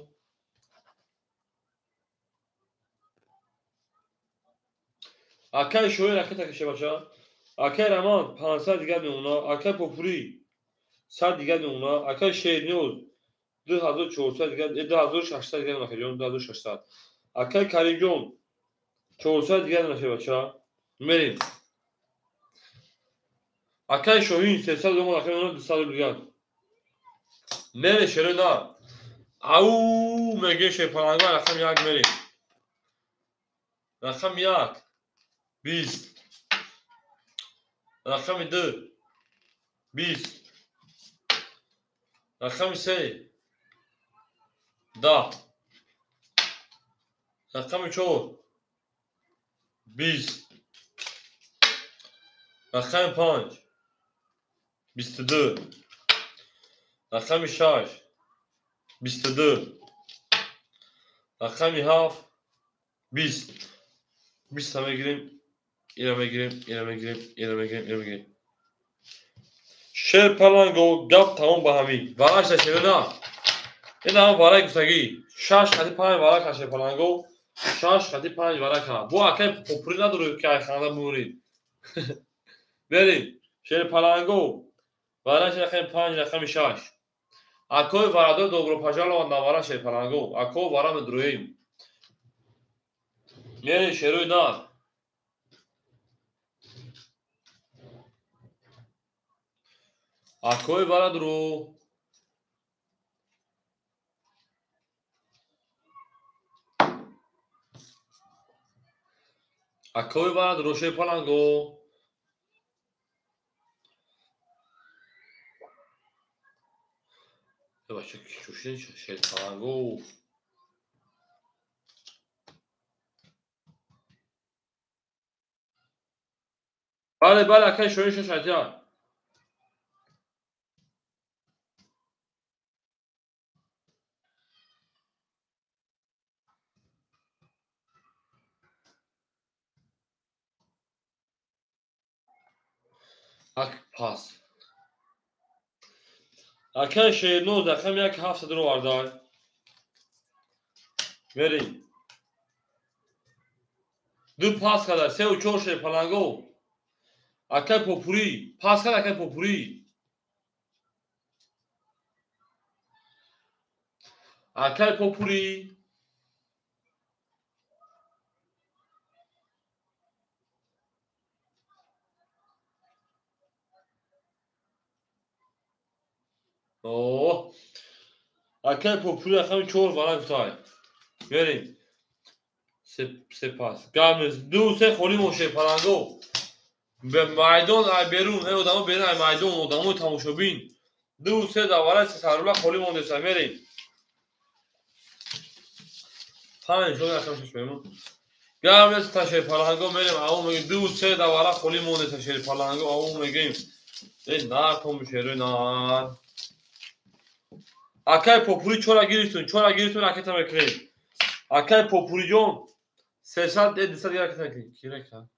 Акаи Шоҳин ракета кашад бача. Акаи Раман 500 дигар мемона. Акаи Попури 100 дигар мемона. Акаи Шерниёз 2400 дигар, 2600 дигар акаҷон, 2600. Акаи Каримҷон 400 дигар мешавад бача. Мерем. Акаи Шоҳин 300 мемона, акаи мемона 200 дигар. Мере шерои на. Ау меге шерпаланго рақами 1 мерем. Рақами 1 20, рақами 2 20, рақами 3 10, рақами 4 20, рақами 5 22, рақами 6 22, рақами 7 20. 20 мегирем, ина мегирем, ина мегирем, ина мегирем, ина мегирем. Шерпаланго гап тамом ба ҳамин. Вараш шеро на. Ин ҳам варак гуфтагӣ. 6 хати 5 варак шерпаланго, 6 хати 5 варак. Бо акай попури надорӣ ки ай ханда бимонед. Берем. Шерпаланго вараш рақами 5, рақами 6. Акои варадор добро пожаловать на вара шерпаланго. Ако вара медроем. Мерем шерои нар. Акои варадро. Акои вара дрошаи паланго. Бача чушин шер паланго. Бале, бале, акай шоин шаш атя. Ак пас. Акай шерноз рақами як ҳафтсад овардай. Мерем. Ду пас када, сеу чор шер паланго. Акай попури, пас када акай попури. Акай попури. О, акай попури рақами чор вара гуфтай. Мерем. Се пас. Гамез ду се холӣ моше паланго. Ба майдон ай берун, эй одамо берун ай майдон, одамои тамошобин. Ду се давара се сарула холӣ мондеса мерем. Панҷ шо рақам шаш мемон. Гамез та шер паланго мерем, ау мегем ду се давара холӣ мондеса шер паланго, ау мегем. Эй нар том шерои нар. Акай попури чора гирифтун, чора гирифтун ракета мекунем. Акай попуриҷон 300 200 ракета мекунем. Ки ракета?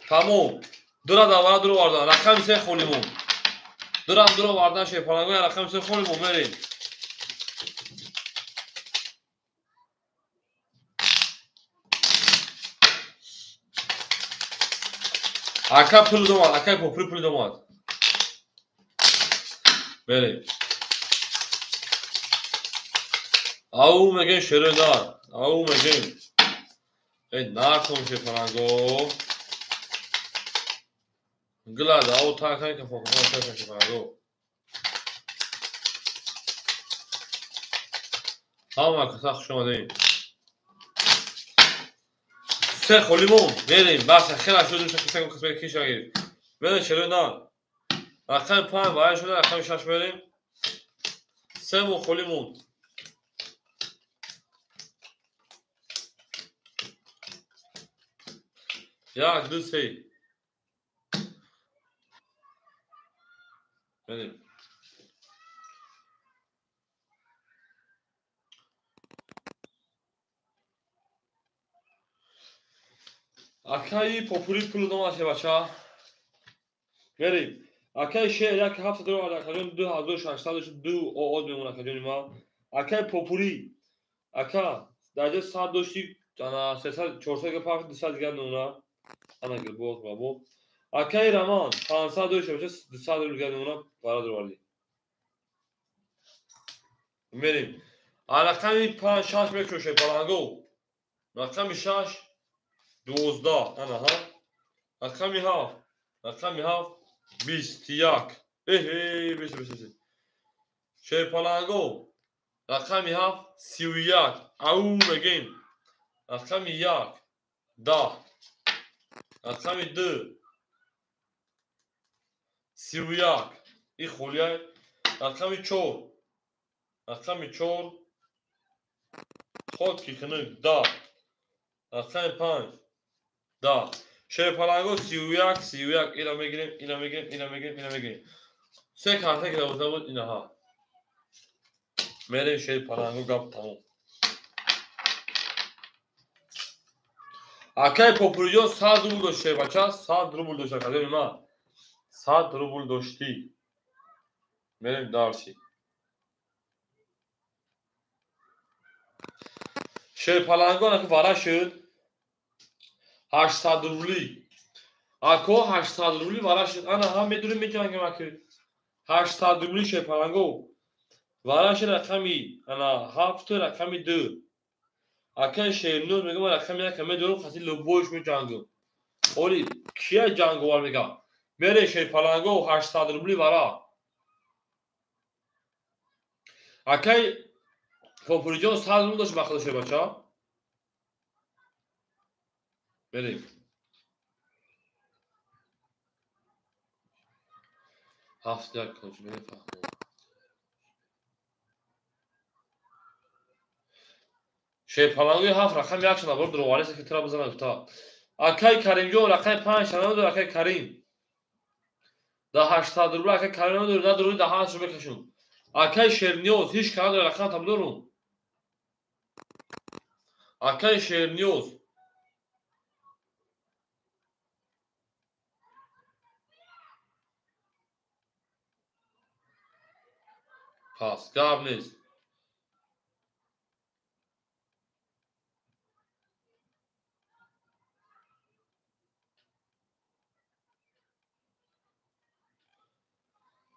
Тамом. Дура давара дуро вардан. Рақами се холимон. Дурам дуро вардан шер паланго, рақами се холимон мерем. Ака пул домад, акай попури пул домад. Мерем. Ау мегем шерои нар. Ау мегем. Эй нар том шер паланго. Глада, ау та кан ка фокус шер паланго. Ҳама каса хуш омадем. Се холимон. Мерем. Баса хела шудем шакиса каса киша гирифт. Мерем шерои нар. Рақами панҷ вая шуда, рақами шаш мерем. Се мо холӣ монд. Як, ду, се. Мерем. Акаи попури пул домад бача. Мерем. Акай шер як ҳафтсад овард акаҷон 2600 ду оод мемонад акаҷони ман. Акай попури. Ака дар ҷои 100 дошти, ана 300 400 га пахт 200 дигар мемонад. Ана гирбоз бабо. Акай Раман 500 дошти бача 200 рубл дигар мемонад бародар овардӣ. Мерем. Рақами 5 6 мекушем паланго. Рақами 6 12 ана ҳа. Рақами 7 рақами 7 21. Эҳе, бис бис бис. Шерпаланго. Рақами 7 31. Ау мегем. Рақами 1 10. Рақами 2 31. И холияй. Рақами 4. Рақами 4 хоки хунук 10. Рақами 5 10. Шерпаланго 31 31 ира мегирем, ира мегирем, ира мегирем, ира мегирем. Се карта ки давозда буд инаҳа. Мерем шерпаланго гап тамом. Акай попуриҷон 100 рубл дошт шербача, 100 рубл дошт акаҷони ман. 100 рубл доштӣ. Мерем дарси. Шерпаланго анаки вара шуд. 800 рубли. Ако 800 рубли вара шуд. Ана ҳам медурем меҷангем аки. 800 рубли шерпаланго. Вара шуд рақами ана 7 рақами 2. Акай шернӯз мегӯям ман рақами 1 медурам хати лубоиш меҷангам. Оли кия ҷанговар мегам. Мере шерпаланго 800 рубли вара. Акай Попуриҷон 100 рубл дошт ба худо шербача. Мерем. Ҳафт як кончи мефаҳмам. Шерпалангои ҳафт рақам як шана бор дурӯғариса ки тура бизанад гуфта. Акай Каримҷон рақами панҷ шана надор, акай Карим. Да 800 рубл акай Карим надор, надорӣ да ҳашт рубл кашун. Акай Шерниёз ҳеҷ ка надор, рақам там дорум. Акай Шерниёз. Пас гап нест.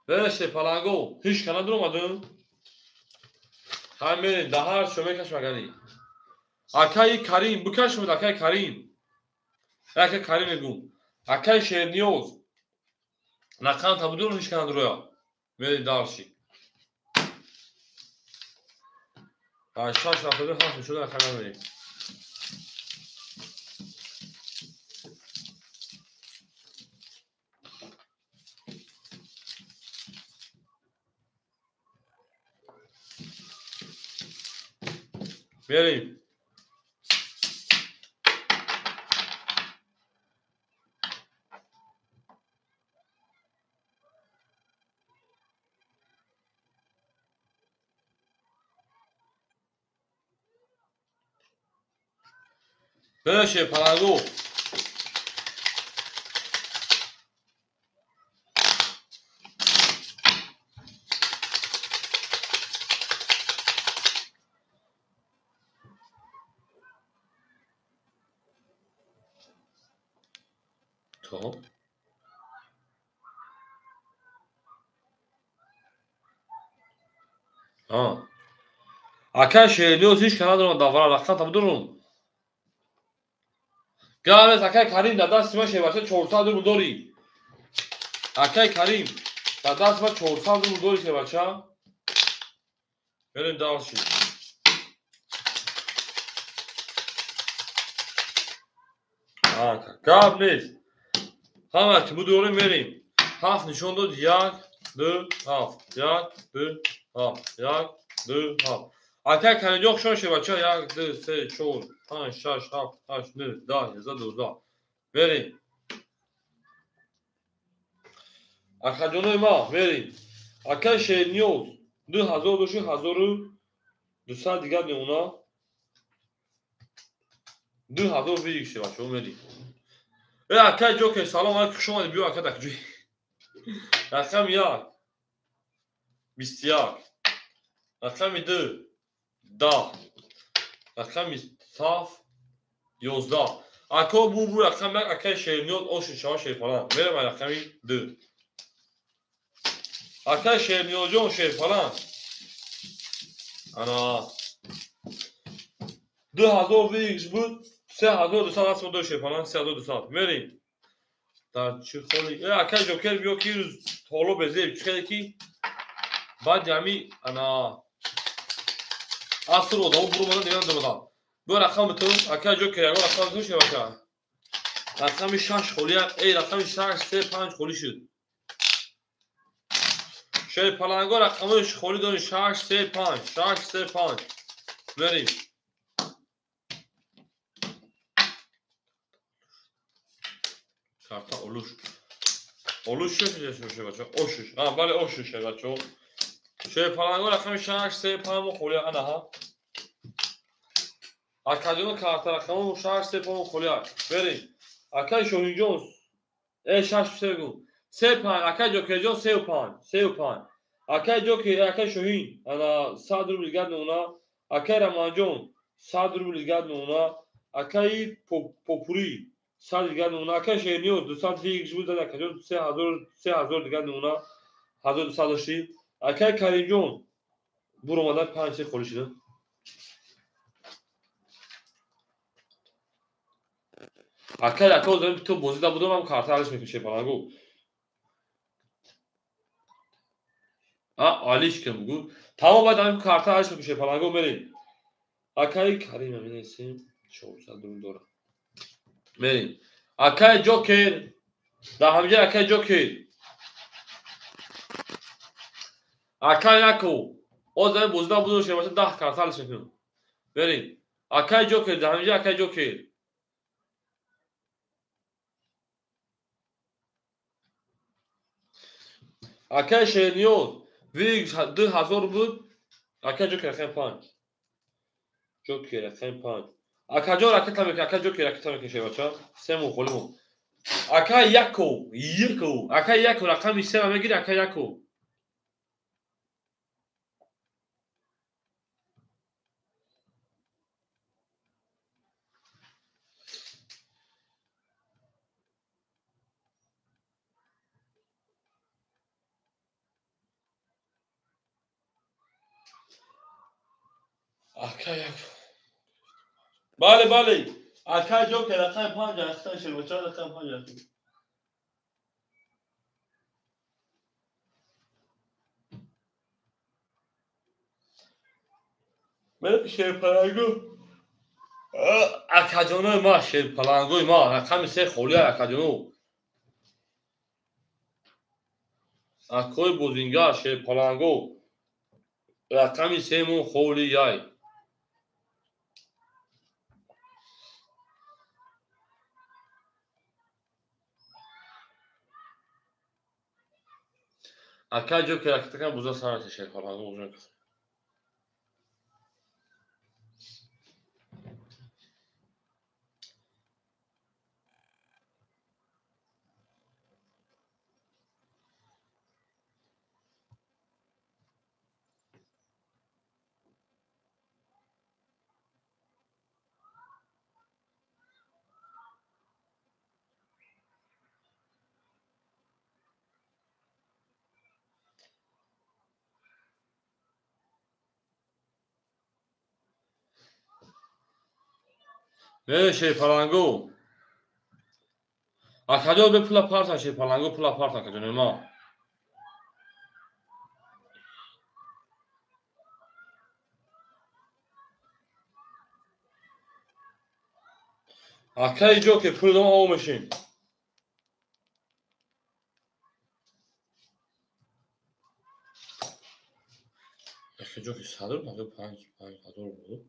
Бере Шерпаланго, ҳеҷ ка надуромадум. Ҳай мерем, да ҳар шо мекашм агани. Акаи Карим, бикашмед акаи Карим. Акаи Карим мегум. Акаи Шерниёз. Рақам та будурум ҳеҷ ка надуроя. Мерем дарши. Шаш рафтаду ҳафт мешуда рақам намерем. Мерем. Бере Шерпаланго. То. Акай Шерниёз ҳеҷ ка надорам давра рақам там дорум. Галес акай Карим дар дасти ман шербача 400 рубл дорӣ. Акай Карим дар дасти ман 400 рубл дорӣ шербача. Берем дальше. Гап нест. Ҳама ки будорем мерем. Ҳафт нишон дод. Як, ду, ҳафт. Як, ду, ҳафт. Як, ду, ҳафт. Акай Каримҷон хушон шербача. Як, ду, се, чор, панҷ, шаш, ҳафт, ҳашт, нӯҳ, даҳ, 11, 12. Мерем. Акаҷонои ма мерем. Акай Шерниёз 2000 доши 1200 дигар мемона. 2000 вигик шербачаҳо мерем. Э акай Ҷокер салом алайкум, хуш омадед, биё ака дакҷӯй. Рақами як 21, рақами ду 10, рақами ҳафт 11. Ако бу рақами як акай Шерниёз оши шава Шерпаланг. Мерем ай рақами ду. Акай Шерниёзҷон Шерпаланг. Ана 2000 вигш буд, 3200 аст мо Шерпаланг, 3200. Мерем. Дар чӣ холи? Э акай Ҷокер биё ки рӯз ҳоло безеб чӣ хеле ки баъди ҳами ана аср одамо буромадан дигар надомадан. Биё рақам битун, акай Ҷокер ягон рақам битун шербача. Рақами шаш холӣ, эй рақами шаш, се, панҷ холӣ шуд. Шерпаланго рақамои холӣ дорем шаш, се, панҷ, шаш, се, панҷ. Мерем. Карта олуш. Олуш шуд шербача, ошуш. А, бале ошуш шербача. Шерпаланго рақами шаш, се, панҷ мо холӣ анаҳа. Акаҷон карта рақамо шаш, се, панҷ мо холӣ. Мерем. Акай Шоҳинҷон, э шаш, се бигӯ. Се, панҷ, акай Ҷокерҷон се панҷ, се панҷ. Акай Ҷокер, акай Шоҳин, ана 100 рубл дигар мемона. Акай Раманҷон 100 рубл дигар мемона. Акай Попурӣ 100 дигар мемона. Акай Шерниёз 200 фикс буд, акаҷон 3000, 3000 дигар мемона. 1200 дошти. Акай Каримҷон буромада панҷ се холӣ шуда. Акай ака озарим ту бозида будам, ҳам карта алиш мекунем Шерпалангу. А алиш кун бугу. Тамом баъд ҳамин карта алиш мекунем Шерпалангу мерем. Акай Карим ҳамин ҳастем 400 рубл дорад. Мерем. Акай Ҷокер, дар ҳамҷа акай Ҷокер. Акай Яко, оз дар бозида буду шербача 10 карта алиш мекунем. Мерем. Акай Ҷокер, дар ҳамҷа акай Ҷокер. Акай Шерниёз, виг 2000 буд. Акай Ҷокер рақами 5. Ҷокер рақами 5. Акаҷон ракета мекунад, акай Ҷокер ракета мекунад шербача. Се мо холимо. Акай Яко, Яко, акай Яко рақами 3 мегири, акай Яко. Акай Яко. Бале, бале. Акай Ҷокер рақами 5 рақами шербача рақами 5. Ман шерпалангу. Акаҷонои ма, шерпалангои ма, рақами 3 холия акаҷоно. Акои бозингар шерпаланго. Рақами 3 мо холияй. Акай Ҷокер ракета буза сарати шерпаланго буза. Не шерпаланго. Акаҷон бе пула парта шерпаланго пула парта акаҷони ма. Акаи Ҷокер пул дома о мешин. Акаи Ҷокер 100 рубл, 5000 рубл.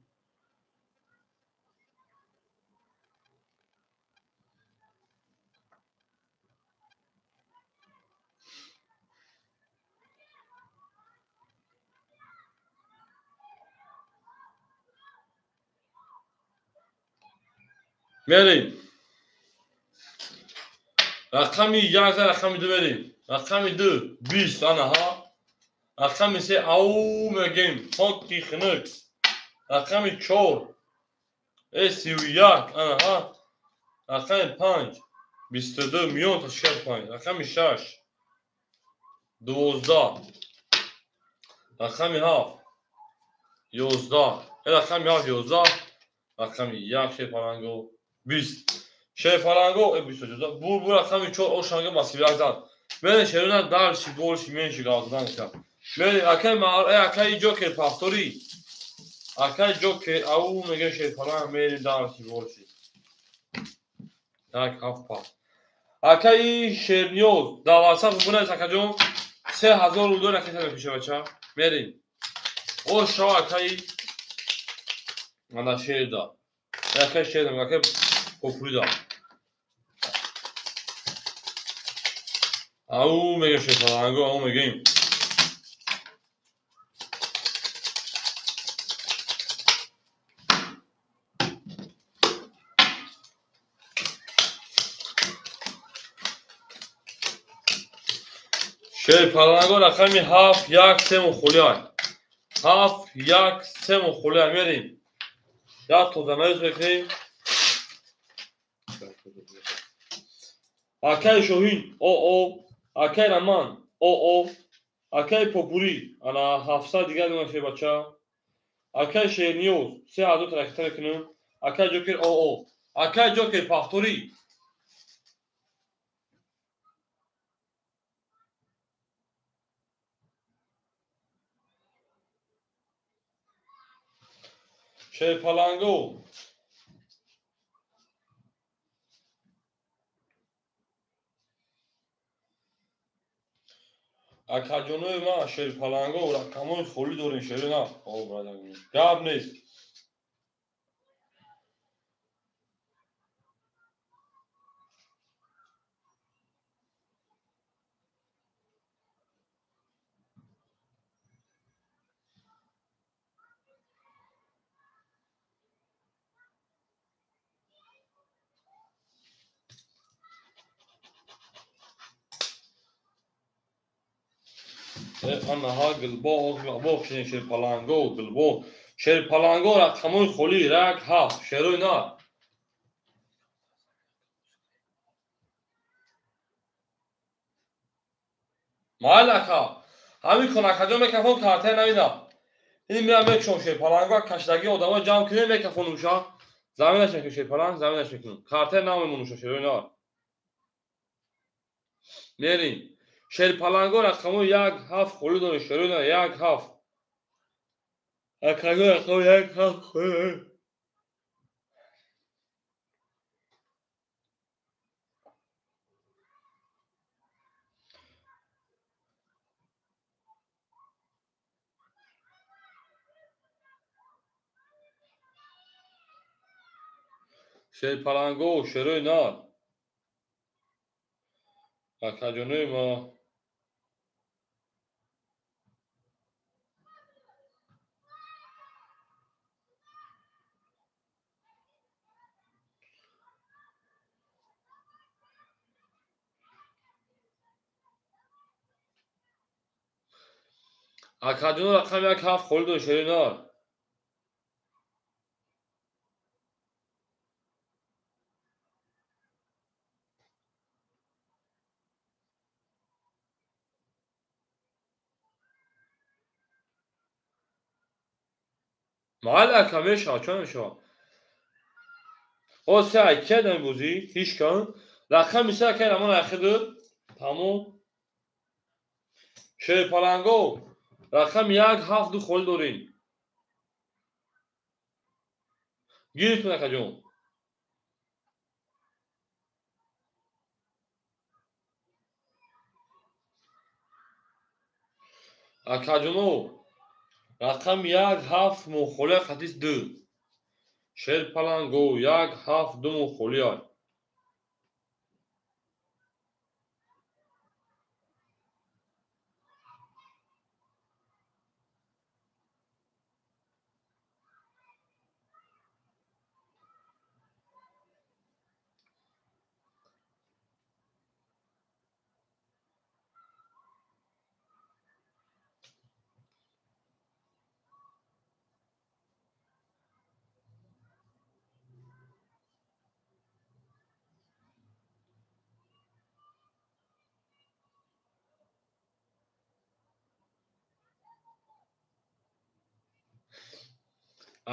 Мерем. Рақами 1 рақами 2 мерем. Рақами 2 20 анаҳа. Рақами 3 ау мегем хоки хунук. Рақами 4 31 анаҳа. Рақами 5 22 миён та 65. Рақами 6 12. Рақами 7 11. Рақами 7 11. Рақами 1 шерпаланго 20. Шерпаланго 20. Бу рақами 4 ошанга масивак зад. Мен шерона дальше больше меньше газдан ша. Мен акай акай Ҷокер повтори. Акай Ҷокер ау меге шерпаланг мен дальше больше. Так ҳафт па. Акай Шерниёз дар WhatsApp бунай акаҷон 3000 рубл ракета мекуша бача. Мерем. О шо акай ана шерда. Акай шерда, акай попурида. Ау мегем шерпаланго, ау мегем. Шерпаланго рақами 7 1 3 мухолиай. 7 1 3 мухолиай мерем. Як тозанаиз мекунем. Акай Шоҳин о акай Раман о акай Попурӣ ана 700 дигар дона шербача. Акай Шерниёз 3000 ракета мекунем. Акай Ҷокер о акай Ҷокер повтори. Шерпаланго. Акаҷонои ман шерпаланго рақамҳои холӣ дорем, шеро на. О, бародар, гап нест. Анаҳа гулбоғ, боғ шудем, шерпаланго, гулбоғ. Шерпаланго рақамҳои холӣ, 1 7, шерои на. Майли ака, ҳамин кун акаҷон, мекафон картаи навида. Ин меам мекушом шерпаланго, кашдагии одамо ҷамъ кунем, мекафонумша. Заминаш мекунем шерпаланг, заминаш мекунем. Картаи нав мемонумша шерои на. Мерим. Шерпаланго рақамҳои 1 7 холӣ дорем, шерои на, 1 7. Акаҷон рақамҳои 1 7 холӣ дорем. Шерпаланго, шерои на. Акаҷонои ма. Акаҷоно рақами 1 7 холӣ дорем, шерои на. Майли ака, мешавад, чо намешавад? О, се ай кия дами бозӣ? Ҳеҷ кан. Рақами се ака рамон айхиду. Тамом. Шерпаланго рақами 1 7 2 холӣ дорем. Гирифтун акаҷон. Акаҷоно рақами 1 7 мо холия хатис 2. Шерпаланго 1 7 2 мо холия.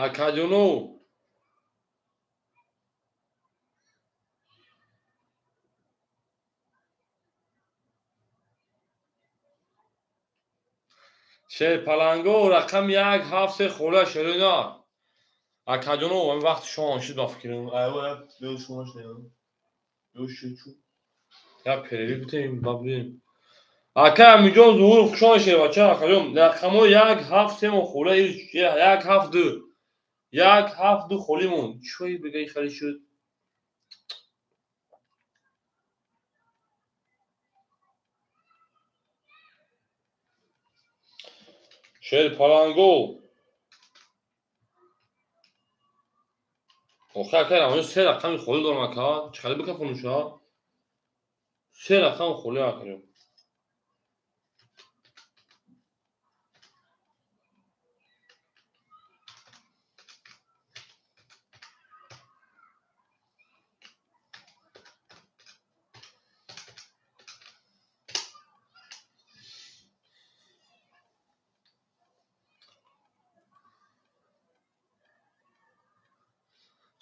Акаҷоно шерпаланго рақами 1 7 3 холия, шерои на. Акаҷоно ҳамин вақти шом шуд ба фикрам. Айва, биё шумо шунем. Биё шучу. Я перерыв битем, бабдем. Ака Амиҷон Зуҳуров хуш омадед, бача, акаҷон. Рақамҳои 1 7 3 мо холия, 1 7 2. 1 7 2 холӣ монд. Чой бегаи хали шуд. Шерпаланго. Охе ака, рамони се рақами холӣ дорам ака. Чӣ хали бикафонуша? Се рақам холӣ акаҷон.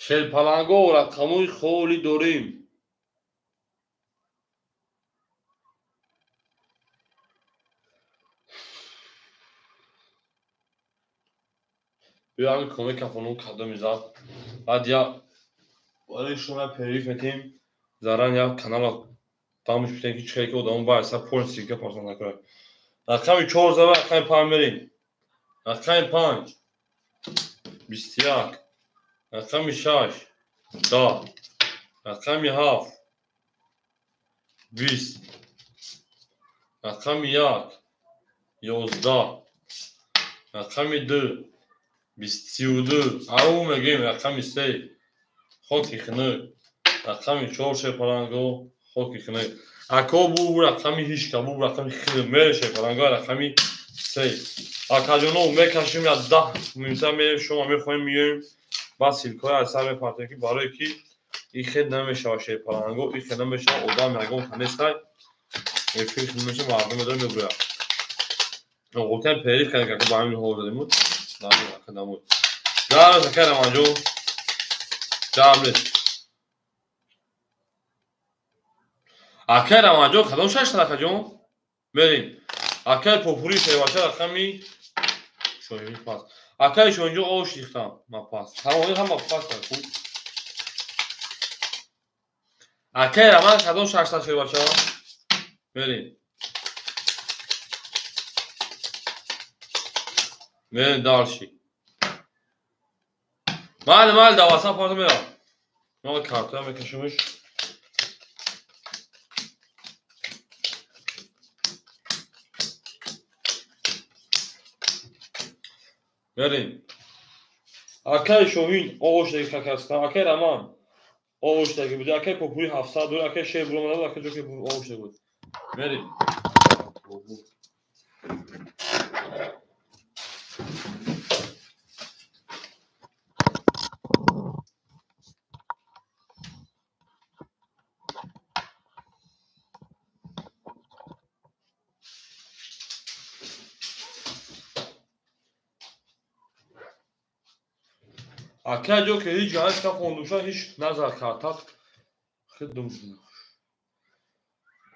Шерпаланго рақамҳои холӣ дорем. Биё ҳамин комека хонум кадоми зад. Баъд я барои шумо я перерыв метем. Заран я канала дамш битем ки чӣ ки одамо байса полностью партон накунад. Рақами 4 зада, рақами 5 мерем. Рақами 5 21, рақами 6 10, рақами 7 20, рақами 1 11, рақами 2 32, ау мегӯем рақами 3 хоки хунук, рақами 4 шерпаланго хоки хунук. Ако бу рақами ҳичка, бу рақами хунук мере шерпаланго рақами 3. Акаҷоно мекашем я 10 минута мерем, шумо мехоҳем миёем, баъд силкҳои аз сар мепартем, ки барое ки ин хел намешавад шерпаланго, ин хел намешавад, одам ягон канестай эфир хел намешавад, мардум медорад мегӯяд. Оғотиам периф кардем, ки ба ҳамин ҳол дадем. Намуд. Гарм ака Раманҷон. Гарм нест. Акай Раманҷон кадом шашта акаҷон? Мерем. Акай Попури шербача рақами шоҳин пас. Акай Шоҳинҷон ош рихтам. Ма пас. Тамоми ҳама пас хуб. Акай Раман кадом шашта шербача? Мерем. Мерем дальше. Майли, майли, давасан парта мерам. Ма карта мекашимш. Мерем. Акай Шоҳин оғоштаги какаста, акай Раман оғоштаги буд, акай Попури 700 буд, акай Шер буромада, акай Ҷокер оғоштаги буд. Мерем. Акай Ҷокер ҳеҷ гаҳ хондуша ҳеҷ назар картат хидм.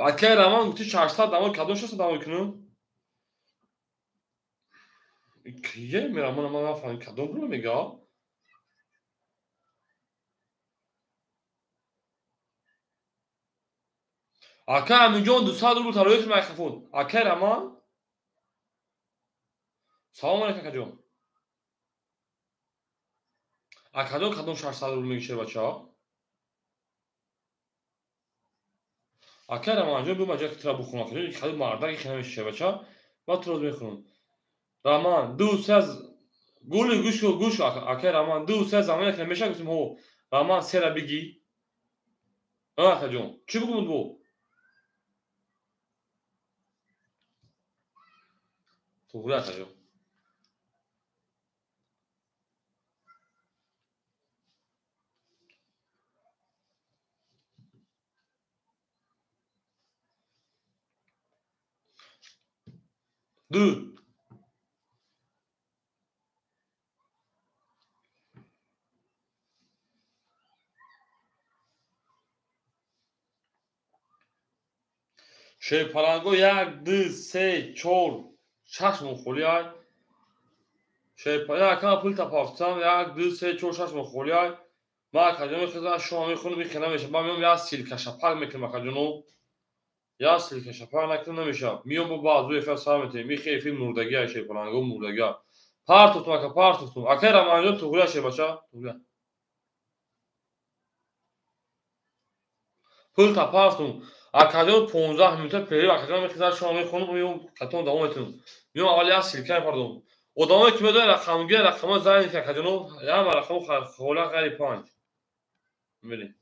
Акай Раман гуфти 600 дамо, кадом 600 дамо кунам? Кие мерамон, ман нафаҳмидам кадом пул мега? Акай Аминҷон 200 рубл тарои микрофон. Акай Раман? Салом алейкум акаҷон. Акаҷон кадом 600 рубл мегӣ шербача? Акай Раманҷон бу маҷа тира бухонам. Акаҷон хали мардаки хеле меши шербача. Баъд туро мехонам. Раман 2 3 гули гӯш гӯш акай Раман 2 3 замона ки меша гуфтем ҳо Раман сера бигӣ. Акаҷон чӣ бигӯм бу? Туғри акаҷон. Ду. Шерпаланго 1, 2, 3, 4, 6 моҳ холӣ ай. Шерпаланго якама пул тапафтам, 1, 2, 3, 4, 6 моҳ холӣ ай. Ман акаҷон мехезам, шумо мехонам, ин хел намешавад. Ман меом як силка шапак мекунам акаҷоно. Як силка шапак накунам намешавад. Меом бо баъзу эфир сар метавем. Ин хел эфир мурдагӣ ай шерпаланго мурдагӣ ай. Партофтум ака, партофтум. Акай Раманҷон туғри ай шербача, туғри ай. Пул тапафтум. Акаҷон 15 минута перерыв акаҷон мехезад, шумо мехонам, меом катон давом метавем. Меом аввал як силка мепардом. Одамое ки медонанд рақамгир, рақамҳо занг мекунанд акаҷоно, ҳама рақамҳо хола ғайри 5. Мерем.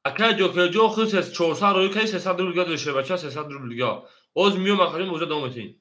Акай Ҷокерҷон, худ 400 роӣ кардӣ, 300 рубл дига дошта бача, 300 рубл дига. Ҳозир меём, акаҷон, бозиро давом метиҳем.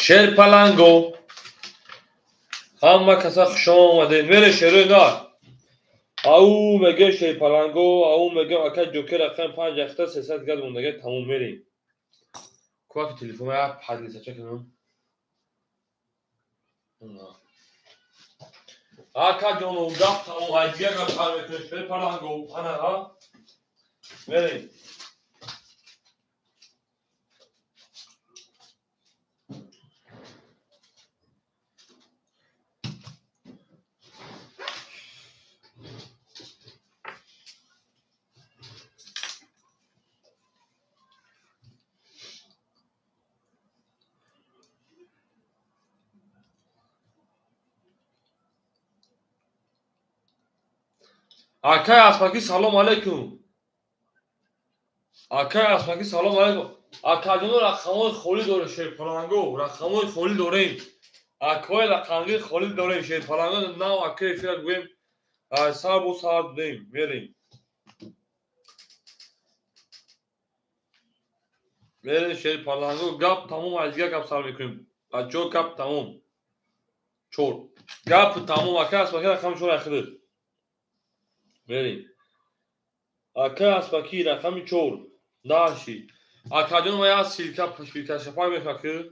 Шерпаланго. Ҳама каса хуш омадед. Мере шерои нар. Ау меге шерпаланго, ау меге ака ҷокер рақами 5 яхта 300 газ мондага тамом мерем. Куваки телефон я падлисача кунам. Ака ҷоно гап тамом, айдига гап сар мекунем. Шерпаланго, ана ҳа. Мерем. Акай Аспаки салом алейкум. Акай Аспаки салом алейкум. Акаҷоно рақамҳои холӣ дорем шерпаланго, рақамҳои холӣ дорем. Акои рақамги холӣ дорем шерпаланго. Нав акай эфира гӯем, сар бо сар додем, мерем. Мерем шерпаланго, гап тамом, аз дигар гап сар мекунем. Бачаҳо гап тамом. 4. Гап тамом, акай Аспаки рақами 4 ахир. Мерем. Акай Аспаки рақами 4. Даши. Акаҷон ма як силка шапак мекунад ки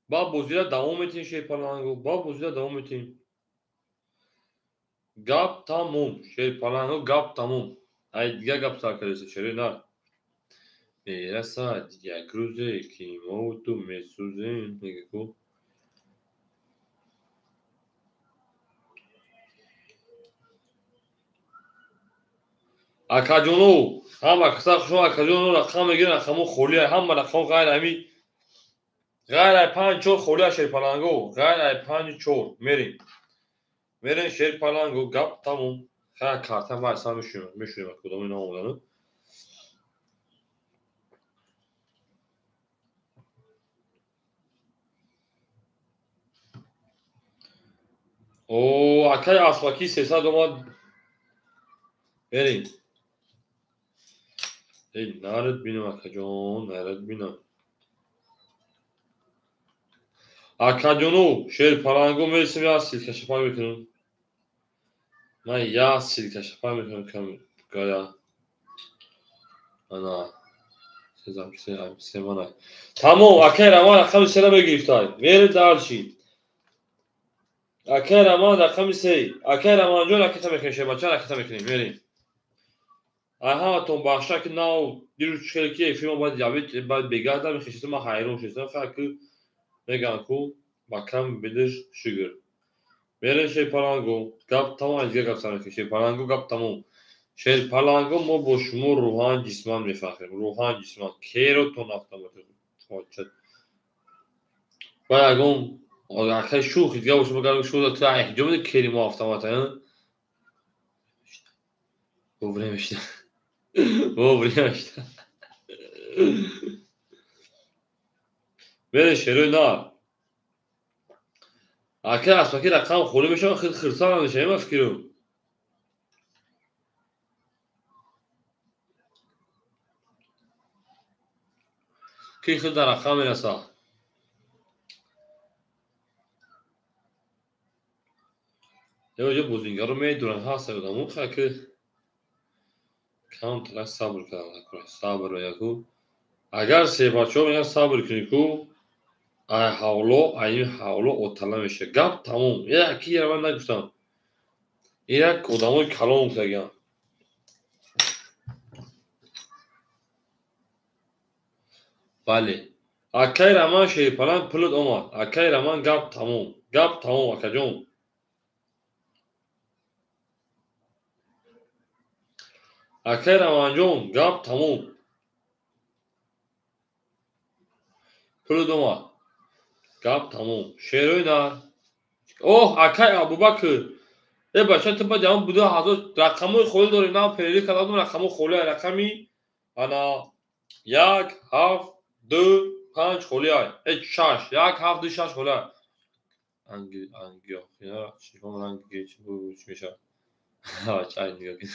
ба бозира давом метиҳем шерпаланго, ба бозира давом метиҳем. Гап тамом, шерпаланго гап тамом. Ай дигар гап сар кардеса шерои нар. Мерасад як рӯзе ки мо ту месӯзем, мега ку. Акаҷоно, ҳама каса хушо акаҷоно рақам мегиранд, рақамҳо холия, ҳама рақамҳо ғайр ами ғайр ай 5 4 холия шерпаланго, ғайр ай 5 4 мерем. Мерем шерпаланго, гап тамом. Хай карта вай сар мешӯем, мешӯем кудоми ном омадану. О, акай Аспаки 300 омад. Мерем. Эй, нарад бинам, акаҷон, нарад бинам. Акаҷоно, шерпаланго мересем, як силка шапак мекунам. Ман як силка шапак мекунам, кам гая. Ана, се мана. Тамом, акай Раман рақами 3 мегирифтай. Мерем дарчи. Акай Раман рақами 3. Акай Раманҷон ракета мекунем, шербача ракета мекунем, мерем. Ҳаматон бахша ки нав дирӯз хеле ки эфирмо баъд явид баъд бегаҳ мехешистам, ман ҳайрон шудам, хай ки мегӯям ку ба кам бидиш шукр. Мерем шерпаланго, гап тамом, аз дигар гап сар мекунем. Шерпаланго гап тамом. Шерпаланго мо бо шумо рӯҳан ҷисман мефахрем, рӯҳан ҷисман. Керо то нафтам хочад. Баъд ягон акай шӯхи дигар бошад, магар шӯда ту ай ҷо меди кери мо автомата, вовремя шуда. Вовремя шуда. Мере шерои нар. Акай Аспаки рақам холӣ мешавад, хел хирсанд мешавем, ман фикрам. Ки хел дар рақам мерасад. Ё бозингаро медуранд, ҳаст одамо, хай ки камтарак сабр кардан, сабр яку. Агар се бачаҳо мегӯянд сабр кунӣ ку, ай ҳавло, ай ҳавло отала мешавад. Гап тамом. Яки яра ман нагуфтам. Як одамои калон гуфтагиам. Бале. Акай Раман шерпаланг пулат омад. Акай Раман гап тамом. Гап тамом, акаҷон. Акай Раманҷон, гап тамом. Пулат омад. Гап тамом. Шерои нар. Оҳ, акай Абубакр. Э бача, ту баъд ҳамон буда ҳазор рақамҳои холӣ дорем. Нав перери кардам, рақамҳо холӣ, рақами ана 1 7 2 5 холӣ ай. Э 6 1 7 2 6 холӣ ай. Анги анги чӣ ранги чӣ мешавад? Ха, чай нигоҳ кун.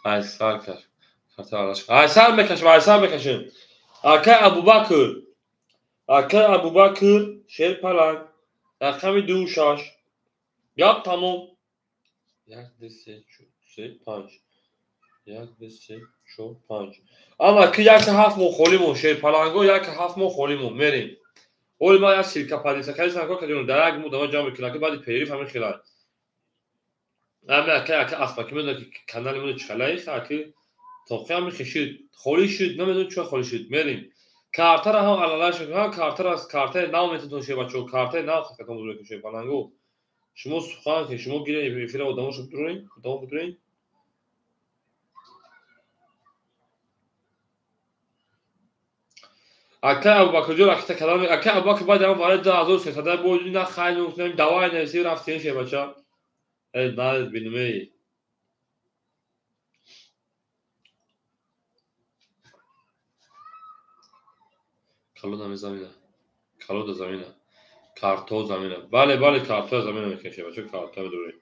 Ай сар кард. Айсар мекашем, айсар мекашем. Акай Абубакр. Акай Абубакр, Шерпаланг. Рақами 2-6. Гап тамом. 1, 2, 3, 4, 5. 1, 2, 3, 4, 5. Ама ки 1-7 мо холӣ мон, Шерпаланго 1-7 мо холӣ мон. Мерем. Оли ман як силка падиса кардам, кор кардем, дар як муддат ҷамъ мекунам, ки баъди перерыв ҳамин хелай. Ами акай ака аспаки медонад, ки канали мо чӣ хелай, аки тоқи ҳами хешид, холӣ шуд, намедонам чӣ холӣ шуд. Мерем. Картара ҳам алалаш ҳам картара картаи нав метавон шебачо, картаи нав хатон бузург Шерпаланго. Шумо сухан ки шумо гиред эфира одамошо бидуред, одамо бидуред. Акай Абубакрҷон ракета кардам. Акай Абубакр баъд ҳам барои 2300 бо на хайр нӯхтем, давай нависи рафтем шебача. Э, на бинумей. Калода замина. Калода замина. Карто замина. Бале, бале, карто замина мекунем шебача, карто медурем.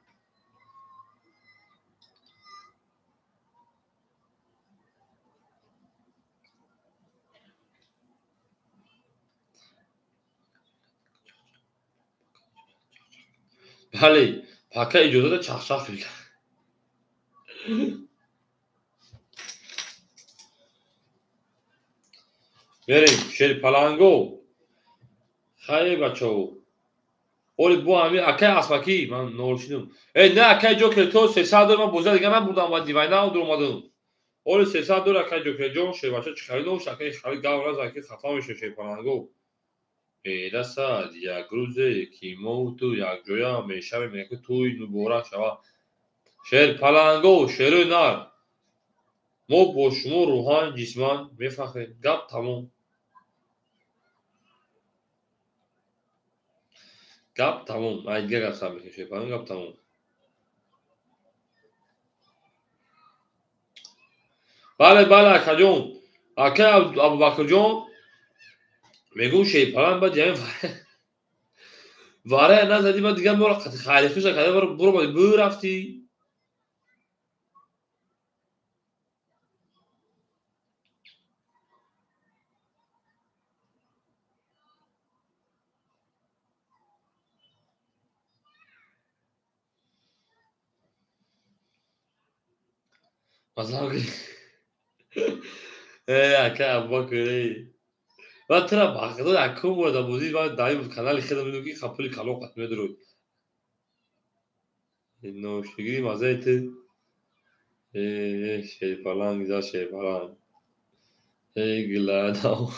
Бале, пака иҷозата чахчах мекард. Мерем, Шерпаланго. Хайр, бачаҳо. Оли бо ҳами акай аспакӣ ман нолшидум. Э, не, акай Ҷокер, то 300 дор ман бозия дига набурдам ва дивайна омадам. Оли 300 дор акай Ҷокерҷон, шербача чӣ хари дошт, акай хари гав назад, ки хафа мешавад Шерпаланго. Мерасад як рӯзе, ки мо ту якҷоя мешавем, яке тӯй муборак шавад. Шерпаланго, шерои нар. Мо бо шумо рӯҳан, ҷисман мефахрем. Гап тамом. Гап тамом. Ай дигар гап сар мекунем, Шерпаланго, гап тамом. Бале, бале, акаҷон. Акай Абубакрҷон мегӯм Шерпаланг баъд ҳамин варая назадӣ, баъд дигар моро хайрихӯш накарда, буромадӣ, бурафтӣ. Масалан, э, акай Абубакр, эй. Баъд тура бақдо якум бор дар бозӣ баъд дар ин канали хеле мебинам, ки пули калон қат медурӯд. Ноштигири мазаи ту. Э, Шерпаланг, за Шерпаланг. Эй, гиладам.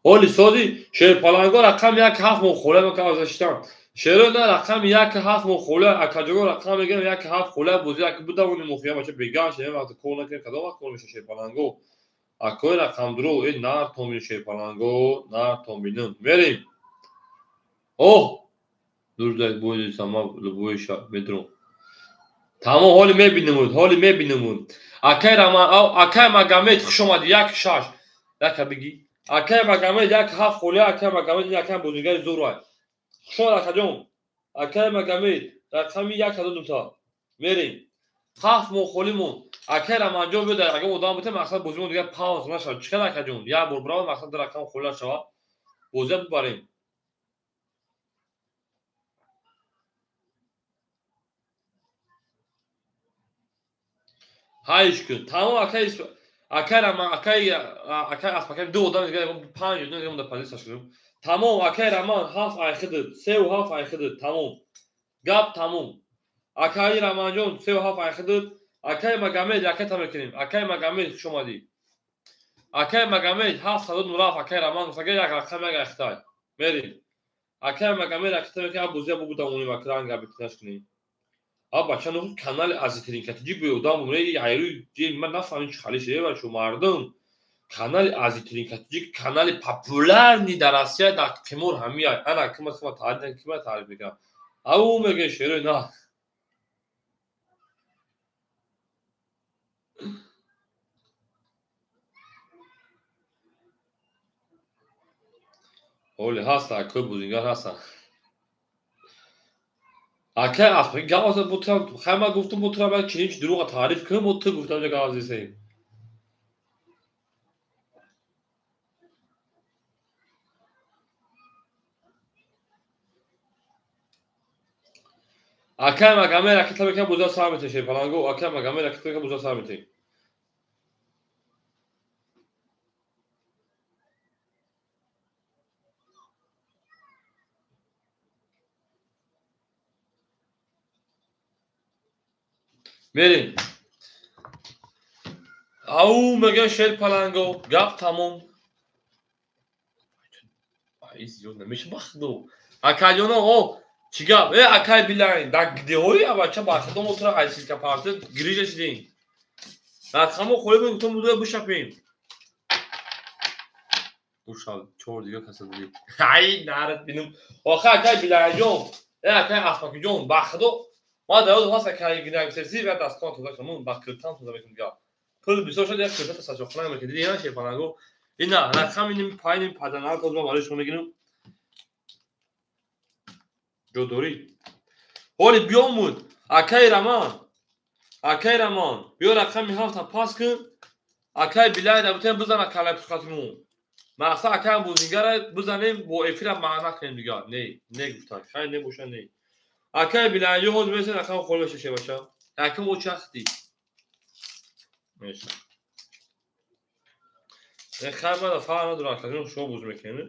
Оли сози Шерпаланго рақам 1-7 мо хола ма кавза шитам. Шеро на рақами 1-7 мо хола, акаҷого рақам мегирам 1-7 хола бозӣ як будавони мохия бача беган шем вақт кор накунем, кадом вақт кор меша Шерпаланго. Акои рақам дуру, э, нар томин Шерпаланго, нар томинум. Мерем. Оҳ! Нужда будет сама любой медрум. Тамом, ҳоли мебинемуд, ҳоли мебинемуд. Акай Раман, акай Магомед, хуш омадӣ, 1-6. Яка бигӣ. Акай Магомед 1-7 холи, акай Магомед акай бозигари зӯрай. Хуш омад, акаҷон. Акай Магомед, рақами 1 та. Мерем. 7 мо холӣ монд. Акай Раманҷон биёд, агар одам бутем, мақсад бозимон дигар пауз нашавад. Чӣ хел, акаҷон? Як бор бирава, мақсад ду рақам холӣ нашавад. Бозия бибарем. Ҳайш кун. Тамом, акай акай Раман, акай акай аспакай ду одам дигар панҷ одам дигар монда позитсия шудем. Тамом, акай Раман 7 айхидид, 3-7 айхидид, тамом. Гап тамом. Акай Раманҷон 3-7 айхидид. Акай Магомед яката мекунем. Акай Магомед, хуш омадӣ. Акай Магомед 7 садод мураф, акай Раман гуфт, як рақам як айхитай. Мерем. Акай Магомед яката мекунем, бозия бугудамонем, акранг абитинаш кунем. А бача ну канали азитрин катиҷи бе одам бумре айрӯи ман нафаҳмем чӣ хали шуда бачо мардум. Канали азитрин катиҷи канали популярный дар Россия дар қимор ҳамия. Ана кима кима таъриф кима таъриф мекунам. Ау меге шерои на. Оли ҳаста, акои бузингар ҳаста. Акай аспаки гавза бутам, хай ман гуфтам бутам як чинич дурӯға таъриф кунам, бо ту гуфтам ҷа гавзисем. Акай Магомед ракета мекунад, бозиро сар метем, шерпаланго. Акай Магомед ракета мекунад, бозиро сар метем. Мерем. Ау мегӯяд шерпаланго, гап тамом. Ай зиёд намеша бахто. Акаҷоно, о, чӣ гап? Э, акай Билайн, дар гидеҳои абача бахто мо тура айсилка парта гирижа шидем. Рақамо холӣ будем, гуфтам бузоя бишапем. Ушал, чор дига каса дидӣ. Ай, нарат бинум. Охи акай Билайнҷон, э, акай Аспакиҷон, бахто ма дар ёд ҳаст акай гинагсерси ва дастон тоза кунам, ба киртан тоза мекунам гап. Пул бисёр шуд, як киртата сачоқхона мекунем. Дидӣ, ина шерпаланго. Ина рақами ним пай ним паданар тоза барои шумо мегирам. Ҷо дорӣ. Ҳоли биёмуд акай Раман. Акай Раман, биё рақами ҳафта пас кун. Акай Билай да бутем бизана калай пушқатиму. Мақсад акай бозингара бизанем, бо эфира маъна кунем дигар. Не, не гуфтан. Хай не боша не. Акай Билай ё ҳозир месен рақам холӣ баша шебаша. Якум очахти. Меша. Э, хай мада фарқ надорад, акаҷон, шумо бозӣ мекунед.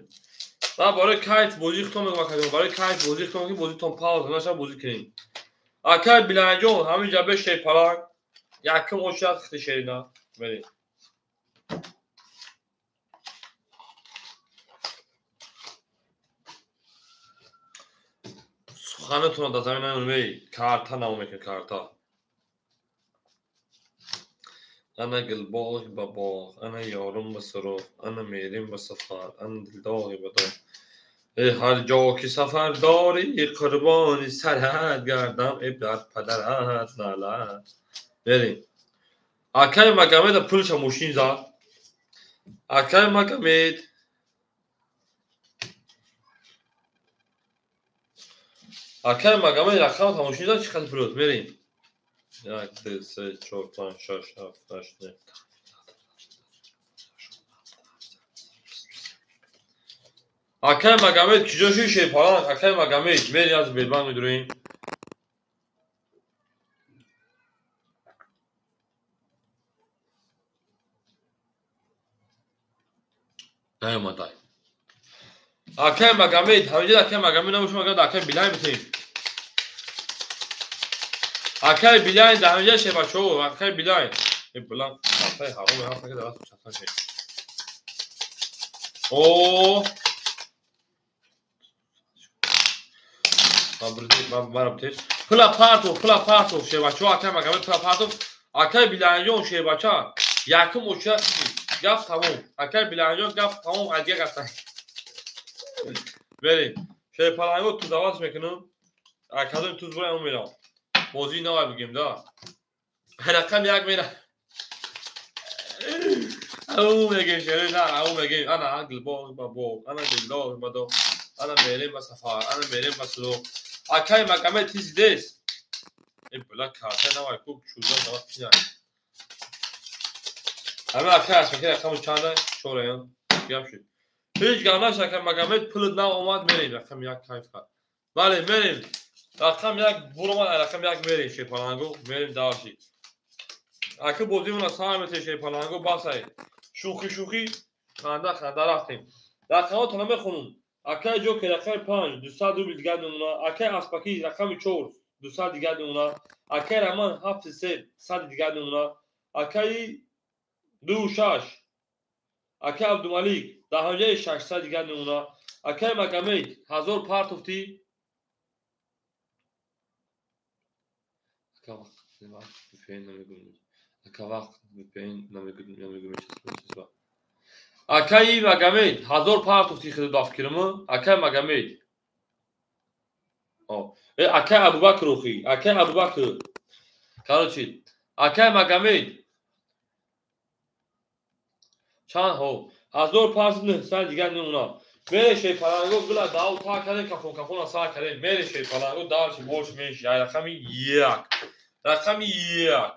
Ман барои кайф бозӣ хитом мекунам, акаҷон, барои кайф бозӣ хитом ки бозитон пауза наша бозӣ кунем. Акай Билайнҷон, ҳамин ҷа бешей паланг. Якум очах хити шерина. Мерем. Суханатонро дар замин намонем, эй, карта намо мекунем, карта. Ана гулбоғи ба боғ, ана ёрум ба суроғ, ана мерим ба сафар, ана дилдоғи ба доғ. Э, ҳар ҷо ки сафар дорӣ, қурбони сарат гардам, э, дар падарат налат. Берем. Акай Магомеда пулша мошин зад. Акай Магомед. Акай Магомед рақам мошин зад, чӣ қадр пулот? Мерем. Як, ду, се, чор, панҷ, шаш, ҳафт, ҳашт, нӯҳ. Акай Магомед куҷо шуд шерпаланг? Акай Магомед, мери аз Белбанк медуроем. Наёмадай. Акай Магомед, ҳаминҷо акай Магомед набошад, магар акай Билайн битем. Акай Билайн дар ҳаминҷо шербачаҳо, акай Билайн. Э, билан, картаи ҳаром ҳаст, ки дар даст чатан шед. О! Пула партов, пула партов, шербачаҳо, акай Магомед пула партов. Акай Билайнҷон шербача, якум оча гап тамом. Акай Билайнҷон гап тамом, адига гап тамом. Берем. Шерпаланго туз аваз мекунам. Академ туз бурам мерам. Бозии навай бигем да. Рақам як мера. Ау мегем шере на, ау мегем. Ана гулбоғ ба боғ, ана дилдоғ ба доғ, ана мерем ба сафар, ана мерем ба суроғ. Акай Магомед тиз дес. Э, била карта навай ку чуза навай кинай. Ҳама акай Аспаки рақаму чанда? Чораян. Гап шуд. Ҳеҷ гап нашуд, акай Магомед пулат нав омад, мерем. Рақами як кайф кард. Бале, мерем. Рақам як буромад, рақам як мерем шерпаланго, мерем давши. Ака бозимона сар метем шерпаланго, басай. Шӯхӣ шӯхӣ, ханда ханда рафтем. Рақамҳо намехонум. Акай Ҷокер рақами панҷ, 200 рубл дигар мемонад. Акай Аспаки рақами чор, 200 дигар мемонад. Акай Раман ҳафти се, сад дигар мемонад. Акаи ду шаш, акай Абдумалик даҳанҷаи 600 дигар мемонад. Акай Магомед 1000 партофтӣ. Ака вақт VPN намегӯем. Ака вақт VPN намегӯем. Акаи Магомед 1000 партофтӣ хидо дафкирму. Акай Магомед. Э, акай Абубакр охи. Акай Абубакр. Короче, акай Магомед чанд ҳо 1000 партофт 900 дигар мемонад. Мере шерпаланго гула дав та кардем, кафон кафона сар кардем. Мере шерпаланго давши бош меши. Ай рақами як. Рақами як.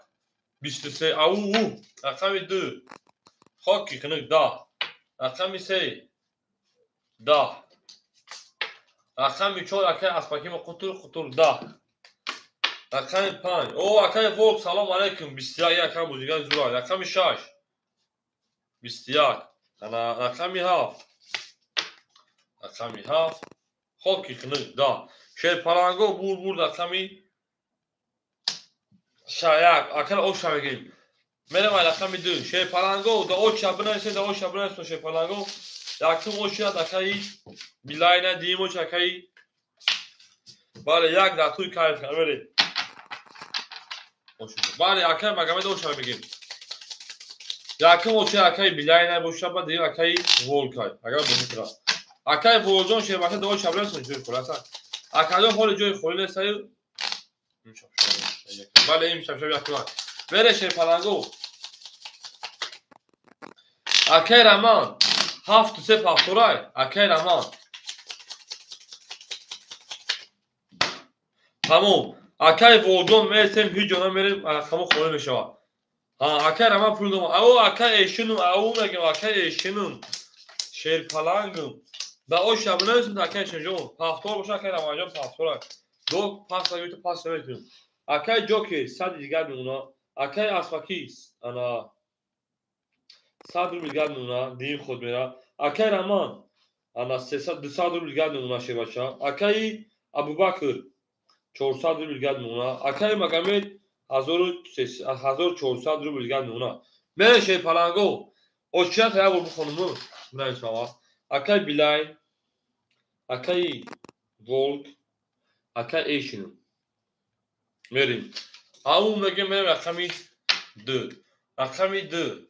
23. Ау, рақами ду. Хоки хунук 10. Рақами се. 10. Рақами чор акай Аспакимо қутур қутур 10. Рақами 5. О, акаи Волк, салом алейкум. 21 якам бозигар зура. Рақами 6. 21. Ана рақами 7. Рақами 7. Хоки хунук, да. Шерпаланго бур рақами 1. Акара оша мегирем. Мерем ай рақами 2. Шерпаланго да оча бинависед, да оча бинависед шерпаланго. Якум оча акаи Билайна, дуюм оча акаи. Бале, як дар туй кайф кар, мерем. Бале, акаи Магомед оша мегирем. Якум оча акаи Билайна боша, ба дуюм акаи Волкай. Агар бозӣ кунад. Акаи Волҷон шербаша да оча бинависед ҷои холӣ аст. Акаҷон ҳоли ҷои холӣ нестаю. Бале, имшаб шаб якум. Бере шерпаланго. Акаи Раман 7 3 повторай. Акаи Раман. Тамом. Акаи Волҷон мересем, ҳеҷ ҷо намерем, рақамо холӣ мешавад. Акаи Раман пул дом. Ау, акаи Эшинум, ау мегем, акаи Эшинум. Шерпалангум. Да оша бинависем, акаи Эшинҷон. Повтор боша, акаи Раманҷон повторай. Ду пас нагирифта, пас наметунем. Акаи Ҷокер 100 дигар мемона. Акаи Аспаки ана 100 рубл дигар мемона, дим худ мера. Акаи Раман ана 300 200 рубл дигар мемона шербача. Акаи Абубакр 400 рубл дигар мемона. Акаи Магомед 1400 рубл дигар мемона. Мере шерпаланго. Очият як бор бихонуму. Бинависам. Акаи Билай, акаи Волк, акаи Эшин. Мерем. Ау мегем, мерем рақами 2. Рақами 2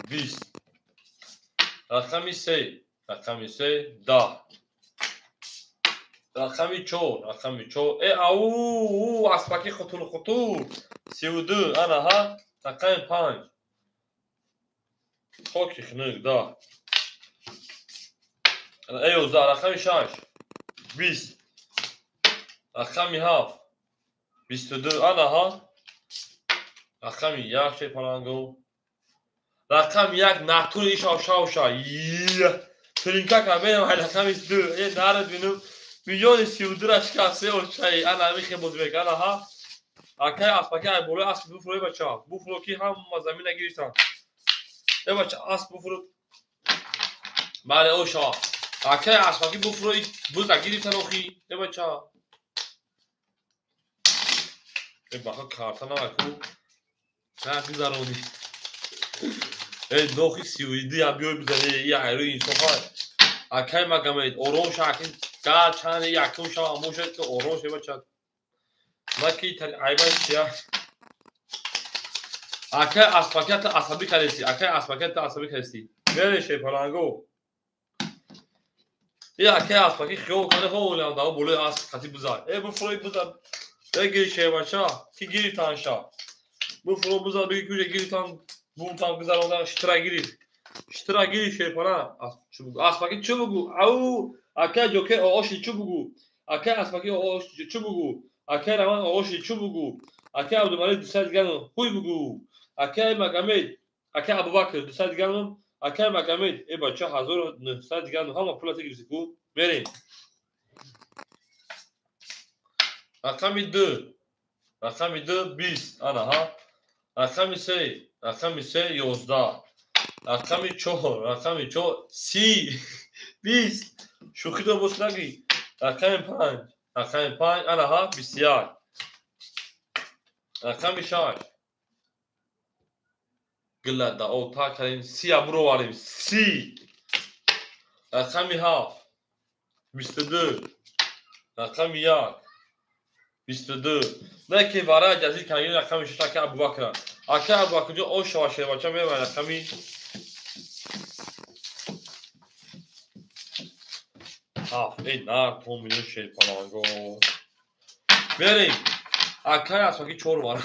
20. Рақами 3, рақами 3 10. Рақами 4, рақами 4. Э, ау, аспаки хутур хутур. 32, ана ҳа. Рақами 5. Хоки хунук, да. Ана 11, рақами 6. 20. Рақами 7. 22, ана ҳа. Рақами 1 шерпаланго. Рақами 1 натури шавшавша. Тринка камерам рақами 2. Э, нарад бинум. Миллиони 32 ра шикаст, очай. Ана ҳамин хел бозӣ мекунад. Ана ҳа. Акаи аспаки ай болои асп буфуро, бача. Буфуро ки ҳама замина гирифтан. Э, бача, асп буфуро. Бале, оша. Акаи аспаки буфуро, буза гирифтан охи. Э, бача. Э, баха карта намаку. На гузаронӣ. Э, нохи 32 я биёй бизане, я айрӯи инсофа. Акаи Магомед, ором ша, акин гар чанд якум шава, амон шад ки ором ша, бача. Маки айбай чия. Акаи аспакията асабӣ кардеси, акаи аспакията асабӣ кардеси. Бере шерпаланго. Э, акаи аспаки хиёл карда, ҳолам дао болои асп қати бизар. Э, буфурои бизар. Э, гири шербача, ки гирифтан ша. Буфуро бизар, биги куҷа гирифтан, бумтан гузарондан, штра гирифт. Штра гирифт шерпала. Аспаки чӣ бугу? Ау, акаи Ҷокер ооши чӣ бугу? Акаи Аспаки ооши чӣ бугу? Акаи Раман ооши чӣ бугу? Акаи Абдумалик 200 дигар хуй бугу? Акаи Магомед, акаи Абубакр 200 дигар, акаи Магомед, э бача 1900 дигар, ҳама пулата гирифти ку. Мерем. Рақами 2. Рақами 2 20. Ана ҳа. Рақами 3, рақами 3 11. Рақами 4, рақами 4 30. 20. Шӯхӣ дор бош нагӣ. Рақами 5, рақами 5, ана ҳа 21. Рақами 6. Гила да о та кардем, 30 буровардем, 30. Рақами 7. 22. Рақами 1. 22. Не ки вара ҷазир кардем рақами 6 ака Абубакр. Ака Абубакр ҷо ош шава шербача мебарад рақами 7. Эй, на, то миллион шерпаланго. Мерем. Акаи Аспаки 4 вара.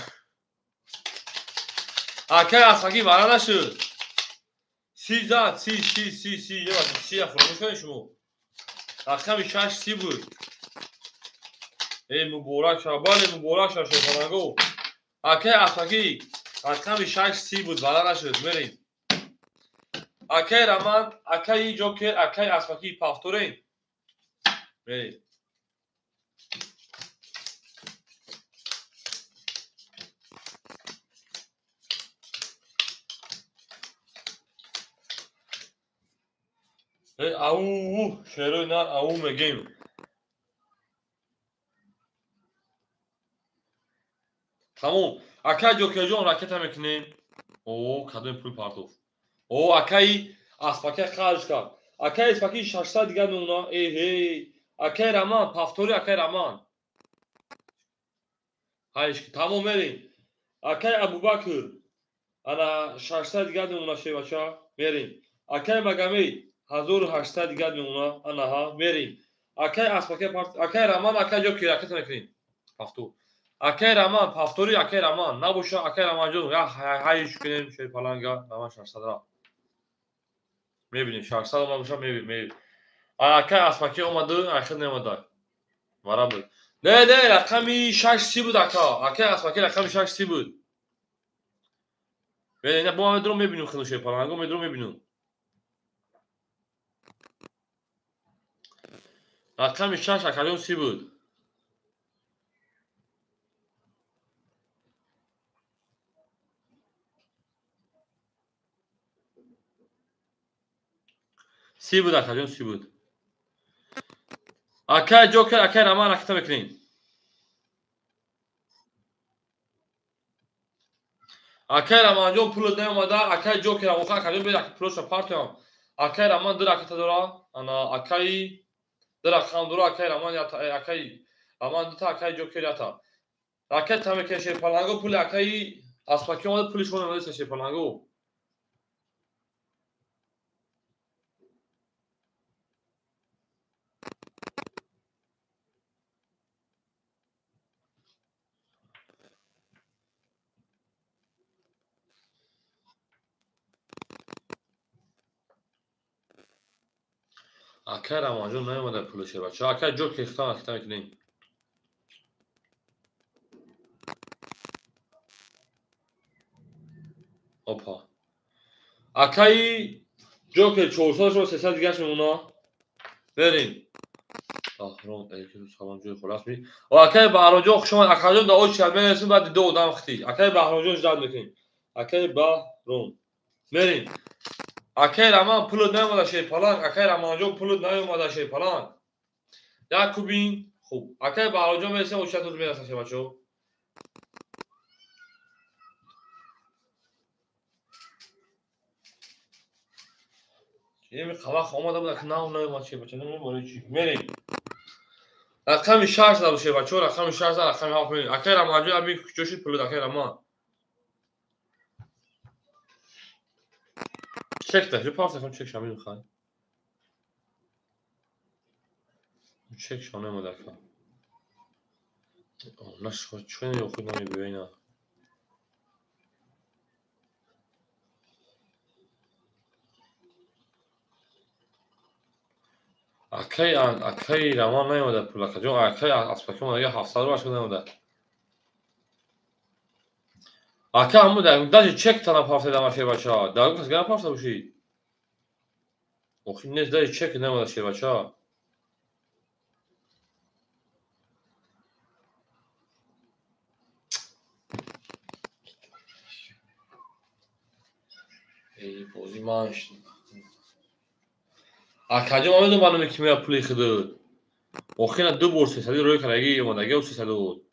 Акаи Аспаки вара нашуд. 30 зад, 30, 30, 30, 30. Е, бача, 30 фаромӯш кардем шумо. Рақами 6 30 буд. Эй, муборак шава, бале, муборак шава шерпаланго. Акаи Аспаки рақами 6 30 буд, вара нашуд. Мерем. Акаи Раман, акаи Ҷокер, акаи Аспаки повторем. Мерем. Ау, шерои нар ау мегем. Тамом. Акай Ҷокерҷон ракета мекунем. О, кадоми пул партофт. О, акаи Аспакай харҷ кард. Акаи Аспаки 600 дигар мемона. Эҳей. Акаи Раман, пафтори акаи Раман. Ҳайш, тамом мерем. Акаи Абубакр. Ана 600 дигар мемона шевача. Мерем. Акаи Магомед 1800 дигар мемона. Анаҳа, мерем. Акаи Аспакай парт, акаи Раман, акаи Ҷокер ракета мекунем. Пафтор. Акаи Раман, пафтори акаи Раман. Набоша акаи Раманҷон, я ҳайш кунем шерпаланга, Раман 600 ра. Мебинем 600 набоша мебинем. Акаи Аспаки омаду, ахир неомада. Вара буд. Не, не, рақами 6 30 буд ака. Акаи Аспаки рақами 6 30 буд. Не, бо медром мебинем хело шерпаланга, медром мебинем. Рақами 6 акаҷон 30 буд. Си буд акаҷон, си буд. Акай Ҷокер, акай Раман ракета мекунем. Акай Раманҷон пулот наомада, акай Ҷокер охир акаҷон бед пулошо партоям. Акай Раман ду ракета дора, ана акаи ду рақам дора, акай Раман ята, акай Раман дута, акай Ҷокер ята. Ракета мекунем шерпаланго, пули акаи Аспаки омада, пули шумо намедаст шерпаланго. Акай Раманҷон наомада пули шербача. Акай Ҷокер хитам ракета мекунем. Опа. Акаи Ҷокер 400 шо 300 дигаш мемона. Мерем. Баҳром, салом ҷои холас ми. Акаи Баҳромҷон хуш омад. Акаҷон да очи мерасем, баъд ду одам хити. Акаи Баҳромҷон ждат мекунем. Акаи Баҳром. Мерем. Акаи Раман пулот наомада шерпаланг. Акаи Раманҷон пулот наомада шерпаланг. Як кубин. Хуб. Акаи Баҳромҷон мерасем, очи туз мерасем шербачо. Еми қавақ омада буд, нав наомад шербачо. Намедонам барои чӣ. Мерем. Рақами 6 набуд шербачо, рақами 6, рақами 7 мерем. Акаи Раманҷон ами куҷо шуд пулот акаи Раман? Чек да, пауза кун, чек шамил хай. Чек шоне модака. Наш чуне охуй намебиёина. Акай акай Раман наомада пул акаҷон, акай Аспаки омада 700 рубл шуд наомада. Ака ҳамун даже чек тана пафтеда ма шербача. Дар кас гана пафта бошӣ. Охи нест, даже чек наомада шербача. Эй, бози ман. Акаҷон ман медонам ба номи ки меяд пули худут. Охи на ду бор 300 рӯй кардаги омадаги 300 буд.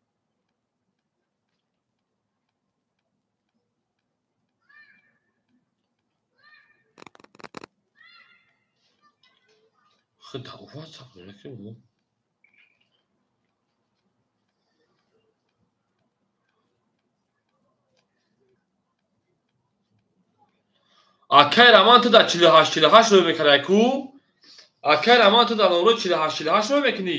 Худа WhatsApp мекунем. Акай Раман ту дар 48 48 рӯй мекардай ку? Акай Раман ту дар номро 48 48 рӯй мекунӣ?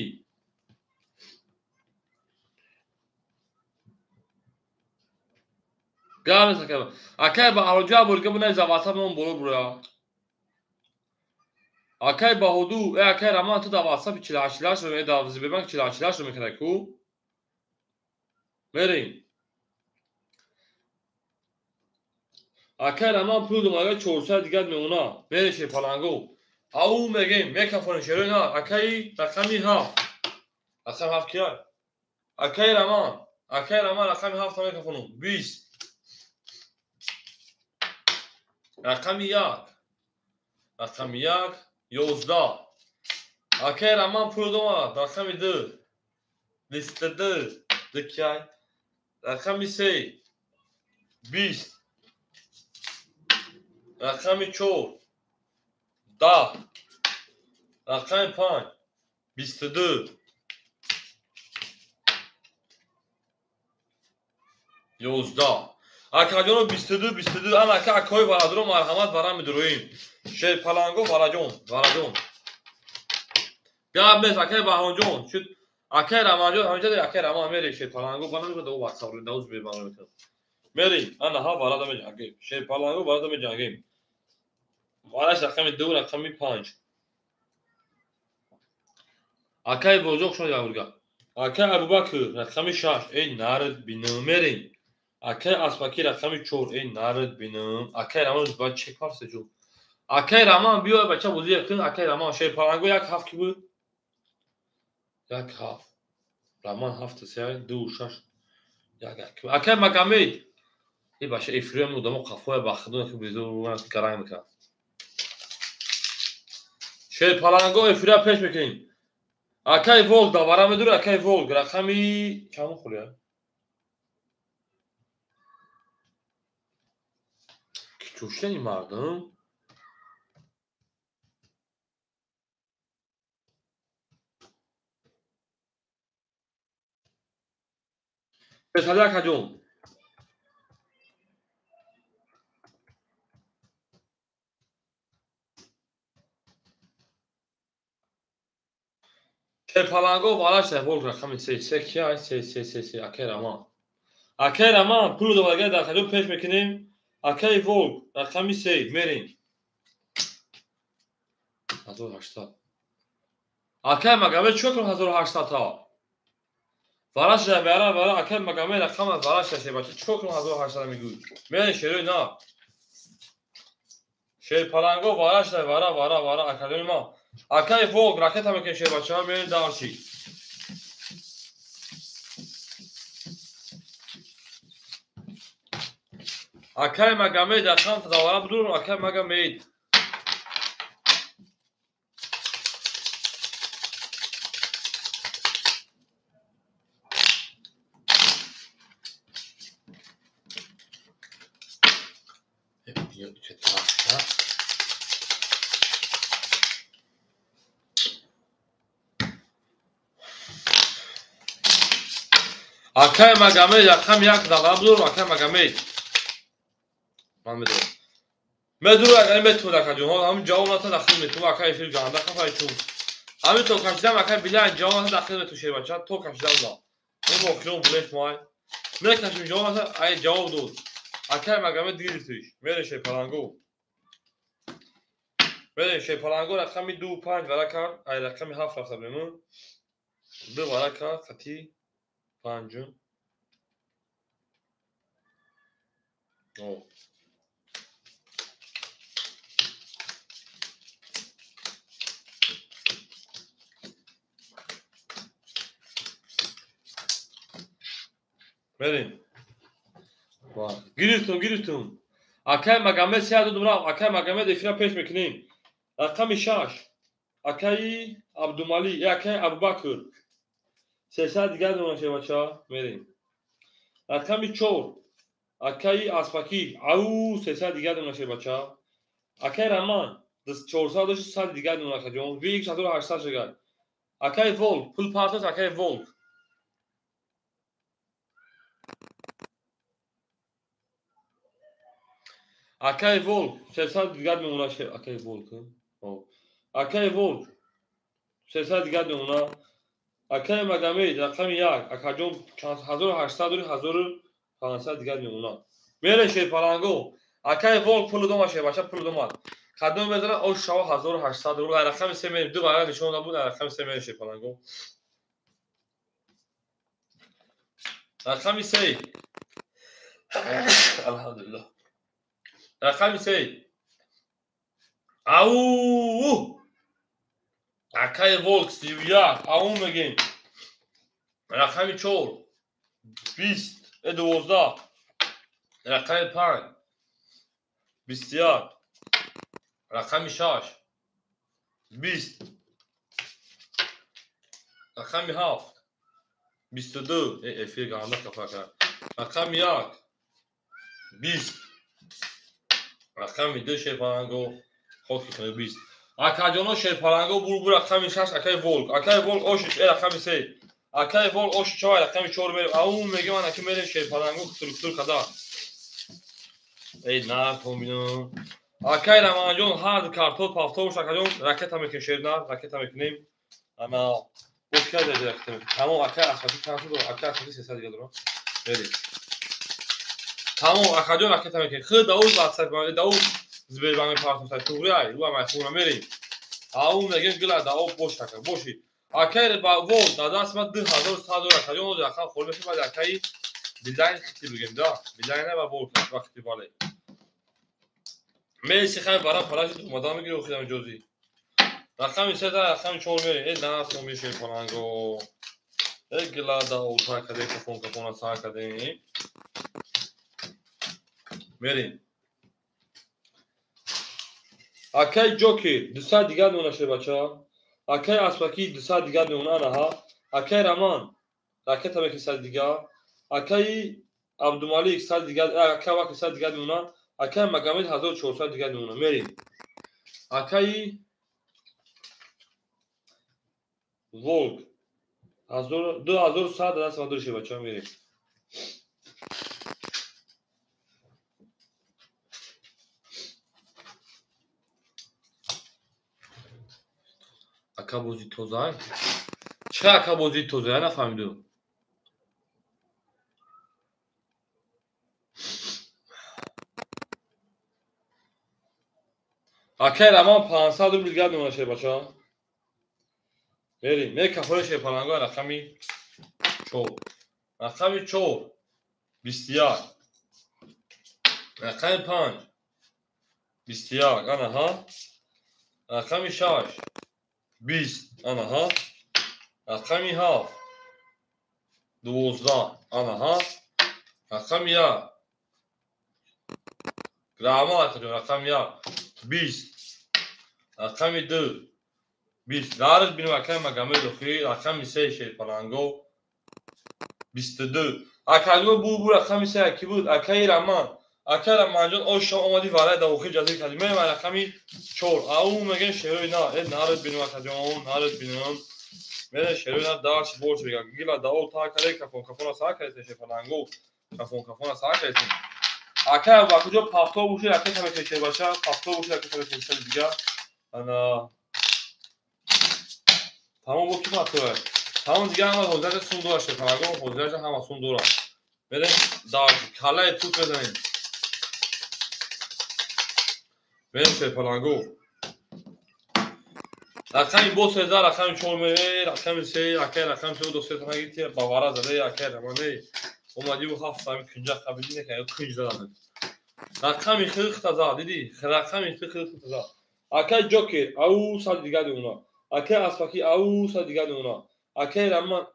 Гап нест акай. Акай Баҳроҷон бурга бунай за WhatsApp мон боло буроя. Акай Баҳоду, акай Раман ту дар WhatsApp 48 48 рӯй, дар Сбербанк 48 48 рӯй мекардай ку? Мерем. Акай Раман пул домага 400 дигар мемона. Мерем шерпаланго. Ау мегем, мекафонем шерои на. Акаи рақами 7. Рақами 7 кия? Акаи Раман. Акаи Раман рақами 7 мекафонум. 20. Рақами 1. Рақами 1. 11. Акай Роман пул дома, рақами 2. 22. Дикай. Рақами 3. 20. Рақами 4. 10. Рақами 5. 22. 11. Акаҷоно 22 22. Ана ака акои варадро марҳамат вара медуроим. Шерпаланго вараҷон, вараҷон. Гап нест акай Баҳронҷон. Шуд акай Раманҷон ҳаминҷа акай Раман мери шерпаланго бана мегӯяд о WhatsApp ро дауз бебана мекунад. Мери ана ҳа варада меҷангем. Шерпаланго варада меҷангем. Вараш рақами 2 рақами 5. Акай Бозоқ шуд явурга. Акай Абубакр рақами 6. Эй нард бинам мерин. Акай Аспаки рақами 4. Эй нард бинам. Акай Раман ба чек парсе ҷу. Акай Раман биё бача бозӣ кун. Акай Раман шерпаланго 1 7 ки буд? 1 7. Раман 7 3 2 6 1 1. Акай Магомед. Эй бача эфирем одамо қафоя ба худо ки безор гаранг мекунад. Шерпаланго эфира пеш мекунем. Акай Волк давара медур, акай Волк рақами чанд хӯрия? Ки чӯштани мардум? Пешали акаҷон. Шерпаланго вараш Волк рақами 3 3 ки ай 3 3 3 3 акай Раман. Акай Раман пул доварга дар хаҷон пеш мекунем. Акай Волк рақами 3 мерем. 1800. Акай Магомед чӣ кунам 1800 та? Вараш вара вара акай Магомед рақам вараш ше бача чӣ кунам 1800 мегӯй. Мерем шерои на. Шерпаланго вараш вара вара вара академи ма. Акай Волк ракета мекунем шербача мерем дарчи. Акай Магомед рақам давара будур акай Магомед. Акай Магомед рақам 1 давара будур акай Магомед. Ман медонам. Медур агар метавонад акаҷон, ҳамин ҷавоб ната дахил метавон акай эфир ганда хафай чун. Ҳамин то кашидам акай билан ҷавоб ната дахил метавон шербача то кашидам да. Ин охирон булеш май. Мекашим ҷавоб ната ай ҷавоб дод. Акай Магомед гирифтиш. Мере шерпаланго. Мере шерпаланго рақами 2 5 вара кард, ай рақами 7 рафта бемон. 2 вара кард хати 5. О. Мерем. Гирифтум, гирифтум. Акай Магомед се додум рафт. Акай Магомед эфира пеш мекунем. Рақами 6. Акаи Абдумали, акаи Абубакр. 300 дигар дорам шербача. Мерем. Рақами 4. Акаи Аспаки. Ау 300 дигар дорам шербача. Акаи Раман 400 дошт 100 дигар дорам акаҷон. Вик 1800 шагар. Акаи Волк пул партоз акаи Волк. Акай Волк 300 дигар мемона шер акай Волк. Акай Волк 300 дигар мемона. Акай Магомед рақами 1 акаҷон 1800 дори 1500 дигар мемона. Мере шерпаланго. Акай Волк пул дома шербача пул дома. Кадом мезана о шава 1800 рубл. Рақами 3 мерем. Ду вара нишон дод буд рақами 3 мерем шерпаланго. Рақами 3. Алҳамдулиллаҳ. Рақами 3. Ау! Акай Волк 31. Ау мегем. Рақами 4. 20. 12. Рақами 5. 21. Рақами 6. 20. Рақами 7 22. Эфир ганда кафа кард. Рақами 1 20. Рақами 2 шерпаланго хоки хунук 20. Акаҷоно шерпаланго бур рақами 6 акаи Волк. Акаи Волк ошиш рақами 3. Акаи Волк оши 4 рақами 4 мерем. Ау мегем ана ки мерем шерпаланго структур када. Эй нар комбино. Акаи Раманҷон ҳар картот пафтор акаҷон ракета мекунем шернар ракета мекунем. Ана боз ки ракета мекунем. Тамом акаи Асфати чанд шуд? Акаи Асфати 300 дига дорам. Мерем. Тамом акаҷон ракета мекунем. Худ Дауд WhatsApp Дауд Сбербанк партон туғри ай, ӯ ам айхона мерем. Ау мегем гила Дауд бош ака, боши. Акаи Волк дар даст ма 2100 доллар акаҷон ҳозир рақам холӣ мешавад, баъд акаи Билайн хити бигем да. Билайна ва Волк вақти бале. Месси хай барам параши омадан мегири охирам ҷозӣ. Рақами 3 рақами 4 мерем. Э нас мо мешем паланго. Э гила Дауд та каде кафон кафона са каде. Мерем. Акаи Ҷокер 200 дигар меона шербача. Акаи Аспаки 200 дигар меона анаҳа. Акаи Раман ракета мекунӣ 100 дигар. Акаи Абдумалик 100 дигар, акаи Абакр 100 дигар меона. Акаи Магомед 1400 дигар меона. Мерем. Акаи Волк 2100 даст ма дори шербача мерем. Ака бози тоза? Чӣ ака бози тоза? Нафаҳмидум. Акаи Раман 500 рубл дигар мемона шербача. Мерем. Мекафори шерпаланго рақами 4. Рақами 4 21. Рақами 5 21. Анаҳа. Рақами 6 20. Анаҳа. Рақами 7 12. Анаҳа. Рақами 1 Раҳмон акаҷон рақами 1 20. Рақами 2 20. Нарх бинем акаи Магомед охир рақами 3 шерпаланго 22. Акаҷон бу рақами 3 аки буд? Акаи Раман. Акаи Раманҷон ош шом омадӣ варай дар охир ҷазир кардӣ. Мерем рақами 4. Ау мегем шерои на. Э нарх бинем акаҷон, нарх бинем. Мерем шерои на дарш борч бигам. Гила даол та каде кафон кафона сар кардем шерпаланго. Кафон кафона сар кардем. Акаи Абубакрҷон пафтор бошед, ракета мекунед шербача. Пафтор бошед, ракета мекунед сари дигар. Ана тамом бо ки пафтор? Тамом дигар ҳама ҳозираҷа сум дора шерпаланго, ҳозираҷа ҳама сум дора. Мерем дар калаи пут мезанем. Мерем шерпаланго. Рақами бо 13 рақами 4 мерем, рақами 3, акаи рақами 3 ду се танагити ба вара заде акаи Рамане. Омадиву ҳафт сами кунҷа қабидӣ накард, кунҷ заданд. Рақами хирхта зад, дидӣ? Рақами хирхта зад. Акаи Ҷокер, ау сад дигар меона. Акаи Аспаки, ау сад дигар меона. Акаи Раман,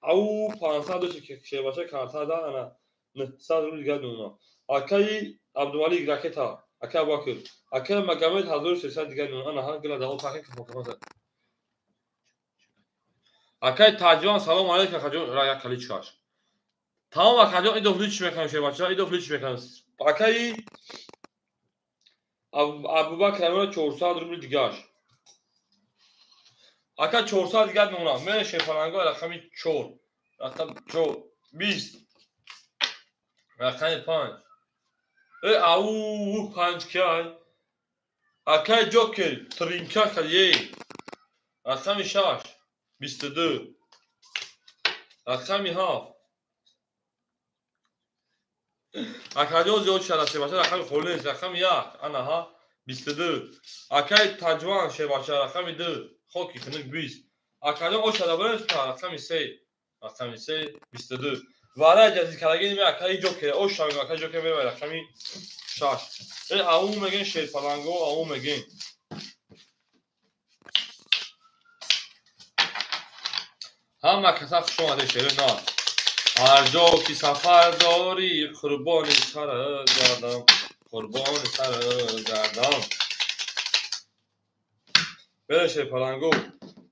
ау 500 дошт шербача карта да ана 900 рубл дигар меона. Акаи Абдумалик ракета, акаи Абубакр, акаи Магомед 1300 дигар меона. Ана ҳа гила дао тахин кафон кафон зад. Акаи Таҷиван салом алейкум акаҷон, як каличкаш. Тамом акаҷон идоф лич мекунам шербача, идоф лич мекунам. Акаи Абубакр меона 400 рубл дигаш. Ака 400 дигар меона. Мерем шерпаланго рақами 4. Рақам 4 20. Рақами 5. Э ау 5 кай. Акаи Ҷокер тринка кад е. Рақами 6 22. Рақами 7. Акаҷон зиёд шуда шербача рақами холӣ нест. Рақами 1 анаҳа 22. Акаи Таҷван шербача рақами 2 хоки хунук 20. Акаҷон ош шуда барем рақами 3. Рақами 3 22. Варай ҷазир кардагӣ ме акаи Ҷокер ош шава акаи Ҷокер мебарад рақами 6. Э ау мегем шерпаланго, ау мегем. Ҳама каса хуш омадед шерои на. Ҳар ҷо ки сафар дорӣ қурбони сарат гардам, қурбони сарат гардам. Мерем шерпаланго.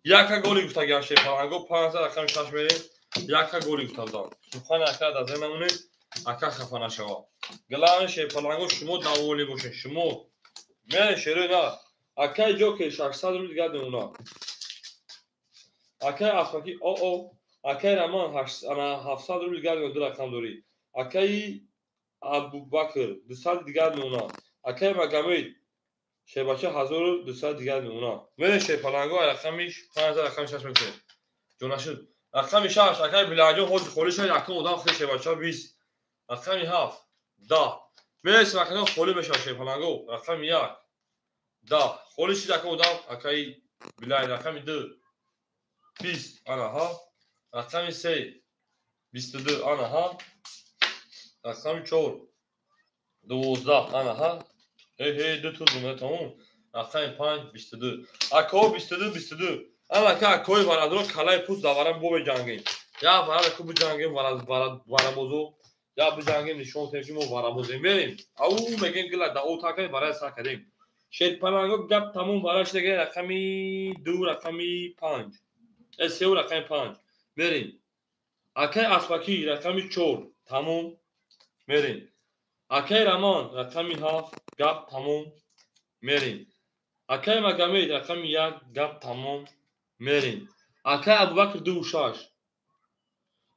Яка голи гуфтагиам шерпаланго, 5 рақами 6 мерем. Яка голи гуфтабудам. Сухани ака дар зеҳн намонед, ака хафа нашава. Главное шерпаланго шумо довольны бошед, шумо. Мерем шерои на. Акаи Ҷокер 600 рубл дигар мемонад. Акаи Аспаки оо, акаи Раман 700 рубл дигар мемонад, ду рақам дорӣ. Акаи Абубакр 200 дигар мемонад. Акаи Магомед шербача 1200 дигар мемонад. Мерем шерпаланго рақами 5 рақами 6 мекунем. Ҷонашуд. Рақами 6 акаи Билалҷон ҳозир холӣ шуд, якум одам худи шербача 20. Рақами 7 10. Мерем рақами холӣ мешавад шерпаланго. Рақами 1 10. Холӣ шуд якум одам акаи Билал. Рақами 2 20. Ана ҳа. Рақами 3 22. Ана ҳа. Рақами 4 12. Ана ҳа. Ҳей ҳей ду тур бумада тамом. Рақами 5 22. Акаҳо 22 22. Ана ака акаҳои варадро калаи пӯст даварам бо меҷангем. Я варад ку биҷангем варабозо. Я биҷангем нишон тем ки мо варабозем. Мерем. Ау мегем гила да о такай варай сар кардем. Шерпаланго гап тамом варай шуда рақами 2 рақами 5. 3 рақами 5. Мерем. Акаи Аспакӣ рақами 4 тамом. Мерем. Акаи Раман рақами 7 гап тамом. Мерем. Акаи Магомед рақами 1 гап тамом. Мерем. Акаи Абубакр 2 6.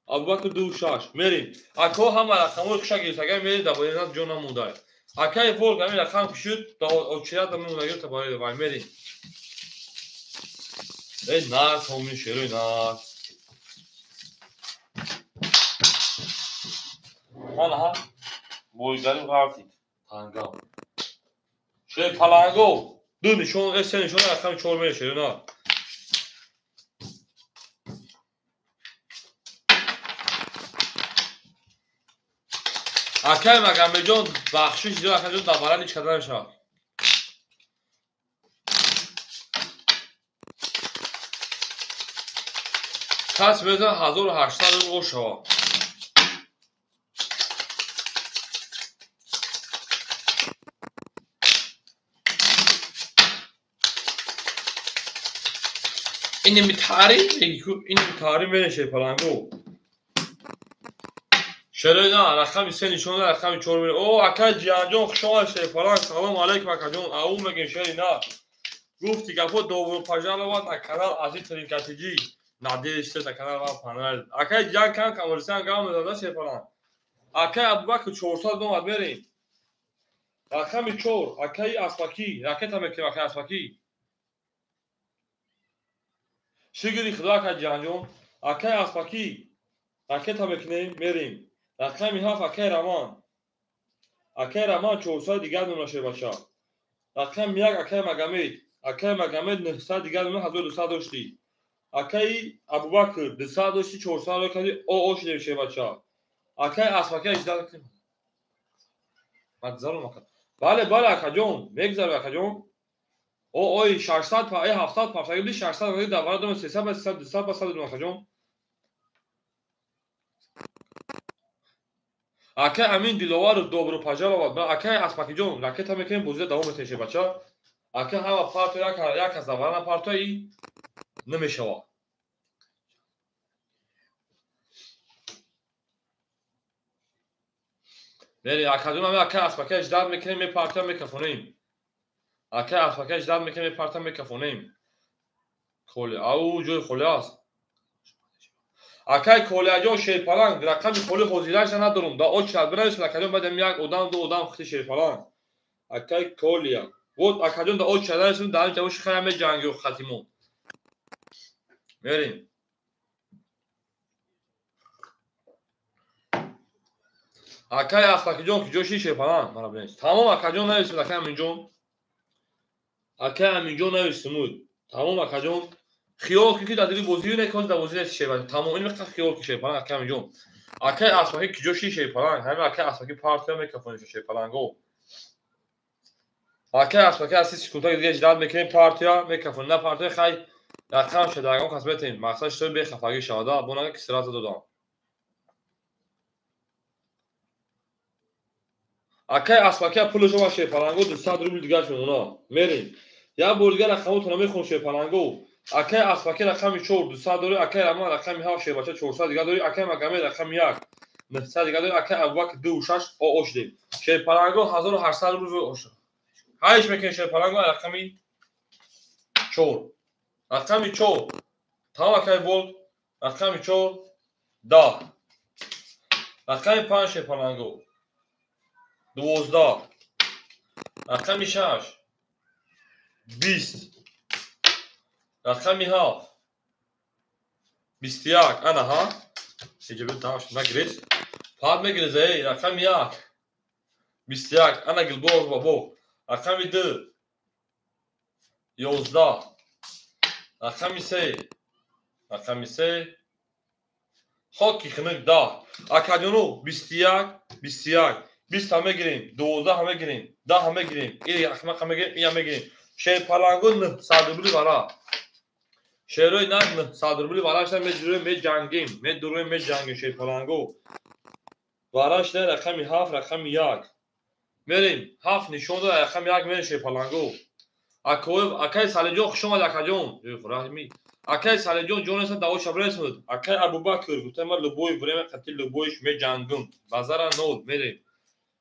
Абубакр 2 6. Мерем. Акаҳо ҳама рақамҳои хуша гирифтаган мерем дар бораи ҷо намонда. Акаи Волк ҳамин рақам ки шуд дар очередь мемонда та барои вай мерем. Эй нарх ҳомин шерои нарх. Ана ҳа бойгарим ғалтид. Тангам. Шерпаланго ду нишон, се нишон рақами 4 мерем шерои нарх. Акаи Магомедҷон бахшиш зиёд акаҷон дар варан ҳеч карда намешавад. Кас мезанад 1800 рубл ош шавад. Инами таърих инами таърих мерем шерпаланго. Шерои на рақами 3 нишон рақами 4 мерем. О акаи Ҷиҳанҷон хуш омадед шерпаланг. Салом алейкум акаҷон. Ау мегем шери на. Гуфти гапҳо добро пожаловать на канал Азиз Тринкатиҷи. Надеюсь, что на канал вам понравится. Акаи Ҷиҳан кам каморисиан гам мезада шерпаланг. Акаи Абубакр 400 омад мерем. Рақами 4 акаи Аспакӣ. Ракета мекунем акаи Аспакӣ. Шукри Худо акаи Ҷиҳанҷон. Акаи Аспакӣ ракета мекунем мерем. Рақами 7 акаи Раман. Акаи Раман 400 дигар мемонад шербача. Рақами 1 акаи Магомед. Акаи Магомед 900 дигар мемонад 1200 доштӣ. Акаи Абубакр 200 доштӣ 400 ро кардӣ оо шудем шербача. Акаи Аспакӣ 18 ман ака. Бале бале акаҷон, мегзарем акаҷон. О ой 600 па 700 пафтагӣ буди 600 дар вара дорем 300 ба 300 200 ба 100 акаҷон. Акаи Амин Диловаров добро пожаловать. Акаи Аспакиҷон ракета мекунем бозиро давом метаҳем шербача. Ака ҳама партия як аз давара партия и намешавад. Мерем акаҷон ҳами акаи Аспакӣ ждать мекунем мепартия мекафонем. Акаи Аспакӣ ждать мекунем мепартия мекафонем. Холи ау ҷои холӣ аст. Акаи Колияҷон шерпаланг рақами холи ҳозираша надорум. Да очередь бинависед акаҷон баъд ҳам як одам ду одам хити шерпаланг. Акаи Колия. Вот акаҷон да очередь нависед дар ҳамин ҷавоши хая меҷангӣ хатимон. Мерем. Акаи Аспакиҷон куҷо ши шерпаланг? Мара бинавис. Тамом акаҷон нависед акаи Аминҷон. Акаи Аминҷон нависед. Тамом акаҷон. Хиёл кун ки дар дили бозӣ не ки дар бозӣ нест шерпаланг. Тамом ин миқдор хиёл кун шерпаланг акаи Аминҷон. Акаи Аспакӣ куҷо ши шерпаланг? Ҳамин акаи Аспакӣ партия мекафонем шерпаланго. Акаи Аспакӣ аз 30 секунда дига ждать мекунем партия мекафонем. На партия хай рақам шуда ягон кас метавонем. Мақсад шуд бехафагӣ шавад. Бо нага ки сразу додам. Акаи Аспакӣ пулашо ва шерпаланго 200 рубл дигараш мемонад. Мерем. Як бор дигар рақамотонро мехонам шерпаланго. Акай Аспаки рақами 4 200 дорӣ, акай Раман рақами 7 шербача 400 дига дорӣ, акай Магомед рақами 1 900 дига дорӣ, акай Абубакр 2 6 ОО шудем. Шерпаланго 1800 рубл ҳайш мекунем шерпаланго рақами 4. Рақами 4. Тамом акай Волк рақами 4 10. Рақами 5 шерпаланго 12. Рақами 6 20. Рақами 7 21. Ана ҳа. Иҷобе тамом нагирез. Фақат мегирез эй рақами 1 21. Ана гилбоғ бабоғ. Рақами 2 11. Рақами 3 рақами 3 хоки хунук 10. Акаҷоно 21 21 20 ҳам мегирем, 12 ҳам мегирем, 10 ҳам мегирем, ин ахмақ ҳам мегирем, ин ҳам мегирем. Шерпаланго 900 рубли вара. Шерои нар 900 рубли варашта медурем, меҷангем, медурем, меҷангем шерпаланго. Варашта рақами 7, рақами 1. Мерем, 7 нишон дод, рақами 1 мерем шерпаланго. Акоев, акай Салиҷон хуш омад акаҷон. Раҳми. Акай Салиҷон ҷонеса даво шабресуд. Акай Абубакр гуфта ман любой время қати любойш меҷангам. Базара нол мерем.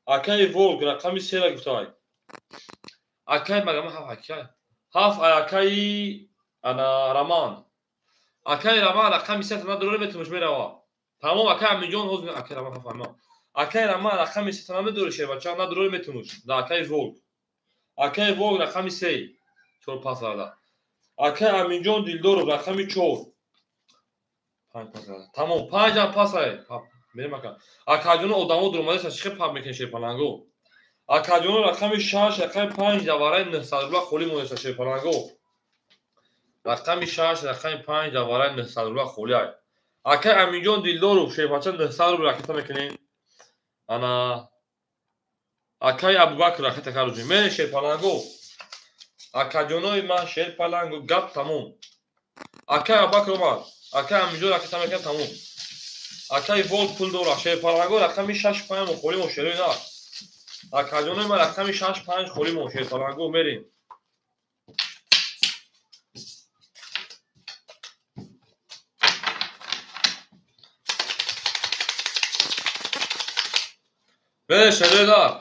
Акай Волк рақами 3 гуфтай. Акай магама 7 акай. 7 акай ана Роман. Акай Роман рақами 3 надорад метумш мерава. Тамом акай Аминҷон ҳоз акай Роман 7 ама. Акай Роман рақами 3 надорад шербача надорад метумш. Да акай Волк. Акай Волк рақами 3. 4 пас зада. Акай Аминҷон Дилдоров рақами 4. 5 пас зада. Тамом 5 ҳам пас ай. Мерем ака. Акаҷоно одамо дуромада чӣ хел пап мекунед шерпаланго. Акаҷоно рақами 6, рақами 5 давараи 900 рубла холӣ монеста шерпаланго. Рақами 6, рақами 5 давараи 900 рубла холӣ ай. Акай Аминҷон Дилдоров шерпача 900 рубл ракета мекунем. Ана акай Абубакр ракета карӯҷем. Мерем шерпаланго. Акаҷонои ман шерпаланго гап тамом. Акай Абубакр омад. Акай Аминҷон ракета мекунем тамом. Акай Волк пул дора. Шерпаланго рақами 6 5 холӣ мо шерои нар. Акаҷонои ман рақами 6 5 холӣ мо шерпаланго мерем. Бере шерои нар.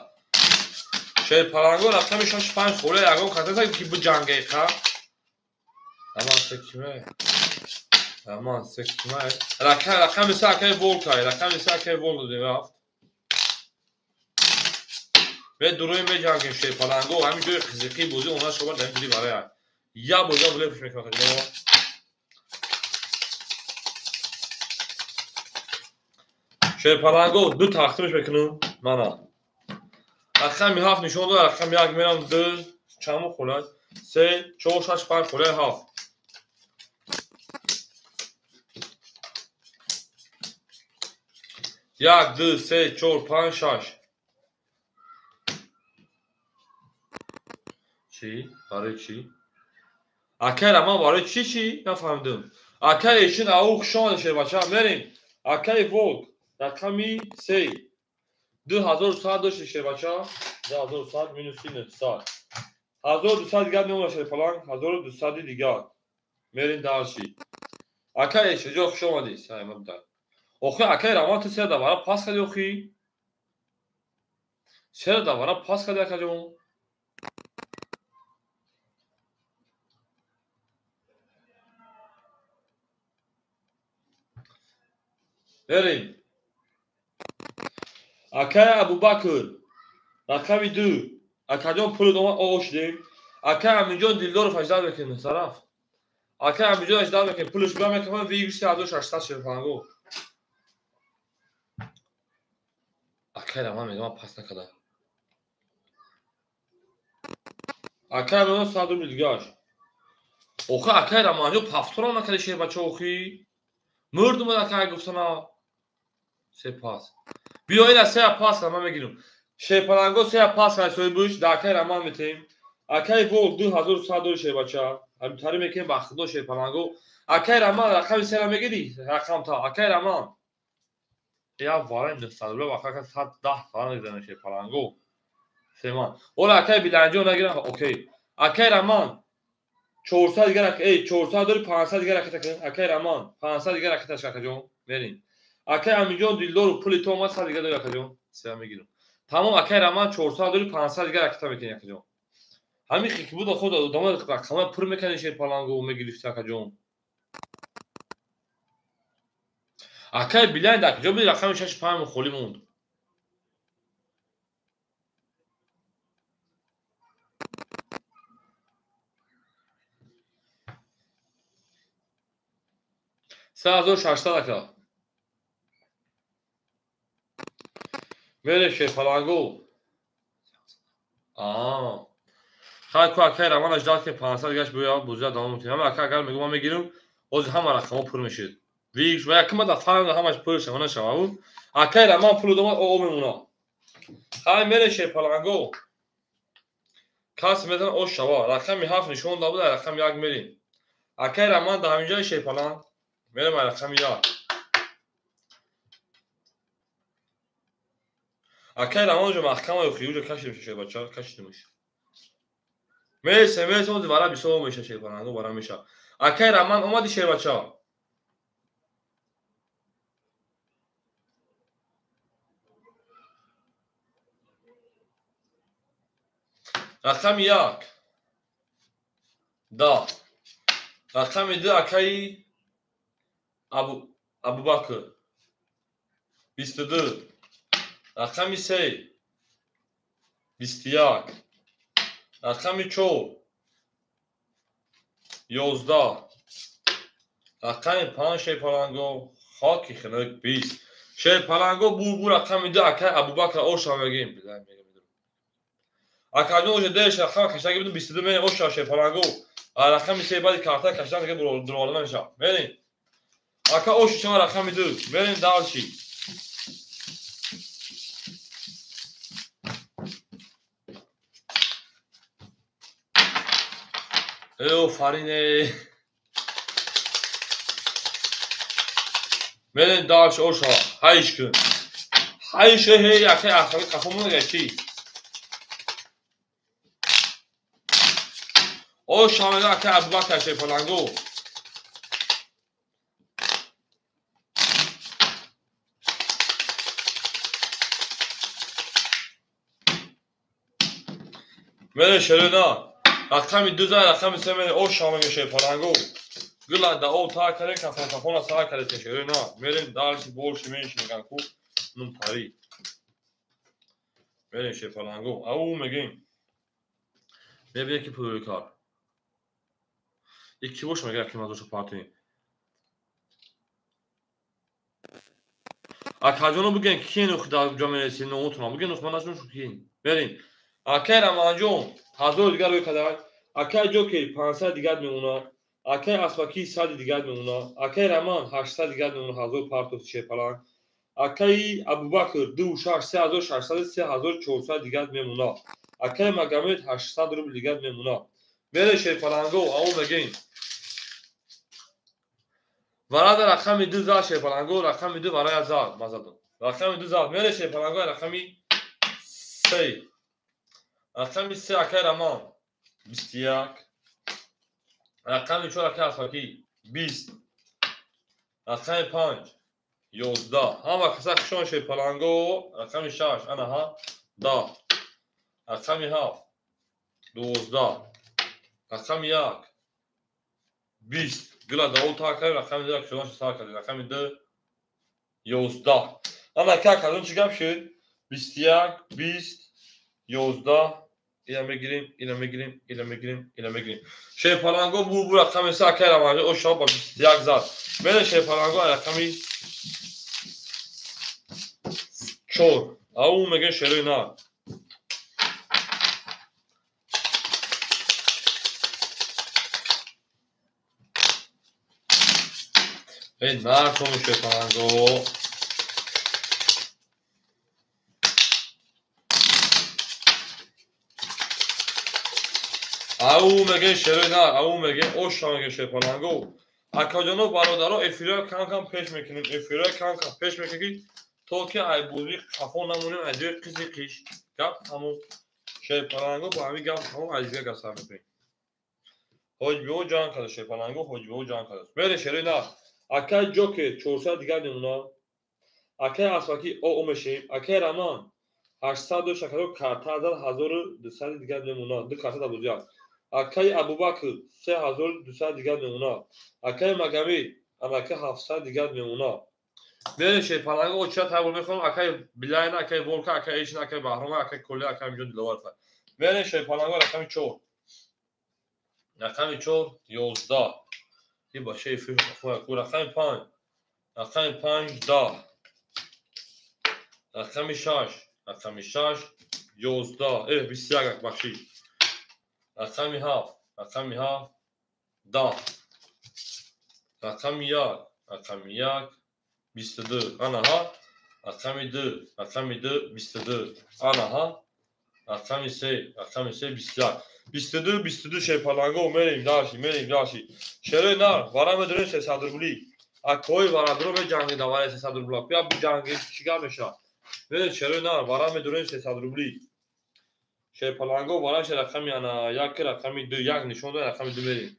Шерпаланго рақами 6 5 холӣ ягон катаса ки биҷанге ха. Раман секиме. Раман секиме. Рақами 3 акай Волк ай. Рақами 3 акай Волк додем рафт. Медуроем меҷангем шерпаланго. Ҳамин ҷои қизиқии бозӣ она шоба дар ин ҷури барои ай. Як боза буле пуш мекунам акаҷоно. Шерпаланго ду тақсимш мекунам мана. Рақами 7 нишон дод, рақами 1 мерам 2 чанд холай? 3 4 6 5 холай 7. 1 2 3 4 5 6. Чӣ? Барои чӣ? Акай Роман барои чӣ чӣ? Нафаҳмидам. Акай Эшин ау хуш омада шербача. Мерем. Акай Волк рақами 3. 2100 дошти шербача. 2100 минуси 900. 1200 дигар меомад шерпаланг. 1200 дигар. Мерем дарши. Акай Эшин ҷо хуш омадӣ. Саймад дар. Охи акай Роман ту сера давара пас кардӣ охи? Сера давара пас кардӣ акаҷон? Мерем. Акай Абубакр рақами 2. Акаҷон пул омад ОО шудем. Акай Аминҷон Дилдоров 18 мекунем сараф. Акай Аминҷон 18 мекунем. Пулш биё мекунем вигуси 1600 шерпаланго. Акай Роман мегӯям ман пас накардам. Акай Роман 100 рубл дигаш. Охи акай Романҷон пафторам накарди шербача охи. Мурд омад акай гуфтана. Се пас. Биё ина се пас ман мегирам. Шерпаланго се пас соҳибуш да акай Роман метем. Акай Волк 2100 дори шербача. Ҳамтари мекунем ба худо шерпаланго. Акай Роман рақами сера мегирӣ? Рақамта. Акай Роман. Я варай 900 рубл вақт 110 фарқ мезанад шерпаланго. Семан. Ола акай Биланҷон нагирам. Окей. Акай Роман 400 дигар, эй 400 дори 500 дигар ракета кун. Акай Роман 500 дигар ракеташ акаҷон. Мерин. Акай Аминҷон Дилдору пули то омад 100 дигар дори акаҷон. Се мегирам. Тамом акай Роман 400 дори 500 дигар ракета мекунӣ акаҷон. Ҳамин хики буд худ одама рақама пур мекардин шерпалангу мегирифти акаҷон. Акай Билайн акаҷон буд рақами 6 5 холӣ монд. Се 1600 ака. Мере шерпалангу. Хай ку акай Роман аждад ки 500 гаш буя бузя давом мекунем. Ҳама ака агар мегӯм ман мегирам, ҳозир ҳама рақамҳо пур мешид. Виш ва якма да фаҳм ҳамаш пур шава нашава. Акай Роман пул дома о мемона. Хай мере шерпалангу. Кас мезан о шава. Рақами 7 нишон да буда, рақами 1 мерим. Акай Роман да ҳаминҷои шерпаланг. Мерем рақами 1. Акай Роман уже маҳкама ёхи, уже кашидем шербача, кашидемш. Мерсе, мерсе, ози вара бисо меша шерпалангу вара меша. Акай Роман омади шербача. Рақами 1. Да. Рақами 2 акаи Абубакр. 22. Рақами 3. 21. Рақами 4. 11. Рақами 5 шерпаланго хоки хинук 20. Шерпаланго бу рақами 2 акай Абубакр оша мегим. Акаҷон уже деш рақам каштаги будум 22 мен оша шерпаланго. Рақами 3 баъди карта каштан дига дуроварда намешавад. Мерин. Ака ошу шава рақами 2. Мерин дальше. Офарине. Мерин дальше оша. Ҳайш кун. Ҳайш ҳей акай ахри қафомон гашти. Оша мега акай Абубакр шерпалангу. Мере шерена. Рақами 2 зад, рақами 3 мере оша мега шерпалангу. Гила да о та каре кафон кафона сара каре шерена. Мерем дальше больше меньше меган ку нум пари. Мерем шерпалангу. Ау мегем. Мебине ки пул кар. Ики бош мега ки мазоша партӣ. Акаҷоно буген кин худа ҷо мересин нотуна буген ман нашун шу кин. Мерин. Акай Раманҷон 1000 дигар рӯй кадай. Акай Ҷокер 500 дигар мемона. Акай Асбаки 100 дигар мемона. Акай Роман 800 дигар мемона 1000 партов шерпаланг. Акай Абубакр 26 3600 3400 дигар мемона. Акай Магомед 800 рубл дигар мемона. Мере шерпаланго ау мегин. Варада рақами 2 зад шерпаланго, рақами 2 варая зад мазадон. Рақами 2 зад мере шерпаланго рақами 3. Рақами 3 акай Роман 21. Рақами 4 акай Асфаки 20. Рақами 5 11. Ҳама каса хушон шерпаланго. Рақами 6 анаҳа 10. Рақами 7 12. Рақами 1 20. Гила давол та кардем, рақами 2 кушодан сар кардем. Рақами 2 11. Ана ка кардем чӣ гап шуд? 21 20 11. Ина мегирим, ина мегирим, ина мегирим, ина мегирим. Шерпаланго бу рақами 3 акай Раманҷон оша ба 21 зад. Мере шерпаланго рақами 4. Ау меге шерои на. Эй, нархоми шерпаланго. Ау меге шерои на, ау меге оша меге шерпаланго. Акаҷоно бародаро эфирҳоя кам-кам пеш мекунем, эфирҳоя кам-кам пеш мекунем, то ки ай бузӣ қафо намонем, аз ҷои қизи қиш. Гап тамом. Шерпаланго бо ҳамин гап тамом аз дигар гап сар мекунем. Ҳоҷибиҳо ҷанг карда, шерпаланго ҳоҷибиҳо ҷанг карда. Мере шерои нар. Акай Ҷокер 400 дигар мемона. Акай Асфаки о мешем. Акай Раман 800 дошт, акаҷон карта зад 1200 дигар мемона. Ду карта дар бозӣ аст. Акай Абубакр 3200 дигар мемона. Акай Магомед анака 700 дигар мемона. Мере шерпаланго оча табор мехонам. Акай Билайна, акай Волка, акай Эшин, акай Баҳрома, акай Колия, акай Амиҷон Диловар. Мере шерпаланго рақами 4. Рақами 4 11. И бачаи фиху рақами 5. Рақами 5 10. Рақами 6. Рақами 6 11. 21 бахшид. Рақами 7. Рақами 7 10. Рақами 1. Рақами 1 22. Анаҳа. Рақами 2. Рақами 2 22. Анаҳа. Рақами 3. Рақами 3 21. 22 22 шерпаланго мерем даши, мерем даши. Шерои нар, вара медорем 300 рубли. Акои варадро меҷангид аввали 300 рубла. Бия биҷангид, чӣ гап мешавад? Мерем шерои нар, вара медорем 300 рубли. Шерпаланго вараш рақами ана 1 рақами 2, 1 нишон дод, рақами 2 мерем.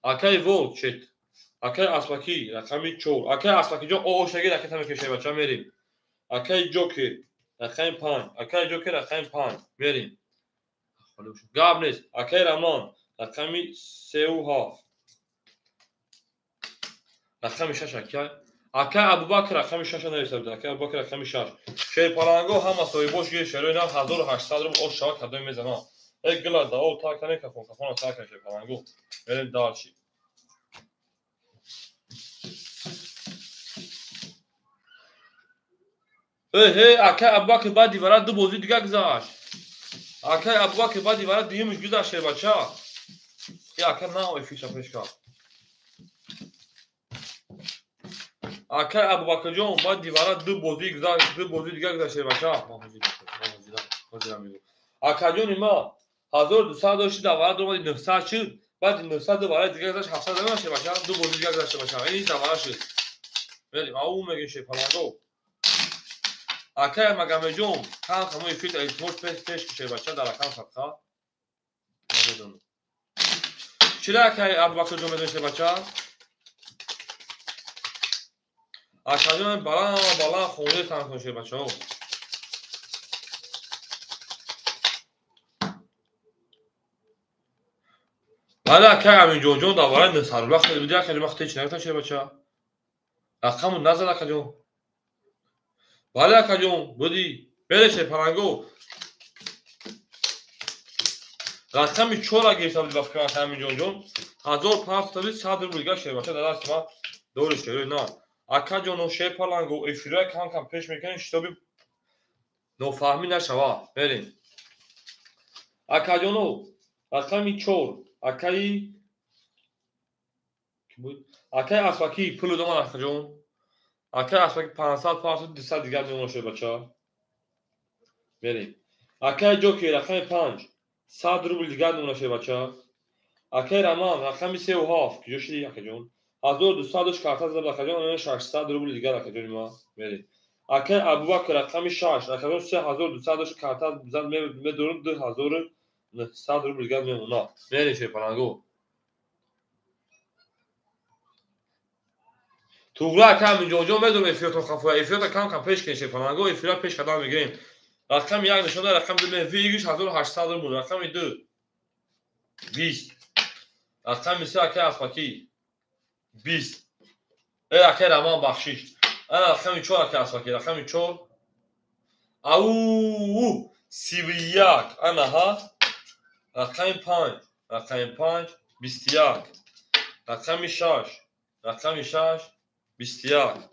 Акай Волк чет. Акай Асфаки рақами 4. Акай Асфакиҷон о шаги ракета мекашад бача мерем. Акай Ҷокер рақами 5. Акай Ҷокер рақами 5 мерем. Гап нест. Акай Рамон рақами 3 7. Рақами 6 акай. Акай Абубакр рақами 6 нависта буд. Акай Абубакр рақами 6. Шерпаланго ҳама соҳибош гир шерои нав 1800 рубл ош шава кадоми мезанам. Э гила дао так кане кафон кафона так кане шерпаланго. Мерем дальше. Э акай Абубакр баъди вара ду бозӣ дига гузашт. Акай Абубакр баъди вара дуюмиш гузашт шербача. Э ака нав эфирша пеш кард. Акай Абубакрҷон баъди вара ду бозӣ гузашт, ду бозӣ дига гузашт шербача. Акаҷони ма 1200 дошти дар вара дуромади 900 шуд. Баъди 900 ду вара дига гузашт 700 намешавад шербача. Ду бозӣ дига гузашт шербача. Ин дар вара шуд. Мерем ау мегем шерпаланго. Акай Магомедҷон кам камо эфир илтимос пеш кушед бача дар рақам садқа. Намедонам. Чира акай Абубакрҷон медонед бача? Акаҷон баланд баланд хонда танг кун бачаҳо. Бале акай Аминҷонҷон дар вараи 900 рубла хеле буди акаҷон вақте ҳеч нагуфтам шед бача. Рақаму назад акаҷон. Бале акаҷон буди. Бере шерпаланго. Рақами 4 гирифта буди ба фикрам акай Аминҷонҷон. 1500 буди 100 рубл дигар шербача дар дасти ман дори шерои на. Акаҷоно шерпаланго эфирҳоя кам кам пеш мекунем ҳисоби нофаҳмӣ нашава. Берем. Акаҷоно рақами 4 акаи акаи Асфаки пул доман акаҷон. Акаи Асфаки 500 500 200 дигар мемона шербача. Берем. Акаи Ҷокер рақами 5 100 рубл дигар мемона шербача. Акаи Раман рақами 3 7 куҷо шуди акаҷон? 1200 дошт карта зад акаҷон 600 рубл дигар акаҷони ма. Берем. Акаи Абубакр рақами 6 акаҷон 3200 дошт карта зад медорам 2900 рубл дигар мемона. Берем шерпаланго. Туғра ака Аминҷонҷон медонам эфиротон хафоя. Эфирота кам кам пеш кунед шерпаланго. Эфира пеш қадам мегирем. Рақами 1 нишон дод, рақами 2 выигрыш 1800 рубл. Рақами 2 20. Рақами 3 акаи Асфаки 20. Акаи Раман бахшиш. Ана рақами 4 акаи Асфаки. Рақами 4 ау 31. Анаҳа. Рақами 5. Рақами 5 21. Рақами 6. Рақами 6 21.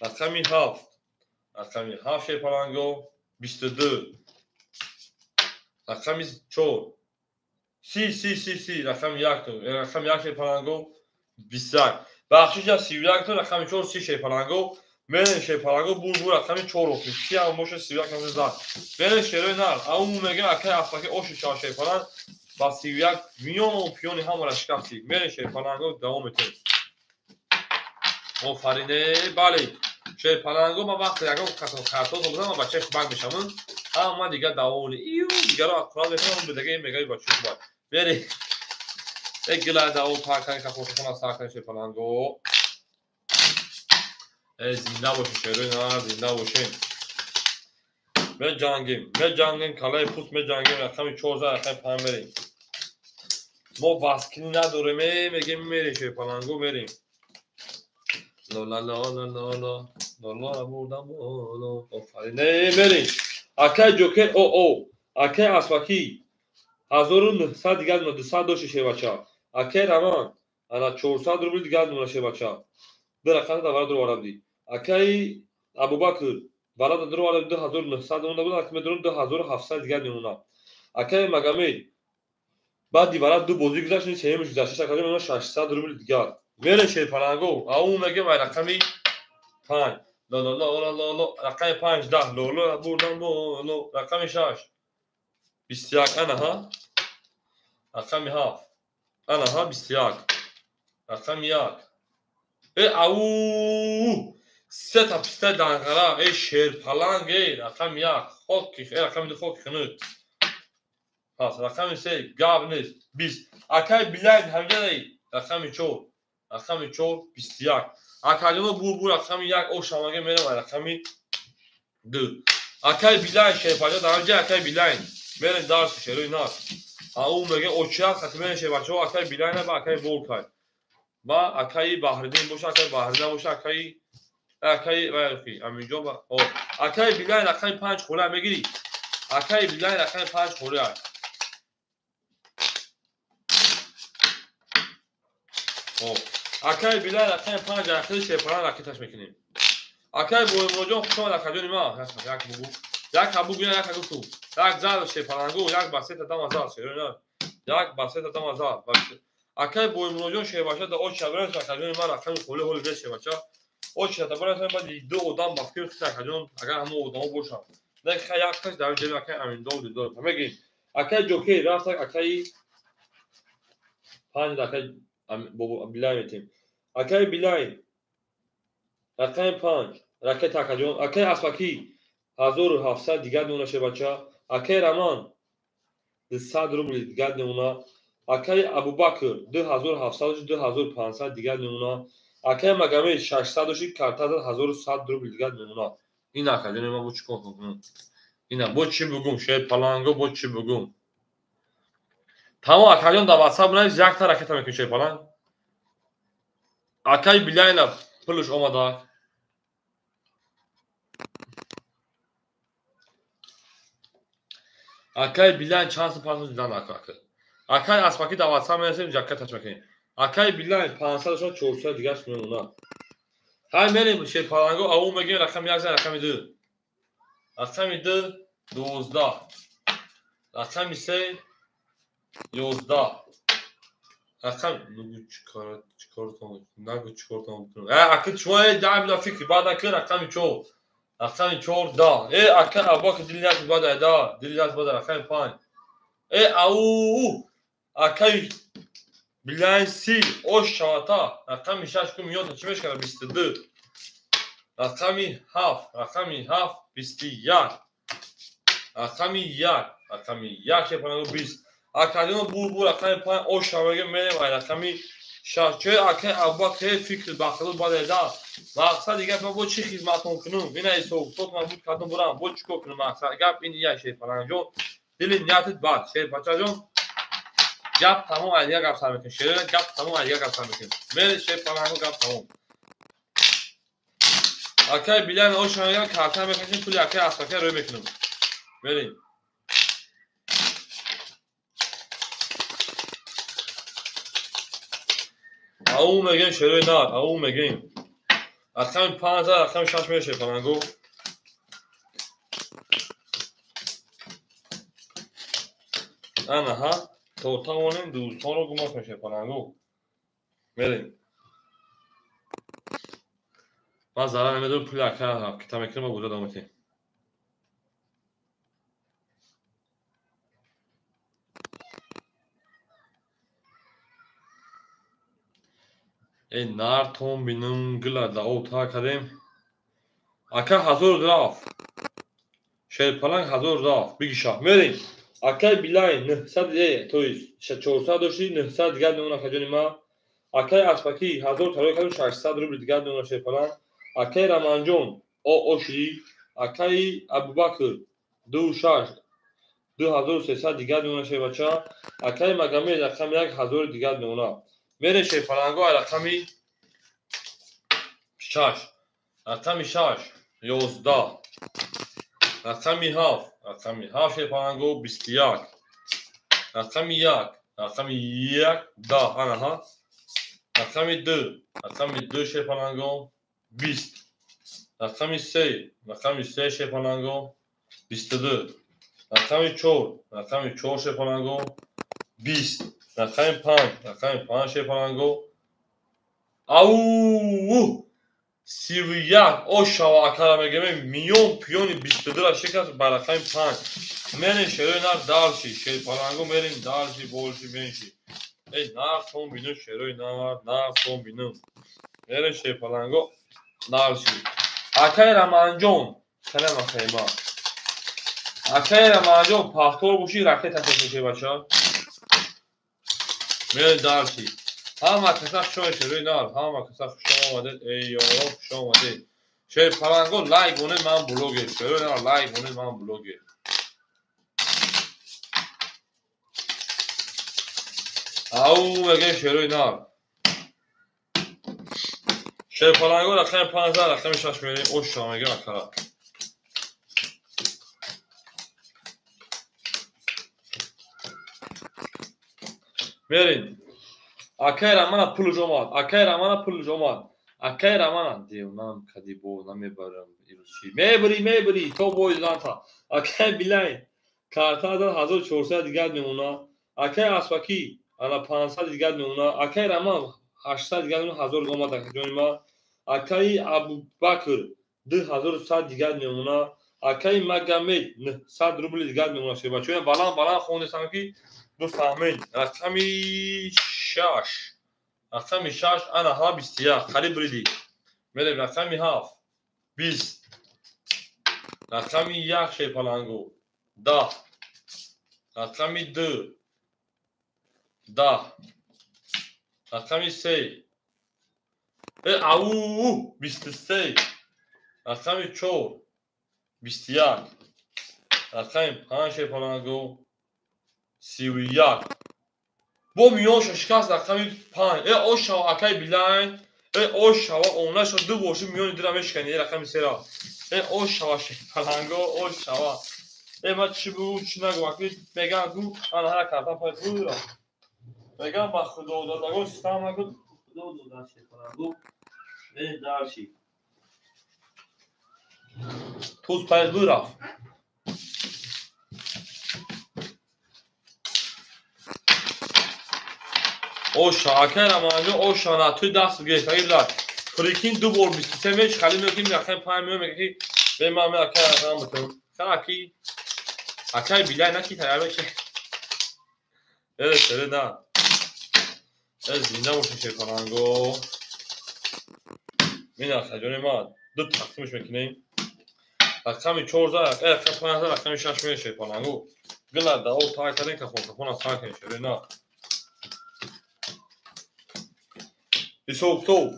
Рақами 7. Рақами 7 шерпаланго 22. Рақами 4 30 30 30 рақами 1 рақами 1 шерпаланго 21. Бахшиш аз 31 то рақами 4 30 шерпаланго. Мерем шерпаланго бур рақами 4 охир. 30 ҳам боша 31 ҳам зад. Мерем шерои нар. Ау мегем акаи Асфаки оши шава шерпаланг ба 31 миён пиёни ҳамаро шикастӣ. Мерем шерпаланго давом метем. Офарине, бале. Шерпаланго ман вақте ягон картон бизанам бачаи хубак мешавам. Ҳама дигар даволи. Иу дигаро аккурат мекунам, он дига мегаи бачаи хубак. Мерем. Э гила да об тар кардем, капотатона сар кардем шерпаланго. Э зинда бошед шерои нар, зинда бошед. Меҷангем, меҷангем, калаи пуст меҷангем, рақами 4 за рақами 5 мерем. Мо васкинӣ надорем, э мегем мерем шерпаланго мерем. Лола лола лола лола бурдам боло. Офарин, э мерем. Акай Ҷокер о о, акай Асфакӣ 1900 дигар 200 дошти шербача. Акай Раман ана 400 рубл дигар мемона шербача. Ду рақам да вара дур будӣ. Акай Абубакр вара дур оварда 2900 монда буд, акай медонам 2700 дигар мемона. Акай Магомед баъди вара ду бозӣ гузашт, ин сеюмиш гузашт, акай мемона 600 рубл дигар. Мере шерпаланго, ау мегем ай рақами 5. Ло ло ло ло ло, рақами 5 10 ло ло бурдам боло, рақами 6 21 ана ҳа. Рақами 7 ана ҳа 21. Рақами 1. Э ау се та писта данғара, э шерпаланг, э рақами 1 хоки, э рақами 2 хоки хунук. Пас рақами 3 гап нест 20. Акай Билайн ҳамҷадай рақами 4. Рақами 4 21. Акаҷоно бур рақами 1 о шамаге мерам рақами 2. Акай Билайн шерпаҷа дар ҳамҷа акай Билайн мерем дарси шерои нар. Ау меге очият хати мерем шербачаҳо акай Билайн ба акай Волкай. Ба акаи Баҳриддин боша, акаи Баҳриддин боша, акаи акаи вайхи аминҷо ба о акаи Билайн рақами 5 хола мегири. Акаи Билайн рақами 5 хола. О акаи Билайн рақами 5 ахири шерпалан ракеташ мекунем. Акаи Боимроҷон хуш омад акаҷони ма. Як бугу. Як ҳабу гуя, як ҳабу ту. Як зар шерпалангу, як ба сета дама зар шерои. Як ба сета дама зар. Акаи Боимроҷон шербача да очи абрас акаҷони ма рақами холи ҳоли бес шербача. Очи табарас баъд ду одам ба фикр хит акаҷон, агар ҳамо одамо бошанд. Не хай як таш дар ҷаби акаи Аминдов дидор. Мегим. Акаи Ҷокер рафтак акаи 5 акаи Билай метем. Акаи Билай рақами 5 ракета акаҷон, акаи Асфакӣ 1700 дигар мемона шербача. Акаи Раман 200 рубл дигар мемона. Акаи Абубакр 2700 2500 дигар мемона. Акаи Магомед 600 дошти карта 1100 рубл дигар мемона. Ин акаҷони ман бо чӣ кор кунам? Ина бо чӣ бугум? Шерпаланго бо чӣ бугум? Тамом акаҷон дар WhatsApp навис якта ракета мекунем шерпаланг. Акаи Билайна пулш омада. Акаи Билайн чанд сум пас дидан ака. Акаи Асфакӣ дар WhatsApp менависем жакеташ мекунем. Акаи Билайн 500 шо 400 дигарш мемона. Ҳай мерем шерпаланго, ау мегем рақами 1 за рақами 2. Рақами 2 12. Рақами 3 11. Рақам нагу чикор чикортон нагу чикортон. Э ака чума да мина фикр баъд ака рақами 4. Рақами 4 да. Э ака Абубакр дилият баъд да, дилият баъд рақами 5. Э ау акаи Билайн си ош шавата рақами 6 ку миёта чӣ мешкара 22. Рақами 7, рақами 7 21. Рақами 1, рақами 1 шепанаго 20. Акаҷоно бур рақами 5 ош шаваге мерем ай рақами 6. Чой акаи Абубакр фикр бахилу баъд да. Мақсад дигар ман бо чӣ хизматон кунам? Ина ҳисоб ман буд кардам бурам. Бо чӣ кор кунам? Мақсад гап ин як шерпалангҷон. Дили ниятат бад шерпачаҷон. Гап тамом ай дигар гап сар мекунем. Шер гап тамом ай дигар гап сар мекунем. Мере шерпаланго гап тамом. Акаи Билайн ош шаваге карта мекашем пули акаи Асфакӣ рӯй мекунем. Мерем. Ау мегем шерои нар, ау мегем. Рақами 5 за рақами 6 мере шерпаланго. Ана ҳа, то тавонем дӯстонро гум накунем шерпаланго. Мерем. Ман зарар намедорам пули ака ракета мекунам ва боза давом метиҳем. Э нартон бинам гила да об та кардем. Ака 1000 рафт. Шерпаланг 1000 рафт. Бигиша. Мерем. Акай Билайн 900, то есть 400 дошти, 900 дигар мемона акаҷони ма. Акай Аспакӣ 1000 тарои кардем, 600 рубли дигар мемона шерпаланг. Акай Раманҷон оши, акай Абубакр 26 2300 дигар мемона шербача. Акай Магомед рақами 1000 дигар мемона. Мерем шерпаланго рақами 6, рақами 6 11, рақами 7, рақами 7 шерпаланго 21, рақами 1, рақами 1 10, анаҳа, рақами 2, рақами 2 шерпаланго 20, рақами 3, рақами 3 шерпаланго 22, рақами 4, рақами 4 шерпаланго 20, рақами 5, рақами 5 шерпаланго ау 31. Ошава акара мегем, миён пиёни 22-ра шикаст ба рақами 5. Мерем шерои нар дарши, шерпаланго мерем дарши, больше меньше. Эй, нар сон бинум, шерои нар, нар сон бинум. Мерем шерпаланго дарши. Акай Раманҷон, салам акай ма. Акай Раманҷон, пахтор боши, ракета шеше бача. Мерем дарши. Ҳама каса хушои шерои нар, ҳама каса хуш омадед, эй ёро хуш омадед. Шерпаланго лайк монед, ман блогер. Шерои нар лайк монед, ман блогер. Ау мегем шерои нар. Шерпаланго рақами 5, рақами 6 мерем, оша мегем акара. Мерем. Акай Рамана пулш омад, акай Рамана пулш омад, акай Рамана девнам кади бо намебарам ирӯз чӣ мебарӣ, мебарӣ то бой занта. Акай Билайн карта 1400 дигар мемона. Акай Аспакӣ ана 500 дигар мемона. Акай Раман 800 дигар мемона, 1000 омад акаҷони ма. Акай Абубакр 2100 дигар мемона. Акай Магомед 900 рубли дигар мемона. Шебачоя баланд баланд хондесам ки бифаҳмед. Рақами 6, рақами 6 ана ҳа 21 қариб бриди. Мерем рақами 7 20, рақами 1 шерпаланго 10, рақами 2 10, рақами 3 ау 23, рақами 4 21, рақами 5 шерпаланго 31. Бо миёнша шикаст рақами 5. Э ошава акай Билайн, э ошава онаша ду боши миёни дира мешикани, э рақами 3-ра. Э ошава шерпаланго, ошава. Э ма чӣ бугу, чӣ нагу, аки меган ку ана ҳара картан пай бура. Меган ба худо додаго систам накун, худо дода шерпаланго. Э дарши. Туз пай бура. Оша, акай Раманҷон, оша, на туй даст гирифтаги билад. Прикинь, ду бор 23 меч, хали меки рақами 5 мео меги ки бе ман ме акай рақам битам. Ка аки акай Билай на ки таяр мечи. Э, сере на. Э, зинда боши шерпаланго. Мин акаҷони ма ду тақсимш мекунем. Рақами 4 э рақами 5 рақами 6 мео шерпаланго. Гила да о тай кардем кахон кахон сар кардем шерои на. Ҳисобкитоб.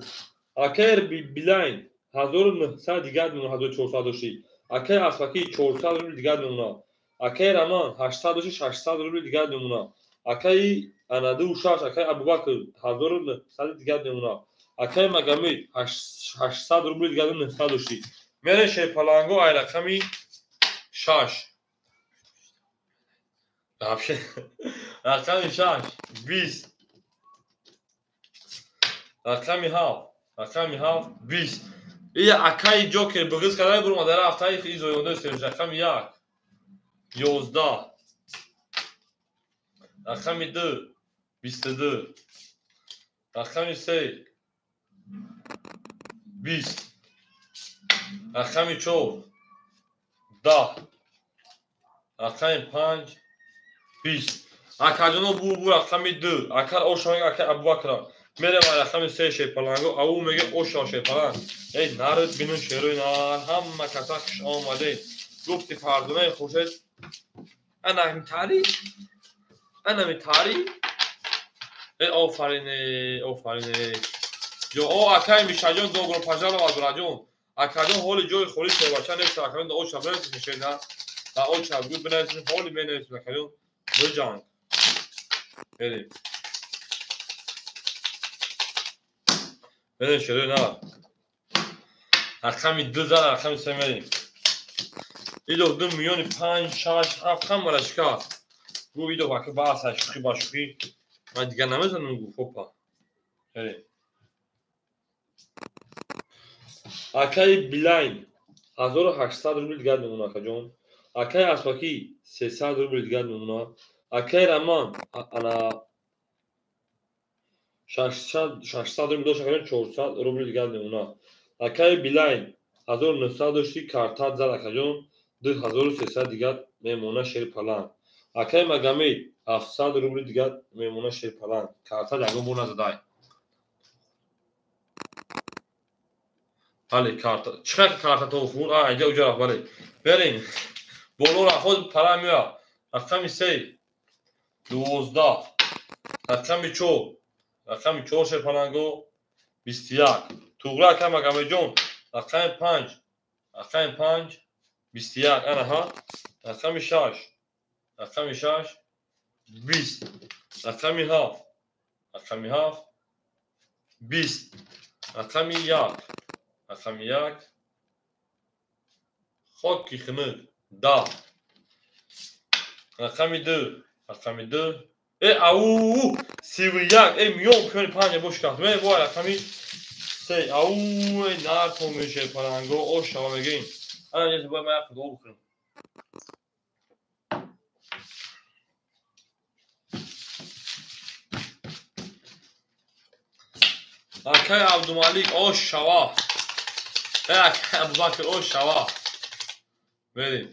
Акай Билайн 1900 дигар мемона, 1400 дошти. Акай Аспакӣ 400 рубли дигар мемона. Акай Раман 800 дошти, 600 рубли дигар мемона. Акай Анаду 6, акай Абубакр 1900 дигар мемона. Акай Магомед 800 рубли дигар 900 дошти. Мерем шерпаланго ай рақами 6. Рақами 6 20, рақами 7, рақами 7 20. Ия акай Ҷокер буғиз карда бур мадара рафтаи изоёнда сем. Рақами 1 11, рақами 2 22, рақами 3 20, рақами 4 10, рақами 5 20. Акаҷоно бу бу рақами 2 акар оша акай Абубакра. Мерем рақами 3 шерпаланго, ау меге оша шерпаланг. Эй нард бинун шерои нар, ҳама каса хуш омадед. Гуфти Фарзонаи Хуршед Ана ҳамитари, ана ҳамитари. Э, офарин, офарин. Ё о акай Мишаҷон, добро пожаловать, браҷон. Акаҷон, ҳоли ҷои холӣ шербача нест, акаҷон, да оча бинависед шерна. Да оча гӯ бинависед, ҳоли менависед, акаҷон. Биҷанг. Берем. Берем шерои на. Рақами 2 зад, рақами 3 мерем. Идо 2 миёни 5, 6, 7 ҳамаро шикаст. Гӯ идо ака бас, шӯхӣ ба шӯхӣ. Ман дигар намезанам, гуфт, хопа. Берем. Акаи Билайн 1800 рубл дигар мемона, акаҷон. Акаи Аспакӣ 300 рубл дигар мемона. Акаи Раман ана 600 рубл дошт, акаҷон, 400 рубл дигар мемона. Акаи Билайн 1900 дошти, картат зад, акаҷон, 2300 дигар мемона шерпаланг. Акаи Магомед 700 рубл дигар мемона шерпаланг. Картат ягон бор назадай. Бале, карта. Чӣ қадр карта то хӯрд? А, иҷа уҷа рафт, бале. Берем. Боло рафт, ҳозир пара меояд. Рақами 3 12. Рақами 4. Рақами 4 шерпаланго 21. Туғра ака Магомедҷон, рақами 5. Рақами 5 21. Ана ҳа. Рақами 6. Рақами 6 20. Рақами 7. Рақами 7 20. Рақами 1. Рақами 1 хоки хунук 10. Рақами 2. Рақами 2. Э, ау, 31. Э, миён пиёни 5 бош кард. Ме, вой, рақами 3. Ау, э, нар то меше паланго, ош шава мегӯем. Ана ҷа бояд ман як футбол бихӯрам. Акай Абдумалик, ош шава. Э, акай Абубакр, ош шава. Берем.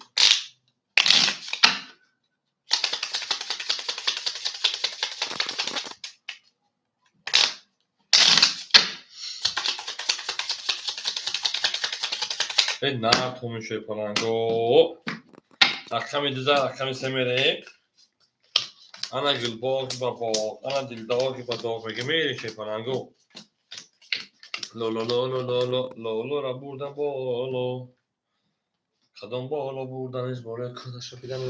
Э, нар то меше паланго. Рақами 2 зад, рақами 3 мерем. Ана гулбоғи ба боғ, ана дилдоғи ба доғ мега мерем шерпаланго. Ло ло ло ло ло ло ло ло ра бурдан боло. Кадом боло бурдан из болои кадаша пидан.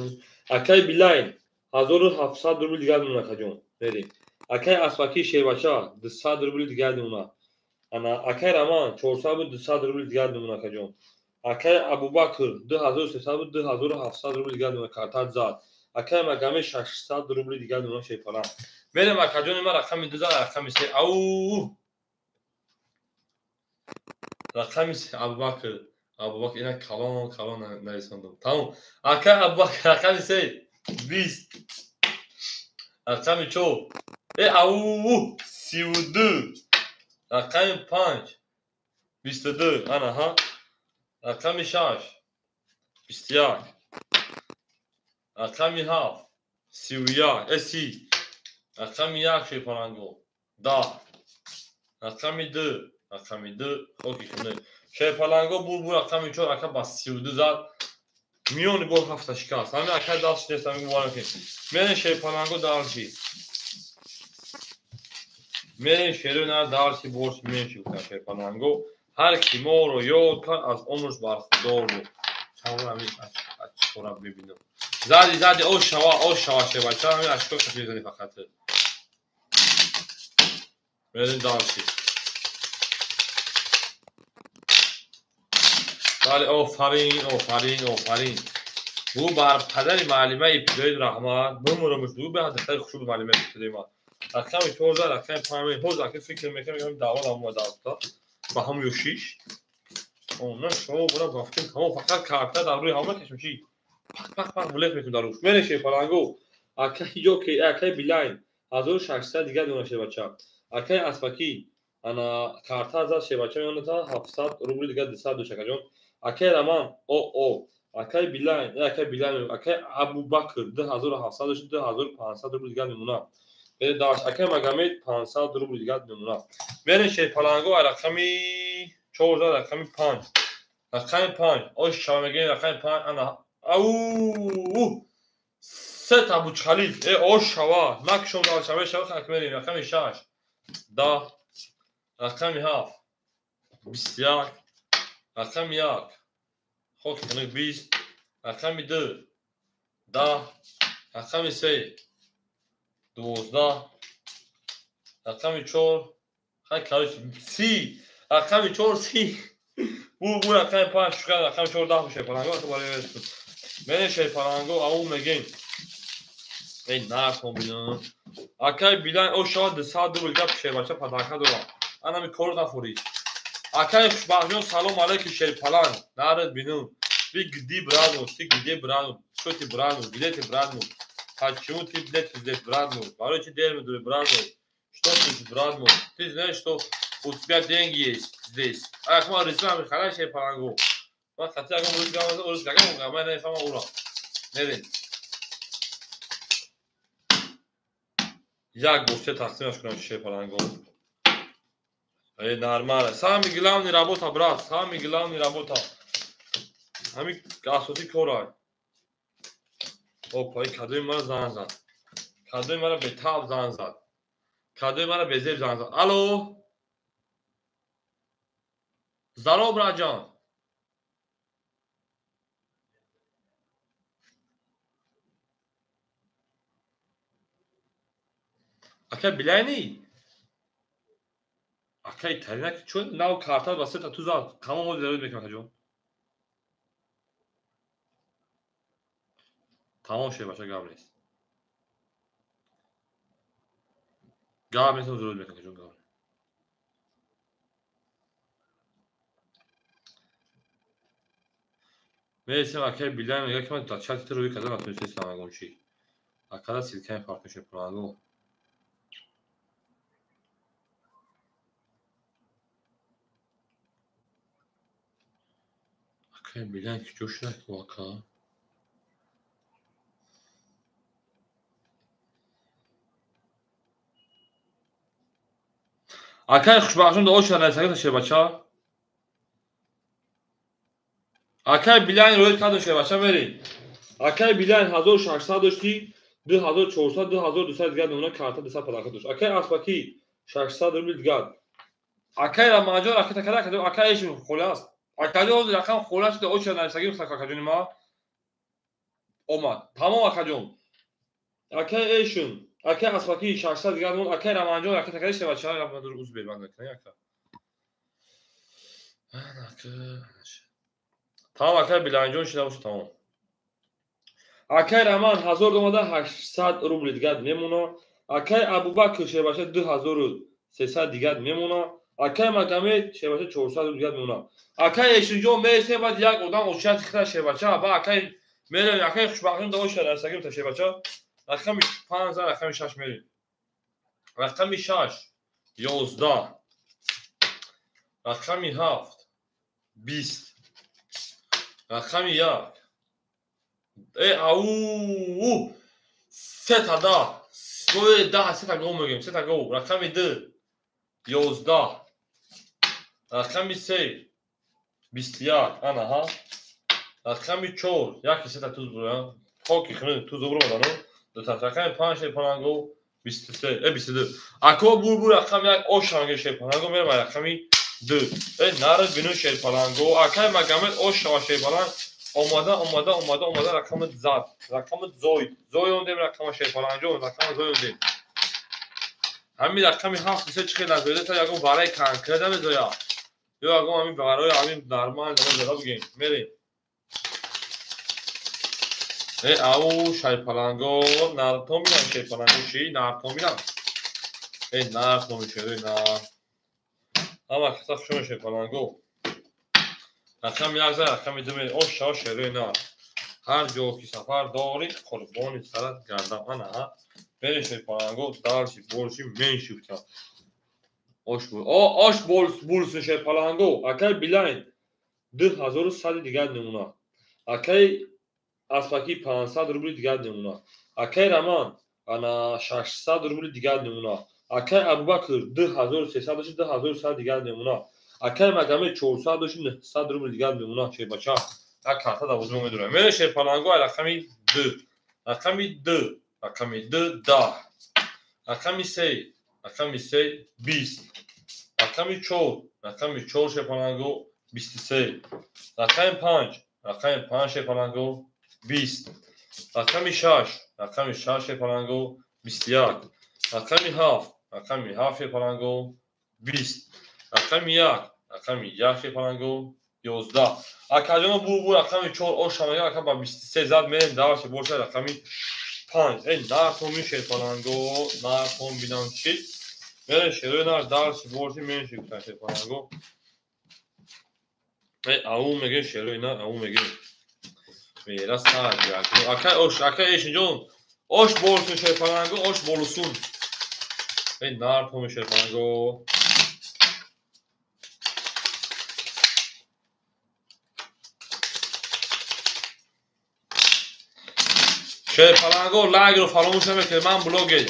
Акай Билайн 1700 рубл дигар мемона, акаҷон. Берем. Акай Аспакӣ шербача 200 рубл дигар мемона. Ана акай Раман 400 буд, 200 рубл дигар мемона, акаҷон. Акай Абубакр 2300 буд, 2700 рубл дигар мемона, картат зад. Акай Магомед 600 рубл дигар мемона шерпаланг. Берем, акаҷони ман, рақами 2 зад, рақами 3. Ау! Рақами 3 Абубакр. Абубакр ина калон калон нависондам. Тамом. Акай Абубакр рақами 3 20. Рақами 4. Э, ау! 32. Рақами 5 22. Ана ҳа. Рақами 6 21. Рақами 7 31. Э, 30. Рақами 1 шерпаланго 10. Рақами 2. Рақами 2 хоки хунук. Шерпаланго бур рақами 4 ака ба 32 зад. Миёни бор ҳафта шикаст. Ҳамин ака даст нест, ҳамин гумонам ки. Мерем шерпаланго дарши. Мерем шерои нар дарши борши меши гуфтам шерпаланго. Ҳар ки моро ёд кард, аз умрш бархӯрдор буд. Чанд ҳамин ачкора бибинам. Зади, зади, ош шава, ош шава шербача, ҳамин ачкор каши мезани фақат. Мерем дарши. Бале, офарин, офарин, офарин. Бу бар падари муаллимаи ибтидоӣ раҳмат. Бимурам, бу ба духтари хушрӯ муаллимаи ибтидоии ман. Рақами 14, рақами 5. Ҳозир ака фикр мекунам, мегӯям даъво намода ба ҳам ё 6. Она шумо бура бафтем, тамом, фақат карта дар рӯи ҳама кашм чи? Пак пак пак булех мекунем дар рӯш. Мерем шерпаланго. Акай ё ки акай Билайн 1600 дигар мемона шербача. Акай Аспакӣ ана карта зад шербача мемона та 700 рубл дигар 200 дошт, акаҷон. Акай Раман о о. Акай Билайн, акай Билайн, акай Абубакр 2700 дошт, 2500 рубл дигар мемона. Бере даш, акай Магомед 500 рубл дигар мемона. Мерем шерпаланго рақами 14, рақами 5. Рақами 5. Ош шава мегӯем рақами 5 ана ау! Сета Бурҷ-Халиф. Э, ош шава. Накшом дал шава, шава хак мерем. Рақами 6. 10. Рақами 7. 21. Рақами 1. Хоки хунук 20. Рақами 2. 10. Рақами 3. 12. Рақами 4. Хай, короче, 30. Рақами 4 30. Бу рақами 5 шукар, рақами 4 10 шерпаланго, мерем шерпаланго, ау мегем. Эй, нархон бинам. Акай Билайн, о шава 200 рубл гап шербача падака дорам. Анами кор нахӯрӣ. Акай Хушбахтҷон, салом алейкум шерпаланг. Наред бинам. Ты где, брат мой? Ты где, брат мой? Что ты, брат мой? Где ты, брат мой? Почему ты, блядь, здесь, брат мой? Короче, дер медури, брат мой. Что ты, брат мой? Ты знаешь, что у тебя деньги есть здесь. Ах, ма рислам михалай шерпалангу. Ма хати агам урус гам, урус гам, гам, ман нафама ура. Мерем. Як гуфте тақсимаш кунам шерпалангу. Эй, нормально. Самый главный работа, брат, самый главный работа. Ҳамин асосӣ корай. Опа, ин кадои мара занг зад. Кадои мара бетаб занг зад. Кадои мара безеб занг зад. Алло. Здорово, братҷон. Ака Билайни? Ака Италина чун нав карта ба сета ту зад. Тамом ҳозир зарурат мекунам, акаҷон. Тамом шербача, гап нест. Гап нест, зарурат мекунам, акаҷон, гап. Мересем, акаи Билайн мегӯяд, ки ман дар чати ту рӯй карда натонистам ягон чӣ. Акада ссылкаи партнёр шерпаланго. Акаи Билайн ки ҷо шуда ку ака? Акаи Хушбахтҷон дуо шуда нарисагита шербача. Акаи Билайн рӯй кардам шербача, мерем. Акаи Билайн 1600 доштӣ, 2400, 2200 дигар намуна карта 200 падака дошт. Акаи Аспакӣ 600 рубл дигар. Акаи Рамаҷон ракета када, акаи Эшим холӣ аст. Акаҷон ҳозир рақам холӣ аст, дуо шуда нарисагӣ акаҷони ма омад. Тамом акаҷон. Акаи Эшим, акаи Аспакӣ 600 дигар намуна, акаи Рамаҷон ракета када шербача, узбер банда кунай ака. Тамом акаи Билайнҷон шуда бошад, тамом. Акаи Раман 1000 омада 800 рубл дигар мемона. Акаи Абубакр шербача 2300 дигар мемона. Акаи Магомед шербача 400 рубл дигар мемона. Акаи Эшинҷон мересем, баъд як одам очият хита шербача, ба акаи мерем, акаи Хушбахтҷон дуо шуда нарисагӣ та шербача. Рақами 5, рақами 6 мерем. Рақами 6 11. Рақами 7 20. Рақами 1. Э, ау, сета да. Сое да, сета гол мегӯем, сета гол. Рақами 2 11. Рақами 3 21. Ана ҳа. Рақами 4 яки сета туз буроям. Хоки хунук туз буромадану. Дута рақами 5 шерпаланго 23, э 22. Ако бур рақами 1 ош ранги шерпаланго мерам рақами 2. Э, наред бину шерпаланго. Акаи Магомед ош шава шерпаланг. Омада, омада, омада, омада, рақами зад. Рақами зоид. Зоёндем рақама шерпаланҷон, рақама зоёндем. Ҳамин рақами 7 се чӣ хел назоида, та ягон бараи конкрет намезоя. Ё ягон ҳамин барои ҳамин нормал намезоя бигем. Мерем. Э, ау, шерпаланго, нартон бинам шерпаланго чӣ? Нартон бинам. Э, нартон мешавад, э, нар. Ҳама каса хушон шерпаланго. Рақами 1 зад, рақами 2 мерем. Ош шава шерои нар. Ҳар ҷо ки сафар дорӣ, қурбони сарат гардам. Ана ҳа. Мерем шерпаланго, дальше больше меньше гуфтам. Ош ош булсун шерпаланго. Акаи Билайн 2100 дигар намуна. Акаи Аспакӣ 500 рубли дигар намуна. Акаи Раман ана 600 рубли дигар намуна. Акаи Абубакр 2300 дошт, 2100 дигар намуна. Акаи Магомед 400 дошт, 900 рубл дигар мемона шербача. Як карта дар бозӣ медорем. Мере шерпаланго ай рақами 2. Рақами ду, рақами ду, 10. Рақами се, рақами се, 20. Рақами чор, рақами чор, шерпаланго, 23. Рақами панҷ, рақами панҷ, шерпаланго, 20. Рақами шаш, рақами шаш, шерпаланго, 21. Рақами ҳафт, рақами ҳафт, шерпаланго, 20. Рақами як, рақами як, шерпаланго, 11. Акаҷоно, бу рақами чор оша мега, ака ба 23 зад. Мерем дальше, боша рақами панҷ. Эй, нархоми шерпаланго, нархом бинам чӣ мерем, шерои нар дальше боши мерем, шерпаланго. Эй, ау мегем, шерои нар, ау мегем. Мера сар акай ош, акай эшинҷон, ош болсун, шерпаланго, ош болусун. Эй, нархоми шерпаланго. Шерпаланго, лайкро фаромӯш намекунед, ман блогер.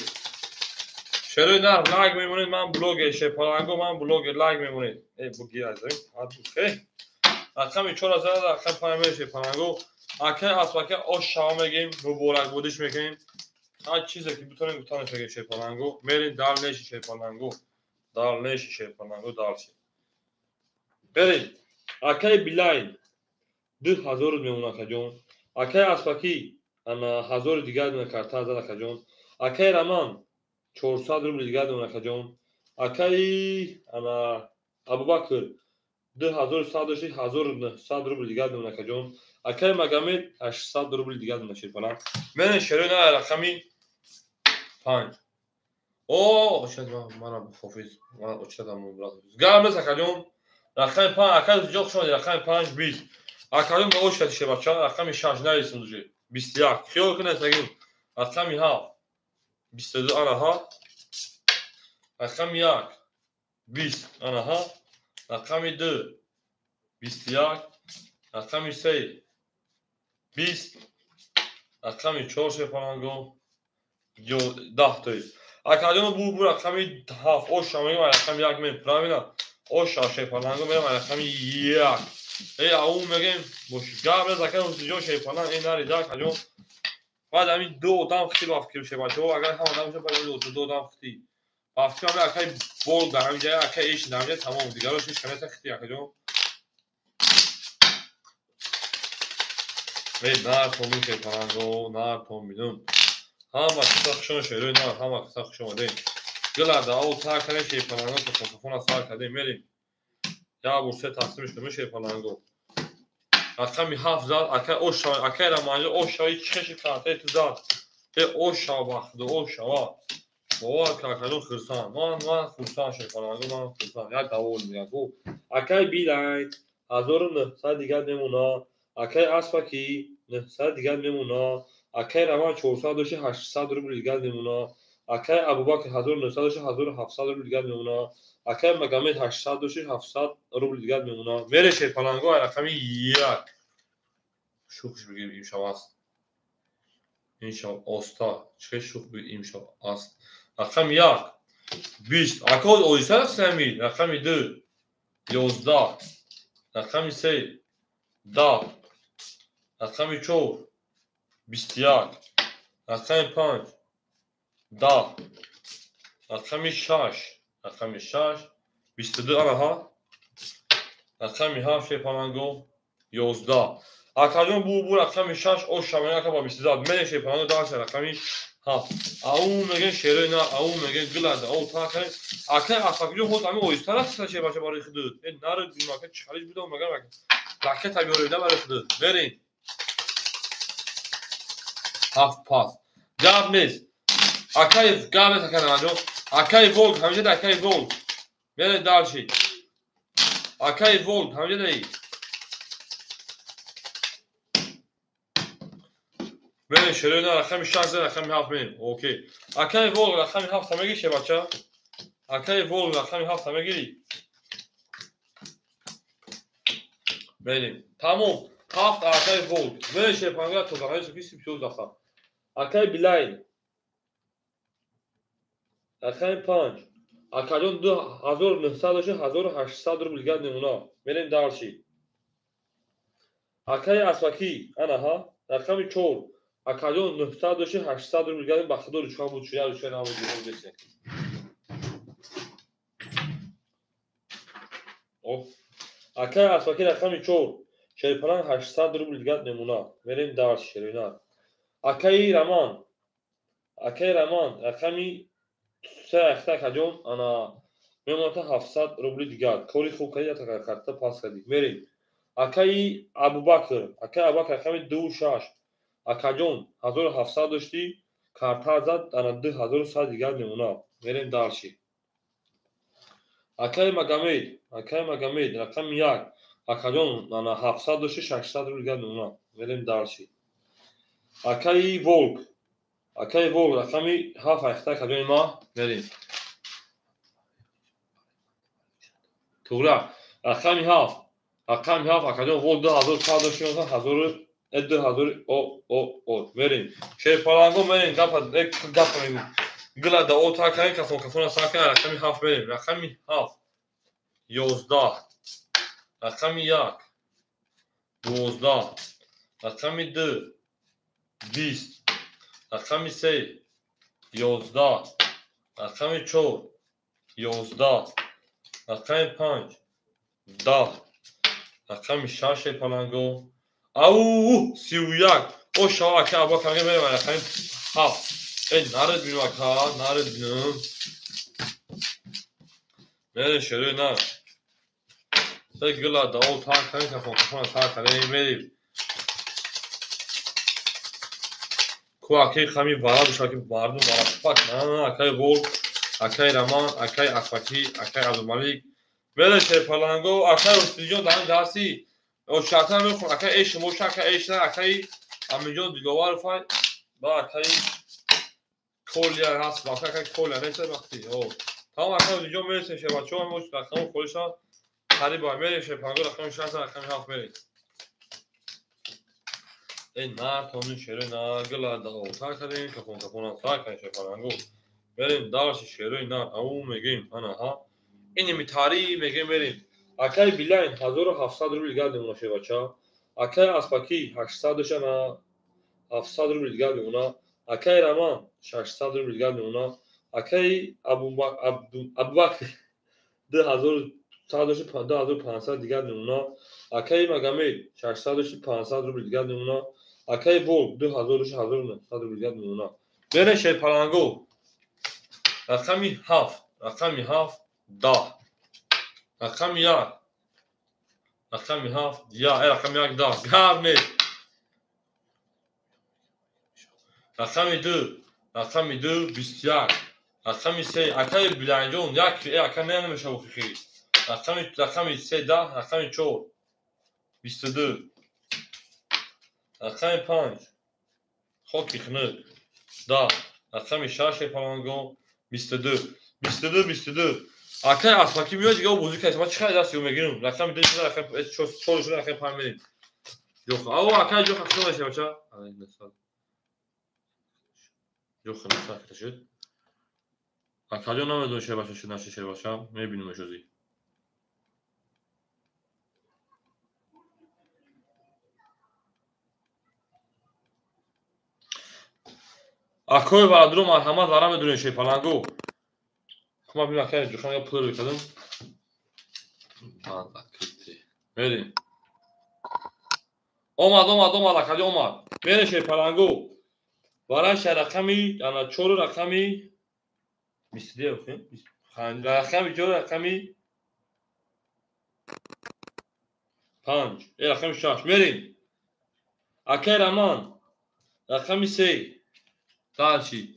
Шерои нар, лайк мемонед, ман блогер, шерпаланго, ман блогер, лайк мемонед. Эй, буги азим. Рақами чор аз рақами панҷ мерем, шерпаланго. Акай аспака, ош шава мегем, муборакбодиш мекунем. Ҳар чизе ки битонем, гуфтанаш мегем, шерпаланго. Мерем дальнейший, шерпаланго. Дальнейший, шерпаланго, дальше. Мерем. Акай Билайн 2000 мемонад, акаҷон. Акай аспакӣ ана ҳазори дигар дона карта зад, акаҷон. Акай Раман 400 рубли дигар дона, акаҷон. Акай ана Абубакр 2100 дошти, 1900 рубли дигар дона, акаҷон. Акай Магомед 800 рубли дигар дона, шерпаланг. Мерем шерои на рақами панҷ. О, очад мара хофиз, мара очадам брат. Гап нест, акаҷон. Рақами панҷ, акай ҷо хуш омадед, рақами панҷ, 20. Акаҷон, ба очад шебача, рақами шаш нависем уже. 21. Хиёл кунед, агин. Рақами ҳафт. 22, ана ҳа. Рақами як. 20, ана ҳа. Рақами ду. 21. Рақами се. 20. Рақами чор, шерпаланго. 10 тои. Акаҷоно, бу рақами ҳафт оша мегем, рақами як мем, правильно? Оша, шерпаланго, мерем рақами як. Эй, ау мегем, боши. Гап нест, ака ҳусиҷон, шерпаланг, эй, нарида, акаҷон. Баъд ҳамин ду одам хити бафкир, шербачаҳо, агар ҳама набошад, баъд ҳамин ду одам хити. Бафкир ҳамин акай бол дар ҳамин ҷая, акай эш дар ҳамин ҷая, тамом. Дигарош ҳеч камеса хити, акаҷон. Эй, нар томин, шерпаланго, нар том бидун. Ҳама киса хушон, шерои нар, ҳама киса хуш омадем. Гила да ау сар кардем, шерпаланго, то хона сар кардем, мерем. Як бор се тақсимиш кунем, шерпаланго. Рақами ҳафт зад, акай ош шава, акай Раманҷон, ош шава, чӣ хеши картаи ту зад. Э, ош шава, бахудо, ош шава. Бовар кар, акаҷон, хурсанд. Ман хурсанд, шерпаланго, ман хурсанд. Як давол мегӯям. Хуб. Акай Билайн 1900 дигар мемона. Акай Аспакӣ 900 дигар мемона. Акай Раман 400 дошти, 800 рубли дигар мемона. Акай Абубакр 1900 дошти, 1700 рубли дигар мемона. Акай Магомед 800 дошти, 700 рубли дигар мемона. Мере, шерпаланго, ай рақами як. Шӯхш бигир, имшаб аст. Имшаб оста. Чӣ шӯх бигир, имшаб аст. Рақами як. 20. Ака оҳиста рафтами. Рақами ду. 11. Рақами се. 10. Рақами чор. 21. Рақами панҷ. 10. Рақами шаш. Рақами шаш. 22, ана ҳа. Рақами ҳафт, шерпаланго, 11. Акаҷон, бу рақами шаш оша мега, ака ба 22. Мерем, шерпаланго, дальше рақами ҳафт. Ау мегем, шерои на, ау мегем, гилада, ау та кардем. Акай Аспакиҷон, ҳоз ҳамин оҳиста рафта, шербача, барои худут. Э, нари ака, чӣ халиш будам, магар ракета биёрем барои худут. Мерем. Ҳафт пас. Гап нест. Акай, гап нест, акай Раманҷон. Акай Волк, ҳамиҷа акай Волк. Мерем дальше. Акай Волк, ҳамиҷа даи. Мерем, шерои на, рақами шаш, рақами ҳафт мерем. Окей. Акай Волк, рақами ҳафта мегирӣ, шербача? Акай Волк, рақами ҳафта мегирӣ? Мерем. Тамом. Ҳафт акай Волк. Мерем, шерпаланго, то рақами 24 дафта. Акай Билайн. Рақами панҷ. Акаҷон, 2900 дошти, 1800 рубл дигар мемона. Мерем дальше. Акай Аспакӣ, ана ҳа. Рақами чор. Акаҷон 900 дошти 800 рубл дигар ба худо ручка буд, шуя ручка набуд, десе. Акай Аспаки рақами 4 шерпаланг 800 рубл дигар мемонад. Мерем дарс шеринар. Акаи Раман, акаи Раман рақами 3 акаҷон ана мемонад 700 рубли дигар. Кори хуб кардӣ, карта пас кардӣ. Мерем. Акаи Абубакр, акаи Абубакр рақами 2 6 акаҷон 1700 дошти, карта зад ана 2100 дигар мемонад. Мерем дарши. Акаи Магомед, акаи Магомед рақами 1 акаҷон ана 700 дошти, 600 рубл дигар мемонад. Мерем дарши. Акаи Волк, акаи Волк рақами 7 акаҷони ма мерем. Туғра рақами 7, рақами 7 акаҷон Волк 2100 дошти, 1000 2000 о о о мерем. Шерпаланго мерем, гапа гапа мегӯм. Гила да о та кай кафон кафона сар кай рақами 7 мерем. Рақами 7 11 рақами 1 12 рақами 2 20 рақами 3 11 рақами 4 11 рақами 5 10 рақами 6 шерпаланго ау 31 о шава ака Абубакр мерем рақами 7. Эй наред бинам ака, наред бинам. Мерем шерои нар. Се гила да о та кай кафон кафон сар кардем мерем. Ку акаи хами вара бошад ки мардум вара пак на акаи Волк, акаи Раман, акаи Аспаки, акаи Абдумалик. Мерем шерпаланго, акаи Рустиҷон дар ин дарси о шарта мехон, акаи эш моша, акаи эш на, акаи Аминҷон Диловаров ва акаи Колия ҳаст, акаи Колия нест вақти. О, тамом акаи Рустиҷон мересем шербачаҳо, мо рақамҳо холиша қариб мерем шерпаланго рақами 6 рақами 7 мерем. Эй нар тони шерои нар гила да о сар кардем, кафон кафона сар кардем шерпаланго. Мерем дарси шерои нар, ау мегем, ана ҳа. Иними тари мегем мерем. Акаи Билайн 1700 рубл дигар мемона шербача. Акаи Аспаки 800 дошта на 700 рубл дигар мемона. Акаи Раман 600 рубл дигар мемона. Акаи Абубакр 2100 дошта 2500 дигар мемона. Акаи Магомед 600 дошта 500 рубл дигар мемона. Акаи Волк 2000 дошта 1900 рубл дигар мемона. Мерем шерпаланго. Рақами 7, рақами 7 10 рақами 1 рақами 7 я рақами 1 10 гап нест. Рақами 2 рақами 2 21 рақами 3 акаи Билайнҷон 1 ака намешава хи. Рақами 3 10 рақами 4 22 рақами 5 хоки хунук 10 рақами 6 шерпаланго 22 22 22 акаи Аспаки меояд дига бозӣ кардем. Ман чӣ қадар даст мегирам? Рақами 2 шуда, рақами 4 шуда, рақами 5 мерем. Ҷоха. Ау акаи Ҷоха хушо мешава бача. Ҷоха насахта шуд. Акаҷон намедонам шербача шуд наша шербача. Мебинем шузи. Акои варадро марҳамат вара медонем шерпаланго. Кума бин акаи Ҷоха я пул кардам. Мерем. Омад, омад, омад, акаҷон омад. Мерем шерпаланго. Вараша рақами ана 4 рақами 22 рақами 4 рақами 5 рақами 6 мерем. Акаи Раман рақами 3 дальше.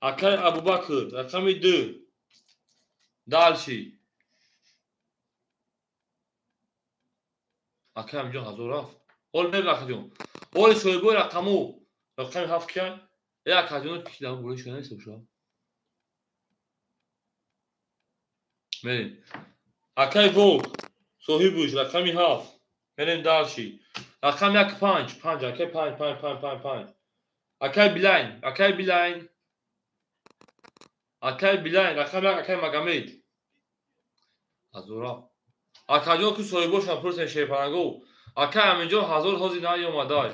Акаи Абубакр рақами 2 дальше. Акаи Амиҷон 1000 рафт. Ҳол мерем акаҷон. Ҳоли соҳибои рақаму рақами 7 кия? Акаҷон ки дар болои шуда нест боша. Мерем. Акаи Волк соҳибуш рақами 7. Мерем дальше. Рақами 1 5 5 акаи 5 5 5 5 5. Акаи Билайн, акаи Билайн. Акаи Билайн, рақами 1 акаи Магомед. 1000 рафт. Акаҷон ку соҳибошам пурсем шерпаланго. Акаи Аминҷон 1000 ҳозир наёмадай.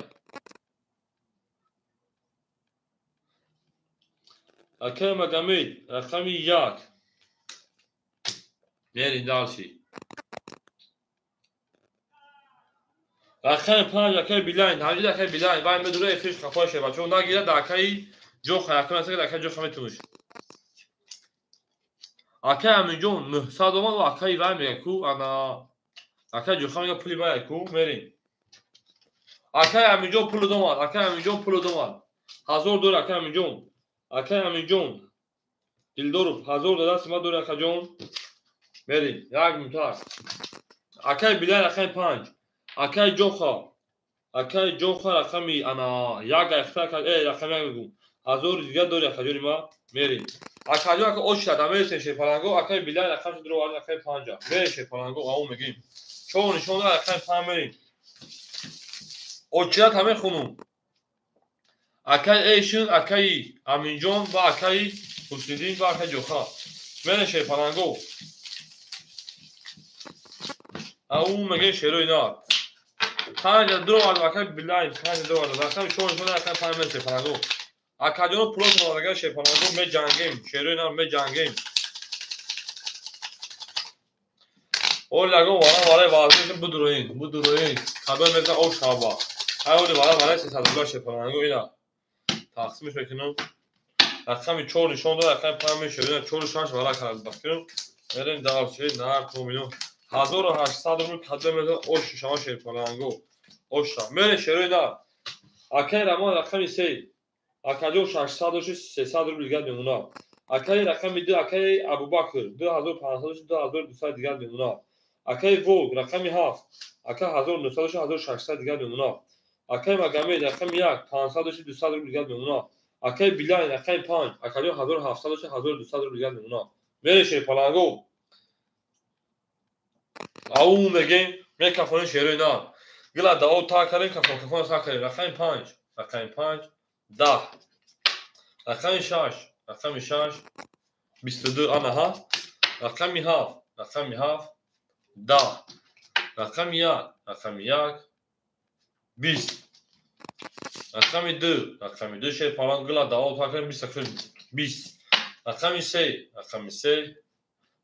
Акай Магомед рақами 1. Мерим дальше. Рақами 5 акай Билайн, ҳамҷида акай Билайн, вай медура эфирш хафа шева, чун нагира да акаи Ҷоха, акай насага акай Ҷоха метунуш. Акай Аминҷон 900 омад ва акаи вай мега ку, ана акай Ҷоха мега пули вай ку, мерим. Акай Аминҷон пул домад, акай Аминҷон пул домад. 1000 дор акай Аминҷон. Акай Аминҷон Дилдоров 1000 дада сима дор акаҷон. Мерим, як минутак. Акай Билайн рақами 5. Акай Ҷоха. Акай Ҷоха рақами ана 1 айхта акай, рақами 1 мегум. 1000 дигар дори акаҷони ма, мерим. Акаҷон ака очта дамересем шерпаланго, акай Билайн рақами дро рақами 5. Мерим шерпаланго, ау мегим. Чор нишон дора рақами 5 мерим. Очират ҳаме хунум. Акай Эйшин, акаи Аминҷон ва акаи Ҳусниддин ва акаи Ҷоха. Мерем шерпаланго. Ау мегем шерои нар. 5 дро акаи Билайн, 5 дро рақами 4 нишон дора рақами 5 мерем шерпаланго. Акаҷоно пулотон овардаган шерпаланго, меҷангем, шерои нар меҷангем. Оли ягон вара вараи варзиш будуроин, будуроин. Кадом мезан об шава. Ай оли вара вараи 300 рубла шерпаланго ина. Тақсимш мекунам. Рақами 4 нишон дора, рақами 5 мешавад. 4 6 вара кард бахтирам. Мерем дарчи нар то миллион. 1800 рубл кадом мезан ош шава шерпаланго. Оша. Мерем шерои нар. Акай Рамон рақами 3. Акаҷон 600 дошт, 300 рубл дигар мемонад. Акаи рақами 2, акаи Абубакр 2500 дошт, 2200 дигар мемонад. Акаи Волк рақами 7, ака 1900 дошт, 1600 дигар мемонад. Акаи Магомед рақами 1, 500 дошт, 200 рубл дигар мемонад. Акаи Билайн рақами 5, акаҷон 1700 дошт, 1200 рубл дигар мемонад. Мерем шерпаланго. Ау мегем, мекафонем шерои нар. Гила дао та кардем, кафон кафон та кардем. Рақами 5, рақами 5, 10. Рақами 6, рақами 6, 22, ана ҳа. Рақами 7, рақами 7, 10. Рақами 1, рақами 1, 20. Рақами 2, рақами 2, шерпаланг гила дао та кардем, 20, 20. Рақами 3, рақами 3,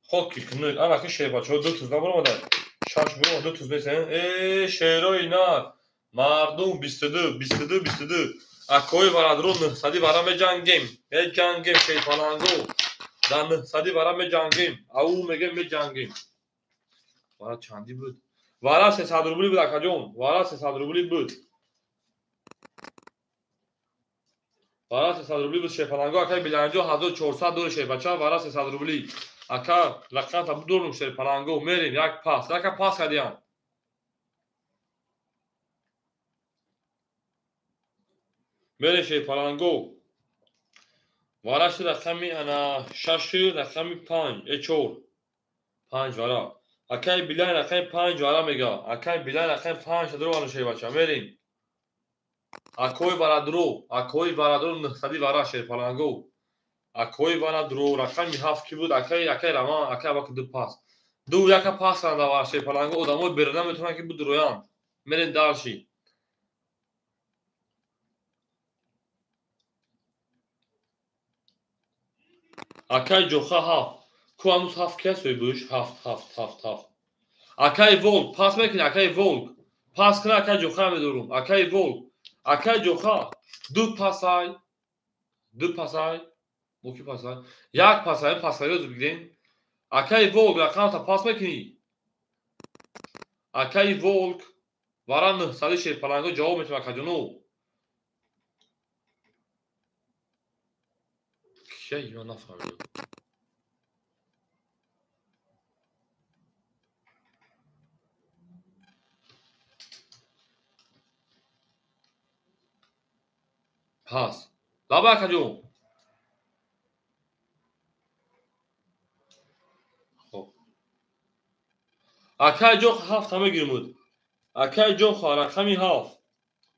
хоки кунуд. Ана ки шербачаҳо 2 туз набаромада. 6 буромад, 2 туз нестен. Шерои нар. Мардум 22, 22, 22. Акои варадро 900 вара меҷангем. Меҷангем шерпаланго. Дар 900 вара меҷангем. Ау мегем меҷангем. Вара чанди буд? Вара 300 рубли буд акаҷон. Вара 300 рубли буд. Вара 300 рубли буд шерпаланго. Акаи Биланҷо 1400 дори шербача. Вара 300 рубли. Ака рақамта будорум шерпаланго. Мерем як пас. Яка пас кардиям. Мерем шерпаланго. Вараши рақами ана 6 рақами 5, 4. 5 вара. Акаи Билайн рақами 5 вара мега. Акаи Билайн рақами 5 дро ана шербача. Мерем. Акои варадро, акои варадро 900 вара шерпаланго. Акои варадро рақами 7 ки буд? Акаи акаи Раман, акаи Абак 2 пас. 2 яка пас карданд вара шерпаланго. Одамои берона метавонанд ки будроянд. Мерем дальше. Акаи Ҷоха 7. Ку ҳанӯз 7 ки аст соҳибуш? 7, 7, 7, 7. Акаи Волк пас мекунӣ, акаи Волк. Пас кунӣ акаи Ҷоха медорум. Акаи Волк. Акаи Ҷоха 2 пасай. 2 пасай. Мо ки пасай? 1 пасай, пасайро бигирем. Акаи Волк рақамта пас мекунӣ? Акаи Волк вара 900 шерпаланго ҷавоб метавад акаҷоно. Кия ё нафаҳмидам. Пас. Лаба акаҷон. Хоб. Акаи Ҷоха 7 мегирмуд. Акаи Ҷоха рақами 7.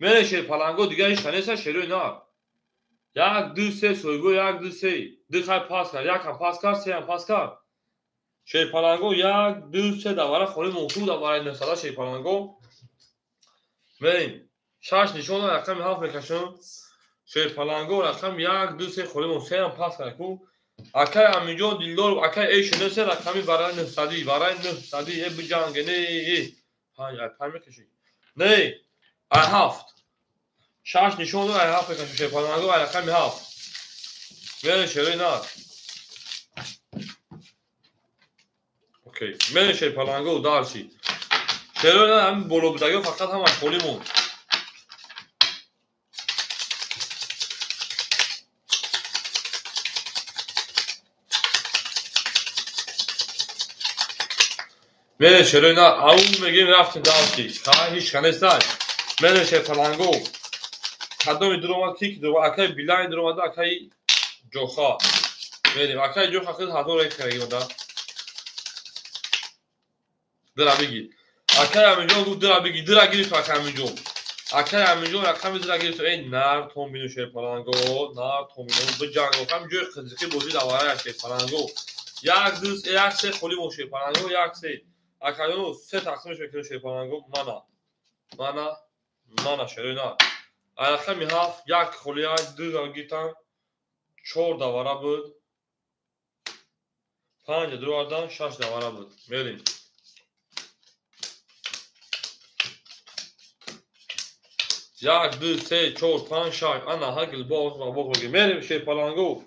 Мере шерпаланго дигар ҳеч неста шерои нар. 1 2 3 соҳибо 1 2 3. 2 хай пас кард, 1 ҳам пас кард, 3 ҳам пас кард. Шерпаланго 1 2 3 давара холи мумкин буд давараи 900 шерпаланго. Мерем. 6 нишон рақами 7 мекашам. Шерпаланго рақам 1, 2, 3 холимон, 3 ҳам пас кард ку. Акай Аминҷон Дилдоров, акай Эйшо, рақами барои 900, барои 900, э биҷанге, не, э. 5, ай 5 мекашӣ. Не, ай 7. 6 нишон дод, ай 7 мекашӣ шерпаланго, ай рақами 7. Мере шерои нар. Окей, мере шерпаланго дарчи. Шерои нар ҳамин боло будагиҳо фақат ҳамаш холӣ монд. Мере шерои нар, ау мегем рафтем дарчи. Ха ҳеч ка нестай. Мере шерпаланго. Кадоми дуромад, ки дуромад, акай Билайн дуромада, акай Ҷоха. Мерем, акай Ҷоха хел 1000 рек карагимада. Дира бигир. Акай Аминҷон гуфт дира бигир, дира гирифт акай Аминҷон. Акай Аминҷон рақами дира гирифт. Эй нар томбину шерпаланго, нар томбину биҷанго. Ҳам ҷои қизиқи бозӣ даварая шерпаланго. 1 2 1 3 холӣ мо шерпаланго, 1 3. Акаҷоно 3 тақсимаш мекунем шерпаланго. Мана. Мана, мана шерои нар. Рақами 7, 1 холӣ, 2 гирифтан, 4 давара буд. 5 дуровардан, 6 давара буд. Мерем. 1, 2, 3, 4, 5, 6. Ана ҳагил боғ ва боғ бигир. Мерем шерпаланго.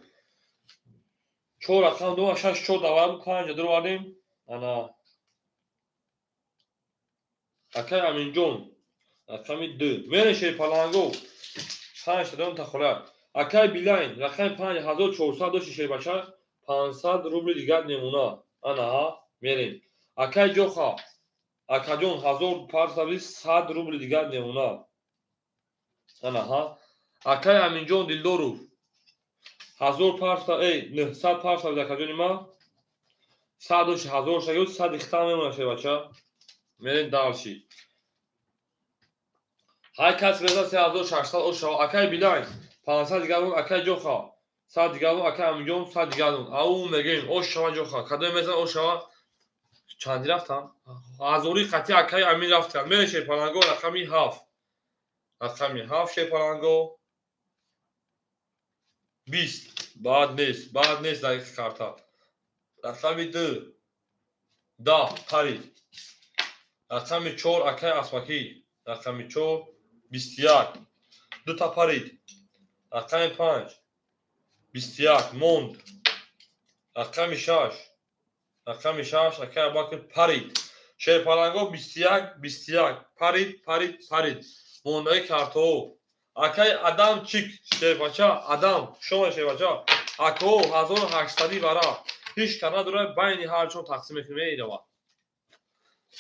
4 рақам 2, 6, 4 давара буд, 5 дуровардем. Ана. Акай Аминҷон, рақами 2. Мерем шерпаланго. 5 додам та холия. Акай Билайн, рақами 5, 1400 дошти шербача, 500 рубли дигар немуна. Ана ҳа, мерем. Акай Ҷоха, акаҷон 1000 парсави 100 рубли дигар немуна. Ана ҳа. Акай Аминҷон Дилдоров, 1000 парса, эй, 900 парсави акаҷони ма. 100 дошти 1000 шагирд, 100 ихта мемона шербача. Мерем дарши. Ҳар кас реза 3600 ошава. Акай Билайн, 500 дигар мон, акай Ҷоха, 100 дигар мон, акай Аминҷон, 100 дигар мон. Ау мегем, ошава Ҷоха. Кадоме мезан ошава? Чанди рафтан? Ҳазори қатъи акай Амин рафтан. Мере шерпаланго рақами 7. Рақами 7 шерпаланго. 20. Баъд нест, баъд нест дақиқи карта. Рақами 2. 10 парид. Рақами 4 акай Аспакӣ. Рақами 4 21. Дута парид. Рақами 5 21 монд. Рақами 6. Рақами 6 акай Абубакр парид. Шерпаланго 21 21 парид, парид, парид. Мондаи картаҳо. Акай Адам Чик, шербача, Адам, шумо шербача. Ако 1800 вара. Ҳеч ка надорад, байни ҳар чор тақсим мекунем, меравад.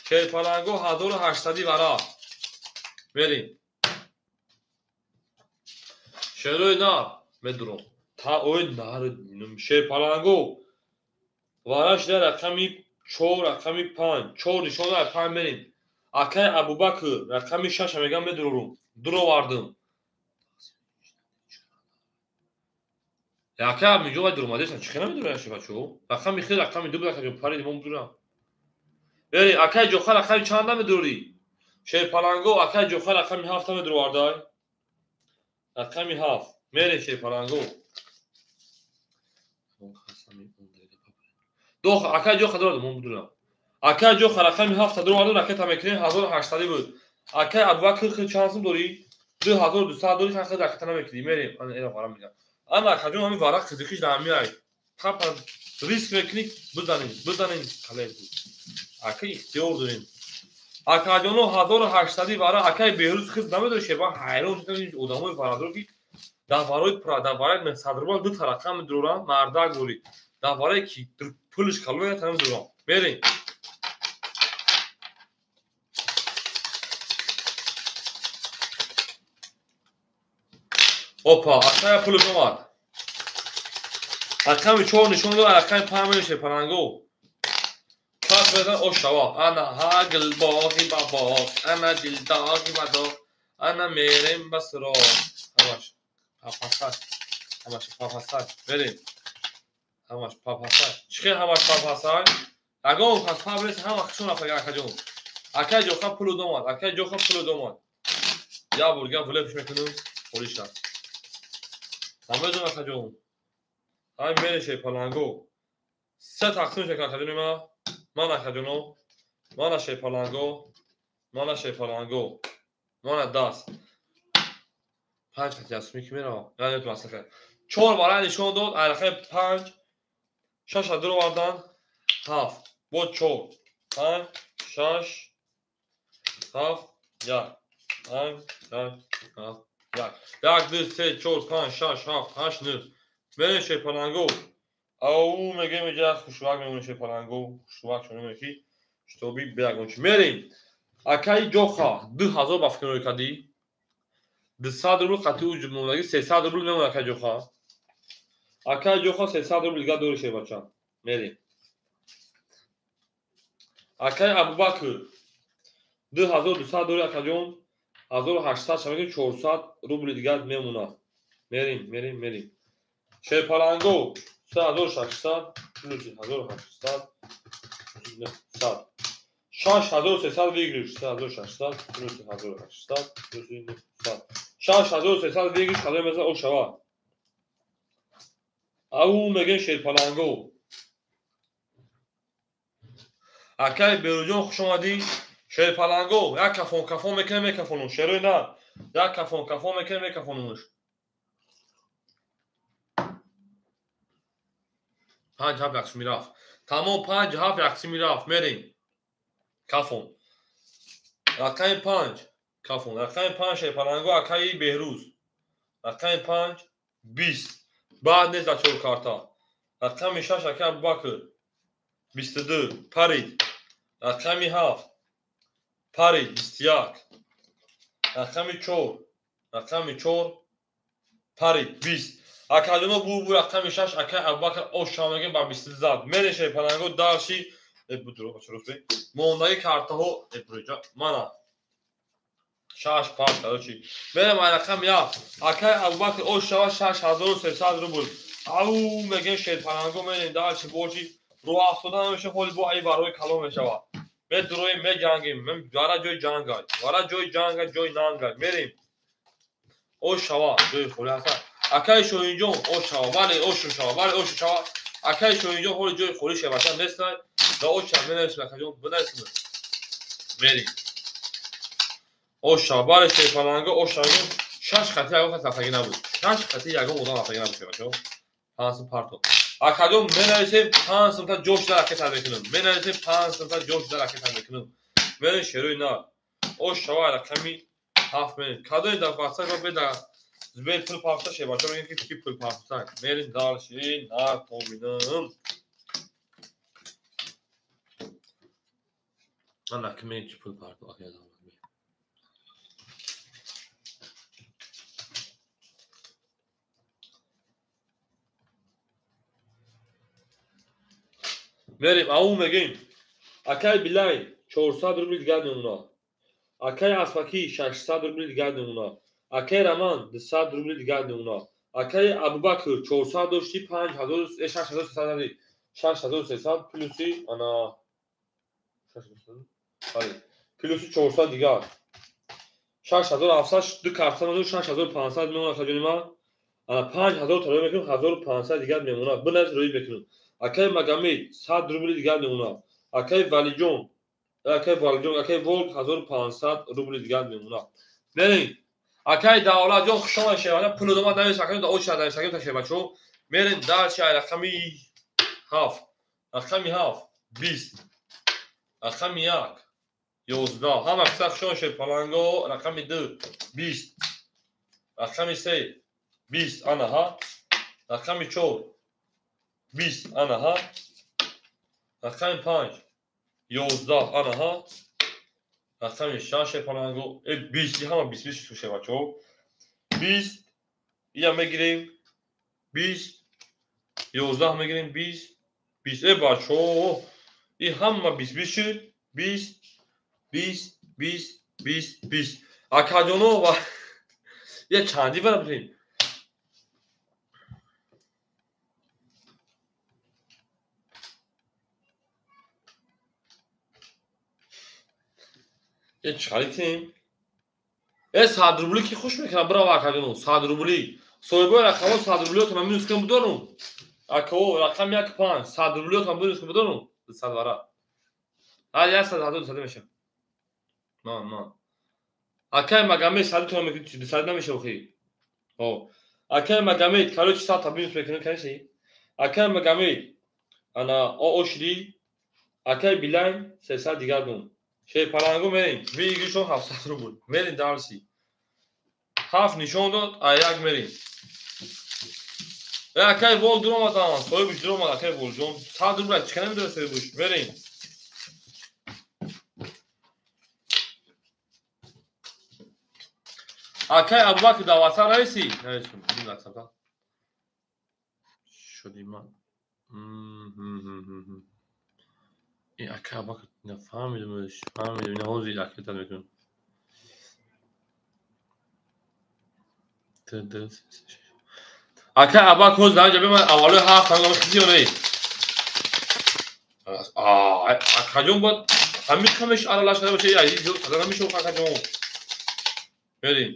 Шерпаланго 1800 вара. Мерем. Шерои нар медурам. Та ой нар шерпаланго. Вараш дар рақами 4, рақами 5, 4 нишон дар 5 мерем. Акай Абубакр рақами 6 мегам медурам. Дуровардым. Акай Аминҷон вай дуромадесан, чӣ хел намедурам шибачо? Рақами хел, рақами 2 буд, акаҷон парид мон дурам. Бери, акай Ҷоха рақами чанд намедурӣ? Шерпаланго, акай Ҷоха рақами 7 намедуровардай? Рақами 7. Мере шерпаланго. Дох, акай Ҷоха дурад, мон дурам. Акай Ҷоха рақами 7 дуровард, ракета мекунем 1800 буд. Акай Абубакр хел чанд сум дорӣ? 2200 дорӣ, хел ракета намекунӣ. Мерем, ана эра вара мегам. Ана акаҷон ҳамин вара қизиқиш дар ҳамин ай. Папа риск мекунӣ, бизанем, бизанем қалай. Ака ихтиёр дорем. Акаҷоно 1800 вара, акай Беҳрӯз хел намедорӣ шеба, ҳайрон шудам ин одамои варадор ки дар барои дар барои 900 рубл ду та рақам медурам, мардак дорӣ. Дар барои ки пулиш калон як та намедурам. Мерем. Опа, акая пулиш омад. Рақами 4 нишон дод, рақами 5 мешавад паланго. Пас баъдан ошава. Ана ҳагл боғи ба боғ, ана дилдоғи ба доғ, ана мерем ба суроғ. Ҳамаш папасак, ҳамаш папасак. Мерем. Ҳамаш папасак. Чӣ хел ҳамаш папасак? Ягон кас пап нест, ҳама хушон рафтага акаҷон. Акай Ҷоха пулу домад, акай Ҷоха пулу домад. Як бор дигар влепш мекунем, холиш рафт. Намедонам акаҷон. Ҳай мерем шерпаланго. Се тақсим шекар акаҷони ман. Ман акаҷоно. Мана шерпаланго. Мана шерпаланго. Мана даст. Панҷ хати ясми ки мерава. Яъне чор барай нишон дод, айрақами панҷ, шаша дуровардан, ҳафт, бо чор, панҷ, шаш, ҳафт, як, панҷ, шаш, ҳафт, як, як, ду, се, чор, панҷ, шаш, ҳафт, ҳашт, нӯҳ. Мерем шерпаланго. Ау мегӯем иҷа хушвак мемонем шерпаланго, хушвак шонем ки шитоби беягон чи. Мерем. Акаи ҷоха 2000 ба фикр кардӣ. 200 рубл қати ӯ мондагӣ 300 рубл мемонад акаи ҷоха. Акаи ҷоха 300 рубл дига дори шербача. Мерем. Акаи Абубакр 2200 дори акаҷон, 1800 шамекунем 400 рубли дигар мемонад. Мерем, мерем, мерем. Шерпаланго 3600 плюс 1800 900. 6300 выигрыш, 3600 плюс 1800 плюс 900. 6300 выигрыш, кадом меза ошава. Ау мегем шерпаланго. Акай Беруҷон хуш омадӣ. Шерпаланго як кафон кафон мекунем, мекафонум. Шерои на. Як кафон кафон мекунем, мекафонумш. 5 7 яксим мерафт. Тамом 5 7 яксим мерафт. Мерем. Кафон. Рақами 5 кафон. Рақами 5 шерпаланго акаи Беҳрӯз. Рақами 5 20. Баъд нест чор карта. Рақами 6 акаи Абубакр 22 парид. Рақами 7 парид 21. Рақами 4 рақами 4 парид 20. Акаҷоно бу рақами 6 акаи Абубакр ош мегем ба 22 зад. Мерем шерпаланго дарши мондаги картаҳо мана 6 5 короче. Мерем ай рақами 1 акаи Абубакр ош шава 6300 рубл. Ау мегем шерпаланго мерем дарши бочи рӯ афтода намеша, ҳоли бо ай барои калон мешавад. Медуроем, меҷангем, вара ҷои ҷангай, вара ҷои ҷангай, ҷои нангай. Мерем. Ош шава, ҷои холи ҳаста. Акаи Шоҳинҷон ош шава, бале ош шава, бале ош шава. Акаи Шоҳинҷон ҳоли ҷои холи шаваша нестай. Да ош шава, менависем акаҷон, бинависем. Мерем. Ош шава, бале шерпаланго ош шава. 6 хати ягон кас рафтагӣ набуд. 6 хати ягон одам рафтагӣ набуд шевачо. 5 парто. Акаҷон менависем 5 сумта ҷош дар ракета мекунам. Менависем 5 сумта ҷош дар ракета мекунам. Мерем шерои нар. Ош шава рақами 7 мерем. Кадои дар ватсап беда Збер пул пафта шебачо мегем ки ки пул пафта. Мерем дарши нар томинам. Ана ки мерем чи пул парто акаҷон. Мерем, ау мегем. Акай Билай 400 рубл дигар мемонад. Акай Асфакӣ 600 рубл дигар мемонад. Акай Раман 200 рубл дигар мемонад. Акай Абубакр 400 дошти 6300 6300 плюси ана 6300 бале плюси 400 дигар. 6700 ду карта мемонад, 6500 мемонад акаҷони ман. Ана 5000 тароя мекунем, 1500 дигар мемонад. Бинавис рӯй мекунем. Акай Магомед 100 рубли дигар мемонад. Акай Валиҷон, акай Валиҷон, акай Волк 1500 рубли дигар мемонад. Мерем. Акай Давлатҷон хуш омадед шербача. Пул дома навис акай да оч навис акай та шербачо. Мерем дарши ай рақами 7. Рақами 7 20. Рақами 1 11. Ҳама қисса хуш омадед шерпаланго. Рақами 2 20. Рақами 3 20 ана ҳа. Рақами 4 20 ана ҳа. Рақами 5 11 ана ҳа. Рақами 6 шерпаланго 20 ҳама 20 20 шербачо. 20 ия мегирем 20 11 мегирем 20 20 бачо и ҳама 20 20 шуд 20 20 20 20 20. Акаҷоно ва я чанди бара бирем. Чӣ харидем? 100 рубли ки хуш мекунад, бирав акаҷоно, 100 рубли. Соҳибои рақамҳо 100 рублиётона минус кун бидорум. Акао рақам 1 5 100 рублиётона минус кун бидорум. 200 вара. Ҳар 100 ҳазор 200 мешавад. Ман ман. Акай Магомед 100 тона мекунӣ 200 намешавад охи. Ҳо. Акай Магомед короче 100 та минус мекунӣ конечно. Акай Магомед ана оошри акай Билайн 300 дигар дум. Шерпалангу мерем. Вигишон 700 рубл. Мерем дарси. 7 нишон дод, а як мерем. Акай Вол дуромадан, соҳибаш дуромад, акай Волҷон. 100 рубл чӣ кана медорад соҳибаш? Мерем. Акай Абубакр дар WhatsApp нависи? Нависум. Ин WhatsApp. Шуди ман. Ин акай Абубакр нафаҳмидам, фаҳмидам. Ина ҳозир акай мекунам. Акай Абубакр ҳозир дар ҷаби ман аввалои ҳафт ҳангоми хизи ё не? Акаҷон бояд ҳамин камеш аралаш набошад, азиз зиёд қадар намешавад акаҷон. Мерем.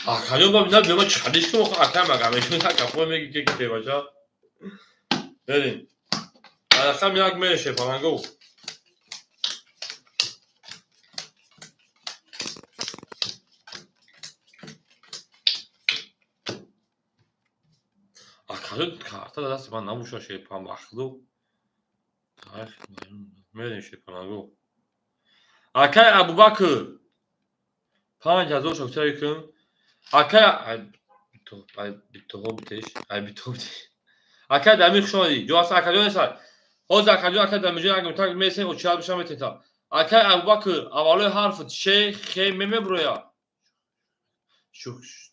Акаҷон ба бина биёма чалиш кун охо акай Магомедҷон як гапо меги ки бебача. Мерем. Рақам як мере шерпалангу. Акаҷон карта дар дасти ман набошад шерпаланг ахлу. Мерем шерпалангу. Акай Абубакр 5000 шокчаи кун. Акай битоҳо битеш, ай битоҳо битеш. Акай Дамир хуш омадӣ. Ҷо аст акаҷон нест. Ҳозир акаҷон акай Дамирҷон як мутак месем очият бишам метета. Акай Абубакр аввалои ҳарф ш х м меброя.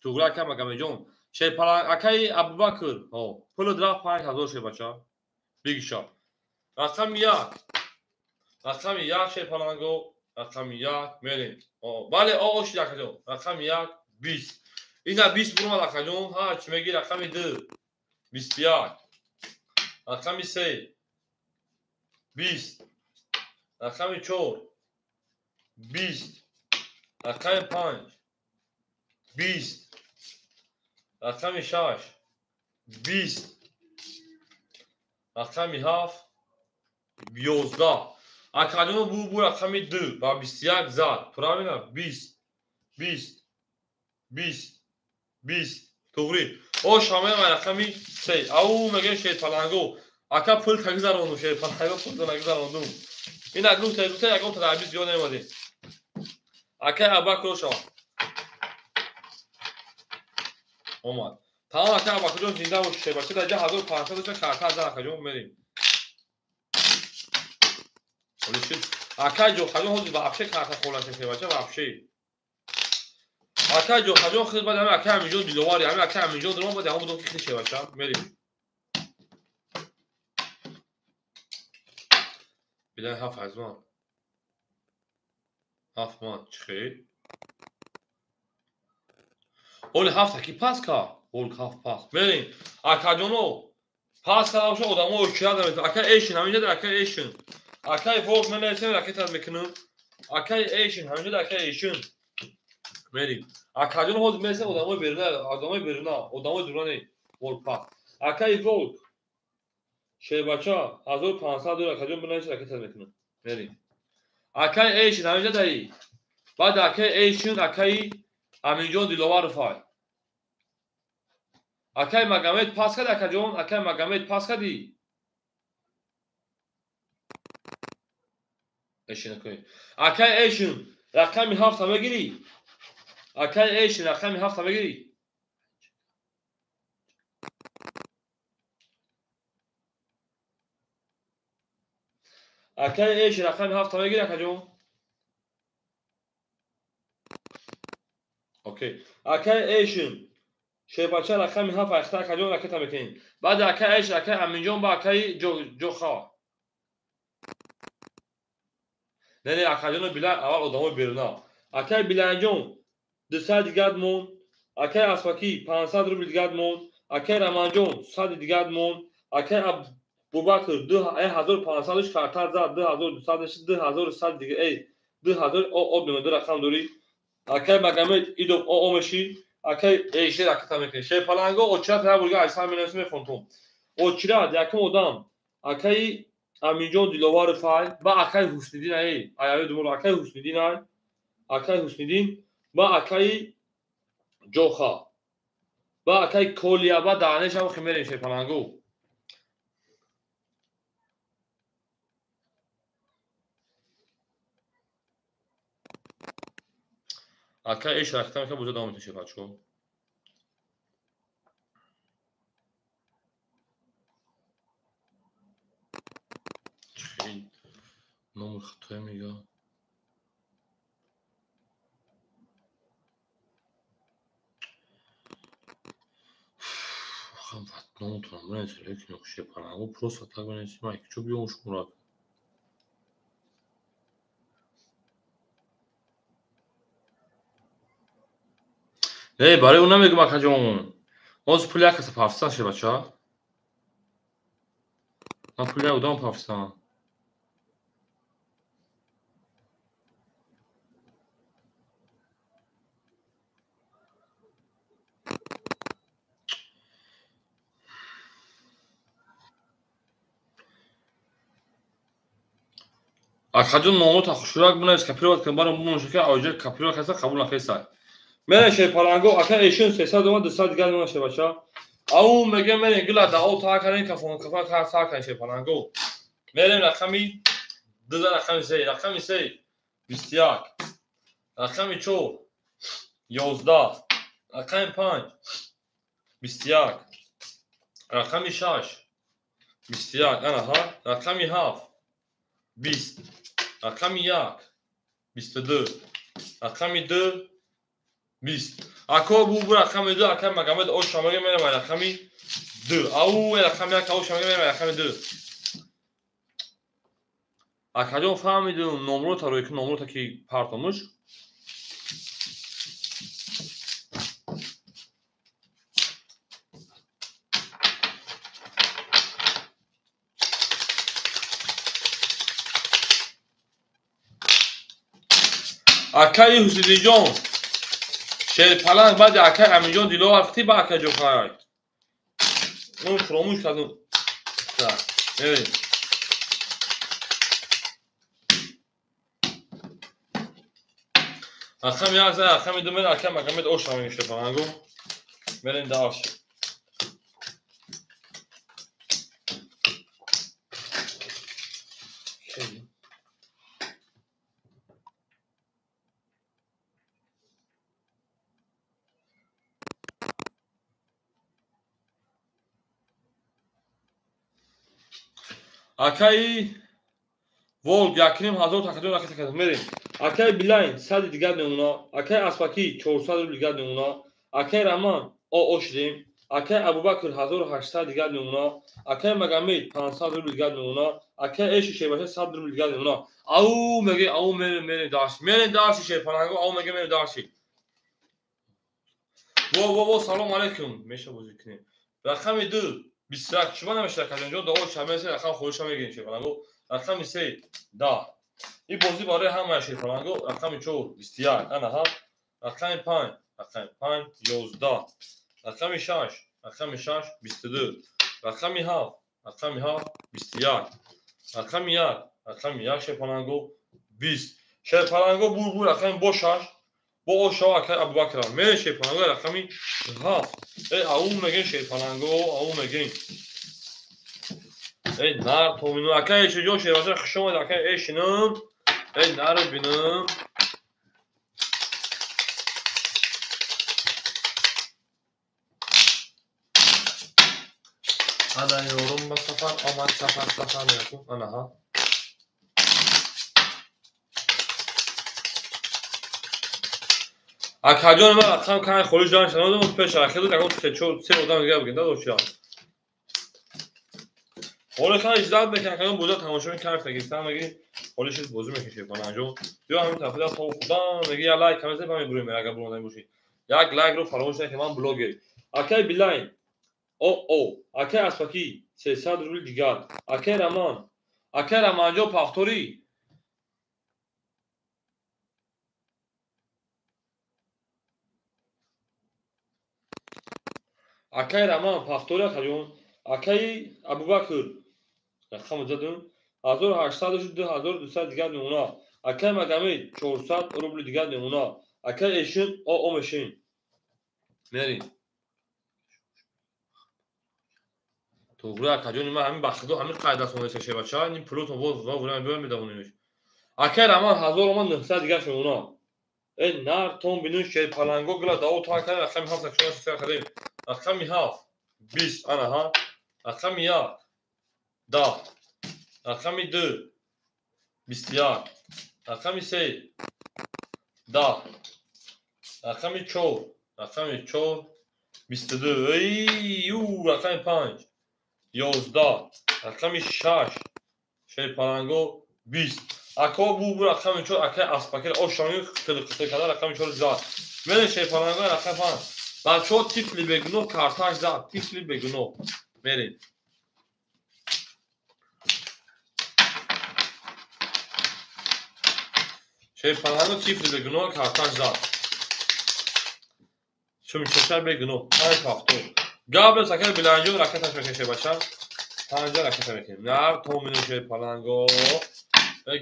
Туғра акай Магомедҷон. Шерпаланг акай Абубакр. Ҳо, пули рафт 5000 шед бача. Бигиша. Рақами 1. Рақами 1 шерпаланго, рақами 1 мерем. Ҳо, бале оошид акаҷон. Рақами 1 20. Ина 20 бурмад акаҷон. Ҳа, чӣ мегӣ рақами 2 21. Рақами 3 20. Рақами 4 20. Рақами 5 20. Рақами 6 20. Рақами 7 11. Акаҷон бу рақами 2 ба 21 зад. Правильно? 20 20 20 20. Туғри. О шамаи рақами 3. Ау мегӯем шерпалангу. Ака пул нагузарондум, шерпалангу пул нагузарондум. Ин акнун гуфта ягон тадаби зиёд намемодем. Акай Абубакр шава. Омад. Тамом акай Абубакрҷон зинда бош шербача дар 1500 дошта карта аз акаҷон мерем. Акай Ҷохаҷон ҳозир вообще карта холаша шербача вообще. Акай Ҷохаҷон хел баъд ҳамин акай Аминҷон Диловари, ҳамин акай Аминҷон дуром баъд ҳамон будам ки хел шербача мерем. Билай 7 аз ман. 7 ман чӣ хел? Оли 7 таки пас ка? Ол 7 пас. Мерем. Акаҷоно пас карда боша одамо окият наметавонад. Акай Эшин ҳаминҷа дар акай Эшин. Акай Волк менависем ракетат мекунам. Акай Эшин ҳаминҷа дар акай Эшин. Мерем. Акаҷон ҳозир мерасем одамои беруна, одамои беруна, одамои дура не. Волк пас. Акай Волк шербача 1500 доллар акаҷон бинавис ракетат мекунам. Мерем. Акай Эшин ҳаминҷа даи. Баъд акай Эшин акай Аминҷон Диловаров ай. Акай Магомед пас кади акаҷон, акай Магомед пас кади. Эшин акай. Акай Эшин рақами 7 мегирӣ? Акай Эшин рақами 7 мегирӣ? Акай Эшин рақами 7 мегирӣ акаҷон? Окей. Акай Эшин шербача рақами 7 айхта акаҷон ракета мекунем. Баъд акай Эшин акай Аминҷон ба акай Ҷоха. Не, не, акаҷоно билай аввал одамои беруна. Акай Билайнҷон 200 дигар монд. Акай Аспакӣ 500 рубл дигар монд. Акай Раманҷон 100 дигар монд. Акай Бубакр 2500 карта зад, 2200 2100 дига, эй 2000 о об ду рақам дорӣ. Акай Магомед идов о меши, акай эшер аката мекунӣ. Шерпаланго очират ҳар бурга айсан менависӣ мехонтум. Очират якум одам акаи Аминҷон Диловаров ай, ба акаи Ҳусниддин ай, аяви думор акаи Ҳусниддин ай, акаи Ҳусниддин ба акаи Ҷоха, ба акаи Колия, ба даънешам химерем шерпаланго. Акаи эш ракта мека буза давом меташед бачаҳо. Номер хатоя мега. Номутонам бинависем, лекин шерпаланго просто так бинависем, ай куҷо биём шумора. Не, барои ӯ намегӯм акаҷон. Ҳозир пули як каса пафтисан шербача. Ман пули як одам пафтисан. Акаҷон номота хушрак бинавис, копировать кун, барам бумон шука, оҷа копировать каса қабул нахесай. Мерен шерпаланго, ака эшин 300 омад, 200 дигар мемон шербача. Ау меге мерен гила дао та карен кафон кафон та са карен шерпаланго. Мерем рақами 2 рақами 3, рақами 3 21, рақами 4 11, рақами 5 21, рақами 6 21, ана ҳа, рақами 7 20, рақами 1 22, рақами 2 20. Ако бу рақами 2, ака Магомед оша меге мерем рақами 2. Ау рақами 1 оша меге мерем рақами 2. Акаҷон фаҳмидум номрота рӯй ки номрота ки партомуш. Акаи Ҳусиддинҷон шерпаланг баъди акаи Аминҷон Диловар фти ба акаи Ҷофарай. Он фуромӯш кардум. Мерем. Рақами 1 зай, рақами 2 мерем, акаи Магомед оша мегем шерпалангу. Мерем дальше. Акаи Волг 1500 такаҷон ракета кардем. Мерем. Акаи Билайн 100 дигар мемона, акаи Аспакӣ 400 рубл дигар мемона, акаи Раман о шудем, акаи Абубакр 1800 дигар мемона, акаи Магомед 500 рубл дигар мемона, акаи Эши Шербача 100 рубл дигар мемона. Ау меге, ау мерем, мерем дарси. Мерем дарси шерпаланго, ау меге мерем дарси. Во во во салом алейкум. Меша бозӣ кунем. Рақами 2 21 чиба намешава каҷонҷон дуо шамеса рақам хоҳиша мегирем шерпаланго. Рақами 3 10. Ин бозӣ барои ҳамаи шерпаланго. Рақами 4 21, ана ҳа. Рақами 5, рақами 5 11, рақами 6, рақами 6 22, рақами 7, рақами 7 21, рақами 1, рақами 1 шерпаланго 20. Шерпаланго бур рақами бо 6 бо ошава акаи Абубакр. Мерем шерпаланго рақами 7. Эй ау мегем шерпаланго, ау мегем. Эй нар томину акаи эшиҷон шербача хуш омад акаи эшинам. Эй наро бинам. Ана ёрум ба сафар омад, сафар сафар мекун. Ана ҳа. Акаҷон ман рақам кани холиш дан шанодам пеш рақиб ягон се чор се одам дига бигин дадо чия. Ҳоло хан иҷлат мекунад, акаҷон боза тамошо мекунад, гирифтан меги ҳоло шид бозӣ мекунад шерпаланҷон. Ё ҳамин тарафида то худам меги як лайк ҳамеса ба мебурем агар буронда бошӣ. Як лайкро фаромӯш накунед, ман блогер. Акаи Билайн О, акай Аспакӣ 300 рубли дигар. Акай Раман, акай Раманҷон пахторӣ. Акай Раман пахторӣ акаҷон. Акаи Абубакр рақам задум 1800 2200 дигар мемона. Акай Магомед 400 рубли дигар мемона. Акай Эшин о мешин. Мерим. Тоғри акаҷони ман ҳамин ба худо ҳамин қайдасонеса шебача, ин пулотон боз ва вурам биём медавонемш. Акай Раман 1000 омад 900 дигар мемона. Э нар тон бинун шер паланго гила дао та акай рақами 7 акшона сар кардем. Рақами 7 20 ана ҳа. Рақами 1 10. Рақами 2 21. Рақами 3 10. Рақами 4, рақами 4 22. Эй, рақами 5 11. Рақами 6 шер паланго 20. Ако бу рақами 4 акай Аспакир ошони қитир карда рақами 4 зад. Мере шер паланго рақами 5. Бачаҳо тифли бегуноҳ карташ зад, тифли бегуноҳ. Мерем. Шер паланго тифли бегуноҳ карташ зад. Чумчашар бегуноҳ 5 ҳафтод. Габр сакар биланҷон ракеташ мекаше бача. 5 ракета мекунем. Нар то мину шер паланго.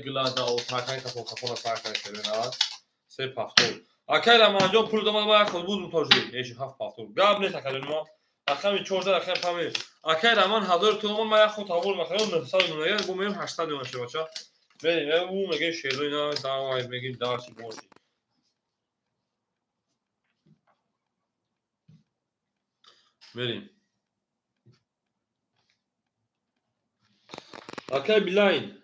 Гила дао такай капон капона сар карда нар. 3 ҳафтод. Акай Раманҷон пул домад ма як буз мутожи. Эши 7 ҳафтод. Гап нест акаҷон ма. Рақами 14 рақами 5. Акай Раман 1000 томон ма як ход тавор махарам 900 мегам, бо меем 800 мешава бача. Мерем, у мегем шерои на давай мегем дарси боши. Мерем. Акай Билайн.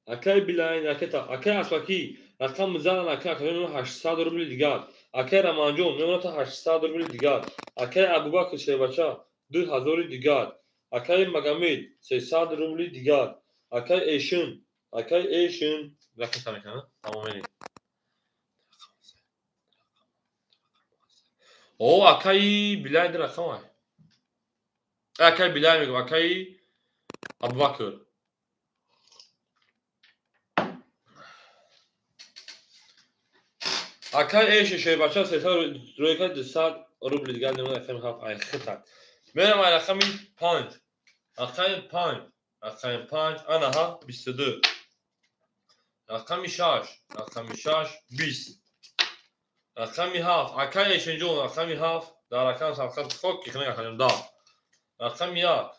Акай Билайн ракета. Акай Аспакӣ рақам мизанан акай акаҷон 800 рубли дигар. Акай Раманҷон мемонад 800 рубли дигар. Акай Абубакр шербача 2000 дигар. Акай Магомед 300 рубли дигар. Акай Эшин, акай Эшин ракета мекунад. Тамом мерем. О, акай Билайн рақам ай. Акай Билайн мегӯм, акай Абубакр. Акай Эши шербача 300 рӯйка 200 рубли дигар мемонад рақами 7 ай хитак. Мерам ай рақами 5. Рақами 5. Рақами 5 ана ҳа 22. Рақами 6, рақами 6 20. Рақами 7 акай Эшинҷон рақами 7 дар рақам сархат хок ки хина акаҷон 10. Рақами 1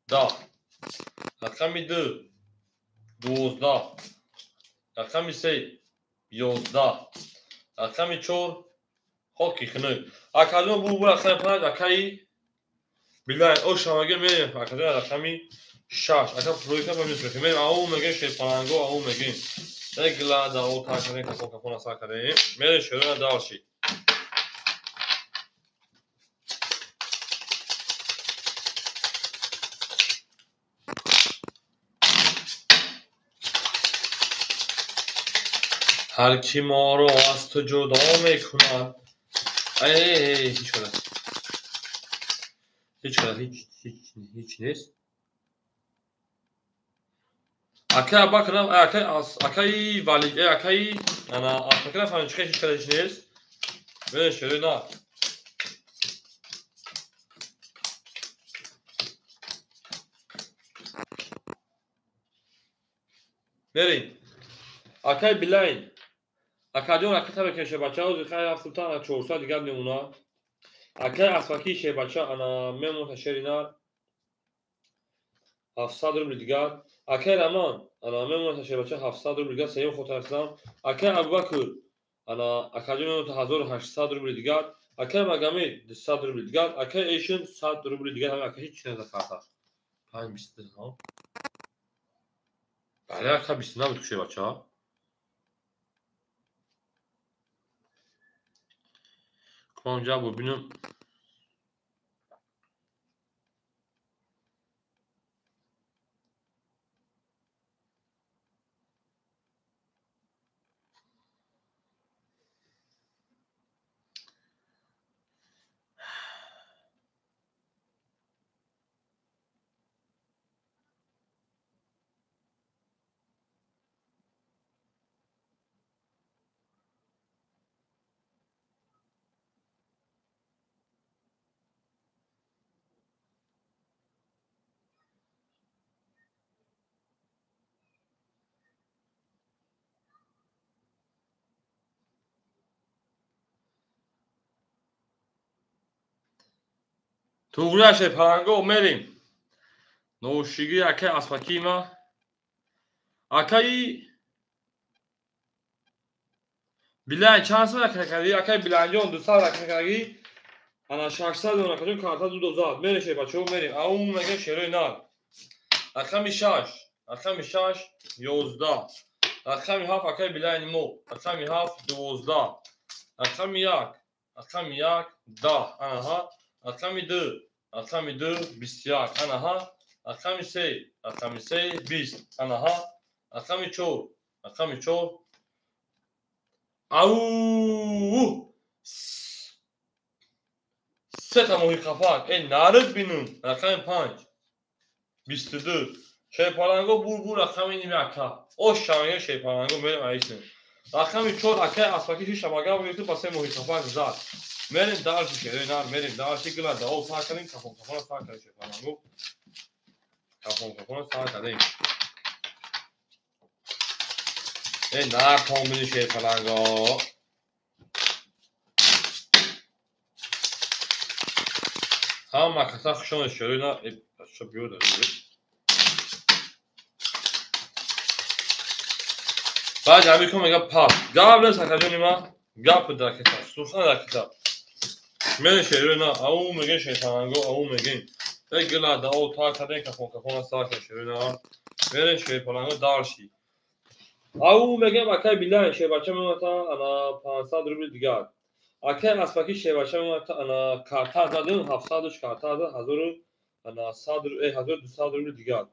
10. Рақами 2 12. Рақами 3 11. Рақами 4 хоки хина. Акаҷон бу рақами 5 акаи Билайн ошамаге мерем акаҷон рақами 6. Ака пройка ба мисл мерем ау мегем шерпаланго ау мегем. Гила дао та кардем капон капона сар кардем. Мерем шерона далши. Ҳар ки моро аз ту ҷудо мекунад. Эй, ҳеч кара. Ҳеч кара, ҳеч нест. Акай Абакр, акай акай Вали, акай ана Аспакир нафаҳмидам чӣ ҳеч кара ҳеч нест. Мерем шерои на. Мерем. Акай Билайн. Акаҷон ракета мекунем шербача, ҳозир хай ҳафт султан ана 400 дигар мемонад. Акай Аспакӣ шербача ана мемонад шери нар 700 рубли дигар. Акай Раман ана мемонад шербача 700 рубли дигар, сеюм хотир ҳастам. Акай Абубакр ана акаҷон мемонад 1800 рубли дигар. Акай Магомед 200 рубли дигар. Акай Эшин 100 рубли дигар. Ҳамин акай ҳеч чиз назад карташ. 5 22 ҳа. Бале ака 20 набуд шербача. Онҷа бубинам. Туғрия шерпаланго мерем. Ношигӣ акай аспакима. Акаи Билан чанд сом ракакади? Акай Биланҷон 200 ракакади. Ана 600 дона акаҷон карта ду дозад. Мерем шербачаҳо мерем. Ау мегем шерои нар. Рақами 6, рақами 6 11. Рақами 7 акай Билани мо. Рақами 7 12. Рақами 1, рақами 1 10. Анаҳа. Рақами 2, рақами 2 21. Анаҳа. Рақами 3, рақами 3 20. Анаҳа. Рақами 4, рақами 4. Ау! Сета моҳи қафак. Э нарид бинум. Рақами 5 22. Шерпаланго бур рақами ними ака. Ош шаванга шерпаланго мерем аисем. Рақами 4 акай аспаки шиш шабага гирифту ба се моҳи қафак зад. Мерем дарси шерои нар мерем дарси гила дао сар кардем кафон кафона сар кардем шерпаланго. Кафон кафона сар кардем. Э нар томбини шерпаланго. Ҳама каса хушон шерои нар. Э бача биё дар. Баъд ҳамин кун мега пас. Гап нест акаҷони ман. Гап дар китоб, сухан дар китоб. Мерем шерои нар, ау мегем шерпаланго, ау мегем. Э гила дао тар кардем кафон кафона сар кардем шерои нар. Мерем шерпаланго дарши. Ау мегем акай Билан шербача мемонад ана 500 рубли дигар. Акай аспаки шербача мемонад ана карта задем 700 карта зад 1000 ана 100 1200 рубли дигар.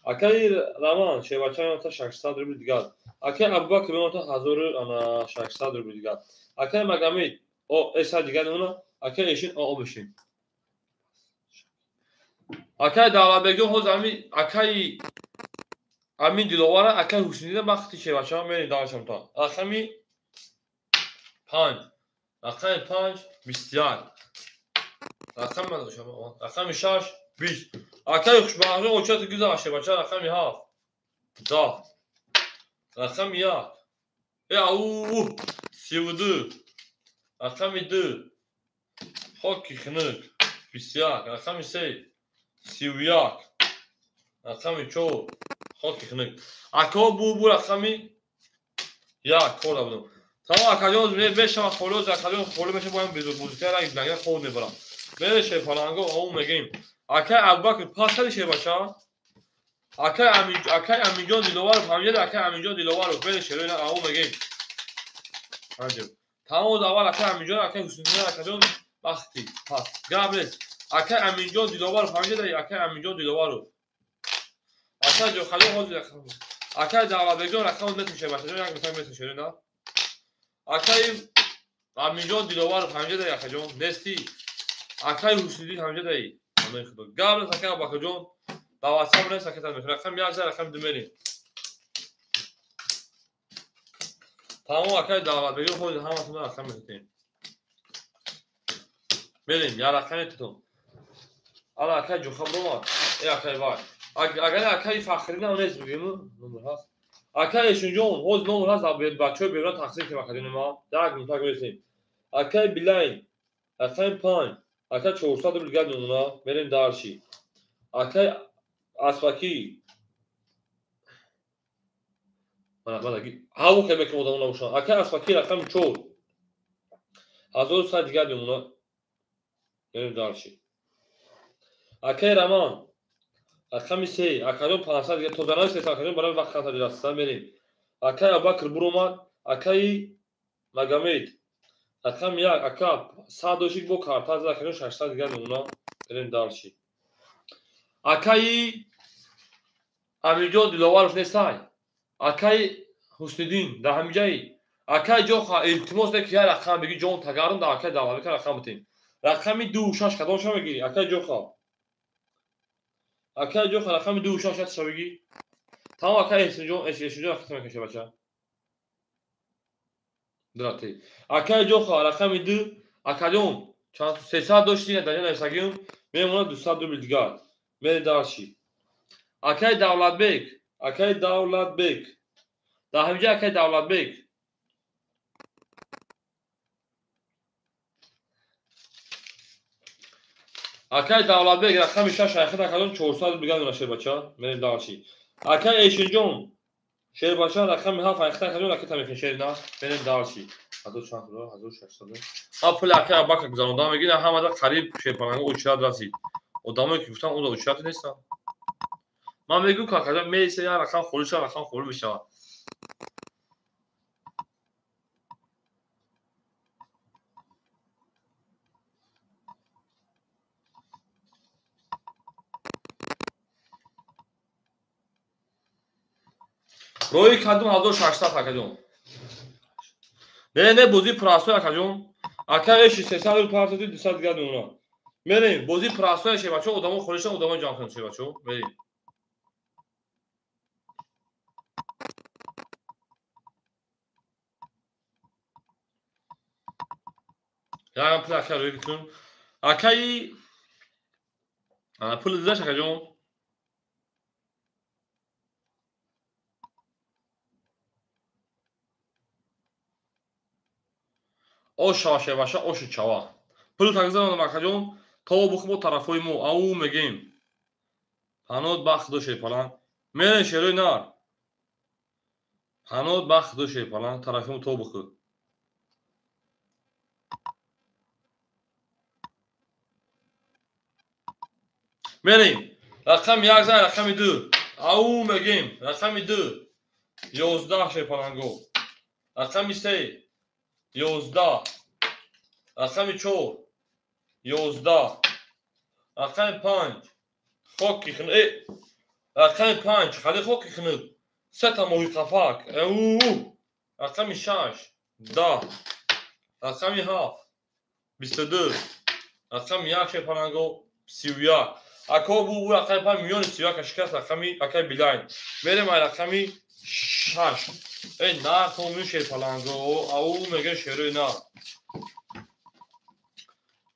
Акай Раман шербача мемонад 600 рубли дигар. Акай Абубакр мемонад 1600 рубли дигар. Акай Магомед о эса дигар мемонад. Акай Эшин о бишин. Акай Давлатбегон ҳоз ами акай Амин Диловара акай Ҳуснида вақти шербачаҳо мерем даршамта. Рақами 5, рақами 5 21. Рақами рақами 6 20. Акай Хушбахтҷон очати гузашт шербача рақами 7 10. Рақами 1 э ау 32. Рақами 2 хоки хунук 21. Рақами 3 31. Рақами 4 хоки хунук. Ако бу рақами 1 кор будам. Тамом акаҷон мешава холоз акаҷон холо меша боям безур бузикара нага хоб мебарам. Мере шерпаланго ау мегем. Акай Абубакр пас кади шербача? Акай Амин акай Аминҷон Диловаров ҳамҷада акай Аминҷон Диловаров мере шерои ау мегем. Анҷо. Тамом аввал акай Аминҷон акай Ҳуснида акаҷон вақти пас. Гап нест. Акай Аминҷон Диловаров ҳамҷада акай Аминҷон Диловаров. Акай Ҷохалиён ҳозир акай Давлатбегҷон рақам метун шербачаҷон як мисал метун шерои на. Акай Аминҷон Диловаров ҳамҷада акаҷон нести. Акай Ҳусниди ҳамҷадаи. Амин худо. Гап нест акай Абубакрҷон. Ба WhatsApp нест акай мехӯрад. Рақам 1 за рақам 2 мерем. Тамом акай Давлатбегҷон ҳозир ҳаматон рақам метутем. Мерем я рақам метутум. Ала акай Ҷоха бромад. Э акай вай. Агар акай Фахридин ҳам нест бигем номер ҳаст. Акай Эшинҷон ҳозир номер ҳаст бачаҳои берун тақсим кунем акаҷони ма. Як минута гурезем. Акай Билайн рақами 5 акай 400 рубл дигар мемонад. Мерем дарши. Акай Аспаки мана мана ҳаво хел мекунем одамо набошанд. Акай Аспаки рақами 4 1100 дигар мемонад. Мерем дарши. Акай Раман рақами 3 акаҷон 500 дигар тоза нависед акаҷон барои вақт хатар расида мерем. Акай Абубакр буромад. Акай Магомед рақами 1 ака 100 дошик бо карта зад акаҷон 600 дигар мемонад. Мерем дарши. Акаи Амирҷон Диловаров нестай. Акаи Ҳусниддин дар ҳамиҷаи. Акаи Ҷоха илтимос не ки як рақам бигӣ ҷон тагарум дар акаи Давлатбека рақам битем. Рақами 2 6 кадомша мегирӣ? Акаи Ҷоха. Акаи Ҷоха рақами 2 6 ятша бигӣ. Тамом акаи Эҳсинҷон, Эҳсинҷон рақам мекаша бача. Драти. Акаи Ҷоха рақами 2 акаҷон чанд 300 дошти дар ҷа нависагиюм мемонад 200 рубл дигар. Мере дарши. Акаи Давлатбек, акаи Давлатбек. Дар ҳамиҷа акаи Давлатбек. Акай Давлатбек рақами 6 айхид акаҷон 400 рубл дигар меона шербача. Мерем дальше. Акай Эшинҷон шербача рақами 7 айхид акаҷон ракета мехин шерина. Мерем дальше. 1600. Ман пули акай Абакр гузарондам, мегӯям ҳамада қариб шерпаланга очрат расид. Одамое ки гуфтам онда очрат нестанд. Ман мегӯям ки акаҷон меиса як рақам холӣ шавад, рақам холӣ мешавад. Роҳи кадом 1600 акаҷон. Не, не, бозии простой акаҷон. Ака эши 300 рубл партоди 200 дигар мемонад. Мерем, бозии простой шебачо, одамо холиша, одамо ҷамъ кунем шебачо. Мерем. Ягам пул ака рӯй кунем. Акаи пул дидаш акаҷон. Ош шава шебаша, оши чава. Пул тагзаронам акаҷон, то бухбо тарафҳои мо, ау мегем. Ҳанот бахт до шерпаланг. Мерем шерои нар. Ҳанот бахт до шерпаланг, тарафи мо то бухӯ. Мерем. Рақами 1 зай, рақами 2. Ау мегем. Рақами 2. 11 шерпаланго. Рақами 3. 11. Рақами 4. 11. Рақами 5. Хоки хунук. Рақами 5. Хали хоки хунук. Сета моҳи қафак. Рақами 6. 10. Рақами 7. 22. Рақами 1 шерпаланго 31. Ако бу рақами 5 миёни 31 шикаст рақами акай Билайн. Мерем ай рақами 6. Эй нар томин шерпаланго, ау мегӯ шерои нар.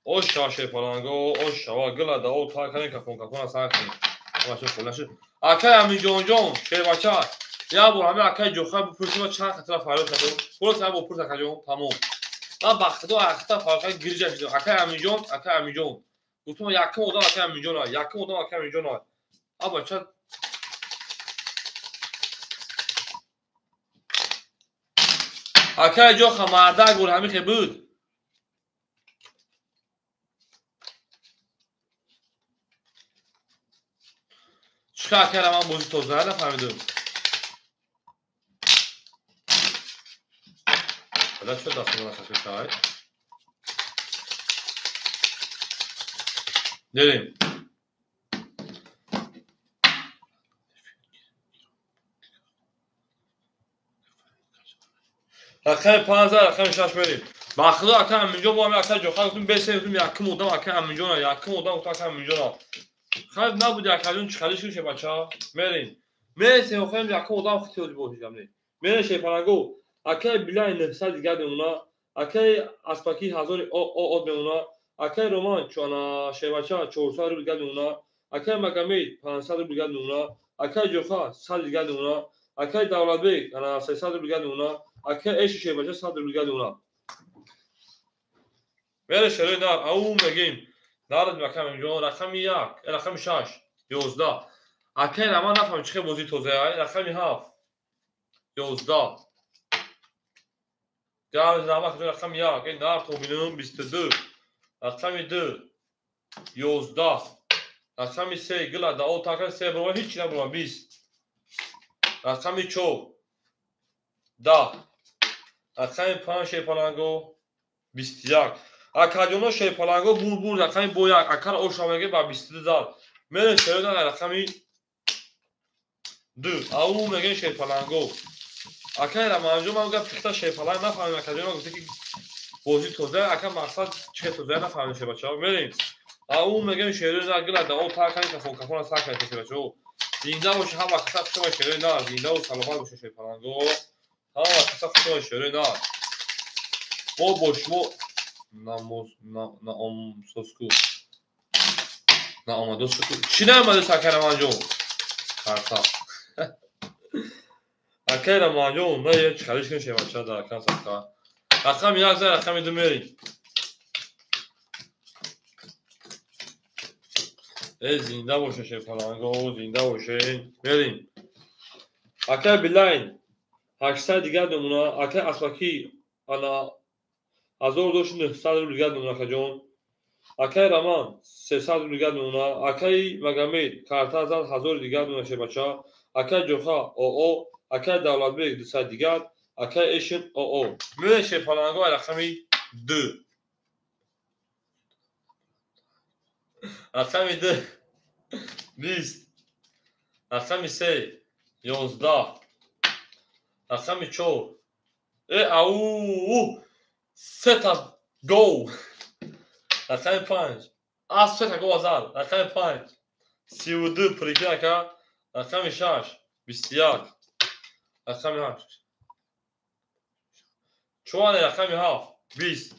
Ош шава шерпаланго, ош шава гила да о та кани кафон кафон аса кани. Бача холаша. Акай Аминҷонҷон, шербача. Я бор ҳами акай ҷоха бипурсим чанд хатра фарёд кардам. Хулос ҳами бипурс акаҷон, тамом. Ман ба худо ахта фарқ гирҷа шудам. Акай Аминҷон, акай Аминҷон. Гуфтам якум одам акай Аминҷон, якум одам акай Аминҷон. А бача акай ҷоха мардак буд, ҳамин хе буд. Чӣ акайра ман бозӣ тоза нафаҳмидам. Ада чӣ дастам нахашишай? Дерем. Рақами 5, рақами 6 мерем. Ба худо акай Аминҷон бо ҳами акай ҷоха гуфтем бесе гуфтем якум одам акай Аминҷон, якум одам гуфтам акай Аминҷон. Хайр набуд акаҷон чӣ хали шуд шебача. Мерем. Мересем охоем якум одам хитиёди бошидам не. Мерем шерпаланго. Акай Билай 900 дигар мемона. Акай Аспаки 1000 од мемона. Акай Роман чона шербача 400 рубл дигар мемона. Акай Магомед 500 рубл дигар мемона. Акай Ҷоха 100 дигар мемона. Акай Давлатбек ана 300 рубл дигар мемона. Акай Эши шербача 100 рубл дигар мемона. Мере шерои нар, ау мегем. Нарад акай Аминҷон, рақами 1, рақами 6, 11. Акай Роман нафаҳмид чӣ хел бозии тоза, рақами 7, 11. Газ Роман рақами 1, нар тобинум 22. Рақами 2, 11. Рақами 3, гила да о така 3 бро ҳеч набуд 20. Рақами 4, 10. Рақами 5 шерпаланго 21. Акаҷоно шерпаланго бур рақами бо 1, акар оша меге ба 22 зад. Мерем шерои рақами 2. Ау меге шерпаланго. Акай Раманҷон ман гап пихта шерпаланг нафаҳмидам акаҷон гуфта ки бозӣ тоза, ака мақсад чӣ хел тоза нафаҳмидам шербачаҳо. Мерем. Ау мегем шерои нар гила да о та кани кафон кафона сар кани шербачаҳо. Зинда боше ҳама каса хушома шерои нар, зиндаву саломат боше шерпаланго. Ҳама каса хушома шерои нар. Мо бо шумо намоз наомсоску наомадоску чӣ наомадес акай Раманҷон? Карта. Акай Раманҷон, на я чӣ халиш кунем шербача дар акан садқа. Рақами 1 зай, рақами 2 мерем. Зинда боше шерпаланго, зинда боше. Мерим. Акай Билайн 800 дигар мемона. Акай Аспакӣ ана 1900 рубл дигар мемона, акаҷон. Акай Раман 300 рубл дигар мемона. Акай Магомед карта зад 1000 дигар мемона, шербача. Акай Ҷоха ОО, акай Давлатбек 200 дигар, акай Эшин ОО. Мерем шерпаланго рақами 2. Рақами 2 20, рақами 3 11, рақами 4 ау сета гов, рақами 5 аз сета гов зад, рақами 5 32 прикин ака, рақами 6 21, рақами 8 чуане, рақами 7 20,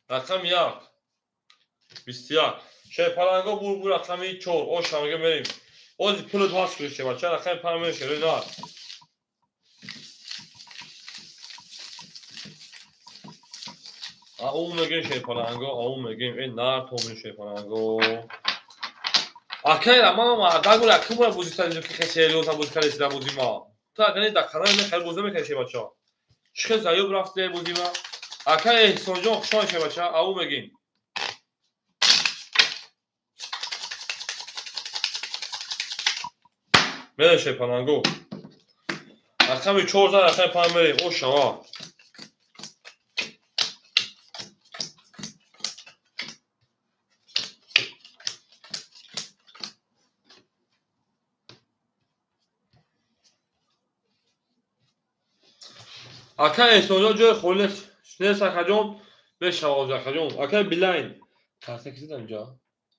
рақами 1 21. Шерпаланго бур рақами 4 оша мега мерим. Ози пулат ҳаст кунед шебача, рақами 5 мерем шерои нар. Ау мегем шерпаланго, ау мегем э нар томин шерпаланго. Акай раман мардак бура ким бура бозӣ кардем ки хеле серьёзно бозӣ кардем дар бозӣ ма. Ту агар дар канали ме хеле бозӣ мекардӣ шебача. Чӣ хел заёб рафти бозӣ ма? Акай Эҳсонҷон хушон шебача, ау мегем. Мерем шерпаланго. Рақами 4 зад, рақами 5 мерем. О шава. Акай Эҳсонҷон ҷои холӣ нест акаҷон, мешавад акаҷон. Акай Билайн. Карта ки задам инҷа?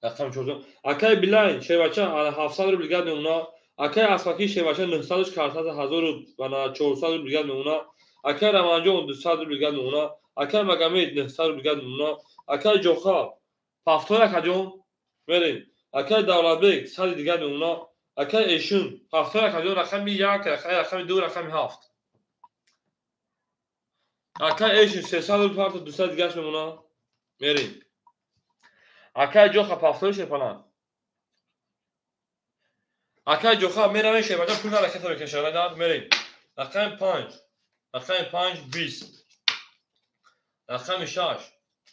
Рақами 4. Акай Билайн шербача 700 рубл дигар мемона. Акай Аспакӣ шербача 900 карта 1400 рубл дигар мемона. Акай Раманҷон 200 рубл дигар мемона. Акай Магомед 900 рубл дигар мемона. Акай Ҷоха 70 акаҷон мерем. Акай Давлатбек 100 дигар мемона. Акай Эшун 70 акаҷон, рақами 1, рақами 2, рақами 7. Акай Эшун 300 рубл парто 200 дигарш мемона. Мерем. Акай Ҷоха 70 шерпаланг. Акай Ҷоха меравем шербача, пул на ракета мекашад, мерем. Рақами 5, рақами 5 20, рақами 6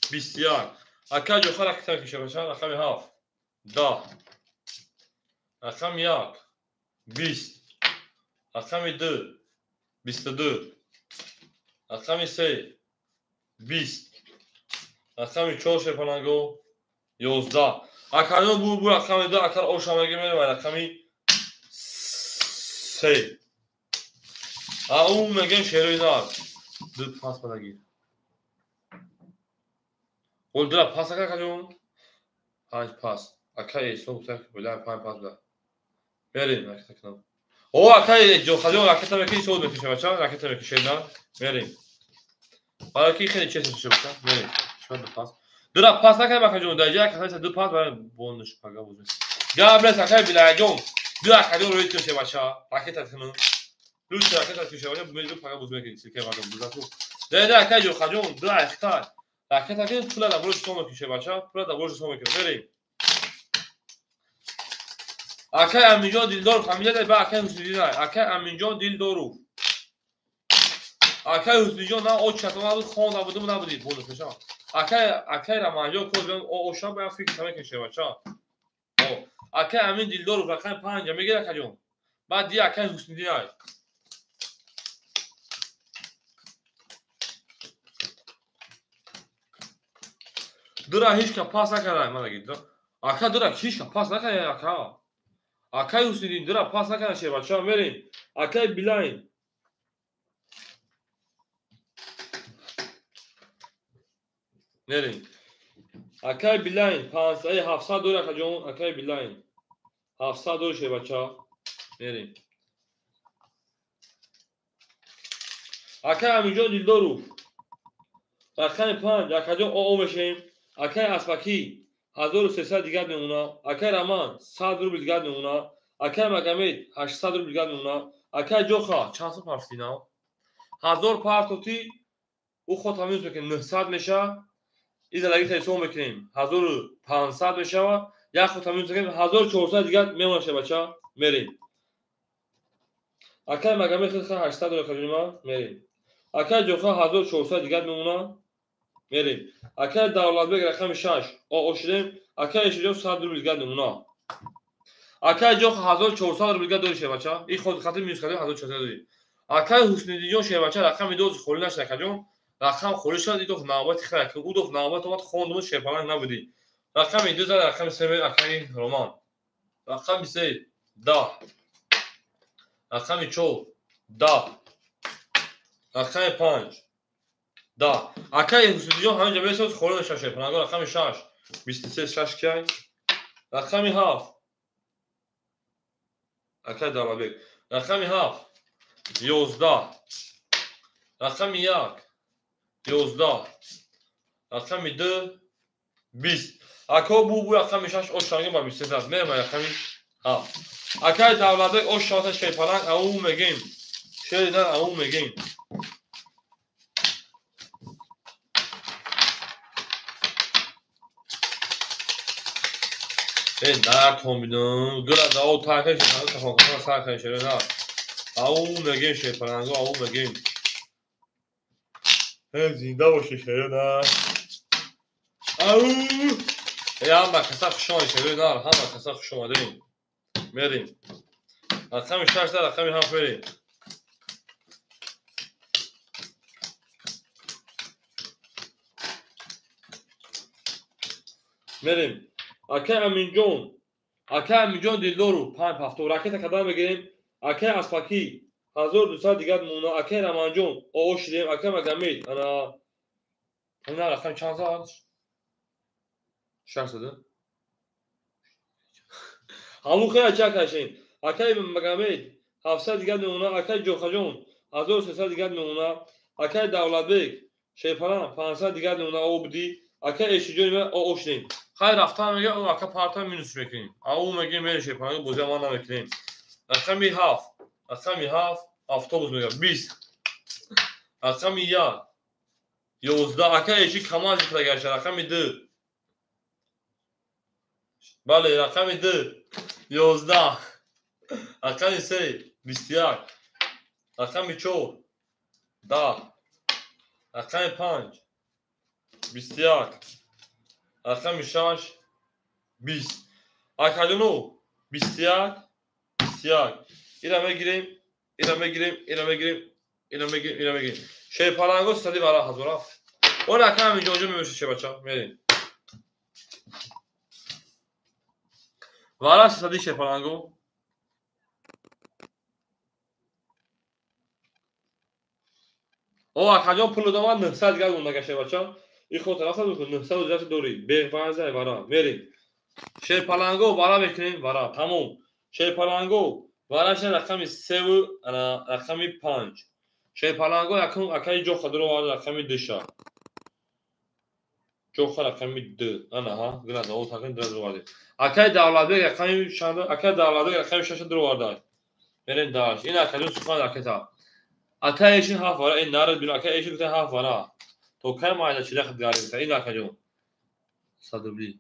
21. Акай Ҷоха ракета мекашад, рақами 7 10, рақами 1 20, рақами 2 22, рақами 3 20, рақами 4 шерпаланго 11. Акаҷон бур рақами 2, акар оша мегем мерем рақами 3. Ау мегем шерои нар. 2 пас падагир. Ол дра пас ака акаҷон. 5 пас. Акай Эҳсон гуфта билан 5 пас буда. Мерем ракета кунам. О акай Ҷохаҷон ракета мекунӣ, суд мекушем бача, ракета мекушем на. Мерем. Барои ки хеле чест шуда. Мерем. Чӣ ду пас. Дура пас накардем акаҷон, дар ҷоя касаи ду пас барои бонус пага бозӣ. Габрес акай Билайҷон. Ду акаҷон рӯи кушем бача. Ракета кунам. Лучше ракета кушем бача, ду пага бозӣ мекунем. Силка мардум бузату. Да акай Ҷохаҷон, ду ахта. Ракета кунем, пула дар болош сом мекушем бача. Пула дар болош сом мекунем. Мерем. Акай Аминҷон Дилдоров, фамилия ба акай Ҳусниддин. Акай Аминҷон Дилдоров. Акай Ҳусниддин на очата набуд, хон набудум набудид, бонус мешава. Акай Раманҷон код оша ба фикр намекунем бача. Акай Амин Дилдоров рақами 5 мегирад акаҷон. Баъд ди акай Ҳусниддин ай. Дура ҳеч ка пас накардай мана гид. Ака дура ҳеч ка пас накардай ака. Акай Ҳусниддин дура пас накардай шербача мерем. Акай Билайн. Мерем. Акай Билайн 700 дор акаҷон, акай Билайн. 700 дор шербача. Мерем. Акай Аминҷон Дилдоров. Рақами 5 акаҷон ОО мешем. Акай Аспакӣ 1300 дигар мемона. Акай Раман 100 рубл дигар мемона. Акай Магомед 800 рубл дигар мемона. Акай Ҷоха чанд сум партофтӣ нав? 1000 партофтӣ, ӯ ход ҳамин мекунем 900 меша. Изалаги ҳисоб мекунем 1500 мешава. Як ход тамом кардем, 1400 дигар мемонад шебача, мерем. Акай Магомед хел 800 дора кардем, мерем. Акай Ҷоха 1400 дигар мемонад, мерем. Акай Давлатбек рақами 6 ошидем. Акай Эшиҷон 100 рубл дигар мемонад. Акай Ҷоха 1400 рубл дигар дори шебача. И ход хати минус кардем 1400 дори. Акай Ҳусниддинҷон шебача рақами 2 холӣ нашд акаҷон. Рақам холӣ шуд, идоф навбати хира. Удоф навбат омад, хондум шерпаланг набудӣ. Рақами 2 зад, рақами 3 акаи Роман. Рақами 3 10. Рақами 4 10. Рақами 5 10. Акаи Ҳусниддинҷон ҳаминҷа месоз холӣ нашуд шерпаланг. Рақами 6 23 6 кай. Рақами 7 акаи Давлатбек. Рақами 7 11. Рақами 1 11. Рақами 2 20. Ако бу рақами 6 ош шанги ба 23 аст. Мерем рақами 7. Акаи Давлатбек ош шанса шерпаланг ау мегем. Шери дар ау мегем. Э нар томбидум. Гула дао така шерпаланг тахон сар шери нар. Ау мегем шерпаланг ау мегем. Зинда боши шери нар. Ау! Ҳама каса хуш омадед шери нар, ҳама каса хуш омадед. Мерем. Рақами 6 дар рақами 7 мерем. Мерем. Акай Аминҷон, акай Аминҷон Дилдору 5 ҳафто ракета кадан мегирем. Акай Аспакӣ 1200 дигар мемонад. Акай Раманҷон оо шидем. Акай Магомед ана ина рақам чанд зад? 600. Ҳамун хеле чак кашем. Акай Магомед 700 дигар мемонад. Акай Ҷохаҷон 1300 дигар мемонад. Акай Давлатбек шерпаланг 500 дигар мемонад. Обдӣ. Акай Эшиҷон оо шидем. Хайр рафтан мега, о ака парта минус мекунем. Ау мегем мерем шерпаланг бозӣ ма намекунем. Рақами 7, рақами 7 автобус мега 20. Рақами 1 11. Акай Эши камаз гаша. Рақами 2. Бале, рақами 2 11. Рақами 3 21. Рақами 4 10. Рақами 5 21. Рақами 6 20. Акаҷоно 21 21. Ира мегирем, ира мегирем, ира мегирем, ира мегирем, ира мегирем. Шерпаланго 300 вара ҳазора. Он рақам ҳаминҷо мебошад шебача. Мерем. Вара 300 шерпаланго. О акаҷон пул додам 900 дигар монда шебача. И ход рафта 900 дори. Беғваза вара. Мерем. Шерпаланго вара мекунем, вара. Тамом. Шерпаланго вараша рақами 3 ана рақами 5. Шерпаланго якум акаи Ҷоха дуро рақами 2 ша. Ҷоха рақами 2. Ана ҳа, гуна о тақрибан 2 дуро вард. Акаи Давлатбек рақами чанд? Акаи Давлатбек рақами 6 дуро вард. Мерем даш. Ин акаи сухан ракета. Акаи Эшин 7 вара, ин нарад бин акаи Эшин 7 вара. То кай майда чида хат гарим. Ин акаҷон. 100 рубли.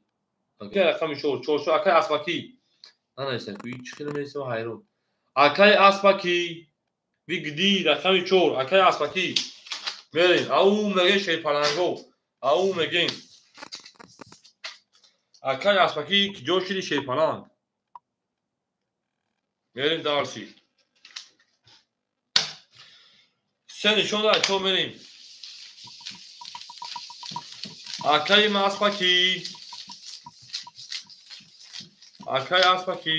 Акаи рақами 4, 4 акаи Аспакӣ. Нанайса, куи чӣ хеле меисам ҳайрон. Акаи Аспакӣ вигди рақами 4, акаи Аспакӣ. Мерем. Ау мегем шерпаланго. Ау мегем. Акаи Аспакӣ ҷо шиди шерпаланг. Мерем дарси. Се нишон дар чо мерем. Акаи Аспакӣ. Акаи Аспакӣ.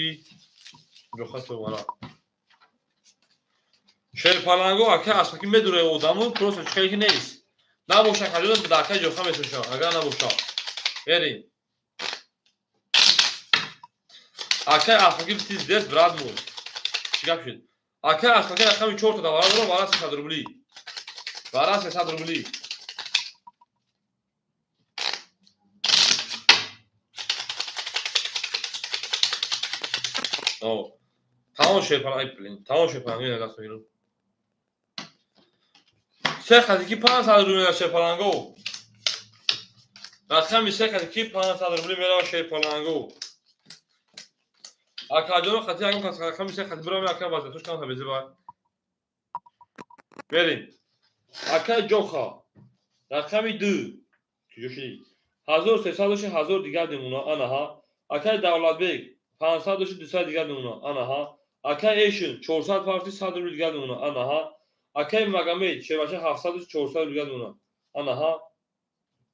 Ҷоха вара. Шерпаланго акаи Аспакӣ медуре одаму, просто чӣ ки нест. Набоша хаҷон да акаи Ҷоха месоша, агар набоша. Мерем. Акаи Аспакӣ пиздец брат мой. Чӣ гап шуд? Акаи Аспакӣ рақами 4 та вара дорам, вара 300 рубли. Вара 300 рубли. О, тамом шерпаланг, блин, тамом шерпаланг, ина даст мегирам. Се хати ки 500 рубли мера шерпаланго. Рақами се хати ки 500 рубли мера шерпаланго. Акаҷоно хати ягон кас рақами се хати бирам ака вазиятош кам табези ба. Мерем. Акаи Ҷоха. Рақами 2. Куҷо шудӣ? 1300 дошти 1000 дигар мемона. Анаҳа. Акаи Давлатбек 500 дошти 200 дигар мемона. Анаҳа. Акаи Эшин 400 парти 100 рубл дигар мемона. Анаҳа. Акаи Магомед шербача 700 дошти 400 рубл дигар мемона. Анаҳа.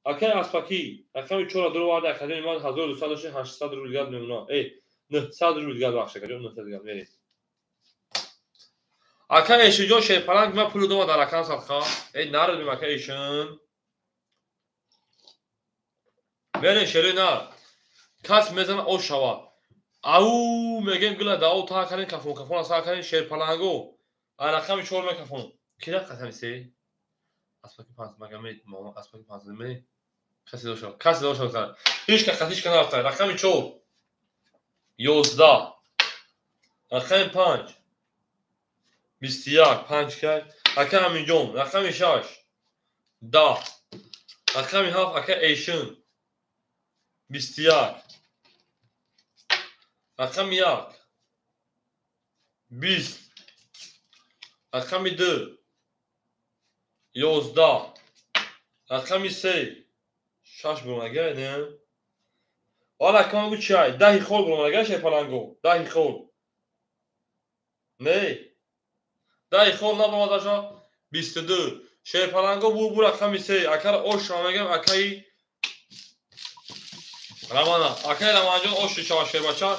Акаи Аспакӣ рақами 4 дуроварда академияи ман 1200 дошти 800 рубл дигар мемона. 900 рубл дигар бахш акаҷон 900 дигар мерем. Акаи Эшинҷон шерпаланг ман пулу дома дар ракам садқа. Нарадим акаи Эшин. Мерем шерои нар. Кас мезана ош шавад. Ау мегем гула дао та кардем кафон кафон сар кардем шерпаланго. Рақами 4 мекафон. Ки рақами 3? Аспаки 5 Магомед Аспаки 5 ме. Касе дошт. Касе дошт. Ҳеч кас ҳеч кас нарафта. Рақами 4 11 рақами 5 21 5 кай. Ака Аминҷон рақами 6 10 рақами 7 ака Эшин 21 рақами 1 20 рақами 2 11 рақами 3 6 буромага не. Ҳоло акам гу чай 10 хол буромага шерпаланго 10 хол не 10 хол набаромадаша 22 шерпаланго бу рақами 3 акара ош шава мегам акаи Рамана акаи Раманҷон ош шава шербача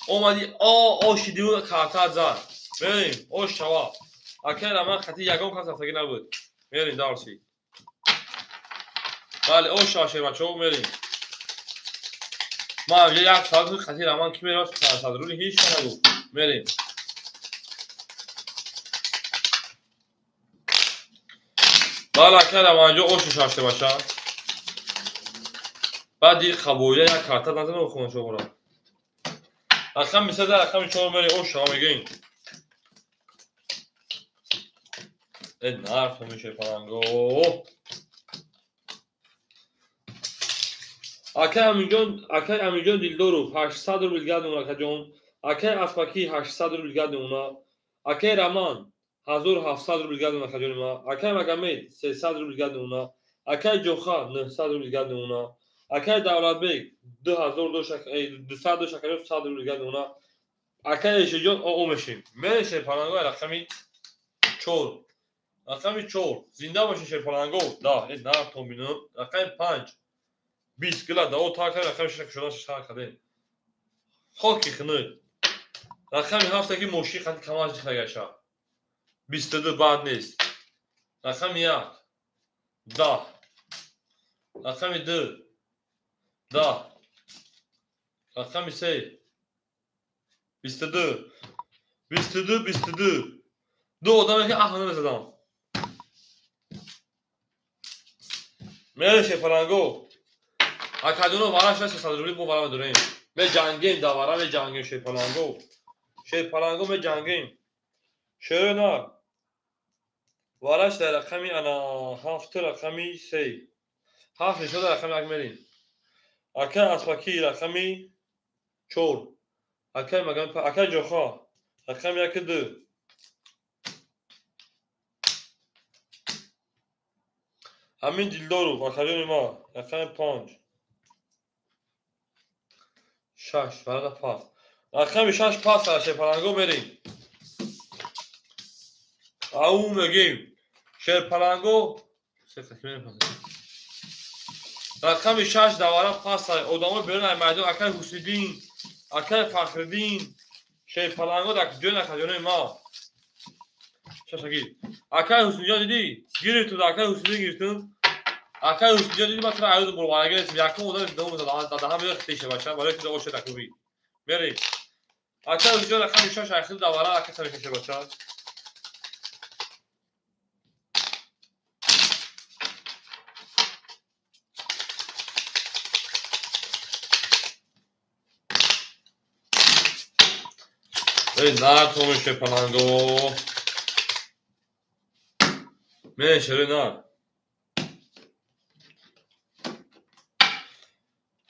омади оши дию карта зад мерем ош шава акаи Раман хати ягон кас рафтагӣ набуд мерем дарси бале ош шава шербачао мерем. Ман як соат хати Раман ки меравад 500 рубл ҳеч нагуфт. Мерем. Бале акаи Раманҷон ош шава шербача. Баъди қабоя як карта назанам хонашоғора. Рақами 3 рақами 4 мерем ош шава мегӯем. Нарф мешепаланго. Акаи Аминҷон, акаи Аминҷон Дилдоров 800 рубл дигар мемона акаҷон. Акаи Аспакӣ 800 рубл дигар мемона. Акаи Раман 1700 рубл дигар мемона акаҷони ман. Акаи Магомед 300 рубл дигар мемона. Акаи Ҷоха 900 рубл дигар мемона. Акаи Давлатбек 2000 дошт 200 дошт акаҷон 100 рубл дигар мемона. Акаи Эшиҷон о мешем. Мерем шерпаланго рақами 4. Рақами 4. Зинда бошед шерпаланго. Да, нарафтон бинам. Рақами 5 20 гила дао та кардем рақами 6 кушодан шар кардем. Хоки хунук. Рақами 7 ки мошин қати камаз ҷихта 22 бад нест. Рақами 1 10 рақами 2 10 рақами 3 22 22 22 ду одаме ки аҳ намезадам. Мерем шерпаланго. Акаҷоно вара 600 рубл бо вара медорем. Меҷангем да вара меҷангем шерпаланго. Шерпаланго меҷангем. Шерои нар. Вараш дар рақами ана 7 рақами 3. 7 нишон дар рақами 1 мерем. Акаи Аспакӣ рақами 4. Акаи Магомед акаи Ҷоха рақами 1 2. Амин Дилдоров акаҷони ман рақами 5 6 варақа пас. Рақами 6 пас шерпаланго мерем. Ау мегем. Шерпаланго рақами 6 давара пас. Одамои берун ай майдон акаи Ҳусиддин, акаи Фахриддин, шерпаланго дар ҷои акаҷони ман. Шашагир. Акаи Ҳусиддинҷон дидӣ? Гирифтум, акаи Ҳусиддин гирифтум. Акаи Ҳусиддинҷон дидӣ ман туро аюзу бурванагӣ нестам. Якум одаме давом мезад. Даҳам меёд хитеша бача. Барои ки оша дакубӣ. Мерем. Акаи Ҳусиддинҷон рақами 6 айхил давара ака самешаша бача. Нархо шерпаланго. Мерем шерои нар.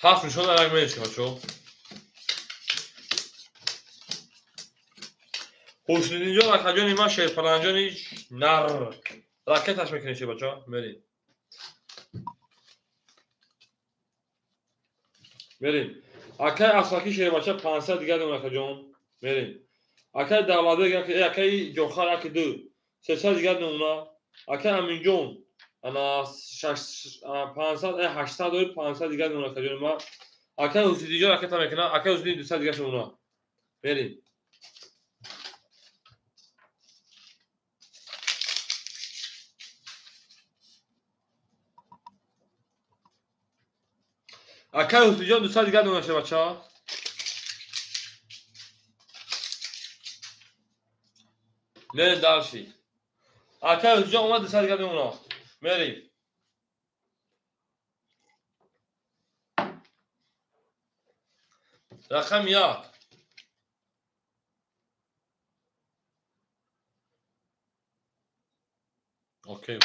7 нишон дар як мерем бачо. Ҳусниддинҷон акаҷони ман шерпаланҷони нар. Ракеташ мекунем шербача. Мерем. Мерем. Акай Асфаки шербача 500 дигар дорем акаҷон. Мерем. Акай Давлатбек акай Ҷохар 1 2 300 дигар намуна. Акай Аминҷон ана 500 800 дорем 500 дигар намуна акаҷони ман. Акай Ҳусниддинҷон ракета мекунад. Акай Ҳусниддин 200 дигар намуна. Мерем. Акай Ҳуснидҷон 200 дигар намуна шербача. Мерем дальше. Акай Ҳуснидҷон омад 200 дигар намуна. Мерем. Рақами 1. Окей,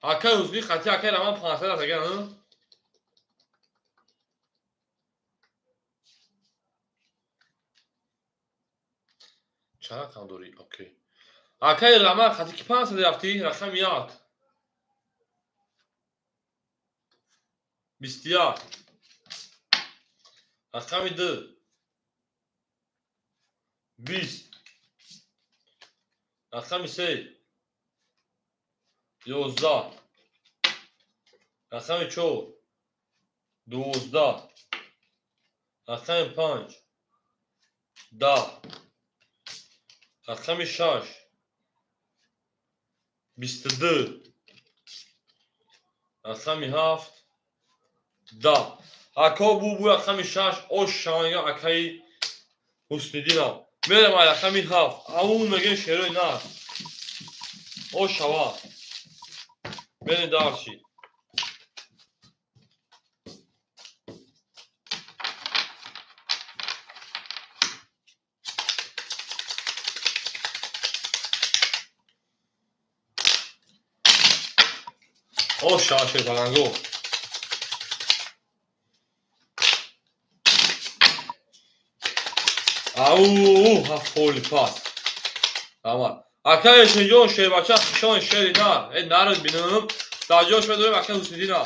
акай Ҳусни хати акай Раман 500 аст агар, чанд рақам дорӣ? Окей. Акай Раман хати ки 500 рафтӣ? Рақами 1. 21. Рақами 2. 20. Рақами 3. 11. Рақами 4. 12. Рақами 5. 10. Рақами 6. 22. Рақами 7. 10. Ако бу рақами 6 ош шанга акаи Ҳусниддинам. Мерем ай рақами 7. Аун мегӯем шерои нар. Ош шава. Мерем дальше. Ош шава шерпаланго. Ау, ҳафт холи пас. Тамом. Акай Эшинҷон шербача хишон шери нар. Э нард бинам. Дар ҷош медорем акай Ҳусниддина.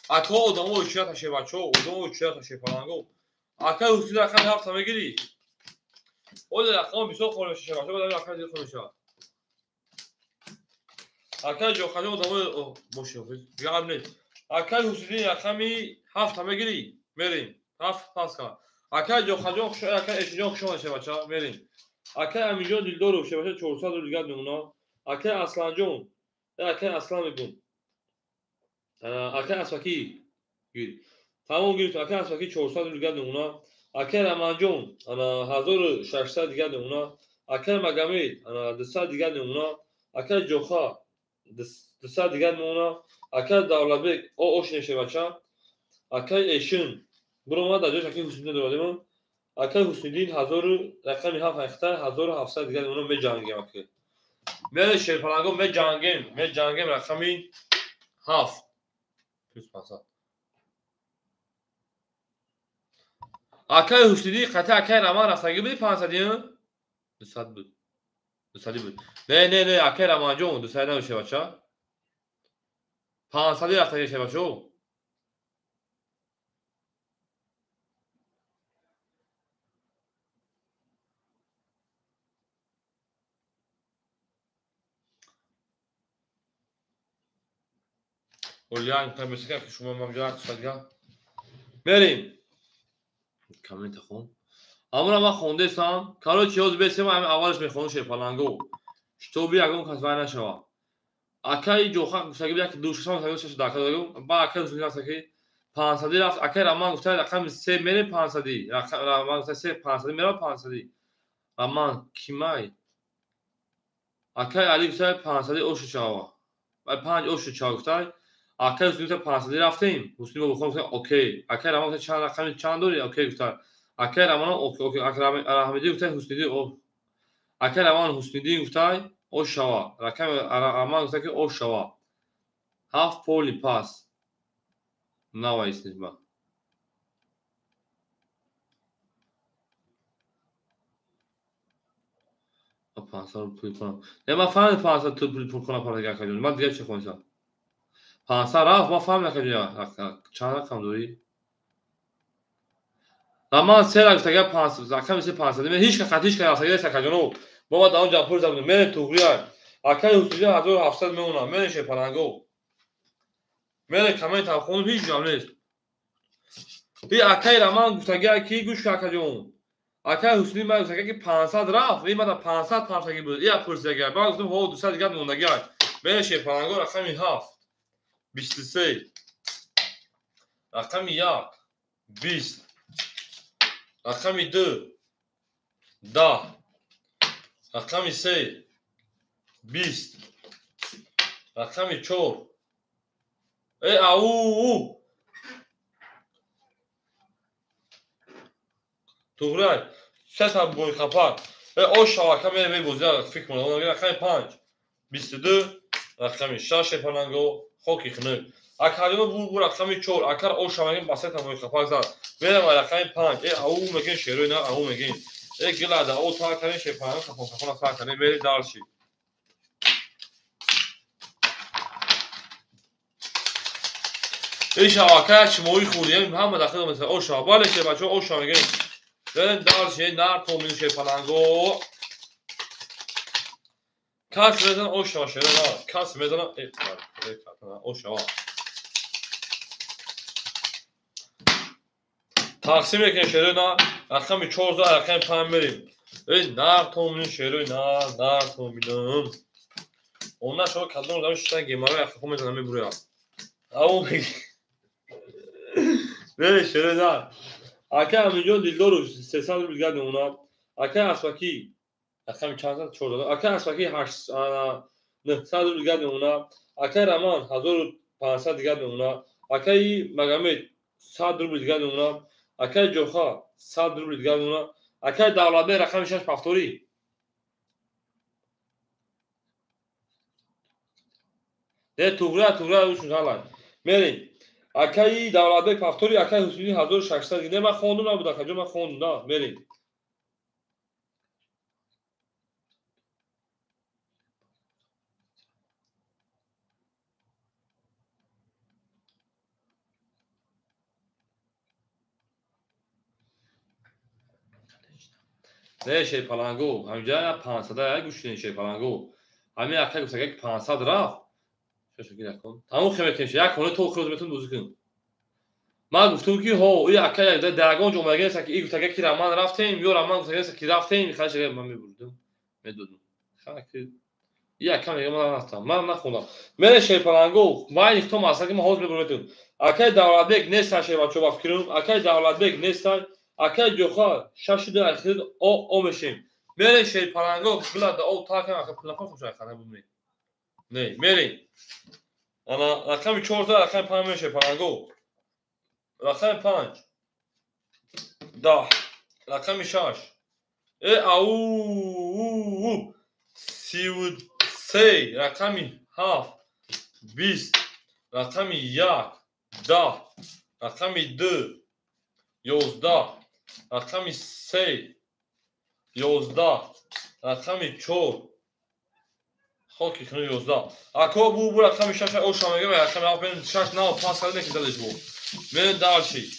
Ако одамо учията шербачо, одамо учията шерпаланго. Акай Ҳусниддин рақами 7 мегирӣ? Ода рақам бисёр холӣ мешавад шербачо, баъд рақами дигар холӣ мешавад. Акай Ҷохаҷон одамо боши, гап нест. Акай Ҳусниддин рақами 7 мегирӣ? Мерем. 7 пас кар. Акай Ҷохаҷон, акай Эшинҷон хуш омадед шербача, мерем. Акай Аминҷон Дилдоров шербача 400 рубл дигар мемона. Акай Асланҷон, акай Аслан мегӯм. Акай Асфакӣ гир. Тамом гирифт. Акай Асфакӣ 400 рубл дигар мемона. Акай Раманҷон 1600 дигар мемона. Акай Магомед 200 дигар мемона. Акай Ҷоха 200 дигар мемона. Акай Давлатбек ошинем шербача. Акай Эшин буромад дар ҷош акай Ҳусниддин дорем. Акай Ҳусниддин 1000 рақами 7 ҳақиқата 1700 дигар мемона. Меҷангем акай. Мере шерпаланго меҷангем, меҷангем рақами 7 плюс 500. Акай Ҳусниддин қати акай Раман рафтагӣ буди 500-ӣ? 200 буд. 200 буд. Не, не, не, акай Раманҷон 200 набуд шербача. 500 рафтагӣ шербачо. Олян камесика ки шумо мамҷа садга. Мерем. Коммент хон. Амра ман хондесам. Короче, ёз бесем ҳами аввалш мехонам шерпаланго. Штоби ягон кас вай нашава. Акай Ҷоха гуфтаги як ду шашам гуфтаги шаш дака дагу. Ба акай Ҳусниддин рафтаги 500 рафт. Акай Раман гуфта рақами 3 мерем 500. Раман гуфта 3 500 мерам 500. Раман кимай? Акай Али гуфта 500 ошу чава. 5 ошу чава гуфта. Акай Ҳусниддин гуфта 500 рафтем. Ҳусни бобохон гуфта окей. Акай Раман гуфта чанд рақами чанд дорӣ? Окей гуфта. Акай Раман окей, окей. Акай Раҳмиддин гуфта Ҳусниддин о. Акай Раман Ҳусниддин гуфта ош шава. Рақами Раман гуфта ки ош шава. 7 поли пас. Навайснед ба. 500 пули кунам. Не, ман фаҳмидам 500 ту пули пул кунам парда акаҷон. Ман дигар чӣ хонистам? 500 рафт, ман фаҳмидам акаҷон. Чанд рақам дорӣ? Ман се рақам гуфтага 500, рақами се 500. Мен ҳеч кас ҳеч кас рафтага нест акаҷон. Мо ба дар он ҷо пул забудем. Мене туғрия. Акаи Ҳусниҷон 1700 мемонам. Мене шепаланго. Мене комментам хондум, ҳеҷ ҷам нест. И акаи Раман гуфтага ки гӯш кун акаҷон. Акаи Ҳусни ман гуфтага ки 500 рафт, ин мада 500 памсаги буд. Ия пурсидага. Ман гуфтам ҳо 200 дигар мондага. Мене шепаланго рақами 7 23 рақами 1 20 рақами 2 10 рақами 3 20 рақами 4 ау туғрай сета бойқапак ош шавака мебозӣ фикр мекунам. Рақами 5 22 рақами 6 шепаланго хоки хунук. Акаҷон бу рақами 4 акар ош шавака ба сета бойқапак зад. Мерам рақами 5 ау мегин шерои на ау мегин гилада о та кардем шепаланго кафон кафона сар кардем. Мери дарши. Ин шавака чимои хӯрдем ҳама дахил меса ош шава. Бале шебачо ош шава мегин. Берем дарши нар томин шепаланго. Кас мезана ош шава шеро на. Кас мезана ош шава. Тақсим мекунем шерои на. Рақами 4 рақами 5 мерим. Нар томин шерои на, нар томинам. Онна шава кадом одам шита геморрой ахо мезана мебуря. Ау меги. Не шерои на. Акай Аминҷон Дилдоров 300 рубл дигар мемонад. Акай Асфакӣ рақами чанд 4 Акай Асфакӣ 900 рубл дигар мемонад. Акай Раман 1500 дигар мемонад. Акаи Магомед 100 рубл дигар мемонад. Акай Ҷоха 100 рубл дигар мемонад. Акай Давлатбек рақами 6 повтори. Не туғра туғра ушун ҳалай. Мерем. Акаи Давлатбек повтори, акаи Ҳусни 1600. Не ман хондум набуд акаҷон, ман хондум на. Мерем. Не шерпаланго, ҳамҷа 500 гӯш кунед шерпаланго. Ҳамин ака гуфтага ки 500 рафт. Тамом хе мекунем, як хона то охир метон бозӣ кунем. Ман гуфтам ки ҳо, и ака як даргон ҷо омадага нест ки и гуфтага ки Раман рафтем, ё Раман гуфтага нест ки рафтем, хашага ман мебурдам, медодам. Ха ки и ака мега ман рафтам, ман нахондам. Мене шерпаланго, ман ихто масала ки ман ҳозир мебурдам. Акаи Давлатбек нест шербачо ба фикрум, акаи Давлатбек нест, акаи Ҷоха 6 ахир о мешем. Мере шерпаланго билада о та кам ака пулафа хушай хана бумре. Не, мерем. Ана рақами 4 рақами 5 меше паланго. Рақами 5 10 рақами 6 ау 33 рақами 7 20 рақами 1 10 рақами 2 11 рақами 3 11 рақами 4 хоки хну 11. Ако бу рақами 6 оша мегам, рақами 7 6 9 пас карда ки дадеш бу. Мерем дарши.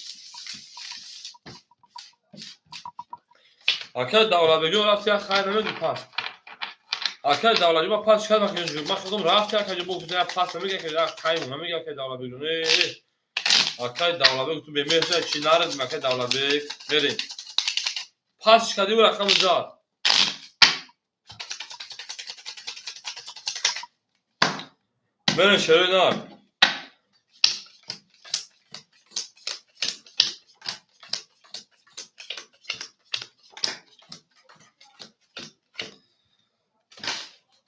Ака Давлатбекҷон рафт як хайр намеди пас. Ака Давлатбек пас шад ман худам рафт як аҷо бу як пас намега ки як хайр намега ака Давлатбекҷон. Акай Давлатбек ту бемеҳр чи нарад ака Давлатбек. Мерем. Пас шади рақами зад. Мерем шерои нар.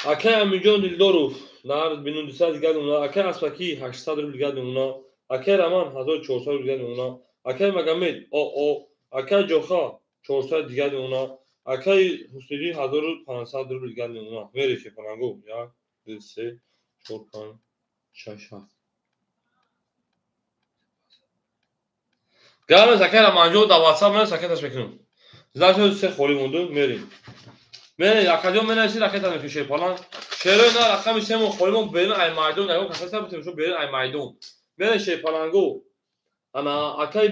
Акай Аминҷон Дилдоров нар бинун 200 дигар мемонад. Акай Асфакӣ 800 рубл дигар мемонад. Акай Раман 1400 рубл дигар мемонад. Акай Магомед ОО, акай Ҷоха 400 дигар мемонад. Акай Ҳусниддин 1500 рубл дигар мемонад. Мерем шепаланго. 1 2 3 4 5 6 7. Гармес акай Раманҷон дар WhatsApp мен сакеташ мекунам. Значит се холӣ монду мерем. Мерем, акаҷон менависӣ ракета мекунем шерпаланг. Шерои на рақами семо холимо берин ай майдон, ягон касаста бутем шо берин ай майдон. Мерем шерпалангу. Ана акай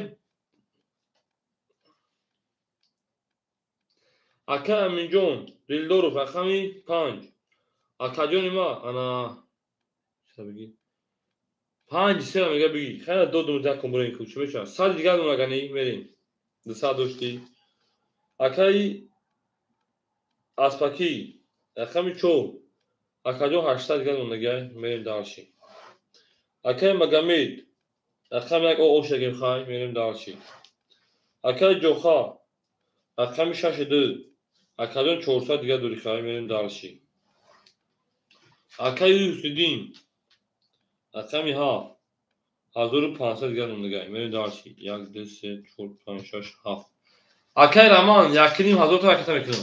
Ака Аминҷон Дилдоров рақами 5. Акаҷони ма ана бигӣ 5 3 мега бигӣ. Хайра додум як кун ку чӣ мешавад? 100 дигар нагани мерем. 200 доштӣ. Акаи Аспакӣ рақами 4. Акаҷон 800 дигар мондагиай, мерем дальше. Акаи Магомед рақами 1 о шагем хай, мерем дальше. Акаи Ҷоха рақами 6 2. Акаҷон 400 дигар дорӣ хай, мерем дальше. Акаи Ҳусиддин рақами 7 1500 дигар мондагиай, мерем дальше. Як, ду, се, чор, панҷ, шаш, ҳафт. Акаи Раман 1500 та ракета мекунам.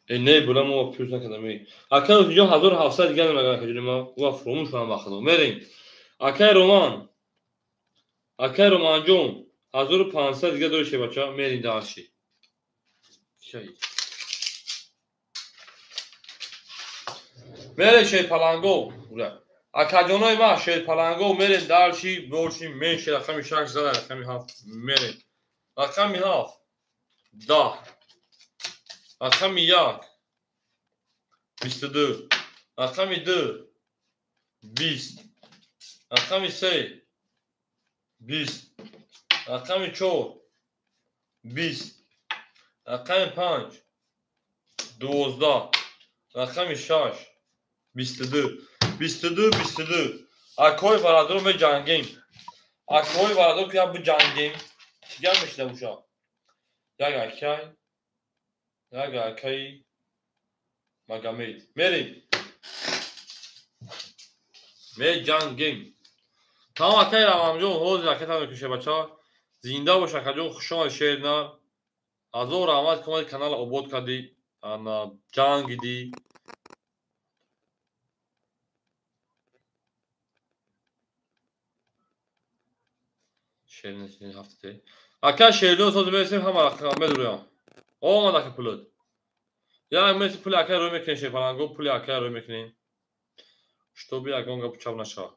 Э не, була мо плюс накардам. Акаи Ҳусинҷон 1700 дигар намеган акаҷони ма. Ва фуромӯш кунам ба худо. Мерем. Акаи Роман. Акаи Романҷон 1500 дигар дорӣ шебача, мерем дальше. Мерем шерпаланго. Акаҷонои ма шерпаланго мерем дальше, больше меньше рақами 6 зада, рақами 7 мерем. Рақами 7 10. Рақами 1 22. Рақами 2 20. Рақами 3 20. Рақами 4 20. Рақами 5 12. Рақами 6 22. 22 22. Акои бародаро меҷангем. Акои бародаро ки як биҷангем. Чӣ гап мешида боша? Як акай, як акаи Магомед. Мерем. Меҷангем. Тамом акаи Рамамҷон, ҳозир ракета мекуше бача. Зинда бош акаҷон, хуш омадӣ шерна. Ҳазор раҳмат ки омадӣ каналро обод кардӣ, ана ҷангидӣ. Ака Шердон соз мерасем ҳама рақам медурам. Омад ака пулот. Як меси пули акай рӯй мекунем шерпаланго, пули акай рӯй мекунем. Чтобы ягон гапу чап нашавад.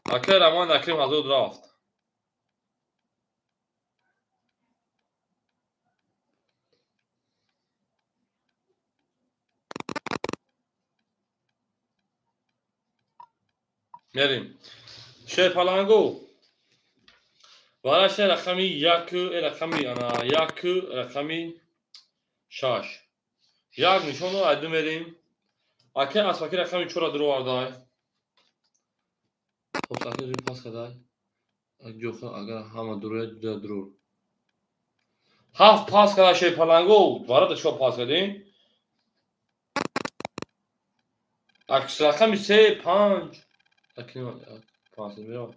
Акай Раман Акрим ҳазор рафт. Мерем. Шерпаланго. Вараша рақами як, рақами ана як, рақами шаш. Як нишоно айду мерем. Акай Аспаки рақами чора дуровардай. Хоб, акай рӯи пас кадай. Ҷоха агар ҳама дуроя ҷуда дурур. Ҳафт пас када шерпаланго. Варата чо пас кадем? Акс рақами се, панҷ. Панҷ мерам.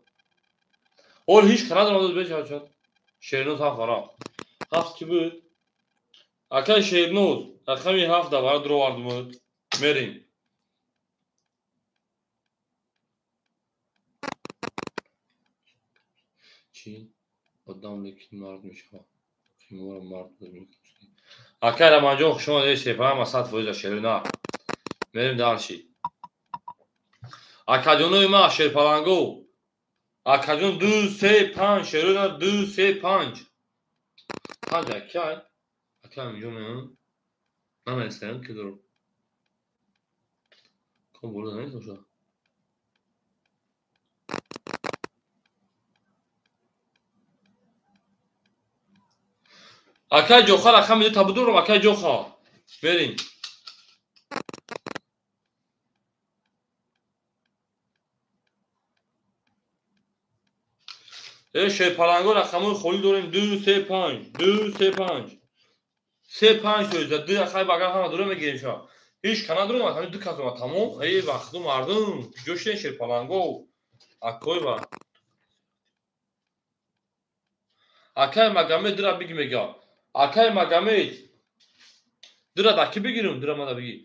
Ол ҳеҷ ка надорад беча. Шерноз ҳафт вара. Ҳафт ки буд? Акай Шерноз рақами ҳафт да вара дуровардумуд. Мерем. Чӣ? Одам лекин мард мешавад. Қимора мард Акай Раманҷон хуш омадед шерпаланг, 100% шерна. Мерем дальше. Акаҷонои ма шерпаланго. Акаҷон ду, се, панҷ, шерона ду, се, панҷ. Панҷ акай. Акай инҷо меоям. Намедонистам ки дур. Ком боло нест боша. Акай Ҷоха рақами ду та будурам, акай Ҷоха. Мерем. Э шерпаланго рақамҳои холӣ дорем ду, се, панҷ, ду, се, панҷ. Се, панҷ тоиза, ду акай багар ҳама дура мегирем ша. Ҳеҷ ка надорем, ҳамин ду кас омад тамом. Эй вақту мардум, куҷо шудем шерпаланго? Акой ва. Акай Магомед дура биги мега. Акай Магомед дура да ки бигирем, дура мада биги.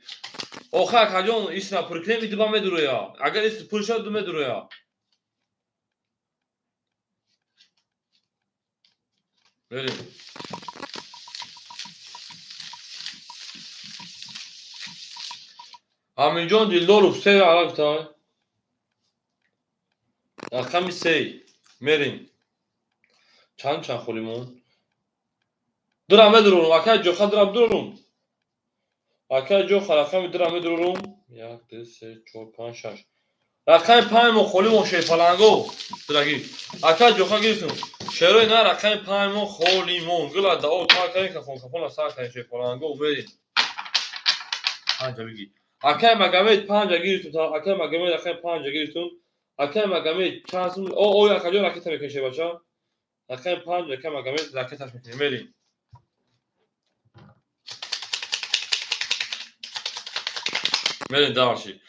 Охе акаҷон, исна пур кунем, иди ба медуроя. Агар ис пур шавад, ду медуроя. Мерем. Аминҷон Дилдоров се араб та. Рақами се. Мерем. Чанд чанд холимон? Дира медурорум, акай ҷоха дира дурорум. Акай ҷоха рақами дира медурорум. 1 2 3 4 5 6. Рақами 5 мо холимон шерпаланго. Дираги. Акай ҷоха гирифтум. Шерои на рақами 5 мо холимон. Гула дао та кай кафон кафон сар кай шерпаланго мерем. 5 биги. Акай Магомед 5 гирифтум. Акай Магомед рақами 5 гирифтум. Акай Магомед чанд сум? О, о, акаҷон ракета мекунӣ бача. Рақами 5 акай Магомед ракеташ мекунӣ. Мерем. Мерем дарши.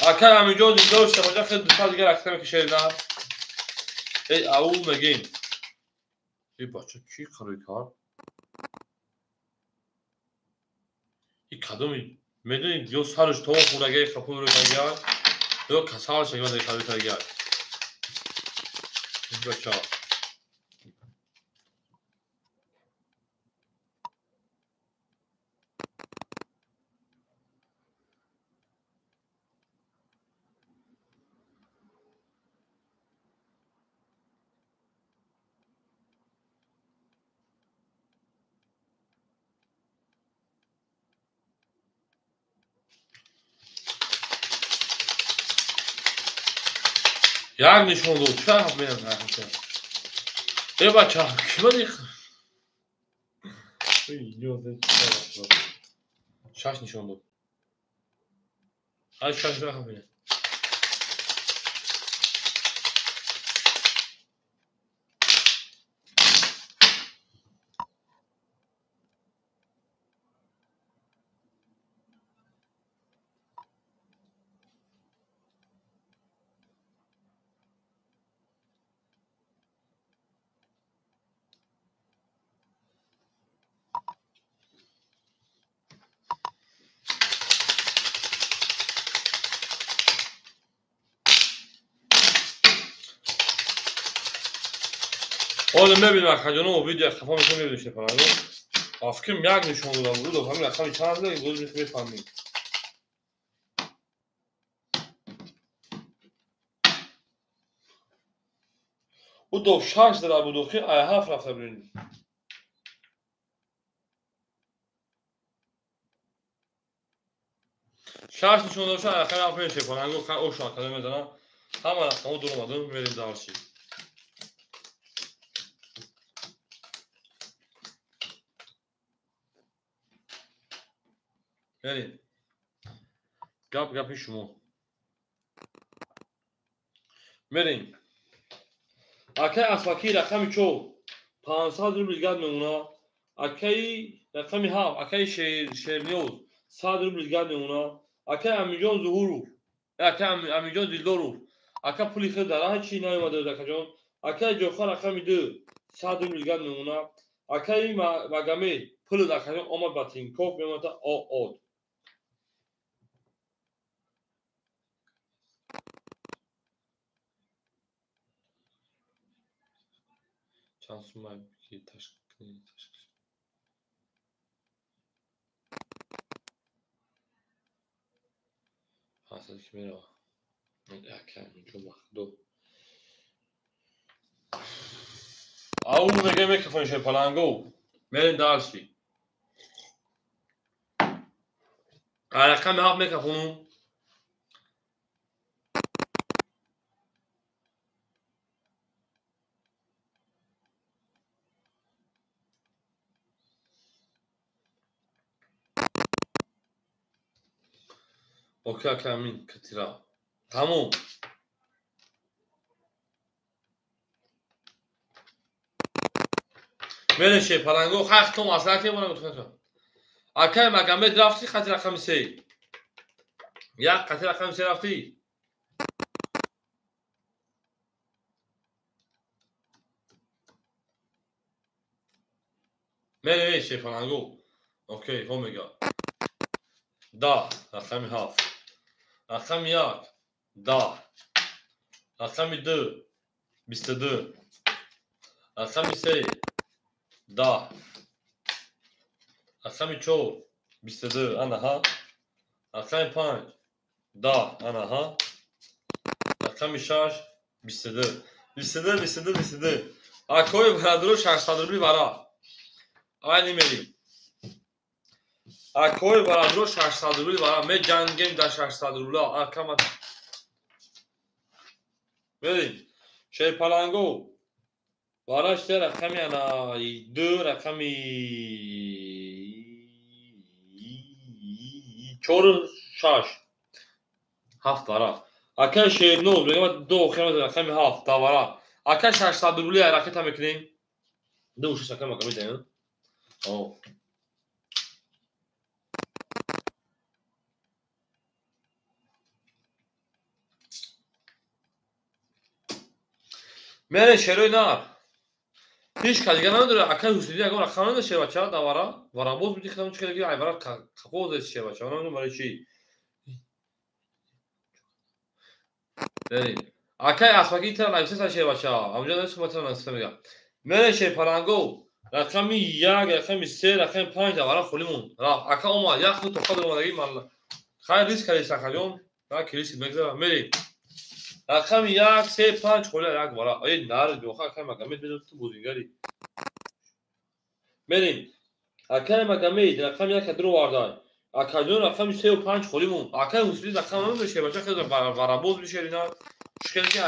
Акай Аминҷон Дилдор шабаҷа хел дута дигар ракета мекушед на. Эй ау мегин. Эй бача ки қарой кард? И кадоми медонед ё сараш то хӯрагаи қапун рӯй кард, ё касалаш ягон қарой кард. Ин бача як нишон дод. Чӣ ҳафт менам? Э бача, кима дих? Шаш нишон дод. Ай шаш ҳафт менам. Ҳоло мебинем акаҷоно видео хафа мекунем, мебинем шефанаго. Афким як нишон додам, рудо ҳамин рақами чанд боз мефаҳмем. Удо шаш дара буд, охир ай ҳафт рафта будем. Шаш нишон дошта, ай рақами ҳафт мебинем шефанаго, ошу акаҷон мезанам. Ҳама рақамҳо дур омадам, мерем дарши. Мерем. Гап гапи шумо. Мерем. Акай Аслаки рақами 4 500 рубл гап мемона. Акаи рақами 7 акаи Шерниёз 100 рубл гап мемона. Акаи Аминҷон Зуҳуров, акаи Аминҷон Дилдоров, ака пули хел дар раҳ чи наомада акаҷон. Акаи Ҷоха рақами 2 100 рубл гап мемона. Акаи Магомед пул акаҷон омад ба Тинькофф мемонад од. Чанд сумма ки ташкил ҳасад ки мерава. Ака инҷо махдо. Ау мега мекафон шерпаланго. Мерем дарси. Рақами 7 мекафонум. Окей, акай Амин, катира. Тамом. Мерем шерпаланго, хахтом масъала ки монам гуфтам. Акай Магомед рафти хати рақами 3. Як хати рақами 3 рафти. Мерем шерпаланго. Окей, ҳо мега. 10 рақами 7. Рақами 1 10. Рақами 2 22. Рақами 3 10. Рақами 4 22 анаҳа. Рақами 5 10 анаҳа. Рақами 6 22. 22 22 22. Акои бародаро 600 рубли вара. Айни мерим. Акои бародаро 600 рубли вара. Меҷангем дар 600 рубла. Акама. Мерим. Шерпаланго. Вараш се рақами ана 2 рақами 4 6 7 вара. Ака Шерноз мегам ду охир рақами 7 вара. Ака 600 рубли ракета мекунем. Ду шаш ака макам метаем. О. Мере шерои нар. Ҳеҷ кас дига намедонад ака Ҳусайни ягон рақам намедонад шербача давара. Варабоз буди хидам чӣ хеле ай вара қафоз аст шербача. Намедонам барои чӣ. Мерем. Акай аспаки тара нависеса шербача. Амҷа нависем тара нависа мегам. Мере шерпаланго рақами 1, рақами 3, рақами 5 давара холӣ монд. Рафт. Ака омад, як худ тоқа омадаги ман. Хайр риск кардӣ акаҷон. На ки риск мегзара. Мерем. Рақами 1, 3, 5 холӣ як вара. Эй нар биёха акай Магомед медонам ту бозингари. Мерем. Акай Магомед рақами 1 дро овардай. Акаҷон рақами 3 ва 5 холӣ монд. Акай Ҳусайни рақам намедонад шербача хеле варабоз бишерина. Чӣ хеле ки